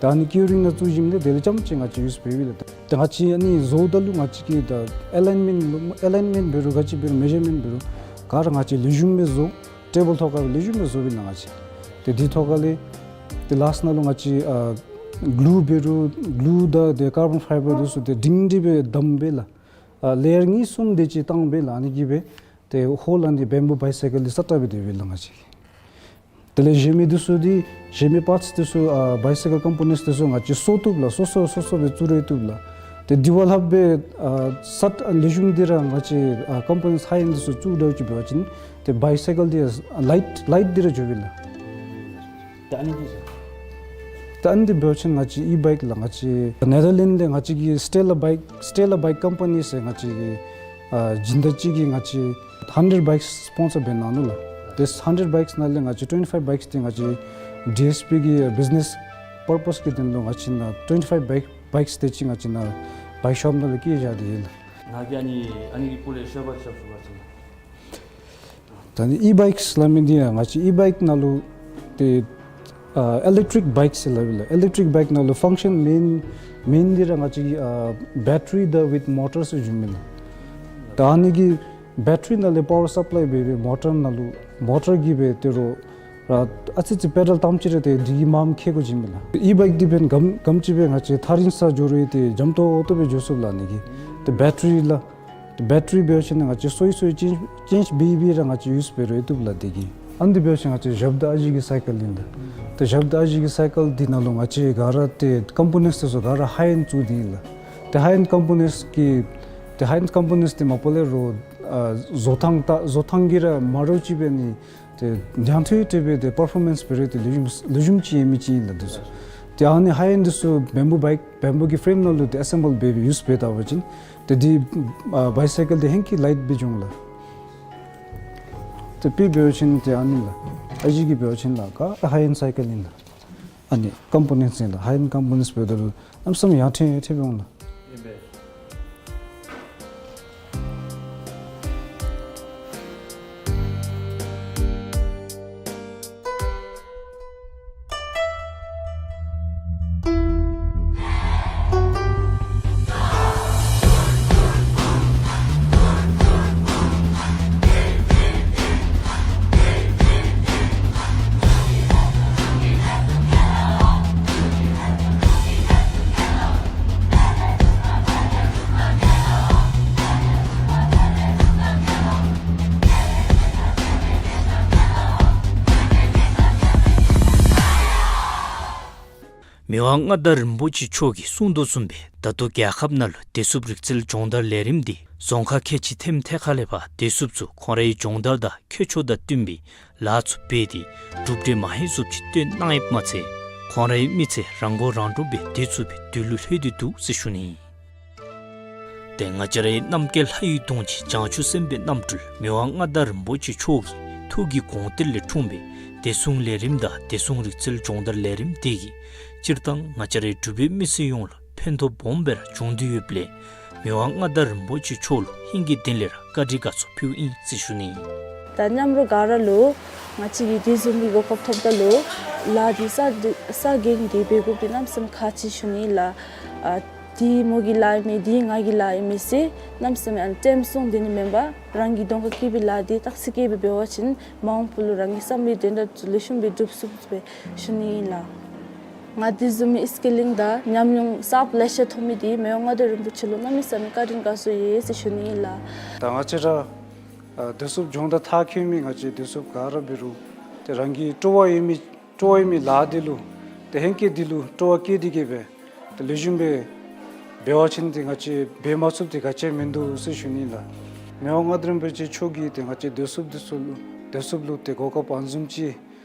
ད་ཨ་ནི་ཀིའུ་རིང་ནང་བཙུགས་ཞིནམ་ལས་དེ་ལས་རྐྱངམ་ཅིག་ང་བཅས་ཡུསི་འབདཝ་ཨིན་ལགས། ད་ང་བཅས་ཨ་ནི་བཟོཝ་ད་ལུ་ང་བཅས་ཀྱིས་ད་ཨེ་ལའིན་མེནཊ་ལུ་ཨེ་ལའིན་མེནཊ་འབད་རུང་ག་ཅི་འབད་རུང་མེ་ཇར་མེནཊ་འབད་རུང་ག་ར་ང་བཅས་ལེགས་ཤོམ་སྦེ་བཟོ། ཊེ་བཱལ་ཐོག་ཁར་ལེགས་ཤོམ་སྦེ་བཟོཝ་ཨིན་ལགས་ང་བཅས། ཏེ་འདི་ཐོག་ཁ་ལས་ཏེ་ལཱསཊ་ནང་ལུ་ང་བཅས་ཨ་ གླུ་འབད་རུང་གླུ་དང་དེ་ཀར་བོན་ཕའི་བར་འདི་ཚུ་དེ་སྒྲིང་སྒྲི་སྦེ་བསྡམས་སྦེ་ལགས། ཨ་ལེ་ཡར་གཉིས་གསུམ་དེ་ཅིག་བཏང་སྦེ་ལགས། ཨ་ནི་གིས་སྦེ་ཏེ་ཧོལ་ཨ་ནི་བེམ་བུ་བའི་སའི་ཀལ་འདི་གསར་དྲགས་སྦེ་དེ་སྦེ་ལགས་ང་བཅས་ཀྱིས། དེ་ལས་གཞན་མི་འདི་ཚུ་འདི་གཞན་མི་པཱརཊསི་འདི་ཚུ་ཨ་བའི་སའི་ཀལ་ཀམ་པོ་ནེནཊསི་འདི་ཚུ་ང་བཅས་བཟོ་བཏུབ་ལགས། སོ་སོ་སོ་སོ་སྦེ་བཙུགས་ར་བཏུབ་ལགས། ཏེ་དེ་བ་ལྷགཔ་སྦེ་ཨ་སཱཊ་ལེགས་ཤོམ་འདི་ར་ང་བཅས་ཨ་ཀམ་པོ་ནེནཊསི་ཧའི་ཨེནཌ་འདི་ཚུ་བཙུགས་འདྲཝ་ཅིག་འབད་བ་ཅིན་ཏེ་བའི་སའི་ཀལ་འདི་ལའིཊ་ལའིཊ་འདི་ར་འགྱོ་བས་ལགས། ད་ཨ་ནི་འདི་ཟེར། ད་ཨ་ནི་འདི་འབད་བ་ཅིན་ང་བཅས་ཨི་བའིཀ་ལགས། ང་བཅས་ནེ་དར་ལེནཌ་ལས་ང་བཅས་ཀྱི་སི་ཊེ་ལ་བའིཀ་སི་ཊེ་ལ་བའིཀ་ཀམ་པ་ནི་ཟེར་ང་བཅས་ཀྱི་ཨ་སྦྱིན་བདག་ཅིག་གིས་ང་བཅས་ཧན་ཌེཌ་བའིཀསི་སི་པོན་སར་འབད་གནང་ནུག་ལགས། དེ་ཧན་ཌེཌ་བའིཀསི་ནང་ལས་ང་བཅས་ཊུ་ཝེན་ཊི་ཕའིབ་བའིཀསི་འདི་ང་བཅས་ཌི་ཨེསི་པི་གི་བིཛི་ནེསི་པར་པསི་གི་དོན་ལུ་ང་བཅས་ནཱ་ཊུ་ཝེན་ཊི་ཕའིབ་བའིཀ་བའིཀསི་དེ་ཅིག་ང་བཅས་ནཱ་བའིཀ་ཤོབ་ནང་ལུ་བསྐྱལ་བཞག་སྟེ་ཡོད་ལགས། ང་གིས་ཨ་ནི་ཨ་ནི་གི་སྐོར་ལས་ཤོབ་ལས་ཞུ་བ་ཅིན། ད་ནི་ཨི་བའིཀསི་སླབ་མི་འདི་ཡང་ང་བཅས་ཨི་བའིཀ་ནང་ལུ་ཏེ་ཨ་ཨི་ལེག་ཊིག་བའིཀསི་ཟེར་སླབ་ཨིན་ལགས། ཨི་ལེག་ཊིག་བའིཀསི་ནང་ལུ་ཕང་ཤཱན་མེན་མེན་འདི་ར་ང་བཅས་ཨ་བེ་ཊ་རི་དང་ཝིཐ་མོ་ཊར་ཚུ་འབྱུངམ་ཨིན་ལགས། ད་ཨ་ནི་གིས་བེ་ཊ་རི་ནང་ལས་པ་ཝར་སབ་ལའི་འབད་བའི་མོ་ཊར་ནང་ལུ་མོ་ཊར་གིས་སྦེ་ཏེ་རོགས་ར་ཨ་ཙི་ཙི་པེ་ཌལ་བཏངམ་ཅིག་ར་ཏེ་འདི་གིས་མངམ་འཁྱིད་དགོཔ་འབྱུངམ་ཨིན་ལགས། ཨི་བའིཀ་འདི་འབདན་གམ་གམ་ཅིག་སྦེ་ང་བཅས་ཐག་རིང་སར་འགྱོ་རུང་ཏེ་འཇམ་ཏོག་ཏོ་སྦེ་འགྱོ་ཚུགས་ལགས། ཨ་ནི་གིས་ཏེ་བེ་ཊ་རི་ལགས། ཏེ་བེ་ཊ་རི་འབད་བ་ཅིན་ང་བཅས་སོ་སོའི་སོའི་ཅེནཇ་ཅེནཇ་འབད་འབད་ར་ང་བཅས་ཡུསི་འབད་རུང་བཏུབ་ལགས་དེ་གིས། ཨ་ནི་འདི་འབད་བ་ཅིན་ང་བཅས་ཞབས་དང་ཨ་ཞེ་གི་སའི་ཀལ་ཨིན་ལགས། ཏེ་ཞབས་དང་ཨ་ཞེ་གི་སའི་ཀལ་འདི་ནང་ལུ་ང་བཅས་ག་ར་ཏེ་ཀམ་པོ་ནེནཊསི་འདི་ཚུ་ག་ར་ཧའི་ཨེནཌ་བཙུགས་ཏེ་ཨིན་ལགས། ཏེ་ཧའི་ཨེནཌ་ཀམ་པོ་ནེནཊསི་གི་ཏེ་ཧའི་ཨེནཌ་ཀམ་པོ་ནེནཊསི་འདི་མ་པ་ལས་རོགས་ཨ་བཟོ་ཐངས་ད་བཟོ་ཐངས་ཀྱིས་ར་མ་འདྲཝ་ཅིག་སྦེ་ནི་ཏེ་ཡང་ཐོན་ཏེ་སྦེ་ཏེ་པར་ཕོར་མེནསི་འབད་རུང་ཏེ་ལེགས་ཤོམ་ལེགས་ཤོམ་ཅིག་ཡོད་མི་ཅིག་ཨིན་ལགས་འདི་ཚུ། ཏེ་ཨ་ནི་ཧའི་ཨེནཌ་འདི་ཚུ་བེམ་བུ་བའིཀ་བེམ་བུ་གི་ཕེརེམ་ནང་ལུ་ཏེ་ཨེ་སེམ་བཱལ་འབད་འབད་ཡུསི་འབད་བལྟ་བ་ཅིན་ཏེ་འདི་ཨ་བའི་སའི་ཀལ་འདི་ཧེང་སྐལ་ལའིཊ་སྦེ་འབྱུང་ལགས། ཏེ་དཔེ་འབད་བ་ཅིན་ཏེ་ཨ་ནི་ལགས། ཨ་ཞེ་གི་འབད་བ་ཅིན་ལགས་ག་ཧའི་ཨེནཌ་སའི་ཀལ་ཨིན་ལགས། ཨ་ནི་ཀམ་པོ་ནེནཊསི་ཨིན་ལགས། ཧའི་ཨེནཌ་ཀམ་པོ་ནེནཊསི་འབདཝ་ད་ལུ་གནམ་མེད་ས་མེད་ཡང་ཐོན་ཡང་ཐོན་སྦེ་འོང་ལགས། མི་དབང་མངའ་བདག་རིན་པོ་ཆེ་མཆོག་གིས་གསུངས་དོ་བཟུམ་སྦེ་ད་ལྟོ་རྒྱལ་ཁབ་ནང་ལུ་བདེ་སྲུངཔ་རིག་རྩལ་སྦྱོང་བརྡར་ལས་རིམ་འདི་རྫོང་ཁག་ཁལ་གཅིག་ཐེམ་ཐེ་ཁ་ལས་ཕར་བདེ་སྲུངཔ་ཚུ་ཁོང་རའི་སྦྱོང་བརྡར་དང་ཁྱད་ཆོས་དང་བསྟུན་པའི་ལཱ་ཚུ་འབད་དེ་གྲུབ་འབྲས་མ་ཧེ་བཟུམ་ཅིག་སྟོན་གནང་ཡོདཔ་མ་ཚད་ཁོང་རའི་མི་ཚེ་རང་མགོ་རང་འདྲོངས་སྦེ་སྡོད་ཚུགས་པའི་དུས་ལུ་ལྷོད་དེ་འདུག་ཟེར་ཞུ་ནི། ཏེ་ང་བཅས་རའི་རྣམ་རྒྱལ་ལྷ་ཡི་གདུང་བརྒྱུད་བྱང་ཆུབ་སེམས་དཔའི་རྣམ་སྤྲུལ་མི་དབང་མངའ་བདག་རིན་པོ་ཆེ་མཆོག་གི་ཐུགས་ཀྱི་དགོངས་གཏེར་ལས་འཁྲུངས་པའི་བདེ་སྲུང་ལས་རིམ་དང་བདེ་སྲུང་རིག་རྩལ་སྦྱོང་བརྡར་ལས་རིམ་དེ་གིས་སྤྱིར་བཏང་ང་བཅས་རའི་འབྲུག་པའི་མི་སེར་ཡོངས་ལུ་ཕན་ཐོགས་སྦོམ་སྦེ་ར་བྱུང་སྟེ་ཡོདཔ་ལས་མི་དབང་མངའ་བདག་རིན་པོ་ཆེ་མཆོག་ལུ་ཧིང་གི་གཏིང་ལས་ར་བཀའ་དྲིན་དགའ་ཚོར་ཕུལཝ་ཨིན་ཟེར་ཞུ་ནི། ད་མཉམ་རོགས་ག་ར་ལུ་ང་བཅས་ཀྱིས་དེ་བཟུམ་གྱི་གོ་སྐབས་ཐོབ་ད་ལུ་ལཱ་འདི་ས་འདི་ས་འགན་འདི་འབད་དགོཔ་འདི་གནམ་མེད་ས་མེད་ཁག་ཆེ་ཞུ་ནི་ལགས། ཨ་འདི་མོ་གི་ལཱ་ཨིན་མས་འདི་ང་གི་ལཱ་ཨིན་མས་ཟེར་གནམ་མེད་ས་མེད་ཨ་ནི་ཊེམ་སོང་སྟེ་ནི་མེན་པར་རང་གི་གདོང་ཁར་བཀལ་བའི་ལཱ་འདི་ཏག་ཏག་སྦེ་འབད་བ་ཅིན་མ་འོངས་པ་ལུ་རང་གི་བསམ་པའི་དོན་དག་ཚུ་ལེགས་ཤོམ་སྦེ་འགྲུབ་ཚུགས་པས་ཞུ་ནི་ཨིན་ལགས། ང་འདི་བཟུམ་མའི་སི་ཀིལ་ལིང་དང་ཉམས་མྱོང་གསརཔ་ལེ་ཤ་ཐོབ་མི་འདི་མི་དབང་མངའ་བདག་རིན་པོ་ཆེ་ལུ་གནམ་མེད་ས་མེད་བཀའ་དྲིན་དགའ་ཚོར་ཡོད་ཟེར་ཞུ་ནི་ཨིན་ལགས། ད་ང་བཅས་ར་ཨ་བདེ་སྲུངཔ་སྦྱོང་བརྡར་མཐར་འཁྱོལ་མི་ང་བཅས་བདེ་སྲུངཔ་ག་ར་འབད་རུང་ཏེ་རང་གི་སྤྲོ་བ་ཡོད་མི་སྤྲོ་བ་ཡོད་མི་ལཱ་འདི་ལུ་ཏེ་ཧེང་སྐལ་འདི་ལུ་སྤྲོ་བ་བསྐྱེད་དེ་གིས་སྦེ་ཏེ་ལེགས་ཤོམ་སྦེ་འབད་བ་ཅིན་ཏེ་ང་བཅས་འབད་མ་ཚུགསཔ་འདི་ག་ཅི་ཡང་མིན་འདུག་ཟེར་ཞུ་ནི་ལགས། མི་དབང་མངའ་བདག་རིན་པོ་ཆེ་མཆོག་གིས་ཏེ་ང་བཅས་བདེ་སྲུངཔ་འདི་ཚུ་ལུ་བདེ་སྲུངཔ་ལུ་ཏེ་གོ་སྐབས་ཨ་ནི་བཟུམ་ཅིག་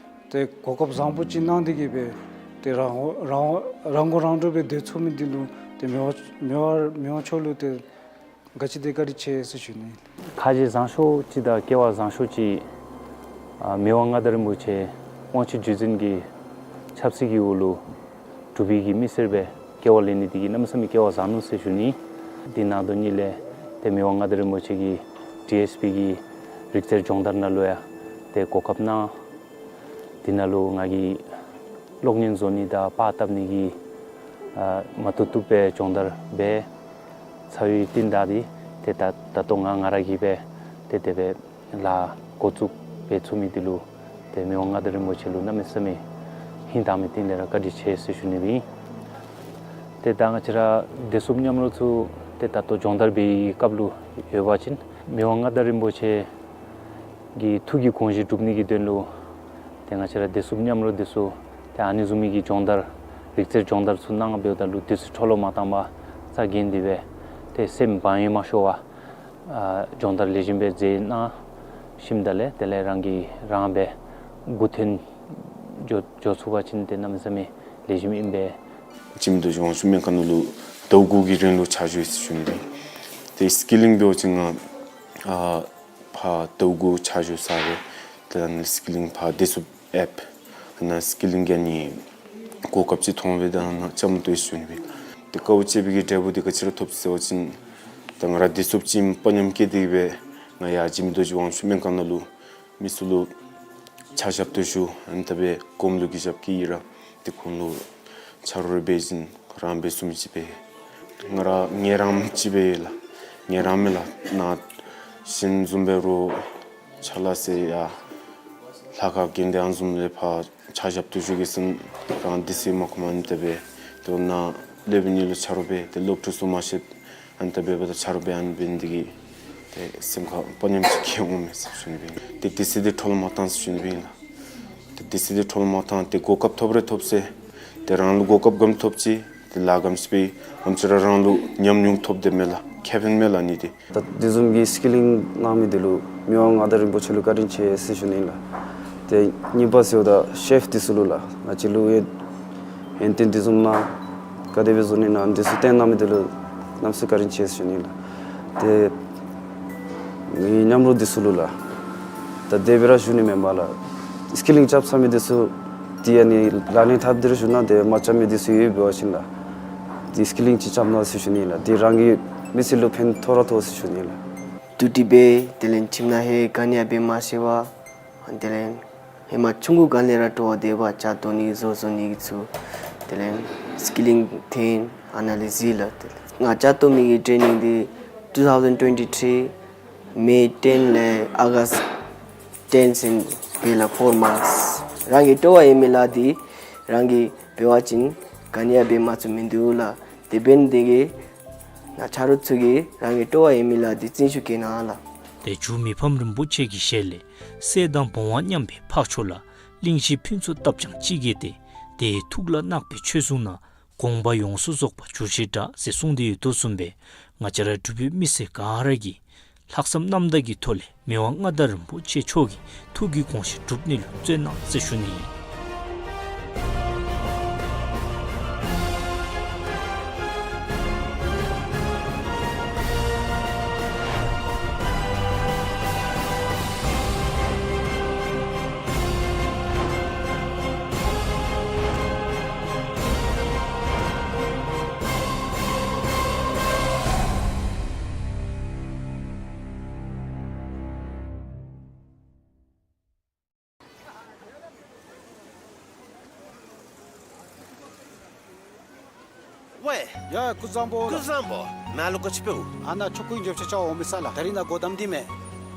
ཏེ་གོ་སྐབས་བཟང་པོ་ཅིག་གནང་སྟེ་གིས་སྦེ་ཏེ་རང་རང་རང་མགོ་རང་འདྲོངས་སྦེ་སྡོད་ཚུགས་མི་འདི་ལུ་ཏེ་མི་དབང་མི་དབང་མི་དབང་མཆོག་ལུ་ཏེ་ག་ཅི་དེ་བཀའ་དྲིན་ཆེ་ཟེར་ཞུ་ནི། ཁ་རྗེ་བཟང་ཤོས་ཅིག་དང་སྐལ་བ་བཟང་ཤོས་ཅིག་ཨ་མི་དབང་མངའ་བདག་རིན་པོ་ཆེ་དབང་ཕྱུག་བརྒྱུད་འཛིན་གྱི་ཆབ་སྲིད་ཀྱི་འོག་ལུ་འབྲུག་པའི་གི་མི་སེར་སྦེ་སྐྱེ་བ་ལེན་ནི་འདི་གིས་གནམ་མེད་ས་མེད་སྐལ་བ་བཟང་ནུག་ཟེར་ཞུ་ནི། དེ་ནང་དོན་ཉིད་ལས་ཏེ་མི་དབང་མངའ་བདག་རིན་པོ་ཆེ་གིས་ཌི་ཨེསི་པི་གི་རིག་རྩལ་སྦྱོང་བརྡར་ནང་ལུ་ཡང་ཏེ་གོ་སྐབས་གནང་། དེ་ནང་ལུ་ང་གིས་གློག་བརྙན་བཟོ་ནི་དང་པར་བཏབ་ནི་གི་ཨ་མ་བཏུབ་བཏུབ་སྦེ་སྦྱོང་བརྡར་འབད་ཚར་བའི་རྟིང་བདའ་སྟེ་ཏེ་ད་ད་ལྟོ་ང་ང་ར་གིས་སྦེ་ཏེ་དེ་སྦེ་ལཱ་འགོ་བཙུགས་འབད་ཚུགས་མི་འདི་ལུ་ཏེ་མི་དབང་མངའ་བདག་རིན་པོ་ཆེ་ལུ་གནམ་མེད་ས་མེད་ཧིང་དྭངས་མའི་གཏིང་ལས་ར་བཀའ་དྲིན་ཆེ་ཟེར་ཞུ་ནི་སྦེ་ཨིན། ཏེ་ད་ང་བཅས་ར་བདེ་སྲུངཔ་མཉམ་རོགས་ཚུ་ཏེ་ད་ལྟོ་སྦྱོང་བརྡར་འབད་བའི་སྐབས་ལུ་ཡོད་པ་ཅིན་མི་དབང་མངའ་བདག་རིན་པོ་ཆེ་གི་ཐུགས་ཀྱི་དགོངས་བཞེད་སྒྲུབ་ནི་གི་དོན་ལུ་ཏེ་ང་བཅས་ར་བདེ་སྲུངཔ་མཉམ་རོགས་འདི་ཚུ་ཏེ་ཨ་ནི་བཟུམ་མའི་གི་སྦྱོང་བརྡར་རིག་རྩལ་སྦྱོང་བརྡར་ཚུ་གནང་འབདཝ་ད་ལུ་དུས་ཚོད་འཕྲོ་བརླག་མ་བཏང་པར་རྩ་འགེངས་ཏེ་སྦེ་ཏེ་སེམས་བག་ཡངས་མ་ཤོར་བར་ཨ་སྦྱོང་བརྡར་ལེགས་ཤོམ་སྦེ་མཛད་གནང་ཞིནམ་ད་ལས་དེ་ལས་རང་གིས་རང་སྦེ་མགུ་འཐོན་འགྱོ་འགྱོ་ཚུགས་པ་ཅིན་ཏེ་གནམ་མེད་ས་མེད་ལེགས་ཤོམ་ཨིན་པས། འཇིགས་མེད་རྡོ་རྗེ་དབང་ཕྱུག་སྨན་ཁང་ནང་ལུ་ཟླཝ་དགུ་གི་རིང་ལུ་ཕྱག་ཞུ་ཡི་ཟེར་ཞུ་ནི་ཨིན། ཏེ་སི་ཀི་ལིང་འབདཝ་ཅིན་ང་ཨ་ཕར་ཟླཝ་དགུ་ཕྱག་ཞུ་ས་རེ། ཏེ་ཨ་ནི་སི་ཀི་ལིང་ཕར་བདེ་སྲུངཔ་ཨེབ་ཨ་ནཱ་སི་ཀི་ལིང་གི་ཨ་ནི་གོ་སྐབས་ཅིག་མཐོང་སྦེ་ད་ནཱ་བཅའ་མར་གཏོགས་ཡི་ཟེར་ཞུ་ནི་ཨིན། ཏེ་དཀའཝ་སྤྱད་པའི་གི་འབྲས་བུ་འདི་ག་ཅི་ར་ཐོབ་ཟེར་བ་ཅིན་ད་ང་ར་བདེ་སྲུངཔ་ཅིག་དཔའ་ཉམས་བསྐྱེད་དེ་སྦེ་ང་ཡར་འཇིགས་མེད་རྡོ་རྗེ་དབང་ཕྱུག་སྨན་ཁང་ནང་ལུ་མི་ཚུ་ལུ་ཕྱག་ཞབས་ཏོག་ཞུ། ཨ་ནི་ད་སྦེ་སྒོམ་ལུགས་ཀྱི་ཞབས་ཀྱིས་ཡི་ར་ཏེ་ཁོང་ལུ་ཆ་རོགས་རེ་འབད་བཞིན་རང་འབད་ཚུགས་མི་ཅིག་སྦེ་ང་ར་ངལ་རངས་ཅིག་སྦེ་ལགས། ངལ་རངས་མས་ལགས། ནཱ་གཞན་བཟུམ་འབད་རུང་ཕྱག་ལཱ་ཟེར་ཡང་ལྷ་ཁང་དགོན་སྡེ་ཨ་ནི་བཟུམ་ལས་ཕར་ཕྱག་ཞབས་ཏོག་ཞུ་གེ་ཟེར་རང་དུས་ཚོད་མ་ཁོམ། ཨ་ནི་ད་སྦེ་ཏེ་ནཱ་སློབ་དཔོན་གཉིས་ལུ་ཆ་རོགས་འབད་ཏེ་སློབ་ཕྲུག་ཚུ་མ་ཤེསཔ་ཨ་ནི་ད་འབདཝ་ད་ཆ་རོགས་འབད་ཨ་ནི་འབད་ནི་དེ་གིས་ཏེ་སེམས་ཁར་དཔའ་ཉམས་ཅིག་སྐྱེ་འོང་མས་ཟེར་ཞུ་ནི་ཨིན། ཏེ་དུས་ཚོད་འདི་འཕྲོ་བརླག་མ་བཏང་ཟེར་ཞུ་ནི་ཨིན་ལགས། ཏེ་དུས་ཚོད་འདི་འཕྲོ་བརླག་མ་བཏང་། ཏེ་གོ་སྐབས་ཐོབ་རེ་ཐོབ་ཟེར་ཏེ་རང་ལུ་གོ་སྐབས་ག་དེམ་ཐོབ་ཅི་ཏེ་ལཱ་ག་དེམ་ཅིག་འབད་ཨ་ནེམ་ཅིག་ར་རང་ལུ་ཉམས་མྱོང་ཐོབ་སྟེ་མས་ལགས། ཁེ་ཕན་མས་ལགས་ཨ་ནི་འདི། ད་དེ་བཟུམ་གྱི་སི་ཀི་ལིང་གནང་མི་འདི་ལུ་མི་དབང་མངའ་བདག་རིན་པོ་ཆེ་ལུ་བཀའ་དྲིན་ཆེ་ཟེར་ཞུ་ནི་ཨིན་ལགས། ཏེ་གཉིས་པ་ཟེརཝ་ད་ཤེཕ་འདི་ཚུ་ལུ་ལགས། ང་བཅས་ལུ་ཡང་ཡོན་ཏན་འདི་བཟུམ་ནང་ག་དེ་སྦེ་བཟོ་ནི་ཨིན་ན་འདི་ཚུ་སྟོན་གནང་མི་འདི་ལུ་གནམ་མེད་ས་མེད་བཀའ་དྲིན་ཆེ་ཟེར་ཞུ་ནི་ཨིན་ལགས། ཏེ་མི་མཉམ་རོགས་འདི་ཚུ་ལུ་ལགས། ད་དེ་སྦེ་ར་ཞུ་ནི་མེན་པར་ལགས། སི་ཀི་ལིང་རྐྱབ་ཚར་མི་འདི་ཚུ་ཏེ་ཨ་ནི་ལག་ལེན་འཐབ་སྟེ་ར་ཞུ་ན་ཏེ་མ་རྐྱབ་མི་འདི་ཚུ་ཡོད་པ་ཅིན་ལགས། ཏེ་སི་ཀི་ལིང་ཅིག་རྐྱབ་གནང་ཟེར་ཞུ་ནི་ཨིན་ལགས། ཏེ་རང་གི་མི་ཚེ་ལུ་ཕན་ཐོགས་ར་ཐོགས་ཟེར་ཞུ་ནི་ཨིན་ལགས། ཏུ་ཏི་སྦེ་དེ་ལས་ཁྱིམ་ནང་ཧེ་ག་ནི་ཡང་འབད་མ་ཤེས་པར་དེ་ལས་ཧེ་མ་ཆུང་ཀུ་སྒང་ལས་ར་སྤྲོ་བ་དེ་སྦེ་ལྕགས་བཏོག་ནི་བཟོ་བཟོ་ནི་གི་ཚུ་དེ་ལས་སི་ཀི་ལིང་འཐོན་ཨ་ནཱ་ལས་གཟིགས་ལགས། དེ་ལས་ང་ལྕགས་བཏོག་མི་གི་ཊེ་ནིང་འདི་two thousand twenty-three May ten ལས་August ten ཚུན་འབད་ལགས། four months། རང་གི་སྤྲོ་བ་ཡོད་མི་ལཱ་འདི་རང་གིས་འབད་བ་ཅིན་ག་ནི་ཡང་འབད་མ་ཚུགས་མི་འདུག་ལགས། དེ་འབད་ནི་དེ་གིས་ནཱ་ཆ་རོགས་ཚུ་གིས་རང་གི་སྤྲོ་བ་ཡོད་མི་ལཱ་འདི་བརྩོན་ཤུགས་བསྐྱེད་གནང་ལགས། ཏེ་ཇོ་མི་ཕམ་རིན་པོ་ཆེ་གི་ཞལ་ལས་སྲས་དང་བུང་བ་མཉམ་པའི་འཕགས་མཆོག་ལ་གླིང་བཞི་ཕུན་ཚོགས་བཏབ་ཀྱང་ཅི་དགེ་སྟེ། དེ་ཡི་ཐུགས་ལ་བརྣག་པའི་ཆོས་སྲུང་ན། དགོངས་པ་ཡོངས་སུ་རྫོགས་པ་འགྱུར་ཞེས་གྲགས། ཟེར་གསུངས་ཏེ་ཡོད་དོ་བཟུམ་སྦེ་ང་བཅས་ར་འབྲུག་པའི་མི་སེར་ག་ར་གིས་ལྷག་བསམ་རྣམ་དག་གི་ཐོག་ལས་མི་དབང་མངའ་བདག་རིན་པོ་ཆེ་མཆོག་གི་ཐུགས་ཀྱི་དགོངས་བཞེད་སྒྲུབ་ནི་ལུ་བརྩོན་གནང་ཟེར་ཞུ་ནི་ཨིན། ཝའེ། ཡ་ཀུན་བཟང་པོ། ཀུན་བཟང་པོ། ནཱ་ལུ་ག་ཅི་འབདཝ། ཨ་ནཱ་ཆོ་ག་ཨིན་འགྱོ་ཆ་ཆ་འོང་མི་ས་ལགས། ད་རིས་ནཱ་སྒོ་བསྡམས་ཏེ་མས།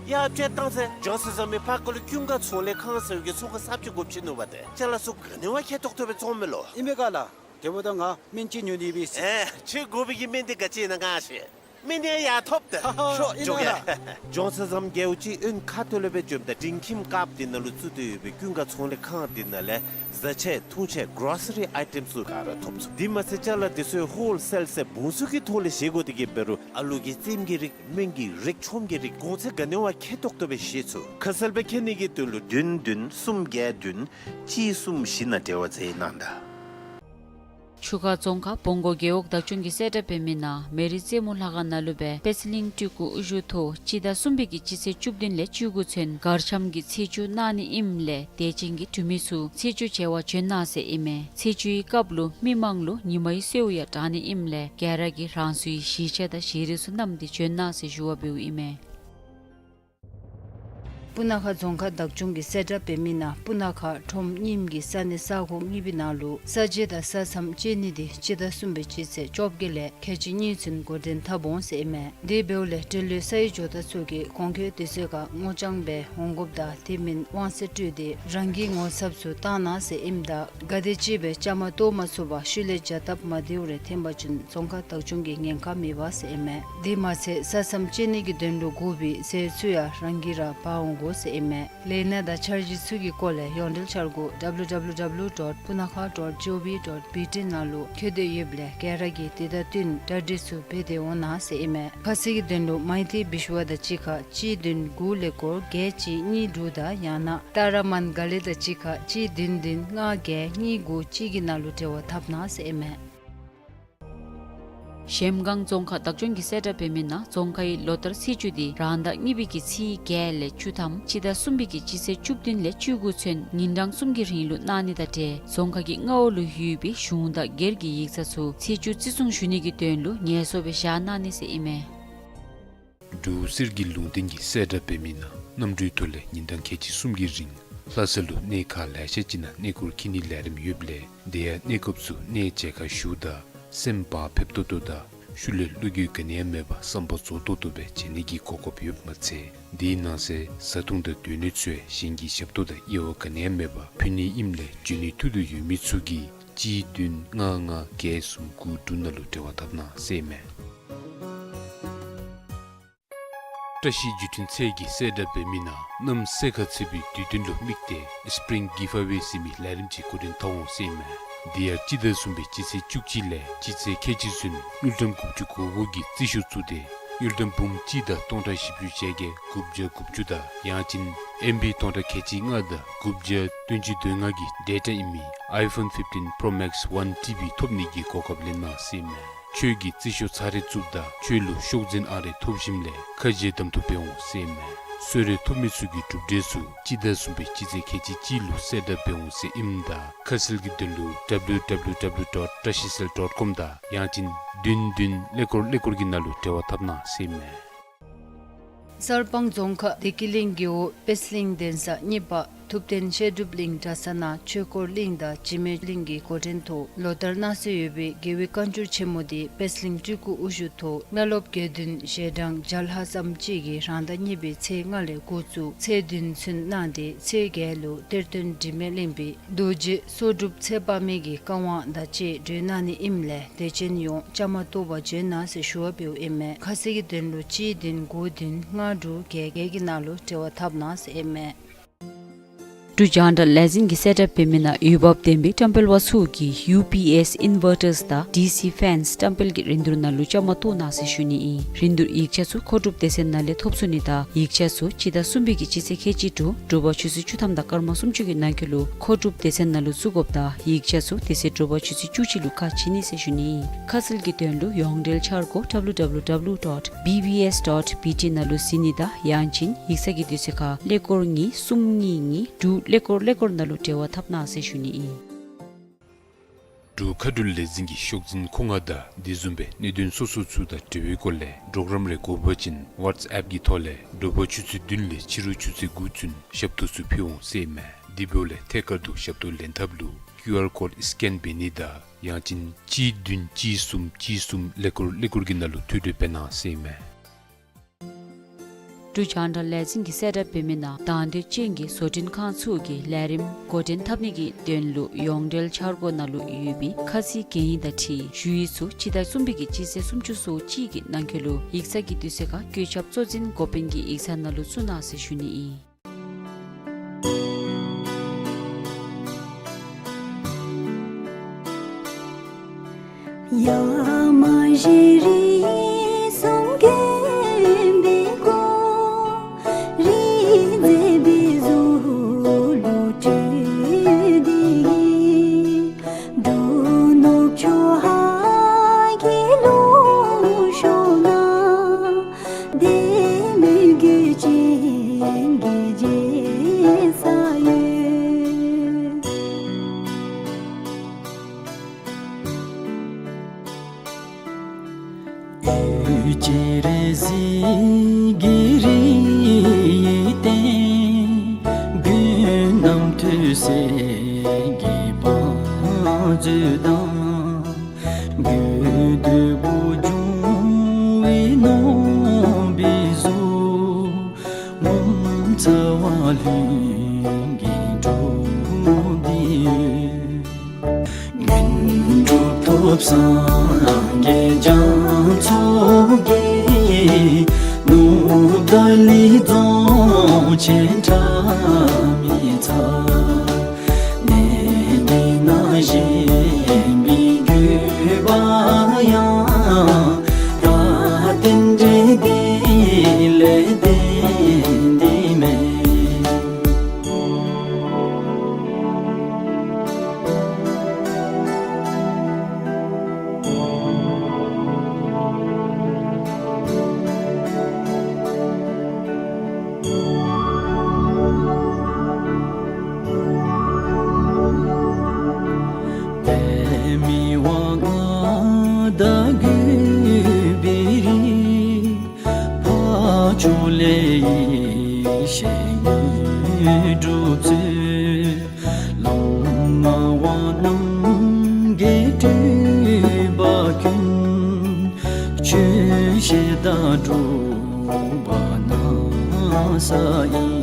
ཡ་དཔྱེ་བཏང་ཟེར། ཇོན་སན་ཟེར་མི་ཕར་ཁ་ལུ་ཀུན་དགའ་ཚོང་ལས་ཁང་ཟེར་བའི་གི་ཚོང་ཁང་གསརཔ་ཅིག་དགོཔ་ཅིག་ནུག་པ་ཏེ། ཅ་ལ་ཚུ་ག་ནི་བ་ཁེ་ཏོག་ཏོ་སྦེ་བཙོང་མས་ལོ། ཨིན་མས་ག་ལགས། དེ་འབདཝ་ད་ང་སྨན་ཅིག་ཉོ་ནི་ཡོད་པས། ཨེ་ཁྱོད་དགོ་པའི་གི་སྨན་འདི་ག་ཅི་ཨིན་ན་ང་ཤེས། སྨན་འདི་ཡང་ཐོབ་ཏེ། ཨ་ཧ་ཤོག་ཨིན་ན་འགྱོ་གེ། ལགས། ཇོན་སན་ཟེར་མི་རྒེད་འོག་གཅིག་གཡོན་ཁ་ཐུག་ལས་སྦེ་འགྱོཝ་ད་འབྲིང་ཁྱིམ་ཁ་འདི་ནང་ལུ་བཙུགས་ཏེ་ཡོད་པའི་ཀུན་དགའ་ཚོང་ལས་ཁང་འདི་ནང་ལས་བཟའ་ཆས་འཐུང་ཆས་གོ་རོ་སི་རི་ཨའི་ཊེམ་ཚུ་ག་ར་ཐོབ་ཚུགས། དེ་མ་ཚད་ཅ་ལ་འདི་ཚུ་ཧོལ་སེལ་ཟེར་འབུམ་ཚུགས་ཀྱི་ཐོག་ལས་བཞེས་དགོ། དེ་གིས་འབད་རུང་ཨ་ལུ་གི་རྩེདམོ་གི་རིགས་སྨན་གྱི་རིགས་ཆོམ་གྱི་རིགས་གོང་ཚད་ག་ནི་བ་ཁེ་ཏོག་ཏོ་སྦེ་བཞེས་ཚུགས། ཁ་གསལ་སྦེ་མཁྱེན་ནི་གི་དོན་ལུ་བདུན་བདུན་གསུམ་བརྒྱད་བདུན་གཅིག་གསུམ་བཞི་ནང་འབྲེལ་བ་མཛད་གནང་ད། ཆུ་ཁ་རྫོང་ཁག་བོང་སྒོ་རྒེད་འོག་བདག་སྐྱོང་གིས་གསལ་བསྒྲགས་འབད་མི་ནང་མེ་རི་རྩེད་མོ་ལྷ་ཁང་ནང་ལུ་སྦེ་པད་ཚལ་གླིང་སྤྲུལ་སྐུ་དབུ་བཞུགས་ཐོག་སྤྱི་ཟླ་གསུམ་པའི་གི་སྤྱི་ཚེས་བཅུ་བདུན་ལས་བཅུ་དགུ་ཚུན་གར་འཆམ་གྱི་ཚེས་བཅུ་གནང་ནི་ཨིནམ་ལས་དད་ཅན་གྱི་འབྲུག་མི་ཚུ་ཚེས་བཅུ་བྱ་བར་བྱོན་གནང་ཟེར་ཨིན་མས། ཚེས་བཅུའི་སྐབས་ལུ་མི་མང་ལུ་ཉི་མའི་གསོལཝ་ཡང་དྲང་ནི་ཨིནམ་ལས་ག་ར་གིས་རང་སོའི་གཞིས་ཆགས་དང་གཞིས་རིས་ཚུ་བསྣམས་ཏེ་བྱོན་གནང་ཟེར་ཞུ་བ་འབདཝ་ཨིན་མས། སྤུ་ན་ཁ་རྫོང་ཁག་བདག་སྐྱོང་གིས་གསལ་བསྒྲགས་འབད་མི་ནང་སྤུ་ན་ཁ་ཁྲོམ་རྙིངམ་གི་ས་གནས་ས་ཁོངས་གཉིས་པའི་ནང་ལུ་ས་འཇལ་དང་ས་མཚམས་བཅད་ནི་དེ་སྤྱི་ཟླ་གསུམ་པའི་སྤྱི་ཚེས་བཅོ་བརྒྱད་ལས་ཁལ་གཅིག་གཉིས་ཚུན་འགོ་འདྲེན་འཐབ་འོང་ཟེར་ཨིན་མས། དེ་འབདཝ་ལས་འབྲེལ་ཡོད་ས་ཡི་ཇོ་བདག་ཚུ་གིས་གོང་འཁོད་དུས་ཚོད་ཁར་སྔོ་ལྗང་སྦེ་འོང་དགོཔ་དང་དེ་མིན་དབང་ཚད་སྤྲོད་དེ་རང་གི་ངོ་ཚབ་ཚུ་བཏང་གནང་ཟེར་ཨིནམ་ད་ག་དེ་ཅིག་སྦེ་བཅའ་མར་གཏོགས་མ་ཚུགས་པར་ཤུལ་ལས་བྱ་སྟབས་མ་བདེཝ་རེ་འཐོན་པ་ཅིན་རྫོང་ཁག་བདག་སྐྱོང་གིས་ཉེན་ཁ་མེད་པ་ཟེར་ཨིན་མས། དེ་མ་ཚད་ས་མཚམས་བཅད་ནི་གི་དོན་ལུ་དགོ་པའི་ཟས་ཚུ་ཡང་རང་གིས་ར་འབག་འོང་དགོ་ཟེར་ཨིན་མས། ལས་སྣ་དང་འཆར་གཞི་ཚུ་གི་སྐོར་ལས་ཡོངས་འབྲེལ་འཆར་སྒོ་W W W dot punakha dot gov dot B T ནང་ལུ་འཁོད་དེ་ཡོདཔ་ལས་ག་ར་གིས་དེ་དང་བསྟུན་གྲ་སྒྲིག་ཚུ་འབད་དེ་འོང་གནང་ཟེར་ཨིན་མས། ཁ་གསལ་གྱི་དོན་ལུ་མའི་ཏི་བི་ཤུ་བ་དང་གཅིག་ཁར་གཅིག་བདུན་དགུ་ཀླད་ཀོར་བརྒྱད་གཅིག་གཉིས་དྲུག་དང་ཡང་ན་ཏཱ་ར་མཱན་ག་ལི་དང་གཅིག་ཁར་གཅིག་བདུན་བདུན་ལྔ་བརྒྱད་གཉིས་དགུ་གཅིག་གི་ནང་ལུ་འབྲེལ་བ་འཐབ་གནང་ཟེར་ཨིན་མས། གཞལམ་སྒང་རྫོང་ཁག་བདག་སྐྱོང་གིས་གསལ་བསྒྲགས་འབད་མི་ནང་རྫོང་ཁའི་ལོ་ལྟར་ཚེས་བཅུ་དེ་རང་ཟླ་གཉིས་པའི་གི་ཚེས་བརྒྱད་ལས་བཅུ་ཐམ་སྤྱི་ཟླ་གསུམ་པའི་གི་སྤྱི་ཚེས་བཅུ་བདུན་ལས་བཅུ་དགུ་ཚུན་ཉིན་གྲངས་གསུམ་གྱི་རིང་ལུ་གནང་ནི་དང་འབྲེལ་རྫོང་ཁག་གི་མངའ་འོག་ལུ་ཡོད་པའི་གཞུང་དང་སྒེར་གྱི་ཡིག་ཚང་ཚུ་ཚེས་བཅུ་བརྩི་སྲུང་ཞུ་ནི་གི་དོན་ལུ་ངལ་གསོ་སྦེ་བཞག་གནང་ནི་ཟེར་ཨིན་མས། འབྲུག་གསེར་གྱི་ལུང་བསྟན་གྱིས་གསལ་བསྒྲགས་འབད་མི་ནང་གནམ་གྲུའི་ཐོག་ལས་ཉིན་གྲངས་ཁལ་གཅིག་གསུམ་གྱི་རིང་ལྷ་ས་ལུ་གནས་ཁག་ལེ་ཤ་ཅིག་ནང་གནས་སྐོར་འཁྱིད་ནིའི་ལས་རིམ་ཡོདཔ་ལས་དེ་ཡང་གནས་སྐབས་སུ་གནས་མཇལ་ཁ་ཞུཝ་ད་སེམས་བག་ཕེབས་ཏོག་ཏོ་དང་ཤུལ་ལས་བློ་འགྱོད་ག་ནི་ཡང་མེད་པར་བསམ་པ་རྫོགས་ཏོག་ཏོ་སྦེ་མཇལ་ནི་གི་གོ་སྐབས་ཡོདཔ་མ་ཚད་དེའི་ནང་གསེས་བཟའ་འཐུང་དང་སྡོད་གནས་ཚུ་ཡང་གཞན་གྱི་ཞབས་ཏོག་དང་དབྱེ་བ་ག་ནི་ཡང་མེད་པར་ཕུལ་ནི་ཨིནམ་ལས་འབྱོན་ནི་ཐུགས་འདོད་ཡོད་མི་ཚུ་གིས་གཅིག་བདུན་ལྔ་ལྔ་བརྒྱད་གསུམ་དགུ་དྲུག་ནང་ལུ་འབྲེལ་བ་འཐབ་གནང་ཟེར་ཨིན་མས། བཀྲ་ཤིས་བརྒྱུད་འཕྲིན་ཚད་ཀྱིས་གསལ་བསྒྲགས་འབད་མི་ནང་གནམ་སེར་ཁ་ཚ་བའི་དུས་སྟོན་ལུ་དམིགས་ཏེ་སི་པི་རིང་གིབ་ཨ་ཝེ་ཟེར་མི་ལས་རིམ་ཅིག་འགོ་འདྲེན་འཐབ་འོང་ཟེར་ཨིན་མས། དེ་ཡང་སྤྱི་ཟླ་གསུམ་པའི་སྤྱི་ཚེས་བཅུ་གཅིག་ལས་སྤྱི་ཚེས་ཁལ་གཅིག་ཚུན་དངུལ་ཀྲམ་དགུ་བཅུ་གོ་དགུ་གི་རྩིས་ཤོག་བཙུགས་ཏེ་དངུལ་ཀྲམ་འབུམ་གཅིག་དང་སྟོང་ཕྲག་བཞི་བཅུ་ཞེ་བརྒྱད་དགུ་བརྒྱ་དགུ་བཅུ་དང་ཡང་ཅིན་ཨེམ་བི་སྟོང་ཕྲག་ཁལ་གཅིག་ལྔ་དང་དགུ་བརྒྱ་བདུན་ཅུ་དོན་ལྔ་གི་ཌེ་ཊ་ཨིན་མི་ཨའི་ཕོན་ཕིཕ་ཊིན་པྲོ་མེགསི་ཝན་ཊི་བི་ཐོབ་ནི་གི་གོ་སྐབས་ལེན་གནང་ཟེར་ཨིན་མས། ཁྱོད་ཀྱིས་རྩིས་ཤོག་ཚར་རེ་བཙུགསཔ་ད་ཁྱོད་ལུ་ཤོག་འཛིན་ཨང་རེ་ཐོབ་ཞིནམ་ལས་ཁ་འབྱལ་གདམ་འཐུ་འབད་འོང་ཟེར་ཨིན་མས། གསོལ་རས་ཐོབ་མི་ཚུ་གི་གྲུབ་འབྲས་ཚུ་སྤྱི་ཟླ་གསུམ་པའི་སྤྱི་ཚེས་ཁལ་གཅིག་གཅིག་ལུ་གསལ་བསྒྲགས་འབད་འོང་ཟེར་ཨིནམ་ད་ཁ་གསལ་གྱི་དོན་ལུ་W W W dot trashicell dot com དང་ཡང་ཅིན་བདུན་བདུན་ཀླད་ཀོར་ཀླད་ཀོར་གྱི་ནང་ལུ་འབྲེལ་བ་འཐབ་གནང་ཟེར་ཨིན་མས། གསར་སྤང་རྫོང་ཁག་བདེ་སྐྱིད་གླིང་རྒེད་འོག་དཔལ་གླིང་གདན་ས་གཉིས་པ་ཐུབ་བསྟན་བཤད་སྒྲུབ་གླིང་གྲྭ་ཚང་ནང་ཆོས་འཁོར་གླིང་དང་འཇིགས་མེད་གླིང་གི་འགོ་འདྲེན་ཐོག་ལོ་ལྟར་གནང་སྲོལ་ཡོད་པའི་རྒྱལ་བའི་བཀའ་འགྱུར་ཆེན་མོ་དེ་དཔལ་གླིང་སྤྲུལ་སྐུ་དབུ་བཞུགས་ཐོག་བླ་སློབ་དགེ་འདུན་ཞལ་གྲངས་བརྒྱ་ལྷག་ཙམ་ཅིག་གིས་རང་ཟླ་གཉིས་པའི་ཚེས་ལྔ་ལས་འགོ་བཙུགས་ཚེས་བདུན་ཚུན་གནང་སྟེ་ཚེས་བརྒྱད་ལུ་གཏེར་སྟོན་དྲི་མེད་གླིང་པའི་རྡོ་རྗེ་སོག་སྒྲུབ་ཚེ་དཔག་མེད་ཀྱི་བཀའ་དབང་དང་བཅས་གྲོལ་གནང་ནི་ཨིནམ་ལས་དད་ཅན་ཡོངས་བཅའ་མར་གཏོགས་པར་བྱོན་གནང་ཟེར་ཞུ་བ་འབདཝ་ཨིན་མས། ཁ་གསལ་གྱི་དོན་ལུ་གཅིག་བདུན་དགུ་བདུན་ལྔ་དྲུག་བརྒྱད་བརྒྱད་ཀྱི་ནང་ལུ་འབྲེལ་བ་འཐབ་གནང་ཟེར་ཨིན་མས། འབྲུག་རྒྱང་བསྒྲགས་ལས་འཛིན་གྱིས་གསལ་བསྒྲགས་འབད་མི་ནང་འོས་འབབ་ལྡན་པའི་བཀྲམ་སྤེལ་བ་ཚུ་གིས་ཡུ་པི་ཨེསི་ཨིན་ཝར་ཊརསི་དང་ཌི་སི་ཕེནསི་བཀྲམ་སྤེལ་གྱི་རིན་བསྡུར་ནང་ལུ་བཅའ་མར་གཏོགས་གནང་ཟེར་ཞུ་ནི་ཨིན། རིན་བསྡུར་ཡིག་ཆ་ཚུ་མཁོ་སྒྲུབ་སྡེ་ཚན་ནང་ལས་ཐོབ་ཚུགས་ནི་དང་ཡིག་ཆ་ཚུ་སྤྱི་ཟླ་གསུམ་པའི་གི་སྤྱི་ཚེས་ཁལ་གཅིག་དྲུག་དྲོ་པ་ཆུ་ཚོད་བཅུ་ཐམ་དང་སྐར་མ་སུམ་ཅུ་གི་ནང་འཁོད་ལུ་མཁོ་སྒྲུབ་སྡེ་ཚན་ནང་ལུ་བཙུགས་དགོཔ་དང་ཡིག་ཆ་ཚུ་དེ་ཚེ་དྲོ་པ་ཆུ་ཚོད་བཅུ་གཅིག་ལུ་ཁ་ཕྱེ་ནི་ཟེར་ཞུ་ནི་ཨིན། ཁ་གསལ་གྱི་དོན་ལུ་ཡོངས་འབྲེལ་འཆར་སྒོ་W W W dot B B S dot B T ནང་ལུ་གཟིགས་ནི་དང་ཡང་ཅིན་ཡིག་ཚང་གི་དུས་ཚོད་ཁར་ཀླད་ཀོར་གཉིས་གསུམ་གཉིས་གཉིས་དྲུག་ཀླད་ཀོར་ཀླད་ཀོར་ནང་ལུ་འབྲེལ་བ་འཐབ་གནང་ཟེར་ཞུ་ནི་ཨིན། འབྲུག་མཁའ་འགྲུལ་ལས་འཛིན་གྱིས་ཤོག་འཛིན་མཁོ་མངགས་དང་དེ་བཟུམ་སྦེ་གནད་དོན་སོ་སོ་ཚུ་དང་འབྲེལ་བའི་སྐོར་ལས་གྲོགས་རམ་རེ་དགོ་པ་ཅིན་ཝཊས་ཨེཔ་གི་ཐོག་ལས་དྲོ་པ་ཆུ་ཚོད་བདུན་ལས་ཕྱི་རུ་ཆུ་ཚོད་དགུ་ཚུན་ཞབས་ཏོག་ཚུ་ཕུལ་འོང་ཟེར་ཨིན་མས། དེ་འབདཝ་ལས་ཐད་ཀར་དུ་ཞབས་ཏོག་ལེན་ཐབས་ལུ་ཀིའུ་ཨར་ཀོཌ་སི་ཀེན་འབད་ནི་དང་ཡང་ཅིན་གཅིག་བདུན་གཅིག་གསུམ་གཅིག་གསུམ་ཀླད་ཀོར་ཀླད་ཀོར་གྱི་ནང་ལུ་ཐོ་འགོད་འབད་གནང་ཟེར་ཨིན་མས། འབྲུག་རྒྱང་བསྒྲགས་ལས་འཛིན་གྱིས་གསལ་བསྒྲགས་འབད་མི་ནང་དང་འདོད་ཅན་གྱི་བཟོ་སྐྲུན་ཁང་ཚུ་གིས་ལས་རིམ་འགོ་འདྲེན་འཐབ་ནི་གི་དོན་ལུ་ཡོངས་འབྲེལ་འཆར་སྒོ་ནང་ལུ་ཡོད་པའི་ཁ་ཚིག་གན་ཡིག་དང་འཁྲིལ་ཞུ་ཡིག་ཚུ་སྤྱི་ཟླ་གསུམ་པའི་གི་སྤྱི་ཚེས་སུམ་ཅུ་སོ་གཅིག་གི་ནང་འཁོད་ལུ་ཡིག་ཚང་གི་དུས་ཚོད་ཁར་བཀོད་ཁྱབ་གཙོ་འཛིན་འགོ་དཔོན་གྱི་ཡིག་ཚང་ནང་ལུ་བཙུགས་གནང་ཟེར་ཞུ་ནི་ཨིན། མཛོད་དང་། རྒྱུད་སྟོབས་པོ་འབྱུང་བའི་ནོར་བུའི་གཟུགས། ངོ་མཚར་བ་ལྷུན་གྱིས་གྲུབ་སྟེ་ཡོད། དངོས་གྲུབ་ཐོབ་སངས་རྒྱས་རྒྱ་མཚོ་རྒྱལ། ནུབ་ཏཱ་ལའི་རྫོང་ཆེན་ཁྲ་མི་ཚ། གནས་འདི་ན་བཞེངས་པའི་དགོས་པ་ཡང་། ད་རྟེན་འབྲེལ་འདི་ལས་བརྟེན་ཏེ་མེད། པདྨའི་དབང་ལྔ་དང་གུས་པའི་རིགས། འཕགས་མཆོག་ལས་ཡེ་ཤེས་དངོས་གྲུབ་སྩོལ། ལམ་ལྔ་དབང་རྣམ་བརྒྱད་སྤྲུལ་པ་ཀུན། ཆོས་བཤད་དང་སྒྲུབ་པ་ན་ས་ཡིན།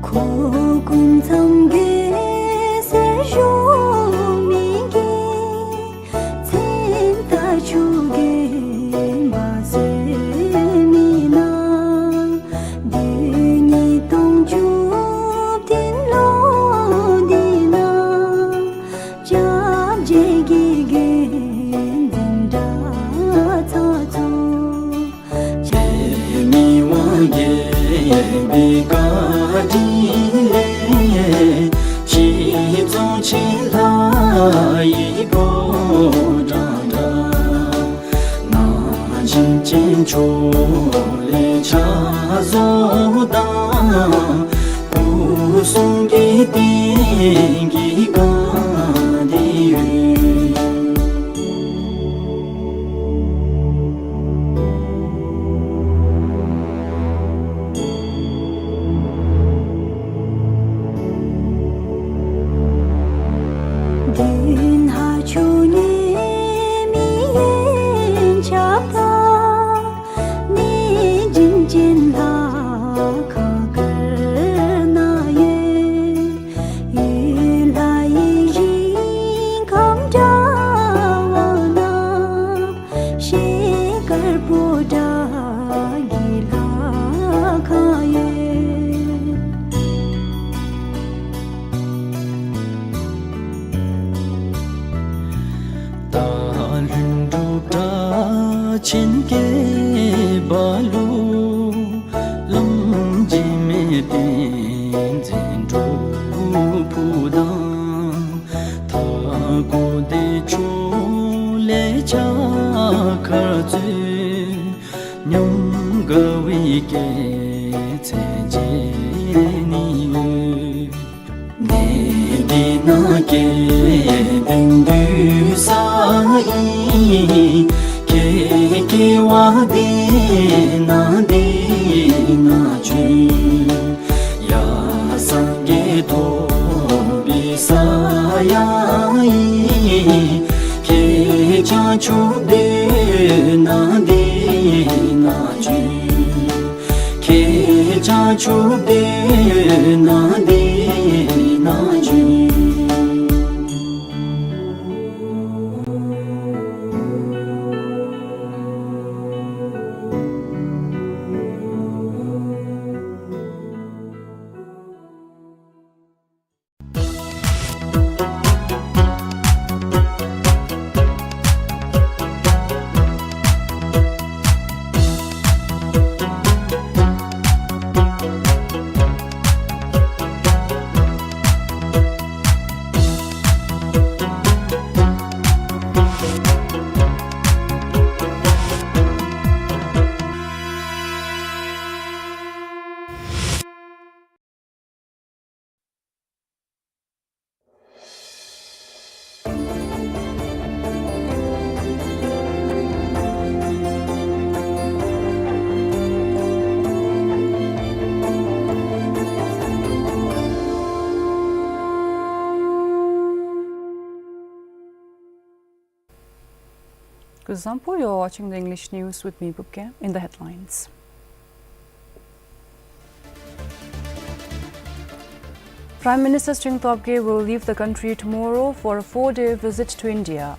འཁོར་ཀུན་མཚམས་བརྒྱད་གསེར་གཞོང་མའི་རྒྱན། མཚན་རྟགས་ཆོས་རྒྱལ་འབར་གསལ་མའི་ནང་། རྡུལ་སྙེད་སྟོང་བཅུ་བརྟན་ལོ་འདི་ན། སྐྱབས་རྗེ་དགེ་རྒན་འཛིན་གྲྭ་ཚང་ཚོགས། པདྨའི་དབང་རྒྱལ་པའི་བཀའ་དྲིན་ལས། སྤྱི་རྫོང་ཆེན་ལྷ་ཡི་ཕོ་བྲང་འདྲ། ན་གཞོན་ཅན་ཕྱོགས་ལས་ཕྱག་བཟོ་དང་། སྐུ་གསུང་གི་རྟེན་གྱི་སྒང་འདི་ཡོད། མདུན་ཕག་མཆོག་ཉི་མའི་ཡན་ཆབ་དང་། གནས་བྱིན་ཅན་ལྷ་ཁང་དཀར་ནག་ཡོད། ཡུལ་ལྷ་ཡི་ཞིང་ཁམས་འདྲ་བ་ན། ཤེལ་དཀར་པོ་ཏ་གི་ལྷ་ཁང་ཡོད། སྟག་ལྷུན་གྲུབ་གྲགས་ཆེན་སྐྱེས་པ་ལུ། གླང་རྗེ་མེས་བསྟན་འཛིན་སྒྲུབ་ཕུག་དང་། མཐའ་འཁོབ་བདེ་མཆོག་ལས་ཕྱག་འཁར་སྩོལ། ཉམས་དགའ་བའི་སྐྱེད་ཚལ་མཇལ་ནི་ཡོད། གནས་འདི་ན་སྐལ་ལྡན་འདུས་ས་ཡིན། ཁྱེད་སྐྱེ་བ་འདི་ན་འདི་ན་བྱོན། ཡ་སངས་རྒྱས་ཐོབ་པའི་ས་ཡང་ཨིན། ཁྱེད་བྱང་ཆུབ་སྡོད་ན་འདི་ན་བྱོན། ཁྱེད་བྱང་ཆུབ་སྡོད་ན་འདི་ན་བྱོན། Example, you're watching the English news with me, Bupke. In the headlines, Prime Minister Tshering Tobgay will leave the country tomorrow for a four-day visit to India.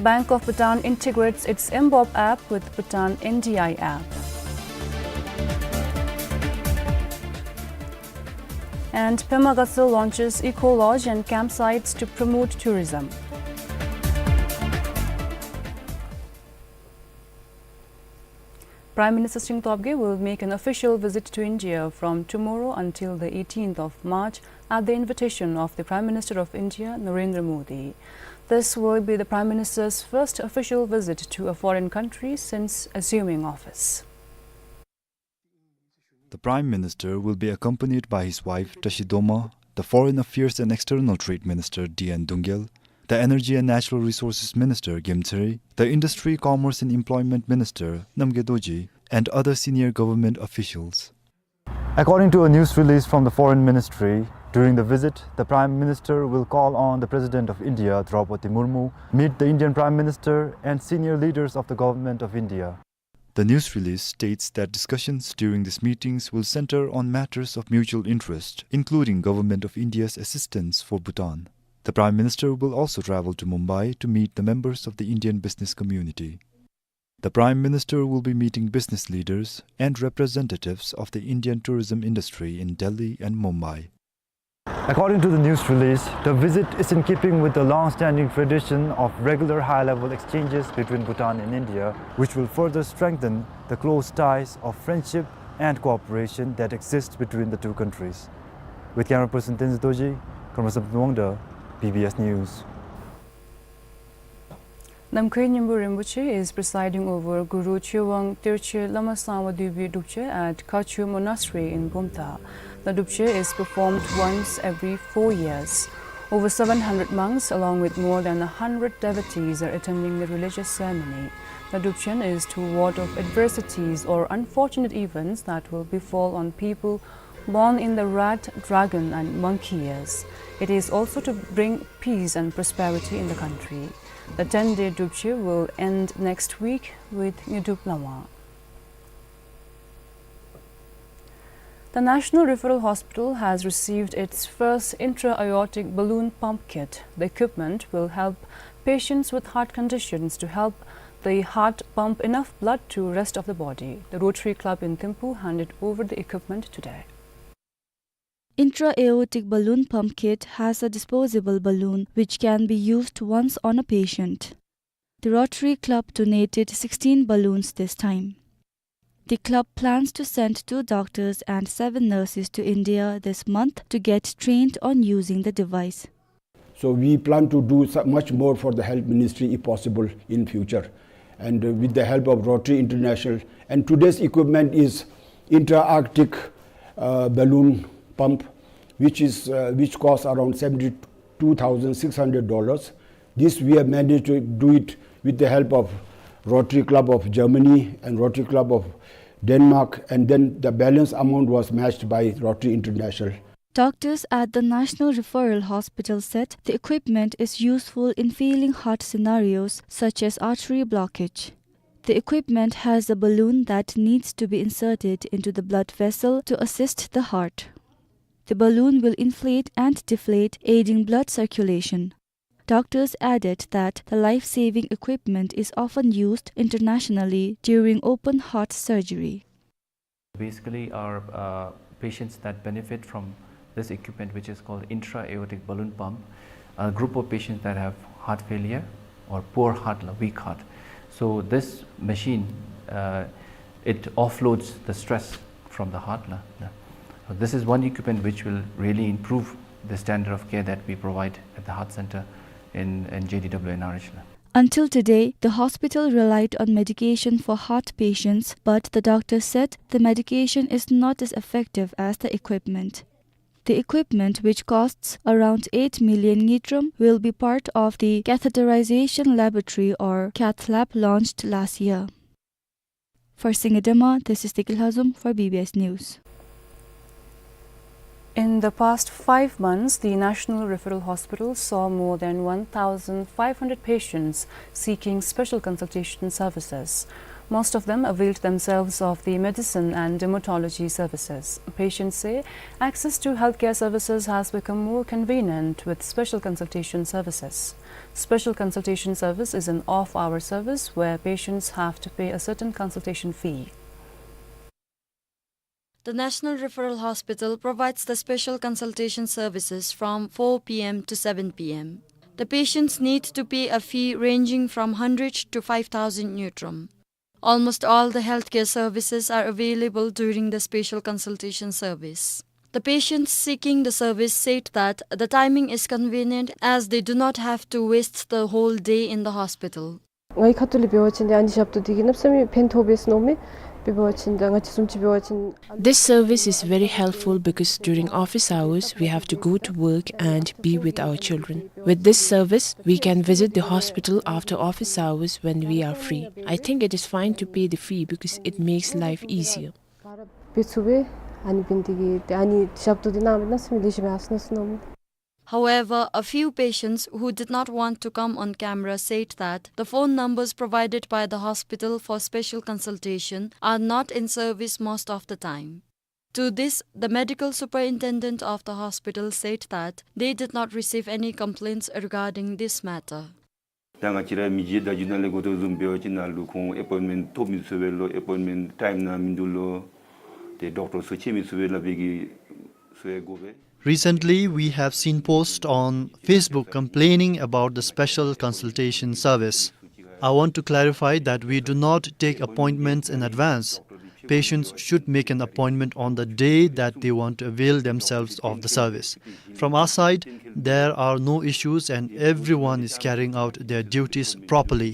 Bank of Bhutan integrates its mBob app with Bhutan N D I app. And Pema Gatshel launches eco lodge and campsites to promote tourism. Prime Minister Tshering Tobgay will make an official visit to India from tomorrow until the eighteenth of March at the invitation of the Prime Minister of India, Narendra Modi. This will be the Prime Minister's first official visit to a foreign country since assuming office. The Prime Minister will be accompanied by his wife, Tashi Doma, the Foreign Affairs and External Trade Minister, D N Dungel, the Energy and Natural Resources Minister, Gem Tsere, the Industry, Commerce and Employment Minister, Namgay Dorji, and other senior government officials. According to a news release from the Foreign Ministry, during the visit, the Prime Minister will call on the President of India, Draupadi Murmu, meet the Indian Prime Minister and senior leaders of the Government of India. The news release states that discussions during these meetings will center on matters of mutual interest, including Government of India's assistance for Bhutan. The Prime Minister will also travel to Mumbai to meet the members of the Indian business community. The Prime Minister will be meeting business leaders and representatives of the Indian tourism industry in Delhi and Mumbai. According to the news release, the visit is in keeping with the long-standing tradition of regular high-level exchanges between Bhutan and India, which will further strengthen the close ties of friendship and cooperation that exists between the two countries. With camera person Tenzin Dorji, Karma Samten Wangda, B B S News. Namkhai Nyimbur Rinpoche is presiding over Guru Chewang Terche Lamasangwa Duybi Drupche at Khachu Monastery in Bumthang. The Drupche is performed once every four years. Over seven hundred monks, along with more than a hundred devotees, are attending the religious ceremony. The Drupchen is to ward off adversities or unfortunate events that will befall on people born in the rat, dragon, and monkey years. It is also to bring peace and prosperity in the country. The ten-day Drupche will end next week with Ngidup Lamwang. The National Referral Hospital has received its first intra-aortic balloon pump kit. The equipment will help patients with heart conditions to help the heart pump enough blood to rest of the body. The Rotary Club in Thimphu handed over the equipment today. Intra-aortic balloon pump kit has a disposable balloon which can be used once on a patient. The Rotary Club donated sixteen balloons this time. The club plans to send two doctors and seven nurses to India this month to get trained on using the device. So we plan to do so-, much more for the health ministry if possible in future, and, uh, with the help of Rotary International. And today's equipment is intra-aortic, uh, balloon pump, which is, uh, which costs around seventy-two thousand six hundred dollars. This we have managed to do it with the help of Rotary Club of Germany and Rotary Club of Denmark, and then the balance amount was matched by Rotary International. Doctors at the National Referral Hospital said the equipment is useful in feeling heart scenarios such as artery blockage. The equipment has a balloon that needs to be inserted into the blood vessel to assist the heart. The balloon will inflate and deflate, aiding blood circulation. Doctors added that the life-saving equipment is often used internationally during open heart surgery. Basically, our, uh, patients that benefit from this equipment, which is called intra-aortic balloon pump, a group of patients that have heart failure or poor heart, weak heart. So this machine, uh, it offloads the stress from the heart. So this is one equipment which will really improve the standard of care that we provide at the heart center in, in J D W N R H. Until today, the hospital relied on medication for heart patients, but the doctor said the medication is not as effective as the equipment. The equipment, which costs around eight million ngultrum, will be part of the catheterization laboratory or cath lab launched last year. For Singye Dema, this is Tiki Lhazom for B B S News. In the past five months, the National Referral Hospital saw more than one thousand five hundred patients seeking special consultation services. Most of them availed themselves of the medicine and dermatology services. Patients say access to healthcare services has become more convenient with special consultation services. Special consultation service is an off-hour service where patients have to pay a certain consultation fee. The National Referral Hospital provides the special consultation services from four p m to seven p m. The patients need to pay a fee ranging from hundred to five thousand ngultrum. Almost all the healthcare services are available during the special consultation service. The patients seeking the service said that the timing is convenient as they do not have to waste the whole day in the hospital. ང་གི་ཁ་ཐུག་ལས་འབད་བ་ཅིན་ཨ་ནི་ཞབས་ཏོག་འདི་གིས་གནམ་མེད་ས་མེད་ཕན་ཐོགས་པས་ཟེར་མནོཝ་མས། དཔེ་འབད་བ་ཅིན་ད་ང་བཅས་བཟུམ་ཅིག་འབད་བ་ཅིན། This service is very helpful because during office hours we have to go to work and be with our children. With this service, we can visit the hospital after office hours when we are free. I think it is fine to pay the fee because it makes life easier. འབད་ཚུགས་པས། ཨ་ནི་འབད་ནི་དེ་གིས་ཏེ་ཨ་ནི་ཞབས་ཏོག་འདི་གནངམ་ད་གནམ་མེད་ས་མེད་ལེགས་ཤོམ་ཡར་སོང་ནུག་ཟེར་མནོཝ་མས། However, a few patients who did not want to come on camera said that the phone numbers provided by the hospital for special consultation are not in service most of the time. To this, the medical superintendent of the hospital said that they did not receive any complaints regarding this matter. ད་ང་བཅས་ར་མི་རྗེ་བརྡ་བརྒྱུད་ནང་ལས་གོ་དོ་བཟུམ་འབད་བ་ཅིན་ནཱ་ལུ་ཁོང་ཨེ་པོའིནཊ་མེནཊ་ཐོབ་མི་ཚུགས་པས་ལོ། ཨེ་པོའིནཊ་མེནཊ་ཊའིམ་ནང་མིན་འདུག་ལོ། ཏེ་ཌོག་ཊར་ཚུ་ཕྱད་མི་ཚུགས་པས་སླབ་པའི་གི་ཚུ་ཡང་གོ་བས། Recently, we have seen posts on Facebook complaining about the special consultation service. I want to clarify that we do not take appointments in advance. Patients should make an appointment on the day that they want to avail themselves of the service. From our side, there are no issues and everyone is carrying out their duties properly.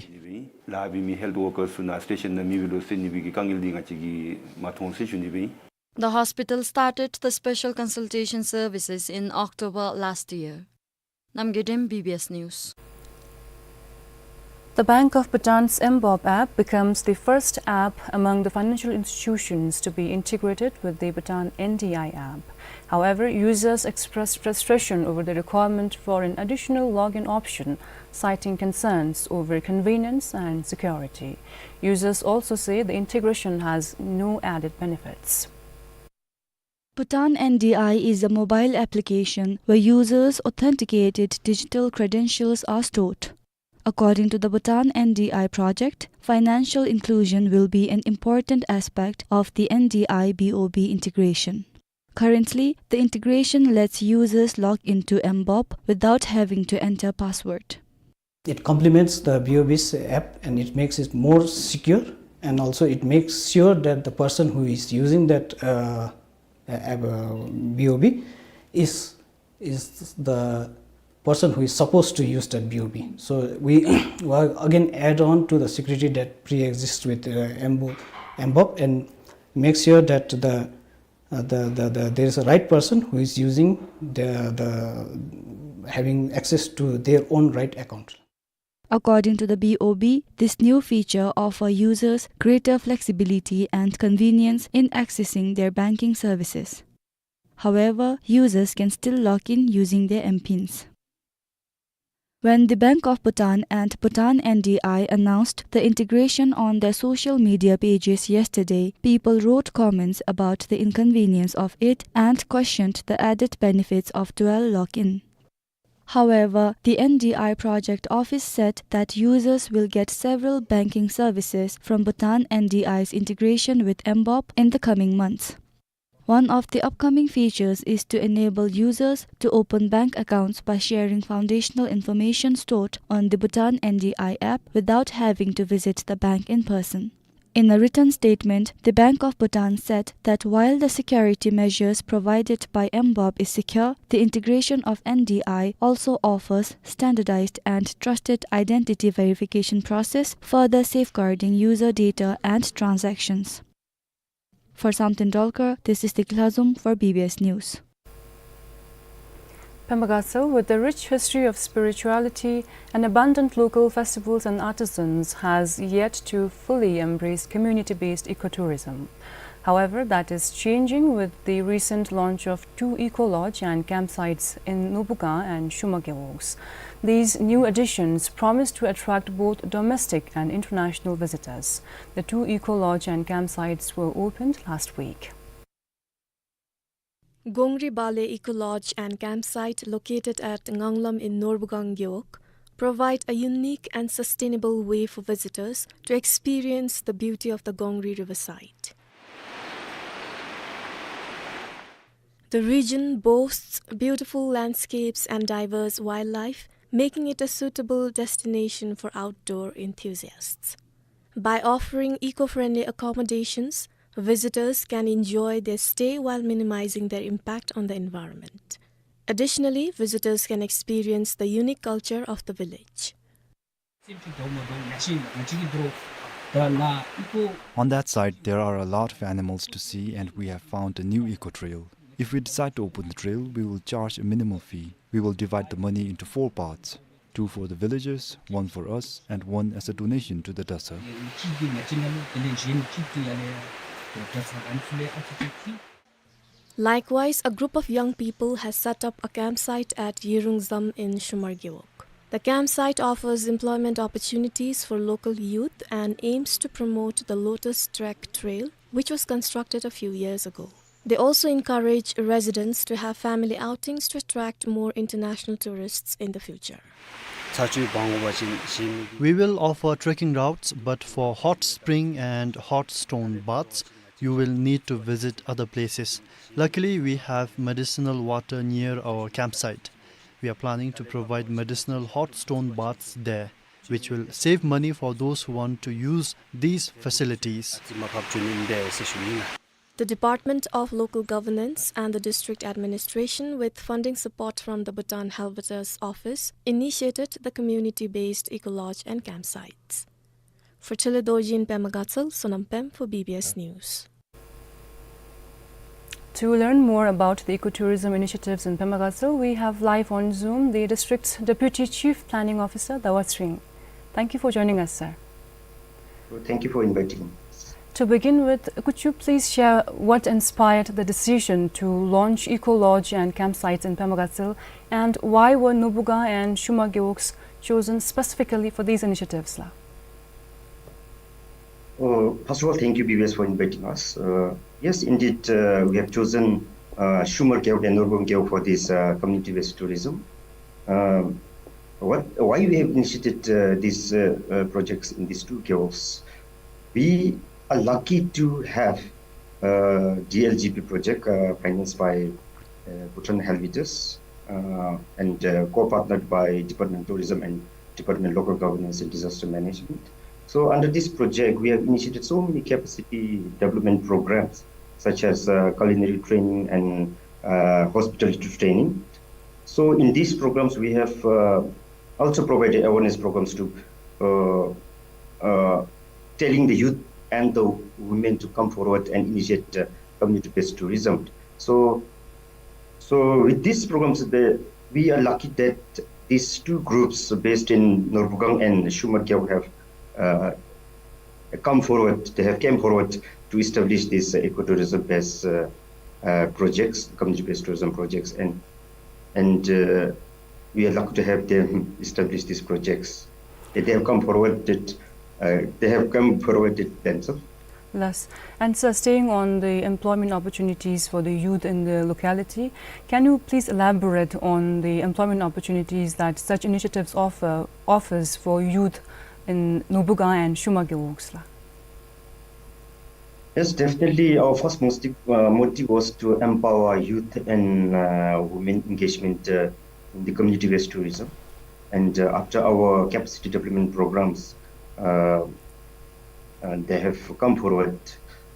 ལཱ་འབད་མི་ཧེལཐ་ཝར་ཀར་ཚུ་ནཱ་སི་ཊེ་ཤཱན་ནང་མེད་པས་ལོ་ཟེར་ནི་སྦེ་གི་དཀའ་ངལ་འདི་ང་བཅས་ཀྱིས་མ་མཐོང་ཟེར་ཞུ་ནི་སྦེ་ཨིན། The hospital started the special consultation services in October last year. Namgyeden, B B S News. The Bank of Bhutan's M BOB app becomes the first app among the financial institutions to be integrated with the Bhutan N D I app. However, users expressed frustration over the requirement for an additional login option, citing concerns over convenience and security. Users also say the integration has no added benefits. Bhutan N D I is a mobile application where users' authenticated digital credentials are stored. According to the Bhutan N D I project, financial inclusion will be an important aspect of the N D I B O B integration. Currently, the integration lets users log into M BOB without having to enter password. It complements the B O B's app and it makes it more secure, and also it makes sure that the person who is using that, uh, app, uh, B O B is, is the person who is supposed to use that B O B. So we, well, again add on to the security that pre-exists with, uh, M BOB, M BOB and make sure that the Uh, the, the, the, there is a right person who is using the, the, having access to their own right account. According to the B O B, this new feature offers users greater flexibility and convenience in accessing their banking services. However, users can still log in using their M pins. When the Bank of Bhutan and Bhutan N D I announced the integration on their social media pages yesterday, people wrote comments about the inconvenience of it and questioned the added benefits of dual login. However, the N D I project office said that users will get several banking services from Bhutan N D I's integration with M BOB in the coming months. One of the upcoming features is to enable users to open bank accounts by sharing foundational information stored on the Bhutan N D I app without having to visit the bank in person. In a written statement, the Bank of Bhutan said that while the security measures provided by M BOB is secure, the integration of N D I also offers standardized and trusted identity verification process, further safeguarding user data and transactions. For Samten Dolkar, this is Dikla Zum for B B S News. Pema Gatshel, with a rich history of spirituality and abundant local festivals and artisans, has yet to fully embrace community-based ecotourism. However, that is changing with the recent launch of two eco lodge and campsites in Nobugang and Shuma Gewogs. These new additions promise to attract both domestic and international visitors. The two eco lodge and campsites were opened last week. Gongri Bale Eco Lodge and Campsite, located at Nganglam in Norbugang Gewog, provide a unique and sustainable way for visitors to experience the beauty of the Gongri riverside. The region boasts beautiful landscapes and diverse wildlife, making it a suitable destination for outdoor enthusiasts. By offering eco-friendly accommodations, visitors can enjoy their stay while minimizing their impact on the environment. Additionally, visitors can experience the unique culture of the village. On that side, there are a lot of animals to see, and we have found a new eco trail. If we decide to open the trail, we will charge a minimal fee. We will divide the money into four parts, two for the villagers, one for us, and one as a donation to the DASA. Likewise, a group of young people has set up a campsite at Yirungzam in Shumar Gewog. The campsite offers employment opportunities for local youth and aims to promote the Lotus Trek Trail, which was constructed a few years ago. They also encourage residents to have family outings to attract more international tourists in the future. We will offer trekking routes, but for hot spring and hot stone baths, you will need to visit other places. Luckily, we have medicinal water near our campsite. We are planning to provide medicinal hot stone baths there, which will save money for those who want to use these facilities. The Department of Local Governance and the District Administration, with funding support from the Bhutan Helvetas Office, initiated the community-based eco-lodge and campsites. For Chele Dorji in Pema Gatshel, Sonam Pem for B B S News. To learn more about the ecotourism initiatives in Pema Gatshel, we have live on Zoom the district's Deputy Chief Planning Officer, Dawa Tshering. Thank you for joining us, sir. Well, thank you for inviting me. To begin with, could you please share what inspired the decision to launch eco lodge and campsites in Pema Gatshel, and why were Nobugang and Shuma Gewogs chosen specifically for these initiatives, la? Uh, first of all, thank you, B B S, for inviting us. Uh, yes, indeed, uh, we have chosen, uh, Shumar Gewog and Nobugang Gewog for this, uh, community-based tourism. Um, what, why we have initiated, uh, these, uh, uh, projects in these two gewogs? We are lucky to have, uh, D L G P project, uh, financed by, uh, Bhutan Helvetas, uh, and, uh, co-partnered by Department of Tourism and Department of Local Governance and Disaster Management. So under this project, we have initiated so many capacity development programs, such as, uh, culinary training and, uh, hospitality training. So in these programs, we have, uh, also provided awareness programs to, uh, uh, telling the youth and the women to come forward and initiate, uh, community-based tourism. So, so with these programs, the, we are lucky that these two groups based in Nobugang and Shumar Gewog have, uh, come forward, they have came forward to establish these, uh, ecotourism-based, uh, uh, projects, community-based tourism projects, and, and, uh, we are lucky to have them establish these projects. They, they have come forward that, uh, they have come forward it themselves. Yes. And sir, staying on the employment opportunities for the youth in the locality, can you please elaborate on the employment opportunities that such initiatives offer, offers for youth in Nobugang and Shuma Gewogs, la? Yes, definitely. Our first motive, uh, motive was to empower youth and, uh, women engagement, uh, in the community-based tourism. And, uh, after our capacity development programs, uh, uh, they have come forward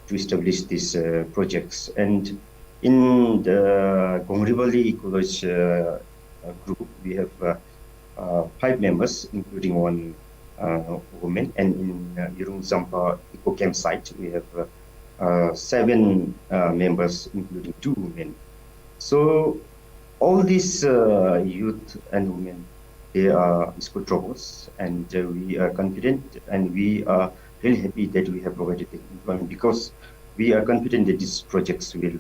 to establish these, uh, projects. And in the Gongri Bale Eco Lodge, uh, uh, group, we have, uh, uh, five members, including one, uh, woman, and in, uh, Yirungzam Eco Campsite, we have, uh, uh, seven, uh, members, including two women. So all these, uh, youth and women, they are school dropouts, and, uh, we are confident and we are really happy that we have provided them employment because, we are confident that these projects will,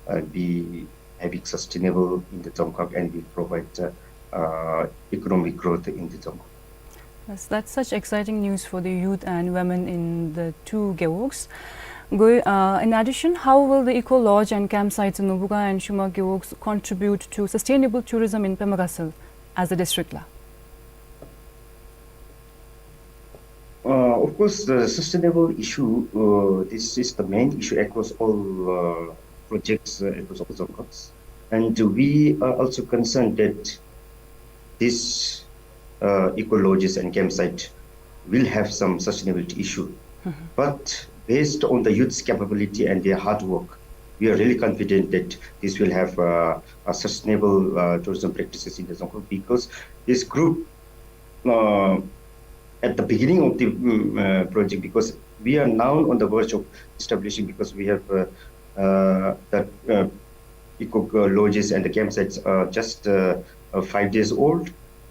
uh, be having sustainable in the Dzongkhag and will provide, uh, uh, economic growth in the Dzongkhag. Yes, that's such exciting news for the youth and women in the two gewogs. Go-, uh, in addition, how will the eco lodge and campsites in Nobuga and Shuma gewogs contribute to sustainable tourism in Pemagasa as a district la? Uh, of course, the sustainable issue, uh, this is the main issue across all, uh, projects, uh, across all Dzongkhags. And we are also concerned that this, uh, eco lodges and campsite will have some sustainability issue. Mm-hmm. But based on the youth's capability and their hard work, we are really confident that this will have, uh, a sustainable, uh, tourism practices in the Dzongkhag, because this group, uh, at the beginning of the, mm, uh, project, because we are now on the verge of establishing, because we have, uh, uh, the, uh, eco, uh, lodges and the campsites are just, uh, uh, five days old.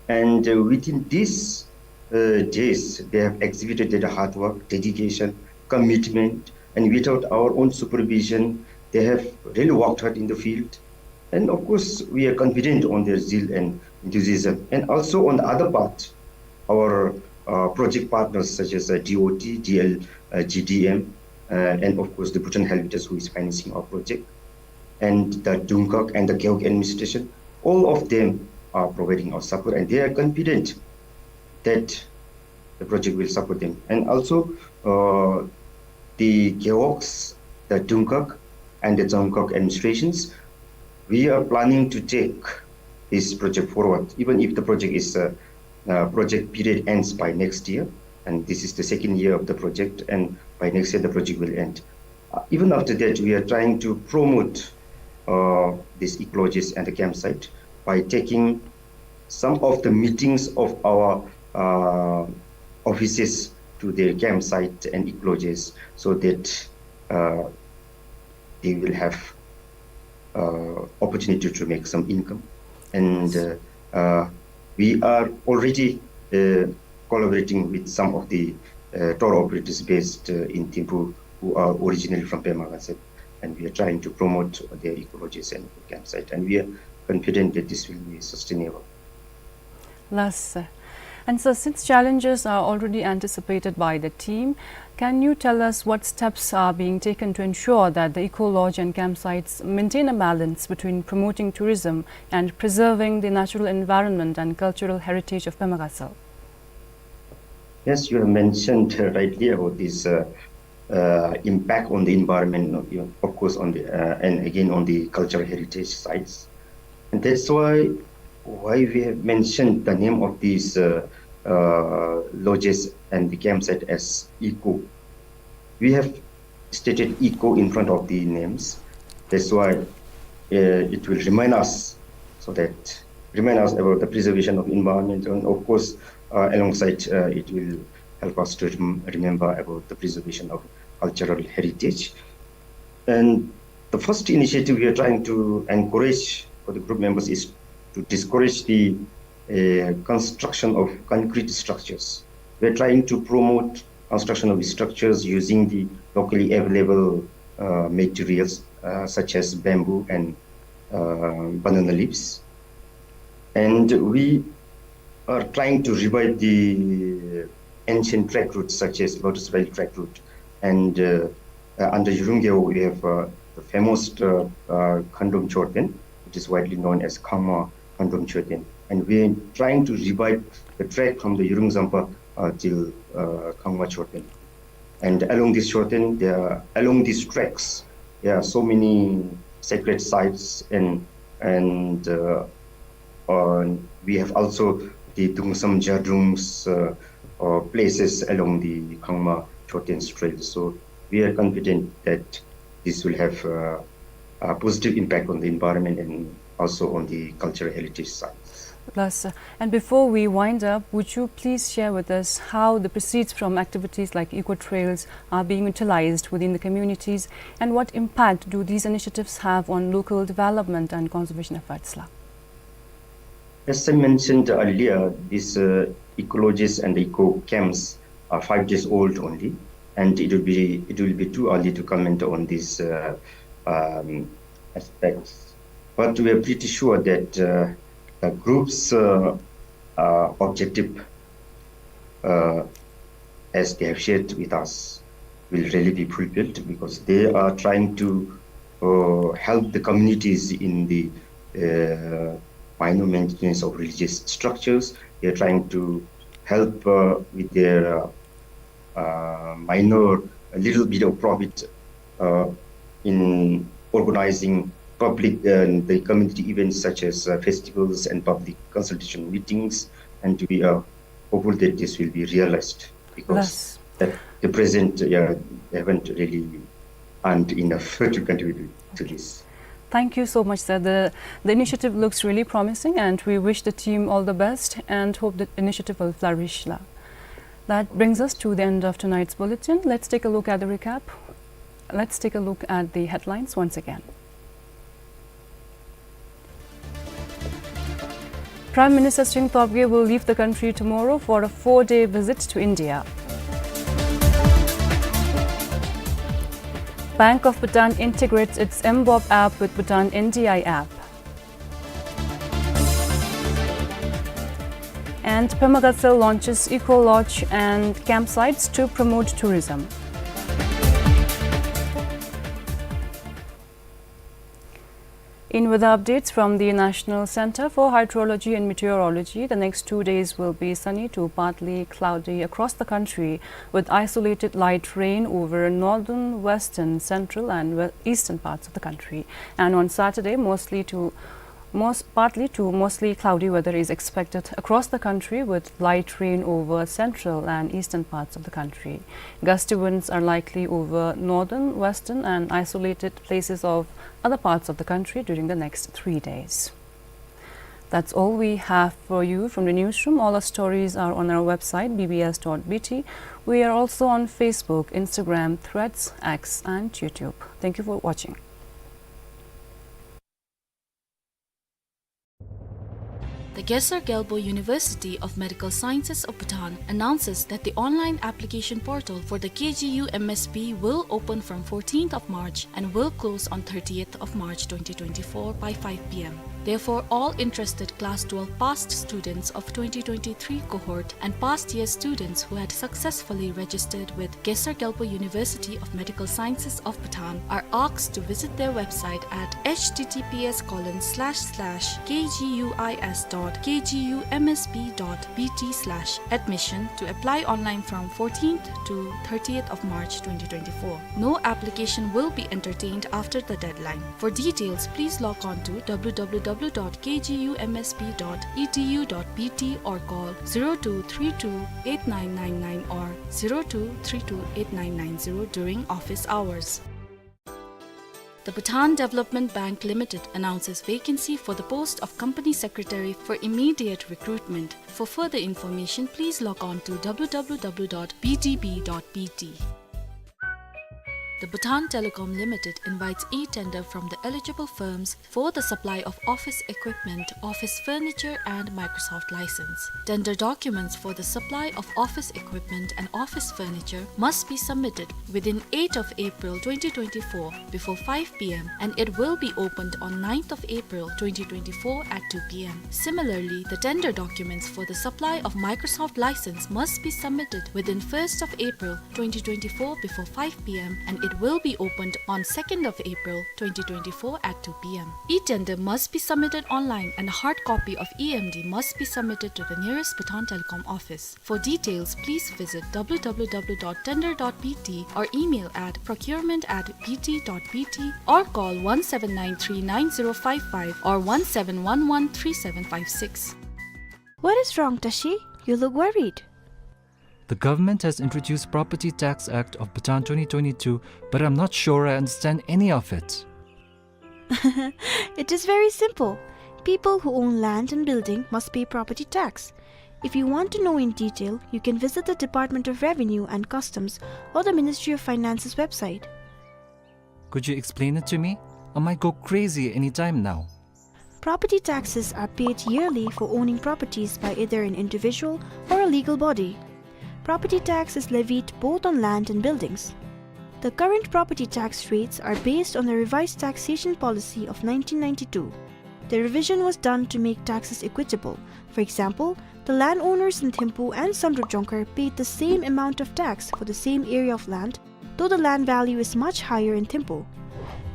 And, uh, within these, uh, days, they have exhibited their hard work, dedication, commitment, and without our own supervision, they have really worked hard in the field. And of course, we are confident on their zeal and enthusiasm. And also on the other part, our, uh, project partners such as, uh, D O T, D L, uh, G D M, uh, and of course the Bhutan Helvetas who is financing our project, and the Dungkhag and the Gewog administration, all of them are providing our support, and they are confident that the project will support them. And also, uh, the Gewogs, the Dungkhag, and the Dzongkhag administrations, we are planning to take this project forward, even if the project is, uh, uh, project period ends by next year, and this is the second year of the project, and by next year the project will end. Uh, even after that, we are trying to promote, uh, this eco lodges and the campsite by taking some of the meetings of our, uh, offices to their campsite and eco lodges, so that, uh, they will have, uh, opportunity to make some income. And, uh, uh, we are already, uh, collaborating with some of the, uh, tour operators based, uh, in Thimphu who are originally from Pema Gatshep, and we are trying to promote their eco lodges and campsite, and we are confident that this will be sustainable. Last, sir. And so, since challenges are already anticipated by the team, can you tell us what steps are being taken to ensure that the eco lodge and campsites maintain a balance between promoting tourism and preserving the natural environment and cultural heritage of Pema Gatshel? Yes, you have mentioned, uh, rightly about this, uh, uh, impact on the environment, you know, of course, on the, uh, and again on the cultural heritage sites. And that's why, why we have mentioned the name of these, uh, uh, lodges and the campsite as eco. We have stated eco in front of the names. That's why, uh, it will remind us, so that remind us about the preservation of environment, and of course, uh, alongside, uh, it will help us to rem-, remember about the preservation of cultural heritage. And the first initiative we are trying to encourage for the group members is to discourage the, uh, construction of concrete structures. We are trying to promote construction of structures using the locally available, uh, materials, uh, such as bamboo and, uh, banana leaves. And we are trying to revive the ancient trade routes such as Lotus Valley trade route. And, uh, uh, under Yurungyo, we have, uh, the famous, uh, uh, Khandom Chorten, which is widely known as Khangma Khandom Chorten. And we are trying to revive the trade from the Yurungzampa, uh, till, uh, Khangma Chorten. And along this Chorten, there are, along these tracks, there are so many sacred sites and, and, uh, uh, we have also the Dungsam Jadrung's, uh, uh, places along the Khangma Chorten Trail. So we are confident that this will have, uh, a positive impact on the environment and also on the cultural heritage sites. Last, sir. And before we wind up, would you please share with us how the proceeds from activities like eco trails are being utilized within the communities, and what impact do these initiatives have on local development and conservation efforts la? As I mentioned earlier, these, uh, eco lodges and eco camps are five days old only, and it will be, it will be too early to comment on these, uh, um, aspects. But we are pretty sure that, uh, the group's, uh, uh, objective, uh, as they have shared with us, will really be fulfilled, because they are trying to, uh, help the communities in the, uh, minor maintenance of religious structures. They are trying to help, uh, with their, uh, uh, minor, a little bit of profit, uh, in organizing public and the community events such as, uh, festivals and public consultation meetings, and to be, uh, hopeful that this will be realized, because at the present, uh, they haven't really earned enough to contribute to this. Thank you so much, sir. The, the initiative looks really promising, and we wish the team all the best and hope the initiative will flourish, la. That brings us to the end of tonight's bulletin. Let's take a look at the recap. Let's take a look at the headlines once again. Prime Minister Tshering Tobgay will leave the country tomorrow for a four-day visit to India. Bank of Bhutan integrates its M-BOB app with Bhutan N D I app. And Pema Gatshel launches eco lodge and campsites to promote tourism. In weather updates from the National Center for Hydrology and Meteorology, the next two days will be sunny to partly cloudy across the country, with isolated light rain over northern, western, central, and we-, eastern parts of the country. And on Saturday, mostly to most, partly to mostly cloudy weather is expected across the country, with light rain over central and eastern parts of the country. Gusty winds are likely over northern, western, and isolated places of other parts of the country during the next three days. That's all we have for you from the newsroom. All our stories are on our website, B B S dot B T. We are also on Facebook, Instagram, Threads, X, and YouTube. Thank you for watching. The Gesar Gyalpo University of Medical Sciences of Bhutan announces that the online application portal for the K G U M S B will open from fourteenth of March and will close on thirtieth of March twenty twenty-four by five P M. Therefore, all interested class twelve passed students of twenty twenty-three cohort and past year students who had successfully registered with Gesar Gyalpo University of Medical Sciences of Bhutan are asked to visit their website at H T T P S colon slash slash K G U I S dot K G U M S B dot B T slash admission to apply online from fourteenth to thirtieth of March twenty twenty-four. No application will be entertained after the deadline. For details, please log on to W W W dot K G U M S B dot E D U dot B T or call zero two three two eight nine nine nine or zero two three two eight nine nine zero during office hours. The Bhutan Development Bank Limited announces vacancy for the post of Company Secretary for immediate recruitment. For further information, please log on to W W W dot B D B dot B T. The Bhutan Telecom Limited invites e-tender from the eligible firms for the supply of office equipment, office furniture, and Microsoft license. Tender documents for the supply of office equipment and office furniture must be submitted within eighth of April twenty twenty-four before five P M, and it will be opened on ninth of April twenty twenty-four at two P M. Similarly, the tender documents for the supply of Microsoft license must be submitted within first of April twenty twenty-four before five P M, and it will be opened on second of April twenty twenty-four at two P M. E-tender must be submitted online and a hard copy of E M D must be submitted to the nearest Bhutan Telecom office. For details, please visit W W W dot tender dot B T or email at procurement at B T dot B T or call one seven nine three nine zero five five or one seven one one three seven five six. What is wrong, Tashi? You look worried. The government has introduced Property Tax Act of Bhutan twenty twenty-two, but I'm not sure I understand any of it. It is very simple. People who own land and building must pay property tax. If you want to know in detail, you can visit the Department of Revenue and Customs or the Ministry of Finance's website. Could you explain it to me? I might go crazy anytime now. Property taxes are paid yearly for owning properties by either an individual or a legal body. property tax is levied both on land and buildings. The current property tax rates are based on the revised taxation policy of nineteen ninety-two. The revision was done to make taxes equitable. For example, the landowners in Thimphu and Samdrup Jongkhar paid the same amount of tax for the same area of land, though the land value is much higher in Thimphu.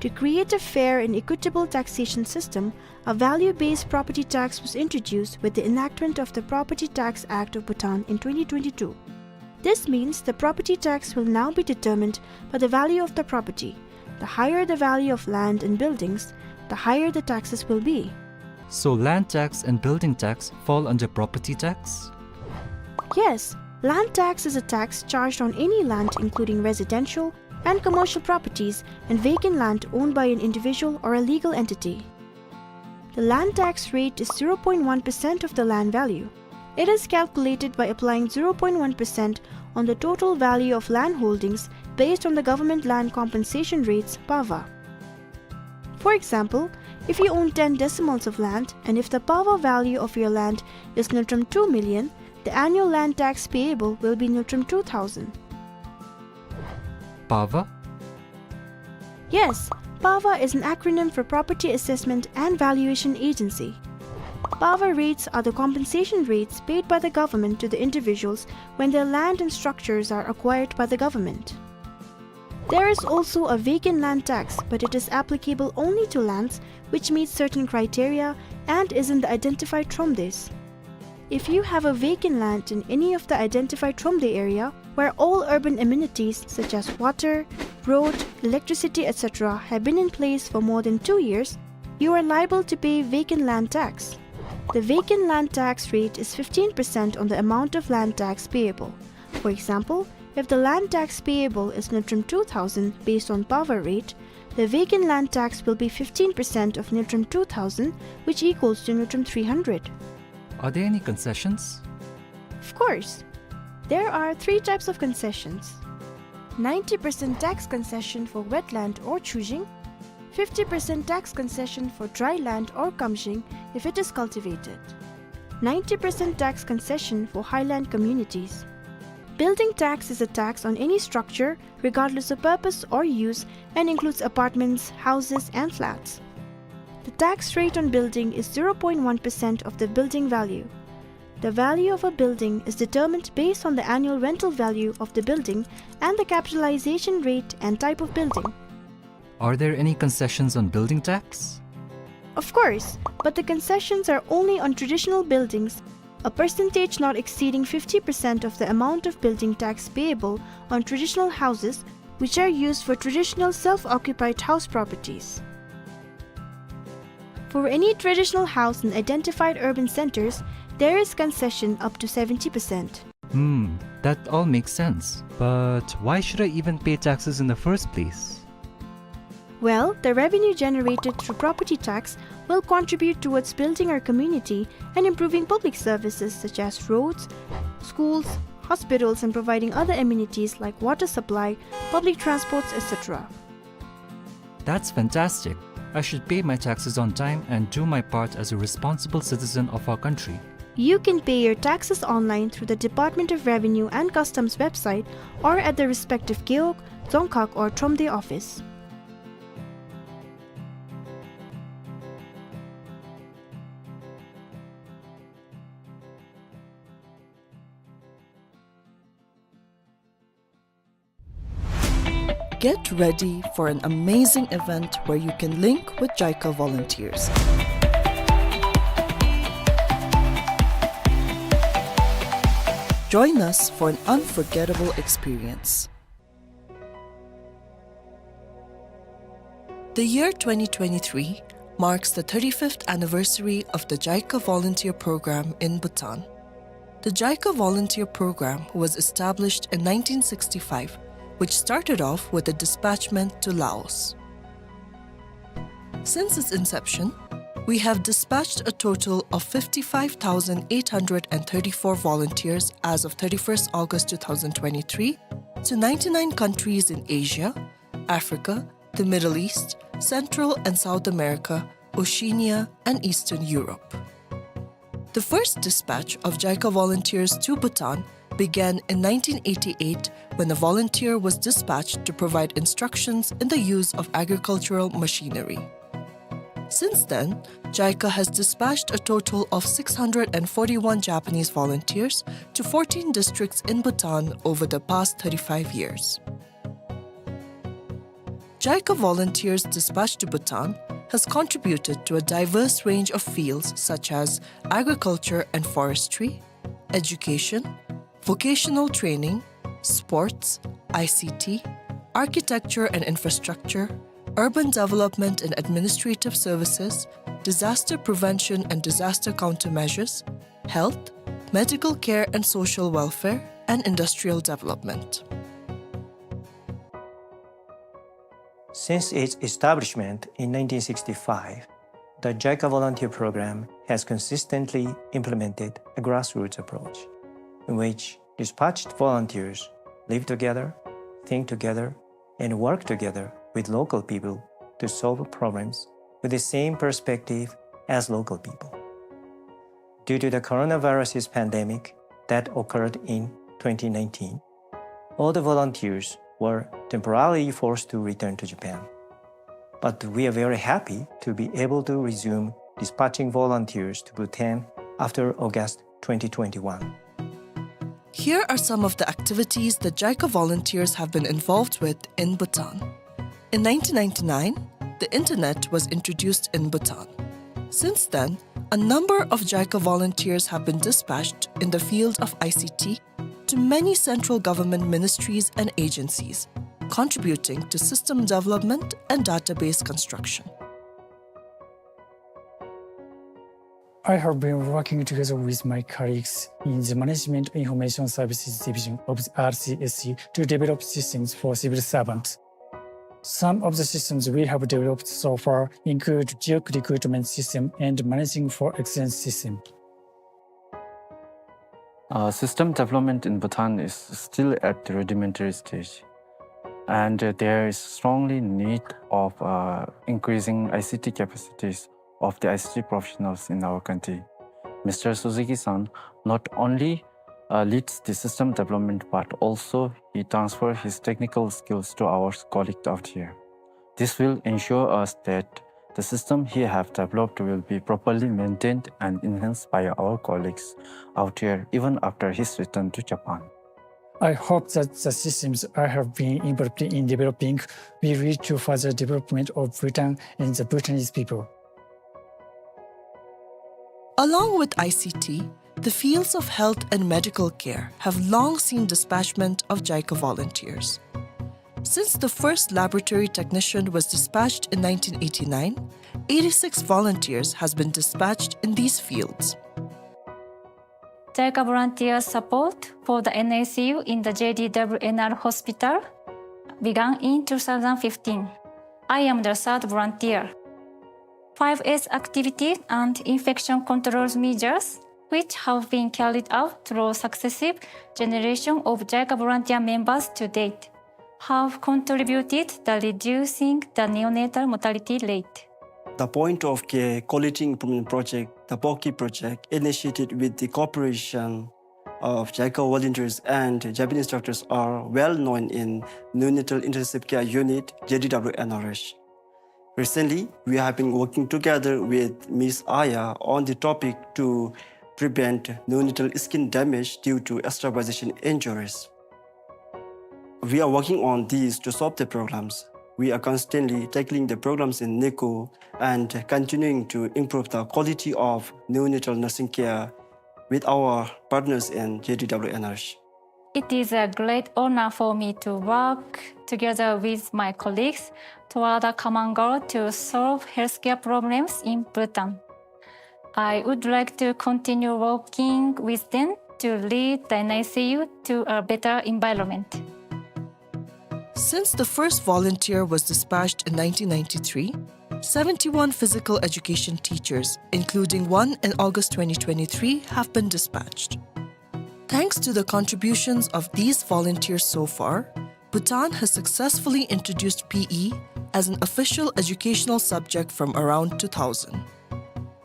To create a fair and equitable taxation system, a value-based property tax was introduced with the enactment of the Property Tax Act of Bhutan in twenty twenty-two. This means the property tax will now be determined by the value of the property. The higher the value of land and buildings, the higher the taxes will be. So land tax and building tax fall under property tax? Yes, land tax is a tax charged on any land, including residential and commercial properties and vacant land owned by an individual or a legal entity. The land tax rate is zero point one percent of the land value. It is calculated by applying zero point one percent on the total value of land holdings based on the government land compensation rates, PAVA. For example, if you own ten decimals of land and if the PAVA value of your land is Ngultrum two million, the annual land tax payable will be Ngultrum two thousand. PAVA? Yes, PAVA is an acronym for Property Assessment and Valuation Agency. PAVA rates are the compensation rates paid by the government to the individuals when their land and structures are acquired by the government. There is also a vacant land tax, but it is applicable only to lands which meet certain criteria and is in the identified thromdes. If you have a vacant land in any of the identified thromde area where all urban amenities such as water, road, electricity, et cetera have been in place for more than two years, you are liable to pay vacant land tax. The vacant land tax rate is fifteen percent on the amount of land tax payable. For example, if the land tax payable is Ngultrum two thousand based on PAVA rate, the vacant land tax will be fifteen percent of Ngultrum two thousand, which equals to Ngultrum three hundred. Are there any concessions? Of course. There are three types of concessions. Ninety percent tax concession for wetland or chujing, fifty percent tax concession for dry land or kamjing if it is cultivated, ninety percent tax concession for highland communities. Building tax is a tax on any structure, regardless of purpose or use, and includes apartments, houses, and flats. The tax rate on building is zero point one percent of the building value. The value of a building is determined based on the annual rental value of the building and the capitalization rate and type of building. Are there any concessions on building tax? Of course, but the concessions are only on traditional buildings, a percentage not exceeding fifty percent of the amount of building tax payable on traditional houses which are used for traditional self-occupied house properties. For any traditional house in identified urban centers, there is concession up to seventy percent. Hmm, that all makes sense. But why should I even pay taxes in the first place? Well, the revenue generated through property tax will contribute towards building our community and improving public services such as roads, schools, hospitals, and providing other amenities like water supply, public transports, et cetera. That's fantastic. I should pay my taxes on time and do my part as a responsible citizen of our country. You can pay your taxes online through the Department of Revenue and Customs website or at the respective gewog, dzongkhag or thromde office. Get ready for an amazing event where you can link with JICA volunteers. Join us for an unforgettable experience. The year twenty twenty-three marks the thirty-fifth anniversary of the JICA Volunteer Program in Bhutan. The JICA Volunteer Program was established in nineteen sixty-five, which started off with a dispatchment to Laos. Since its inception, we have dispatched a total of fifty-five thousand eight hundred and thirty-four volunteers as of thirty-first August two thousand twenty-three to ninety-nine countries in Asia, Africa, the Middle East, Central and South America, Oceania, and Eastern Europe. The first dispatch of JICA volunteers to Bhutan began in nineteen eighty-eight when a volunteer was dispatched to provide instructions in the use of agricultural machinery. Since then, JICA has dispatched a total of six hundred and forty-one Japanese volunteers to fourteen districts in Bhutan over the past thirty-five years. JICA volunteers dispatched to Bhutan has contributed to a diverse range of fields such as agriculture and forestry, education, vocational training, sports, I C T, architecture and infrastructure, urban development and administrative services, disaster prevention and disaster countermeasures, health, medical care and social welfare, and industrial development. Since its establishment in nineteen sixty-five, the JICA volunteer program has consistently implemented a grassroots approach in which dispatched volunteers live together, think together, and work together with local people to solve problems with the same perspective as local people. Due to the coronavirus pandemic that occurred in twenty nineteen, all the volunteers were temporarily forced to return to Japan. But we are very happy to be able to resume dispatching volunteers to Bhutan after August twenty twenty-one. Here are some of the activities that JICA volunteers have been involved with in Bhutan. In nineteen ninety-nine, the internet was introduced in Bhutan. Since then, a number of JICA volunteers have been dispatched in the field of I C T to many central government ministries and agencies, contributing to system development and database construction. I have been working together with my colleagues in the Management Information Services Division of the R C S C to develop systems for civil servants. Some of the systems we have developed so far include job recruitment system and managing for exchange system. Uh, system development in Bhutan is still at the rudimentary stage, and, uh, there is strongly need of, uh, increasing I C T capacities of the I C T professionals in our country. Mister Suzuki-san not only, uh, leads the system development, but also he transfers his technical skills to our colleagues out here. This will ensure us that the system he have developed will be properly maintained and enhanced by our colleagues out here even after his return to Japan. I hope that the systems I have been involved in developing will lead to further development of Bhutan and the Bhutanese people. Along with I C T, the fields of health and medical care have long seen dispatchment of JICA volunteers. Since the first laboratory technician was dispatched in nineteen eighty-nine, eighty-six volunteers has been dispatched in these fields. JICA volunteer support for the N I C U in the J D W N R hospital began in two thousand fifteen. I am the third volunteer. Five S activities and infection control measures, which have been carried out through successive generation of JICA volunteer members to date, have contributed the reducing the neonatal mortality rate. The Point of Care Quality Improvement Project, the POCI project, initiated with the cooperation of JICA volunteers and Japanese doctors, are well known in Neonatal Intensive Care Unit, J D W N R H. Recently, we have been working together with Miss Aya on the topic to prevent neonatal skin damage due to extravasation injuries. We are working on these to solve the problems. We are constantly tackling the problems in NICU and continuing to improve the quality of neonatal nursing care with our partners in J D W N R H. It is a great honor for me to work together with my colleagues toward a common goal to solve healthcare problems in Bhutan. I would like to continue working with them to lead the N I C U to a better environment. Since the first volunteer was dispatched in nineteen ninety-three, seventy-one physical education teachers, including one in August twenty twenty-three, have been dispatched. Thanks to the contributions of these volunteers so far, Bhutan has successfully introduced P E as an official educational subject from around two thousand.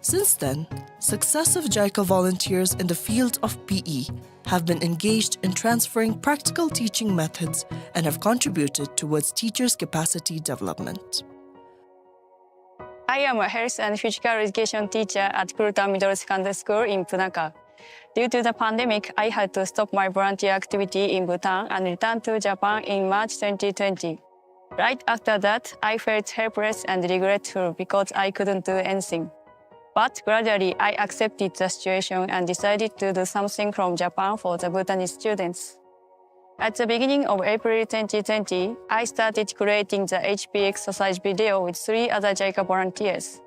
Since then, successive JICA volunteers in the field of P E have been engaged in transferring practical teaching methods and have contributed towards teachers' capacity development. I am a health and physical education teacher at Kurultan Middle Secondary School in Punakha. Due to the pandemic, I had to stop my volunteer activity in Bhutan and return to Japan in March twenty twenty. Right after that, I felt helpless and regretful because I couldn't do anything. But gradually, I accepted the situation and decided to do something from Japan for the Bhutanese students. At the beginning of April twenty twenty, I started creating the H P exercise video with three other JICA volunteers.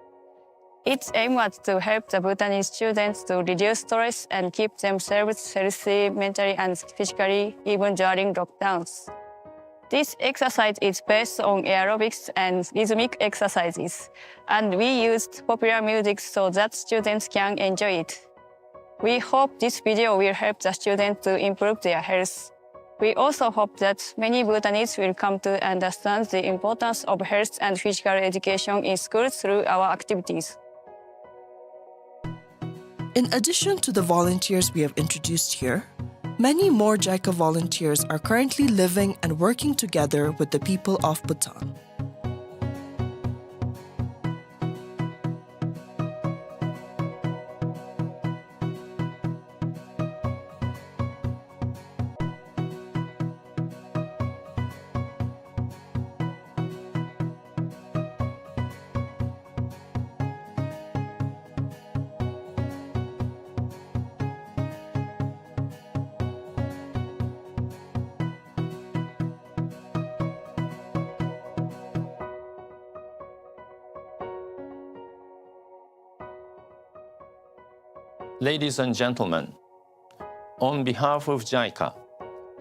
Its aim was to help the Bhutanese students to reduce stress and keep themselves healthy mentally and physically, even during lockdowns. This exercise is based on aerobics and rhythmic exercises, and we used popular music so that students can enjoy it. We hope this video will help the students to improve their health. We also hope that many Bhutanese will come to understand the importance of health and physical education in schools through our activities. In addition to the volunteers we have introduced here, many more JICA volunteers are currently living and working together with the people of Bhutan. Ladies and gentlemen, on behalf of JICA,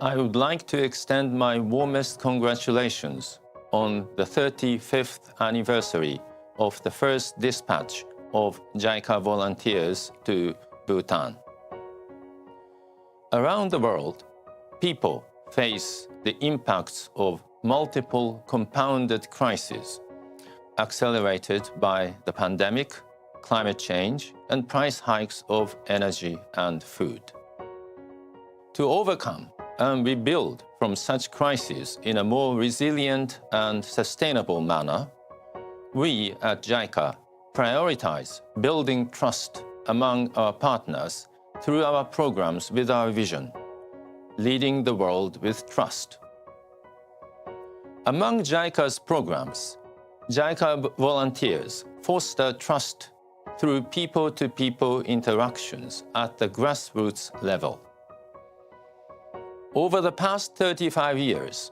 I would like to extend my warmest congratulations on the thirty-fifth anniversary of the first dispatch of JICA volunteers to Bhutan. Around the world, people face the impacts of multiple compounded crises, accelerated by the pandemic, climate change, and price hikes of energy and food. To overcome and rebuild from such crises in a more resilient and sustainable manner, we at JICA prioritize building trust among our partners through our programs with our vision, leading the world with trust. Among JICA's programs, JICA v-, volunteers foster trust through people-to-people interactions at the grassroots level. Over the past thirty-five years,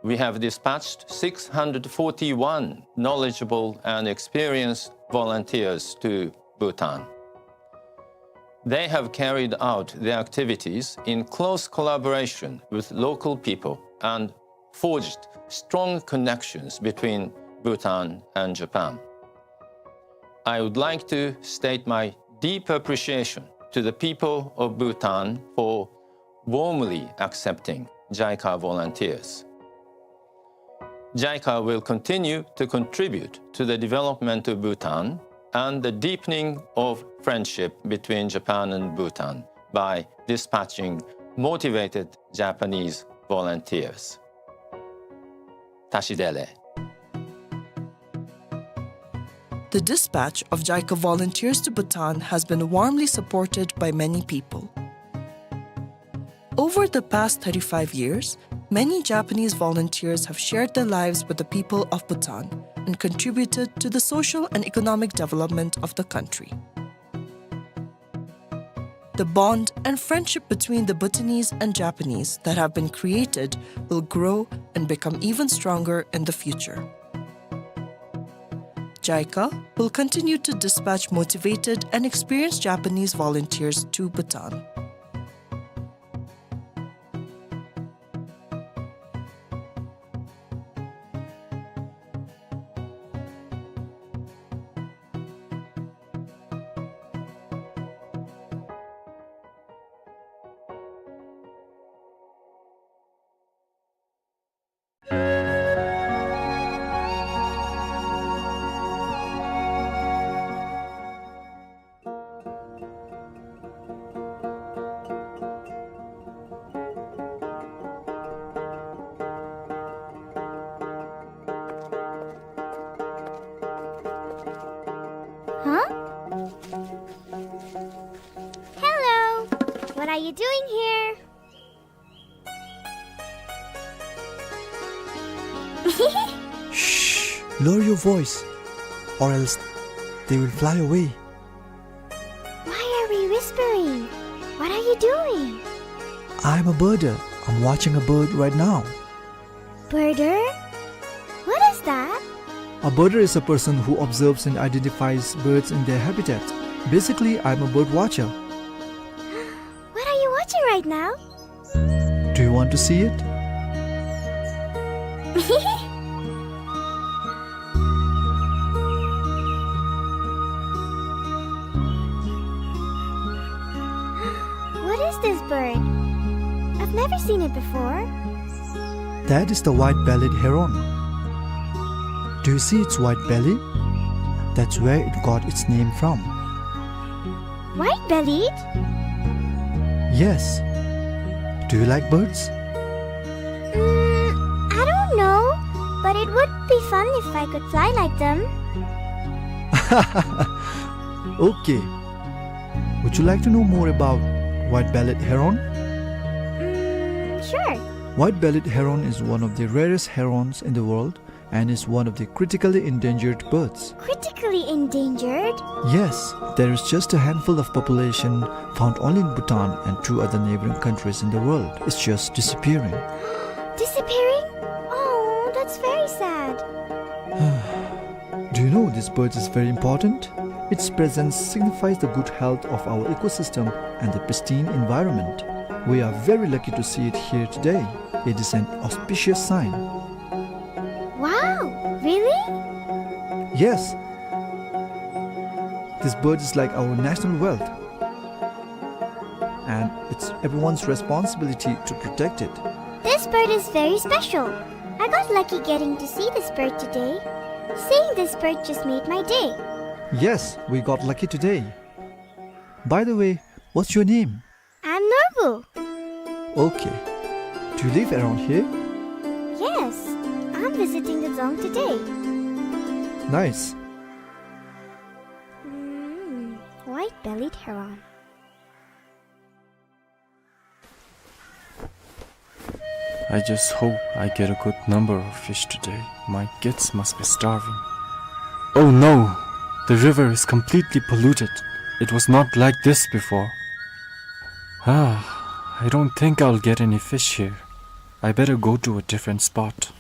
we have dispatched six hundred forty-one knowledgeable and experienced volunteers to Bhutan. They have carried out their activities in close collaboration with local people and forged strong connections between Bhutan and Japan. I would like to state my deep appreciation to the people of Bhutan for warmly accepting JICA volunteers. JICA will continue to contribute to the development of Bhutan and the deepening of friendship between Japan and Bhutan by dispatching motivated Japanese volunteers. Tashi dele. The dispatch of JICA volunteers to Bhutan has been warmly supported by many people. Over the past thirty-five years, many Japanese volunteers have shared their lives with the people of Bhutan and contributed to the social and economic development of the country. The bond and friendship between the Bhutanese and Japanese that have been created will grow and become even stronger in the future. JICA will continue to dispatch motivated and experienced Japanese volunteers to Bhutan. Huh? Hello. What are you doing here? Shh! Lower your voice, or else they will fly away. Why are we whispering? What are you doing? I'm a birder. I'm watching a bird right now. Birder? What is that? A birder is a person who observes and identifies birds in their habitat. Basically, I'm a bird watcher. What are you watching right now? Do you want to see it? What is this bird? I've never seen it before. That is the white-bellied heron. Do you see its white belly? That's where it got its name from. White-bellied? Yes. Do you like birds? Mm, I don't know, but it would be fun if I could fly like them. Okay. Would you like to know more about white-bellied heron? Mm, sure. White-bellied heron is one of the rarest herons in the world and is one of the critically endangered birds. Critically endangered? Yes, there is just a handful of population found only in Bhutan and two other neighboring countries in the world. It's just disappearing. Disappearing? Oh, that's very sad. Do you know this bird is very important? Its presence signifies the good health of our ecosystem and the pristine environment. We are very lucky to see it here today. It is an auspicious sign. Wow, really? Yes. This bird is like our national wealth. And it's everyone's responsibility to protect it. This bird is very special. I got lucky getting to see this bird today. Seeing this bird just made my day. Yes, we got lucky today. By the way, what's your name? I'm Norbu. Okay. Do you live around here? Yes, I'm visiting the dzong today. Nice. Mm, white-bellied heron. I just hope I get a good number of fish today. My kids must be starving. Oh no! The river is completely polluted. It was not like this before. Ah, I don't think I'll get any fish here. I better go to a different spot.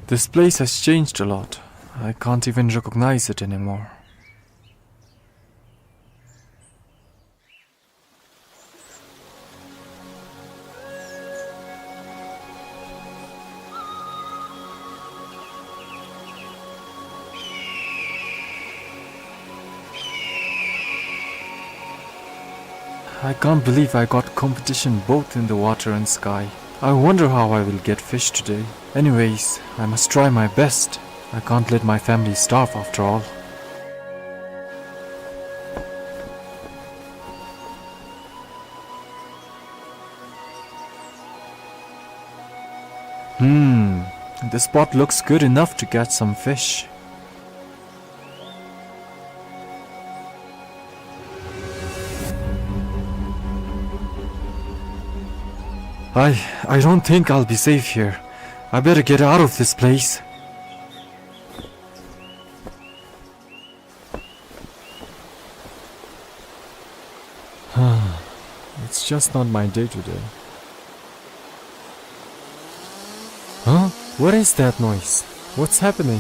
This place has changed a lot. I can't even recognize it anymore. I can't believe I got competition both in the water and sky. I wonder how I will get fish today. Anyways, I must try my best. I can't let my family starve after all. Hmm, this spot looks good enough to catch some fish. I, I don't think I'll be safe here. I better get out of this place. It's just not my day today. Huh? What is that noise? What's happening?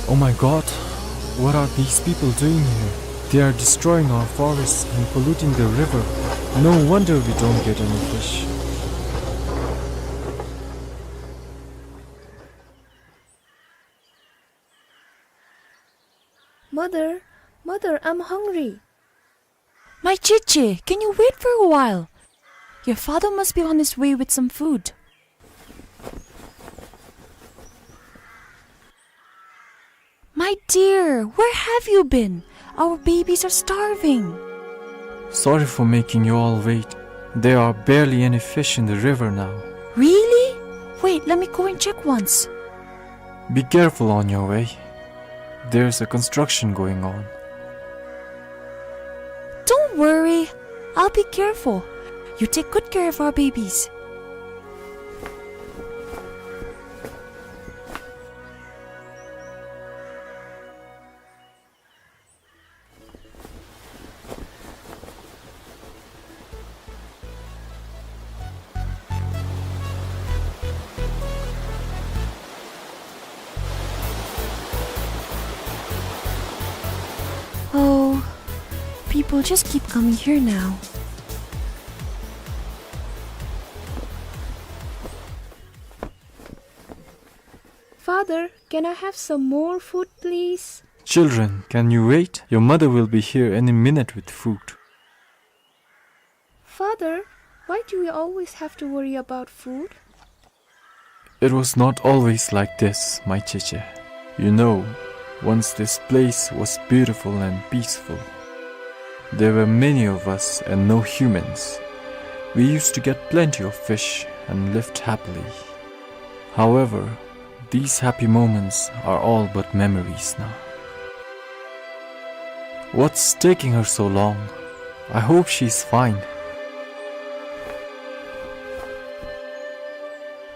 Oh my God, what are these people doing here? They are destroying our forests and polluting the river. No wonder we don't get any fish. Mother, mother, I'm hungry. My Chichi, can you wait for a while? Your father must be on his way with some food. My dear, where have you been? Our babies are starving. Sorry for making you all wait. There are barely any fish in the river now. Really? Wait, let me go and check once. Be careful on your way. There's a construction going on. Don't worry. I'll be careful. You take good care of our babies. Oh, people just keep coming here now. Father, can I have some more food, please? Children, can you wait? Your mother will be here any minute with food. Father, why do we always have to worry about food? It was not always like this, my Cheche. You know, once this place was beautiful and peaceful. There were many of us and no humans. We used to get plenty of fish and lived happily. However, these happy moments are all but memories now. What's taking her so long? I hope she's fine.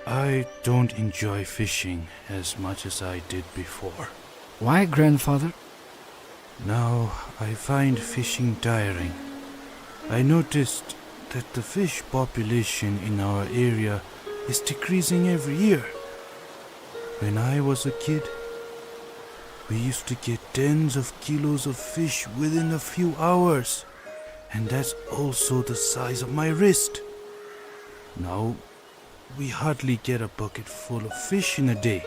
I don't enjoy fishing as much as I did before. Why, grandfather? Now I find fishing tiring. I noticed that the fish population in our area is decreasing every year. When I was a kid, we used to get tens of kilos of fish within a few hours, and that's also the size of my wrist. Now we hardly get a bucket full of fish in a day,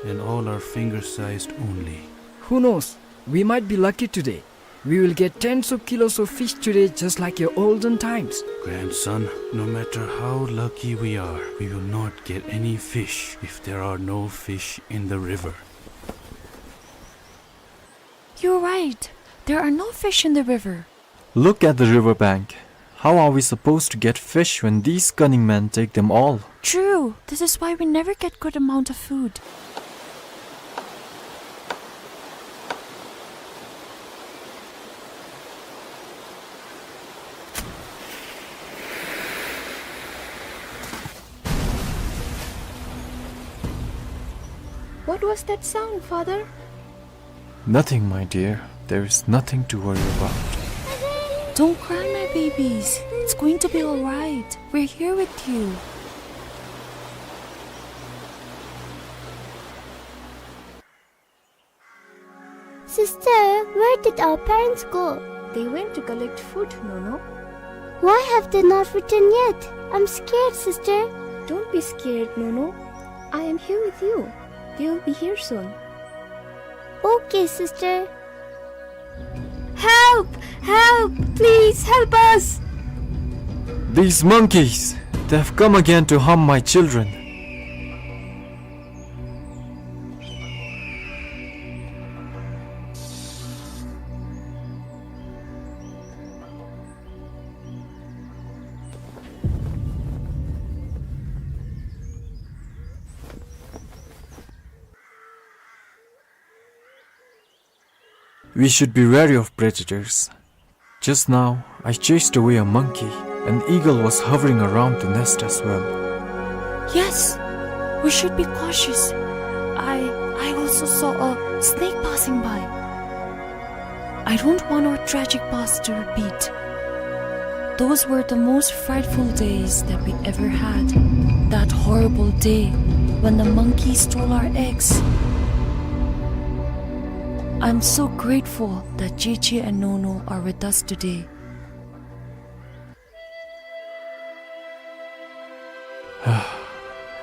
and all are finger-sized only. Who knows? We might be lucky today. We will get tens of kilos of fish today, just like your olden times. Grandson, no matter how lucky we are, we will not get any fish if there are no fish in the river. You're right. There are no fish in the river. Look at the river bank. How are we supposed to get fish when these cunning men take them all? True. This is why we never get good amount of food. What was that sound, Father? Nothing, my dear. There is nothing to worry about. Don't cry, my babies. It's going to be all right. We're here with you. Sister, where did our parents go? They went to collect food, Nono. Why have they not returned yet? I'm scared, sister. Don't be scared, Nono. I am here with you. They will be here soon. Okay, sister. Help! Help! Please help us! These monkeys, they've come again to harm my children. We should be wary of predators. Just now, I chased away a monkey. An eagle was hovering around the nest as well. Yes, we should be cautious. I, I also saw a snake passing by. I don't want our tragic past to repeat. Those were the most frightful days that we ever had. That horrible day when the monkey stole our eggs. I'm so grateful that Cheche and Nono are with us today.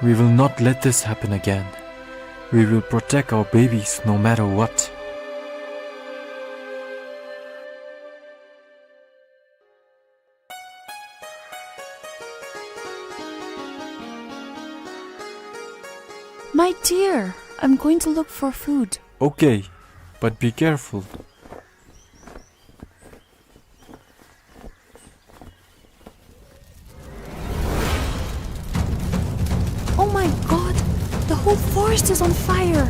We will not let this happen again. We will protect our babies no matter what. My dear, I'm going to look for food. Okay, but be careful. Oh my God! The whole forest is on fire!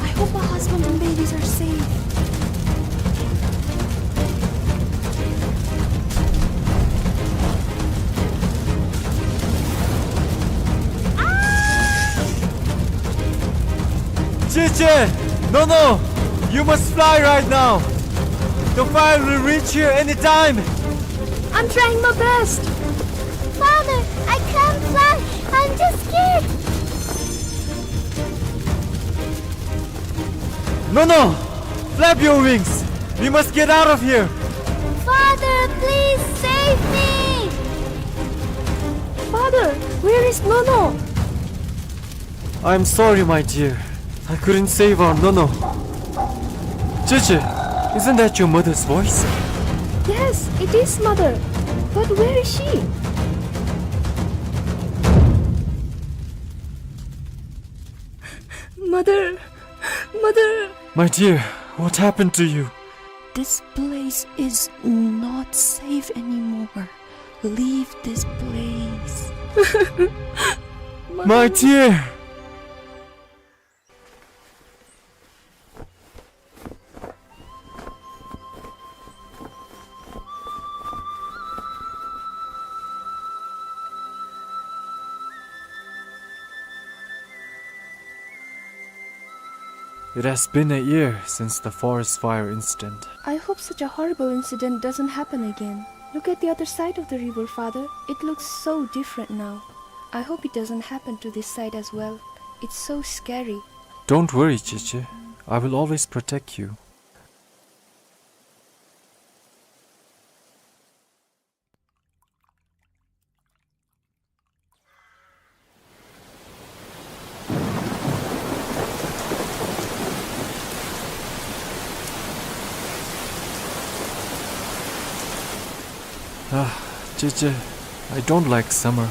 I hope my husband and babies are safe. Cici! Nono! You must fly right now! The fire will reach here anytime! I'm trying my best! Father, I can't fly! I'm just scared! Nono! Flap your wings! We must get out of here! Father, please save me! Father, where is Nono? I'm sorry, my dear. I couldn't save our Nono. Cici, isn't that your mother's voice? Yes, it is, Mother. But where is she? Mother, Mother. My dear, what happened to you? This place is not safe anymore. Leave this place. My dear! It has been a year since the forest fire incident. I hope such a horrible incident doesn't happen again. Look at the other side of the river, Father. It looks so different now. I hope it doesn't happen to this side as well. It's so scary. Don't worry, Cici. I will always protect you. Ah, Cici, I don't like summer.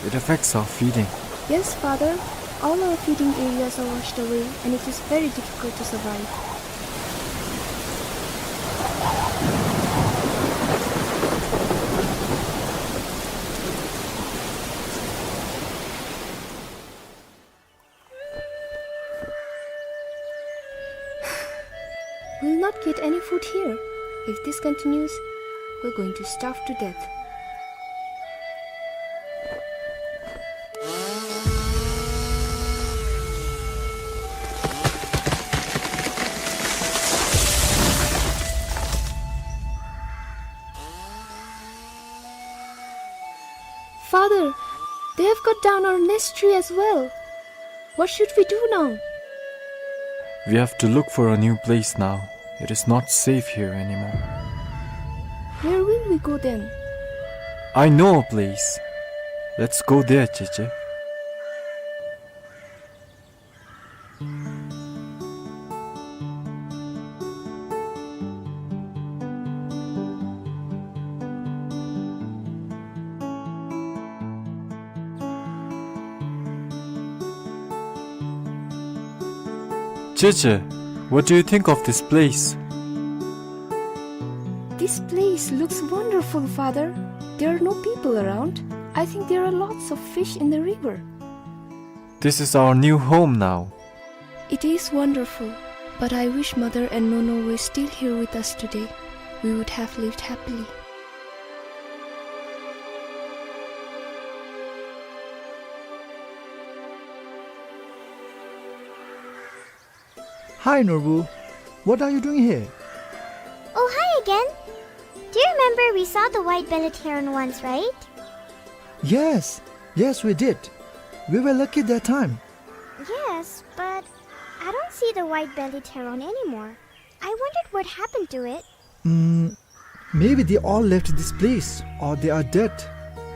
It affects our feeding. Yes, Father. All our feeding areas are washed away, and it is very difficult to survive. We'll not get any food here. If this continues, we're going to starve to death. Father, they have cut down our nest tree as well. What should we do now? We have to look for a new place now. It is not safe here anymore. Where will we go then? I know a place. Let's go there, Cici. Cici, what do you think of this place? This place looks wonderful, Father. There are no people around. I think there are lots of fish in the river. This is our new home now. It is wonderful, but I wish Mother and Nono were still here with us today. We would have lived happily. Hi, Norbu. What are you doing here? Oh, hi again. Do you remember we saw the white-bellied heron once, right? Yes, yes, we did. We were lucky that time. Yes, but I don't see the white-bellied heron anymore. I wondered what happened to it. Mm, maybe they all left this place or they are dead,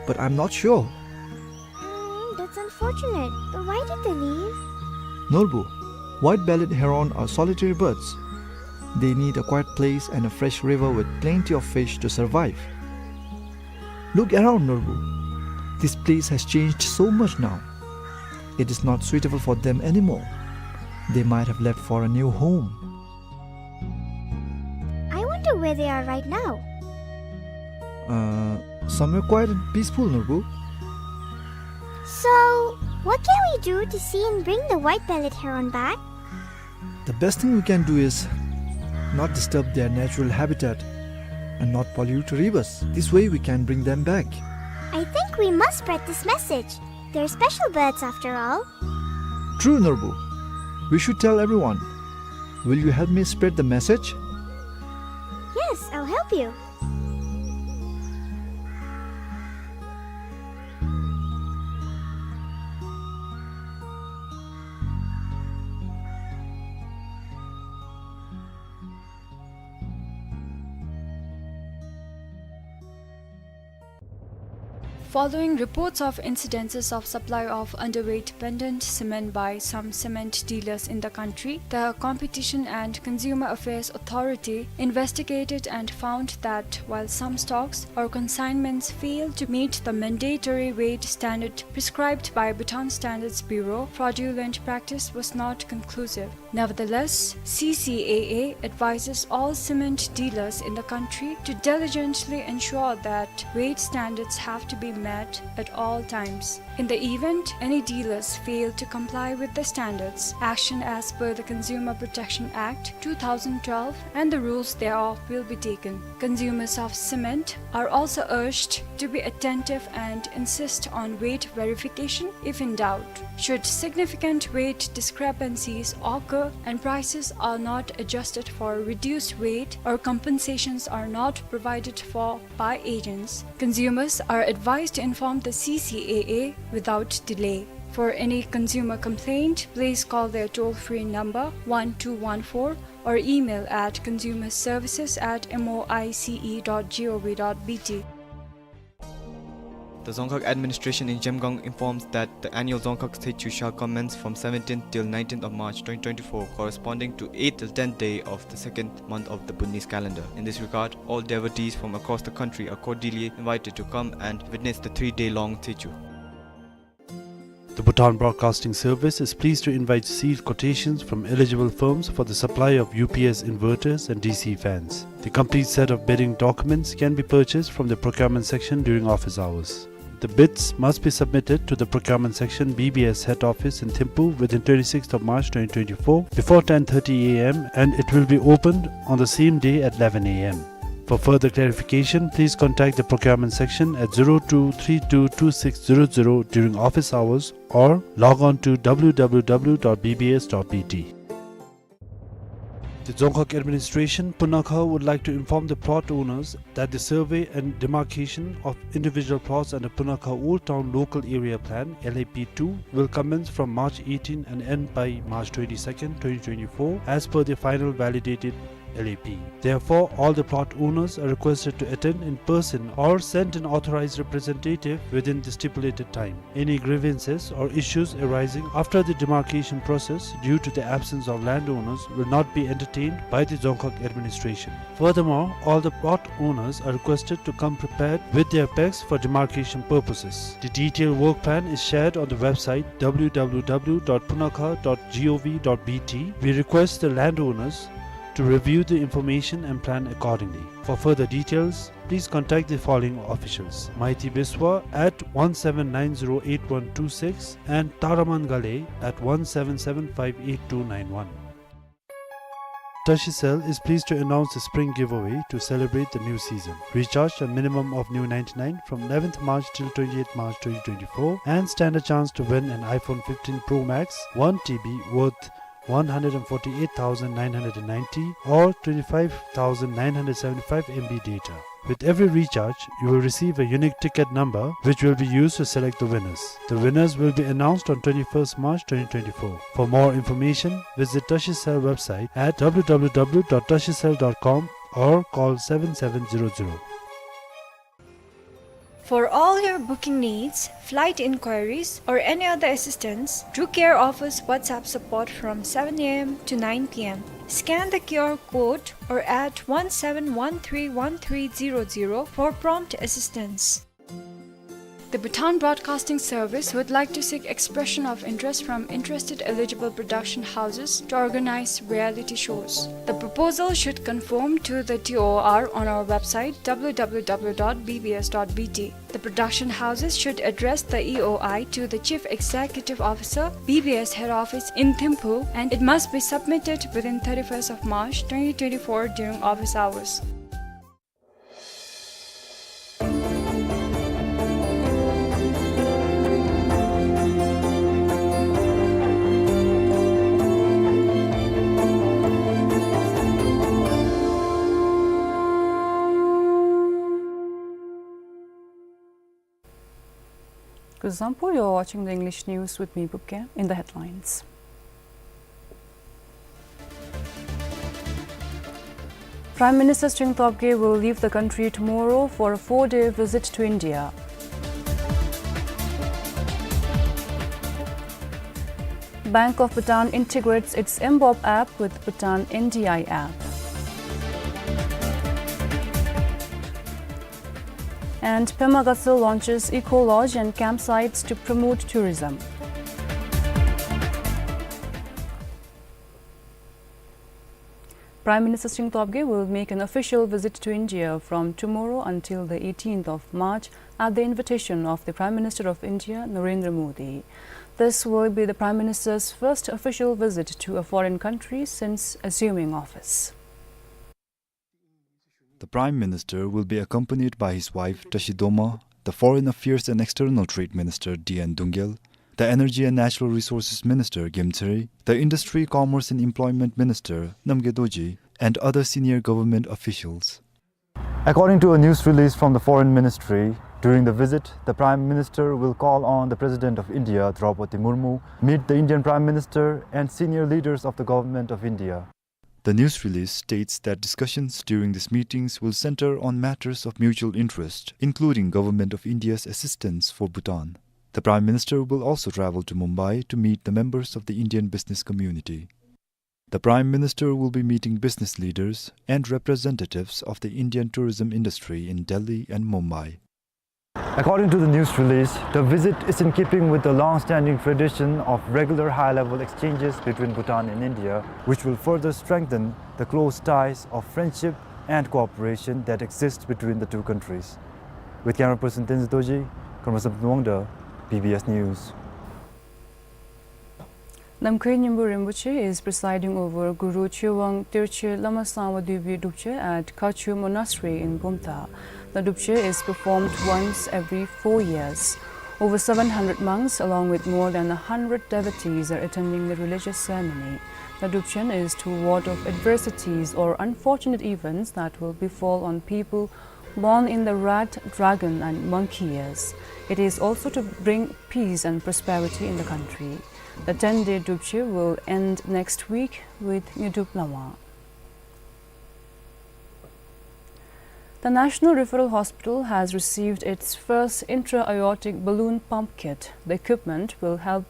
but I'm not sure. Mm, that's unfortunate. But why did they leave? Norbu, white-bellied heron are solitary birds. They need a quiet place and a fresh river with plenty of fish to survive. Look around, Norbu. This place has changed so much now. It is not suitable for them anymore. They might have left for a new home. I wonder where they are right now. Uh, somewhere quiet and peaceful, Norbu. So, what can we do to see and bring the white-bellied heron back? The best thing we can do is not disturb their natural habitat and not pollute rivers. This way we can bring them back. I think we must spread this message. They're special birds after all. True, Norbu. We should tell everyone. Will you help me spread the message? Yes, I'll help you. Following reports of incidences of supply of underweight pendant cement by some cement dealers in the country, the Competition and Consumer Affairs Authority investigated and found that while some stocks or consignments failed to meet the mandatory weight standard prescribed by Bhutan Standards Bureau, fraudulent practice was not conclusive. Nevertheless, C C A A advises all cement dealers in the country to diligently ensure that weight standards have to be met at all times. In the event any dealers fail to comply with the standards, action as per the Consumer Protection Act two thousand twelve and the rules thereof will be taken. Consumers of cement are also urged to be attentive and insist on weight verification if in doubt. Should significant weight discrepancies occur and prices are not adjusted for reduced weight or compensations are not provided for by agents, consumers are advised to inform the C C A A without delay. For any consumer complaint, please call their toll-free number one two one four or email at consumer services at M O I C E dot G O V dot B T. The Dzongkhag administration in Zhemgang informs that the annual Dzongkhag Tshechu shall commence from seventeenth till nineteenth of March twenty twenty-four, corresponding to eighth till tenth day of the second month of the Bhutanese calendar. In this regard, all devotees from across the country are cordially invited to come and witness the three-day long Tshechu. The Bhutan Broadcasting Service is pleased to invite sealed quotations from eligible firms for the supply of U P S inverters and D C fans. The complete set of bidding documents can be purchased from the procurement section during office hours. The bids must be submitted to the procurement section, B B S head office in Thimphu within twenty-sixth of March twenty twenty-four before ten thirty A M and it will be opened on the same day at eleven A M. For further clarification, please contact the procurement section at zero two three two two six zero zero during office hours or log on to W W W dot B B S dot B T. The Dzongkhag Administration, Punakha, would like to inform the plot owners that the survey and demarcation of individual plots under Punakha Old Town Local Area Plan, L A P two, will commence from March eighteen and end by March twenty-second, twenty twenty-four, as per the final validated L A P. Therefore, all the plot owners are requested to attend in person or send an authorized representative within the stipulated time. Any grievances or issues arising after the demarcation process due to the absence of landowners will not be entertained by the Dzongkhag Administration. Furthermore, all the plot owners are requested to come prepared with their packs for demarcation purposes. The detailed work plan is shared on the website W W W dot punakha dot gov dot B T. We request the landowners to review the information and plan accordingly. For further details, please contact the following officials: Maiti Biswa at one seven nine zero eight one two six and Taraman Gale at one seven seven five eight two nine one. Tashicel is pleased to announce the spring giveaway to celebrate the new season. Recharge a minimum of new ninety-nine from eleventh March till twenty-eighth March twenty twenty-four and stand a chance to win an iPhone fifteen Pro Max one T B worth one hundred and forty-eight thousand nine hundred and ninety or twenty-five thousand nine hundred seventy-five M B data. With every recharge, you will receive a unique ticket number which will be used to select the winners. The winners will be announced on twenty-first March twenty twenty-four. For more information, visit Tashicel website at W W W dot tashicel dot com or call seven seven zero zero. For all your booking needs, flight inquiries, or any other assistance, Drew Care offers WhatsApp support from seven A M to nine P M. Scan the Q R code or at one seven one three one three zero zero for prompt assistance. The Bhutan Broadcasting Service would like to seek expression of interest from interested eligible production houses to organize reality shows. The proposal should conform to the T O R on our website, W W W dot B B S dot B T. The production houses should address the E O I to the Chief Executive Officer, B B S Head Office in Thimphu, and it must be submitted within thirty-first of March twenty twenty-four during office hours. Kuzuzangpo, you're watching the English news with me, Pupke. In the headlines. Prime Minister Tshering Tobgay will leave the country tomorrow for a four-day visit to India. Bank of Bhutan integrates its mBob app with Bhutan N D I app. And Pema Gatshel launches eco lodge and campsites to promote tourism. Prime Minister Tshering Tobgay will make an official visit to India from tomorrow until the eighteenth of March at the invitation of the Prime Minister of India, Narendra Modi. This will be the Prime Minister's first official visit to a foreign country since assuming office. The Prime Minister will be accompanied by his wife, Tashi Doma, the Foreign Affairs and External Trade Minister, D N Dungel, the Energy and Natural Resources Minister, Gem Tsere, the Industry, Commerce and Employment Minister, Namgay Dorji, and other senior government officials. According to a news release from the Foreign Ministry, during the visit, the Prime Minister will call on the President of India, Draupadi Murmu, meet the Indian Prime Minister and senior leaders of the Government of India. The news release states that discussions during these meetings will center on matters of mutual interest, including Government of India's assistance for Bhutan. The Prime Minister will also travel to Mumbai to meet the members of the Indian business community. The Prime Minister will be meeting business leaders and representatives of the Indian tourism industry in Delhi and Mumbai. According to the news release, the visit is in keeping with the long-standing tradition of regular high-level exchanges between Bhutan and India, which will further strengthen the close ties of friendship and cooperation that exists between the two countries. With camera person Tenzin Dorji, Conrad Samten Wangda, B B S News. Namkhai Nyimbur Rinpoche is presiding over Guru Chögyang Terche Lama Sangwa Döbü Drupzhe at Khachu Monastery in Bumthang. The drupzhe is performed once every four years. Over seven hundred monks, along with more than a hundred devotees, are attending the religious ceremony. The drupzhen is to ward off adversities or unfortunate events that will befall on people born in the rat, dragon, and monkey years. It is also to bring peace and prosperity in the country. The ten-day drupzhe will end next week with Ngyudrup Lama. The National Referral Hospital has received its first intra-aortic balloon pump kit. The equipment will help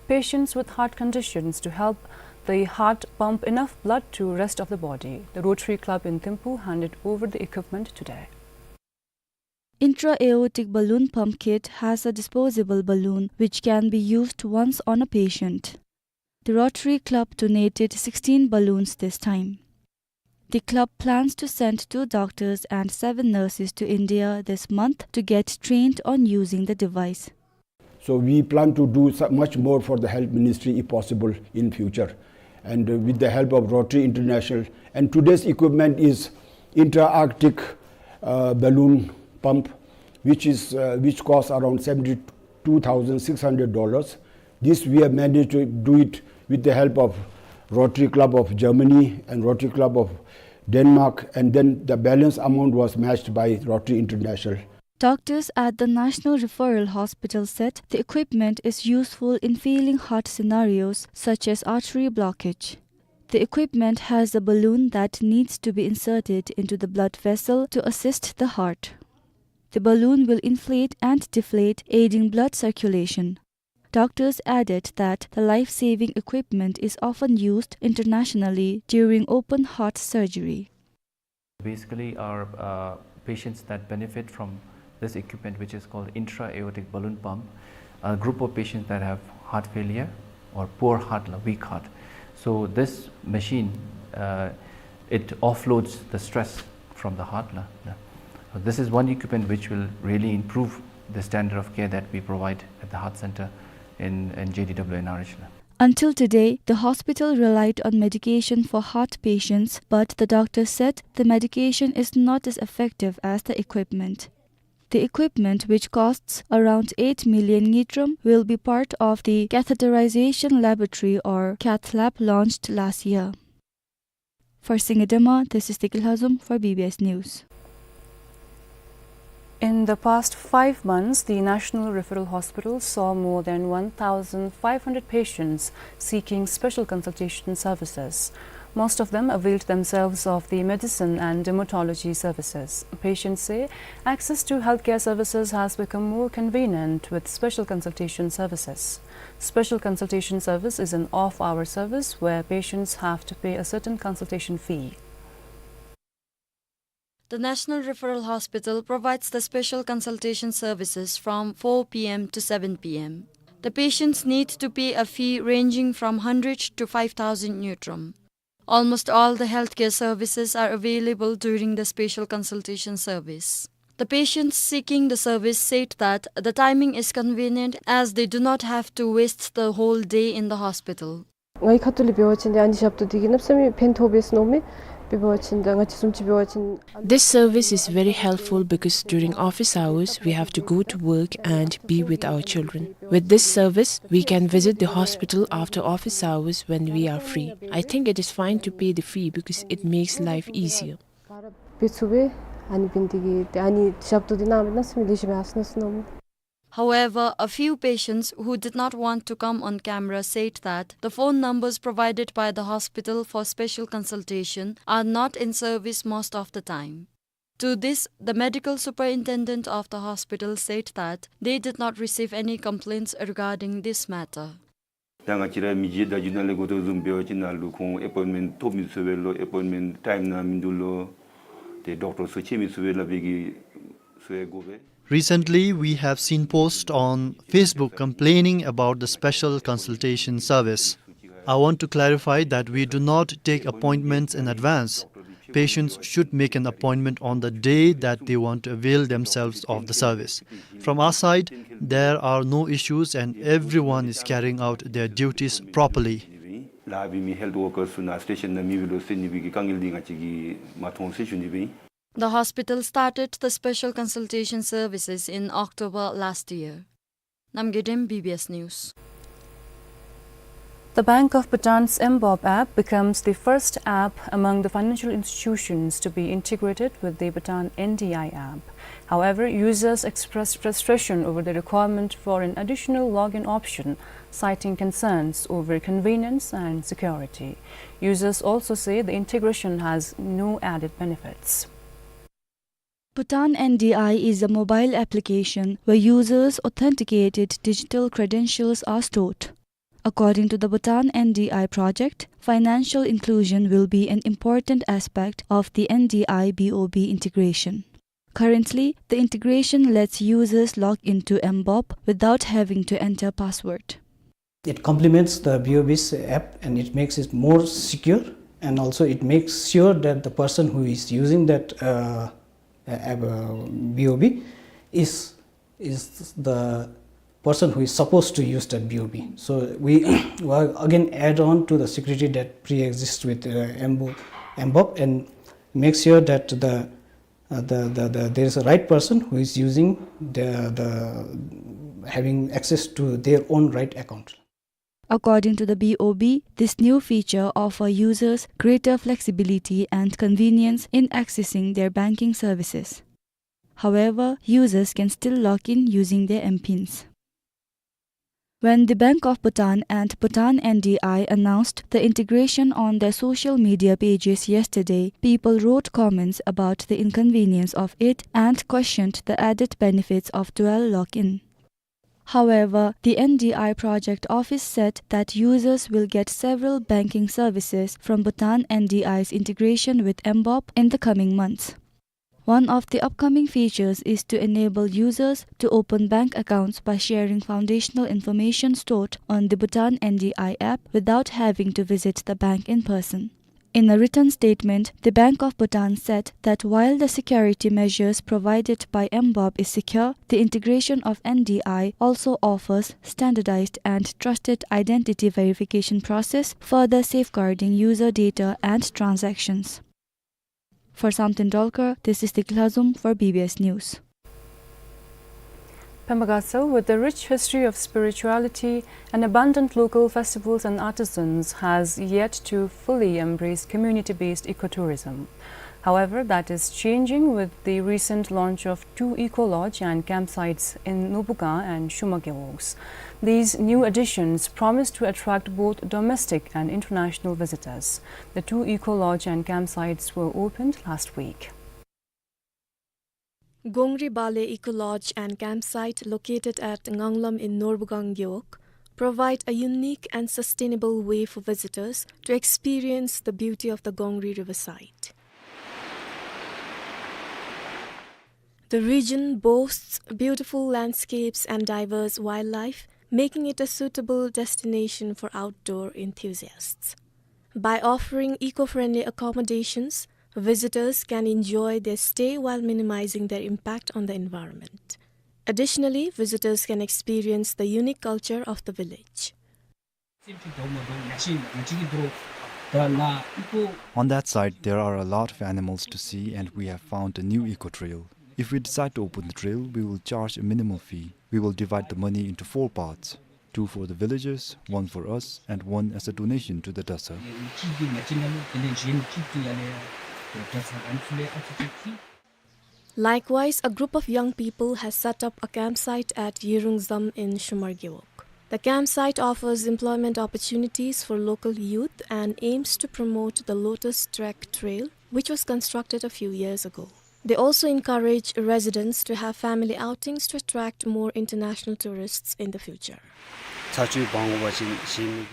patients with heart conditions to help the heart pump enough blood to rest of the body. The Rotary Club in Thimphu handed over the equipment today. Intra-aortic balloon pump kit has a disposable balloon which can be used once on a patient. The Rotary Club donated sixteen balloons this time. The club plans to send two doctors and seven nurses to India this month to get trained on using the device. So we plan to do so-, much more for the health ministry if possible in future. And, uh, with the help of Rotary International, and today's equipment is intra-aortic, uh, balloon pump, which is, uh, which costs around seventy-two thousand six hundred dollars. This we have managed to do it with the help of Rotary Club of Germany and Rotary Club of Denmark, and then the balance amount was matched by Rotary International. Doctors at the National Referral Hospital said the equipment is useful in feeling heart scenarios such as artery blockage. The equipment has a balloon that needs to be inserted into the blood vessel to assist the heart. The balloon will inflate and deflate, aiding blood circulation. Doctors added that the life-saving equipment is often used internationally during open heart surgery. Basically, our, uh, patients that benefit from this equipment, which is called intra-aortic balloon pump, a group of patients that have heart failure or poor heart, weak heart. So this machine, uh, it offloads the stress from the heart. So this is one equipment which will really improve the standard of care that we provide at the heart center in, in J D W N R H. Until today, the hospital relied on medication for heart patients, but the doctor said the medication is not as effective as the equipment. The equipment, which costs around eight million ngultrum, will be part of the catheterization laboratory or cath lab launched last year. For Singye Dema, this is Deki Lhazom for B B S News. In the past five months, the National Referral Hospital saw more than one thousand five hundred patients seeking special consultation services. Most of them availed themselves of the medicine and dermatology services. Patients say access to healthcare services has become more convenient with special consultation services. Special consultation service is an off-hour service where patients have to pay a certain consultation fee. The National Referral Hospital provides the special consultation services from four p m to seven p m. The patients need to pay a fee ranging from hundred to five thousand ngultrum. Almost all the healthcare services are available during the special consultation service. The patients seeking the service said that the timing is convenient as they do not have to waste the whole day in the hospital. ང་གིས་ཁ་ཐུག་ལས་འབད་བ་ཅིན་ཏེ་ཨ་ནི་ཞབས་ཏོག་འདི་གིས་གནམ་མེད་ས་མེད་ཕན་ཐོགས་པས་ཟེར་མནོཝ་མས། དཔེ་འབད་བ་ཅིན་ད་ང་བཅས་བཟུམ་ཅིག་འབད་བ་ཅིན། This service is very helpful because during office hours we have to go to work and be with our children. With this service, we can visit the hospital after office hours when we are free. I think it is fine to pay the fee because it makes life easier. འབད་ཚུགས་པས། ཨ་ནི་འབད་ནི་འདི་གིས་ཏེ་ཨ་ནི་ཞབས་ཏོག་འདི་གནང་བས་གནམ་མེད་ས་མེད་ལེགས་ཤོམ་ཡར་སོ་ནུག་ཟེར་མནོཝ་མས། However, a few patients who did not want to come on camera said that the phone numbers provided by the hospital for special consultation are not in service most of the time. To this, the medical superintendent of the hospital said that they did not receive any complaints regarding this matter. ད་ང་བཅས་ར་མི་རྗེ་བརྡ་བརྒྱུད་ནང་ལས་གོ་དོ་བཟུམ་འབད་བ་ཅིན་ནཱ་ལུ་ཁོང་ཨེ་པོའིནཊ་མེནཊ་ཐོབ་མི་ཚུགས་པས་ལོ། ཨེ་པོའིནཊ་མེནཊ་ཊའིམ་ནང་མིན་འདུག་ལོ། ཏེ་ཌོག་ཊར་ཚུ་ཕྱད་མི་ཚུགས་པས་ལགས། འབད་གི་ཚུ་ཡང་དགོ་པས། Recently, we have seen posts on Facebook complaining about the special consultation service. I want to clarify that we do not take appointments in advance. Patients should make an appointment on the day that they want to avail themselves of the service. From our side, there are no issues and everyone is carrying out their duties properly. ལཱ་འབད་མི་ཧེལཐ་ཝར་ཀར་ཚུ་ནཱ་སི་ཊེ་ཤཱན་ནང་མེད་པས་ལོ་ཟེར་ནི་འབད་གི་དཀའ་ངལ་འདི་ང་བཅས་ཀྱིས་མ་མཐོང་ཟེར་ཞུ་ནི་སྦེ་ཨིན། The hospital started the special consultation services in October last year. Namgay Dem, B B S News. The Bank of Bhutan's M-BOB app becomes the first app among the financial institutions to be integrated with the Bhutan N D I app. However, users expressed frustration over the requirement for an additional login option, citing concerns over convenience and security. Users also say the integration has no added benefits. Bhutan N D I is a mobile application where users' authenticated digital credentials are stored. According to the Bhutan N D I project, financial inclusion will be an important aspect of the N D I B O B integration. Currently, the integration lets users log into M-BOB without having to enter password. It complements the B O B's app and it makes it more secure, and also it makes sure that the person who is using that, uh, app, uh, B O B is, is the person who is supposed to use that B O B. So we, we again add on to the security that pre-exists with, uh, M-BOB, M-BOB and make sure that the Uh, the, the, the, there is a right person who is using the, the, having access to their own right account. According to the B O B, this new feature offer users greater flexibility and convenience in accessing their banking services. However, users can still log in using their M pins. When the Bank of Bhutan and Bhutan N D I announced the integration on their social media pages yesterday, people wrote comments about the inconvenience of it and questioned the added benefits of dual login. However, the N D I project office said that users will get several banking services from Bhutan N D I's integration with M BOP in the coming months. One of the upcoming features is to enable users to open bank accounts by sharing foundational information stored on the Bhutan N D I app without having to visit the bank in person. In a written statement, the Bank of Bhutan said that while the security measures provided by M BOP is secure, the integration of N D I also offers standardized and trusted identity verification process, further safeguarding user data and transactions. For Samten Dolkar, this is Dikla Zum for B B S News. Pemba Gatshel, with a rich history of spirituality and abundant local festivals and artisans, has yet to fully embrace community-based ecotourism. However, that is changing with the recent launch of two eco-lodge and campsites in Norbuga and Shuma Gewogs. These new additions promise to attract both domestic and international visitors. The two eco-lodge and campsites were opened last week. Gongri Bale Eco Lodge and Campsite, located at Nganglam in Norbugang Gewog, provide a unique and sustainable way for visitors to experience the beauty of the Gongri riverside. The region boasts beautiful landscapes and diverse wildlife, making it a suitable destination for outdoor enthusiasts. By offering eco-friendly accommodations, visitors can enjoy their stay while minimizing their impact on the environment. Additionally, visitors can experience the unique culture of the village. On that side, there are a lot of animals to see, and we have found a new eco trail. If we decide to open the trail, we will charge a minimal fee. We will divide the money into four parts, two for the villagers, one for us, and one as a donation to the DASA. Likewise, a group of young people has set up a campsite at Yirungzam in Shumar Gewog. The campsite offers employment opportunities for local youth and aims to promote the Lotus Trek Trail, which was constructed a few years ago. They also encourage residents to have family outings to attract more international tourists in the future.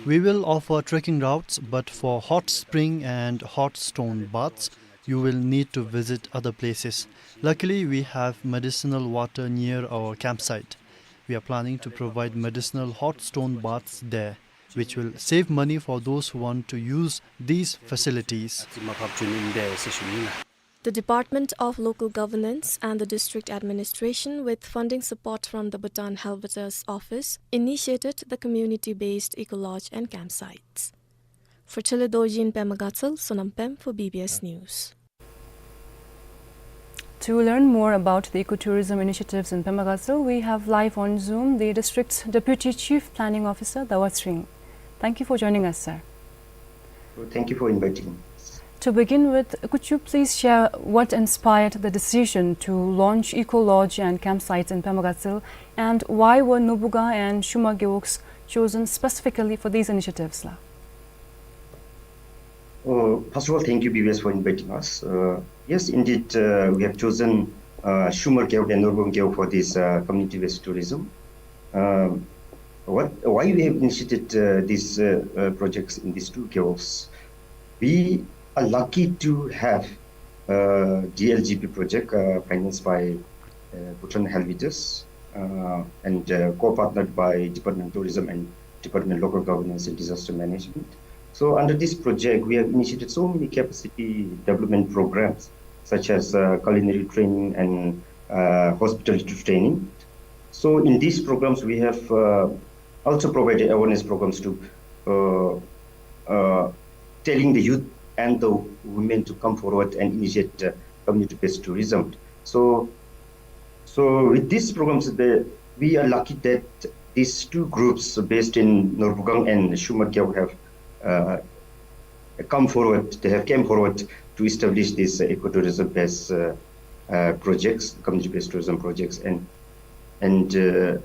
We will offer trekking routes, but for hot spring and hot stone baths, you will need to visit other places. Luckily, we have medicinal water near our campsite. We are planning to provide medicinal hot stone baths there, which will save money for those who want to use these facilities. The Department of Local Governance and the District Administration, with funding support from the Bhutan Helvetas Office, initiated the community-based eco-lodge and campsites. For Chele Dorji in Pema Gatshel, Sonam Pem for B B S News. To learn more about the ecotourism initiatives in Pema Gatshel, we have live on Zoom the district's Deputy Chief Planning Officer, Dawa Tsering. Thank you for joining us, sir. Well, thank you for inviting me. To begin with, could you please share what inspired the decision to launch eco lodge and campsites in Pema Gatshel, and why were Norbuga and Shuma Gewogs chosen specifically for these initiatives, la? Uh, first of all, thank you, B B S, for inviting us. Uh, yes, indeed, uh, we have chosen, uh, Shumar Gewog and Norbugang Gewog for this, uh, community-based tourism. Um, what, why we have initiated, uh, these, uh, uh, projects in these two gewogs? We are lucky to have, uh, D L G P project, uh, financed by, uh, Bhutan Helvetas, uh, and, uh, co-partnered by Department of Tourism and Department of Local Governance and Disaster Management. So under this project, we have initiated so many capacity development programs, such as, uh, culinary training and, uh, hospitality training. So in these programs, we have, uh, also provided awareness programs to, uh, uh, telling the youth and the women to come forward and initiate, uh, community-based tourism. So, so with these programs, the, we are lucky that these two groups based in Norbugang and Shumar Gewog have, uh, come forward, they have came forward to establish these, uh, ecotourism-based, uh, uh, projects, community-based tourism projects, and, and, uh,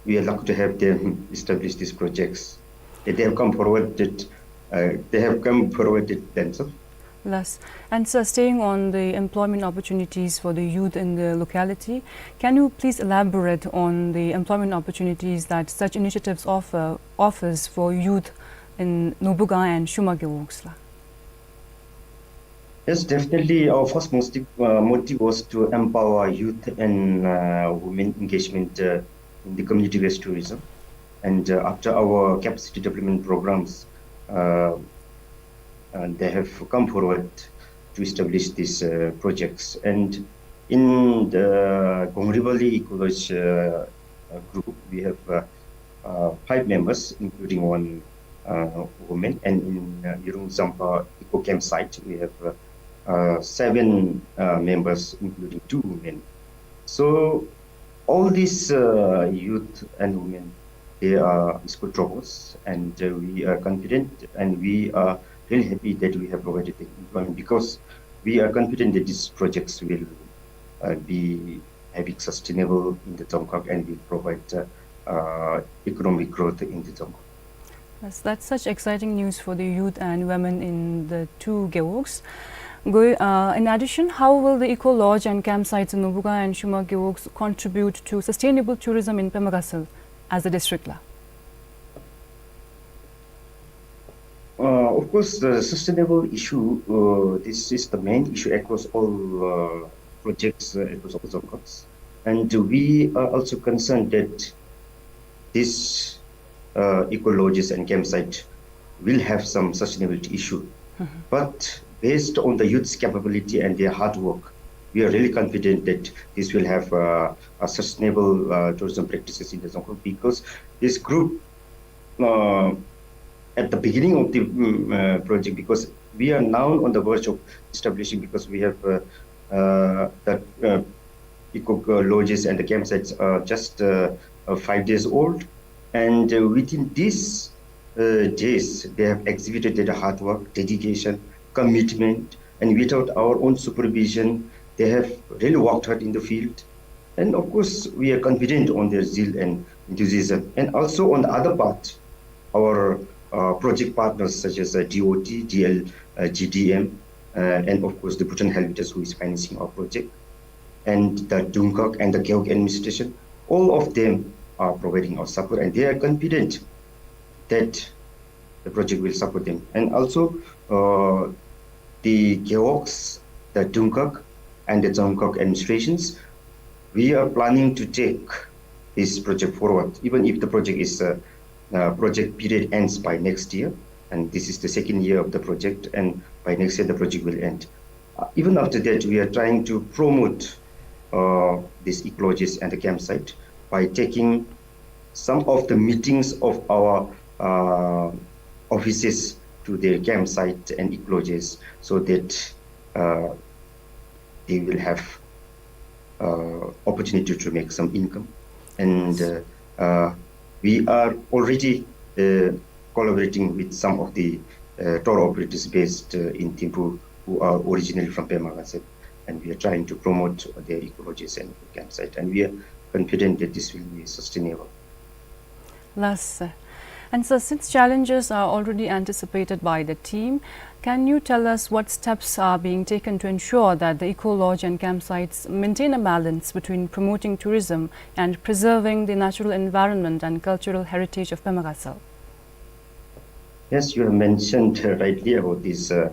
we are lucky to have them establish these projects. They have come forward that, uh, they have come forward it themselves. Yes. And sir, staying on the employment opportunities for the youth in the locality, can you please elaborate on the employment opportunities that such initiatives offer, offers for youth in Nobuga and Shuma gewogs la? Yes, definitely. Our first motive, uh, motive was to empower youth and, uh, women engagement, uh, in the community-based tourism. And, uh, after our capacity development programs, uh, and they have come forward to establish these, uh, projects. And in the Gongri Valley Eco Lodge, uh, uh, group, we have, uh, uh, five members, including one, uh, woman, and in, uh, Yirung Zampa Eco Campsite, we have, uh, uh, seven, uh, members, including two women. So all these, uh, youth and women, they are school dropouts, and, uh, we are confident and we are really happy that we have provided the employment, because we are confident that these projects will, uh, be having sustainable in the Dzongkhag and will provide, uh, uh, economic growth in the Dzongkhag. Yes, that's such exciting news for the youth and women in the two gewogs. Go-, uh, in addition, how will the eco lodge and campsites in Nobuga and Shuma gewogs contribute to sustainable tourism in Pema Gatshel as a district la? Uh, of course, the sustainable issue, uh, this is the main issue across all, uh, projects, uh, across all Dzongkhags. And we are also concerned that this, uh, eco lodges and campsite will have some sustainability issue. But based on the youth's capability and their hard work, we are really confident that this will have, uh, a sustainable, uh, tourism practices in the Dzongkhag, because this group, uh, at the beginning of the, mm, uh, project, because we are now on the verge of establishing, because we have, uh, uh, the, uh, eco, uh, lodges and the campsites are just, uh, uh, five days old. And, uh, within these, uh, days, they have exhibited their hard work, dedication, commitment, and without our own supervision, they have really worked hard in the field. And of course, we are confident on their zeal and enthusiasm. And also on the other part, our, uh, project partners such as, uh, D O T, D L, uh, G D M, uh, and of course the Bhutan Helvetas, who is financing our project, and the Dungkhag and the Gewog administration, all of them are providing our support, and they are confident that the project will support them. And also, uh, the Gewogs, the Dungkhag, and the Dzongkhag administrations, we are planning to take this project forward, even if the project is, uh, uh, project period ends by next year, and this is the second year of the project, and by next year the project will end. Uh, even after that, we are trying to promote, uh, this eco lodges and the campsite by taking some of the meetings of our, uh, offices to their campsite and eco lodges, so that, uh, they will have, uh, opportunity to make some income. And, uh, uh, we are already, uh, collaborating with some of the, uh, tour operators based, uh, in Thimphu, who are originally from Pema Gatshel, and we are trying to promote their eco lodges and campsite, and we are confident that this will be sustainable. Yes, sir. And sir, since challenges are already anticipated by the team, can you tell us what steps are being taken to ensure that the eco lodge and campsites maintain a balance between promoting tourism and preserving the natural environment and cultural heritage of Pema Gatshel? Yes, you have mentioned, uh, rightly about this, uh,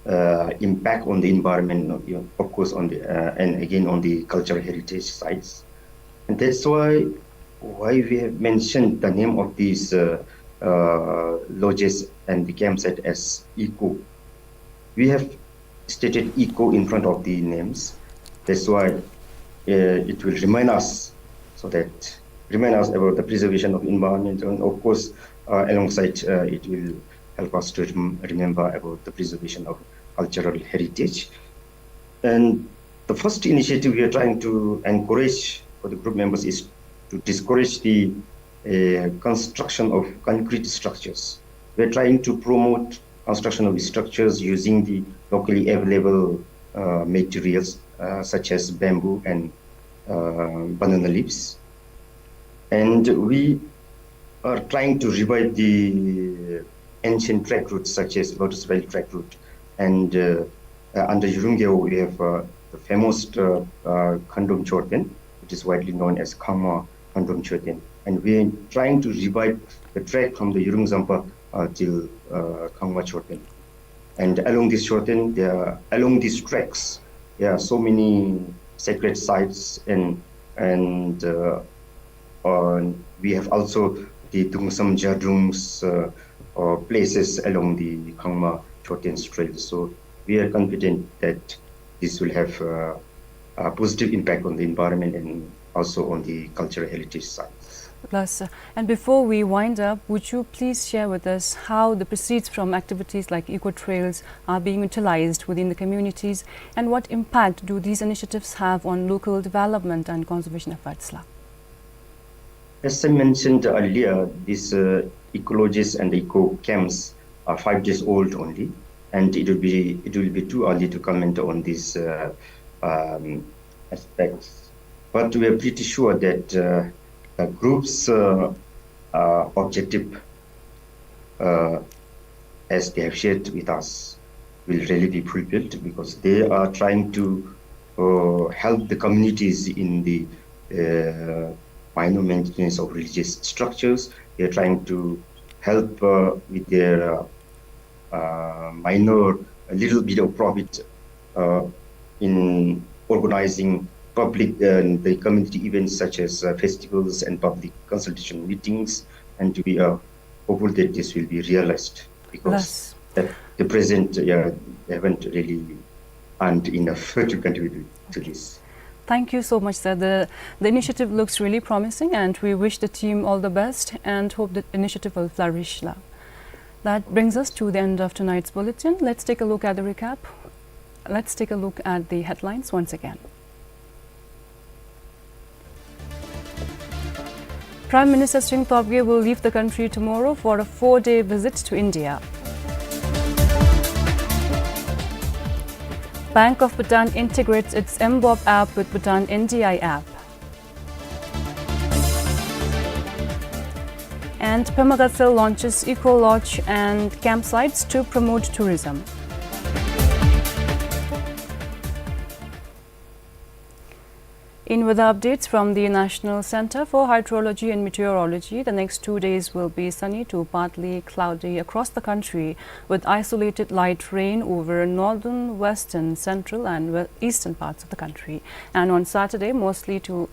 uh, impact on the environment, you know, of course, on the, uh, and again on the cultural heritage sites. And that's why, why we have mentioned the name of these, uh, uh, lodges and the campsite as eco. We have stated eco in front of the names. That's why, uh, it will remind us, so that remind us about the preservation of environment, and of course, uh, alongside, uh, it will help us to rem-, remember about the preservation of cultural heritage. And the first initiative we are trying to encourage for the group members is to discourage the, uh, construction of concrete structures. We are trying to promote construction of structures using the locally available, uh, materials, uh, such as bamboo and, uh, banana leaves. And we are trying to revive the ancient trade routes such as Lotus Valley trade route, And uh, uh, under Yurungyae-wo, we have uh, the famous uh, uh, Khandom Chorten, which is widely known as Khangma Khandom Chorten. And we are trying to revive the track from the Yurung Zampa uh, till uh, Khangma Chorten. And along this Chorten, there are, along these tracks, there are so many sacred sites, and and uh, uh, we have also the Dungsam Jadrung's uh, uh, places along the Khangma Chorten Trail. So we are confident that this will have uh, a positive impact on the environment and also on the cultural heritage sites. Plus, uh, and before we wind up, would you please share with us how the proceeds from activities like eco trails are being utilized within the communities, and what impact do these initiatives have on local development and conservation efforts, la? As I mentioned earlier, these uh, ecologists and eco camps are five days old only, and it will be it will be too early to comment on these uh, um, aspects. But we are pretty sure that uh, the group's uh, uh, objective, uh, as they have shared with us, will really be fulfilled, because they are trying to uh, help the communities in the uh, minor maintenance of religious structures. They are trying to help uh, with their uh, uh, minor, a little bit of profit uh, in organizing public and the community events such as uh, festivals and public consultation meetings, and we are hopeful that this will be realized, because Yes. at the present, uh, yeah, they haven't really earned enough to contribute to this. Thank you so much, sir. The, the initiative looks really promising, and we wish the team all the best and hope the initiative will flourish, la. That brings us to the end of tonight's bulletin. Let's take a look at the recap. Let's take a look at the headlines once again. Prime Minister Tshering Tobgay will leave the country tomorrow for a four-day visit to India. Bank of Bhutan integrates its M-BOB app with Bhutan N D I app. And Pema Gatshel launches eco lodge and campsites to promote tourism. In weather updates from the National Center for Hydrology and Meteorology, the next two days will be sunny to partly cloudy across the country, with isolated light rain over northern, western, central, and we-, eastern parts of the country. And on Saturday, mostly to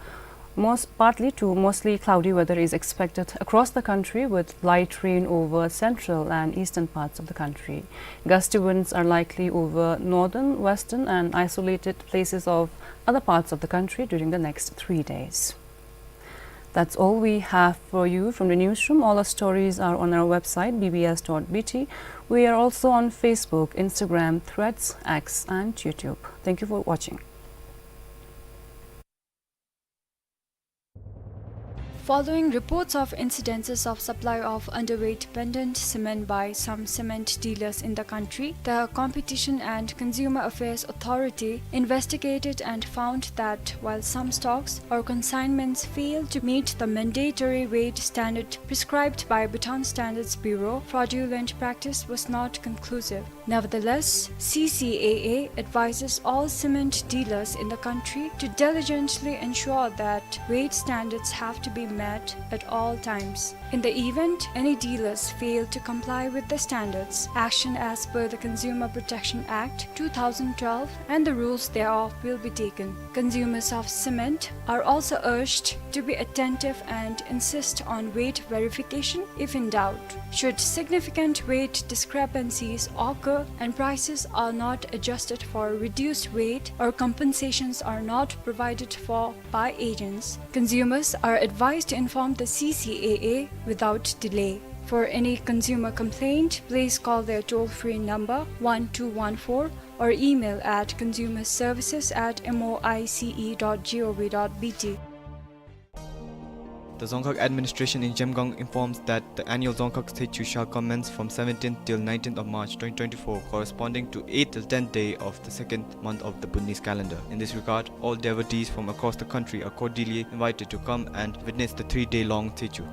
most, partly to mostly cloudy weather is expected across the country, with light rain over central and eastern parts of the country. Gusty winds are likely over northern, western, and isolated places of other parts of the country during the next three days. That's all we have for you from the newsroom. All our stories are on our website, B B S dot B T. We are also on Facebook, Instagram, Threads, X, and YouTube. Thank you for watching. Following reports of incidences of supply of underweight pendant cement by some cement dealers in the country, the Competition and Consumer Affairs Authority investigated and found that while some stocks or consignments failed to meet the mandatory weight standard prescribed by Bhutan Standards Bureau, fraudulent practice was not conclusive. Nevertheless, C C A A advises all cement dealers in the country to diligently ensure that weight standards have to be met at all times. In the event any dealers fail to comply with the standards, action as per the Consumer Protection Act two thousand twelve and the rules thereof will be taken. Consumers of cement are also urged to be attentive and insist on weight verification if in doubt. Should significant weight discrepancies occur and prices are not adjusted for reduced weight or compensations are not provided for by agents, consumers are advised to inform the C C A A without delay. For any consumer complaint, please call their toll-free number one two one four or email at consumer services at M O I C E dot G O V dot B T. The Dzongkhag administration in Zhemgang informs that the annual Dzongkhag Tshechu shall commence from seventeenth till nineteenth of March twenty twenty-four, corresponding to eighth till tenth day of the second month of the Bhutanese calendar. In this regard, all devotees from across the country are cordially invited to come and witness the three-day long Tshechu.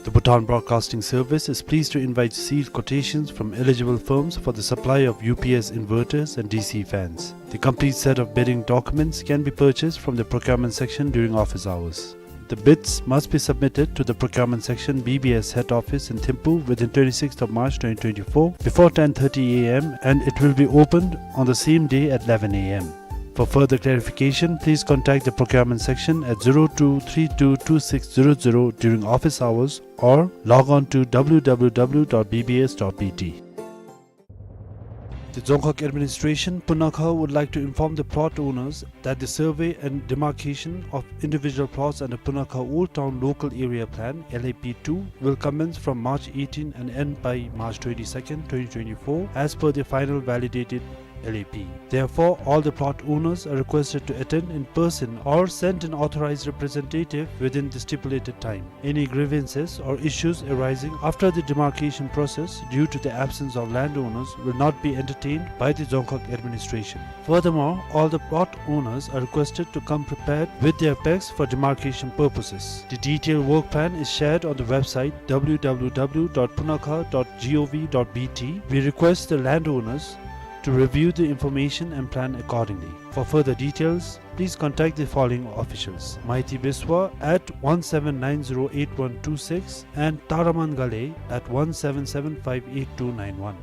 The Bhutan Broadcasting Service is pleased to invite sealed quotations from eligible firms for the supply of U P S inverters and D C fans. The complete set of bidding documents can be purchased from the procurement section during office hours. The bids must be submitted to the procurement section, B B S head office in Thimphu within twenty-sixth of March twenty twenty-four before ten thirty A M and it will be opened on the same day at eleven A M. For further clarification, please contact the procurement section at zero two three two two six zero zero during office hours or log on to W W W dot B B S dot B T. The Dzongkhag Administration, Punakha, would like to inform the plot owners that the survey and demarcation of individual plots under Punakha Old Town Local Area Plan, L A P two, will commence from March eighteen and end by March twenty-second, twenty twenty-four, as per the final validated L A P. Therefore, all the plot owners are requested to attend in person or send an authorized representative within the stipulated time. Any grievances or issues arising after the demarcation process due to the absence of landowners will not be entertained by the Dzongkhag Administration. Furthermore, all the plot owners are requested to come prepared with their pegs for demarcation purposes. The detailed work plan is shared on the website W W W dot punakha dot gov dot B T. We request the landowners to review the information and plan accordingly. For further details, please contact the following officials: Maiti Biswa at one seven nine zero eight one two six and Taraman Gale at one seven seven five eight two nine one.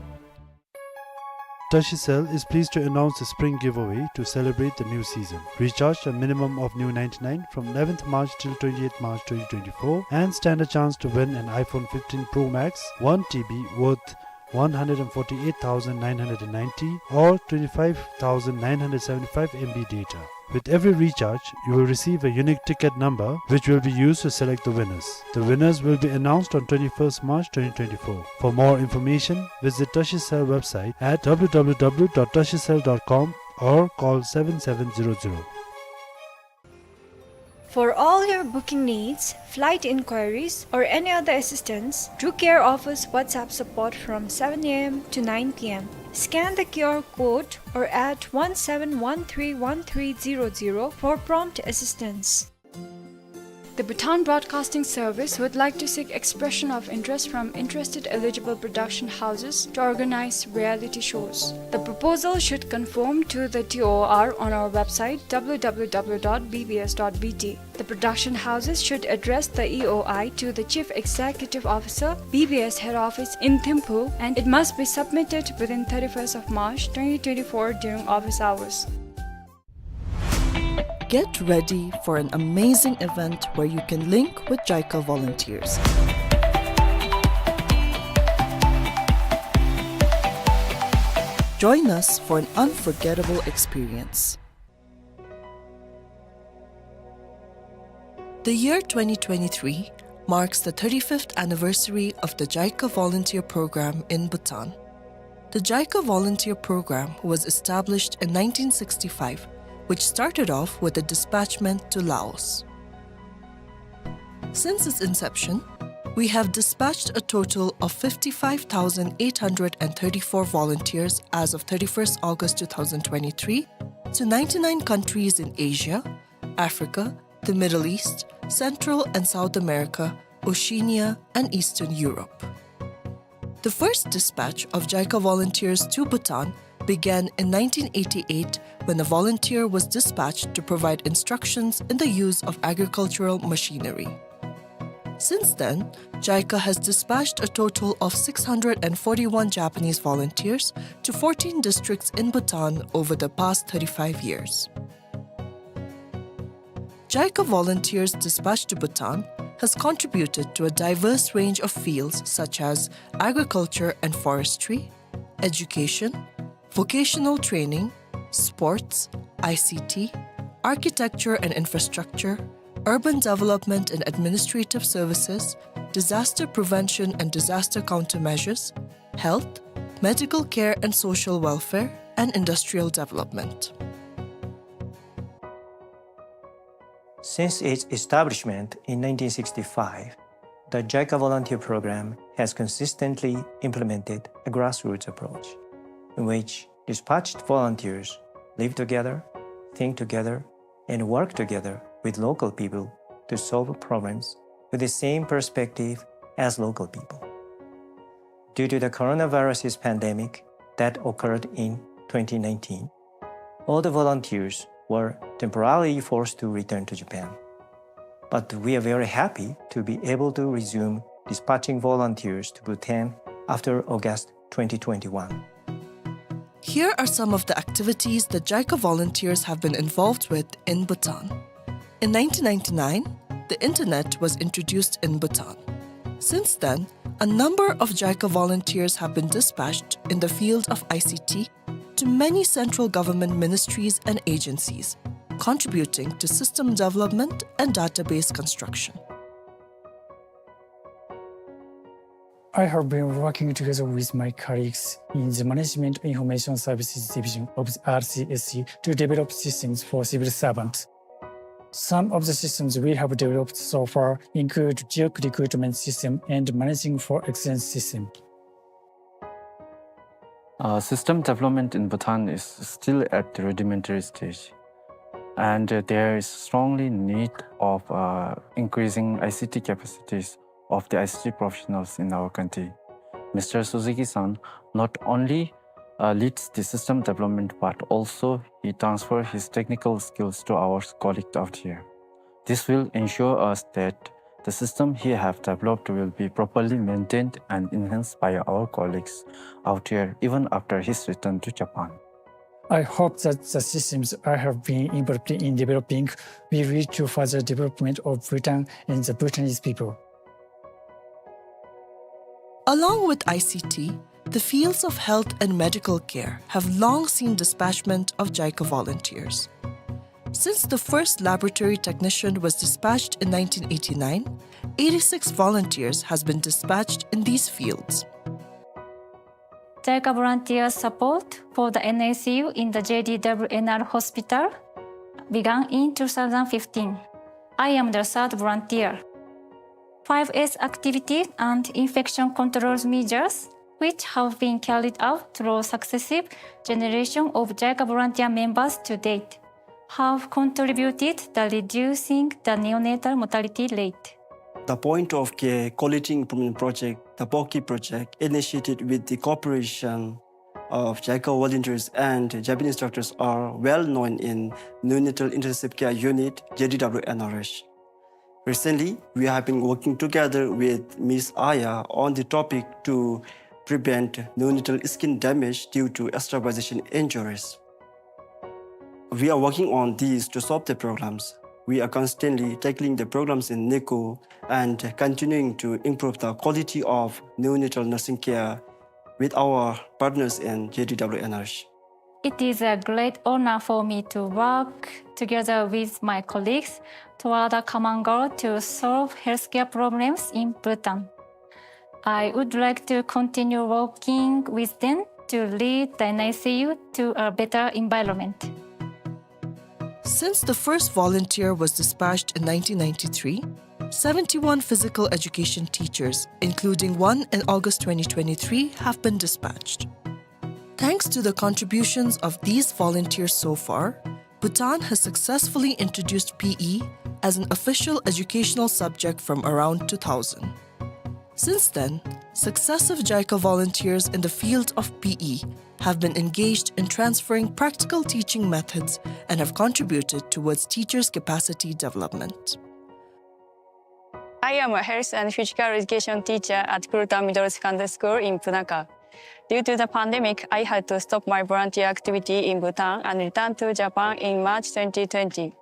Tashicel is pleased to announce the spring giveaway to celebrate the new season. Recharge a minimum of new ninety-nine from eleventh March till twenty-eighth March twenty twenty-four and stand a chance to win an iPhone fifteen Pro Max one T B worth one hundred and forty-eight thousand nine hundred and ninety or twenty-five thousand nine hundred seventy-five M B data. With every recharge, you will receive a unique ticket number which will be used to select the winners. The winners will be announced on twenty-first March twenty twenty-four. For more information, visit Tashicel website at W W W dot tashicel dot com or call seven seven zero zero. For all your booking needs, flight inquiries, or any other assistance, Drew Care offers WhatsApp support from seven A M to nine P M. Scan the Q R code or at one seven one three one three zero zero for prompt assistance. The Bhutan Broadcasting Service would like to seek expression of interest from interested eligible production houses to organize reality shows. The proposal should conform to the T O R on our website, W W W dot B B S dot B T. The production houses should address the E O I to the Chief Executive Officer, B B S Head Office in Thimphu, and it must be submitted within thirty-first of March twenty twenty-four during office hours. Get ready for an amazing event where you can link with JICA volunteers. Join us for an unforgettable experience. The year twenty twenty-three marks the thirty-fifth anniversary of the JICA volunteer program in Bhutan. The JICA volunteer program was established in nineteen sixty-five, which started off with a dispatchment to Laos. Since its inception, we have dispatched a total of fifty-five thousand eight hundred and thirty-four volunteers as of thirty-first August two thousand twenty-three to ninety-nine countries in Asia, Africa, the Middle East, Central and South America, Oceania, and Eastern Europe. The first dispatch of JICA volunteers to Bhutan began in nineteen eighty-eight when a volunteer was dispatched to provide instructions in the use of agricultural machinery. Since then, JICA has dispatched a total of six hundred and forty-one Japanese volunteers to fourteen districts in Bhutan over the past thirty-five years. JICA volunteers dispatched to Bhutan has contributed to a diverse range of fields such as agriculture and forestry, education, vocational training, sports, I C T, architecture and infrastructure, urban development and administrative services, disaster prevention and disaster countermeasures, health, medical care and social welfare, and industrial development. Since its establishment in nineteen sixty-five, the JICA volunteer program has consistently implemented a grassroots approach in which dispatched volunteers live together, think together, and work together with local people to solve problems with the same perspective as local people. Due to the coronavirus pandemic that occurred in twenty nineteen, all the volunteers were temporarily forced to return to Japan. But we are very happy to be able to resume dispatching volunteers to Bhutan after August twenty twenty-one. Here are some of the activities that JICA volunteers have been involved with in Bhutan. In nineteen ninety-nine, the internet was introduced in Bhutan. Since then, a number of JICA volunteers have been dispatched in the field of I C T to many central government ministries and agencies, contributing to system development and database construction. I have been working together with my colleagues in the Management Information Services Division of the R C S C to develop systems for civil servants. Some of the systems we have developed so far include job recruitment system and managing for exchange system. Uh, system development in Bhutan is still at the rudimentary stage, and, uh, there is strongly need of, uh, increasing I C T capacities of the I C T professionals in our country. Mister Suzuki-san not only, uh, leads the system development, but also he transfers his technical skills to our colleagues out here. This will ensure us that the system he have developed will be properly maintained and enhanced by our colleagues out here even after his return to Japan. I hope that the systems I have been involved in developing will lead to further development of Bhutan and the Bhutanese people. Along with I C T, the fields of health and medical care have long seen dispatchment of JICA volunteers. Since the first laboratory technician was dispatched in nineteen eighty-nine, eighty-six volunteers has been dispatched in these fields. JICA volunteer support for the N I C U in the J D W N R hospital began in two thousand fifteen. I am the third volunteer. Five S activities and infection control measures, which have been carried out through successive generation of JICA volunteer members to date, have contributed the reducing the neonatal mortality rate. The Point of Care Quality Improvement Project, the POCI project, initiated with the cooperation of JICA volunteers and Japanese doctors, are well known in Neonatal Intensive Care Unit, J D W N R H. Recently, we have been working together with Miss Aya on the topic to prevent neonatal skin damage due to extravasation injuries. We are working on these to solve the problems. We are constantly tackling the problems in NICU and continuing to improve the quality of neonatal nursing care with our partners in J D W N R H. It is a great honor for me to work together with my colleagues toward a common goal to solve healthcare problems in Bhutan. I would like to continue working with them to lead the N I C U to a better environment. Since the first volunteer was dispatched in nineteen ninety-three, seventy-one physical education teachers, including one in August twenty twenty-three, have been dispatched. Thanks to the contributions of these volunteers so far, Bhutan has successfully introduced P E as an official educational subject from around two thousand. Since then, successive JICA volunteers in the field of P E have been engaged in transferring practical teaching methods and have contributed towards teachers' capacity development. I am a health and physical education teacher at Kurultan Middle Secondary School in Punakha. Due to the pandemic, I had to stop my volunteer activity in Bhutan and return to Japan in March twenty twenty.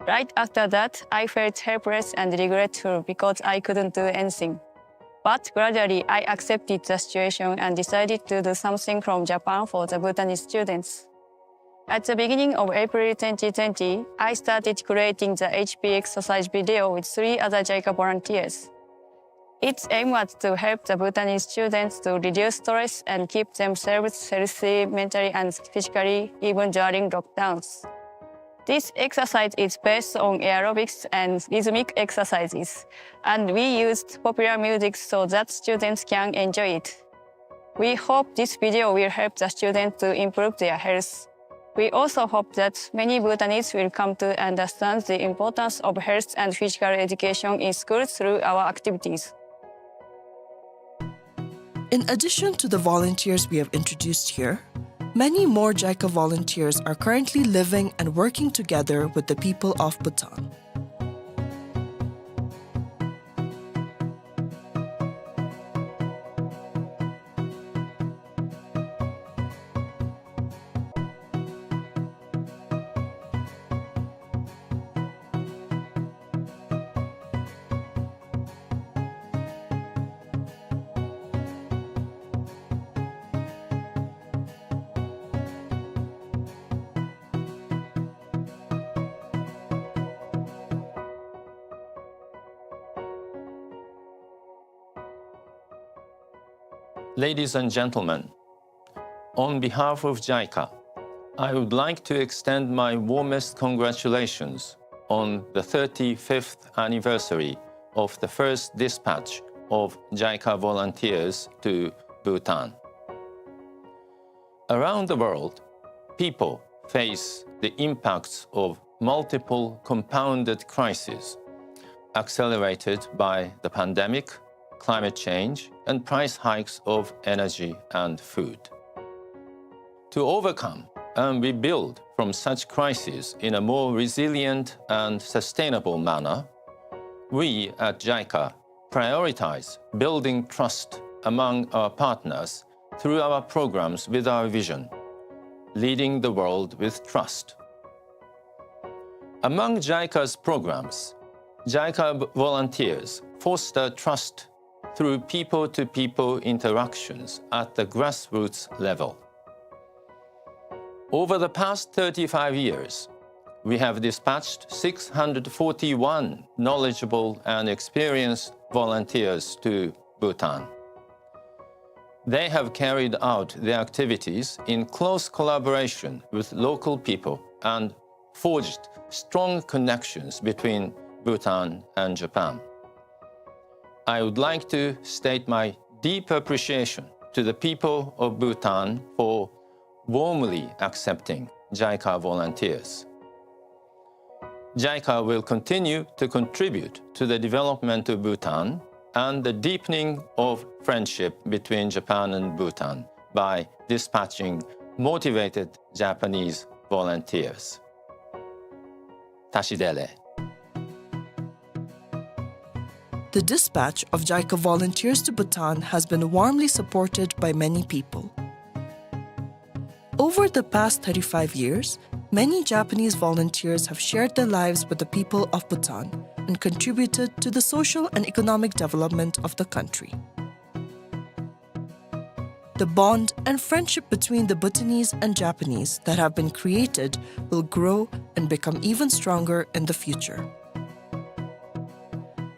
Right after that, I felt helpless and regretful because I couldn't do anything. But gradually, I accepted the situation and decided to do something from Japan for the Bhutanese students. At the beginning of April twenty twenty, I started creating the H P exercise video with three other JICA volunteers. Its aim was to help the Bhutanese students to reduce stress and keep themselves healthy mentally and physically, even during lockdowns. This exercise is based on aerobics and rhythmic exercises, and we used popular music so that students can enjoy it. We hope this video will help the students to improve their health. We also hope that many Bhutanese will come to understand the importance of health and physical education in schools through our activities. In addition to the volunteers we have introduced here, many more JICA volunteers are currently living and working together with the people of Bhutan. Ladies and gentlemen, on behalf of JICA, I would like to extend my warmest congratulations on the thirty-fifth anniversary of the first dispatch of JICA volunteers to Bhutan. Around the world, people face the impacts of multiple compounded crises, accelerated by the pandemic, climate change, and price hikes of energy and food. To overcome and rebuild from such crises in a more resilient and sustainable manner, we at JICA prioritize building trust among our partners through our programs with our vision, leading the world with trust. Among JICA's programs, JICA volunteers foster trust through people-to-people interactions at the grassroots level. Over the past thirty-five years, we have dispatched six hundred forty-one knowledgeable and experienced volunteers to Bhutan. They have carried out their activities in close collaboration with local people and forged strong connections between Bhutan and Japan. I would like to state my deep appreciation to the people of Bhutan for warmly accepting JICA volunteers. JICA will continue to contribute to the development of Bhutan and the deepening of friendship between Japan and Bhutan by dispatching motivated Japanese volunteers. ཐ་ཤི་དེ་ལེགས། The dispatch of JICA volunteers to Bhutan has been warmly supported by many people. Over the past thirty-five years, many Japanese volunteers have shared their lives with the people of Bhutan and contributed to the social and economic development of the country. The bond and friendship between the Bhutanese and Japanese that have been created will grow and become even stronger in the future.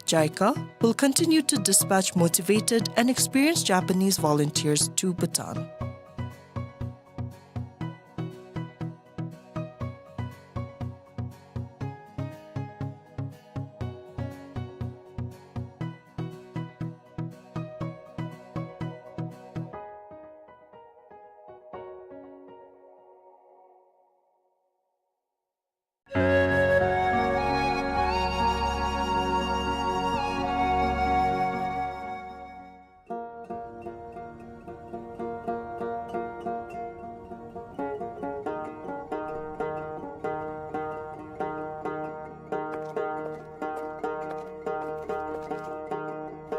JICA will continue to dispatch motivated and experienced Japanese volunteers to Bhutan.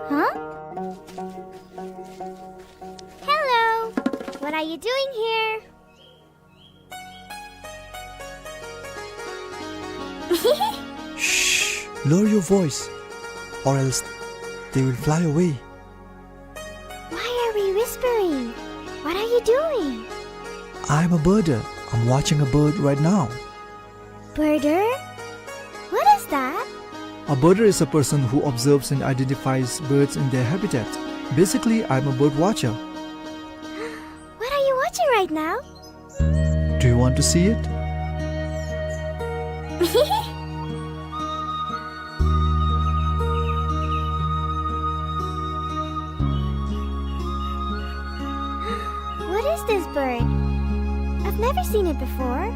Huh? Hello. What are you doing here? Shh! Lower your voice, or else they will fly away. Why are we whispering? What are you doing? I'm a birder. I'm watching a bird right now. Birder? What is that? A birder is a person who observes and identifies birds in their habitat. Basically, I'm a bird watcher. What are you watching right now? Do you want to see it? What is this bird? I've never seen it before.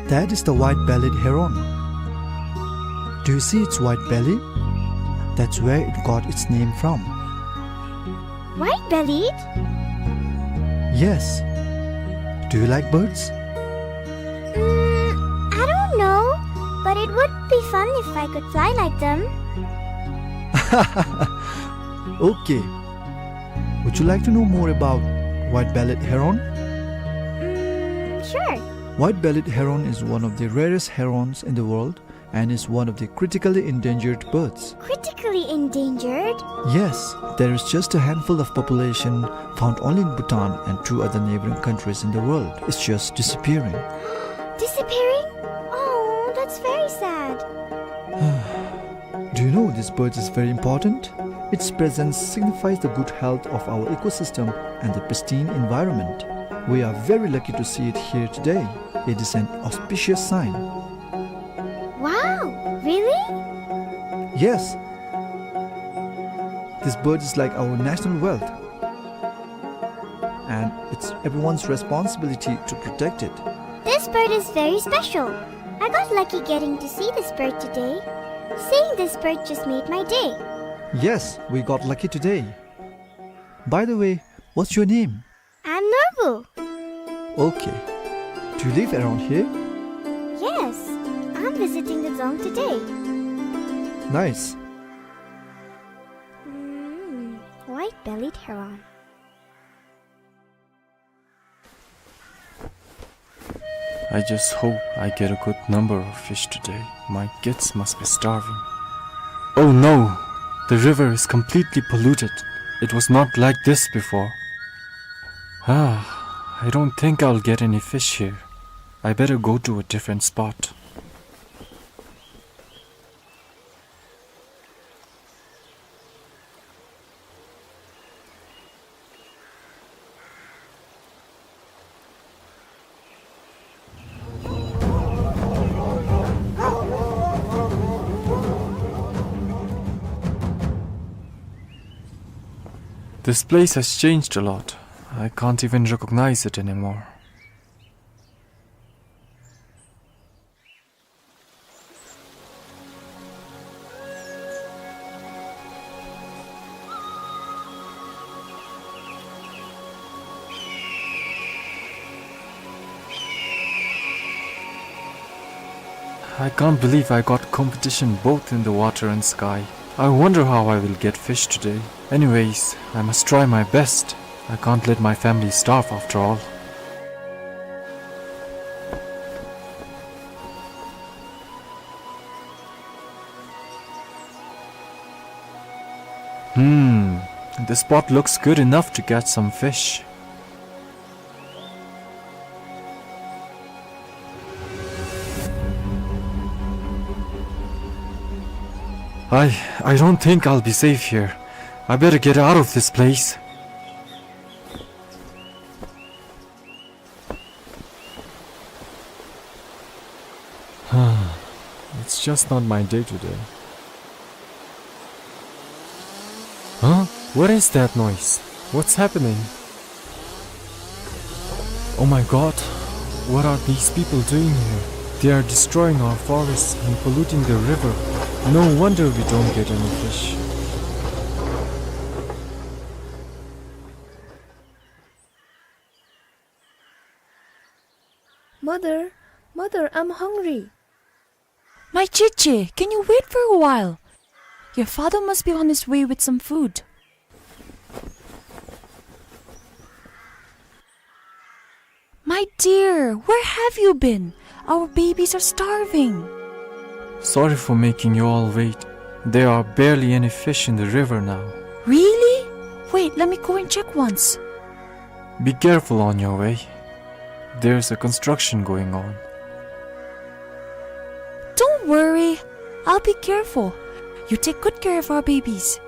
That is the white-bellied heron. Do you see its white belly? That's where it got its name from. White-bellied? Yes. Do you like birds? Mm, I don't know, but it would be fun if I could fly like them. Okay. Would you like to know more about white-bellied heron? Mm, sure. White-bellied heron is one of the rarest herons in the world and is one of the critically endangered birds. Critically endangered? Yes, there is just a handful of population found only in Bhutan and two other neighboring countries in the world. It's just disappearing. Disappearing? Oh, that's very sad. Do you know this bird is very important? Its presence signifies the good health of our ecosystem and the pristine environment. We are very lucky to see it here today. It is an auspicious sign. Wow, really? Yes. This bird is like our national wealth. And it's everyone's responsibility to protect it. This bird is very special. I got lucky getting to see this bird today. Seeing this bird just made my day. Yes, we got lucky today. By the way, what's your name? I'm Norbu. Okay. Do you live around here? Yes, I'm visiting the dzong today. Nice. Mm, white-bellied heron. I just hope I get a good number of fish today. My kids must be starving. Oh no! The river is completely polluted. It was not like this before. Ah, I don't think I'll get any fish here. I better go to a different spot. This place has changed a lot. I can't even recognize it anymore. I can't believe I got competition both in the water and sky. I wonder how I will get fish today. Anyways, I must try my best. I can't let my family starve after all. Hmm, this spot looks good enough to catch some fish. I, I don't think I'll be safe here. I better get out of this place. It's just not my day today. Huh? What is that noise? What's happening? Oh my God, what are these people doing here? They are destroying our forests and polluting the river. No wonder we don't get any fish. Mother, mother, I'm hungry. My Chichi, can you wait for a while? Your father must be on his way with some food. My dear, where have you been? Our babies are starving. Sorry for making you all wait. There are barely any fish in the river now. Really? Wait, let me go and check once. Be careful on your way. There's a construction going on. Don't worry. I'll be careful. You take good care of our babies.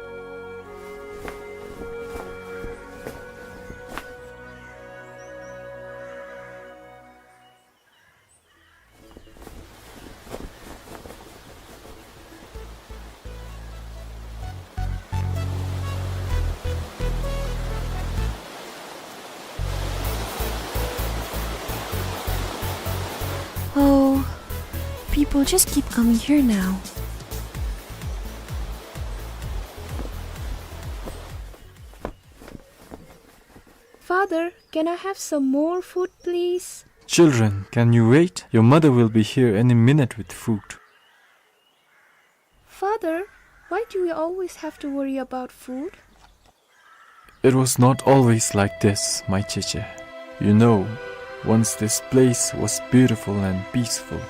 Oh, people just keep coming here now. Father, can I have some more food, please? Children, can you wait? Your mother will be here any minute with food. Father, why do we always have to worry about food? It was not always like this, my Cheche. You know, once this place was beautiful and peaceful.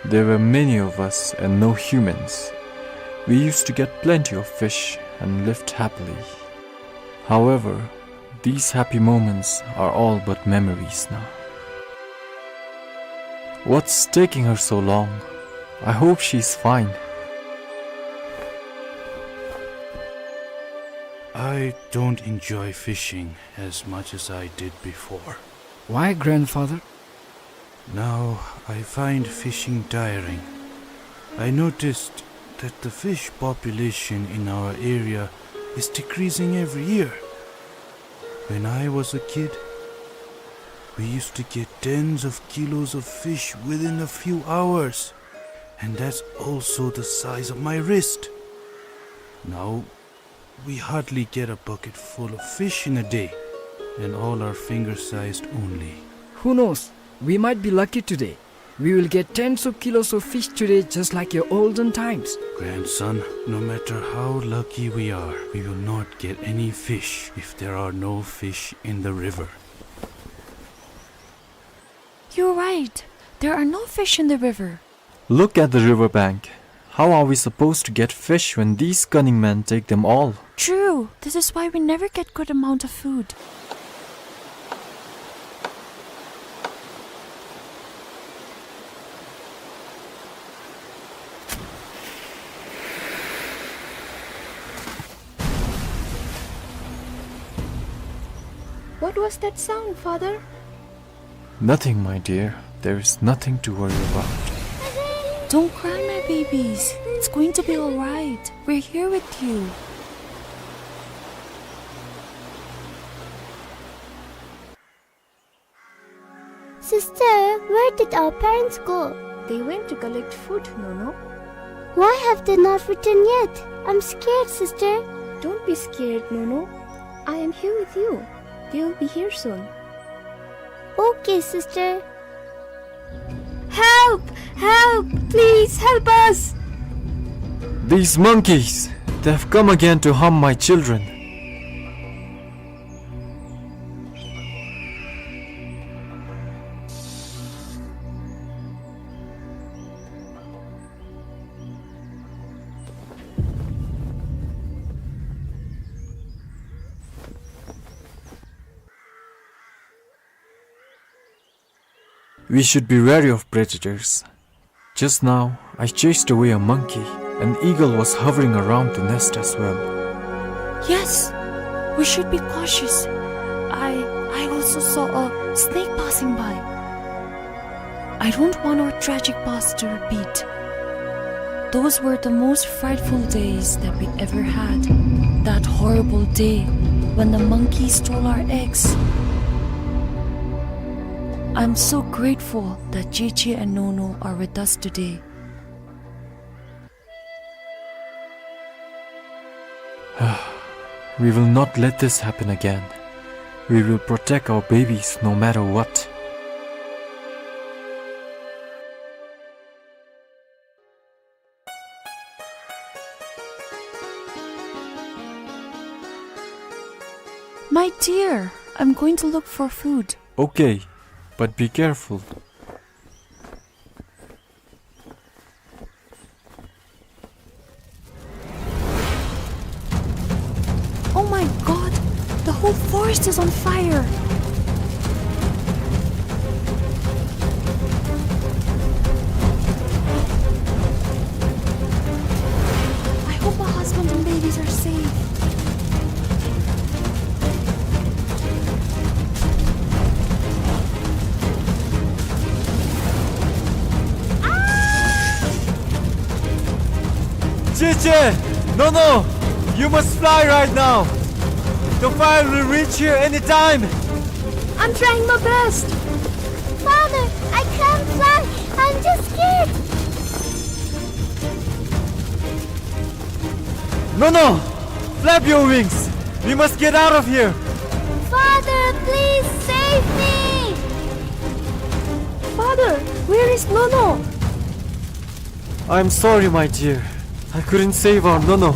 There were many of us and no humans. We used to get plenty of fish and lived happily. However, these happy moments are all but memories now. What's taking her so long? I hope she's fine. I don't enjoy fishing as much as I did before. Why, grandfather? Now I find fishing tiring. I noticed that the fish population in our area is decreasing every year. When I was a kid, we used to get tens of kilos of fish within a few hours, and that's also the size of my wrist. Now, we hardly get a bucket full of fish in a day, and all are finger-sized only. Who knows? We might be lucky today. We will get tens of kilos of fish today, just like your olden times. Grandson, no matter how lucky we are, we will not get any fish if there are no fish in the river. You're right. There are no fish in the river. Look at the river bank. How are we supposed to get fish when these cunning men take them all? True. This is why we never get good amount of food. What was that sound, Father? Nothing, my dear. There is nothing to worry about. Don't cry, my babies. It's going to be all right. We're here with you. Sister, where did our parents go? They went to collect food, Nono. Why have they not returned yet? I'm scared, sister. Don't be scared, Nono. I am here with you. They will be here soon. Okay, sister. Help! Help! Please help us! These monkeys! They have come again to harm my children. We should be wary of predators. Just now, I chased away a monkey. An eagle was hovering around the nest as well. Yes, we should be cautious. I, I also saw a snake passing by. I don't want our tragic past to repeat. Those were the most frightful days that we ever had. That horrible day when the monkey stole our eggs. I'm so grateful that Cheche and Nono are with us today. We will not let this happen again. We will protect our babies no matter what. My dear, I'm going to look for food. Okay, but be careful. Oh my God! The whole forest is on fire! I hope my husband and babies are safe. Cheche! Nono! You must fly right now! The fire will reach here anytime! I'm trying my best! Father, I can't fly! I'm just scared! Nono! Flap your wings! We must get out of here! Father, Save me! Father, where is Nono? I'm sorry, my dear. I couldn't save our Nono.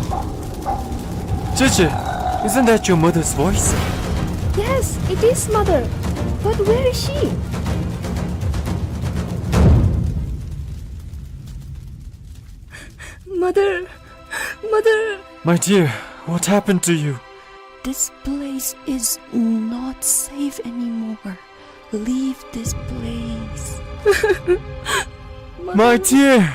Cheche, isn't that your mother's voice? Yes, it is, mother. But where is she? Mother, mother. My dear, what happened to you? This place is not safe anymore. Leave this place. My dear!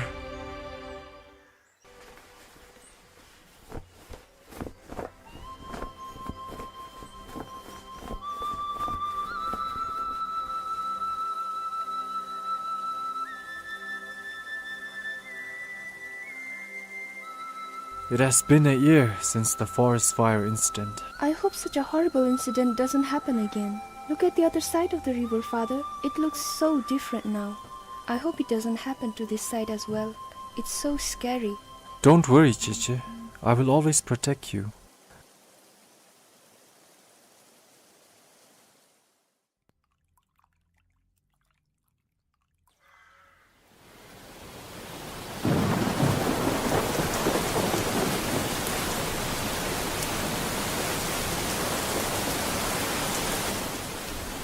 It has been a year since the forest fire incident. I hope such a horrible incident doesn't happen again. Look at the other side of the river, Father. It looks so different now. I hope it doesn't happen to this side as well. It's so scary. Don't worry, Cheche. I will always protect you.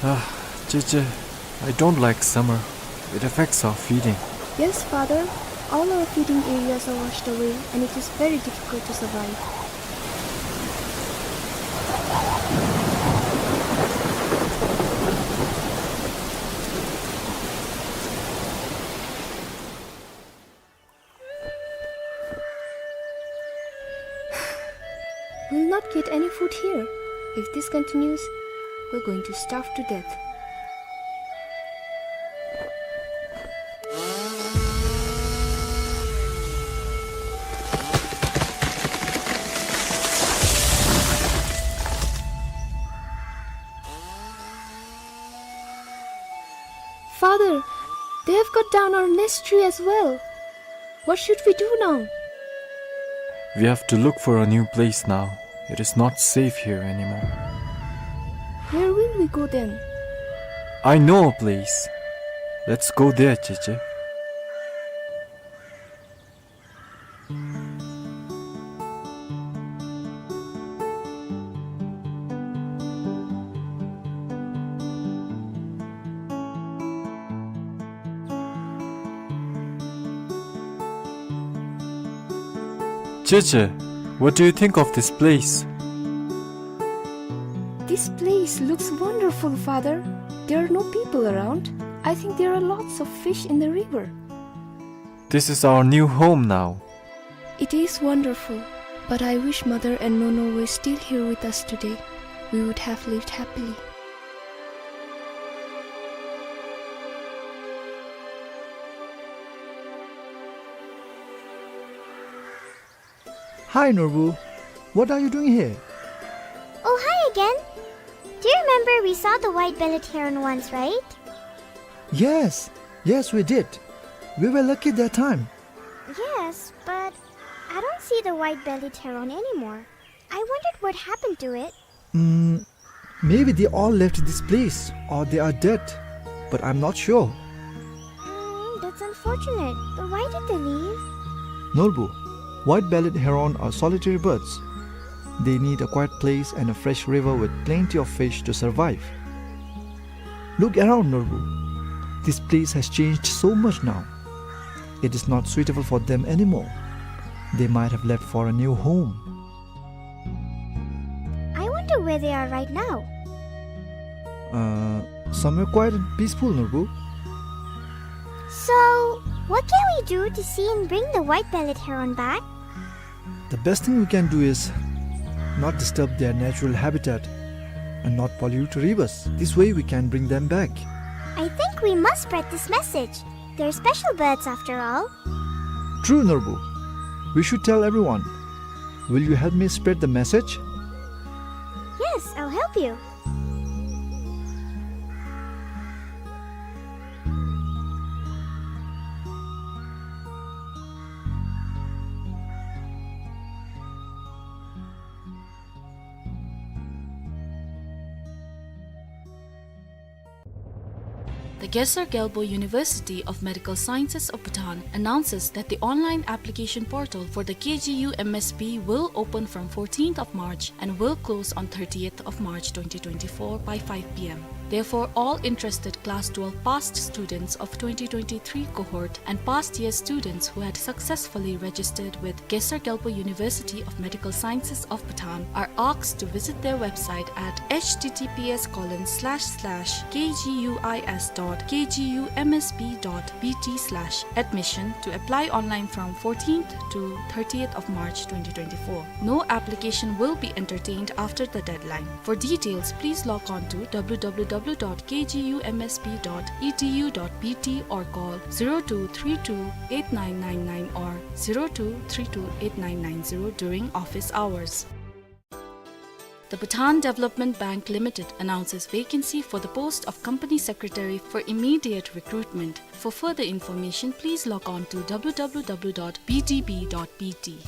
Ah, Cheche, I don't like summer. It affects our feeding. Yes, Father. All our feeding areas are washed away, and it is very difficult to survive. We'll not get any food here. If this continues, we're going to starve to death. Father, they have cut down our nest tree as well. What should we do now? We have to look for a new place now. It is not safe here anymore. Where will we go then? I know a place. Let's go there, Cheche. Cheche, what do you think of this place? This place looks wonderful, Father. There are no people around. I think there are lots of fish in the river. This is our new home now. It is wonderful, but I wish Mother and Nono were still here with us today. We would have lived happily. Hi, Norbu. What are you doing here? Oh, hi again. Do you remember we saw the white-bellied heron once, right? Yes, yes, we did. We were lucky that time. Yes, but I don't see the white-bellied heron anymore. I wondered what happened to it. Mm, maybe they all left this place or they are dead, but I'm not sure. Mm, that's unfortunate. But why did they leave? Norbu, white-bellied heron are solitary birds. They need a quiet place and a fresh river with plenty of fish to survive. Look around, Norbu. This place has changed so much now. It is not suitable for them anymore. They might have left for a new home. I wonder where they are right now. Uh, somewhere quiet and peaceful, Norbu. So, what can we do to see and bring the white-bellied heron back? The best thing we can do is not disturb their natural habitat and not pollute rivers. This way we can bring them back. I think we must spread this message. They're special birds after all. True, Norbu. We should tell everyone. Will you help me spread the message? Yes, I'll help you. The Gesar Gyalpo University of Medical Sciences of Bhutan announces that the online application portal for the K G U M S B will open from fourteenth of March and will close on thirtieth of March twenty twenty-four by five P M. Therefore, all interested class twelve passed students of twenty twenty-three cohort and past year students who had successfully registered with Gesar Gyalpo University of Medical Sciences of Bhutan are asked to visit their website at H T T P S colon slash slash K G U I S dot K G U M S B dot B T slash admission to apply online from fourteenth to thirtieth of March twenty twenty-four. No application will be entertained after the deadline. For details, please log on to W W W dot K G U M S B dot E D U dot B T or call zero two three two eight nine nine nine or zero two three two eight nine nine zero during office hours. The Bhutan Development Bank Limited announces vacancy for the post of Company Secretary for immediate recruitment. For further information, please log on to W W W dot B D B dot B T.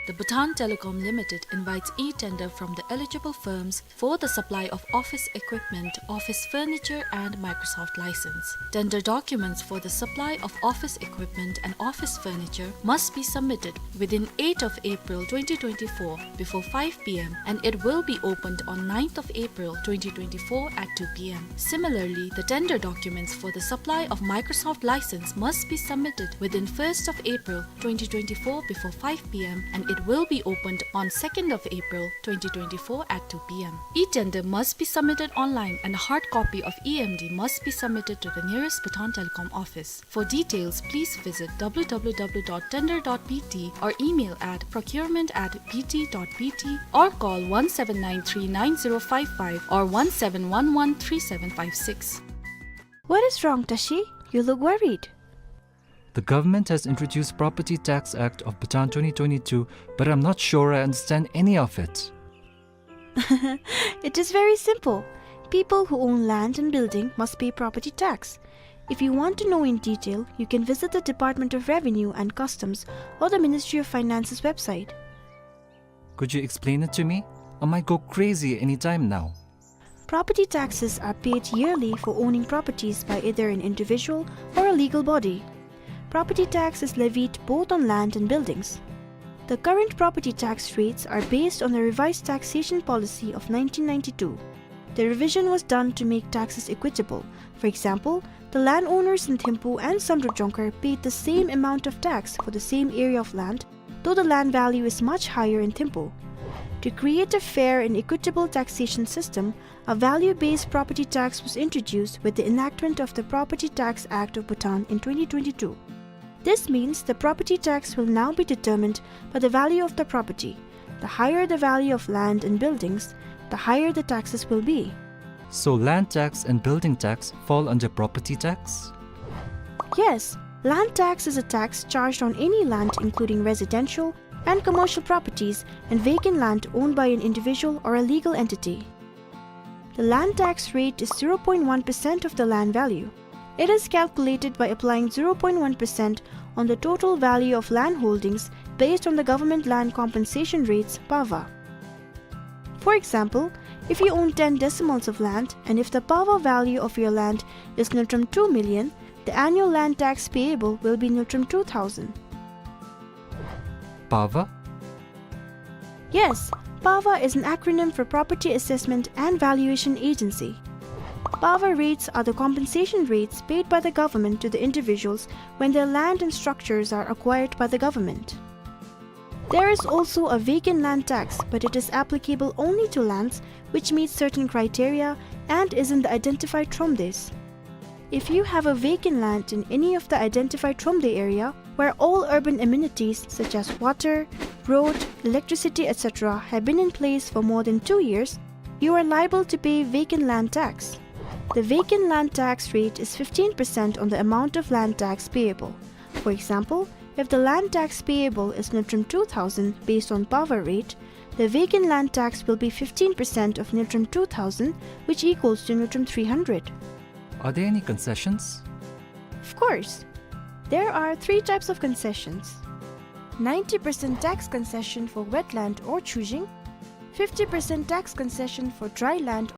The Bhutan Telecom Limited invites e-tender from the eligible firms for the supply of office equipment, office furniture, and Microsoft license. Tender documents for the supply of office equipment and office furniture must be submitted within eighth of April twenty twenty-four before five P M, and it will be opened on ninth of April twenty twenty-four at two P M. Similarly, the tender documents for the supply of Microsoft license must be submitted within first of April twenty twenty-four before five P M, and it will be opened on second of April twenty twenty-four at two P M. E-tender must be submitted online, and a hard copy of E M D must be submitted to the nearest Bhutan Telecom office. For details, please visit W W W dot tender dot B T or email at procurement at B T dot B T or call one seven nine three nine zero five five or one seven one one three seven five six. What is wrong, Tashi? You look worried. The government has introduced Property Tax Act of Bhutan twenty twenty-two, but I'm not sure I understand any of it. It is very simple. People who own land and building must pay property tax. If you want to know in detail, you can visit the Department of Revenue and Customs or the Ministry of Finance's website. Could you explain it to me? I might go crazy any time now. Property taxes are paid yearly for owning properties by either an individual or a legal body. Property tax is levied both on land and buildings. The current property tax rates are based on the revised taxation policy of nineteen ninety-two. The revision was done to make taxes equitable. For example, the landowners in Thimphu and Samdrup Jongkhar paid the same amount of tax for the same area of land, though the land value is much higher in Thimphu. To create a fair and equitable taxation system, a value-based property tax was introduced with the enactment of the Property Tax Act of Bhutan in twenty twenty-two. This means the property tax will now be determined by the value of the property. The higher the value of land and buildings, the higher the taxes will be. So land tax and building tax fall under property tax? Yes, land tax is a tax charged on any land, including residential and commercial properties and vacant land owned by an individual or a legal entity. The land tax rate is zero point one percent of the land value. It is calculated by applying zero point one percent on the total value of land holdings based on the government land compensation rates, PAVA. For example, if you own ten decimals of land and if the PAVA value of your land is ngultrum two million, the annual land tax payable will be ngultrum two thousand. PAVA? Yes, PAVA is an acronym for Property Assessment and Valuation Agency. PAVA rates are the compensation rates paid by the government to the individuals when their land and structures are acquired by the government. There is also a vacant land tax, but it is applicable only to lands which meet certain criteria and is in the identified thromdes. If you have a vacant land in any of the identified thromde area where all urban amenities such as water, road, electricity, et cetera have been in place for more than two years, you are liable to pay vacant land tax. The vacant land tax rate is fifteen percent on the amount of land tax payable. For example, if the land tax payable is ngultrum two thousand based on PAVA rate, the vacant land tax will be fifteen percent of ngultrum two thousand, which equals to ngultrum three hundred. Are there any concessions? Of course. There are three types of concessions. Ninety percent tax concession for wetland or chujing, fifty percent tax concession for dry land